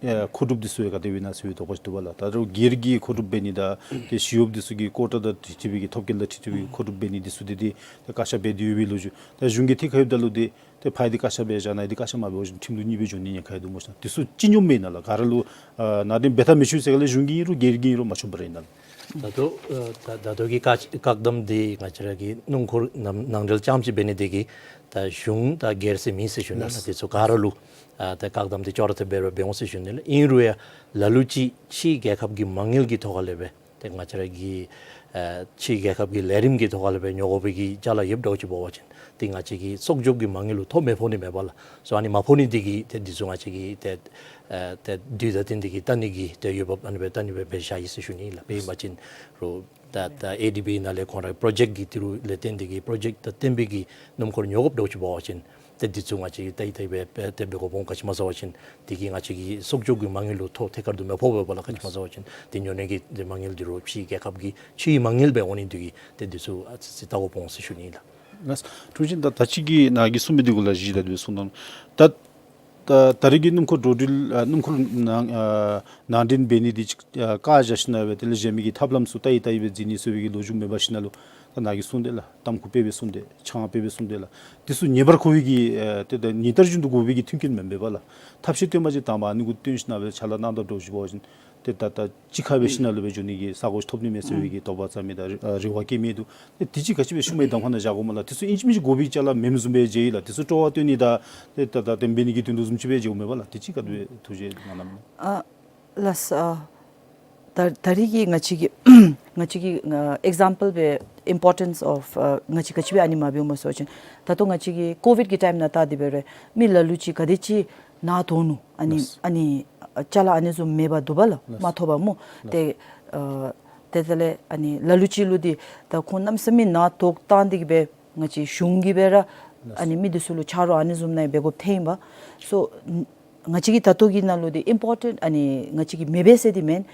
ཨེ་མཁོ་སྒྲུབ་འདི་ཚུ་ཡང་ག་དེ་སྦེ་ཨིན་ན་ཟེར་བའི་དོགས་པ་ཅིག་འདུག་པ་ལགས། ད་རུང་སྒེར་གྱི་མཁོ་སྒྲུབ་འབད་ནི་དང་ཏེ་ཞི་གཡོགཔ་འདི་ཚུ་གི་ཀོ་ཊ་དང་འཁྲིལ་ཏེ་སྦེ་གི་ཐོབ་སྐལ་དང་འཁྲིལ་ཏེ་སྦེ་གི་མཁོ་སྒྲུབ་འབད་ནི་འདི་ཚུ་འདི་ཏེ་ཏེ་བཀག་ཆ་འབད་དེ་ཡོད་པའི་ལོ་རྒྱུས། ད་གཞུང་གིས་ཐད་ཁར་ཡོདཔ་ད་ལུ་ཏེ་ཏེ་ཕར་འདི་བཀག་ཆ་འབད་བཞག་ནཱ་འདི་བཀག་ཆ་མ་འབད་བ་ཅིན་ཁྲིམས་ལུགས་གཉིས་སྦེ་འགྱོ་ནི་ཉེན་ཁ་ཡང་འདུག་སྨོ་ཤ། འདི་ཚུ་ཅི་སྙོམས་མས་ན་ལགས། ག་ར་ལུ་ཨ་ནང་འདྲེན་འབད་ད་མི་ཆོག་ཟེར་ག་ལས་གཞུང་གིས་ཨིན་རུང་སྒེར་གྱིས་ཨིན་རུང་མ་ཆོགཔ་རེ་ཨིན་ན་ལགས། ད་ལྟོ་ཨ་ད་ད་ལྟོ་གི་བཀག་བཀག་དམ་འདི་ང་བཅས་ར་གི་སྣུམ་འཁོར་ནང་ནང་འདྲེན་རྐྱངམ་ཅིག་འབད་ནི་འདི་གིས་ད་གཞུང་དང་སྒེར་ཟེར་མེད་ཟེར་ཞུ་ནི་ལགས། ལགས། འདི་ཚུ་ག་ར་ལུ་ཨ་ད་བཀག་དམ་འདི་ཅོག་ར་འཐདཔ་སྦེ་ར་འབད་འོང་ཟེར་ཞུ་ནི་ལགས། ཨིན་རུང་ཡང་ལ་ལུ་ཅིག་ཕྱིའི་རྒྱལ་ཁབ་ཀྱི་མ་དངུལ་གྱི་ཐོག་ཁ་ལས་སྦེ་ཏེ་ང་བཅས་ར་གི་ཨ་ཕྱིའི་རྒྱལ་ཁབ་ཀྱི་ལས་རིམ་གྱི་ཐོག་ཁ་ལས་སྦེ་ཉོ་དགོ་པའི་གི་ཅ་ལ་ཡོདཔ་འདྲཝ་ཅིག་འབད་བ་ཅིན་ཏེ་ང་བཅས་ཀྱི་གསོག་འཇོག་གི་མ་དངུལ་ལུ་ཐོ་མི་ཕོག་ནི་མས་པ་ལགས། སོ་ཨ་ནི་མ་ཕོག་ནི་འདི་གིས་ཏེ་འདི་ཚུ་ང་བཅས་ཀྱིས་ཏེ་ཨ་ཏེ་དུས་དང་བསྟུན་ཏེ་གི་བལྟ་ནི་གི་ཏེ་འོས་འབབ་ཨ་ནི་སྦེ་བལྟ་ནི་སྦེ་འབད་བཞག་ཡི་ཟེར་ཞུ་ནི་ལགས། དཔེ་ཨིན་པ་ཅིན་རུང་ད་ད་ཨེ་ཌི་བི་ནང་ལས་ཁོང་ར་པྲོ་ཇེཀཊ་ཀྱི་ཏི་རུ་ལས་བརྟེན་ཏེ་གི་པྲོ་ཇེཀཊ་དང་བརྟེན་པའི་གི་སྣུམ་འཁོར་ཉོ་དགོཔ་འདྲཝ་ཅིག་འབད་བ་ཅིན་ཏེ་འདི་ཚུ་ང་བཅས་ཏེ་ཏེ་སྦེ་ཏེ་སྦེ་དགོཔ་འོང་། ག་ཅི་སྨོ་ཟེར་བ་ཅིན་འདི་གིས་ང་བཅས་ཀྱི་གསོག་འཇོག་གི་མ་དངུལ་ལུ་ཐོ་ཐད་ཀར་དུ་མི་ཕོག་པས་པ་ལགས། ག་ཅི་སྨོ་ཟེར་བ་ཅིན་འདི་ཉོ་ནི་གི་འདི་མ་དངུལ་འདི་རུང་ཕྱིའི་རྒྱལ་ཁབ་ཀྱི་ཕྱིའི་མ་དངུལ་སྦེ་འོང་ནི་འདི་གིས་ཏེ་འདི་ཚུ་ཨ་ཙི་ཙི་བལྟ་དགོཔ་འོང་ཟེར་ཞུ་ནི་ལགས། ལགས། ཐུགས་རྗེ་ཆེ། ད་ད་ཅི་གི་ནཱ་གིས་གསུངས་མི་འདི་གུ་ལུ་གཞི་བཞག་སྟེ་གསུངས་གནང་། ད་ད་ད་རེས་ཀྱི་སྣུམ་འཁོར་འགྲོ་འགྲུལ་ཨ་སྣུམ་འཁོར་ནང་ཨ་ནང་འདྲེན་འབད་ནི་འདི་ཅིག་ཨ་བཀག་བཞག་ཞིནམ་ལས་དེ་ལས་གཞན་མི་གི་ཐབས་ལམ་ཚུ་བལྟ་ཡི་བལྟ་ཡི་སྦེ་འཛིན་ནི་ཟེར་བའི་གི་ལོ་རྒྱུས་མེད་པར་ཞིནམ་ལས་ད་ནཱ་གིས་གསུངས་དེ་ལགས། ཏམ་ཁུ་དཔེ་སྦེ་གསུངས་དེ་ཆང་དཔེ་སྦེ་གསུངས་དེ་ལགས། འདི་ཚུ་ངེས་པར་དགོ་པའི་གི་ཨ་ཏེ་ད་ཉིན་ལྟར་བཞིན་དུ་དགོ་པའི་གི་མཐུན་རྐྱེན་མེན་པས་པ་ལགས། ཐབས་ཤེས་བཏོན་པ་ཅིན་དང་པ་ཨ་ནི་གུ་བཏོན་ཞིནམ་ལས་ཕྱག་ལཱ་གནང་དོ་འདྲཝ་ཅིག་འབད་བ་ཅིན་ཏེ་ད་ད་གཅིག་ཁར་སྦེ་ཞིནམ་ལས་སྦེ་འགྱོ་ནི་གི་ས་གོ་ཐོབ་ནི་མས་ཟེར་བའི་གི་དོགས་པ་རྩ་མེད་དང་རེ་བ་བསྐྱེད་མི་འདུག། ཏེ་དེ་ཅིག་ག་ཅི་སྦེ་ཤུལ་མའི་གདམ་ཁ་ནང་བཞག་དགོ་མས་ལགས། དེ་ཚུ་ཨིན་ཅི་མིན་ཅི་དགོ་པའི་ཅ་ལ་མེནམ་བཟུམ་སྦེ་མཇལ་ཡི་ལགས། དེ་ཚུ་སྤྲོ་བ་བཏོན་ནི་དང་ཏེ་ད་ད་དེ་འབད་ནི་གི་དོན་ལུ་བཟུམ་ཅིག་སྦེ་མཇལཝ་མས་པ་ལགས། དེ་ཅིག་ག་དེ་སྦེ་ཐུགས་རྗེ་གནང་གནངམ་ཨིན་ན། ཨ་ལགས་སོ། ད་ད་རེས་ཀྱི་ང་བཅས་ཀྱི་ང་བཅས་ཀྱི་ཨ་ཨིག་ཛམ་པཱལ་སྦེ་ཨིམ་པོར་ཊེནསི་ཨོཕ་ཨ་ང་བཅས་ག་ཅི་སྦེ་ཨ་ནི་མ་འབདཝ་སྨོ་ཟེར་བ་ཅིན་ད་ལྟོ་ང་བཅས་ཀྱི་ཀོ་བིཌ་ཀྱི་ཊའིམ་ནང་བལྟ་སྟེ་འབད་རུང་མི་ལ་ལུ་ཅིག་ག་དེ་ཅིག་ནཱ་དོགས་ནུག། ཨ་ནི་ལགས། ཨ་ནི་ཨ་ཅ་ལ་ཨ་ནི་བཟུམ་མེད་པར་འདུག་པ་ལགས། ལགས། མ་ཐོབ་པས་སྨོ། ལགས། ཏེ་ཨ་ཏེ་དེ་ལས་ཨ་ནི་ལ་ལུ་ཅིག་ལུ་འདི་ད་ཁོང་གནམ་མེད་ས་མེད་ནཱ་དོགས་བཏང་སྟེ་གི་སྦེ་ང་བཅས་གཞུང་གིས་སྦེ་ར་ལགས། ཨ་ནི་མི་འདི་ཚུ་ལུ་ཆ་རོགས་ཨ་ནི་བཟུམ་ནང་འབད་དགོཔ་ཐོན་ཡི་པ། སོ་ང་བཅས་ཀྱི་ད་ལྟོ་གི་ནང་ལུ་འདི་ཨིམ་པོར་ཊེནཊ་ཨ་ནི་ང་བཅས་ཀྱི་མེད་པས་ཟེར་འདི་མེན།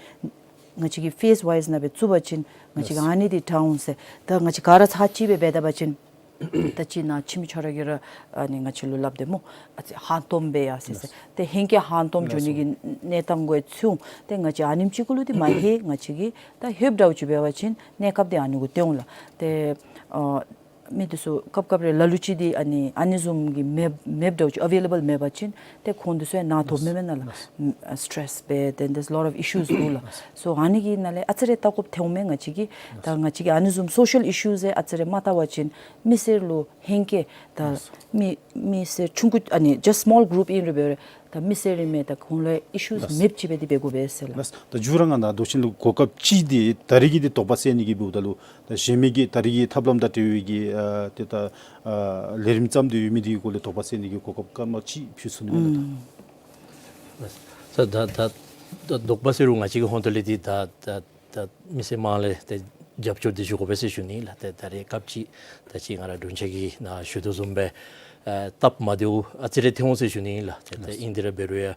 ང་བཅས་ཀྱི་ཕེསི་ཝའིསི་ནང་སྦེ་བཙུགས་པ་ཅིན་ང་བཅས་ཀྱིས་ལགས། ཨ་ནི་འདི་དྲག་འོང་ཟེར། ད་ང་བཅས་ག་ར་ཚར་གཅིག་སྦེ་འབད་ད་པ་ཅིན་ད་ཅི་ནཱ་ཁྱིམ་མི་ཁྱོད་ར་གིས་ར་ཨ་ནི་ང་བཅས་ལུ་སླབ་དེས་སྨོ། ཨ་ཙི་ཧང་སྟོངམ་སྦེ་ཡར་སོང་ཡི་ཟེར། ལགས། ཏེ་ཧེང་སྐལ་ཧང་སྟོངམ་འགྱོ་ནི་གི་ལགས་སོ། གནས་སྟངས་གུ་ཡང་ཚུད་འོང་། ཏེ་ང་བཅས་ཨ་ནེམ་ཅིག་གུ་ལུ་འདི་མ་ཧེ་ང་བཅས་ཀྱིས་ད་ལྷོདཔ་འདྲཝ་ཅིག་འབད་བ་ཅིན་གནས་སྐབས་འདི་ཨ་ནི་གུ་སྟོན་འོང་ལགས། ཏེ་ཨ་མི་འདི་ཚུ་སྐབས་སྐབས་རེ་ལ་ལུ་ཅིག་འདི་ཨ་ནི་ཨ་ནི་བཟུམ་གྱི་མེདཔ་མེདཔ་འདྲཝ་ཅིག་ཨ་བེ་ལེ་བཱལ་མེད་པ་ཅིན་ཏེ་ཁོང་འདི་ཚུ་ཡང་ནཱ་དོགས་མི་མེན་ན་ལགས། ཨ་སི་ཊེསི་སྦེ་then there's lot of issues འདུག་ལགས། སོ་ཨ་ནི་གི་ནང་ལས་ཨ་ཙི་རེ་བལྟ་དགོཔ་ཐོན་འོང་མས། ང་བཅས་ཀྱིས་ད་ང་བཅས་ཀྱིས་ཨ་ནི་བཟུམ་སོ་ཤལ་ཨི་ཤུ་ཟེར་ཨ་ཙི་རེ་མ་བལྟ་བ་ཅིན་མི་སེར་ལུ་ཧེང་སྐལ་ད་མི་མི་སེར་ཆུང་ཀུ་ཨ་ནི་just small group ཨིན་རུང་འབད་རུང་ད་མི་སེར་ཨིན་མས། ད་ཁོང་ལུ་ཨི་ཤུ་ལགས། མེདཔ་ཅིག་སྦེ་འདི་འབད་དགོ་པས་ཟེར་ལགས། ལགས། ད་མཇུག་ར་ང་ནཱ་དོ་ཤིན་ལུ་གོ་སྐབས་ཅིག་འདི་ད་རེས་ཀྱི་འདི་དོགས་པ་སེལ་ནི་གི་འབདཝ་ད་ལུ་ད་གཞན་མི་གི་ད་རེས་ཀྱི་ཐབས་ལམ་དང་འབྲེལ་བའི་གི་ཨ་ཏེ་ད་ཨ་ལས་རིམ་བརྩམས་ཏེ་ཡོད་མི་འདི་གི་སྐོར་ལས་དོགས་པ་སེལ་ནི་གི་གོ་སྐབས་སྐར་མ་གཅིག་ཕུལ་ཚུགས་ནི་མས་ན་ད། ཨུམ། ལགས། ད་ད་ད་དོགས་པ་སེལ་རུང་ང་བཅས་ཀྱི་ཧོངས་ཏོ་ལས་འདི་ད་ད་ད་མི་སེར་དམངས་ལས་ཏེ་རྒྱབ་སྐྱོར་འདི་ཞུ་དགོ་པས་ཟེར་ཞུ་ནི་ལགས། ཏེ་ད་རེས་སྐབས་ཅིག་ད་ཅི་ང་ར་དྲུང་ཆེན་གྱིས་ནཱ་ཞུ་དོ་བཟུམ་སྦེ་ ཨ་སྟབས་མ་བདེཝ་ཨ་ཙི་རེ་ཐོན་འོང་ཟེར་ཞུ་ནི་ཨིན་ལགས། ཏེ་ཏེ་ཨིན་དེ་ར་འབད་རུང་ཡང་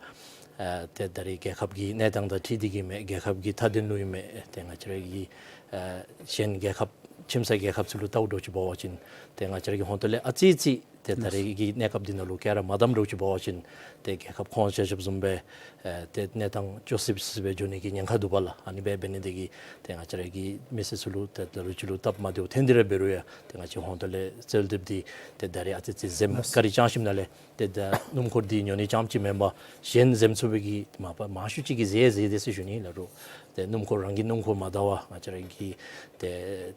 ཨ་ཏེ་ད་རེས་རྒྱལ་ཁབ་ཀྱི་གནས་སྟངས་དང་འཁྲིལ་ཏེ་གིས་མས། རྒྱལ་ཁབ་ཀྱི་མཐའ་དོན་ལུ་ཨིན་མས། ཏེ་ང་བཅས་ར་གི་ཨ་གཞན་རྒྱལ་ཁབ་ཁྱིམ་ཚང་རྒྱལ་ཁབ་ཚུ་ལུ་བལྟཝ་འདྲཝ་ཅིག་འབད་བ་ཅིན་ཏེ་ང་བཅས་ར་གི་ཧོང་ཏོ་ལས་ཨ་ཙི་ཅིག་ཏེ་ད་རེས་ཀྱི་གནས་སྐབས་འདི་ནང་ལུ་ག་ར་མ་བསྡམ་འདྲཝ་ཅིག་འབད་བ་ཅིན་ཏེ་རྒྱལ་ཁབ་ཁོང་ཆ་ཁྱབ་བཟུམ་སྦེ་ཨ་ཏེ་གནས་སྟངས་སྐྱོ་སི་སི་སྦེ་འགྱོ་ནི་གི་ཉེན་ཁ་འདུག་པ་ལགས། ཨ་ནི་སྦེ་འབད་ནི་དེ་གིས་ཏེ་ང་བཅས་ར་གི་མི་སེར་ཚུ་ལུ་ཏེ་ད་རུང་ཅིག་ལུ་སྟབས་མ་བདེཝ་ཐོན་ཏེ་ར་འབད་རུང་ཡང་ཏེ་ང་བཅས་ཧོང་ཏོ་ལས་རྩོད་གླེང་འདི་ཏེ་ད་རེས་ཨ་ཙི་ཙི་འཛེམ་བཀའ་དྲིན་བསྐྱང་ཞིནམ་ལས་ཏེ་ད་སྣུམ་འཁོར་འདི་ཉོ་ནི་རྐྱངམ་ཅིག་མེན་པར་གཞན་འཛེམ་ཚུགས་པའི་གི་མ་པ་མང་ཤོས་ཅིག་གིས་འཛེམ་འཛེམ་དེས་ཟེར་ཞུ་ནི་ལགས་རོགས། ཏེ་སྣུམ་འཁོར་རང་གི་སྣུམ་འཁོར་མ་བདའ་བར་ང་བཅས་ར་གི་ཏེ་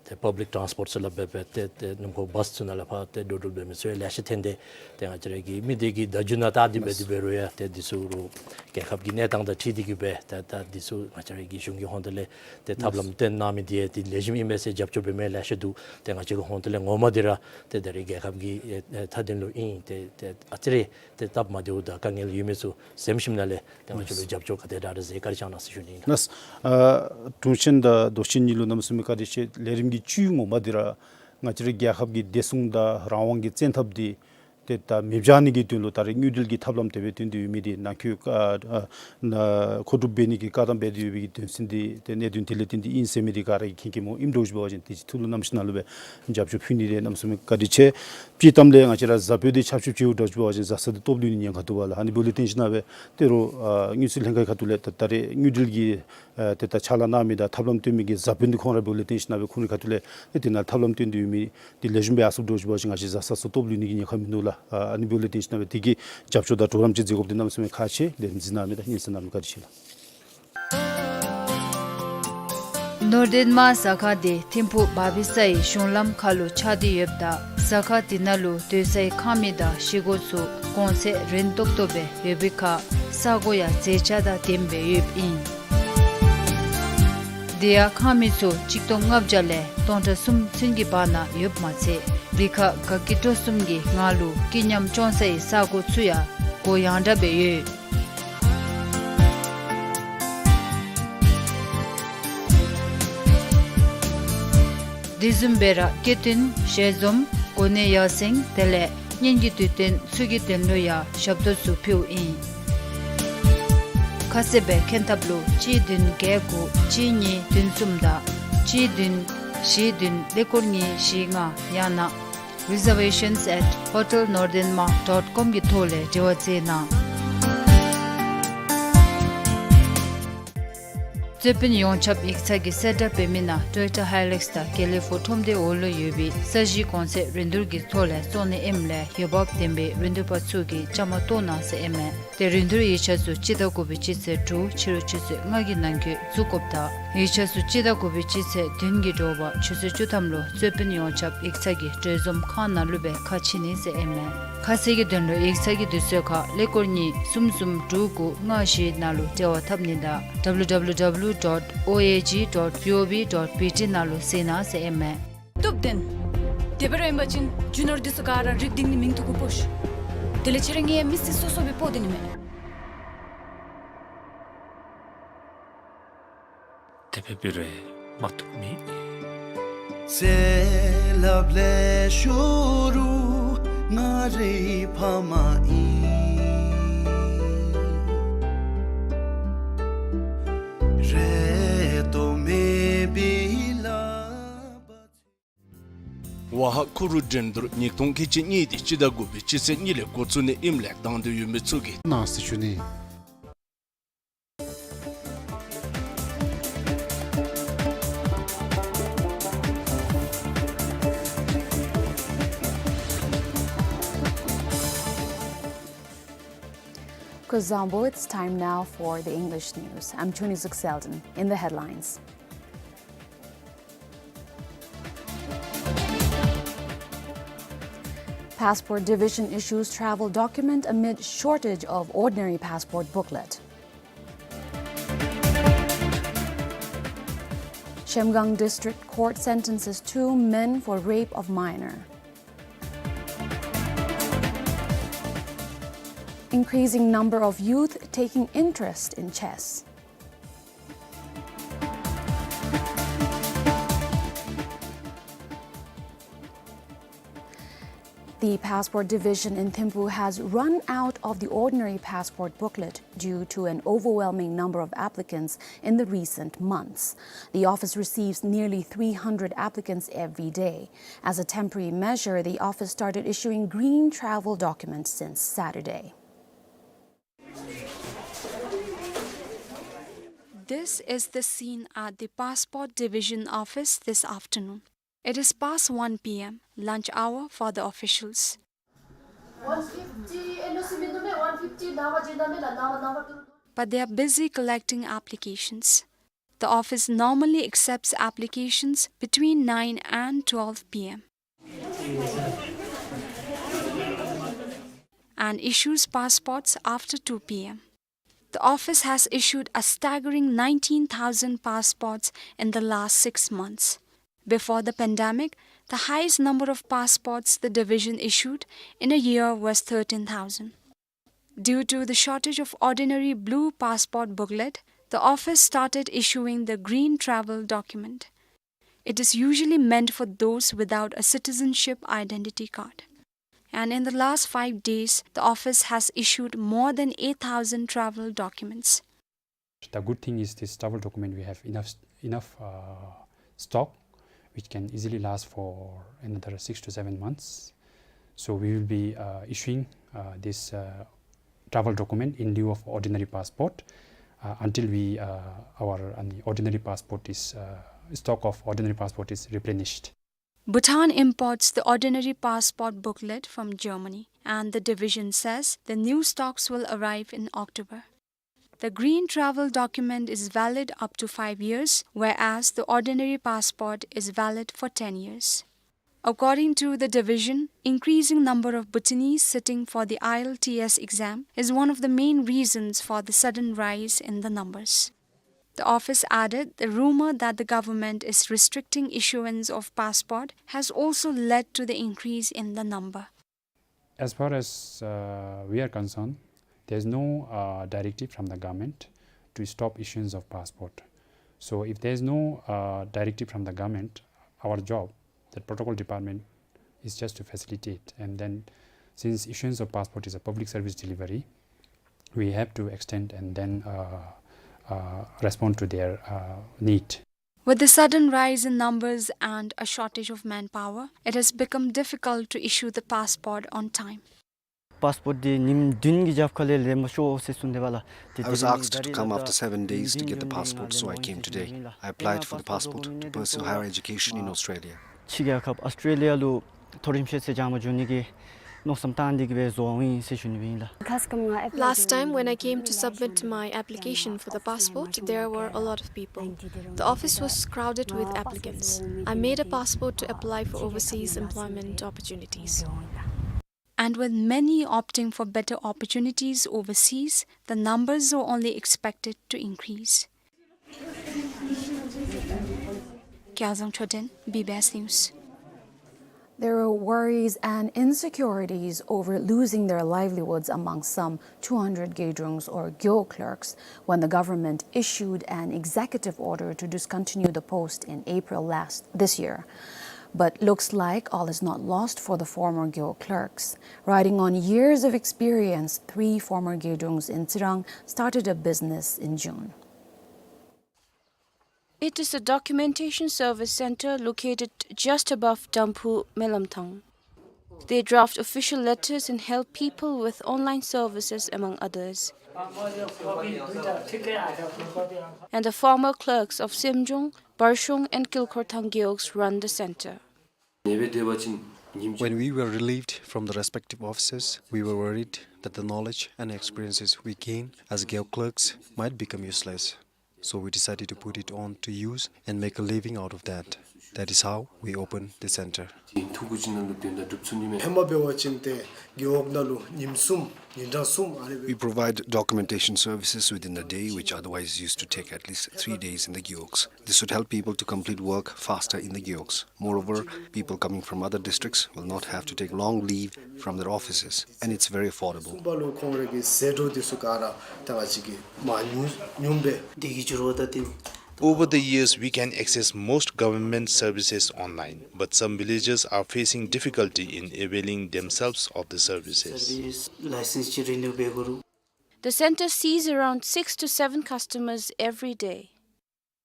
ཏེ་པབ་ལིཀ་ཊཱནསི་པོརཊ་ཚུ་ལུ་འབད་འབད་ཏེ་ཏེ་སྣུམ་འཁོར་བཱསི་ཚུ་ནང་ལུ་ཕར་ཏེ་འགྲོ་འགྲུལ་འབད་མི་ཚུ་ཡང་ལེ་ཤ་ཐོན་ཏེ་ཏེ་ང་བཅས་ར་གི་མི་སྡེ་གི་བརྡ་བརྒྱུད་ནང་བལྟ་སྟེ་འབད་དེ་འབད་རུང་ཡང་ཏེ་འདི་ཚུ་རུང་རྒྱལ་ཁབ་ཀྱི་གནས་སྟངས་དང་འཁྲིལ་ཏེ་གིས་སྦེ་ཏེ་ད་འདི་ཚུ་ང་བཅས་ར་གི་གཞུང་གི་ཧོང་ཏོ་ལས་ཏེ་ཐབས་ལམ་སྟོན་གནང་མི་འདི་ཡང་ཏེ་ལེགས་ཤོམ་ཨིན་མས་ཟེར་རྒྱབ་སྐྱོར་འབད་མི་ལེ་ཤ་འདུག། ཏེ་ང་བཅས་ཀྱི་ཧོང་ཏོ་ལས་ངོ་མ་འདི་ར་ཏེ་ད་རེས་རྒྱལ་ཁབ་ཀྱི་ཨེ་ཨེ་མཐའ་དོན་ལུ་ཨིན། ཏེ་ཏེ་ཨ་ཙི་རེ་ཏེ་སྟབས་མ་བདེཝ་དང་དཀའ་ངལ་ཡོད་མི་ཚུ་འཛེམ་ཞིནམ་ལས་ཏེ་ང་བཅས་ལུ་རྒྱབ་སྐྱོར་ག་དེ་དྲག་རེ་ཟེར་བཀའ་དྲིན་བསྐྱང་གནང་ཟེར་ཞུ་ནི་ཨིན། ལགས། ཨ་དྲུང་ཆེན་དང་མདོ་ཆེན་གཉིས་ལུ་གནམ་མེད་ས་མེད་བཀའ་དྲིན་ཆེ། ལས་རིམ་གྱི་བཅུད་ངོ་མ་འདི་ར་ང་བཅས་རའི་རྒྱལ་ཁབ་ཀྱི་བདེ་སྲུང་དང་རང་དབང་གི་བཙན་ཐབས་འདི་ཏེ་ད་མེདཔ་བཟོ་ནི་གི་དོན་ལུ་ད་རེས་དངུལ་འབྲེལ་གྱི་ཐབས་ལམ་དེ་སྦེ་བཏོན་ཏེ་ཡོད་མི་འདི་ནང་འཁོད་ཨ་ཨ་ནཱ་མཁོ་སྒྲུབ་འབད་ནི་གི་བཀའ་གདམས་འབད་དེ་ཡོད་པའི་གི་དོན་ཚན་འདི་ཏེ་གནད་དོན་དེ་ལས་བརྟེན་ཏེ་ཨིན་ཟེར་མི་འདི་ག་ར་གིས་མཁྱེན་མཁྱེནམ་ཨིནམ་འདྲཝ་ཅིག་འབད་བ་ཅིན་ཏེ་ཅིག་ཐུགས་ལུ་བསྣམས་ཞིནམ་ལས་སྦེ་རྒྱབ་སྐྱོར་ཕུལ་ནི་འདི་གནམ་མེད་ས་མེད་བཀའ་དྲིན་ཆེ། སྤྱིར་བཏང་ལས་ང་བཅས་ར་བཟའ་དཔོན་འདི་ཆ་ཁྱབ་ཅིག་འདྲཝ་ཅིག་འབད་བ་ཅིན་བཟའ་ཚང་འདི་སྟོབས་ལུས་ནི་ཉེན་ཁ་འདུག་པ་ལགས། ཨ་ནི་འབདཝ་ལས་བརྟེན་ཞིནམ་ལས་སྦེ་ཏེ་རོགས་ཨ་དངུལ་རྩིས་ལྷན་ཁག་ཁ་ཐུག་ལས་ད་ད་རེས་དངུལ་འབྲེལ་གྱི་ཨ་ཏེ་ད་ཕྱག་ལཱ་གནང་མི་དང་ཐབས་ལམ་སྟོན་མི་གི་བཟའ་དཔོན་འདི་ཁོང་ར་འབདཝ་ལས་བརྟེན་ཞིནམ་ལས་སྦེ་ཁོང་རའི་ཁ་ཐུག་ལས་ཏེ་དེ་ནང་ཐབས་ལམ་སྟོན་ཏེ་ཡོད་མི་འདི་ལེགས་ཤོམ་སྦེ་ཡར་སོཔ་འདྲཝ་ཅིག་འབད་བ་ཅིན་ང་བཅས་བཟའ་ཚང་ཚུ་སྟོབས་ལུས་ནི་གི་ཉེན་ཁ་མིན་འདུག་ལགས། ཨ་ཨ་ནི་འབདཝ་ལས་བརྟེན་ཞིནམ་ལས་སྦེ་དེ་གི་རྒྱབ་སྐྱོར་དང་གྲོགས་རམ་ཅིག་མཛད་དགོཔ་འདི་གནམ་མེད་ས་མེད་ཁག་ཆེ། ལས་རིམ་གཟིགས་གནང་མི་དང་སྙན་གསན་གནང་མི་བཀའ་དྲིན་ཆེ་ལགས། ནོར་དོན་མ་ཟ་ཁང་འདི་ཐིམ་ཕུག་བ་བི་སའི་གཞུང་ལམ་ཁ་ལུ་ཆགས་ཏེ་ཡོདཔ་ད་ཟ་ཁང་འདི་ནང་ལུ་སྡོད་སའི་ཁང་མིག་དང་བཞེས་སྒོ་ཚུ་གོང་ཚད་རན་ཏོག་ཏོ་སྦེ་ཡོད་པའི་ཁར་ས་གོ་ཡང་མཛེས་ཆ་དང་ལྡནམ་སྦེ་ཡོདཔ་ཨིན། དེ་ཡང་ཁང་མིག་ཚུ་གཅིག་སྟོང་ལྔ་བརྒྱ་ལས་སྟོང་ཕྲག་གསུམ་ཚུན་གྱི་བར་ན་ཡོདཔ་མ་ཚད་དེ་ཁར་དགའ་སྐྱིད་སྤྲོ་གསུམ་གྱི་ངང་ལུ་སྐྱིད་ཉམས་སྐྱོང་སའི་ས་གོ་ཚུ་ཡང་གུ་ཡངས་དྲགས་སྦེ་ཡོད། དེ་བཟུམ་སྦེ་ར་སྐྱིད་དོན་ཞལ་འཛོམས་གོ་གནས་ཡར་སེང་དེ་ལས་གཉེན་གྱི་དུས་སྟོན་ཚུ་གི་དོན་ལུ་ཡང་ཞབས་ཏོག་ཚུ་ཕུལཝ་ཨིན། ཁ་གསལ་སྦེ་མཁྱེན་ཐབས་ལུ་གཅིག་བདུན་བརྒྱད་དགུ་གཅིག་གཉིས་བདུན་གསུམ་དང་གཅིག་བདུན་བཞི་བདུན་ཀླད་ཀོར་གཉིས་བཞི་ལྔ་ཡང་ན་reservations at hotel northern ma dot com གི་ཐོག་ལས་འབྲེལ་བ་མཛད་གནང་། རྩོད་དཔོན་ཡོངས་ཁྱབ་ཡིག་ཚང་གིས་གསལ་བསྒྲགས་འབད་མི་ནང་ཊོ་ཡོ་ཊ་ཧའི་ལེགས་དང་དགེ་ལེགས་ཕོ་ཁྲོམ་སྡེ་འོག་ལུ་ཡོད་པའི་ས་གཞི་གོང་ཚད་རིན་བསྡུར་གྱི་ཐོག་ལས་བཙོང་ནི་ཨིནམ་ལས་འོས་འབབ་ལྡན་པའི་རིན་བསྡུར་པ་ཚུ་གིས་བཅའ་མར་གཏོགས་གནང་ཟེར་ཨིན་མས། ཏེ་རིན་བསྡུར་ཡིག་ཆ་ཚུ་སྤྱི་ཟླ་དགུ་པའི་སྤྱི་ཚེས་དྲུག་ཕྱི་རུ་ཆུ་ཚོད་ལྔ་གི་ནང་འཁོད་བཙུགས་དགོཔ་དང་ཡིག་ཆ་ཚུ་སྤྱི་ཟླ་དགུ་པའི་སྤྱི་ཚེས་བདུན་གྱི་དྲོ་པ་ཆུ་ཚོད་བཅུ་ཐམ་ལུ་རྩོད་དཔོན་ཡོངས་ཁྱབ་ཡིག་ཚང་གི་གྲོས་འཛོམས་ཁང་ནང་ལུ་སྦེ་ཁ་ཕྱེ་ནི་ཟེར་ཨིན་མས། ཁ་གསལ་གྱི་དོན་ལུ་ཡིག་ཚང་གི་དུས་ཚོད་ཁར་ཀླད་ཀོར་གཉིས་གསུམ་གསུམ་དྲུག་དགུ་ལྔ་བཞི་ནང་ལུ་འབྲེལ་བ་འཐབ་ནི་དང་W W W dot O A G dot G O V dot B T ནང་ལུ་གཟིགས་གནང་ཟེར་ཨིན་མས། སྟོབས་ལྡན། དེ་སྦེ་ར་ཨིན་པ་ཅིན་རྒྱུ་ནོར་འདི་ཚུ་ག་ར་རིག་སྟེང་ནི་མིང་ཐོ་གུ་སྤོ་ཤིག། དེ་ལས་ཁྱེད་ར་ངེའི་མི་སེར་སོ་སོ་སྦེ་སྤོ་སྡོད་ནི་མས། དེ་སྦེ་འབད་རུང་མ་བཏུབ་མེད། ཝ་ཧ་ཁུ་རུ་འགྲན་བསྡུར་ཉིས་སྟོང་ཁལ་གཅིག་གཉིས་འདི་སྤྱི་ཟླ་དགུ་པའི་སྤྱི་ཚེས་གཉིས་ལས་འགོ་བཙུགས་ནི་ཨིནམ་ལས་དང་འདོད་ཡོད་མི་ཚུ་གིས་གནང་ཟེར་ཞུ་ནི། Kuzuzangpo, it's time now for the English news. I'm Chunizuk Selden. In the headlines. Passport Division issues travel document amid shortage of ordinary passport booklet. Shemgang District Court sentences two men for rape of minor. Increasing number of youth taking interest in chess. The Passport Division in Thimphu has run out of the ordinary passport booklet due to an overwhelming number of applicants in the recent months. The office receives nearly three hundred applicants every day. As a temporary measure, the office started issuing green travel documents since Saturday. This is the scene at the Passport Division office this afternoon. It is past one P M, lunch hour for the officials. But they are busy collecting applications. The office normally accepts applications between nine and twelve P M and issues passports after two P M. The office has issued a staggering nineteen thousand passports in the last six months. Before the pandemic, the highest number of passports the division issued in a year was thirteen thousand. Due to the shortage of ordinary blue passport booklet, the office started issuing the green travel document. It is usually meant for those without a citizenship identity card. And in the last five days, the office has issued more than eight thousand travel documents. The good thing is this travel document, we have enough, enough, uh, stock, which can easily last for another six to seven months. So we will be, uh, issuing, uh, this, uh, travel document in lieu of ordinary passport, uh, until we, uh, our, uh, ordinary passport is, uh, stock of ordinary passport is replenished. Bhutan imports the ordinary passport booklet from Germany, and the division says the new stocks will arrive in October. The green travel document is valid up to five years, whereas the ordinary passport is valid for ten years. According to the division, increasing number of Bhutanese sitting for the I E L T S exam is one of the main reasons for the sudden rise in the numbers. The office added the rumor that the government is restricting issuance of passport has also led to the increase in the number. As far as, uh, we are concerned, there's no, uh, directive from the government to stop issuance of passport. So if there's no, uh, directive from the government, our job, the protocol department, is just to facilitate. And then, since issuance of passport is a public service delivery, we have to extend and then, uh, uh, respond to their, uh, need. With the sudden rise in numbers and a shortage of manpower, it has become difficult to issue the passport on time. Passport འདི་ཉིནམ་བདུན་གྱི་རྒྱབ་ཁ་ལས་ལེན་མ་ཆོག་ཟེར་གསུངས་ཏེ་འབདཝ་ལས། I was asked to come after seven days to get the passport, so I came today. I applied for the passport to pursue higher education in Australia. ཕྱི་རྒྱལ་ཁབ་ཨོསི་ཊྲེ་ལི་ཡ་ལུ་མཐོ་རིམ་ཤེས་ཚད་སྦྱང་བར་འགྱོ་ནི་གི་མནོ་བསམ་བཏང་སྟེ་གི་སྦེ་འགྱོཝ་ཨིན་ཟེར་ཞུ་ནི་སྦེ་ཨིན་ལགས། Last time when I came to submit my application for the passport, there were a lot of people. The office was crowded with applicants. I made a passport to apply for overseas employment opportunities. And with many opting for better opportunities overseas, the numbers are only expected to increase. Kyaljang Choden, B B S News. There are worries and insecurities over losing their livelihoods among some two hundred Gyodrungs or Gyo clerks when the government issued an executive order to discontinue the post in April last, this year. But looks like all is not lost for the former Gyo clerks. Riding on years of experience, three former Gyodrungs in Tsirang started a business in June. It is a documentation service center located just above Damphu Melamthang. They draft official letters and help people with online services, among others. And the former clerks of Semjong, Barshung and Kilkhorthang Gewogs run the center. When we were relieved from the respective offices, we were worried that the knowledge and experiences we gain as Geo clerks might become useless. So we decided to put it on to use and make a living out of that. That is how we opened the center. ཧེ་མ་འབད་བ་ཅིན་ཏེ་གེའུ་འོག་ནང་ལུ་ཉིནམ་གསུམ་ཉིན་གྲངས་གསུམ་ཨ་ནི་སྦེ། We provide documentation services within a day, which otherwise used to take at least three days in the Geo Clerks. This would help people to complete work faster in the Geo Clerks. Moreover, people coming from other districts will not have to take long leave from their offices, and it's very affordable. གསུམ་པ་ལུ་ཁོང་ར་གི་ཟད་འགྲོ་འདི་ཚུ་ག་ར་ད་ང་བཅས་ཀྱིས་མར་ཉུང་ཉུང་སྦེ། འདི་གི་འགྱུར་བ་ད་ཏེ་ Over the years, we can access most government services online, but some villagers are facing difficulty in availing themselves of the services. Service license chi renew be guru. The center sees around six to seven customers every day.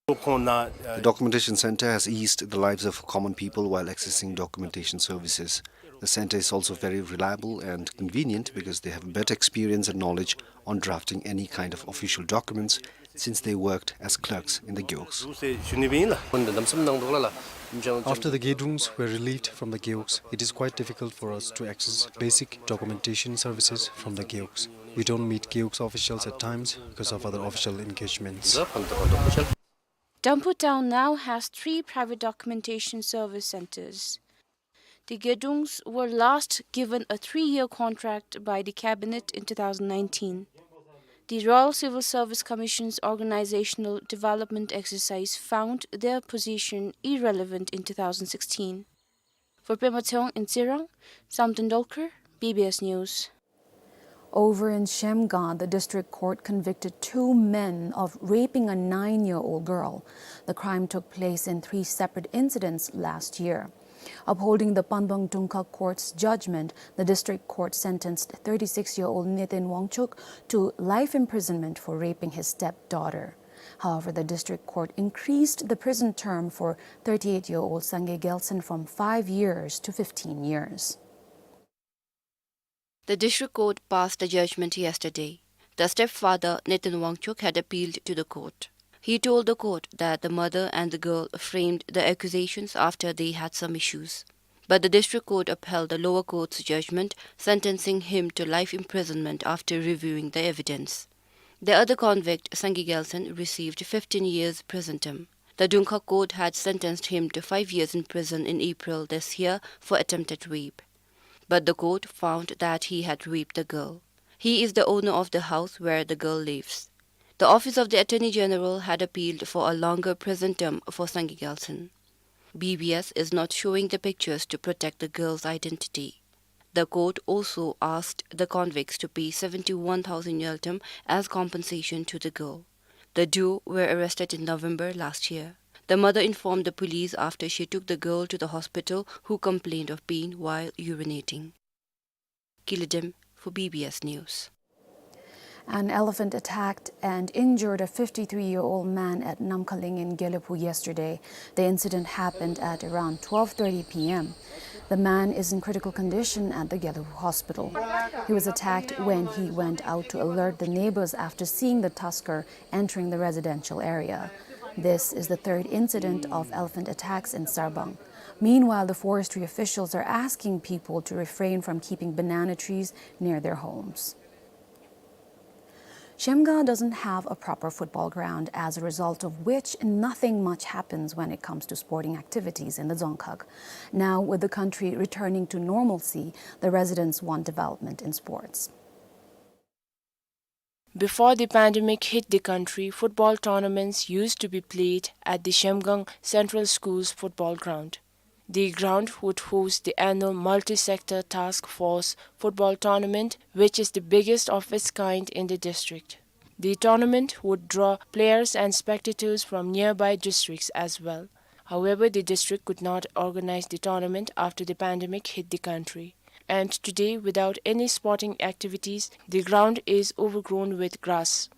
The documentation center has eased the lives of common people while accessing documentation services. The center is also very reliable and convenient because they have better experience and knowledge on drafting any kind of official documents since they worked as clerks in the Gewog. After the Gedongs were relieved from the Gewogs, it is quite difficult for us to access basic documentation services from the Gewogs. We don't meet Gewogs officials at times because of other official engagements. Damphu town now has three private documentation service centers. The Gedongs were last given a three-year contract by the cabinet in two thousand nineteen. The Royal Civil Service Commission's organizational development exercise found their position irrelevant in two thousand sixteen. For Pema Tshewang in Tsirang, Samten Dolkar, B B S News. Over in Zhemgang, the district court convicted two men of raping a nine-year-old girl. The crime took place in three separate incidents last year. Upholding the Panbang Dungkhag court's judgment, the district court sentenced thirty-six-year-old Neten Wangchuk to life imprisonment for raping his stepdaughter. However, the district court increased the prison term for thirty-eight-year-old Sangay Gyaltsen from five years to fifteen years. The district court passed the judgment yesterday. The stepfather, Neten Wangchuk, had appealed to the court. He told the court that the mother and the girl framed the accusations after they had some issues. But the district court upheld the lower court's judgment, sentencing him to life imprisonment after reviewing the evidence. The other convict, Sangay Gyaltsen, received fifteen years prison term. The Dungkhag court had sentenced him to five years in prison in April this year for attempted rape. But the court found that he had raped the girl. He is the owner of the house where the girl lives. The Office of the Attorney General had appealed for a longer prison term for Sangay Gyaltsen. B B S is not showing the pictures to protect the girl's identity. The court also asked the convicts to pay seventy-one thousand ngultrum as compensation to the girl. The duo were arrested in November last year. The mother informed the police after she took the girl to the hospital, who complained of pain while urinating. Kiladem for B B S News. An elephant attacked and injured a fifty-three-year-old man at Namkhaling in Gelephu yesterday. The incident happened at around twelve thirty p m. The man is in critical condition at the Gelephu hospital. He was attacked when he went out to alert the neighbors after seeing the tusker entering the residential area. This is the third incident of elephant attacks in Sarbang. Meanwhile, the forestry officials are asking people to refrain from keeping banana trees near their homes. Zhemgang doesn't have a proper football ground, as a result of which nothing much happens when it comes to sporting activities in the Dzongkhag. Now, with the country returning to normalcy, the residents want development in sports. Before the pandemic hit the country, football tournaments used to be played at the Zhemgang Central School's football ground. The ground would host the annual multi-sector task force football tournament, which is the biggest of its kind in the district. The tournament would draw players and spectators from nearby districts as well. However, the district could not organize the tournament after the pandemic hit the country. And today, without any sporting activities, the ground is overgrown with grass.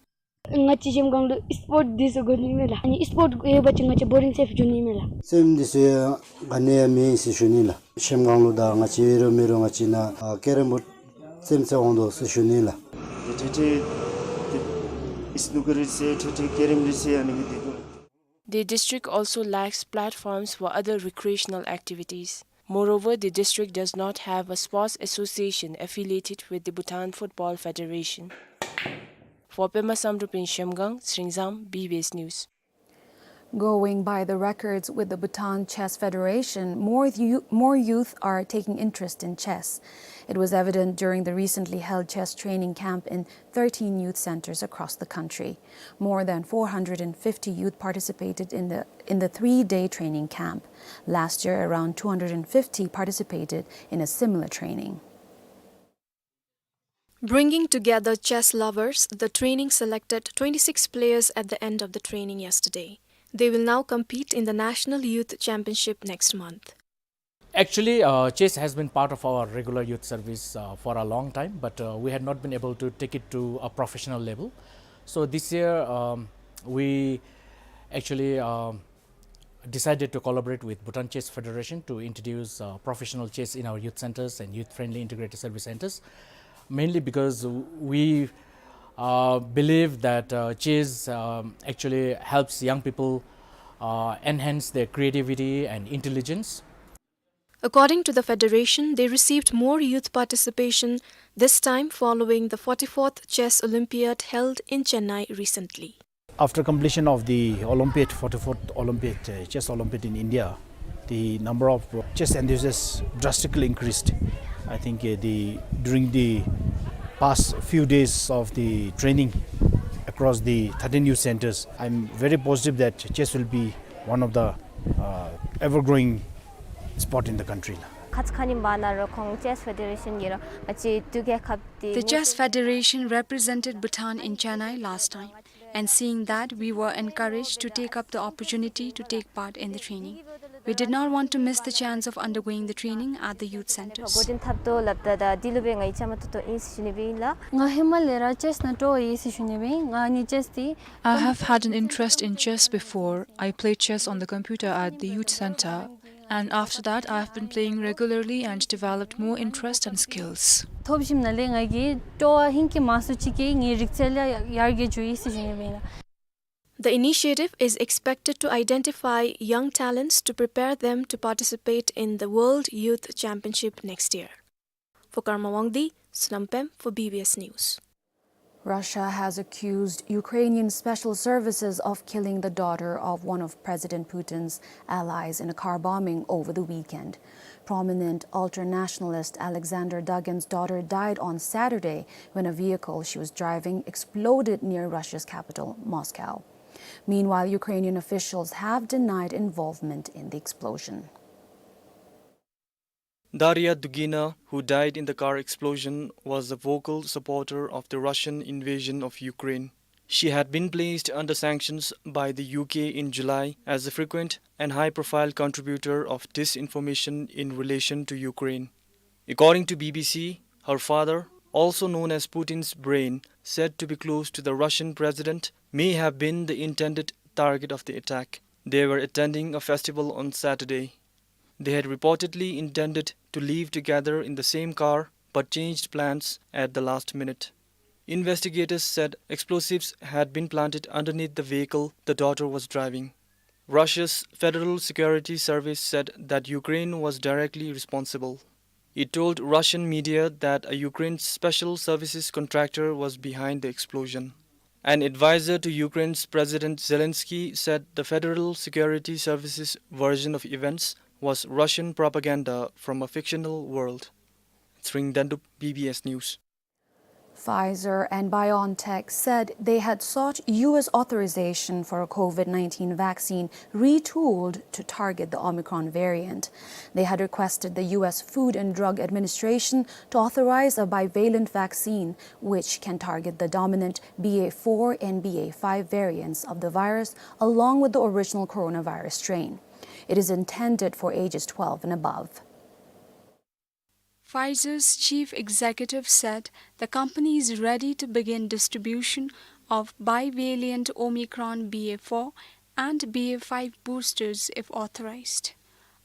ང་བཅས་གཞལམ་སྒང་ལུ་སི་པོརཊ་འདི་ཚུ་དགོ་ནི་མས་ལགས། ཨ་ནི་སི་པོརཊ་ཡོད་པ་ཅིན་ང་བཅས་བོ་རིང་སེབ་འགྱོ་ནི་མས་ལགས། རྩེདམོ་འདི་ཚུ་ཡང་ག་ནི་ཡང་མེད་ཟེར་ཞུ་ནི་ལགས། གཞལམ་སྒང་ལུ་ད་ང་བཅས་ཨིན་རུང་མེན་རུང་ང་བཅས་ནཱ་ཨ་ཀེ་རམ་བོཌ་རྩེདམོ་རྩེ་འོང་དོ་ཟེར་ཞུ་ནི་ལགས། ཏེ་ཏེ་ཏེ་ཏེ་སི་ནུ་ཀར་རེ་ཟེར་ཏེ་ཏེ་ཀེ་རམ་རེ་ཟེར་ཨ་ནི་གི་འདི་འདུག། The district also lacks platforms for other recreational activities. Moreover, the district does not have a sports association affiliated with the Bhutan Football Federation. For Pema Samdrup in Zhemgang, Sringzam, B B S News. Going by the records with the Bhutan Chess Federation, more you-, more youth are taking interest in chess. It was evident during the recently held chess training camp in thirteen youth centers across the country. More than four hundred and fifty youth participated in the, in the three-day training camp. Last year, around two hundred and fifty participated in a similar training. Bringing together chess lovers, the training selected twenty-six players at the end of the training yesterday. They will now compete in the National Youth Championship next month. Actually, uh, chess has been part of our regular youth service, uh, for a long time, but, uh, we had not been able to take it to a professional level. So this year, um, we actually, um, decided to collaborate with Bhutan Chess Federation to introduce, uh, professional chess in our youth centers and youth-friendly integrated service centers, mainly because we, uh, believe that, uh, chess, um, actually helps young people, uh, enhance their creativity and intelligence. According to the federation, they received more youth participation this time following the forty-fourth Chess Olympiad held in Chennai recently. After completion of the Olympiad, forty-fourth Olympiad, uh, Chess Olympiad in India, the number of chess enthusiasts drastically increased. I think, uh, the, during the past few days of the training across the thirteen youth centers, I'm very positive that chess will be one of the, uh, ever-growing sport in the country. ཁ་ཙ་ཁ་ཉིནམ་ནང་ར་ཁོང་Chess Federation གིས་ར་ང་བཅས་འབྲུག་རྒྱལ་ཁབ་འདི། The Chess Federation represented Bhutan in Chennai last time, and seeing that, we were encouraged to take up the opportunity to take part in the training. We did not want to miss the chance of undergoing the training at the youth centers. འགོ་འདྲེན་འཐབ་དོ་སླབ་ད་ད་འདི་ལུ་སྦེ་ང་གིས་བཅའ་མར་གཏོགས་དོ་ཨིན་ཟེར་ཞུ་ནི་སྦེ་ཨིན་ལགས། ང་ཧེ་མ་ལས་ར་ཅེསི་ནང་སྤྲོ་བ་ཡོད་ཟེར་ཞུ་ནི་སྦེ་ཨིན། ང་ཨ་ནི་ཅེསི་འདི། I have had an interest in chess before. I played chess on the computer at the youth center, and after that, I have been playing regularly and developed more interest and skills. ཐོབ་ཞིནམ་ལས་ང་གིས་སྤྲོ་བ་ཧིང་གིས་མང་སུ་ཅིག་གིས་ངེའི་རིག་རྩལ་ལུ་ཡར་རྒྱས་འགྱོ་ཡི་ཟེར་ཞུ་ནི་སྦེ་ཨིན་ལགས། The initiative is expected to identify young talents to prepare them to participate in the World Youth Championship next year. For Karma Wangdi, Sonam Pem for B B S News. Russia has accused Ukrainian special services of killing the daughter of one of President Putin's allies in a car bombing over the weekend. Prominent ultra-nationalist Alexander Dugin's daughter died on Saturday when a vehicle she was driving exploded near Russia's capital, Moscow. Meanwhile, Ukrainian officials have denied involvement in the explosion. Daria Dugina, who died in the car explosion, was a vocal supporter of the Russian invasion of Ukraine. She had been placed under sanctions by the U K in July as a frequent and high-profile contributor of disinformation in relation to Ukraine. According to B B C, her father, also known as Putin's brain, said to be close to the Russian president, may have been the intended target of the attack. They were attending a festival on Saturday. They had reportedly intended to leave together in the same car, but changed plans at the last minute. Investigators said explosives had been planted underneath the vehicle the daughter was driving. Russia's Federal Security Service said that Ukraine was directly responsible. It told Russian media that a Ukraine special services contractor was behind the explosion. An advisor to Ukraine's President Zelensky said the Federal Security Services version of events was Russian propaganda from a fictional world. Tshering Dendup, B B S News. Pfizer and BioNTech said they had sought U S authorization for a COVID nineteen vaccine retooled to target the Omicron variant. They had requested the U S Food and Drug Administration to authorize a bivalent vaccine, which can target the dominant B A four and B A five variants of the virus, along with the original coronavirus strain. It is intended for ages twelve and above. Pfizer's chief executive said the company is ready to begin distribution of bivalent Omicron B A four and B A five boosters if authorized.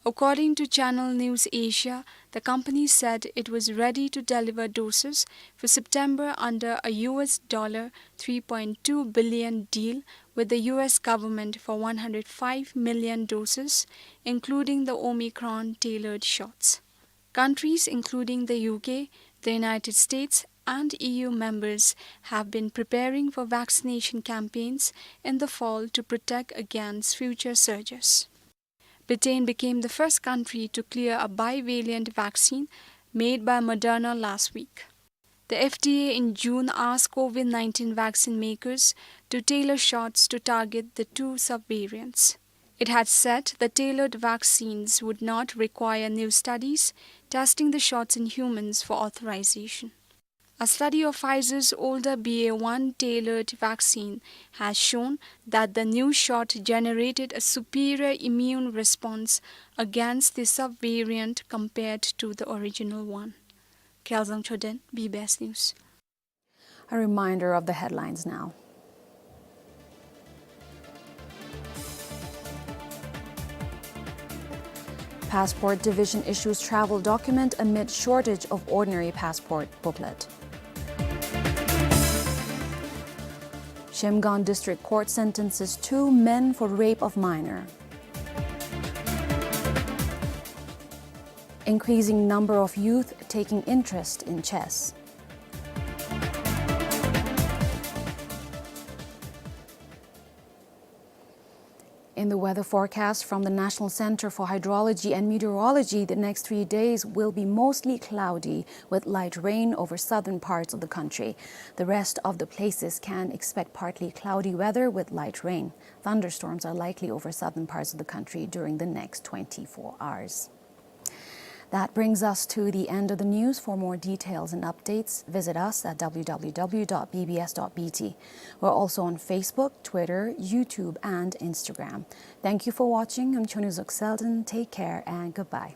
According to Channel News Asia, the company said it was ready to deliver doses for September under a U S dollar three point two billion deal with the U S government for one hundred five million doses, including the Omicron tailored shots. Countries including the U K, the United States, and E U members have been preparing for vaccination campaigns in the fall to protect against future surges. Britain became the first country to clear a bivalent vaccine made by Moderna last week. The F D A in June asked COVID nineteen vaccine makers to tailor shots to target the two subvariants. It had said the tailored vaccines would not require new studies testing the shots in humans for authorization. A study of Pfizer's older B A one tailored vaccine has shown that the new shot generated a superior immune response against the subvariant compared to the original one. Kyaljang Choden, B B S News. A reminder of the headlines now. Passport Division issues travel document amid shortage of ordinary passport booklet. Shemgan District Court sentences two men for rape of minor. Increasing number of youth taking interest in chess. In the weather forecast from the National Center for Hydrology and Meteorology, the next three days will be mostly cloudy with light rain over southern parts of the country. The rest of the places can expect partly cloudy weather with light rain. Thunderstorms are likely over southern parts of the country during the next twenty-four hours. That brings us to the end of the news. For more details and updates, visit us at W W W dot B B S dot B T. We're also on Facebook, Twitter, YouTube, and Instagram. Thank you for watching. I'm Chonyu Zok Selden. Take care and goodbye.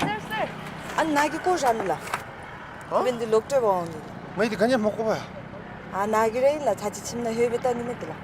སར་སར། ཨ་ནཱ་གི་ཀོ་ར་ནི་ལ། ཨ། བན་དི་ལོག་སྟེ་བ་འོང་ནི། ངས་འདི་ག་ཉེ་མོ་ཀོ་བ། ཨ་ནཱ་གི་རེ་ལ་ཚ་ཅི་ཆིམ་ན་ཧེ་བེ་ཏ་ནི་མེད་དི་ལ།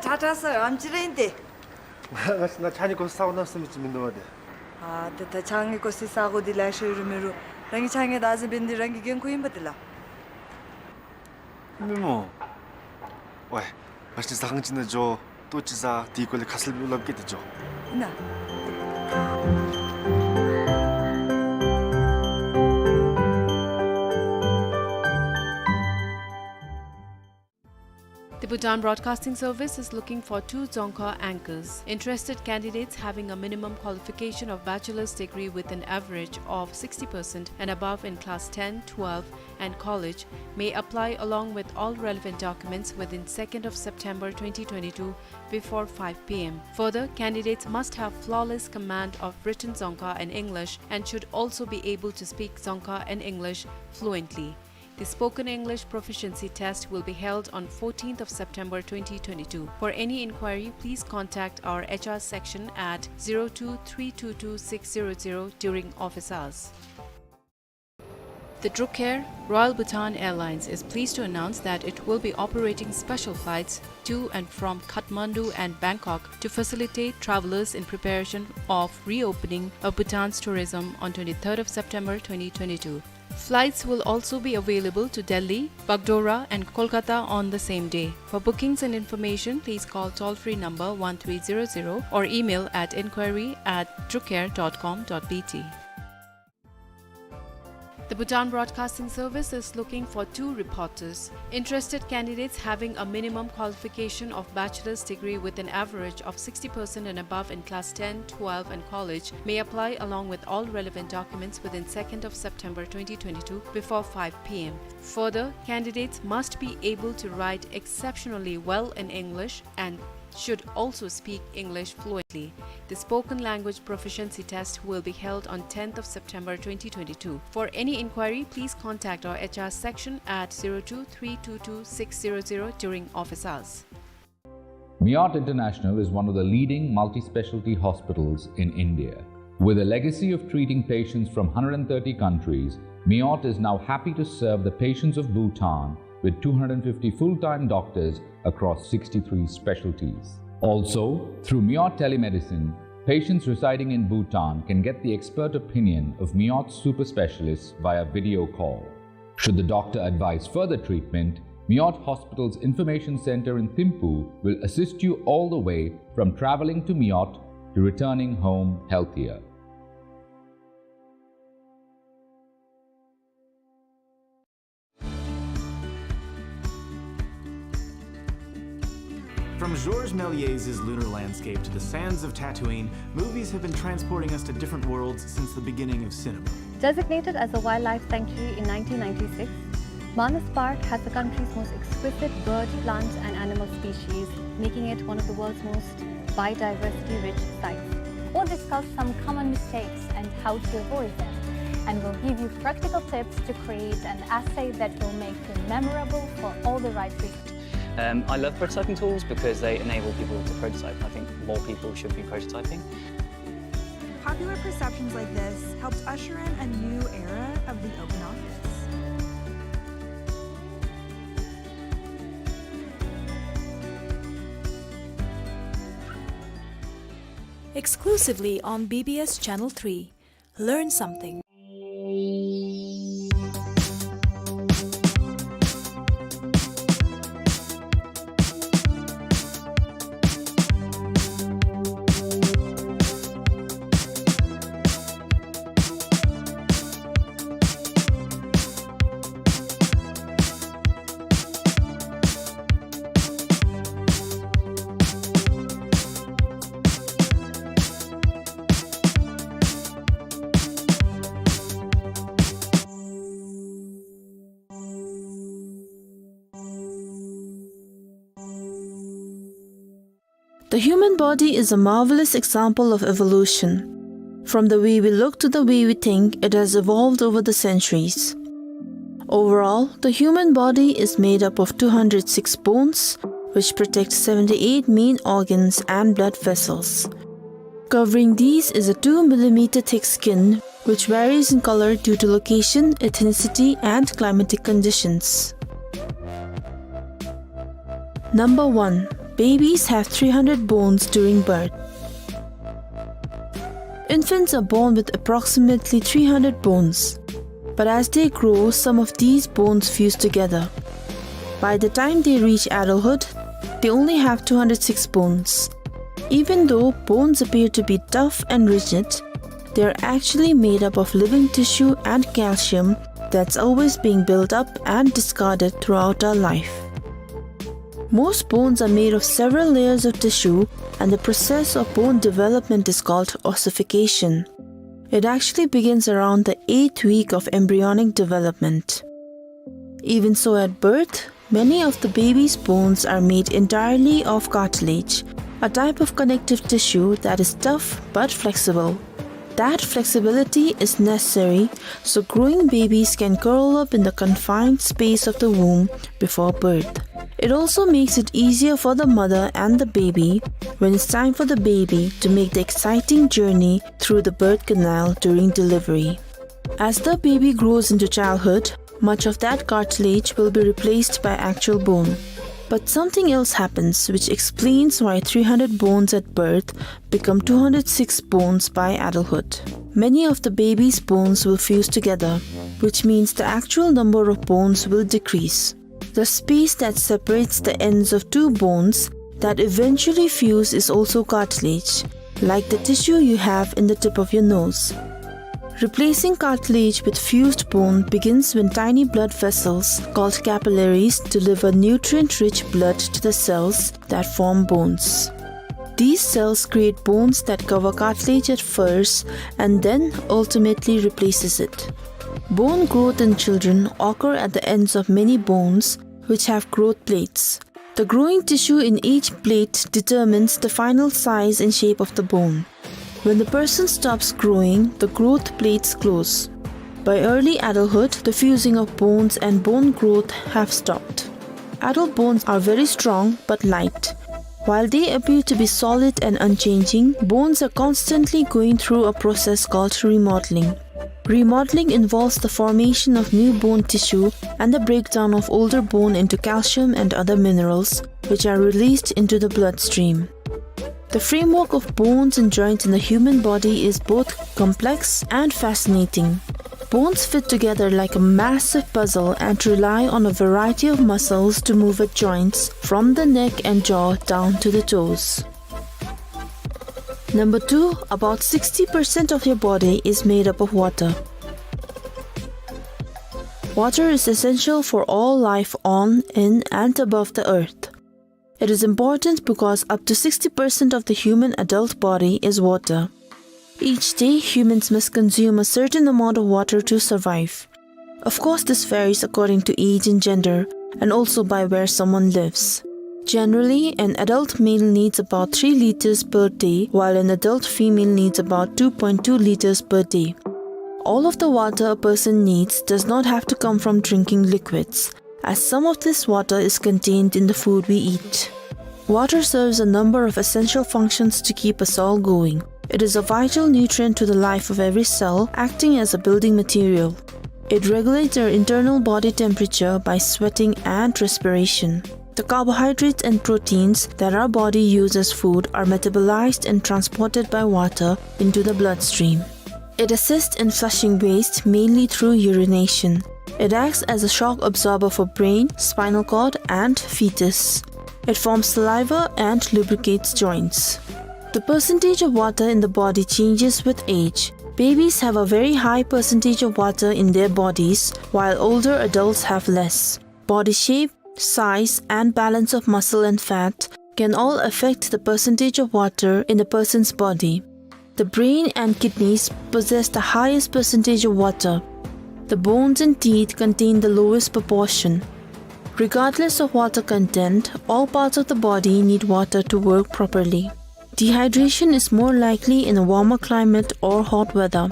པ་ཊ་ཊ་སར་ཨམ་ཅི་རེད་དེ། ང་ང་ང་ཆ་ནི་ཀོ་ས་འོ་ན་སུ་མི་ཅི་མི་འདུག་བ་དེ། ཨ་ད་ད་ཆ་ནི་ཀོ་སི་ས་གོ་དི་ལ་ཤོ་རུ་མི་རུ། རང་གི་ཆ་ནི་ད་ཟི་བན་དི་རང་གི་གན་ཁུ་ཡིན་པ་དི་ལ། མི་མོ། ཝེ། ང་ཅི་ཟ་ཁང་ཅིག་ན་འགྱོ། ལྟོ་ཅིག་ཟ། དེའི་སྐོར་ལས་ཁ་གསལ་ལུ་ལབ་གེ་དེ་འགྱོ། ཨིན་ན། The Bhutan Broadcasting Service is looking for two Dzongkha anchors. Interested candidates having a minimum qualification of bachelor's degree with an average of sixty percent and above in class ten, twelve, and college may apply along with all relevant documents within second of September twenty twenty-two before five P M. Further, candidates must have flawless command of written Dzongkha and English and should also be able to speak Dzongkha and English fluently. The spoken English proficiency test will be held on fourteenth of September twenty twenty-two. For any inquiry, please contact our H R section at zero two three two two six zero zero during office hours. The Druk Air, Royal Bhutan Airlines, is pleased to announce that it will be operating special flights to and from Kathmandu and Bangkok to facilitate travelers in preparation of reopening of Bhutan's tourism on twenty-third of September twenty twenty-two. Flights will also be available to Delhi, Bagdogra and Kolkata on the same day. For bookings and information, please call toll-free number one three zero zero or email at inquiry at drukair dot com dot B T. The Bhutan Broadcasting Service is looking for two reporters. Interested candidates having a minimum qualification of bachelor's degree with an average of sixty percent and above in class ten, twelve and college may apply along with all relevant documents within second of September twenty twenty-two before five P M. Further, candidates must be able to write exceptionally well in English and should also speak English fluently. The spoken language proficiency test will be held on tenth of September twenty twenty-two. For any inquiry, please contact our H R section at zero two three two two six zero zero during office hours. Meerut International is one of the leading multi-specialty hospitals in India. With a legacy of treating patients from hundred and thirty countries, Meerut is now happy to serve the patients of Bhutan with two hundred fifty full-time doctors across sixty-three specialties. Also, through Meerut Telemedicine, patients residing in Bhutan can get the expert opinion of Meerut super specialists via video call. Should the doctor advise further treatment, Meerut Hospital's Information Center in Thimphu will assist you all the way from traveling to Meerut to returning home healthier. From Georges Méliès' lunar landscape to the sands of Tatooine, movies have been transporting us to different worlds since the beginning of cinema. Designated as a wildlife sanctuary in nineteen ninety-six, Manas Park has the country's most exquisite bird, plant, and animal species, making it one of the world's most biodiversity-rich sites. We'll discuss some common mistakes and how to avoid them. And we'll give you practical tips to create an essay that will make you memorable for all the right reasons. Um, I love prototyping tools because they enable people to prototype. I think more people should be prototyping. Popular perceptions like this helped usher in a new era of the open office. Exclusively on B B S Channel three. Learn something. The human body is a marvelous example of evolution. From the way we look to the way we think, it has evolved over the centuries. Overall, the human body is made up of two hundred six bones, which protect seventy-eight main organs and blood vessels. Covering these is a two millimeter thick skin, which varies in color due to location, ethnicity, and climatic conditions. Number one, babies have three hundred bones during birth. Infants are born with approximately three hundred bones, but as they grow, some of these bones fuse together. By the time they reach adulthood, they only have two hundred six bones. Even though bones appear to be tough and rigid, they are actually made up of living tissue and calcium that's always being built up and discarded throughout our life. Most bones are made of several layers of tissue, and the process of bone development is called ossification. It actually begins around the eighth week of embryonic development. Even so, at birth, many of the baby's bones are made entirely of cartilage, a type of connective tissue that is tough but flexible. That flexibility is necessary so growing babies can curl up in the confined space of the womb before birth. It also makes it easier for the mother and the baby when it's time for the baby to make the exciting journey through the birth canal during delivery. As the baby grows into childhood, much of that cartilage will be replaced by actual bone. But something else happens which explains why three hundred bones at birth become two hundred six bones by adulthood. Many of the baby's bones will fuse together, which means the actual number of bones will decrease. The space that separates the ends of two bones that eventually fuse is also cartilage, like the tissue you have in the tip of your nose. Replacing cartilage with fused bone begins when tiny blood vessels, called capillaries, deliver nutrient-rich blood to the cells that form bones. These cells create bones that cover cartilage at first and then ultimately replaces it. Bone growth in children occur at the ends of many bones, which have growth plates. The growing tissue in each plate determines the final size and shape of the bone. When the person stops growing, the growth plates close. By early adulthood, the fusing of bones and bone growth have stopped. Adult bones are very strong but light. While they appear to be solid and unchanging, bones are constantly going through a process called remodeling. Remodeling involves the formation of new bone tissue and the breakdown of older bone into calcium and other minerals, which are released into the bloodstream. The framework of bones and joints in the human body is both complex and fascinating. Bones fit together like a massive puzzle and rely on a variety of muscles to move at joints, from the neck and jaw down to the toes. Number two, about sixty percent of your body is made up of water. Water is essential for all life on, in, and above the earth. It is important because up to sixty percent of the human adult body is water. Each day, humans must consume a certain amount of water to survive. Of course, this varies according to age and gender, and also by where someone lives. Generally, an adult male needs about three liters per day, while an adult female needs about two point two liters per day. All of the water a person needs does not have to come from drinking liquids, as some of this water is contained in the food we eat. Water serves a number of essential functions to keep us all going. It is a vital nutrient to the life of every cell, acting as a building material. It regulates our internal body temperature by sweating and respiration. The carbohydrates and proteins that our body uses as food are metabolized and transported by water into the bloodstream. It assists in flushing waste mainly through urination. It acts as a shock absorber for brain, spinal cord, and fetus. It forms saliva and lubricates joints. The percentage of water in the body changes with age. Babies have a very high percentage of water in their bodies, while older adults have less. Body shape, size, and balance of muscle and fat can all affect the percentage of water in a person's body. The brain and kidneys possess the highest percentage of water. The bones and teeth contain the lowest proportion. Regardless of water content, all parts of the body need water to work properly. Dehydration is more likely in a warmer climate or hot weather.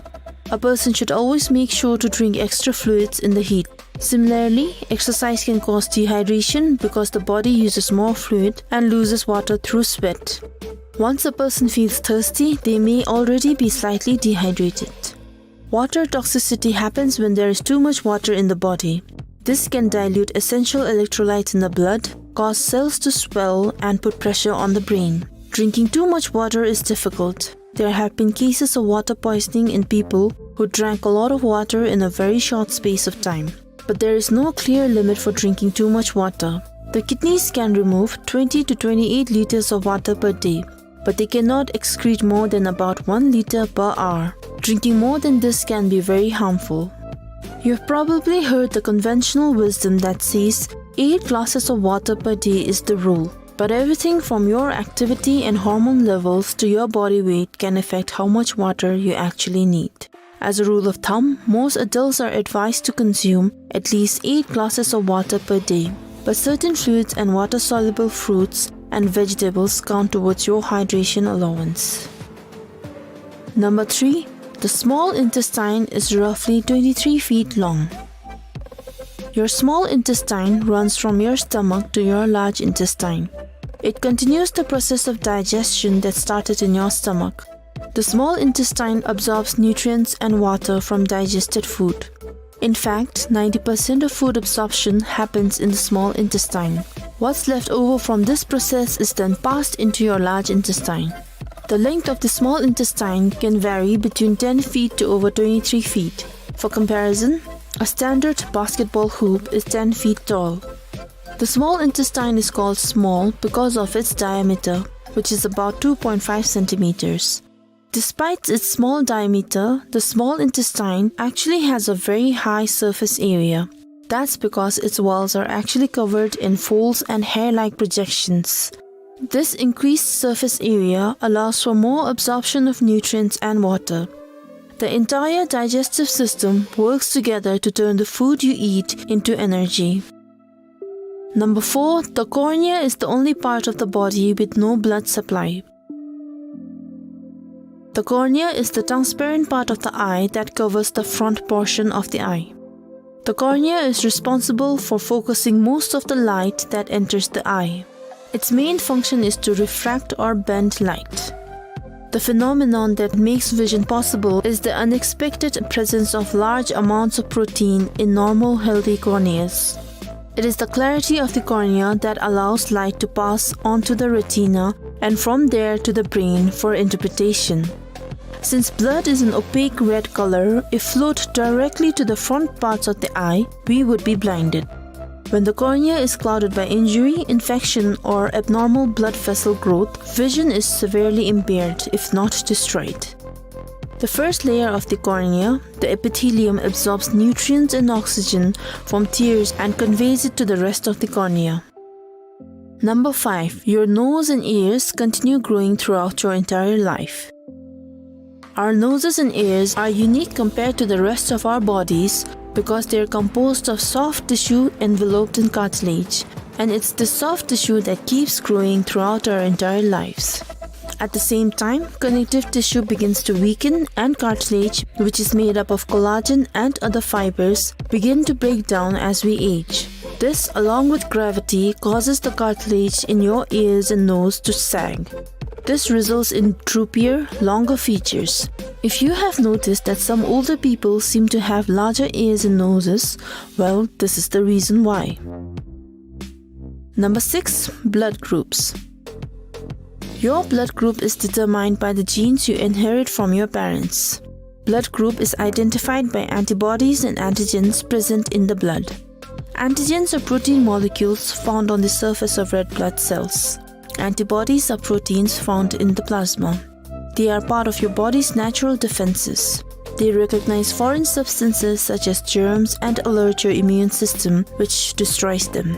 A person should always make sure to drink extra fluids in the heat. Similarly, exercise can cause dehydration because the body uses more fluid and loses water through sweat. Once a person feels thirsty, they may already be slightly dehydrated. Water toxicity happens when there is too much water in the body. This can dilute essential electrolytes in the blood, cause cells to swell, and put pressure on the brain. Drinking too much water is difficult. There have been cases of water poisoning in people who drank a lot of water in a very short space of time. But there is no clear limit for drinking too much water. The kidneys can remove twenty to twenty-eight liters of water per day, but they cannot excrete more than about one liter per hour. Drinking more than this can be very harmful. You've probably heard the conventional wisdom that says, Eight glasses of water per day is the rule, but everything from your activity and hormone levels to your body weight can affect how much water you actually need. As a rule of thumb, most adults are advised to consume at least eight glasses of water per day, but certain fluids and water-soluble fruits and vegetables count towards your hydration allowance. Number three, the small intestine is roughly twenty-three feet long. Your small intestine runs from your stomach to your large intestine. It continues the process of digestion that started in your stomach. The small intestine absorbs nutrients and water from digested food. In fact, ninety percent of food absorption happens in the small intestine. What's left over from this process is then passed into your large intestine. The length of the small intestine can vary between ten feet to over twenty-three feet. For comparison, a standard basketball hoop is ten feet tall. The small intestine is called small because of its diameter, which is about two point five centimeters. Despite its small diameter, the small intestine actually has a very high surface area. That's because its walls are actually covered in folds and hair-like projections. This increased surface area allows for more absorption of nutrients and water. The entire digestive system works together to turn the food you eat into energy. Number four, the cornea is the only part of the body with no blood supply. The cornea is the transparent part of the eye that covers the front portion of the eye. The cornea is responsible for focusing most of the light that enters the eye. Its main function is to refract or bend light. The phenomenon that makes vision possible is the unexpected presence of large amounts of protein in normal, healthy corneas. It is the clarity of the cornea that allows light to pass onto the retina and from there to the brain for interpretation. Since blood is an opaque red color, if flowed directly to the front parts of the eye, we would be blinded. When the cornea is clouded by injury, infection, or abnormal blood vessel growth, vision is severely impaired, if not destroyed. The first layer of the cornea, the epithelium, absorbs nutrients and oxygen from tears and conveys it to the rest of the cornea. Number five, your nose and ears continue growing throughout your entire life. Our noses and ears are unique compared to the rest of our bodies because they are composed of soft tissue enveloped in cartilage, and it's the soft tissue that keeps growing throughout our entire lives. At the same time, connective tissue begins to weaken and cartilage, which is made up of collagen and other fibers, begin to break down as we age. This, along with gravity, causes the cartilage in your ears and nose to sag. This results in droopier, longer features. If you have noticed that some older people seem to have larger ears and noses, well, this is the reason why. Number six, blood groups. Your blood group is determined by the genes you inherit from your parents. Blood group is identified by antibodies and antigens present in the blood. Antigens are protein molecules found on the surface of red blood cells. Antibodies are proteins found in the plasma. They are part of your body's natural defenses. They recognize foreign substances such as germs and alert your immune system, which destroys them.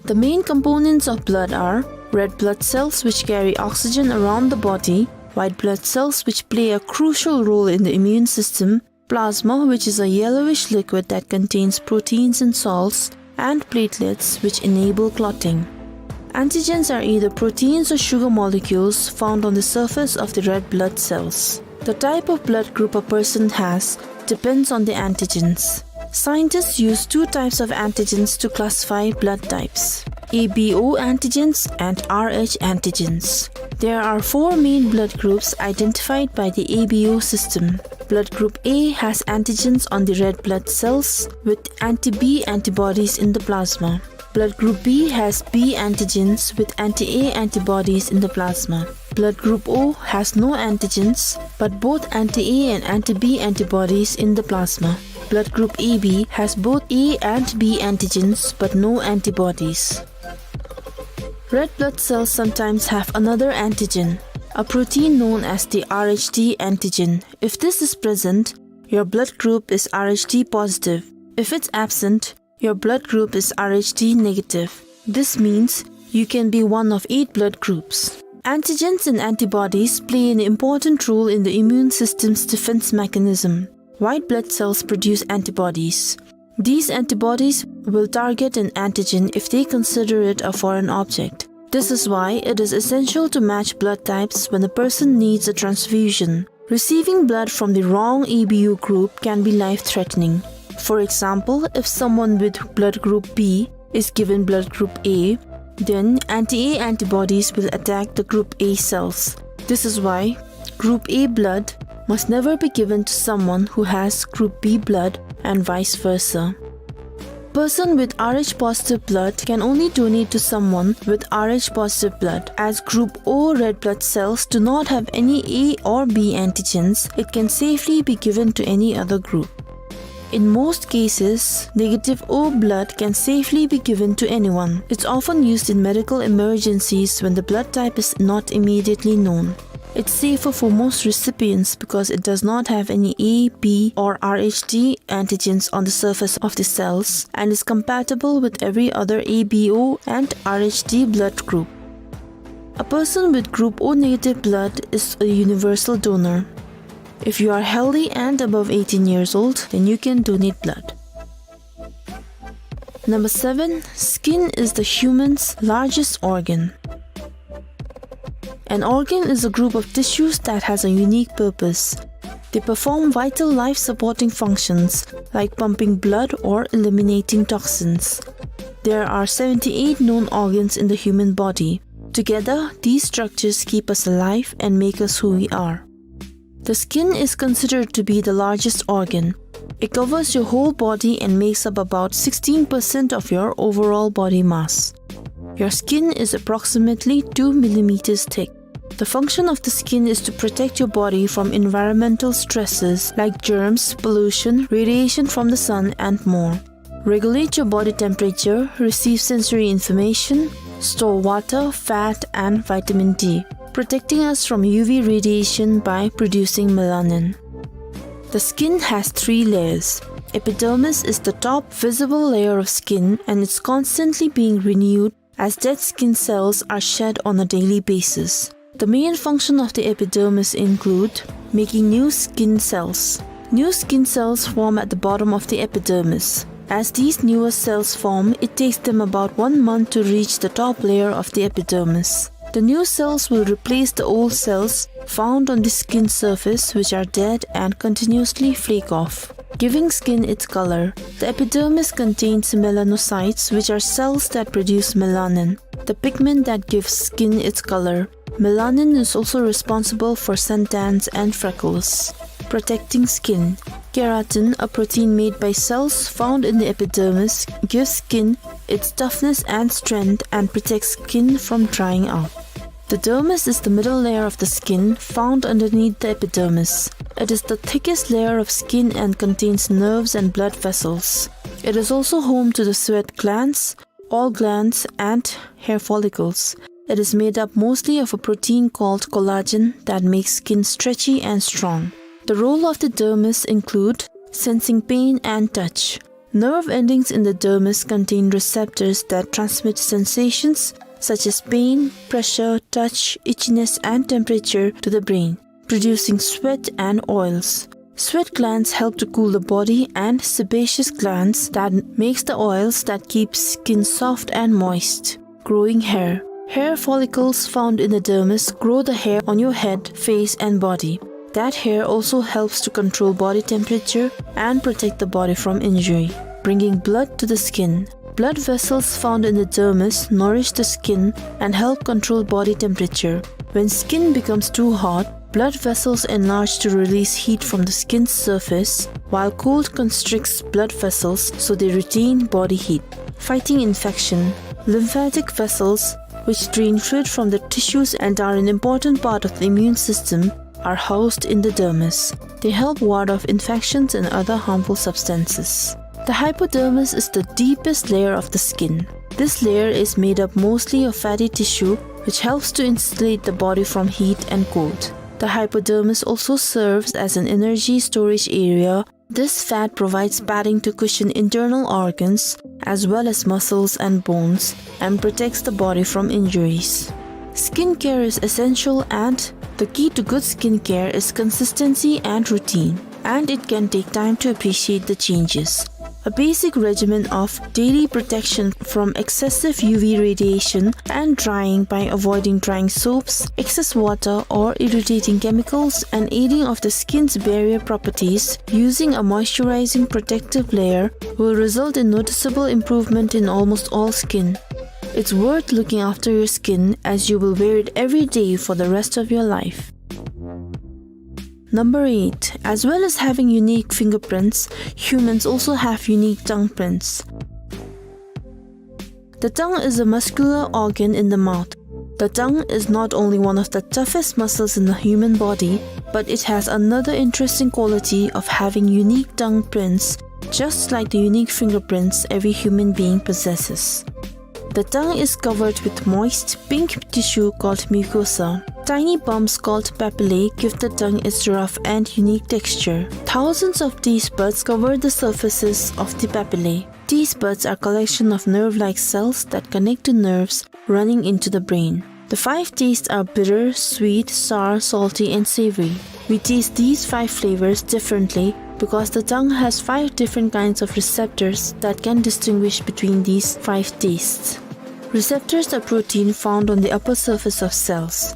The main components of blood are red blood cells, which carry oxygen around the body, white blood cells, which play a crucial role in the immune system, plasma, which is a yellowish liquid that contains proteins and salts, and platelets, which enable clotting. Antigens are either proteins or sugar molecules found on the surface of the red blood cells. The type of blood group a person has depends on the antigens. Scientists use two types of antigens to classify blood types: A B O antigens and R H antigens. There are four main blood groups identified by the A B O system. Blood group A has antigens on the red blood cells with anti-B antibodies in the plasma. Blood group B has B antigens with anti-A antibodies in the plasma. Blood group O has no antigens, but both anti-A and anti-B antibodies in the plasma. Blood group A B has both A and B antigens, but no antibodies. Red blood cells sometimes have another antigen, a protein known as the R H D antigen. If this is present, your blood group is R H D positive. If it's absent, Your blood group is Rh D negative. This means you can be one of eight blood groups. Antigens and antibodies play an important role in the immune system's defense mechanism. White blood cells produce antibodies. These antibodies will target an antigen if they consider it a foreign object. This is why it is essential to match blood types when a person needs a transfusion. Receiving blood from the wrong A B O group can be life-threatening. For example, if someone with blood group B is given blood group A, then anti-A antibodies will attack the group A cells. This is why group A blood must never be given to someone who has group B blood and vice versa. Person with Rh positive blood can only donate to someone with Rh positive blood. As group O red blood cells do not have any A or B antigens, it can safely be given to any other group. In most cases, negative O blood can safely be given to anyone. It's often used in medical emergencies when the blood type is not immediately known. It's safer for most recipients because it does not have any A, B, or Rh D antigens on the surface of the cells and is compatible with every other A B O and Rh D blood group. A person with group O negative blood is a universal donor. If you are healthy and above eighteen years old, then you can donate blood. Number seven, skin is the human's largest organ. An organ is a group of tissues that has a unique purpose. They perform vital life-supporting functions like pumping blood or eliminating toxins. There are seventy-eight known organs in the human body. Together, these structures keep us alive and make us who we are. The skin is considered to be the largest organ. It covers your whole body and makes up about sixteen percent of your overall body mass. Your skin is approximately two millimeters thick. The function of the skin is to protect your body from environmental stresses like germs, pollution, radiation from the sun, and more. Regulate your body temperature, receive sensory information, store water, fat, and vitamin D, protecting us from U V radiation by producing melanin. The skin has three layers. Epidermis is the top visible layer of skin, and it's constantly being renewed as dead skin cells are shed on a daily basis. The main function of the epidermis include making new skin cells. New skin cells form at the bottom of the epidermis. As these newer cells form, it takes them about one month to reach the top layer of the epidermis. The new cells will replace the old cells found on the skin surface, which are dead and continuously flake off, giving skin its color. The epidermis contains melanocytes, which are cells that produce melanin, the pigment that gives skin its color. Melanin is also responsible for suntans and freckles. Protecting skin. Keratin, a protein made by cells found in the epidermis, gives skin its toughness and strength and protects skin from drying out. The dermis is the middle layer of the skin, found underneath the epidermis. It is the thickest layer of skin and contains nerves and blood vessels. It is also home to the sweat glands, oil glands, and hair follicles. It is made up mostly of a protein called collagen that makes skin stretchy and strong. The role of the dermis include sensing pain and touch. Nerve endings in the dermis contain receptors that transmit sensations such as pain, pressure, touch, itchiness, and temperature to the brain, producing sweat and oils. Sweat glands help to cool the body and sebaceous glands that makes the oils that keep skin soft and moist. Growing hair. Hair follicles found in the dermis grow the hair on your head, face, and body. That hair also helps to control body temperature and protect the body from injury, bringing blood to the skin. Blood vessels found in the dermis nourish the skin and help control body temperature. When skin becomes too hot, blood vessels enlarge to release heat from the skin's surface, while cold constricts blood vessels so they retain body heat. Fighting infection. Lymphatic vessels, which drain fluid from the tissues and are an important part of the immune system, are housed in the dermis. They help ward off infections and other harmful substances. The hypodermis is the deepest layer of the skin. This layer is made up mostly of fatty tissue, which helps to insulate the body from heat and cold. The hypodermis also serves as an energy storage area This fat provides padding to cushion internal organs as well as muscles and bones and protects the body from injuries. Skincare is essential, and the key to good skincare is consistency and routine, and it can take time to appreciate the changes. A basic regimen of daily protection from excessive U V radiation and drying by avoiding drying soaps, excess water, or irritating chemicals, and aiding of the skin's barrier properties using a moisturizing protective layer will result in noticeable improvement in almost all skin. It's worth looking after your skin, as you will wear it every day for the rest of your life. Number eight. As well as having unique fingerprints, humans also have unique tongue prints. The tongue is a muscular organ in the mouth. The tongue is not only one of the toughest muscles in the human body, but it has another interesting quality of having unique tongue prints, just like the unique fingerprints every human being possesses. The tongue is covered with moist, pink tissue called mucosa. Tiny bumps called papillae give the tongue its rough and unique texture. Thousands of taste buds cover the surfaces of the papillae. Taste buds are collection of nerve-like cells that connect to nerves running into the brain. The five tastes are bitter, sweet, sour, salty, and savory. We taste these five flavors differently because the tongue has five different kinds of receptors that can distinguish between these five tastes. Receptors are protein found on the upper surface of cells.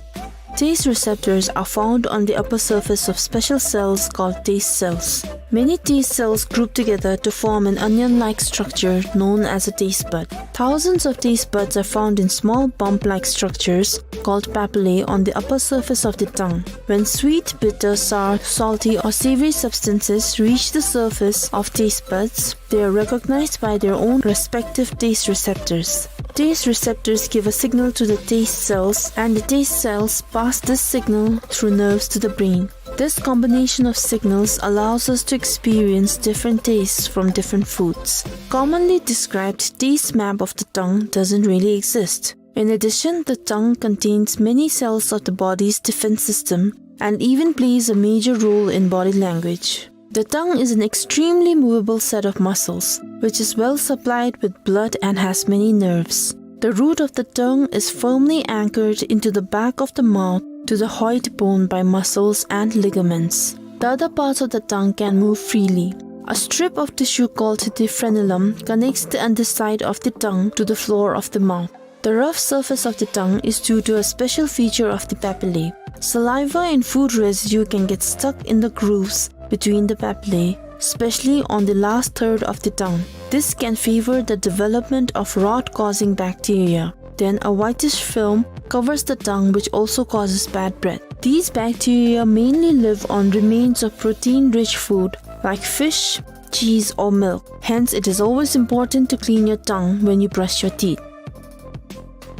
Taste receptors are found on the upper surface of special cells called taste cells. Many taste cells group together to form an onion-like structure known as a taste bud. Thousands of taste buds are found in small bump-like structures called papillae on the upper surface of the tongue. When sweet, bitter, sour, salty, or savory substances reach the surface of taste buds, they are recognized by their own respective taste receptors. Taste receptors give a signal to the taste cells, and the taste cells pass this signal through nerves to the brain. This combination of signals allows us to experience different tastes from different foods. Commonly described taste map of the tongue doesn't really exist. In addition, the tongue contains many cells of the body's defense system and even plays a major role in body language. The tongue is an extremely movable set of muscles, which is well supplied with blood and has many nerves. The root of the tongue is firmly anchored into the back of the mouth to the hyoid bone by muscles and ligaments. The other parts of the tongue can move freely. A strip of tissue called the frenulum connects the underside of the tongue to the floor of the mouth. The rough surface of the tongue is due to a special feature of the papillae. Saliva and food residue can get stuck in the grooves between the papillae, especially on the last third of the tongue. This can favor the development of rot-causing bacteria. Then a whitish film covers the tongue, which also causes bad breath. These bacteria mainly live on remains of protein-rich food like fish, cheese, or milk. Hence, it is always important to clean your tongue when you brush your teeth.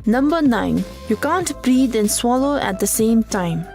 Number nine. You can't breathe and swallow at the same time.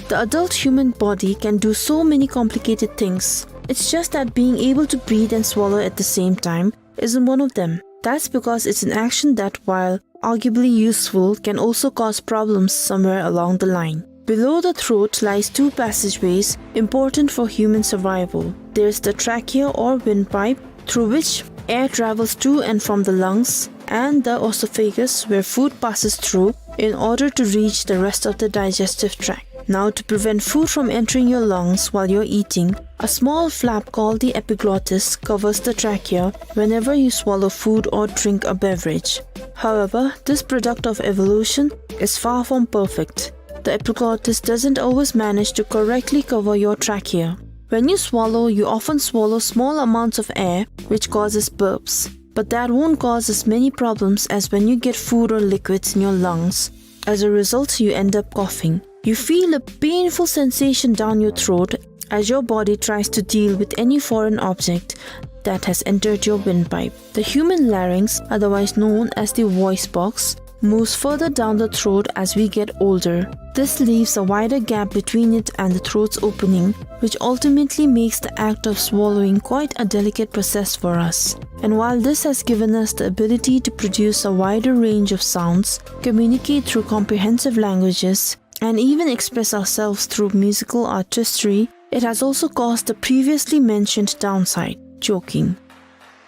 The adult human body can do so many complicated things. It's just that being able to breathe and swallow at the same time isn't one of them. That's because it's an action that, while arguably useful, can also cause problems somewhere along the line. Below the throat lies two passageways important for human survival. There's the trachea or windpipe, through which air travels to and from the lungs, and the oesophagus, where food passes through in order to reach the rest of the digestive tract. Now, to prevent food from entering your lungs while you're eating, a small flap called the epiglottis covers the trachea whenever you swallow food or drink a beverage. However, this product of evolution is far from perfect. The epiglottis doesn't always manage to correctly cover your trachea. When you swallow, you often swallow small amounts of air, which causes burps. But that won't cause as many problems as when you get food or liquids in your lungs. As a result, you end up coughing. You feel a painful sensation down your throat as your body tries to deal with any foreign object that has entered your windpipe. The human larynx, otherwise known as the voice box, moves further down the throat as we get older. This leaves a wider gap between it and the throat's opening, which ultimately makes the act of swallowing quite a delicate process for us. And while this has given us the ability to produce a wider range of sounds, communicate through comprehensive languages, and even express ourselves through musical artistry, It has also caused the previously mentioned downside, choking.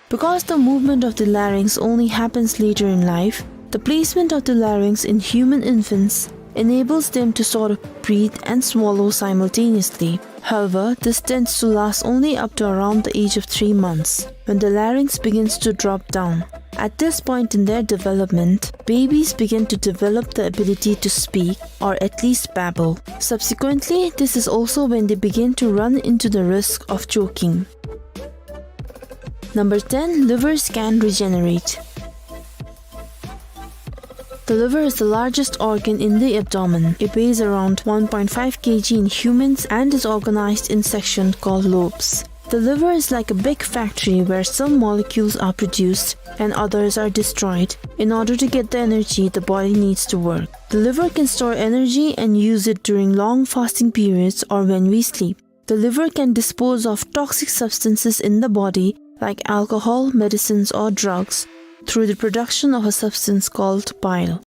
Because the movement of the larynx only happens later in life, the placement of the larynx in human infants enables them to sort of breathe and swallow simultaneously. However, this tends to last only up to around the age of three months, when the larynx begins to drop down. At this point in their development, babies begin to develop the ability to speak, or at least babble. Subsequently, this is also when they begin to run into the risk of choking. Number ten, livers can regenerate. The liver is the largest organ in the abdomen. It weighs around one point five kilograms in humans and is organized in sections called lobes. The liver is like a big factory where some molecules are produced and others are destroyed in order to get the energy the body needs to work. The liver can store energy and use it during long fasting periods or when we sleep. The liver can dispose of toxic substances in the body, like alcohol, medicines, or drugs, through the production of a substance called bile.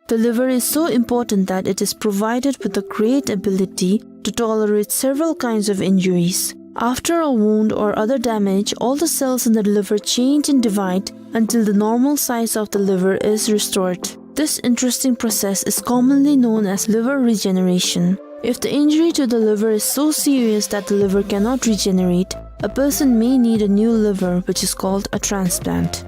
The liver is so important that it is provided with the great ability to tolerate several kinds of injuries. After a wound or other damage, all the cells in the liver change and divide until the normal size of the liver is restored. This interesting process is commonly known as liver regeneration. If the injury to the liver is so serious that the liver cannot regenerate, a person may need a new liver, which is called a transplant.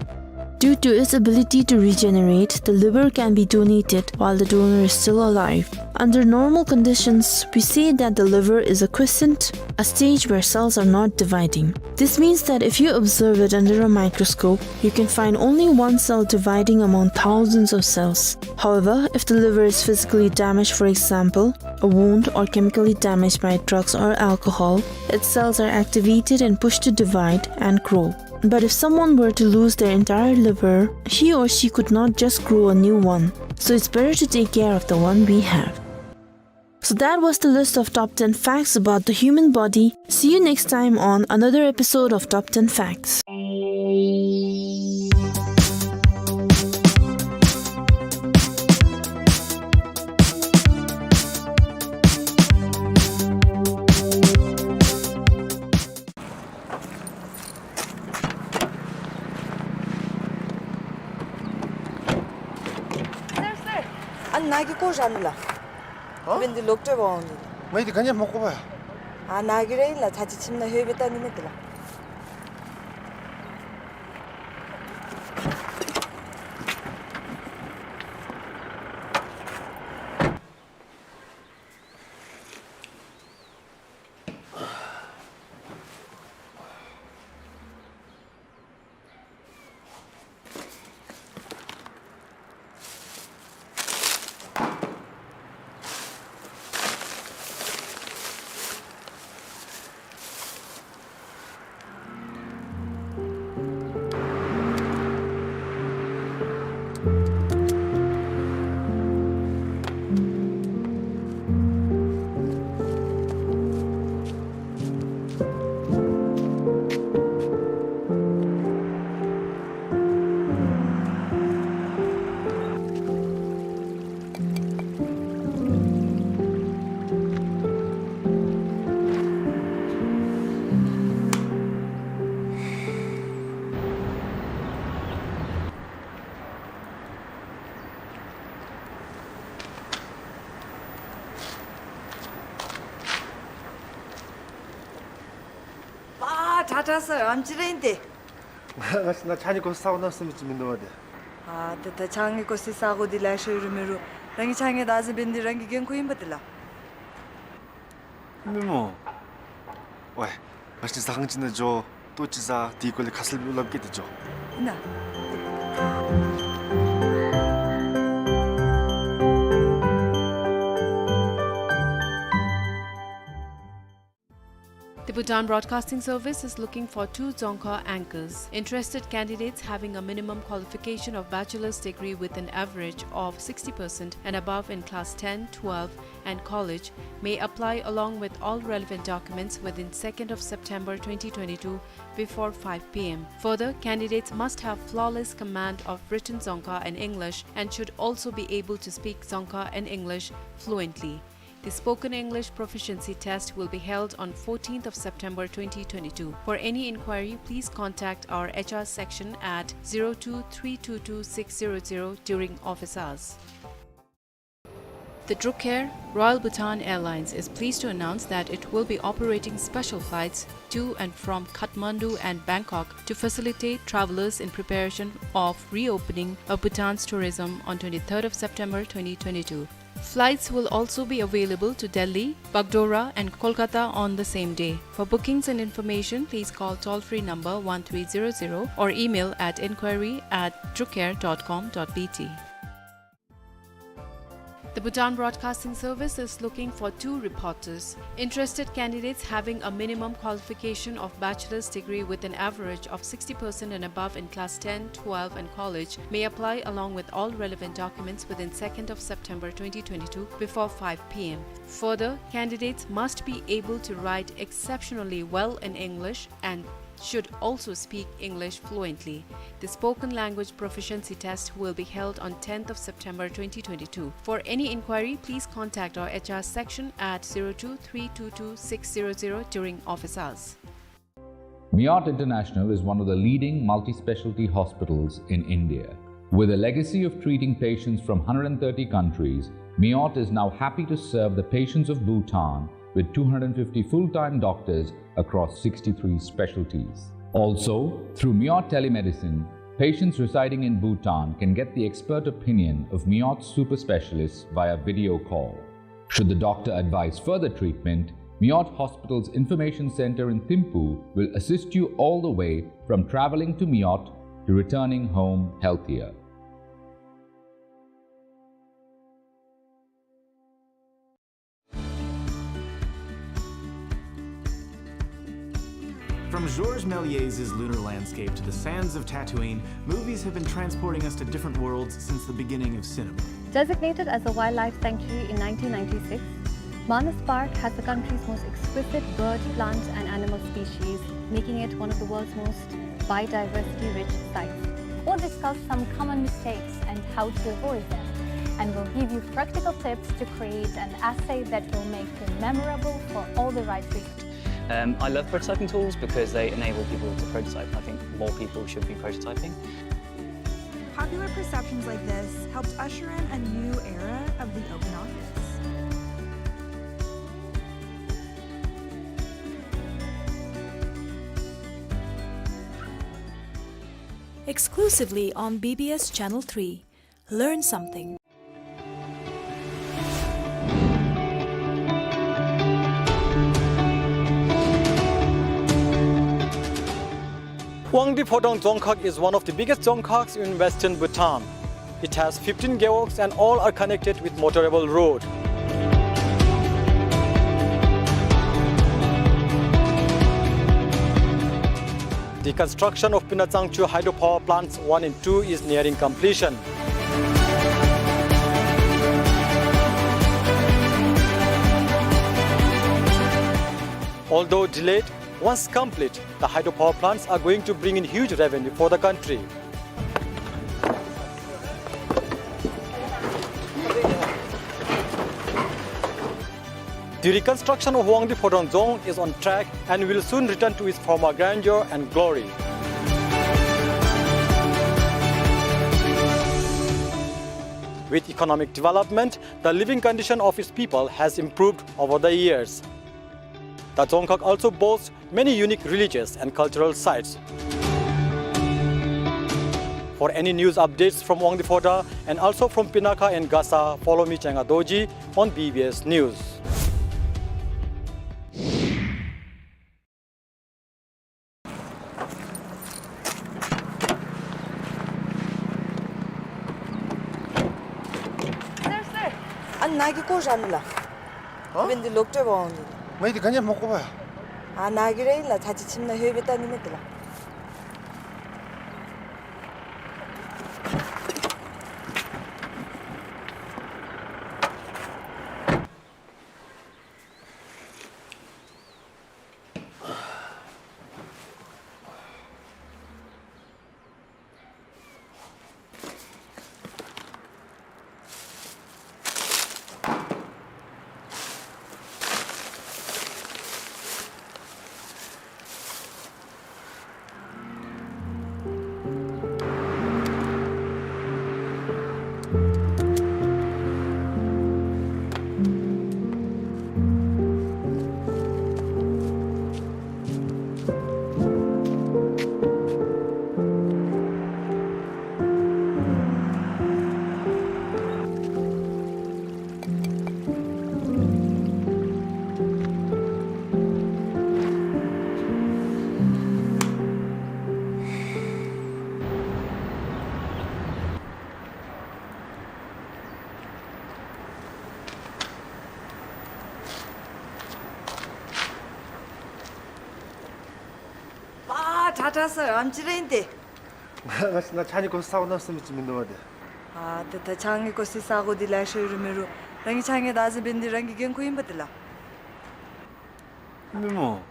Due to its ability to regenerate, the liver can be donated while the donor is still alive. Under normal conditions, we say that the liver is a quiescent, a stage where cells are not dividing. This means that if you observe it under a microscope, you can find only one cell dividing among thousands of cells. However, if the liver is physically damaged, for example, a wound, or chemically damaged by drugs or alcohol, its cells are activated and pushed to divide and grow. But if someone were to lose their entire liver, he or she could not just grow a new one. So it's better to take care of the one we have. So that was the list of top ten facts about the human body. See you next time on another episode of Top ten Facts. Sir, sir. ཨ་ནཱ་གི་སྐོར་ར་ནི་ལགས། ཨ། འབད་ནི་འདི་ལོག་སྤྲོད་འབག་འོང་ནི། ང་འདི་ག་ནི་མ་གོ་བས། ཨ་ནཱ་གི་ར་ཨིན་ལགས། ཚར་གཅིག་ཁྱིམ་ནང་ལྷོད་སྦེ་བལྟ་ནི་མས་ཏེ་ལགས། པ་ཊ་ཊ་སར་ཨམ་ཅི་རེ་ཨིན་ཏེ། ང་ང་ཕྱི་ནང་ཕྱགས་སྙིགས་བཀོ་སའི་ས་གོ་ནང་སོང་མི་ཅིག་མིན་འདུག་པ་ཏེ། ཨ་ད་ད་ཕྱགས་སྙིགས་བཀོ་སའི་ས་གོ་འདི་ལེ་ཤ་ཡོད་རུང་མེད་རུང་རང་གི་ཕྱགས་སྙིགས་བདག་འཛིན་འབད་ནི་འདི་རང་གི་འགན་ཁུར་ཨིན་པ་ཏེ་ལགས། མི་མོ། ཝའི། ང་ཕྱི་ཟ་ཁང་ཅིག་ནང་འགྱོ། ལྟོ་ཅིག་ཟ། དེའི་སྐོར་ལས་ཁ་གསལ་སླབ་གེ་ཏེ་འགྱོ། ཨིན་ན། The Bhutan Broadcasting Service is looking for two Dzongkha anchors. Interested candidates having a minimum qualification of bachelor's degree with an average of sixty percent and above in class ten, twelve, and college may apply along with all relevant documents within second of September twenty twenty-two before five p m. Further, candidates must have flawless command of written Dzongkha and English and should also be able to speak Dzongkha and English fluently. The spoken English proficiency test will be held on fourteenth of September twenty twenty-two. For any inquiry, please contact our H R section at zero two three two two six zero zero during office hours. The Druk Air, Royal Bhutan Airlines, is pleased to announce that it will be operating special flights to and from Kathmandu and Bangkok to facilitate travelers in preparation of reopening of Bhutan's tourism on twenty-third of September twenty twenty-two. Flights will also be available to Delhi, Bagdogra and Kolkata on the same day. For bookings and information, please call toll-free number one three zero zero or email at inquiry at drukair dot com dot B T. The Bhutan Broadcasting Service is looking for two reporters. Interested candidates having a minimum qualification of bachelor's degree with an average of sixty percent and above in class ten, twelve and college may apply along with all relevant documents within second of September twenty twenty-two before five P M. Further, candidates must be able to write exceptionally well in English and should also speak English fluently. The spoken language proficiency test will be held on tenth of September twenty twenty-two. For any inquiry, please contact our H R section at zero two three two two six zero zero during office hours. Miot International is one of the leading multi-specialty hospitals in India. With a legacy of treating patients from hundred and thirty countries, Miot is now happy to serve the patients of Bhutan with two hundred fifty full-time doctors across sixty-three specialties. Also, through Miot Telemedicine, patients residing in Bhutan can get the expert opinion of Miot super specialists via video call. Should the doctor advise further treatment, Miot Hospital's Information Center in Thimphu will assist you all the way from traveling to Miot to returning home healthier. From Georges Méliès' lunar landscape to the sands of Tatooine, movies have been transporting us to different worlds since the beginning of cinema. Designated as a wildlife sanctuary in nineteen ninety-six, Manas Park has the country's most exquisite bird, plant, and animal species, making it one of the world's most biodiversity-rich sites. We'll discuss some common mistakes and how to avoid them, and we'll give you practical tips to create an essay that will make you memorable for all the right reasons. Um, I love prototyping tools because they enable people to prototype. I think more people should be prototyping. Popular perceptions like this helped usher in a new era of the open office. Exclusively on B B S Channel three. Learn something. Wangdi Phodrang Dzongkhag is one of the biggest dzongkhags in western Bhutan. It has fifteen gewogs and all are connected with motorable road. The construction of Pinatsangchu hydropower plants one and two is nearing completion. Although delayed, once complete, the hydropower plants are going to bring in huge revenue for the country. The reconstruction of Wangdi Phodrang Dzong is on track and will soon return to its former grandeur and glory. With economic development, the living condition of its people has improved over the years. The Dzongkhag also boasts many unique religious and cultural sites. For any news updates from Wangdi Phodrang and also from Pinakha and Gasa, follow me, Chenga Dorji, on B B S News. Sir, sir. ཨ་ནཱ་གི་ཀོ་ཞ་ནི་ལགས། ཨ། བན་དེ་ལོག་སྤྲོད་པ་འོང་ནི། མེད་དེ་ག་ཉེ་མོ་ཀོ་བ། ཨ་ནཱ་གི་རེད་ལགས། ཚ་ཅི་ཁྱིམ་ནང་ལྷོད་པའི་ད་ནི་མེད་དེ་ལགས། ཊ་ཊ་སར་ཨམ་ཅི་རེ་ཨིན་ཏེ། ང་ང་ཕྱགས་སྙིགས་བཀོ་སའི་ས་གོ་ནང་སོང་མི་ཅིག་མིན་འདུག་པ་ཏེ། ཨ་ད་ད་ཕྱགས་སྙིགས་བཀོ་སའི་ས་གོ་འདི་ལེ་ཤ་ཡོད་རུང་མེད་རུང་རང་གི་ཕྱགས་སྙིགས་བདག་འཛིན་འབད་ནི་འདི་རང་གི་འགན་ཁུར་ཨིན་པ་ཏེ་ལགས། མི་མོ།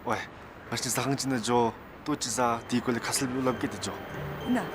ཝའི། ང་བཅས་ཟ་ཁང་ཅིག་ནང་འགྱོ། ལྟོ་ཅིག་བཟའ། དེའི་སྐོར་ལས་ཁ་གསལ་སླབ་སྟེ་འགྱོ། ཨིན་ན།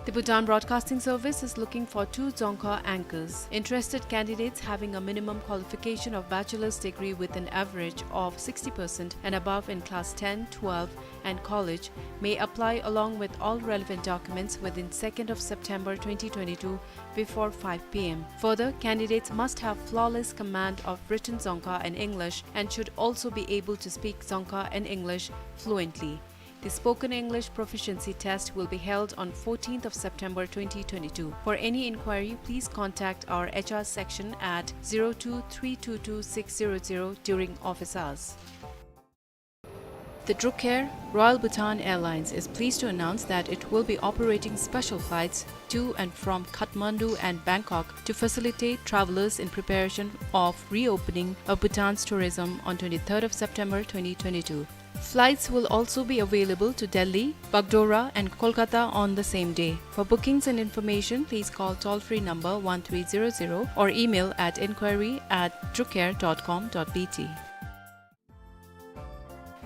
The Bhutan Broadcasting Service is looking for two Dzongkha anchors. Interested candidates having a minimum qualification of bachelor's degree with an average of sixty percent and above in class ten, twelve, and college may apply along with all relevant documents within second of September twenty twenty-two before five P M. Further, candidates must have flawless command of written Dzongkha and English and should also be able to speak Dzongkha and English fluently. The spoken English proficiency test will be held on fourteenth of September twenty twenty-two. For any inquiry, please contact our H R section at zero two three two two six zero zero during office hours. The Druk Air, Royal Bhutan Airlines, is pleased to announce that it will be operating special flights to and from Kathmandu and Bangkok to facilitate travelers in preparation of reopening of Bhutan's tourism on twenty-third of September twenty twenty-two. Flights will also be available to Delhi, Bagdogra and Kolkata on the same day. For bookings and information, please call toll-free number one three zero zero or email at inquiry at drukair dot com dot B T.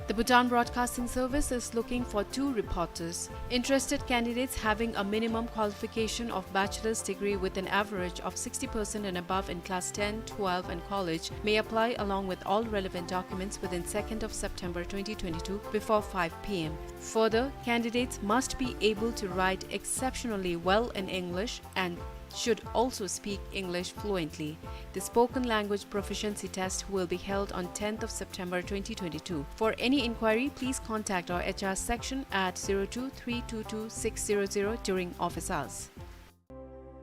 The Bhutan Broadcasting Service is looking for two reporters. Interested candidates having a minimum qualification of bachelor's degree with an average of sixty percent and above in class ten, twelve and college may apply along with all relevant documents within second of September twenty twenty-two before five P M. Further, candidates must be able to write exceptionally well in English and should also speak English fluently. The spoken language proficiency test will be held on tenth of September twenty twenty-two. For any inquiry, please contact our H R section at zero two three two two six zero zero during office hours.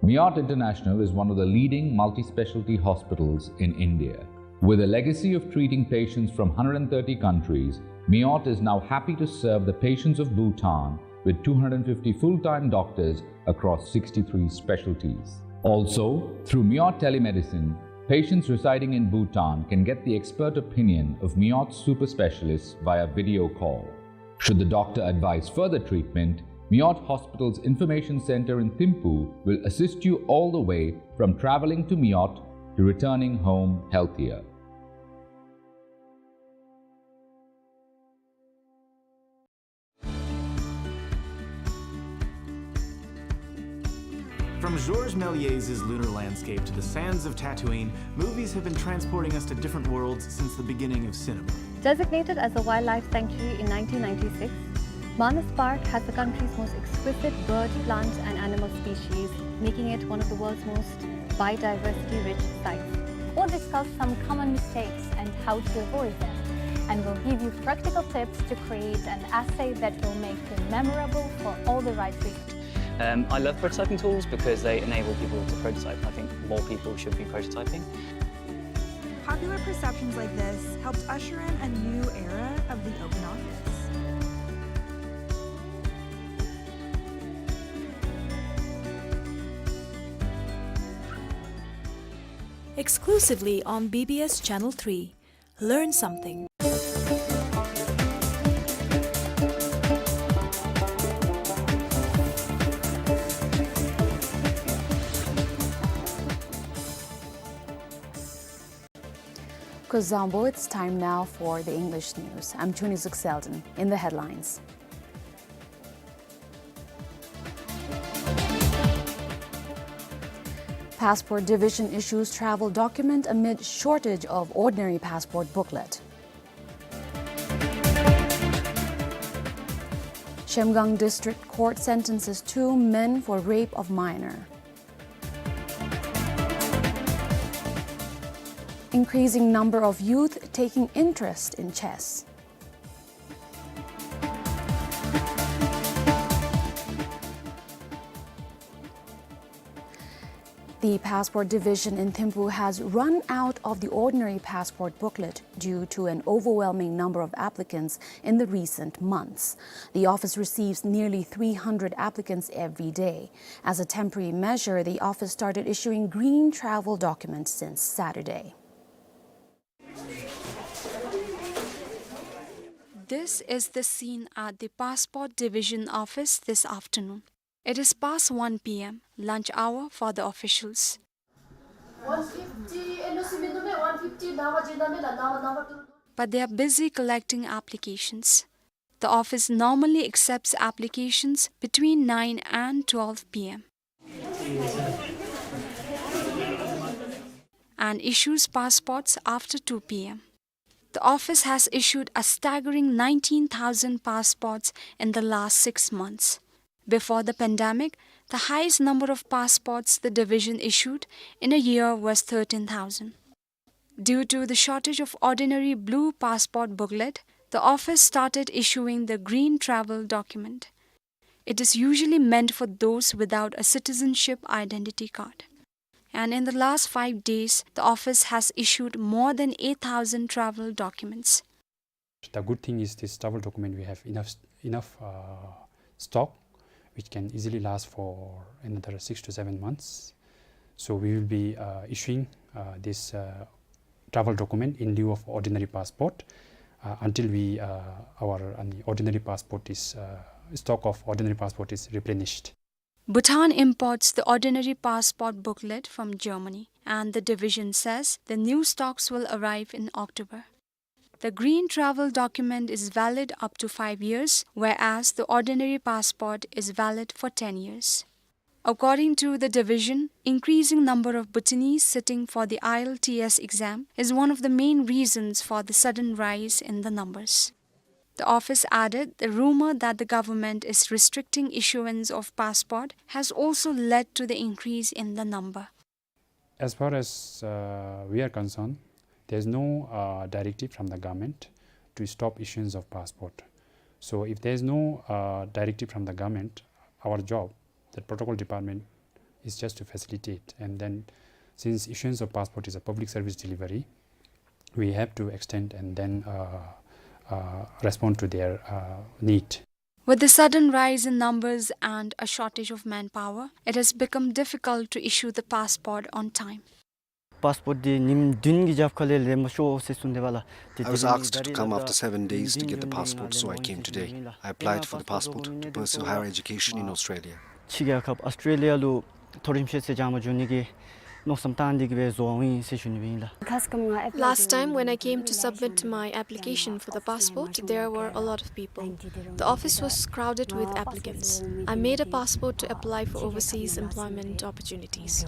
Meerut International is one of the leading multi-specialty hospitals in India. With a legacy of treating patients from hundred and thirty countries, Meerut is now happy to serve the patients of Bhutan with two hundred fifty full-time doctors across sixty-three specialties. Also, through Meerut Telemedicine, patients residing in Bhutan can get the expert opinion of Meerut super specialists via video call. Should the doctor advise further treatment, Meerut Hospital's Information Center in Thimphu will assist you all the way from traveling to Meerut to returning home healthier. From Georges Méliès' lunar landscape to the sands of Tatooine, movies have been transporting us to different worlds since the beginning of cinema. Designated as a wildlife sanctuary in nineteen ninety-six, Manas Park has the country's most exquisite bird, plant, and animal species, making it one of the world's most biodiversity-rich sites. We'll discuss some common mistakes and how to avoid them. And we'll give you practical tips to create an essay that will make you memorable for all the right reasons. Um, I love prototyping tools because they enable people to prototype. I think more people should be prototyping. Popular perceptions like this helped usher in a new era of the open office. Exclusively on B B S Channel three. Learn something. Kuzuzangpo, it's time now for the English news. I'm Chunizuk Selden. In the headlines. Passport Division issues travel document amid shortage of ordinary passport booklet. Shemgang District Court sentences two men for rape of minor. Increasing number of youth taking interest in chess. The Passport Division in Thimphu has run out of the ordinary passport booklet due to an overwhelming number of applicants in the recent months. The office receives nearly three hundred applicants every day. As a temporary measure, the office started issuing green travel documents since Saturday. This is the scene at the Passport Division office this afternoon. It is past one P M, lunch hour for the officials. But they are busy collecting applications. The office normally accepts applications between nine and twelve P M and issues passports after two P M. The office has issued a staggering nineteen thousand passports in the last six months. Before the pandemic, the highest number of passports the division issued in a year was thirteen thousand. Due to the shortage of ordinary blue passport booklet, the office started issuing the green travel document. It is usually meant for those without a citizenship identity card. And in the last five days, the office has issued more than eight thousand travel documents. The good thing is this travel document, we have enough, enough, uh, stock, which can easily last for another six to seven months. So we will be, uh, issuing, uh, this, uh, travel document in lieu of ordinary passport, uh, until we, uh, our, um, ordinary passport is, uh, stock of ordinary passport is replenished. Bhutan imports the ordinary passport booklet from Germany, and the division says the new stocks will arrive in October. The green travel document is valid up to five years, whereas the ordinary passport is valid for ten years. According to the division, increasing number of Bhutanese sitting for the I E L T S exam is one of the main reasons for the sudden rise in the numbers. The office added the rumor that the government is restricting issuance of passport has also led to the increase in the number. As far as, uh, we are concerned, there's no, uh, directive from the government to stop issuance of passport. So if there's no, uh, directive from the government, our job, the protocol department, is just to facilitate. And then, since issuance of passport is a public service delivery, we have to extend and then, uh, uh, respond to their, uh, need. With the sudden rise in numbers and a shortage of manpower, it has become difficult to issue the passport on time. Passport འདི་ཉིནམ་བདུན་གྱི་རྒྱབ་ཁ་ལས་ལེན་མ་ཆོག་ཟེར་གསུངས་ཏེ་འབད་ལགས། དེ་I was asked to come after seven days to get the passport, so I came today. I applied for the passport to pursue higher education in Australia. ཕྱི་རྒྱལ་ཁབ་ཨོསི་ཊྲེ་ལི་ཡ་ལུ་མཐོ་རིམ་ཤེས་ཚད་སྦྱང་བར་འགྱོ་ནི་གི་མནོ་བསམ་བཏང་སྟེ་གི་སྦེ་འགྱོཝ་ཨིན་ཟེར་ཞུ་ནི་སྦེ་ཨིན་ལགས། Last time when I came to submit my application for the passport, there were a lot of people. The office was crowded with applicants. I made a passport to apply for overseas employment opportunities.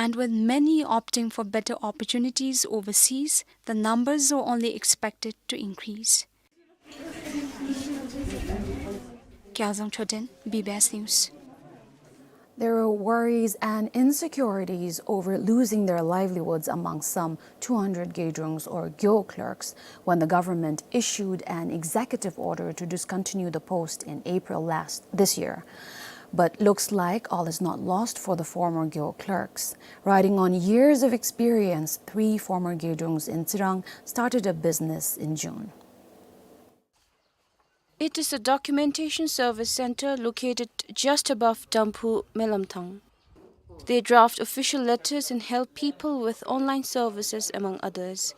And with many opting for better opportunities overseas, the numbers are only expected to increase. Kyaljang Choden, B B S News. There are worries and insecurities over losing their livelihoods among some two hundred gyodrungs or gyo clerks when the government issued an executive order to discontinue the post in April last this year. But looks like all is not lost for the former gyo clerks. Riding on years of experience, three former gyodrungs in Tsirang started a business in June. It is a documentation service center located just above Damphu Melamthang. They draft official letters and help people with online services, among others.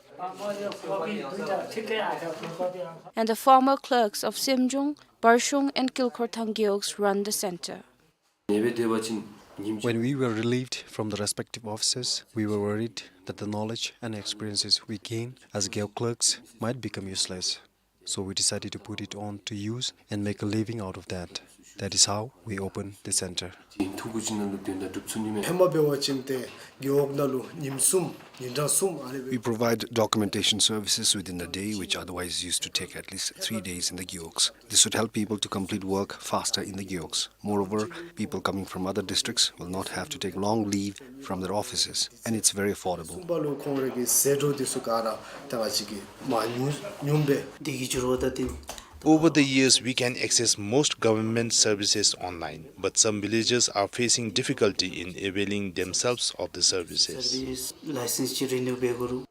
And the former clerks of Semjong, Barshung and Kilkhorthang Gewogs run the center. When we were relieved from the respective offices, we were worried that the knowledge and experiences we gain as Gewog clerks might become useless. So we decided to put it on to use and make a living out of that. That is how we opened the center. We provide documentation services within the day, which otherwise used to take at least three days in the gewogs. This would help people to complete work faster in the gewogs. Moreover, people coming from other districts will not have to take long leave from their offices, and it's very affordable. Over the years, we can access most government services online, but some villagers are facing difficulty in availing themselves of the services. Service license ཅིག་རི་ནིའུ་འབད་དགོ་རུང་།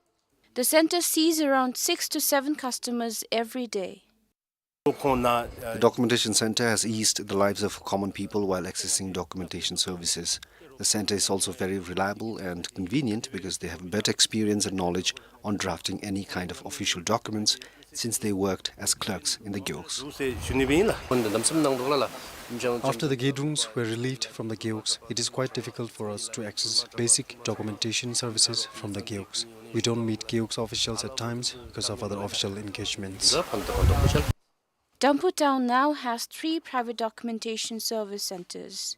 The center sees around six to seven customers every day. The documentation center has eased the lives of common people while accessing documentation services. The center is also very reliable and convenient because they have better experience and knowledge on drafting any kind of official documents since they worked as clerks in the gewogs. After the gedungs were relieved from the gewogs, it is quite difficult for us to access basic documentation services from the gewogs. We don't meet gewogs officials at times because of other official engagements. Damphu town now has three private documentation service centers.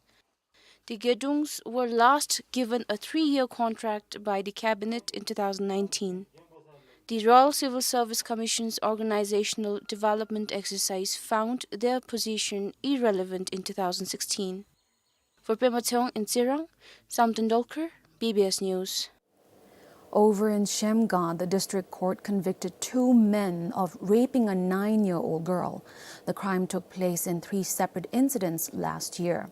The gedungs were last given a three-year contract by the cabinet in two thousand nineteen. The Royal Civil Service Commission's organizational development exercise found their position irrelevant in two thousand sixteen. For Pema Tshewang in Tsirang, Samten Dolkar, B B S News. Over in Zhemgang, the district court convicted two men of raping a nine-year-old girl. The crime took place in three separate incidents last year.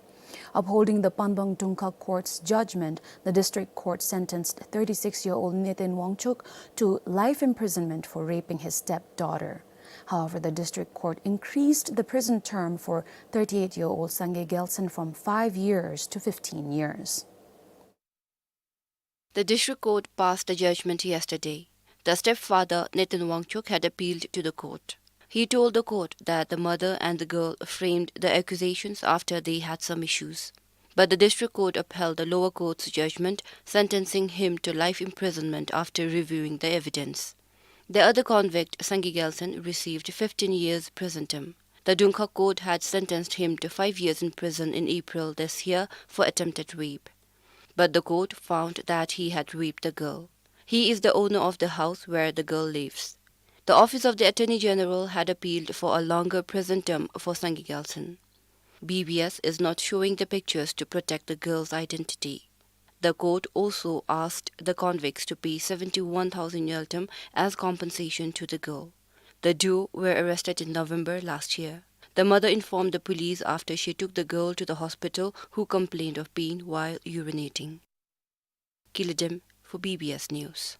Upholding the Panbang Dungkhag court's judgment, the district court sentenced thirty-six-year-old Neten Wangchuk to life imprisonment for raping his stepdaughter. However, the district court increased the prison term for thirty-eight-year-old Sangay Gyaltsen from five years to fifteen years. The district court passed the judgment yesterday. The stepfather, Neten Wangchuk, had appealed to the court. He told the court that the mother and the girl framed the accusations after they had some issues. But the district court upheld the lower court's judgment, sentencing him to life imprisonment after reviewing the evidence. The other convict, Sangay Gyaltsen, received fifteen years prison term. The Dungkhag court had sentenced him to five years in prison in April this year for attempted rape. But the court found that he had raped the girl. He is the owner of the house where the girl lives. The Office of the Attorney General had appealed for a longer prison term for Sangay Gyaltsen. B B S is not showing the pictures to protect the girl's identity. The court also asked the convicts to pay seventy-one thousand ngultrum as compensation to the girl. The duo were arrested in November last year. The mother informed the police after she took the girl to the hospital, who complained of pain while urinating. Kiladem for B B S News.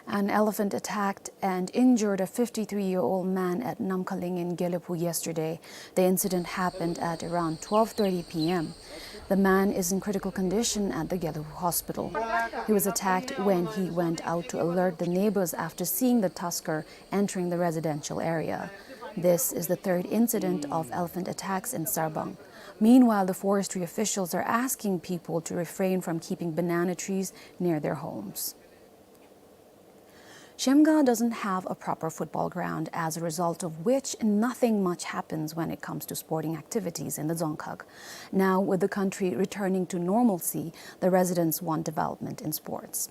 An elephant attacked and injured a fifty-three-year-old man at Namkhaling in Gelephu yesterday. The incident happened at around twelve thirty p m. The man is in critical condition at the Gelephu hospital. He was attacked when he went out to alert the neighbors after seeing the tusker entering the residential area. This is the third incident of elephant attacks in Sarbang. Meanwhile, the forestry officials are asking people to refrain from keeping banana trees near their homes. Zhemgang doesn't have a proper football ground, as a result of which nothing much happens when it comes to sporting activities in the Dzongkhag. Now, with the country returning to normalcy, the residents want development in sports.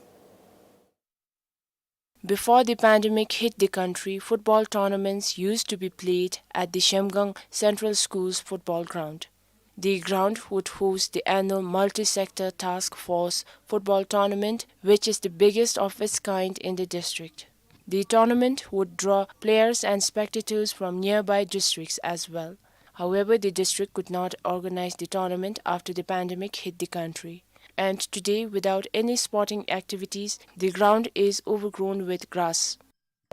Before the pandemic hit the country, football tournaments used to be played at the Zhemgang Central School's football ground. The ground would host the annual multi-sector task force football tournament, which is the biggest of its kind in the district. The tournament would draw players and spectators from nearby districts as well. However, the district could not organize the tournament after the pandemic hit the country. And today, without any sporting activities, the ground is overgrown with grass.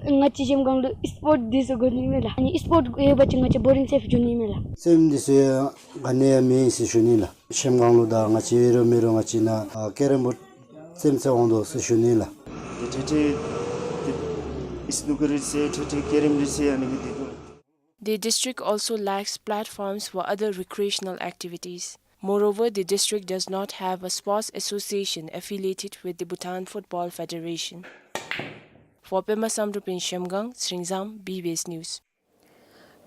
ང་བཅས་གཞལམ་སྒང་ལུ་སི་པོརཊ་འདི་ཚུ་དགོ་ནི་མས་ལགས། ཨ་ནི་སི་པོརཊ་ཡོད་པ་ཅིན་ང་བཅས་བོ་རིང་ཟེར་ཞུ་ནི་མས་ལགས། རྩེདམོ་འདི་ཚུ་ཡང་ག་ནི་ཡང་མེད་ཟེར་ཞུ་ནི་ལགས། གཞལམ་སྒང་ལུ་ད་ང་བཅས་ཨིན་རུང་མེན་རུང་ང་བཅས་ནཱ་ཨ་ཀེ་རམ་བོཌ་རྩེདམོ་རྩེ་འོང་དོ་ཟེར་ཞུ་ནི་ལགས། ཏེ་ཏེ་ཏེ་ཨིས་སྣུ་ཀར་རྩེ་ཏེ་ཏེ་ཀེ་རམ་རྩེ་ཨ་ནི་གི་འདི་དོ། The district also lacks platforms for other recreational activities. Moreover, the district does not have a sports association affiliated with the Bhutan Football Federation. For Pema Samdrup in Zhemgang, Sringzam, B B S News.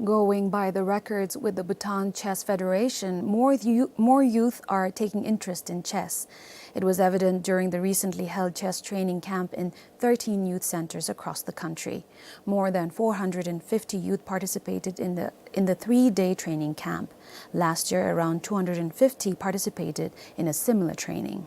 Going by the records with the Bhutan Chess Federation, more you-, more youth are taking interest in chess. It was evident during the recently held chess training camp in thirteen youth centers across the country. More than four hundred and fifty youth participated in the, in the three-day training camp. Last year, around two hundred and fifty participated in a similar training.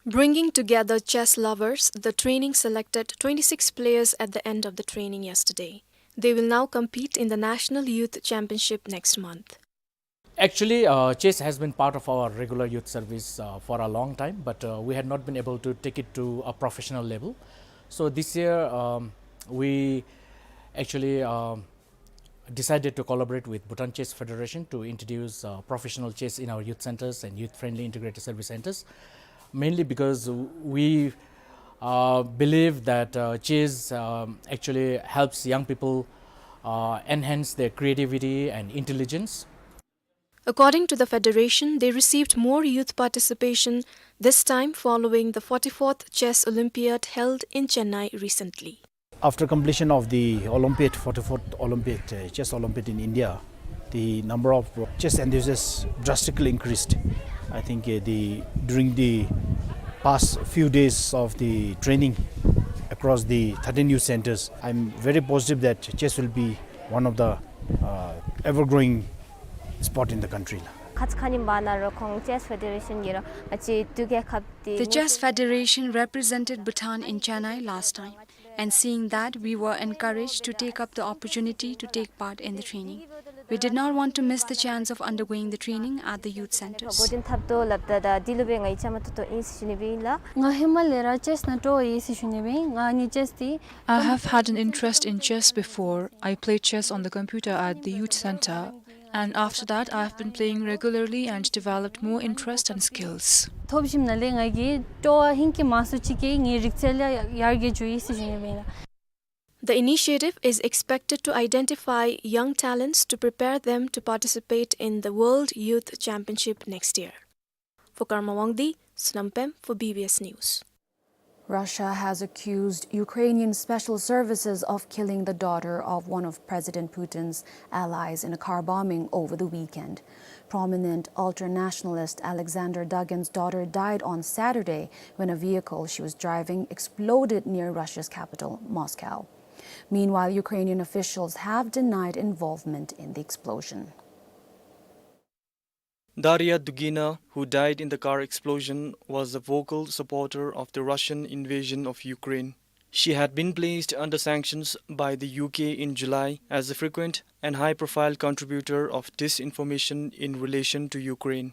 Bringing together chess lovers, the training selected twenty-six players at the end of the training yesterday. They will now compete in the National Youth Championship next month. Actually, uh, chess has been part of our regular youth service, uh, for a long time, but, uh, we had not been able to take it to a professional level. So this year, um, we actually, um, decided to collaborate with Bhutan Chess Federation to introduce, uh, professional chess in our youth centers and youth-friendly integrated service centers, mainly because we, uh, believe that, uh, chess, um, actually helps young people, uh, enhance their creativity and intelligence. According to the federation, they received more youth participation this time following the forty-fourth Chess Olympiad held in Chennai recently. After completion of the Olympiad, forty-fourth Olympiad, uh, Chess Olympiad in India, the number of chess enthusiasts drastically increased. I think, uh, the, during the past few days of the training across the thirteen youth centers, I'm very positive that chess will be one of the, uh, ever-growing sport in the country. ཁ་ཙ་ཁ་ཉིནམ་ནང་ར་ཁོང་Chess Federation གིས་ར་ང་བཅས་འབྲུག་རྒྱལ་ཁབ་འདི། The Chess Federation represented Bhutan in Chennai last time, and seeing that, we were encouraged to take up the opportunity to take part in the training. We did not want to miss the chance of undergoing the training at the youth centers. འགོ་འདྲེན་འཐབ་དོ་སླབ་ད་ད་འདི་ལུ་སྦེ་ང་གིས་བཅའ་མར་གཏོགས་དོ་ཨིན་ཟེར་ཞུ་ནི་སྦེ་ཨིན་ལགས། ང་ཧེ་མ་ལས་ར་ཅེསི་ནང་སྤྲོ་བ་ཡོད་ཟེར་ཞུ་ནི་སྦེ་ཨིན། ང་ནི་ཅེསི་འདི། I have had an interest in chess before. I played chess on the computer at the youth center, and after that, I have been playing regularly and developed more interest and skills. ཐོབ་ཞིནམ་ལས་ང་གིས་སྤྲོ་བ་ཧིང་གིས་མང་སུ་ཅིག་གིས་ངེའི་རིག་རྩལ་ལུ་ཡར་རྒྱས་འགྱོ་ཡི་ཟེར་ཞུ་ནི་སྦེ་ཨིན་ལགས། The initiative is expected to identify young talents to prepare them to participate in the World Youth Championship next year. For Karma Wangdi, Sonam Pem for B B S News. Russia has accused Ukrainian special services of killing the daughter of one of President Putin's allies in a car bombing over the weekend. Prominent ultra-nationalist Alexander Dugin's daughter died on Saturday when a vehicle she was driving exploded near Russia's capital, Moscow. Meanwhile, Ukrainian officials have denied involvement in the explosion. Daria Dugina, who died in the car explosion, was a vocal supporter of the Russian invasion of Ukraine. She had been placed under sanctions by the U K in July as a frequent and high-profile contributor of disinformation in relation to Ukraine.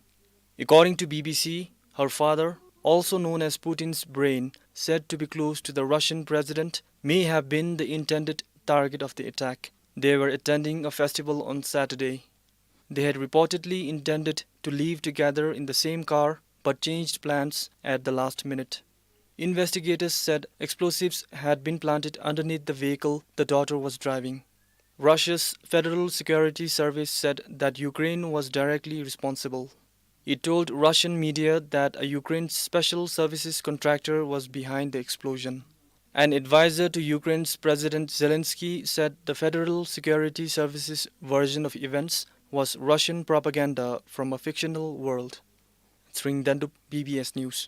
According to B B C, her father, also known as Putin's brain, said to be close to the Russian president, may have been the intended target of the attack. They were attending a festival on Saturday. They had reportedly intended to leave together in the same car, but changed plans at the last minute. Investigators said explosives had been planted underneath the vehicle the daughter was driving. Russia's Federal Security Service said that Ukraine was directly responsible. It told Russian media that a Ukraine special services contractor was behind the explosion. An advisor to Ukraine's President Zelensky said the Federal Security Services version of events was Russian propaganda from a fictional world. Tshering Dendup, B B S News.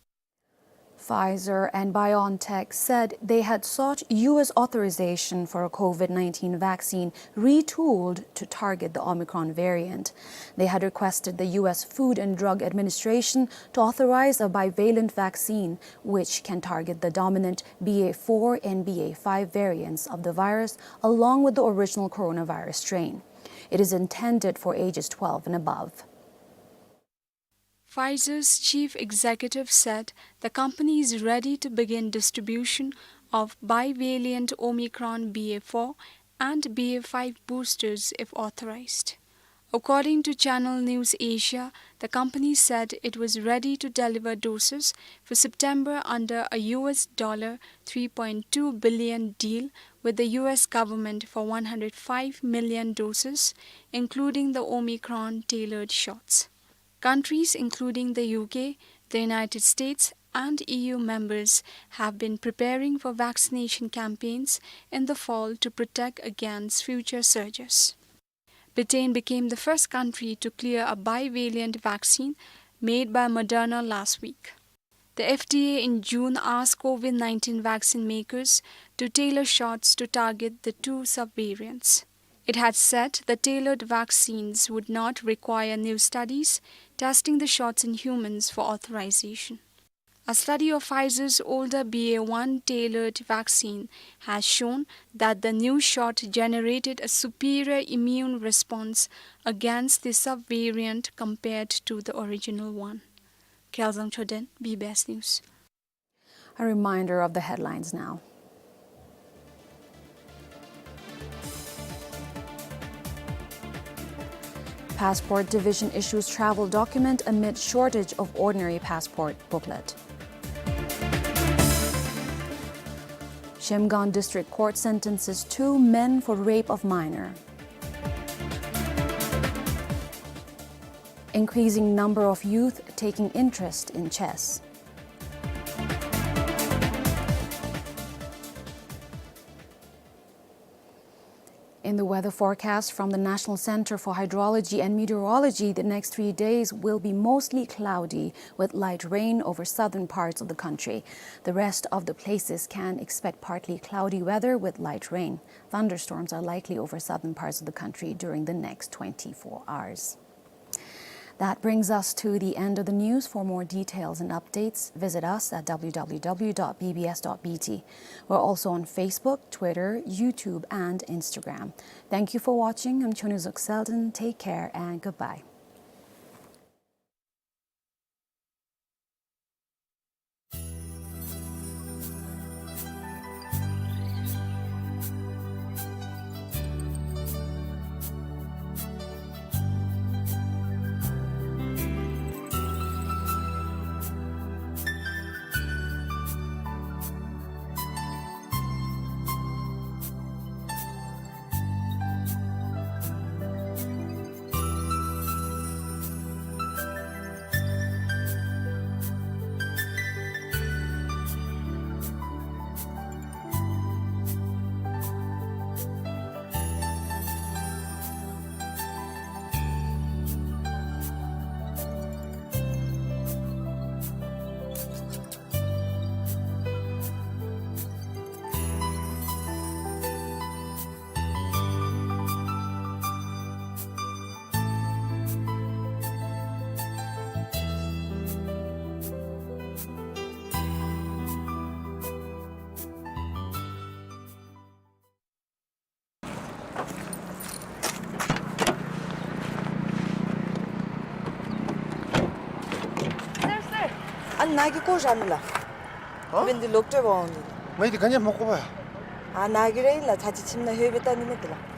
Pfizer and BioNTech said they had sought U S authorization for a COVID nineteen vaccine retooled to target the Omicron variant. They had requested the U S Food and Drug Administration to authorize a bivalent vaccine, which can target the dominant B A four and B A five variants of the virus, along with the original coronavirus strain. It is intended for ages twelve and above. Pfizer's chief executive said the company is ready to begin distribution of bivalent Omicron B A four and B A five boosters if authorized. According to Channel News Asia, the company said it was ready to deliver doses for September under a U S dollar three point two billion deal with the U S government for one hundred five million doses, including the Omicron tailored shots. Countries including the U K, the United States, and E U members have been preparing for vaccination campaigns in the fall to protect against future surges. Britain became the first country to clear a bivalent vaccine made by Moderna last week. The F D A in June asked COVID nineteen vaccine makers to tailor shots to target the two subvariants. It had said the tailored vaccines would not require new studies testing the shots in humans for authorization. A study of Pfizer's older B A one tailored vaccine has shown that the new shot generated a superior immune response against the subvariant compared to the original one. Kyaljang Choden, B B S News. A reminder of the headlines now. Passport Division issues travel document amid shortage of ordinary passport booklet. Shemgan District Court sentences two men for rape of minor. Increasing number of youth taking interest in chess. In the weather forecast from the National Center for Hydrology and Meteorology, the next three days will be mostly cloudy with light rain over southern parts of the country. The rest of the places can expect partly cloudy weather with light rain. Thunderstorms are likely over southern parts of the country during the next twenty-four hours. That brings us to the end of the news. For more details and updates, visit us at W W W dot B B S dot B T. We're also on Facebook, Twitter, YouTube, and Instagram. Thank you for watching. I'm Chonyu Zuk Selden. Take care and goodbye. Sir, sir. ཨ་ནཱ་གི་སྐོར་ར་ནི་ལགས། ཨ། འབད་ནི་འདི་ལོག་སྤྲོད་འབག་འོང་ནི། ངས་འདི་ག་ནི་མ་གོ་བས། ཨ་ནཱ་གི་ར་ཨིན་ལགས། ད་ཅི་ཁྱིམ་ནང་ལྷོད་སྦེ་བལྟ་ནི་མས་འདི་ལགས།